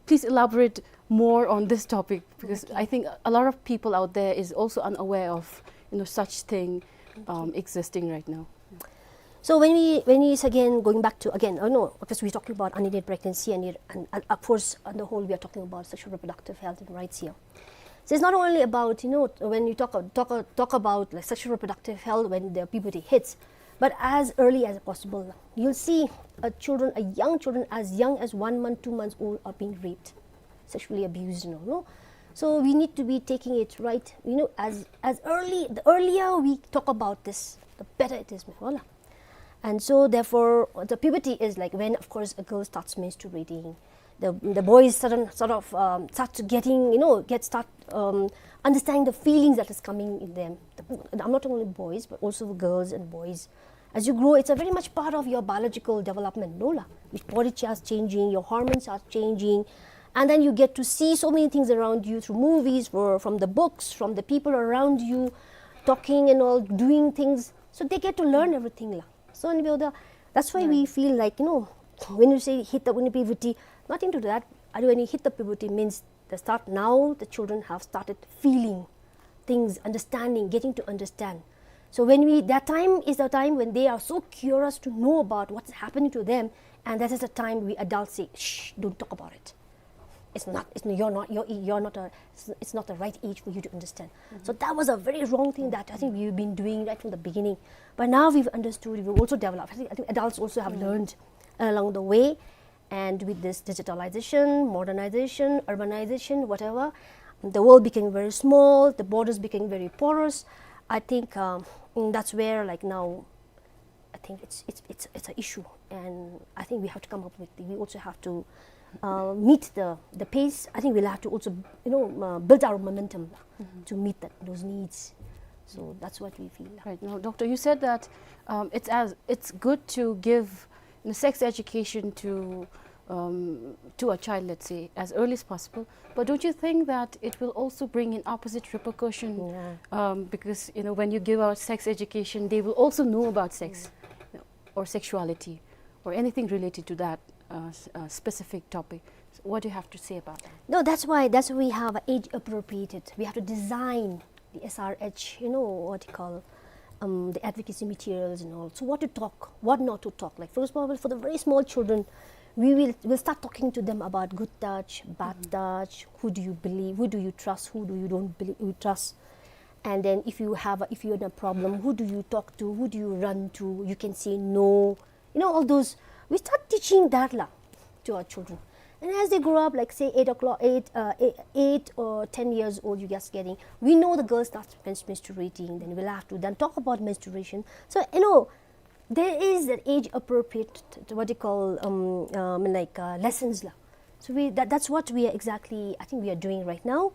please elaborate more on this topic, because I think a lot of people out there is also unaware of, you know, such thing, um, existing right now. So when we, when we, again, going back to, again, oh no, because we're talking about unintended pregnancy and, it, and, and of course, on the whole, we are talking about sexual reproductive health and rights here. So it's not only about, you know, when you talk, talk, talk about, like, sexual reproductive health when the puberty hits, but as early as possible. You'll see a children, a young children as young as one month, two months old are being raped, sexually abused, you know, no? So we need to be taking it right, you know, as, as early, the earlier we talk about this, the better it is, ma'am, voilà. And so therefore, the puberty is, like, when, of course, a girl starts menstruating, the, the boys sudden, sort of, um, start to getting, you know, get, start, um, understanding the feelings that is coming in them. The, I'm not only boys, but also girls and boys. As you grow, it's a very much part of your biological development, no la? Your body starts changing, your hormones are changing, and then you get to see so many things around you through movies, or from the books, from the people around you, talking and all, doing things. So they get to learn everything la. So, and we are the, that's why we feel like, you know, when you say hit the, when you puberty, nothing to do that. When you hit the puberty means the start now, the children have started feeling things, understanding, getting to understand. So when we, that time is the time when they are so curious to know about what's happening to them, and that is the time we adults say, "Shh, don't talk about it. It's not, it's, you're not, you're, you're not a, it's, it's not the right age for you to understand." So that was a very wrong thing that I think we've been doing right from the beginning. But now we've understood, we've also developed. I think, I think adults also have learned along the way. And with this digitalization, modernization, urbanization, whatever, the world became very small, the borders became very porous. I think, um, mm, that's where, like, now, I think it's, it's, it's, it's an issue. And I think we have to come up with, we also have to, uh, meet the, the pace. I think we'll have to also, you know, uh, build our momentum to meet that, those needs. So that's what we feel. Right. Now, Doctor, you said that, um, it's as, it's good to give, you know, sex education to, um, to a child, let's say, as early as possible. But don't you think that it will also bring an opposite repercussion? Yeah. Um, because, you know, when you give out sex education, they will also know about sex, you know, or sexuality, or anything related to that, uh, s-, uh, specific topic. So what do you have to say about that? No, that's why, that's why we have age appropriated. We have to design the S R H, you know, what you call, um, the advocacy materials and all. So what to talk, what not to talk. Like, for example, for the very small children, we will, we'll start talking to them about good touch, bad touch, who do you believe, who do you trust, who do you don't believe, you trust. And then if you have a, if you're in a problem, who do you talk to, who do you run to? You can say no. You know, all those, we start teaching that la to our children. And as they grow up, like, say, eight o'clock, eight, uh, eight, eight or ten years old, you just getting, we know the girl starts mens-, menstruating, then we'll have to then talk about menstruation. So, you know, there is that age appropriate, what do you call, um, um, like, uh, lessons la. So we, that, that's what we are exactly, I think we are doing right now.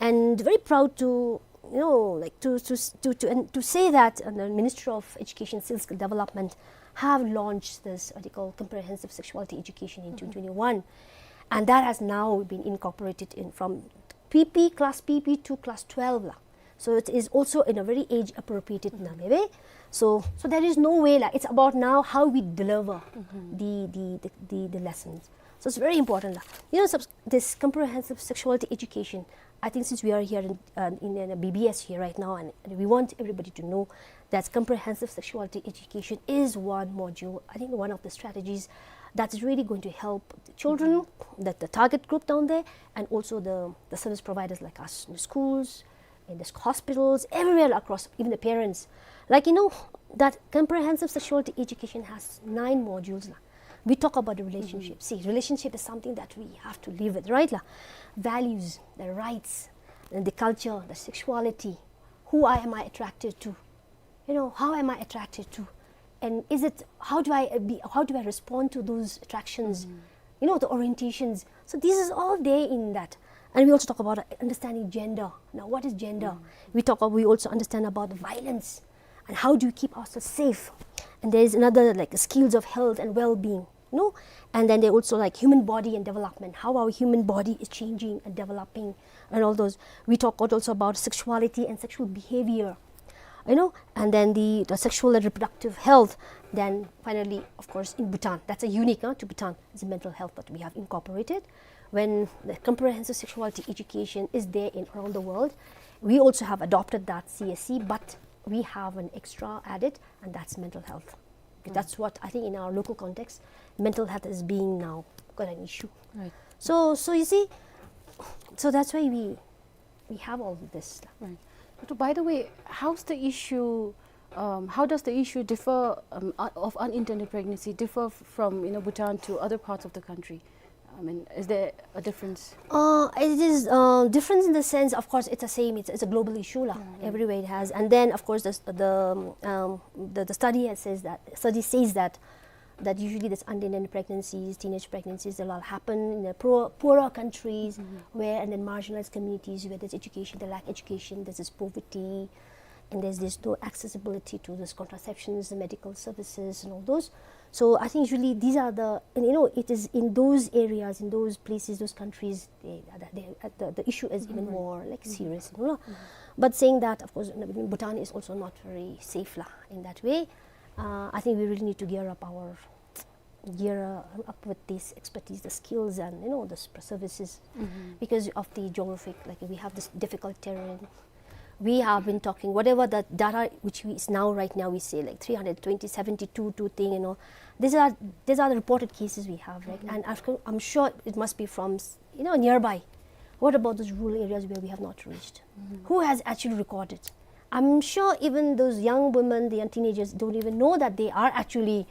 And very proud to, you know, like, to, to, to, to, and to say that, uh, the Ministry of Education, Skill Development, have launched this, what you call, comprehensive sexuality education in twenty twenty-one. And that has now been incorporated in from P P, class P P to class twelve la. So it is also in a very age appropriate na, maybe. So, so there is no way la. It's about now how we deliver the, the, the, the, the lessons. So it's very important la. You know, subs-, this comprehensive sexuality education, I think since we are here in, uh, in, in a B B S here right now, and, and we want everybody to know that comprehensive sexuality education is one module, I think one of the strategies that's really going to help the children, that the target group down there, and also the, the service providers like us in the schools, in the hospitals, everywhere across, even the parents. Like, you know, that comprehensive sexuality education has nine modules la. We talk about the relationship. See, relationship is something that we have to live with, right la? Values, the rights, and the culture, the sexuality. Who I, am I attracted to? You know, how am I attracted to? And is it, how do I, uh, be, how do I respond to those attractions? You know, the orientations. So this is all there in that. And we also talk about, uh, understanding gender. Now, what is gender? We talk, we also understand about the violence. And how do we keep ourselves safe? And there is another, like, skills of health and well-being, no? And then they also, like, human body and development, how our human body is changing and developing and all those. We talk also about sexuality and sexual behavior, you know, and then the, the sexual and reproductive health. Then finally, of course, in Bhutan, that's a unique, uh, to Bhutan, is mental health that we have incorporated. When the comprehensive sexuality education is there in around the world, we also have adopted that C S C, but we have an extra added, and that's mental health. Because that's what I think in our local context, mental health is being now quite an issue. Right. So, so you see, so that's why we, we have all this. Right. But by the way, how's the issue, um, how does the issue differ, um, uh, of unintended pregnancy differ f-, from, you know, Bhutan to other parts of the country? I mean, is there a difference? Uh, it is, uh, difference in the sense, of course, it's the same. It's, it's a global issue la. Everywhere it has. And then, of course, the, the, um, the, the study has says that, study says that, that usually this unintended pregnancies, teenage pregnancies, they all happen in the pro-, poorer countries where, and then marginalized communities where there's education, they lack education, there's this poverty, and there's this no accessibility to this contraceptions, the medical services, and all those. So I think usually these are the, and, you know, it is in those areas, in those places, those countries, they, they, uh, the, the issue is even more, like, serious, you know. But saying that, of course, Bhutan is also not very safe la in that way. Uh, I think we really need to gear up our, gear, uh, up with this expertise, the skills, and, you know, the s-, services, because of the geographic, like, we have this difficult terrain. We have been talking, whatever the data which we, is now, right now, we say, like, three hundred twenty, seventy-two, two thing, you know. These are, these are the reported cases we have, right? And I've, I'm sure it must be from, s-, you know, nearby. What about those rural areas where we have not reached? Who has actually recorded? I'm sure even those young women, the young teenagers don't even know that they are actually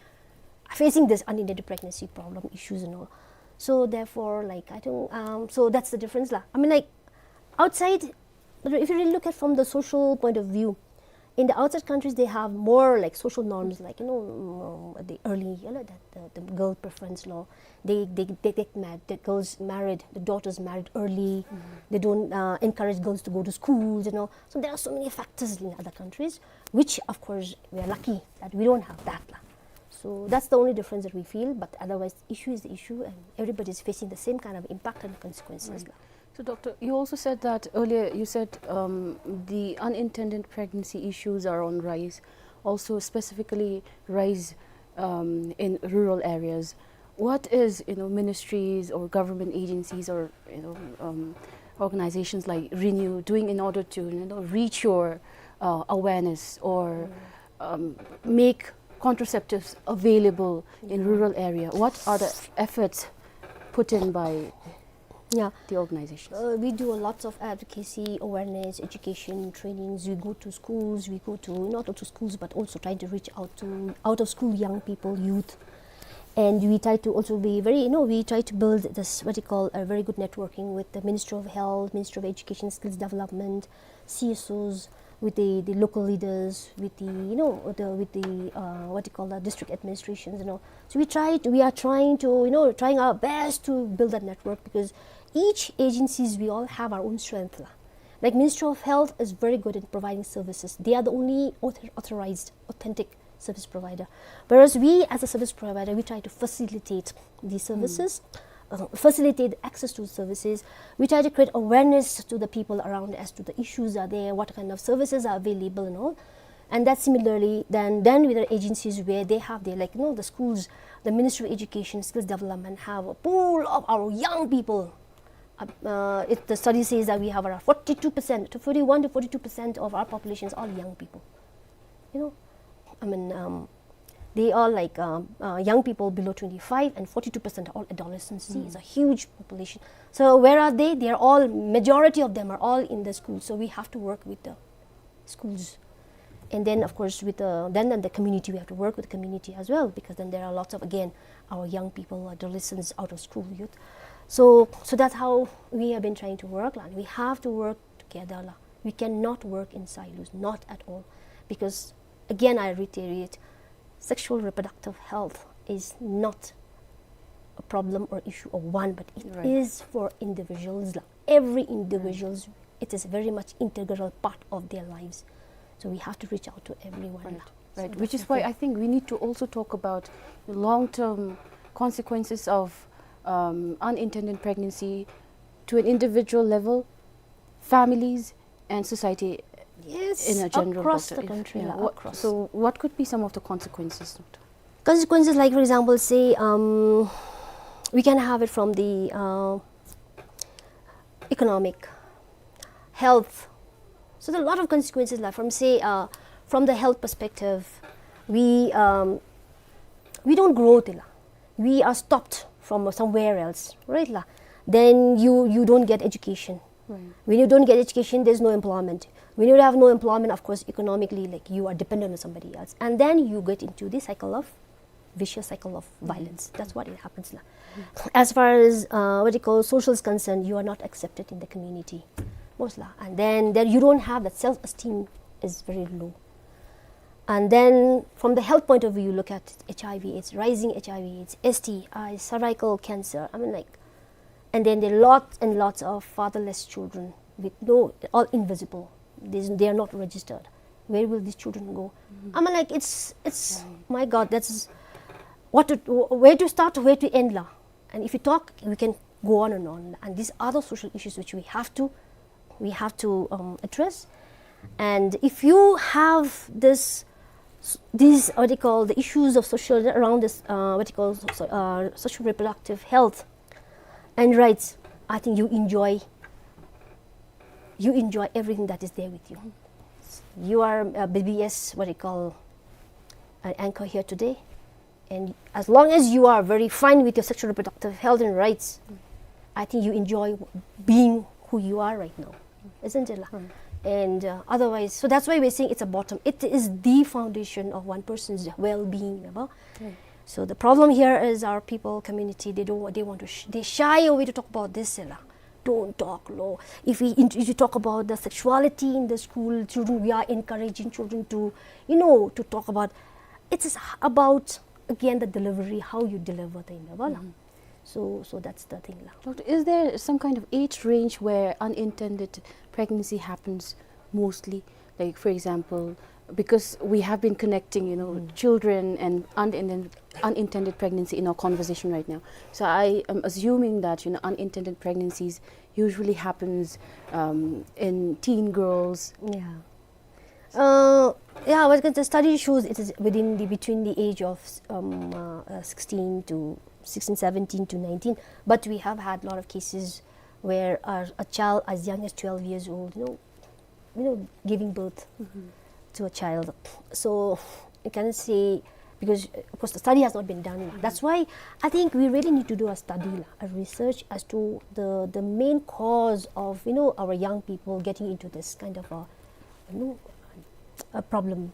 facing this unintended pregnancy problem issues and all. So therefore, like, I think, um, so that's the difference la. I mean, like, outside, but if you really look at from the social point of view, in the outside countries, they have more, like, social norms, like, you know, um, the early, you know, the, the, the girl preference la. They, they, they get married, the girls married, the daughters married early. They don't, uh, encourage girls to go to schools, you know. So there are so many factors in other countries, which, of course, we are lucky that we don't have that la. So that's the only difference that we feel, but otherwise, the issue is the issue, and everybody is facing the same kind of impact and consequences la. So, Doctor, you also said that earlier, you said, um, the unintended pregnancy issues are on rise, also specifically rise, um, in rural areas. What is, you know, ministries or government agencies or, you know, um, organizations like Renew doing in order to, you know, reach your, uh, awareness or, um, make contraceptives available in rural area? What are the efforts put in by the organizations? Uh, we do a lots of advocacy, awareness, education, trainings. We go to schools, we go to, not only to schools, but also trying to reach out to out of school young people, youth. And we try to also be very, you know, we try to build this, what you call, a very good networking with the Ministry of Health, Ministry of Education, Skills Development, C S Os, with the, the local leaders, with the, you know, the, with the, uh, what you call that, district administrations, you know. So we try to, we are trying to, you know, trying our best to build that network, because each agencies, we all have our own strength la. Like, Ministry of Health is very good in providing services. They are the only author-, authorized, authentic service provider. Whereas we, as a service provider, we try to facilitate these services, uh, facilitate access to services. We try to create awareness to the people around as to the issues are there, what kind of services are available and all. And that similarly, then, then with the agencies where they have their, like, you know, the schools, the Ministry of Education, Skills Development have a pool of our young people. Uh, uh, it, the study says that we have around forty-two percent, to forty-one to forty-two percent of our population is all young people. You know, I mean, um, they are like, um, uh, young people below twenty-five, and forty-two percent are all adolescents. See, it's a huge population. So where are they? They are all, majority of them are all in the schools. So we have to work with the schools. And then, of course, with the, then, then the community, we have to work with the community as well, because then there are lots of, again, our young people, adolescents, out of school youth. So, so that's how we have been trying to work la. We have to work together la. We cannot work in silos, not at all. Because, again, I reiterate, sexual reproductive health is not a problem or issue of one, but it is for individuals la. Every individuals, it is very much integral part of their lives. So we have to reach out to everyone la. Right, which is why I think we need to also talk about the long-term consequences of, um, unintended pregnancy to an individual level, families, and society in a general, across the country la, across. So what could be some of the consequences, doctor? Consequences, like, for example, say, um, we can have it from the, uh, economic, health. So there are a lot of consequences la, from, say, uh, from the health perspective, we, um, we don't grow, te la. We are stopped from somewhere else, right la? Then you, you don't get education. When you don't get education, there's no employment. When you have no employment, of course, economically, like, you are dependent on somebody else. And then you get into the cycle of, vicious cycle of violence. That's what it happens la. As far as, uh, what you call, social is concerned, you are not accepted in the community, most la. And then, then you don't have that, self-esteem is very low. And then from the health point of view, you look at H I V, it's rising H I V, it's S T I, cervical cancer. I mean, like, and then there are lots and lots of fatherless children with no, all invisible. There's, they are not registered. Where will these children go? I mean, like, it's, it's, my God, that's what to, where to start, where to end la. And if you talk, we can go on and on. And these are the social issues which we have to, we have to, um, address. And if you have this, s-, these, what you call, the issues of social, around this, uh, what you call, so, uh, social reproductive health and rights, I think you enjoy, you enjoy everything that is there with you. You are a B B S, what you call, an anchor here today. And as long as you are very fine with your sexual reproductive health and rights, I think you enjoy being who you are right now, isn't it la? And, uh, otherwise, so that's why we're saying it's a bottom. It is the foundation of one person's well-being, ya ba? So the problem here is our people, community, they don't wa-, they want to sh-, they shy away to talk about this, ya la. Don't talk lo. If we int-, if you talk about the sexuality in the school, children, we are encouraging children to, you know, to talk about, it is about, again, the delivery, how you deliver the, ya ba la. So, so that's the thing la. Doctor, is there some kind of age range where unintended pregnancy happens mostly? Like, for example, because we have been connecting, you know, children and unintended, unintended pregnancy in our conversation right now. So I am assuming that, you know, unintended pregnancies usually happens, um, in teen girls. Yeah. Uh, yeah, what can the study shows it is within the, between the age of, um, uh, uh, sixteen to, sixteen, seventeen to nineteen. But we have had a lot of cases where a, a child as young as twelve years old, you know, you know, giving birth to a child. So you can say, because, uh, of course, the study has not been done la. That's why I think we really need to do a study la, a research as to the, the main cause of, you know, our young people getting into this kind of a, you know, a problem.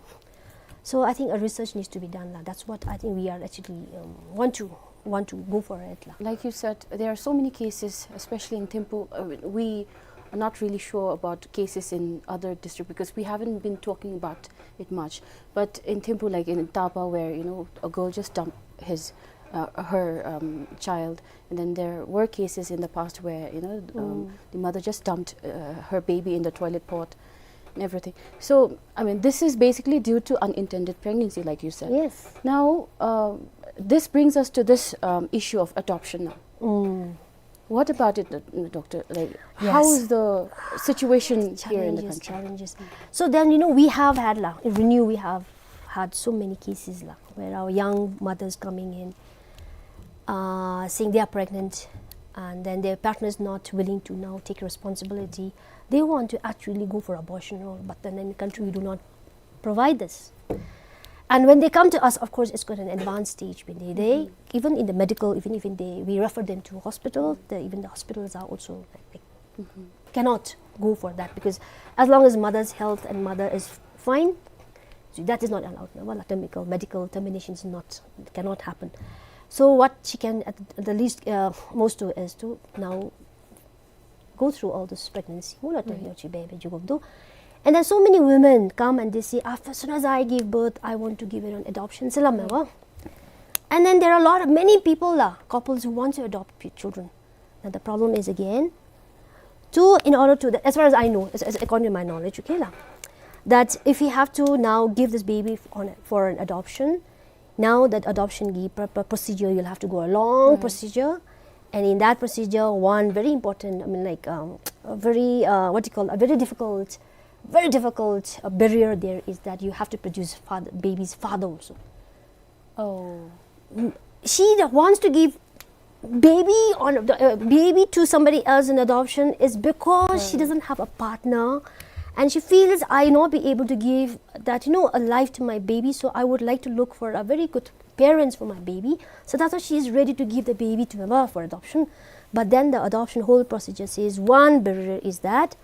So I think a research needs to be done la. That's what I think we are actually, um, want to, want to go for it la. Like you said, there are so many cases, especially in Thimphu. Uh, we are not really sure about cases in other district because we haven't been talking about it much. But in Thimphu, like in Tapa, where, you know, a girl just dumped his, uh, her, um, child, and then there were cases in the past where, you know, um, the mother just dumped, uh, her baby in the toilet pot. Everything. So, I mean, this is basically due to unintended pregnancy, like you said. Yes. Now, uh, this brings us to this, um, issue of adoption now. Mm. What about it, uh, doctor? Like, how Yes. is the situation here in the Challenges, country? Challenges. So then, you know, we have had, la, in Renew, we have had so many cases, la, where our young mothers coming in, uh, saying they are pregnant, and then their partner is not willing to now take responsibility. They want to actually go for abortion, or, but then in the country we do not provide this. And when they come to us, of course, it's got an advanced stage. When they, they Mm-hmm. even in the medical, even, even they, we refer them to hospital. The, even the hospitals are also, like, Mm-hmm. cannot go for that, because as long as mother's health and mother is fine, so that is not allowed. No? Well, medical, medical termination is not, cannot happen. So what she can at the least, uh, most do is to now go through all this pregnancy. Mula Right. terminal chi baby jugum do. And then so many women come and they say, "After, as soon as I give birth, I want to give it on adoption." Salam Right. wa. And then there are a lot of, many people, la, couples who want to adopt p-, children. Now the problem is again, to, in order to, as far as I know, as, as according to my knowledge, okay, la, that if we have to now give this baby f-, on, for an adoption, now that adoption gi-, pr-, pr-, procedure, you'll have to go a long Right. procedure. And in that procedure, one very important, I mean, like, um, a very, uh, what you call, a very difficult, very difficult, uh, barrier there is that you have to produce father, baby's father also. Oh. Mm, she that wants to give baby on the, uh, baby to somebody else in adoption is because she Right. doesn't have a partner, and she feels, "I not be able to give that, you know, a life to my baby, so I would like to look for a very good parents for my baby." So that's why she is ready to give the baby to Myanmar for adoption. But then the adoption whole procedure says one barrier is that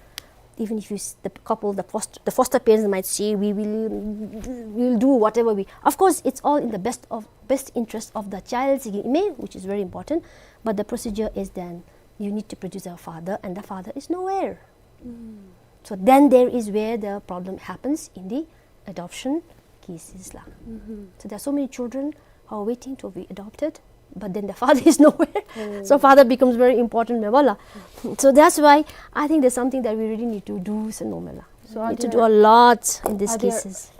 even if you s-, the couple, the foster, the foster parents might say, "We will, we will do whatever we," of course, it's all in the best of, best interest of the child, which is very important. But the procedure is then you need to produce a father, and the father is nowhere. Mm. So then there is where the problem happens in the adoption cases la. Mm-hmm. So there are so many children who are waiting to be adopted, but then the father is nowhere. Oh. So father becomes very important, me bala. So that's why I think there's something that we really need to do, se no me la. So We are need to do there, a lot in these are there, cases.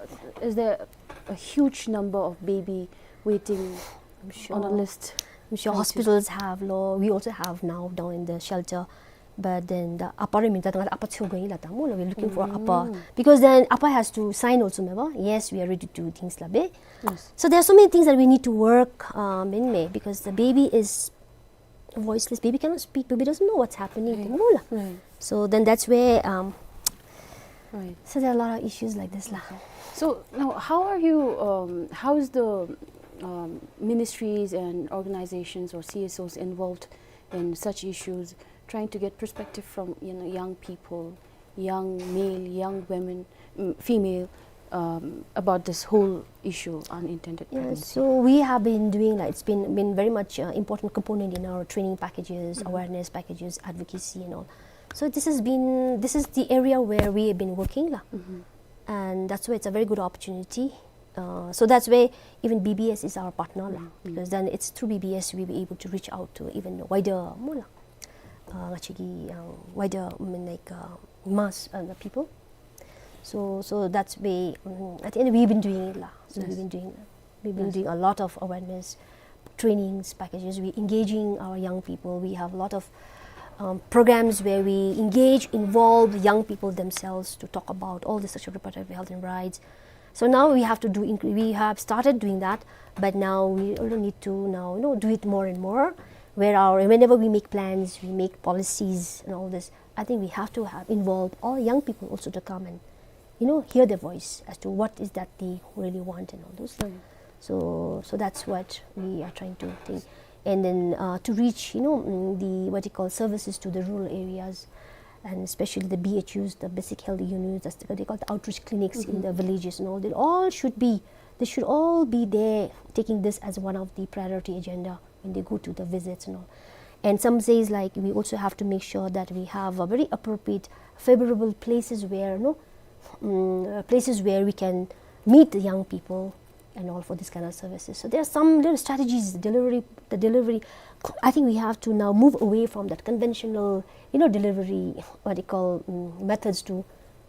Is there a huge number of baby waiting I'm sure. on a list? I'm sure Trying to hospitals have, lo. We also have now down in the shelter. But then the apa re minta tengah apa chu going la tamu la, we're looking for apa. Mm. Because then apa has to sign also, me ba? Yes, we are ready to do things la be. Yes. So there are so many things that we need to work, um, in me, because the baby is voiceless. Baby cannot speak. Baby doesn't know what's happening. Right. Tamu la. Right. So then that's where, um, Right. So there are a lot of issues like this la. Okay. So now, how are you, um, how is the, um, ministries and organizations or C S Os involved in such issues, trying to get perspective from, you know, young people, young male, young women, mm, female, um, about this whole issue, unintended Yeah, pregnancy? So we have been doing, like, it's been, been very much, uh, important component in our training packages, Mm-hmm. awareness packages, advocacy and all. So this has been, this is the area where we have been working la. Mm-hmm. And that's why it's a very good opportunity. Uh, so that's why even B B S is our partner la, Mm-hmm. because then it's through B B S we'll be able to reach out to even wider, more la, uh, actually, uh, wider, I mean, like, uh, mass, uh, the people. So, so that's why, um, at the end we've been doing it la. So we've Yes. been doing, we've been Yes. doing a lot of awareness trainings packages. We engaging our young people. We have a lot of, um, programs where we engage, involve young people themselves to talk about all the sexual reproductive health and rights. So now we have to do, inc-, we have started doing that, but now we also need to now, you know, do it more and more. Where our, whenever we make plans, we make policies and all this, I think we have to have involve all young people also to come and, you know, hear their voice as to what is that they really want and all those. Mm. So, so that's what we are trying to think. And then, uh, to reach, you know, mm, the, what you call, services to the rural areas, and especially the B H Us, the basic health units, that's the, they call the outreach clinics in Mm-hmm. the villages and all. They all should be, they should all be there, taking this as one of the priority agenda when they go to the visits and all. And some says, like, we also have to make sure that we have a very appropriate, favorable places where, no, mm, uh, places where we can meet the young people and all for this kind of services. So there are some little strategies, delivery, the delivery. I think we have to now move away from that conventional, you know, delivery, what they call, mm, methods to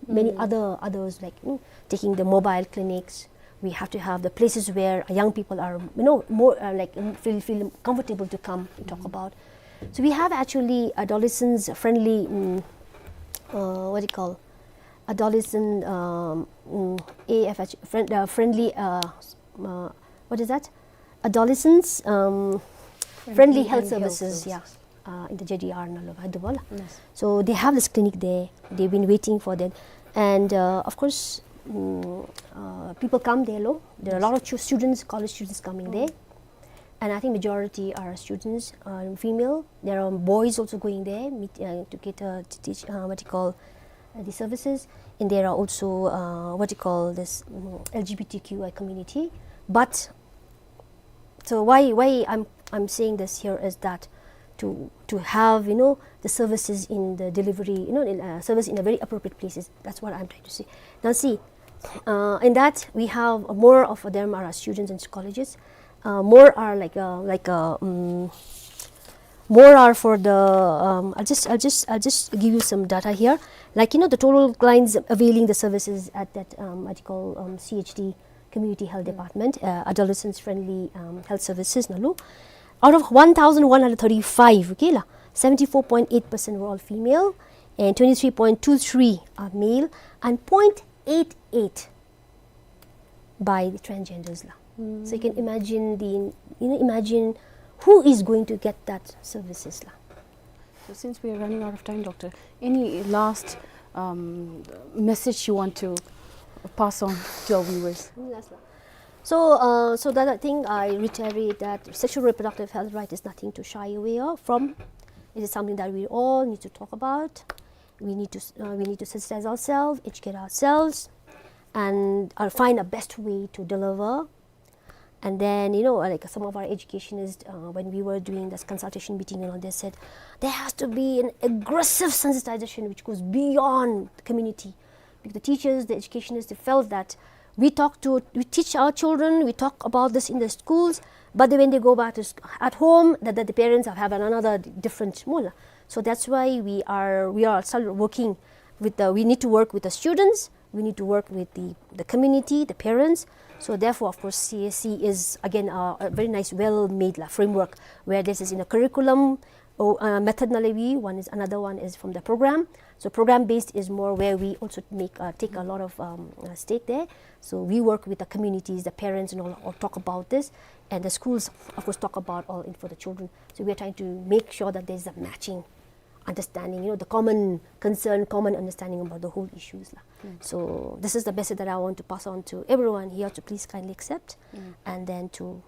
Many other, others, like, you know, taking the mobile clinics. We have to have the places where young people are, you know, more, uh, like, um, feel, feel comfortable to come and talk about. So we have actually adolescents friendly, mm, uh, what do you call, adolescent, um, mm, A F H, friend, uh, friendly, uh, uh, what is that? Adolescents, um, friendly health services, yeah, uh, in the J D R налло, uh, Dubala. Yes. So they have this clinic there. They've been waiting for them. And, uh, of course, mm, uh, people come there, lo. There are a lot of chu-, students, college students coming there. And I think majority are students, uh, female. There are boys also going there, meet, uh, to get, uh, to teach, uh, what you call, uh, the services. And there are also, uh, what you call this, mm, L G B T Q I community. But so why, why I'm, I'm saying this here is that to, to have, you know, the services in the delivery, you know, in, uh, service in a very appropriate places. That's what I'm trying to say. Now see, uh, in that we have more of them are students in colleges. Uh, more are like, uh, like, uh, mm, more are for the, um, I'll just, I'll just, I'll just give you some data here. Like, you know, the total clients availing the services at that, um, what you call, um, C H D, Community Health Department, uh, adolescents friendly, um, health services налло. Out of one thousand one hundred thirty-five, okay la, seventy-four point eight percent were all female, and twenty-three point two three are male, and point eight eight by the transgenders la. So you can imagine the, you know, imagine who is going to get that services la. So since we are running out of time, Doctor, any last, um, message you want to pass on to our viewers? Yes, la. So, uh, so that I think I reiterate that sexual reproductive health right is nothing to shy away of, from. It is something that we all need to talk about. We need to s-, uh, we need to sensitize ourselves, educate ourselves, and, uh, find a best way to deliver. And then, you know, like, some of our educationists, uh, when we were doing this consultation meeting and all, they said there has to be an aggressive sensitization which goes beyond the community. Because the teachers, the educationists, they felt that we talk to, we teach our children, we talk about this in the schools, but then when they go back to sc-, at home, that, that the parents have, have another d-, different mula. So that's why we are, we are still working with the, we need to work with the students, we need to work with the, the community, the parents. So therefore, of course, C S C is again a, a very nice, well-made la, framework where this is in a curriculum or, uh, method налло, one is, another one is from the program. So program based is more where we also make, uh, take a lot of, um, uh, stake there. So we work with the communities, the parents, and all, all talk about this, and the schools, of course, talk about all in for the children. So we are trying to make sure that there's a matching understanding, you know, the common concern, common understanding about the whole issues la. So this is the message that I want to pass on to everyone here to please kindly accept and then to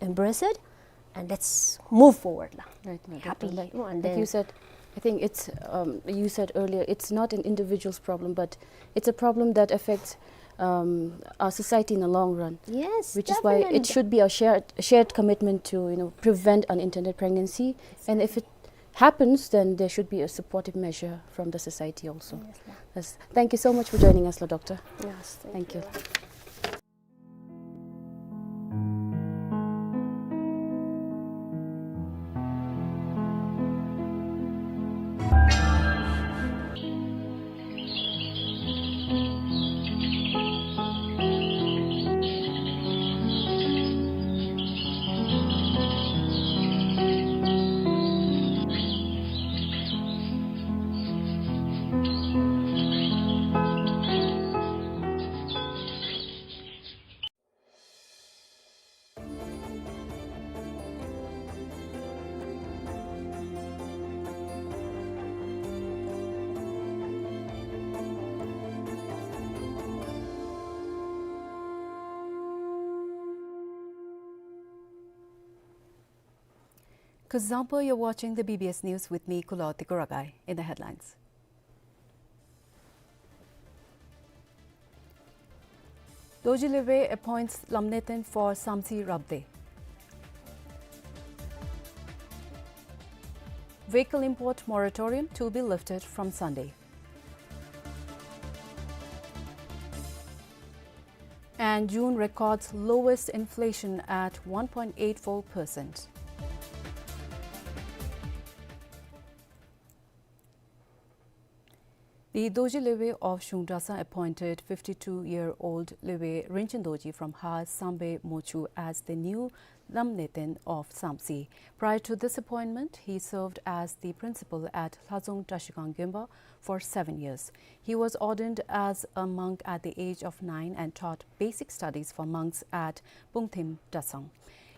embrace it, and let's move forward la. Right, right, happy, right. You know, and like then you said, I think it's, um, you said earlier, it's not an individual's problem, but it's a problem that affects, um, our society in the long run. Yes, which is why it definitely should be a shared, shared commitment to, you know, prevent unintended pregnancy. And if it happens, then there should be a supportive measure from the society also. Yes, ma'am. Yes. Thank you so much for joining us, la, Doctor. Yes, thank you. Thank you. Kuzuzangpo, you're watching the B B S News with me, Kulaw Tikuragai. In the headlines. Dorji Lurbe appoints Lamneten for Samtse Rabde. Vehicle import moratorium to be lifted from Sunday. And June records lowest inflation at one point eight four percent. The Dorji Lheway of Shung Dratshang appointed fifty-two-year-old Lheway Rinchen Dorji from Har Sambe Mochu as the new Lamneten of Samtse. Prior to this appointment, he served as the principal at Lhadzong Trashigang Gyonpa for seven years. He was ordained as a monk at the age of nine and taught basic studies for monks at Pungthim Dratshang.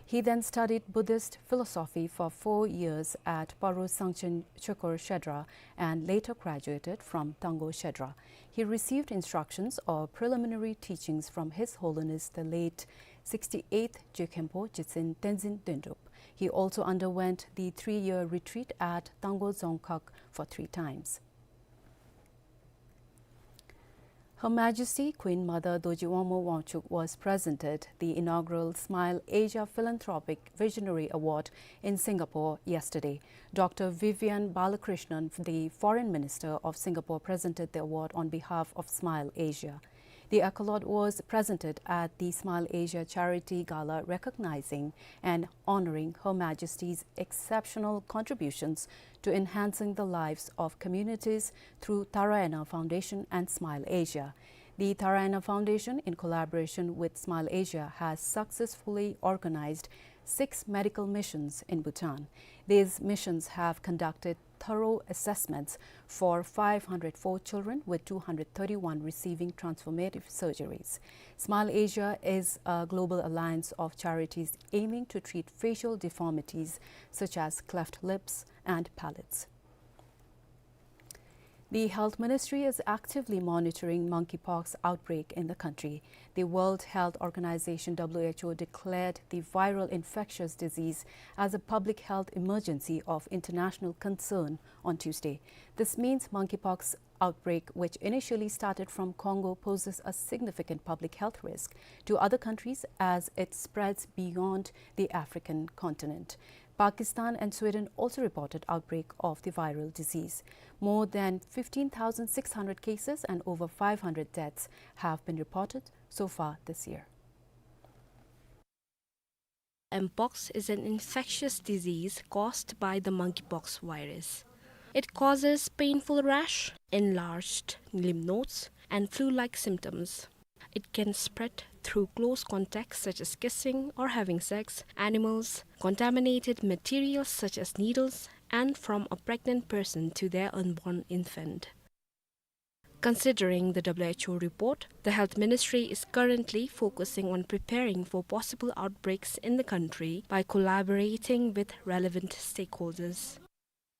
He then studied Buddhist philosophy for four years at Paro Sangchen Chokor Shedra and later graduated from Tanggo Shedra. He received instructions or preliminary teachings from His Holiness the late sixty-eighth Jigkhenpo Jigtsen Tenzin Dendrup. He also underwent the three-year retreat at Tanggo Dzongkhag for three times. Her Majesty Queen Mother Dorji Wangmo Wangchuck was presented the inaugural Smile Asia Philanthropic Visionary Award in Singapore yesterday. Doctor Vivian Balakrishnan, the Foreign Minister of Singapore, presented the award on behalf of Smile Asia. The accolade was presented at the Smile Asia Charity Gala, recognizing and honoring Her Majesty's exceptional contributions to enhancing the lives of communities through Tharayana Foundation and Smile Asia. The Tharayana Foundation, in collaboration with Smile Asia, has successfully organized six medical missions in Bhutan. These missions have conducted thorough assessments for five hundred four children, with two hundred thirty-one receiving transformative surgeries. Smile Asia is a global alliance of charities aiming to treat facial deformities such as cleft lips and palates. The Health Ministry is actively monitoring monkeypox outbreak in the country. The World Health Organization, W H O, declared the viral infectious disease as a public health emergency of international concern on Tuesday. This means monkeypox outbreak, which initially started from Congo, poses a significant public health risk to other countries as it spreads beyond the African continent. Pakistan and Sweden also reported outbreak of the viral disease. More than fifteen thousand six hundred cases and over five hundred deaths have been reported so far this year. Mpox is an infectious disease caused by the monkeypox virus. It causes painful rash, enlarged lymph nodes, and flu-like symptoms. It can spread through close contacts such as kissing or having sex, animals, contaminated materials such as needles, and from a pregnant person to their unborn infant. Considering the W H O report, the Health Ministry is currently focusing on preparing for possible outbreaks in the country by collaborating with relevant stakeholders.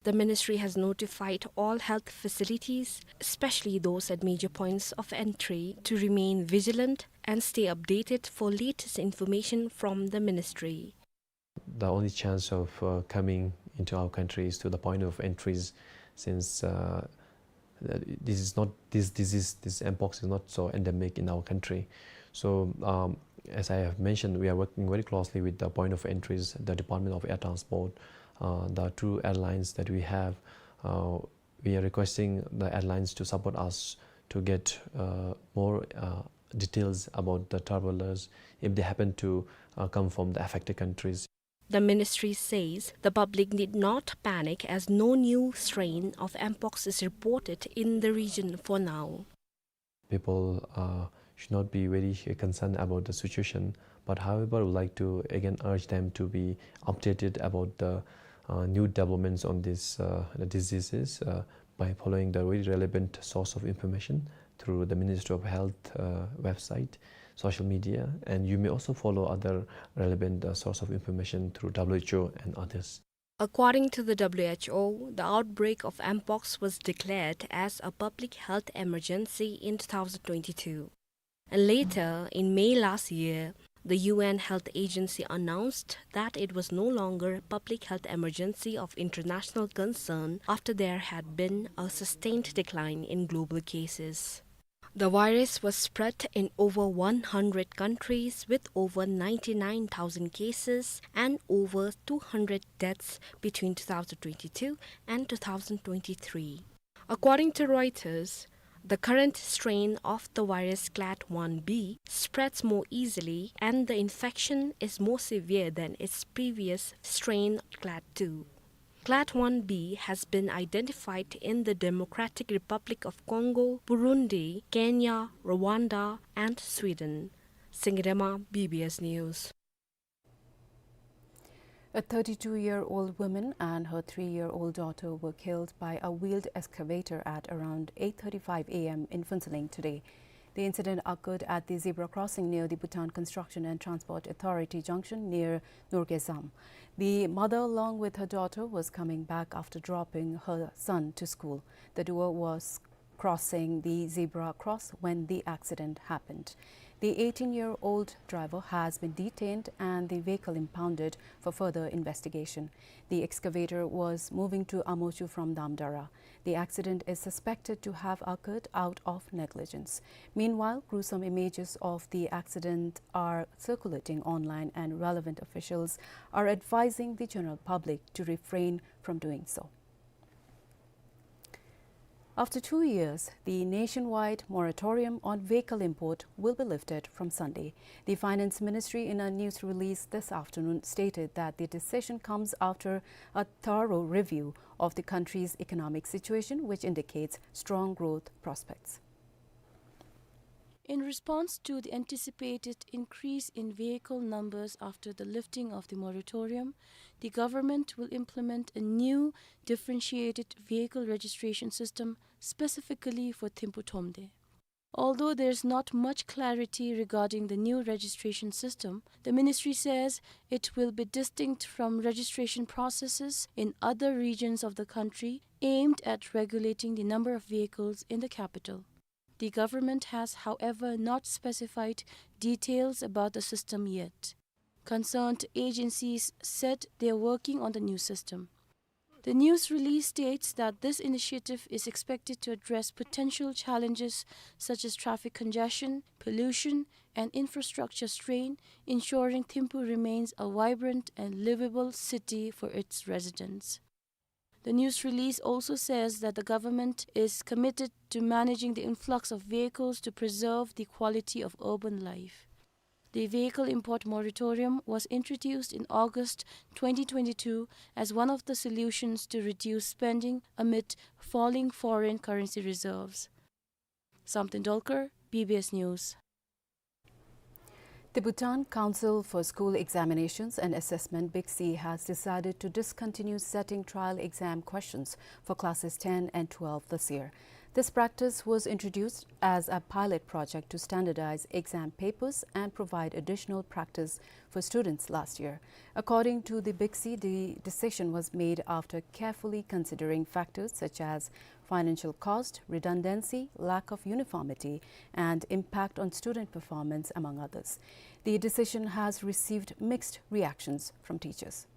The ministry has notified all health facilities, especially those at major points of entry, to remain vigilant and stay updated for latest information from the ministry. The only chance of, uh, coming into our country is to the point of entries, since, uh, uh, this is not, this disease, this mpox is not so endemic in our country. So, um, as I have mentioned, we are working very closely with the point of entries, the Department of Air Transport, uh, the two airlines that we have. Uh, we are requesting the airlines to support us to get, uh, more, uh, details about the travelers if they happen to, uh, come from the affected countries. The ministry says the public need not panic as no new strain of mpox is reported in the region for now. People, uh, should not be very, uh, concerned about the situation, but however, I would like to again urge them to be updated about the, uh, new developments on this, uh, the diseases, uh, by following the very relevant source of information through the Ministry of Health, uh, website, social media, and you may also follow other relevant, uh, source of information through W H O and others. According to the W H O, the outbreak of mpox was declared as a public health emergency in two thousand twenty-two. And later, in May last year, the U N Health Agency announced that it was no longer a public health emergency of international concern after there had been a sustained decline in global cases. The virus was spread in over one hundred countries with over ninety-nine thousand cases and over two hundred deaths between two thousand twenty-two and two thousand twenty-three. According to Reuters, the current strain of the virus clade one B spreads more easily and the infection is more severe than its previous strain clade two. Clade one B has been identified in the Democratic Republic of Congo, Burundi, Kenya, Rwanda, and Sweden. Singirema, B B S News. A thirty-two-year-old woman and her three-year-old daughter were killed by a wheeled excavator at around eight thirty-five A M in Phuentsholing today. The incident occurred at the zebra crossing near the Bhutan Construction and Transport Authority junction near Norgayzam. The mother, along with her daughter, was coming back after dropping her son to school. The duo was crossing the zebra cross when the accident happened. The eighteen-year-old driver has been detained and the vehicle impounded for further investigation. The excavator was moving to Amochu from Damdara. The accident is suspected to have occurred out of negligence. Meanwhile, gruesome images of the accident are circulating online, and relevant officials are advising the general public to refrain from doing so. After two years, the nationwide moratorium on vehicle import will be lifted from Sunday. The Finance Ministry, in a news release this afternoon, stated that the decision comes after a thorough review of the country's economic situation, which indicates strong growth prospects. In response to the anticipated increase in vehicle numbers after the lifting of the moratorium, the government will implement a new differentiated vehicle registration system specifically for Thimphu Thromde. Although there is not much clarity regarding the new registration system, the ministry says it will be distinct from registration processes in other regions of the country aimed at regulating the number of vehicles in the capital. The government has, however, not specified details about the system yet. Concerned agencies said they are working on the new system. The news release states that this initiative is expected to address potential challenges such as traffic congestion, pollution, and infrastructure strain, ensuring Thimphu remains a vibrant and livable city for its residents. The news release also says that the government is committed to managing the influx of vehicles to preserve the quality of urban life. The vehicle import moratorium was introduced in August twenty twenty-two as one of the solutions to reduce spending amid falling foreign currency reserves. Samten Dolkar, B B S News. The Bhutan Council for School Examinations and Assessment, BICSE, has decided to discontinue setting trial exam questions for classes ten and twelve this year. This practice was introduced as a pilot project to standardize exam papers and provide additional practice for students last year. According to the BICSE, the decision was made after carefully considering factors such as financial cost, redundancy, lack of uniformity, and impact on student performance, among others. The decision has received mixed reactions from teachers.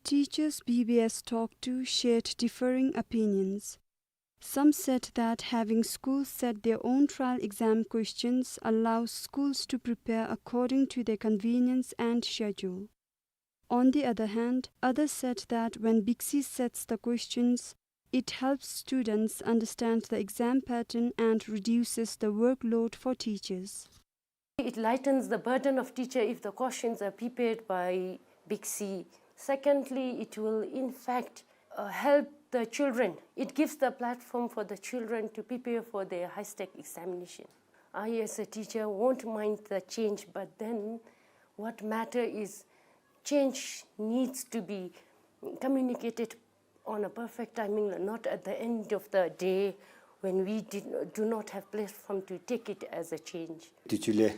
Teachers B B S talked to shared differing opinions. Some said that having schools set their own trial exam questions allows schools to prepare according to their convenience and schedule. On the other hand, others said that when BICSE sets the questions, it helps students understand the exam pattern and reduces the workload for teachers. It lightens the burden of teacher if the questions are prepared by BICSE. Secondly, it will in fact, uh, help the children. It gives the platform for the children to prepare for their high-stake examination. I, as a teacher, won't mind the change, but then what matter is change needs to be communicated on a perfect timing, not at the end of the day when we did, do not have platform to take it as a change. དུས་ཚོད་ལས་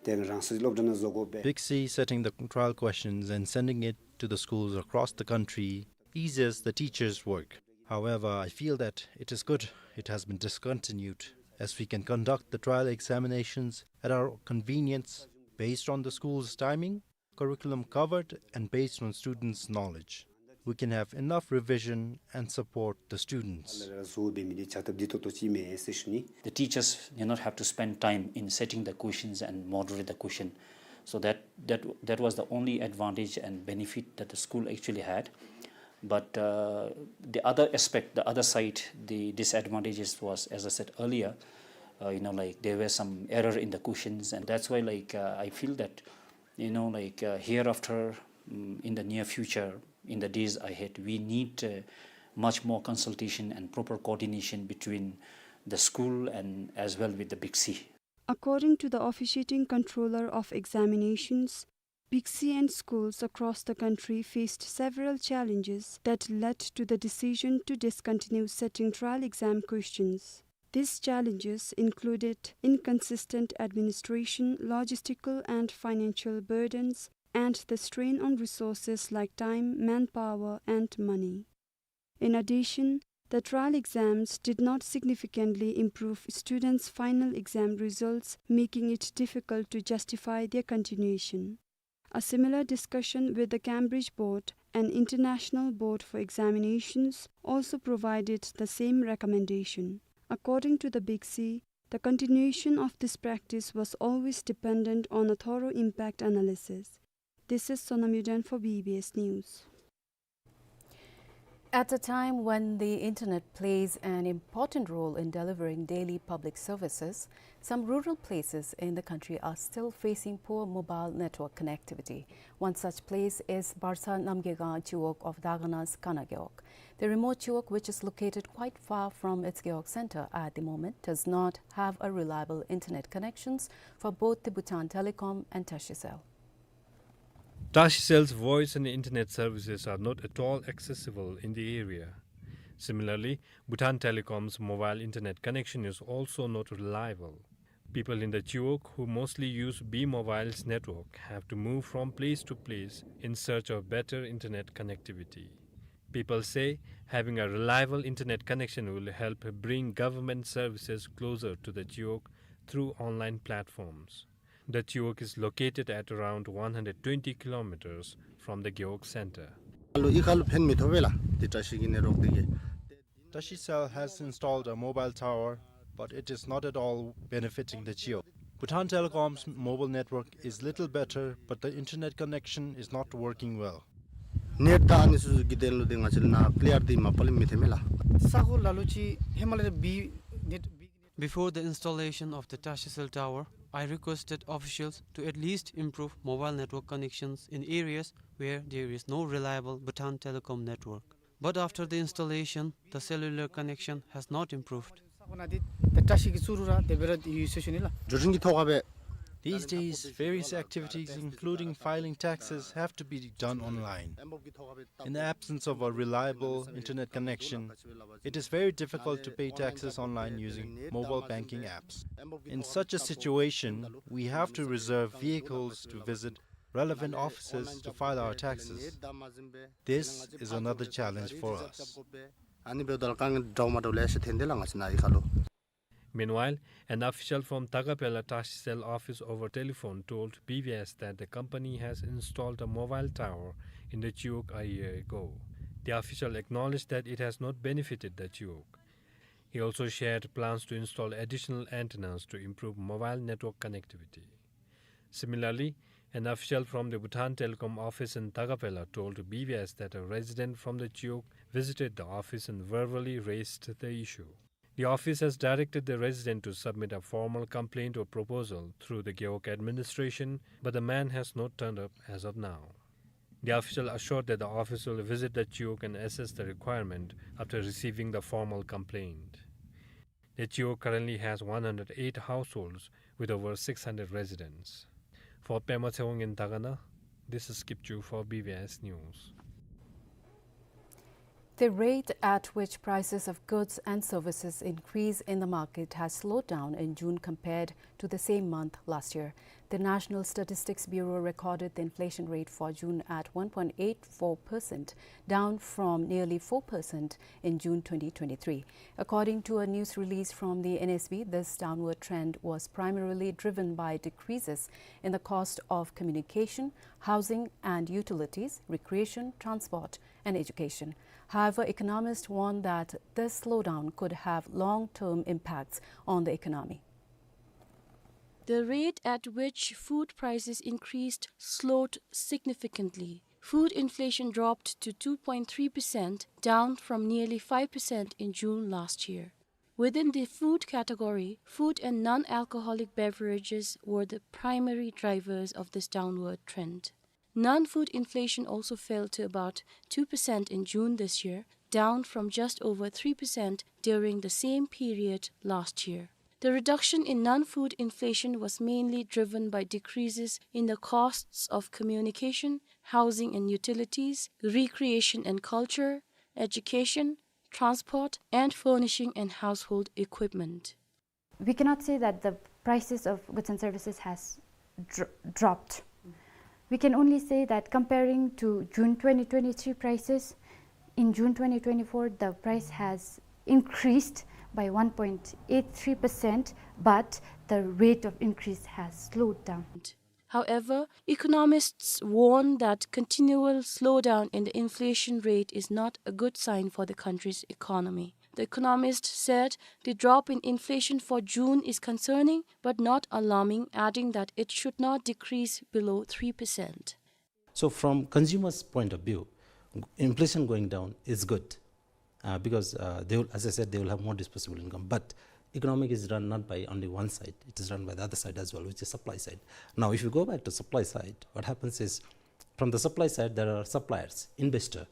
དེ་རང་སོའི་སློབ་གྲྭ་ནང་བཟོ་དགོ་པས། BICSE setting the trial questions and sending it to the schools across the country eases the teachers' work. However, I feel that it is good it has been discontinued, as we can conduct the trial examinations at our convenience based on the school's timing, curriculum covered, and based on students' knowledge. We can have enough revision and support the students. The teachers need not have to spend time in setting the questions and moderate the question. So that, that, that was the only advantage and benefit that the school actually had. But, uh, the other aspect, the other side, the disadvantages was, as I said earlier, uh, you know, like, there were some error in the questions, and that's why, like, uh, I feel that, you know, like, uh, hereafter, mm, in the near future, In the days ahead, we need, uh, much more consultation and proper coordination between the school and as well with the Big C. According to the officiating controller of examinations, Big C and schools across the country faced several challenges that led to the decision to discontinue setting trial exam questions. These challenges included inconsistent administration, logistical and financial burdens, and the strain on resources like time, manpower, and money. In addition, the trial exams did not significantly improve students' final exam results, making it difficult to justify their continuation. A similar discussion with the Cambridge Board, an international board for examinations, also provided the same recommendation. According to the Big C, the continuation of this practice was always dependent on a thorough impact analysis. This is Sonam Yuden for B B S News. At a time when the internet plays an important role in delivering daily public services, some rural places in the country are still facing poor mobile network connectivity. One such place is Barsa Namgeigang Chiwog of Dagana's Kana Gewog. The remote Chiwog, which is located quite far from its Gewog center at the moment, does not have a reliable internet connections for both the Bhutan Telecom and Tashicell. Tashicells' voice and internet services are not at all accessible in the area. Similarly, Bhutan Telecom's mobile internet connection is also not reliable. People in the Chiwog who mostly use B Mobile's network have to move from place to place in search of better internet connectivity. People say having a reliable internet connection will help bring government services closer to the Chiwog through online platforms. The Chiwog is located at around one hundred twenty kilometers from the Gewog center. Alo, i kalu phen mi tho vela, ti Tashi gi network digi. Tashicell has installed a mobile tower, but it is not at all benefiting the Chiwog. Bhutan Telecom's mobile network is little better, but the internet connection is not working well. Net ta ani su gi den lo de nga chil na clear di ma palim mi the mela. Sa ko lalu chi hemala bi net bi Before the installation of the Tashicell tower, I requested officials to at least improve mobile network connections in areas where there is no reliable Bhutan Telecom network. But after the installation, the cellular connection has not improved. These days, various activities, including filing taxes, have to be done online. In the absence of a reliable internet connection, it is very difficult to pay taxes online using mobile banking apps. In such a situation, we have to reserve vehicles to visit relevant offices to file our taxes. This is another challenge for us. Ani be dal kang drama dole se thende la nga sina i kalu. Meanwhile, an official from Takapela Tashicell office over telephone told B B S that the company has installed a mobile tower in the Chiwog a year ago. The official acknowledged that it has not benefited the Chiwog. He also shared plans to install additional antennas to improve mobile network connectivity. Similarly, an official from the Bhutan Telecom office in Takapela told B B S that a resident from the Chiwog visited the office and verbally raised the issue. The office has directed the resident to submit a formal complaint or proposal through the Gewog administration, but the man has not turned up as of now. The official assured that the office will visit the Chiwog and assess the requirement after receiving the formal complaint. The Chiwog currently has one hundred eight households with over six hundred residents. For Pema Tshewang in Dagana, this is Kipchu for B B S News. The rate at which prices of goods and services increase in the market has slowed down in June compared to the same month last year. The National Statistics Bureau recorded the inflation rate for June at one point eight four percent, down from nearly four percent in June twenty twenty-three. According to a news release from the N S B, this downward trend was primarily driven by decreases in the cost of communication, housing and utilities, recreation, transport, and education. However, economists warn that this slowdown could have long-term impacts on the economy. The rate at which food prices increased slowed significantly. Food inflation dropped to two point three percent, down from nearly five percent in June last year. Within the food category, food and non-alcoholic beverages were the primary drivers of this downward trend. Non-food inflation also fell to about two percent in June this year, down from just over three percent during the same period last year. The reduction in non-food inflation was mainly driven by decreases in the costs of communication, housing and utilities, recreation and culture, education, transport, and furnishing and household equipment. We cannot say that the prices of goods and services has dr-, dropped. We can only say that comparing to June twenty twenty-three prices, in June twenty twenty-four, the price has increased by one point eight three percent, but the rate of increase has slowed down. However, economists warn that continual slowdown in the inflation rate is not a good sign for the country's economy. The economist said the drop in inflation for June is concerning but not alarming, adding that it should not decrease below three percent. So from consumers' point of view, inflation going down is good, uh, because, uh, they will, as I said, they will have more disposable income. But economic is run not by only one side, it is run by the other side as well, which is supply side. Now, if you go back to supply side, what happens is, from the supply side, there are suppliers, investor,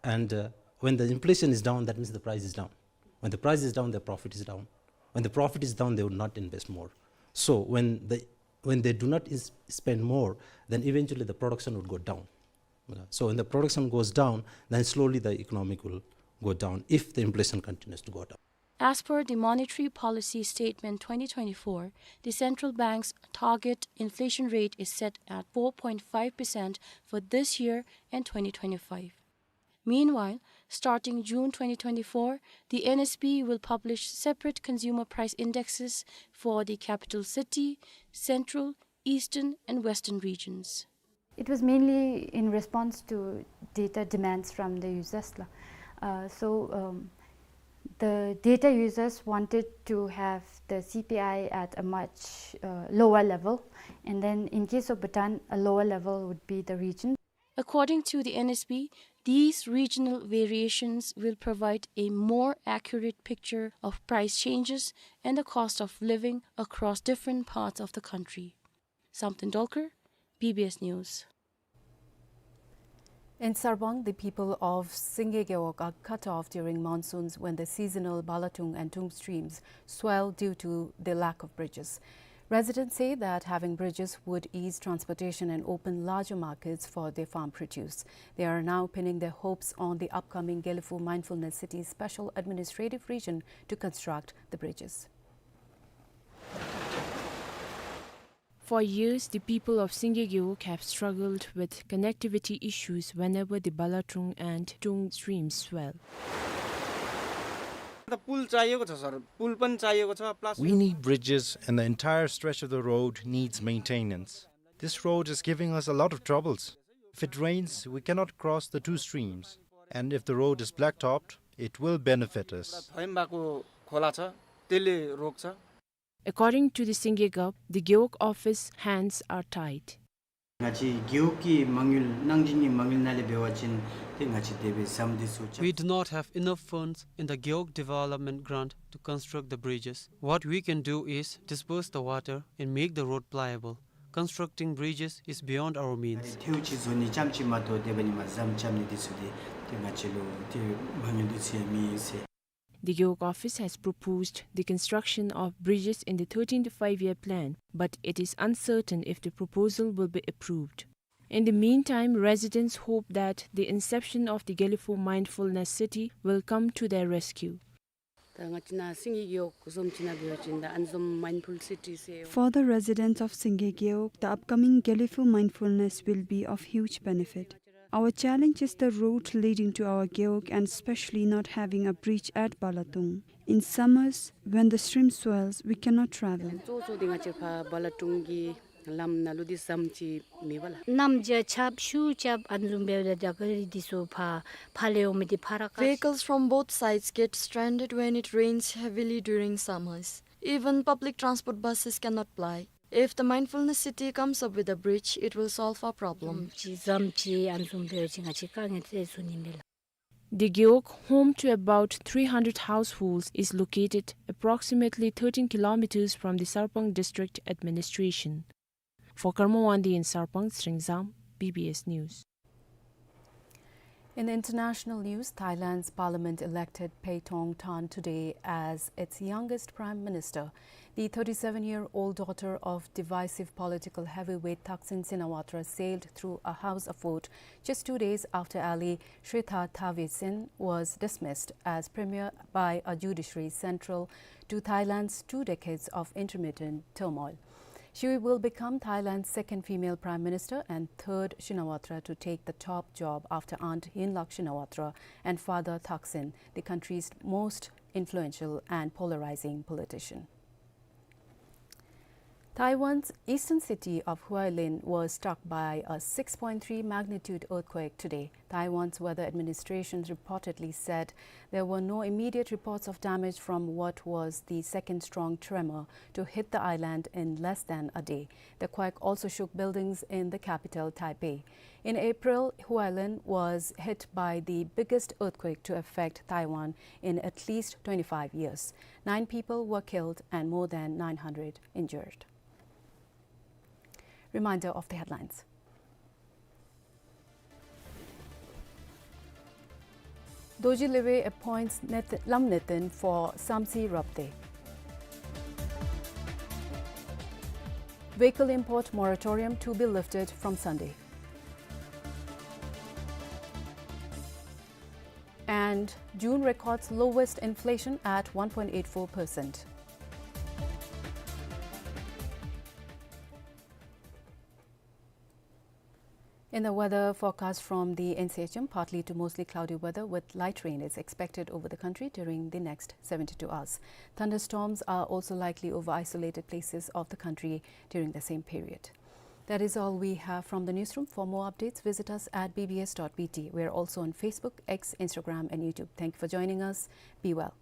and, uh, when the inflation is down, that means the price is down. When the price is down, their profit is down. When the profit is down, they would not invest more. So when the, when they do not ins-, spend more, then eventually the production would go down. So when the production goes down, then slowly the economic will go down if the inflation continues to go down. As per the Monetary Policy Statement twenty twenty-four, the central bank's target inflation rate is set at four point five percent for this year and twenty twenty-five. Meanwhile, starting June twenty twenty-four, the N S B will publish separate consumer price indexes for the capital city, central, eastern, and western regions. It was mainly in response to data demands from the users la. Uh, so, um, the data users wanted to have the C P I at a much, uh, lower level, and then in case of Bhutan, a lower level would be the region. According to the N S B, these regional variations will provide a more accurate picture of price changes and the cost of living across different parts of the country. Samten Dolkar, B B S News. In Sarpang, the people of Singye Gewog are cut off during monsoons when the seasonal Balatung and Tung streams swell due to the lack of bridges. Residents say that having bridges would ease transportation and open larger markets for their farm produce. They are now pinning their hopes on the upcoming Gelephu Mindfulness City Special Administrative Region to construct the bridges. For years, the people of Singye Gewog have struggled with connectivity issues whenever the Balatung and Tung streams swell. पुल चाहिएको छ सर, पुल पनि चाहिएको छ, plus We need bridges, and the entire stretch of the road needs maintenance. This road is giving us a lot of troubles. If it rains, we cannot cross the two streams, and if the road is blacktopped, it will benefit us. भएम भएको खोला छ, त्यसले रोक्छ। According to the Singye Gewog, the Gewog office hands are tied. ང་བཅས་གེའུ་གི་མ་དངུལ་ནང་འདྲེན་གྱི་མ་དངུལ་ནང་ལས་འབད་བ་ཅིན་ཏེ་ང་བཅས་དེ་སྦེ་ཟམ་འདི་ཚུ་རྐྱབ། We do not have enough funds in the Gewog Development Grant to construct the bridges. What we can do is disperse the water and make the road pliable. Constructing bridges is beyond our means. ཐེའུ་ཅིག་བཟོ་ནི་རྐྱངམ་ཅིག་མ་གཏོགས་དེ་འབད་ནི་མ་ཟམ་རྐྱབ་ནི་འདི་ཚུ་འདི་ཏེ་ང་བཅས་ལུ་ཏེ་མ་དངུལ་འདི་ཚུ་ཡང་མེད་ཟེར། The Gewog office has proposed the construction of bridges in the thirteenth Five-Year Plan, but it is uncertain if the proposal will be approved. In the meantime, residents hope that the inception of the Gelephu Mindfulness City will come to their rescue. ད་ང་བཅས་ནཱ་སིང་གེ་གེའུ་བཟུམ་ཅིག་ནང་འབད་བ་ཅིན་ད་ཨ་ནི་བཟུམ་Mindful City ཟེར། For the residents of Singye Gewog, the upcoming Gelephu Mindfulness will be of huge benefit. Our challenge is the road leading to our gewog and especially not having a bridge at Balatung. In summers, when the stream swells, we cannot travel. གཙོ་བོ་འདི་ང་བཅས་ཕར་བ་ལ་ཀྲུང་གི་ལམ་ནང་ལུ་འདི་ཟམ་ཅིག་མེད་པས་ལགས། གནམ་རྒྱ་ཆརཔ་ཤུགས་རྐྱབ་ཨ་ནི་བཟུམ་འབདཝ་ད་རྒྱ་གར་རི་འདི་ཚུ་ཕར་ཕར་ལས་འོང་མི་འདི་ཕར་ར་ཁ། Vehicles from both sides get stranded when it rains heavily during summers. Even public transport buses cannot ply. If the Mindfulness City comes up with a bridge, it will solve our problem. ཟམ་ཅིག་ཟམ་ཅིག་ཨ་ནི་བཟུམ་འབད་བ་ཅིན་ང་བཅས་དཀའ་ངལ་ཏེ་ཚུ་ནི་མས་ལགས། The Gewog, home to about three hundred households, is located approximately thirteen kilometers from the Sarpang District Administration. For Karma Wangdi in Sarpang, Sringzam, B B S News. In international news, Thailand's parliament elected Pey Tong Tan today as its youngest prime minister. The thirty-seven-year-old daughter of divisive political heavyweight Thaksin Shinawatra sailed through a house afford just two days after ally Srettha Thavisin was dismissed as premier by a judiciary central to Thailand's two decades of intermittent turmoil. She will become Thailand's second female prime minister and third Shinawatra to take the top job after aunt Yingluck Shinawatra and father Thaksin, the country's most influential and polarizing politician. Taiwan's eastern city of Hualien was struck by a six point three magnitude earthquake today. Taiwan's weather administration reportedly said there were no immediate reports of damage from what was the second strong tremor to hit the island in less than a day. The quake also shook buildings in the capital, Taipei. In April, Hualien was hit by the biggest earthquake to affect Taiwan in at least twenty-five years. Nine people were killed and more than nine hundred injured. Reminder of the headlines. Dorji Lewey appoints Nathan, Lam Nathan for Samsi Rabte. Vehicle import moratorium to be lifted from Sunday. And June records lowest inflation at one point eight four percent. In the weather forecast from the N C H M, partly to mostly cloudy weather with light rain is expected over the country during the next seventy-two hours. Thunderstorms are also likely over isolated places of the country during the same period. That is all we have from the newsroom. For more updates, visit us at B B S dot B T. We are also on Facebook, X, Instagram, and YouTube. Thank you for joining us. Be well.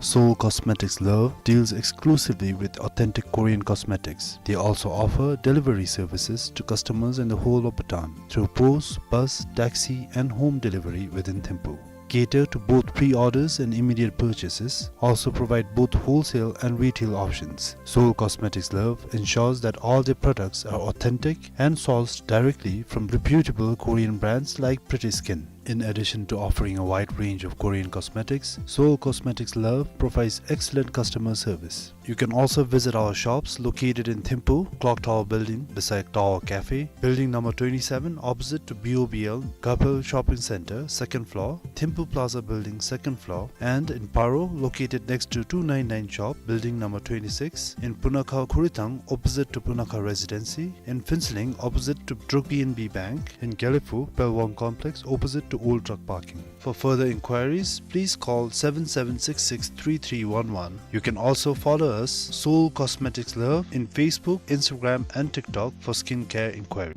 Seoul Cosmetics Love deals exclusively with authentic Korean cosmetics. They also offer delivery services to customers in the whole of Bhutan through post, bus, taxi, and home delivery within Thimphu. Cater to both pre-orders and immediate purchases. Also provide both wholesale and retail options. Seoul Cosmetics Love ensures that all their products are authentic and sourced directly from reputable Korean brands like Pretty Skin. In addition to offering a wide range of Korean cosmetics, Seoul Cosmetics Love provides excellent customer service. You can also visit our shops located in Thimphu, Clock Tower Building beside Tower Cafe, Building number twenty-seven opposite to B O B L, Gapel Shopping Center, second floor, Thimphu Plaza Building, second floor, and in Paro, located next to two nine nine shop, Building number twenty-six, in Punakha Khurithang, opposite to Punakha Residency, in Phuentsholing, opposite to Druk B N B Bank, in Gelephu, Pelwang Complex, opposite to Old Truck Parking. For further inquiries, please call seven seven six six three three one one. You can also follow us, Seoul Cosmetics Love, in Facebook, Instagram, and TikTok for skincare inquiry.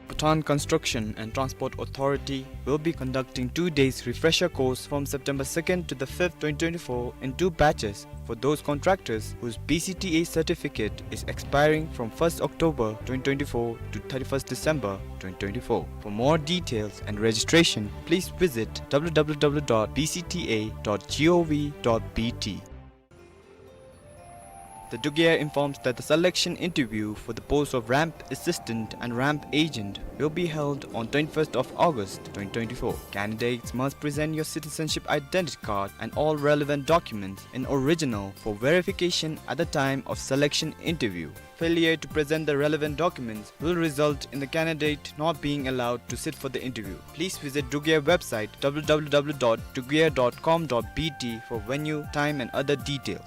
Bhutan Construction and Transport Authority will be conducting two days refresher course from September second to the fifth, twenty twenty-four in two batches for those contractors whose B C T A certificate is expiring from first October twenty twenty-four to thirty-first December twenty twenty-four. For more details and registration, please visit W W W dot B C T A dot gov dot B T. The Dugir informs that the selection interview for the post of ramp assistant and ramp agent will be held on twenty-first of August twenty twenty-four. Candidates must present your citizenship identity card and all relevant documents in original for verification at the time of selection interview. Failure to present the relevant documents will result in the candidate not being allowed to sit for the interview. Please visit Dugir website w w w dot dugir dot com dot b t for venue, time and other details.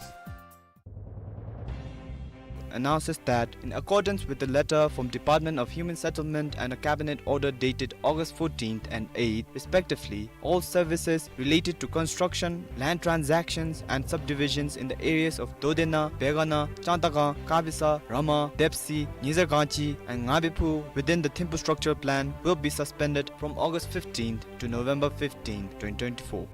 Announces that, in accordance with the letter from Department of Human Settlement and a cabinet order dated August fourteenth and eighth, respectively, all services related to construction, land transactions, and subdivisions in the areas of Dodena, Begana, Chantagang, Kabisa, Rama, Depsi, Nizargangchi, and Ngabiphu within the Thimphu Structure Plan will be suspended from August fifteenth to November fifteenth, twenty twenty-four.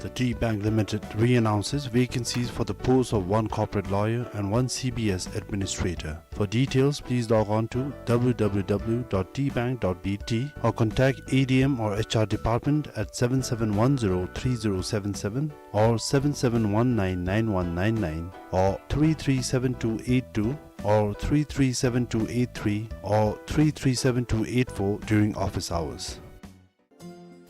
The Tea Bank Limited re-announces vacancies for the post of one corporate lawyer and one C B S administrator. For details, please log on to w w w dot tea bank dot b t or contact A D M or H R department at seven seven one zero three zero seven seven or seven seven one nine nine one nine nine or three three seven two eight two or three three seven two eight three or three three seven two eight four during office hours.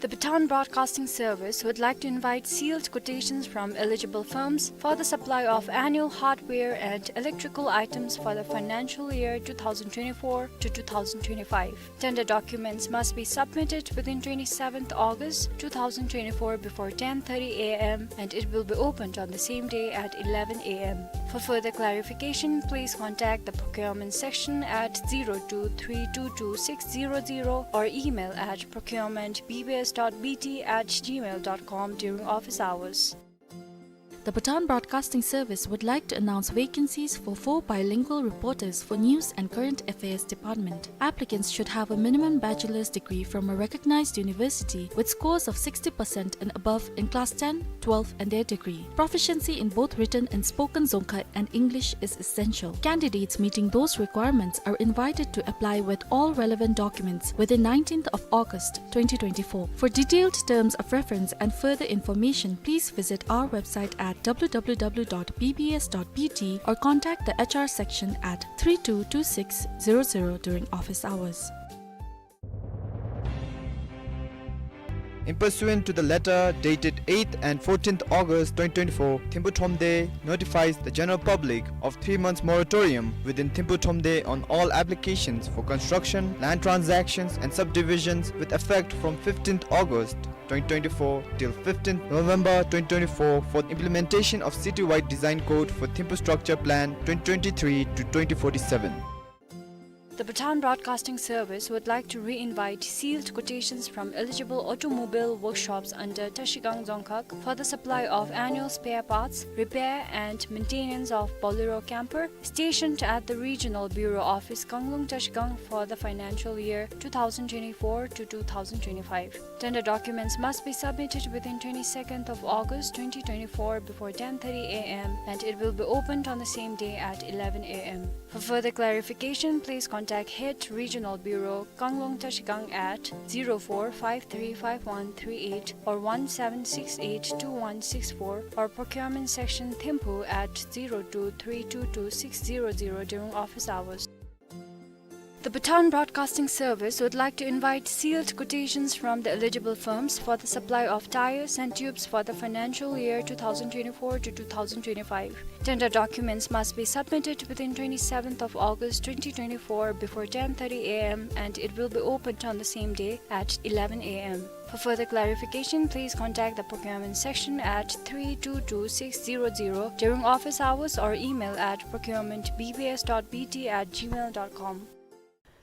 The Bhutan Broadcasting Service would like to invite sealed quotations from eligible firms for the supply of annual hardware and electrical items for the financial year two thousand twenty-four to two thousand twenty-five. Tender documents must be submitted within twenty-seventh August two thousand twenty-four before ten thirty a m and it will be opened on the same day at eleven a m. For further clarification, please contact the procurement section at zero two three two two six zero zero or email at procurement b b s dot b t at gmail dot com during office hours. The Bhutan Broadcasting Service would like to announce vacancies for four bilingual reporters for News and Current Affairs Department. Applicants should have a minimum bachelor's degree from a recognized university with scores of sixty percent and above in class ten, twelve, and their degree. Proficiency in both written and spoken Dzongkha and English is essential. Candidates meeting those requirements are invited to apply with all relevant documents within nineteenth of August twenty twenty-four. For detailed terms of reference and further information, please visit our website at w w w dot b b s dot b t or contact the H R section at three two two six zero zero during office hours. In pursuant to the letter dated eighth and fourteenth August twenty twenty-four, Thimphu Thromde notifies the general public of three months moratorium within Thimphu Thromde on all applications for construction, land transactions and subdivisions with effect from fifteenth August twenty twenty-four till fifteenth November twenty twenty-four for implementation of citywide design code for Thimphu Structure Plan twenty twenty-three to twenty forty-seven. The Bhutan Broadcasting Service would like to re-invite sealed quotations from eligible automobile workshops under Trashigang Dzongkhag for the supply of annual spare parts, repair and maintenance of Bolero camper stationed at the Regional Bureau Office, Kanglung Trashigang for the financial year two thousand twenty-four to two thousand twenty-five. Tender documents must be submitted within twenty-second of August twenty twenty-four before ten thirty a m and it will be opened on the same day at eleven a m. For further clarification, please contact Head Regional Bureau, Kanglung Trashigang at zero four five three five one three eight or one seven six eight two one six four or Procurement Section Thimphu at zero two three two two six zero zero during office hours. The Bhutan Broadcasting Service would like to invite sealed quotations from the eligible firms for the supply of tires and tubes for the financial year two thousand twenty-four to two thousand twenty-five. Tender documents must be submitted within twenty-seventh of August twenty twenty-four before ten thirty a m and it will be opened on the same day at eleven a m. For further clarification, please contact the procurement section at three two two six zero zero during office hours or email at procurement b b s dot b t at gmail dot com.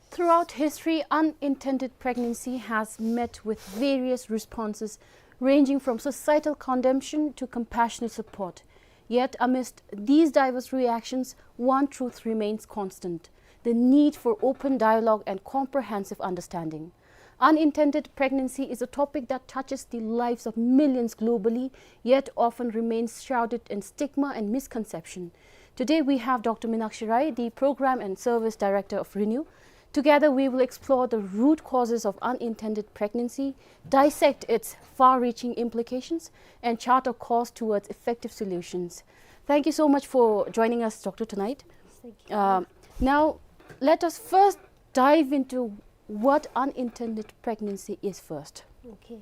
Throughout history, unintended pregnancy has met with various responses, ranging from societal condemnation to compassionate support. Yet, amidst these diverse reactions, one truth remains constant: the need for open dialogue and comprehensive understanding. Unintended pregnancy is a topic that touches the lives of millions globally, yet often remains shrouded in stigma and misconception. Today, we have Doctor Minakshi Rai, the Program and Service Director of Renew. Together, we will explore the root causes of unintended pregnancy, dissect its far-reaching implications, and chart a course towards effective solutions. Thank you so much for joining us, Doctor, tonight. Thank you. Um, now, let us first dive into what unintended pregnancy is first. Okay.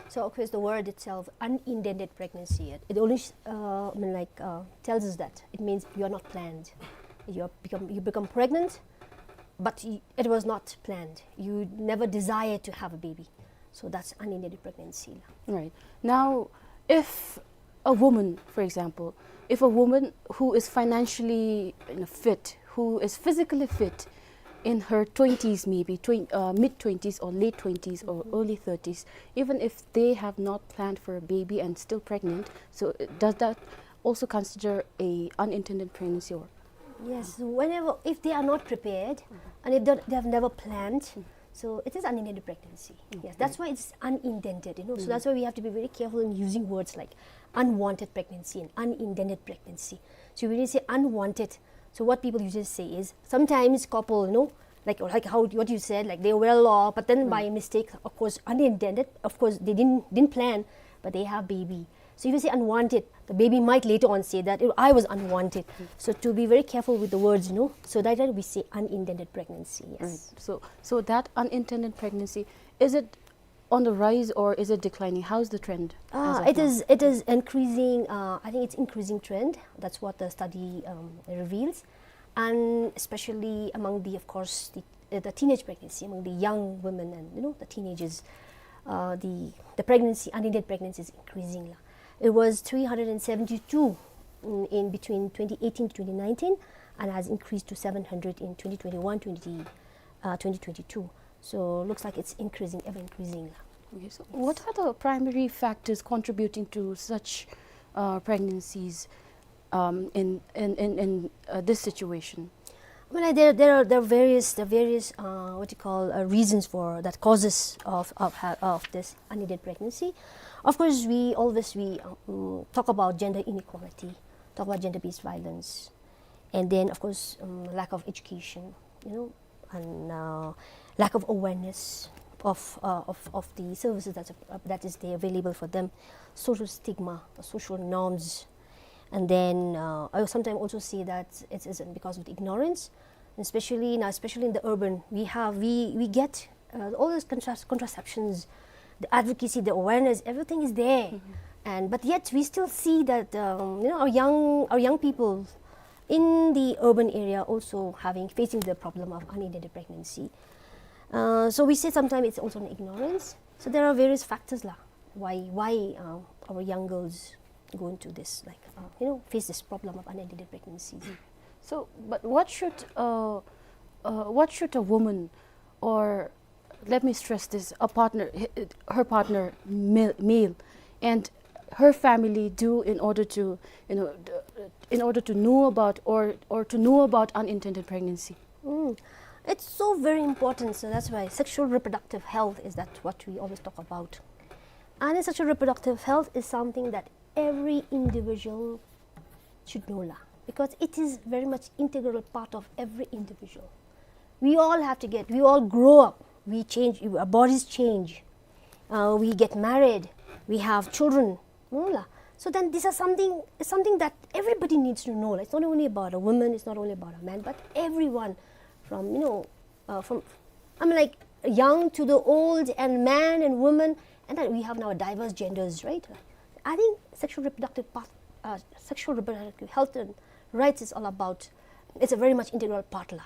So, of course, the word itself, unintended pregnancy, it, it only, uh, I mean, like, uh, tells us that it means you are not planned. You are become, you become pregnant, but y-, it was not planned. You never desired to have a baby. So that's unintended pregnancy. Right. Now, if a woman, for example, if a woman who is financially, you know, fit, who is physically fit in her twenties, maybe twen-, uh, mid twenties or late twenties or early thirties, even if they have not planned for a baby and still pregnant, so, uh, does that also consider a unintended pregnancy or? Yes, whenever, if they are not prepared, and if they, they have never planned, so it is unintended pregnancy. Yes, that's why it's unintended, you know. So that's why we have to be very careful in using words like unwanted pregnancy and unintended pregnancy. So when you say unwanted, so what people usually say is, sometimes couple, you know, like, like how, what you said, like, they were well off, but then by mistake, of course, unintended, of course, they didn't, didn't plan, but they have baby. So if you say unwanted, the baby might later on say that, "Oh, I was unwanted." So to be very careful with the words, you know, so that time we say unintended pregnancy, yes. Right. So, so that unintended pregnancy, is it on the rise or is it declining? How's the trend as of now? Ah, it is, it is increasing, uh, I think it's increasing trend. That's what the study, um, reveals. And especially among the, of course, the, uh, the teenage pregnancy, among the young women and, you know, the teenagers, uh, the, the pregnancy, unintended pregnancy is increasing la. It was three hundred and seventy-two in, in between twenty eighteen to twenty nineteen, and has increased to seven hundred in twenty twenty-one, twenty, uh, twenty twenty-two. So looks like it's increasing, ever increasing la. Okay, so what are the primary factors contributing to such, uh, pregnancies, um, in, in, in, in, uh, this situation? Well, there, there are, there are various, there are various, uh, what you call, uh, reasons for that, causes of, of ha-, of this unintended pregnancy. Of course, we always, we, um, talk about gender inequality, talk about gender-based violence, and then, of course, um, lack of education, you know, and, uh, lack of awareness of, uh, of, of the services that's, uh, that is there available for them, social stigma, the social norms, and then, uh, I sometimes also see that it is because of the ignorance, especially now, especially in the urban, we have, we, we get, uh, all those contras-, contraceptions, the advocacy, the awareness, everything is there. And, but yet we still see that, um, you know, our young, our young people in the urban area also having, facing the problem of unintended pregnancy. Uh, so we say sometimes it's also an ignorance. So there are various factors la, why, why, uh, our young girls go into this, like, uh, you know, face this problem of unintended pregnancy. So, but what should, uh, uh, what should a woman, or let me stress this, a partner, h-, her partner, male, male, and her family do in order to, you know, d-, in order to know about or, or to know about unintended pregnancy? Mm. It's so very important. So that's why sexual reproductive health is that what we always talk about. And sexual reproductive health is something that every individual should know la, because it is very much integral part of every individual. We all have to get, we all grow up, we change, our bodies change, uh, we get married, we have children, no la. So then these are something, something that everybody needs to know la. It's not only about a woman, it's not only about a man, but everyone from, you know, uh, from, I mean, like, young to the old, and man and woman, and then we have now diverse genders, right? I think sexual reproductive path, uh, sexual reproductive health and rights is all about, it's a very much integral part la.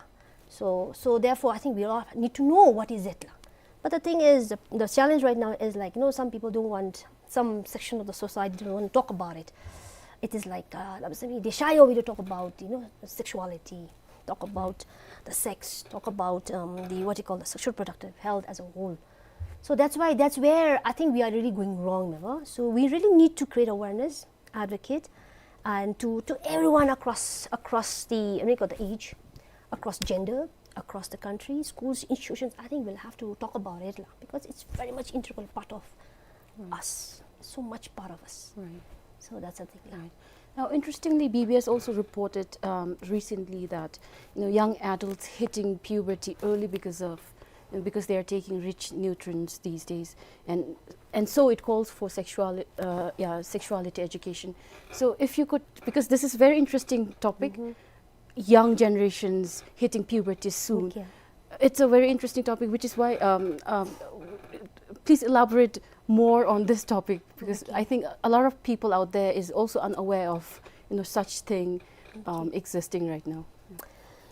So, so therefore, I think we all need to know what is it la. But the thing is, the, the challenge right now is, like, you know, some people don't want, some section of the society don't want to talk about it. It is like, uh, they shy away to talk about, you know, sexuality, talk about the sex, talk about, um, the, what you call, the sexual reproductive health as a whole. So that's why, that's where I think we are really going wrong, never? So we really need to create awareness, advocate, and to, to everyone across, across the, what you call, the age, across gender, across the country, schools, institutions, I think we'll have to talk about it la, because it's very much integral part of us, so much part of us. Right. So that's the thing la. Right. Now, interestingly, B B S also reported, um, recently that, you know, young adults hitting puberty early because of because they are taking rich nutrients these days, and and so it calls for sexual uh, yeah, sexuality education. So if you could, because this is very interesting topic, young generations hitting puberty soon. Okay. It's a very interesting topic, which is why um, um, please elaborate more on this topic, because I think a lot of people out there is also unaware of, you know, such thing um, existing right now.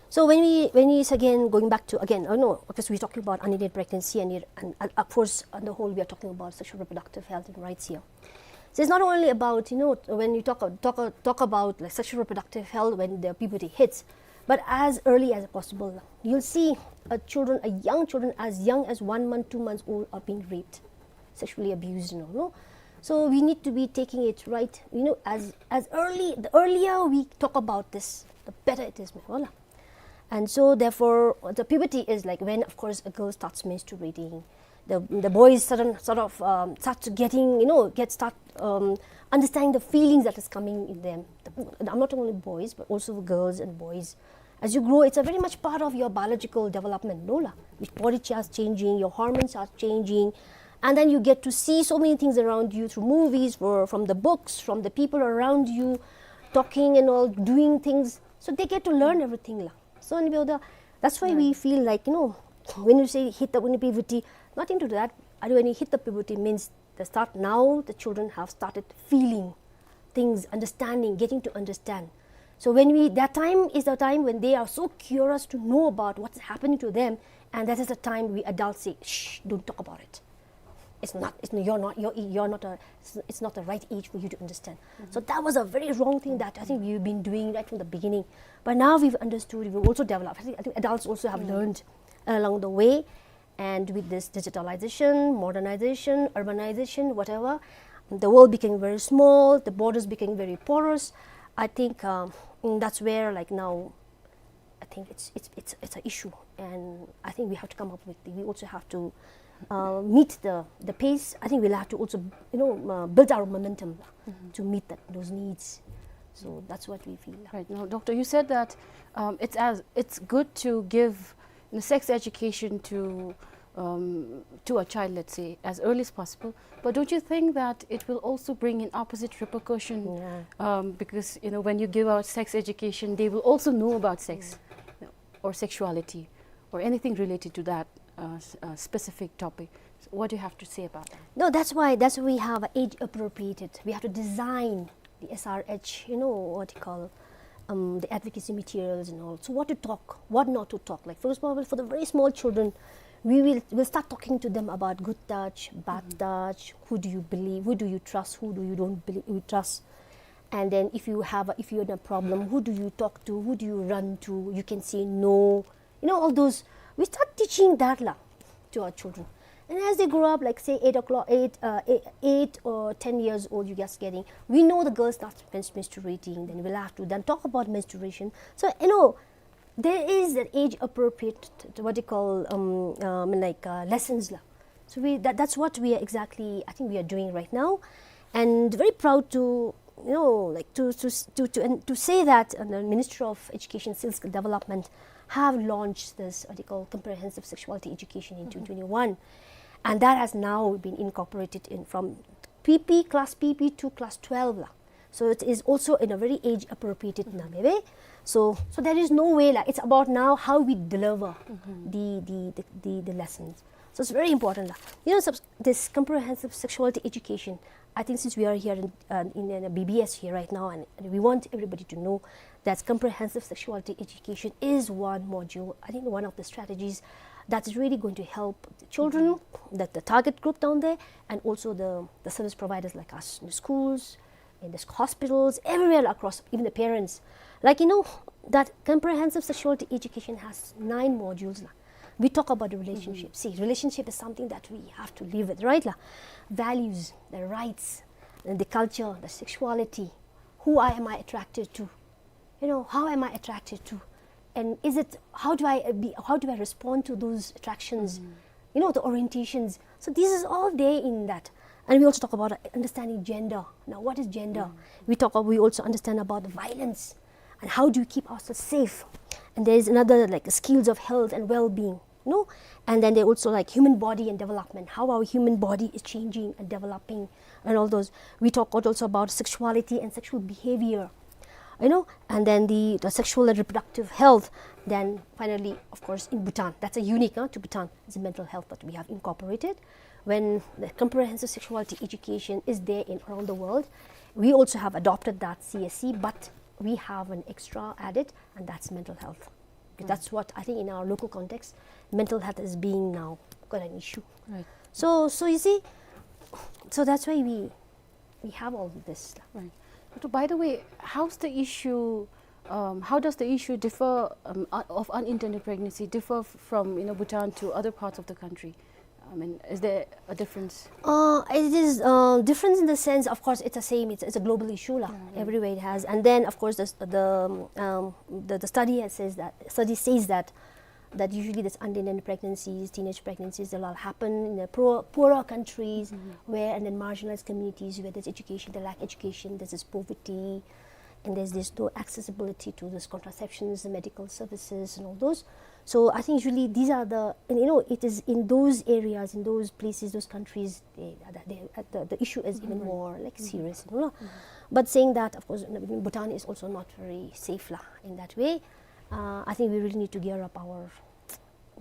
So when we, when we again going back to, again, oh no, because we're talking about unintended pregnancy and, it, and uh, of course on the whole we are talking about sexual reproductive health and rights here. So it's not only about, you know, when you talk talk talk about like sexual reproductive health when the puberty hits, but as early as possible. You'll see a children, a young children as young as one month, two months old are being raped, sexually abused, you know. No? So we need to be taking it right, you know, as as early, the earlier we talk about this, the better it is, my wallah. And so therefore the puberty is like when, of course, a girl starts menstruating, the the boys sudden sort of um, start to getting, you know, get start um, understanding the feelings that is coming in them. The, I'm not only boys but also girls and boys. As you grow, it's a very much part of your biological development, no lah? Your body starts changing, your hormones are changing, and then you get to see so many things around you through movies, for, from the books, from the people around you, talking and all, doing things. So they get to learn everything lah. So and we are the, that's why we feel like, you know, when you say hit the, when you puberty, not into that. Adi, when you hit the puberty means the start, now the children have started feeling things, understanding, getting to understand. So when we, that time is the time when they are so curious to know about what's happening to them, and that is the time we adults say, "Shh, don't talk about it. It's not, it's, you're not, you're, you're not a, it's, it's not the right age for you to understand." So that was a very wrong thing that I think we've been doing right from the beginning. But now we've understood, we've also developed. I think, I think adults also have learned along the way. And with this digitalization, modernization, urbanization, whatever, the world became very small, the borders became very porous. I think um, mm, that's where, like, now, I think it's it's it's it's an issue, and I think we have to come up with. We also have to uh, meet the the pace. I think we'll have to also, you know, uh, build our momentum to meet that, those needs. So that's what we feel. Right. Now, doctor, you said that um, it's as it's good to give, you know, sex education to um, to a child, let's say, as early as possible. But don't you think that it will also bring in opposite repercussion? Yeah. Um, because, you know, when you give out sex education, they will also know about sex, you know, or sexuality, or anything related to that uh, s- uh, specific topic. So what do you have to say about that? No, that's why, that's why we have a age appropriated. We have to design the S R H, you know, what you call, um, the advocacy materials and all. So what to talk, what not to talk. Like, for example, for the very small children, we will, will start talking to them about good touch, bad touch, who do you believe, who do you trust, who do you don't believe, you trust. And then if you have, a, if you're in a problem, who do you talk to, who do you run to? You can say no. You know, all those. We start teaching that lah to our children. And as they grow up, like, say, eight o'clock, eight, uh, eight, eight or ten years old, you just getting. We know the girl starts mens- menstruating, then we'll have to then talk about menstruation. So, you know, there is an age appropriate, what you call, um, um, like uh, lessons lah. So we, that, that's what we are exactly, I think, we are doing right now, and very proud to, you know, like, to to to to, and to say that uh, the Ministry of Education, Skill Development, have launched this, what you call, comprehensive sexuality education in twenty twenty-one, and that has now been incorporated in from P P, class P P to class twelve lah. So it is also in a very age appropriated na, maybe. So so there is no way lah. It's about now how we deliver the, the the the the lessons. So it's very important lah. You know, subs- this comprehensive sexuality education. I think since we are here in uh, in, in a B B S here right now, and we want everybody to know that comprehensive sexuality education is one module. I think one of the strategies that is really going to help the children, that the target group down there, and also the the service providers like us in the schools, in the hospitals, everywhere across, even the parents. Like, you know, that comprehensive sexuality education has nine modules lah. We talk about the relationship. See, relationship is something that we have to live with, right lah? Values, the rights, and the culture, the sexuality. Who I, am I attracted to? You know, how am I attracted to? And is it, how do I uh, be, how do I respond to those attractions? You know, the orientations. So this is all there in that. And we also talk about uh, understanding gender. Now, what is gender? We talk. We also understand about the violence, and how do you keep ourselves safe? And there is another, like, skills of health and well-being. No? And then they also like human body and development, how our human body is changing and developing, and all those. We talk also about sexuality and sexual behavior, you know, and then the, the sexual and reproductive health. Then finally, of course, in Bhutan, that's a unique, uh, to Bhutan, is the mental health that we have incorporated. When the comprehensive sexuality education is there in around the world, we also have adopted that C S C, but we have an extra added, and that's mental health. Because that's what I think in our local context, mental health is being now quite an issue. Right. So, so you see, so that's why we, we have all this. Right. But by the way, how's the issue, um, how does the issue differ, um, uh, of unintended pregnancy differ f-, from, you know, Bhutan to other parts of the country? I mean, is there a difference? Uh, it is, uh, difference in the sense, of course, it's the same. It's, it's a global issue, lah. Yeah, right. Everywhere it has. And then, of course, the, the, um, the, the study has says that, study says that, that usually this unintended pregnancies, teenage pregnancies, they'll all happen in the poor, poorer countries, mm-hmm, where, and then marginalized communities where there's education, they lack education, there's this poverty, and there's this no accessibility to those contraceptions, the medical services, and all those. So I think usually these are the, and, you know, it is in those areas, in those places, those countries, they, they, uh, the, the issue is even, mm-hmm, more, like, mm-hmm, serious, you know. Mm-hmm. But saying that, of course, Bhutan is also not very safe, lah, in that way. Uh, I think we really need to gear up our,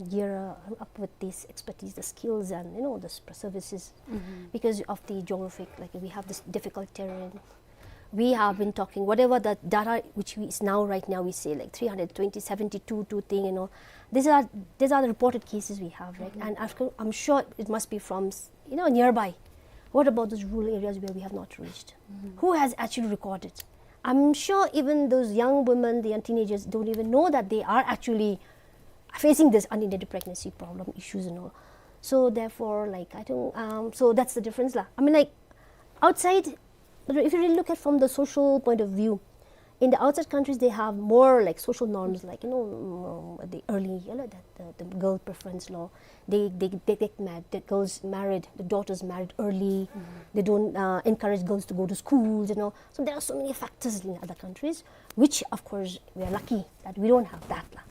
gear, uh, up with this expertise, the skills, and, you know, the s-, services, mm-hmm, because of the geographic, like, we have this difficult terrain. We have been talking, whatever the data which we, is now, right now, we say, like, three hundred twenty, seventy-two, two thing, you know. These are, these are the reported cases we have, right? Mm-hmm. And after, I'm sure it must be from, s-, you know, nearby. What about those rural areas where we have not reached? Mm-hmm. Who has actually recorded? I'm sure even those young women, the young teenagers don't even know that they are actually facing this unintended pregnancy problem issues and all. So therefore, like, I think, um, so that's the difference, lah. I mean, like, outside, but if you really look at from the social point of view, in the outside countries, they have more, like, social norms, like, you know, mm, the early, you know, the, the, the girl preference law. They, they, they get married, the girls married, the daughters married early. Mm-hmm. They don't, uh, encourage girls to go to schools, you know. So there are so many factors in other countries, which, of course, we are lucky that we don't have that, lah.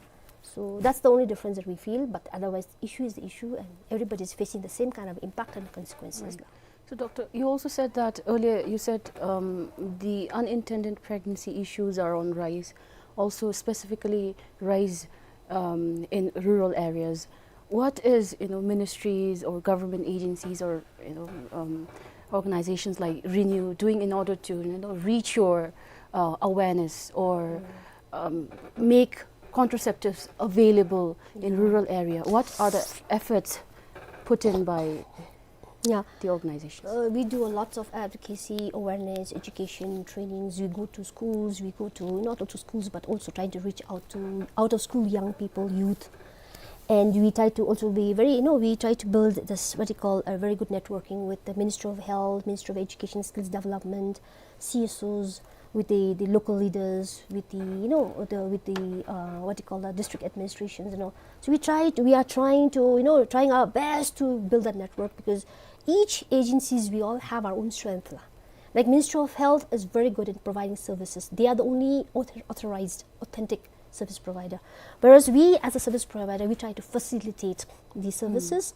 So that's the only difference that we feel, but otherwise, the issue is the issue, and everybody is facing the same kind of impact and consequences, right, lah. So, Doctor, you also said that earlier, you said, um, the unintended pregnancy issues are on rise, also specifically rise, um, in rural areas. What is, you know, ministries or government agencies or, you know, um, organizations like Renew doing in order to, you know, reach your, uh, awareness or, mm, um, make contraceptives available in, yeah, rural area? What are the efforts put in by, yeah, the organizations? Uh, we do a lots of advocacy, awareness, education, trainings. We go to schools, we go to, not only to schools, but also trying to reach out to out of school young people, youth. And we try to also be very, you know, we try to build this, what you call, a very good networking with the Ministry of Health, Ministry of Education, Skills Development, C S Os, with the, the local leaders, with the, you know, the, with the, uh, what you call that, district administrations, you know. So we try to, we are trying to, you know, trying our best to build that network, because each agencies, we all have our own strength, lah. Like, Ministry of Health is very good in providing services. They are the only author-, authorized, authentic service provider. Whereas we, as a service provider, we try to facilitate these, mm, services,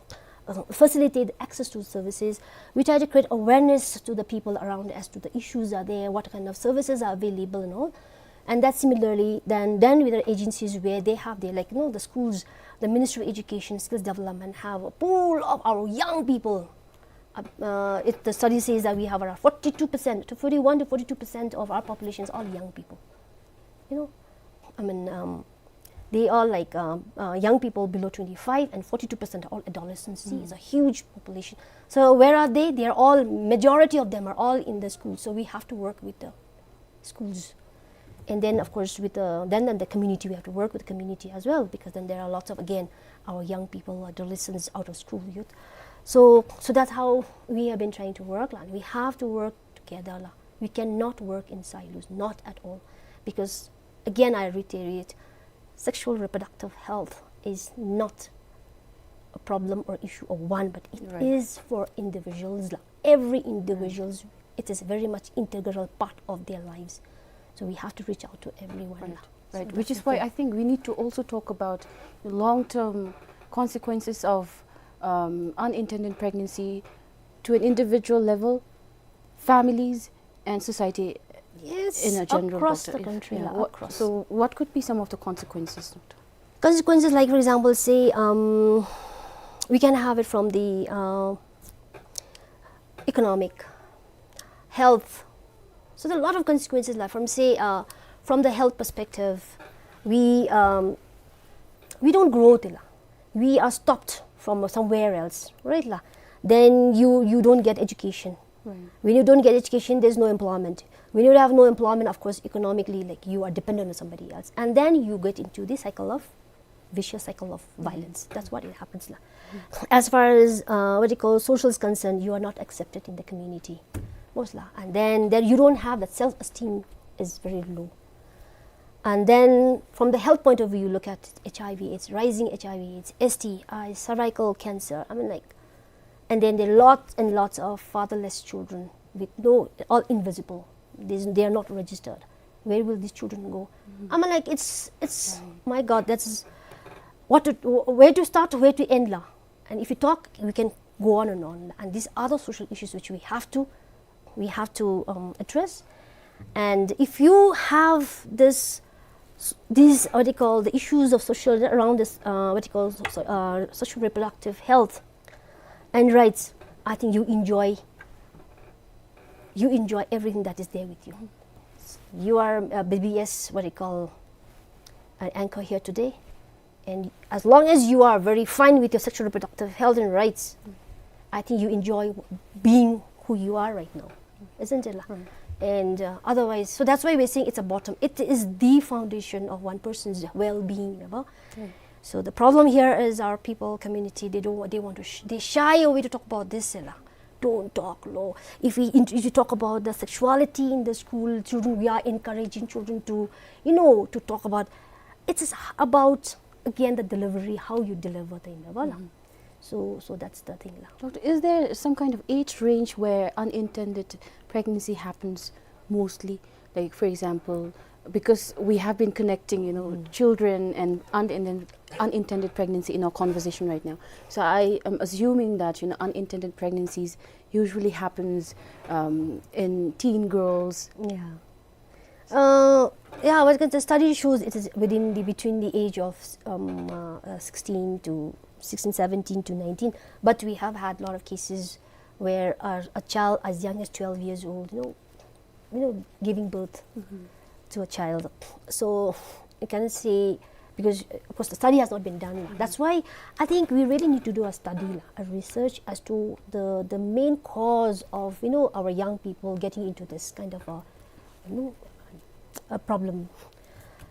uh, facilitate access to services. We try to create awareness to the people around as to the issues are there, what kind of services are available and all. And that similarly, then, then with the agencies where they have their, like, you know, the schools, the Ministry of Education, Skills Development have a pool of our young people. Uh, uh, it, the study says that we have around forty-two percent, to forty-one to forty-two percent of our population is all young people. You know, I mean, um, they are, like, um, uh, young people below twenty-five, and forty-two percent are all adolescents. See, it's a huge population. So where are they? They are all, majority of them are all in the school. So we have to work with the schools. And then, of course, with the, then, then the community, we have to work with the community as well, because then there are lots of, again, our young people, adolescents, out of school youth. So, so that's how we have been trying to work, lah. We have to work together, lah. We cannot work in silos, not at all. Because, again, I reiterate, sexual reproductive health is not a problem or issue of one, but it, right, is for individuals, lah. Every individuals, it is very much integral part of their lives. So we have to reach out to everyone, right, lah. Right. So which is why I think we need to also talk about the long-term consequences of um, unintended pregnancy to an individual level, families, and society Yes, in a general, across doctor, the if- country, yeah, la, what- across. So, what could be some of the consequences, doctor? Consequences, like, for example, say, um, we can have it from the uh, economic, health. So there are a lot of consequences, like, from, say, uh, from the health perspective, we um, we don't grow, tela. We are stopped from somewhere else, right, la? Then you you don't get education. Right. When you don't get education, there's no employment. When you have no employment, of course, economically, like, you are dependent on somebody else, and then you get into the cycle of vicious cycle of violence. That's what it happens, la. As far as uh, what you call social is concerned, you are not accepted in the community, most, la. And then there you don't have that self-esteem is very low. And then from the health point of view, you look at H I V AIDS, rising H I V AIDS, S T I, cervical cancer. I mean, like, and then there are lots and lots of fatherless children with no, all invisible. There's, they are not registered. Where will these children go? I mean, like, it's it's my God. That's what to, where to start, where to end, la. And if you talk, we can go on and on. And these are the social issues which we have to we have to um, address. And if you have this, these, what you call, the issues of social, around this, uh, what you call, so, uh, social reproductive health and rights, I think you enjoy, you enjoy everything that is there with you. You are a B B S, what you call, an anchor here today. And as long as you are very fine with your sexual reproductive health and rights, I think you enjoy being who you are right now, isn't it, la? And uh, otherwise, so that's why we're saying it's a bottom. It is the foundation of one person's well-being, ya ba? So the problem here is our people, community, they don't, they want to, sh- they shy away to talk about this, la. Don't talk, lo. If we, if you talk about the sexuality in the school, children, we are encouraging children to, you know, to talk about. It is about, again, the delivery, how you deliver the, ya ba, la. So, so that's the thing, la. Doctor, is there some kind of age range where unintended pregnancy happens mostly? Like, for example, because we have been connecting, you know, children and unintended, unintended pregnancy in our conversation right now. So I am assuming that, you know, unintended pregnancies usually happens um, in teen girls. Yeah. Uh, yeah, what the study shows, it is within the, between the age of um, uh, uh, sixteen to sixteen, seventeen to nineteen. But we have had a lot of cases where a, a child as young as twelve years old, you know, you know, giving birth to a child. So you cannot say, because uh, of course the study has not been done. That's why I think we really need to do a study, la, a research as to the the main cause of, you know, our young people getting into this kind of a, you know, a problem.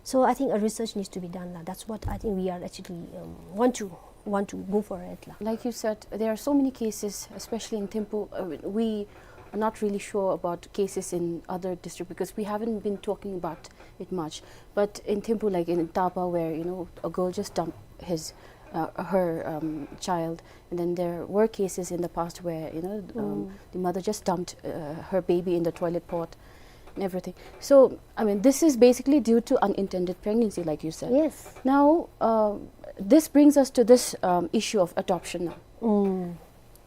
So I think a research needs to be done, la. That's what I think we are actually um, want to want to go for it, la. Like you said, there are so many cases, especially in Thimphu. Uh, we are not really sure about cases in other district because we haven't been talking about it much. But in Thimphu, like in Tapa, where, you know, a girl just dumped his, uh, her um, child, and then there were cases in the past where, you know, um, the mother just dumped uh, her baby in the toilet pot and everything. So, I mean, this is basically due to unintended pregnancy, like you said. Yes. Now, uh, this brings us to this um, issue of adoption now.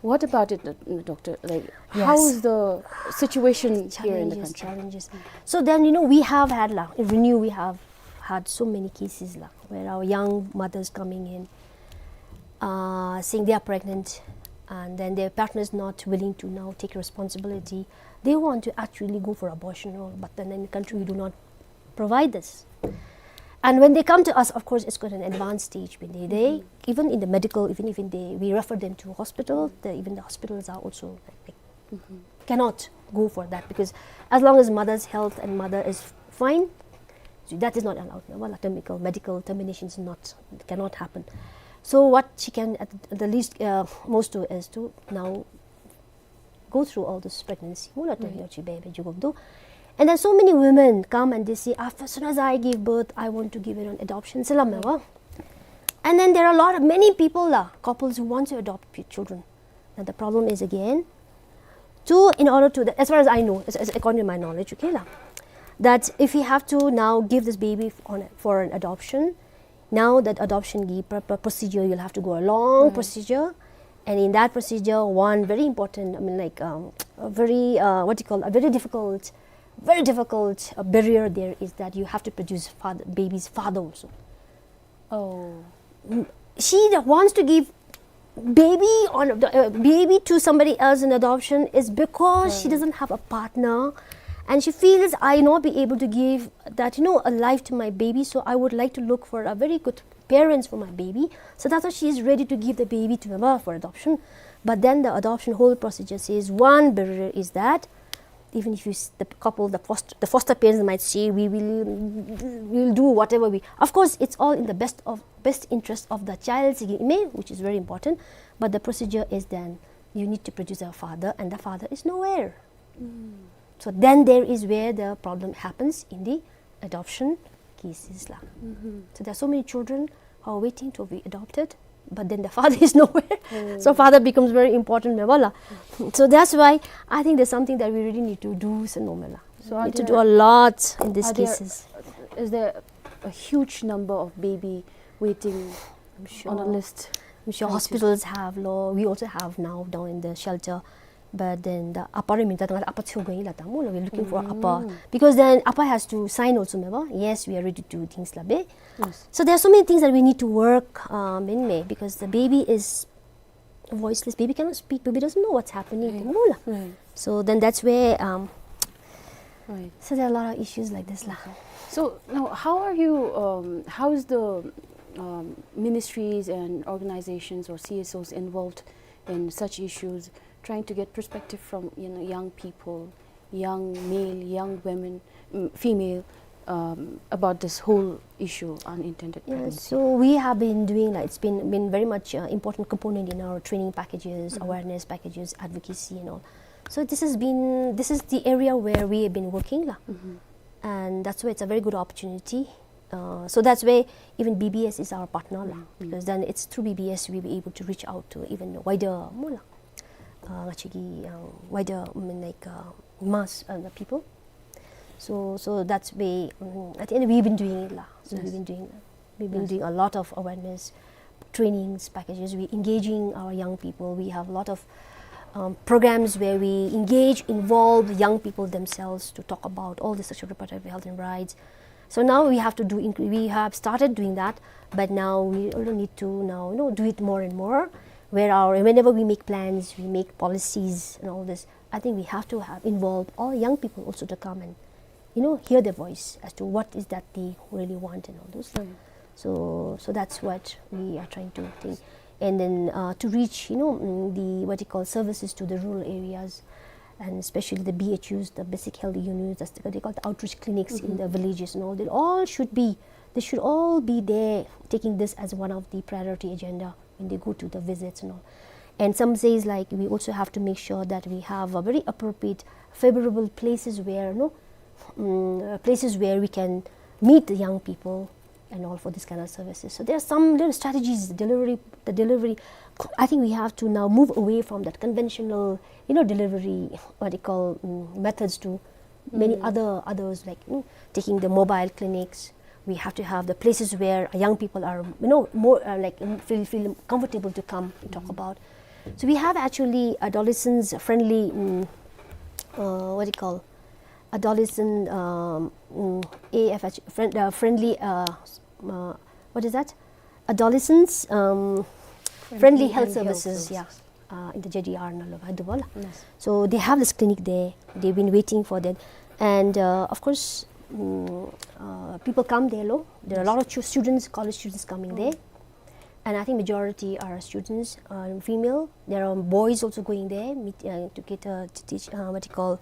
What about it, uh, doctor? Like, how Yes. is the situation here in the Challenges, country? Challenges. So then, you know, we have had, la, in Renew, we have had so many cases, la, where our young mothers coming in, uh, saying they are pregnant, and then their partner is not willing to now take responsibility. They want to actually go for abortion, all, but then in the country we do not provide this. And when they come to us, of course, it's got an advanced stage. When they, they even in the medical, even even they, we refer them to hospital. The, even the hospitals are also like, cannot go for that, because as long as mother's health and mother is fine, so that is not allowed. No, well, termical medical termination is not, cannot happen. So what she can at the least uh, most do is to now go through all this pregnancy. Mula to Right. yochi baby jugum do. And then so many women come and they say, after soon as I give birth, I want to give it on adoption. Salam wa. And then there are a lot of, many people, la, couples who want to adopt p- children. And the problem is again, to, in order to, as far as I know, as, as according to my knowledge, okay, la, that if we have to now give this baby f- on for an adoption, Now that adoption ki pr- pr- procedure, you'll have to go a long procedure, and in that procedure, one very important, I mean, like, um, a very, uh, what you call, a very difficult, very difficult uh, barrier there is that you have to produce father, baby's father also. Oh. She that wants to give baby on the, uh, baby to somebody else in adoption is because she doesn't have a partner, and she feels, "I not be able to give that, you know, a life to my baby, so I would like to look for a very good parents for my baby." So that's why she is ready to give the baby to mama for adoption. But then the adoption whole procedure says one barrier is that even if you s- the couple, the foster, the foster parents might say, "We will, we will do whatever we," of course, it's all in the best of, best interest of the child, which is very important. But the procedure is then you need to produce a father, and the father is nowhere. So then there is where the problem happens in the adoption cases la. So there are so many children who are waiting to be adopted, but then the father is nowhere. So father becomes very important, meva la. So that's why I think there's something that we really need to do, so no mela. So are Need to there- do a lot in these are there- cases. Is there a huge number of baby waiting I'm sure. on a list? I'm sure Thank you. Hospitals have law. We also have now down in the shelter. But then the apa re minta tanga apa chu going la tamu. We're looking for apa because then apa has to sign also, meva. Yes, we are ready to do things la be. Yes. So there are so many things that we need to work um, in May because the baby is voiceless. Baby cannot speak. Baby doesn't know what's happening. Right. Tamu la. Right. So then that's where um, Right. so there are a lot of issues like this la. So now, how are you? Um, how is the um, ministries and organizations or C S Os involved in such issues, trying to get perspective from, you know, young people, young male, young women, mm, female, um, about this whole issue, unintended Yeah, pregnancy? so we have been doing like it's been been very much uh, important component in our training packages, awareness packages, advocacy and all. So this has been this is the area where we have been working la, and that's why it's a very good opportunity. Uh, so that's why even B B S is our partner la, because then it's through B B S we'll be able to reach out to even wider mula, uh, actually uh, wider I mean, like uh, mass uh, the people. So so that's way um, at the end we've been doing it la. So Yes. We've been doing we've been Yes. doing a lot of awareness trainings packages. We engaging our young people. We have a lot of um, programs where we engage, involve young people themselves to talk about all the sexual reproductive health and rights. So now we have to do. Inc- we have started doing that, but now we also need to now you know do it more and more. Where our whenever we make plans, we make policies and all this, I think we have to have involve all young people also to come and you know hear their voice as to what is that they really want and all those. Right. So so that's what we are trying to think. And then uh, to reach you know mm, the what you call services to the rural areas, and especially the B H Us, the basic health units, that's what they call the outreach clinics in the villages and all. They all should be they should all be there taking this as one of the priority agenda when they go to the visits and all. And some says like we also have to make sure that we have a very appropriate, favorable places where no, um, places where we can meet the young people and all for this kind of services. So there are some little strategies, delivery, the delivery. I think we have to now move away from that conventional, you know, delivery, what you call um, methods to many other others like you know, taking the mobile clinics. We have to have the places where young people are, you know, more uh, like um, feel feel comfortable to come and talk about. So we have actually adolescents friendly, um, uh, what do you call, adolescent um, mm, A F H friend, uh, friendly. Uh, s- uh, what is that? Adolescents um, friendly, health and health services. Yeah, services. Uh, in the J D R nalo, Hyderabad. Yes. So they have this clinic there. They've been waiting for that, and uh, of course, mm, uh, people come there. Lo, there are a lot of chu- students, college students coming there, and I think majority are students, uh, female. There are boys also going there meet, uh, to get uh, to teach uh, what you call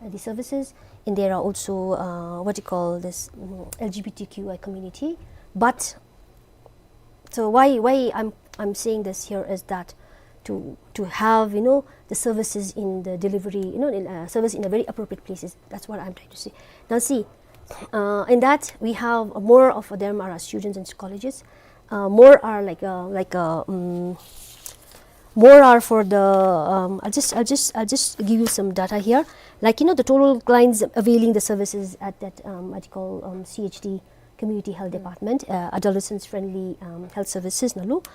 uh, the services, and there are also uh, what you call this mm, L G B T Q I community. But so why why I'm I'm saying this here is that to to have you know the services in the delivery, you know, in, uh, service in a very appropriate places. That's what I'm trying to say. Now see, uh, in that we have more of them are students in colleges. Uh, more are like uh, like uh, um, more are for the um, I'll just I'll just I'll just give you some data here. Like you know the total clients availing the services at that um, what you call um, C H D Community Health Department, uh, adolescents friendly, um, health services ནང་ལུ,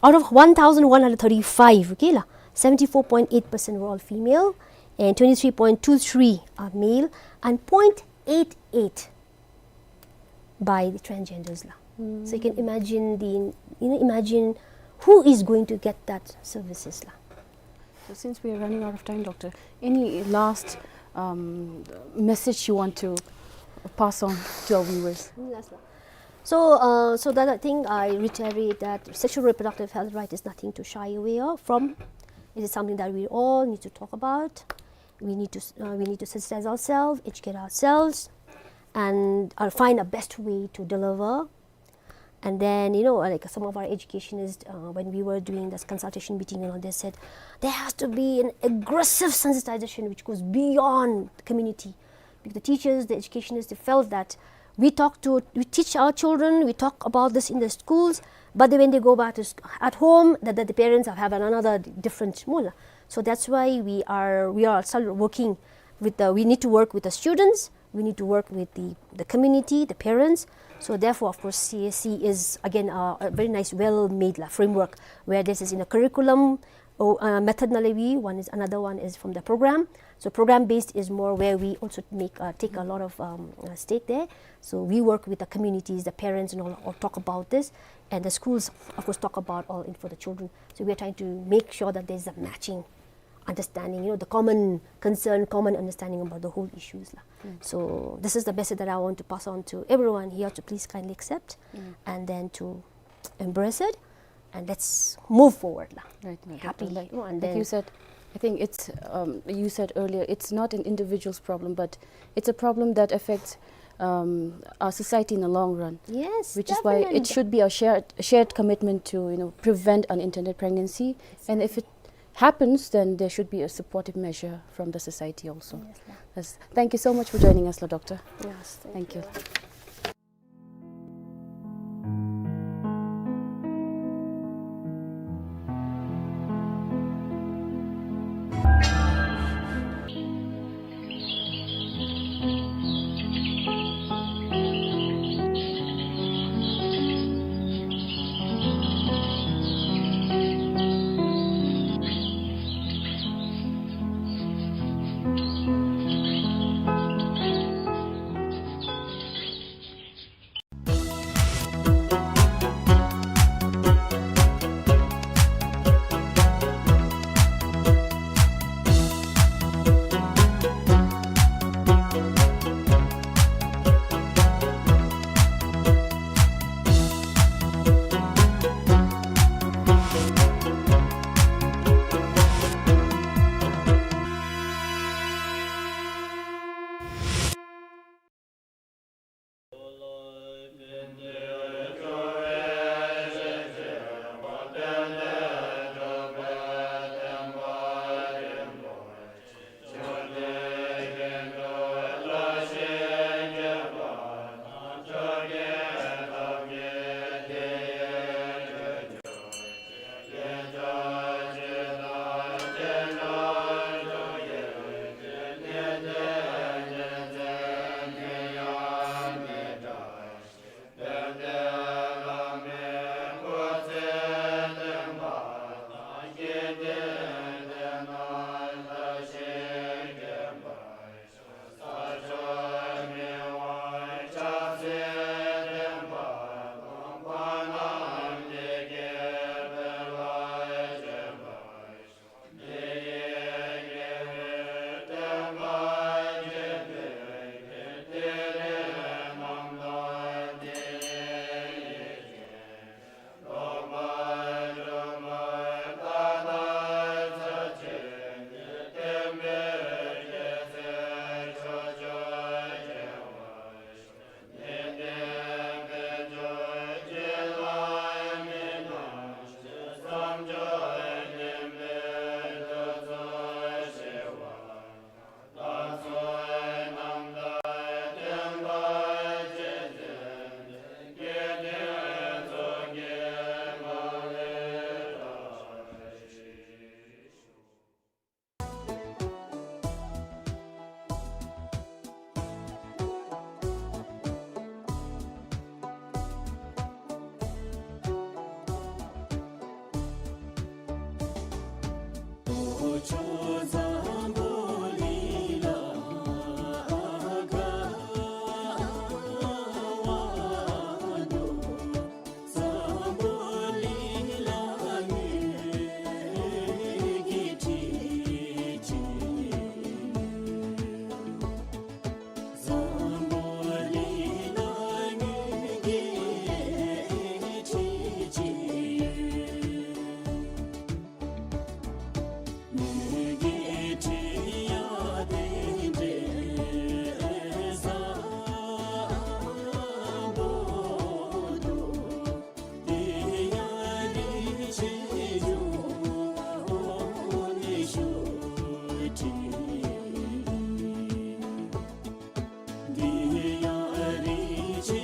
out of one thousand one hundred thirty-five, okay, la, seventy-four point eight percent were all female, and twenty-three point two three are male, and point eight eight by the transgenders la. So you can imagine the, you know, imagine who is going to get that services la. So since we are running out of time, Doctor, any last, um, message you want to pass on to our viewers? Mm, last one. So, uh, so that I think I reiterate that sexual reproductive health right is nothing to shy away of, from. It is something that we all need to talk about. We need to s-, uh, we need to sensitize ourselves, educate ourselves, and, uh, find a best way to deliver. And then, you know, like, some of our educationists, uh, when we were doing this consultation meeting and all, they said there has to be an aggressive sensitization which goes beyond the community. Because the teachers, the educationists, they felt that we talk to, we teach our children, we talk about this in the schools, but then when they go back to sc-, at home, the, the, the parents have, have another d-, different mula. So that's why we are, we are still working with the, we need to work with the students, we need to work with the, the community, the parents. So therefore, of course, C S C is again a, a very nice, well-made la, framework where this is in a curriculum, oh, uh, method ནང་ལས་we, one is, another one is from the program. So program based is more where we also make, uh, take a lot of, um, uh, stake there. So we work with the communities, the parents and all, all talk about this. And the schools, of course, talk about all in for the children. So we are trying to make sure that there's a matching understanding, you know, the common concern, common understanding about the whole issues la. So this is the message that I want to pass on to everyone here to please kindly accept and then to embrace it, and let's move forward la. Right, right, right. Happily, like, you know, and like then you said, I think it's, um, you said earlier, it's not an individual's problem, but it's a problem that affects, um, our society in the long run. Yes, which is why it definitely should be a shared, shared commitment to, you know, prevent unintended pregnancy. And if it happens, then there should be a supportive measure from the society also. Yes, ma'am. Yes. Thank you so much for joining us, la, Doctor. Yes, thank you. Thank you.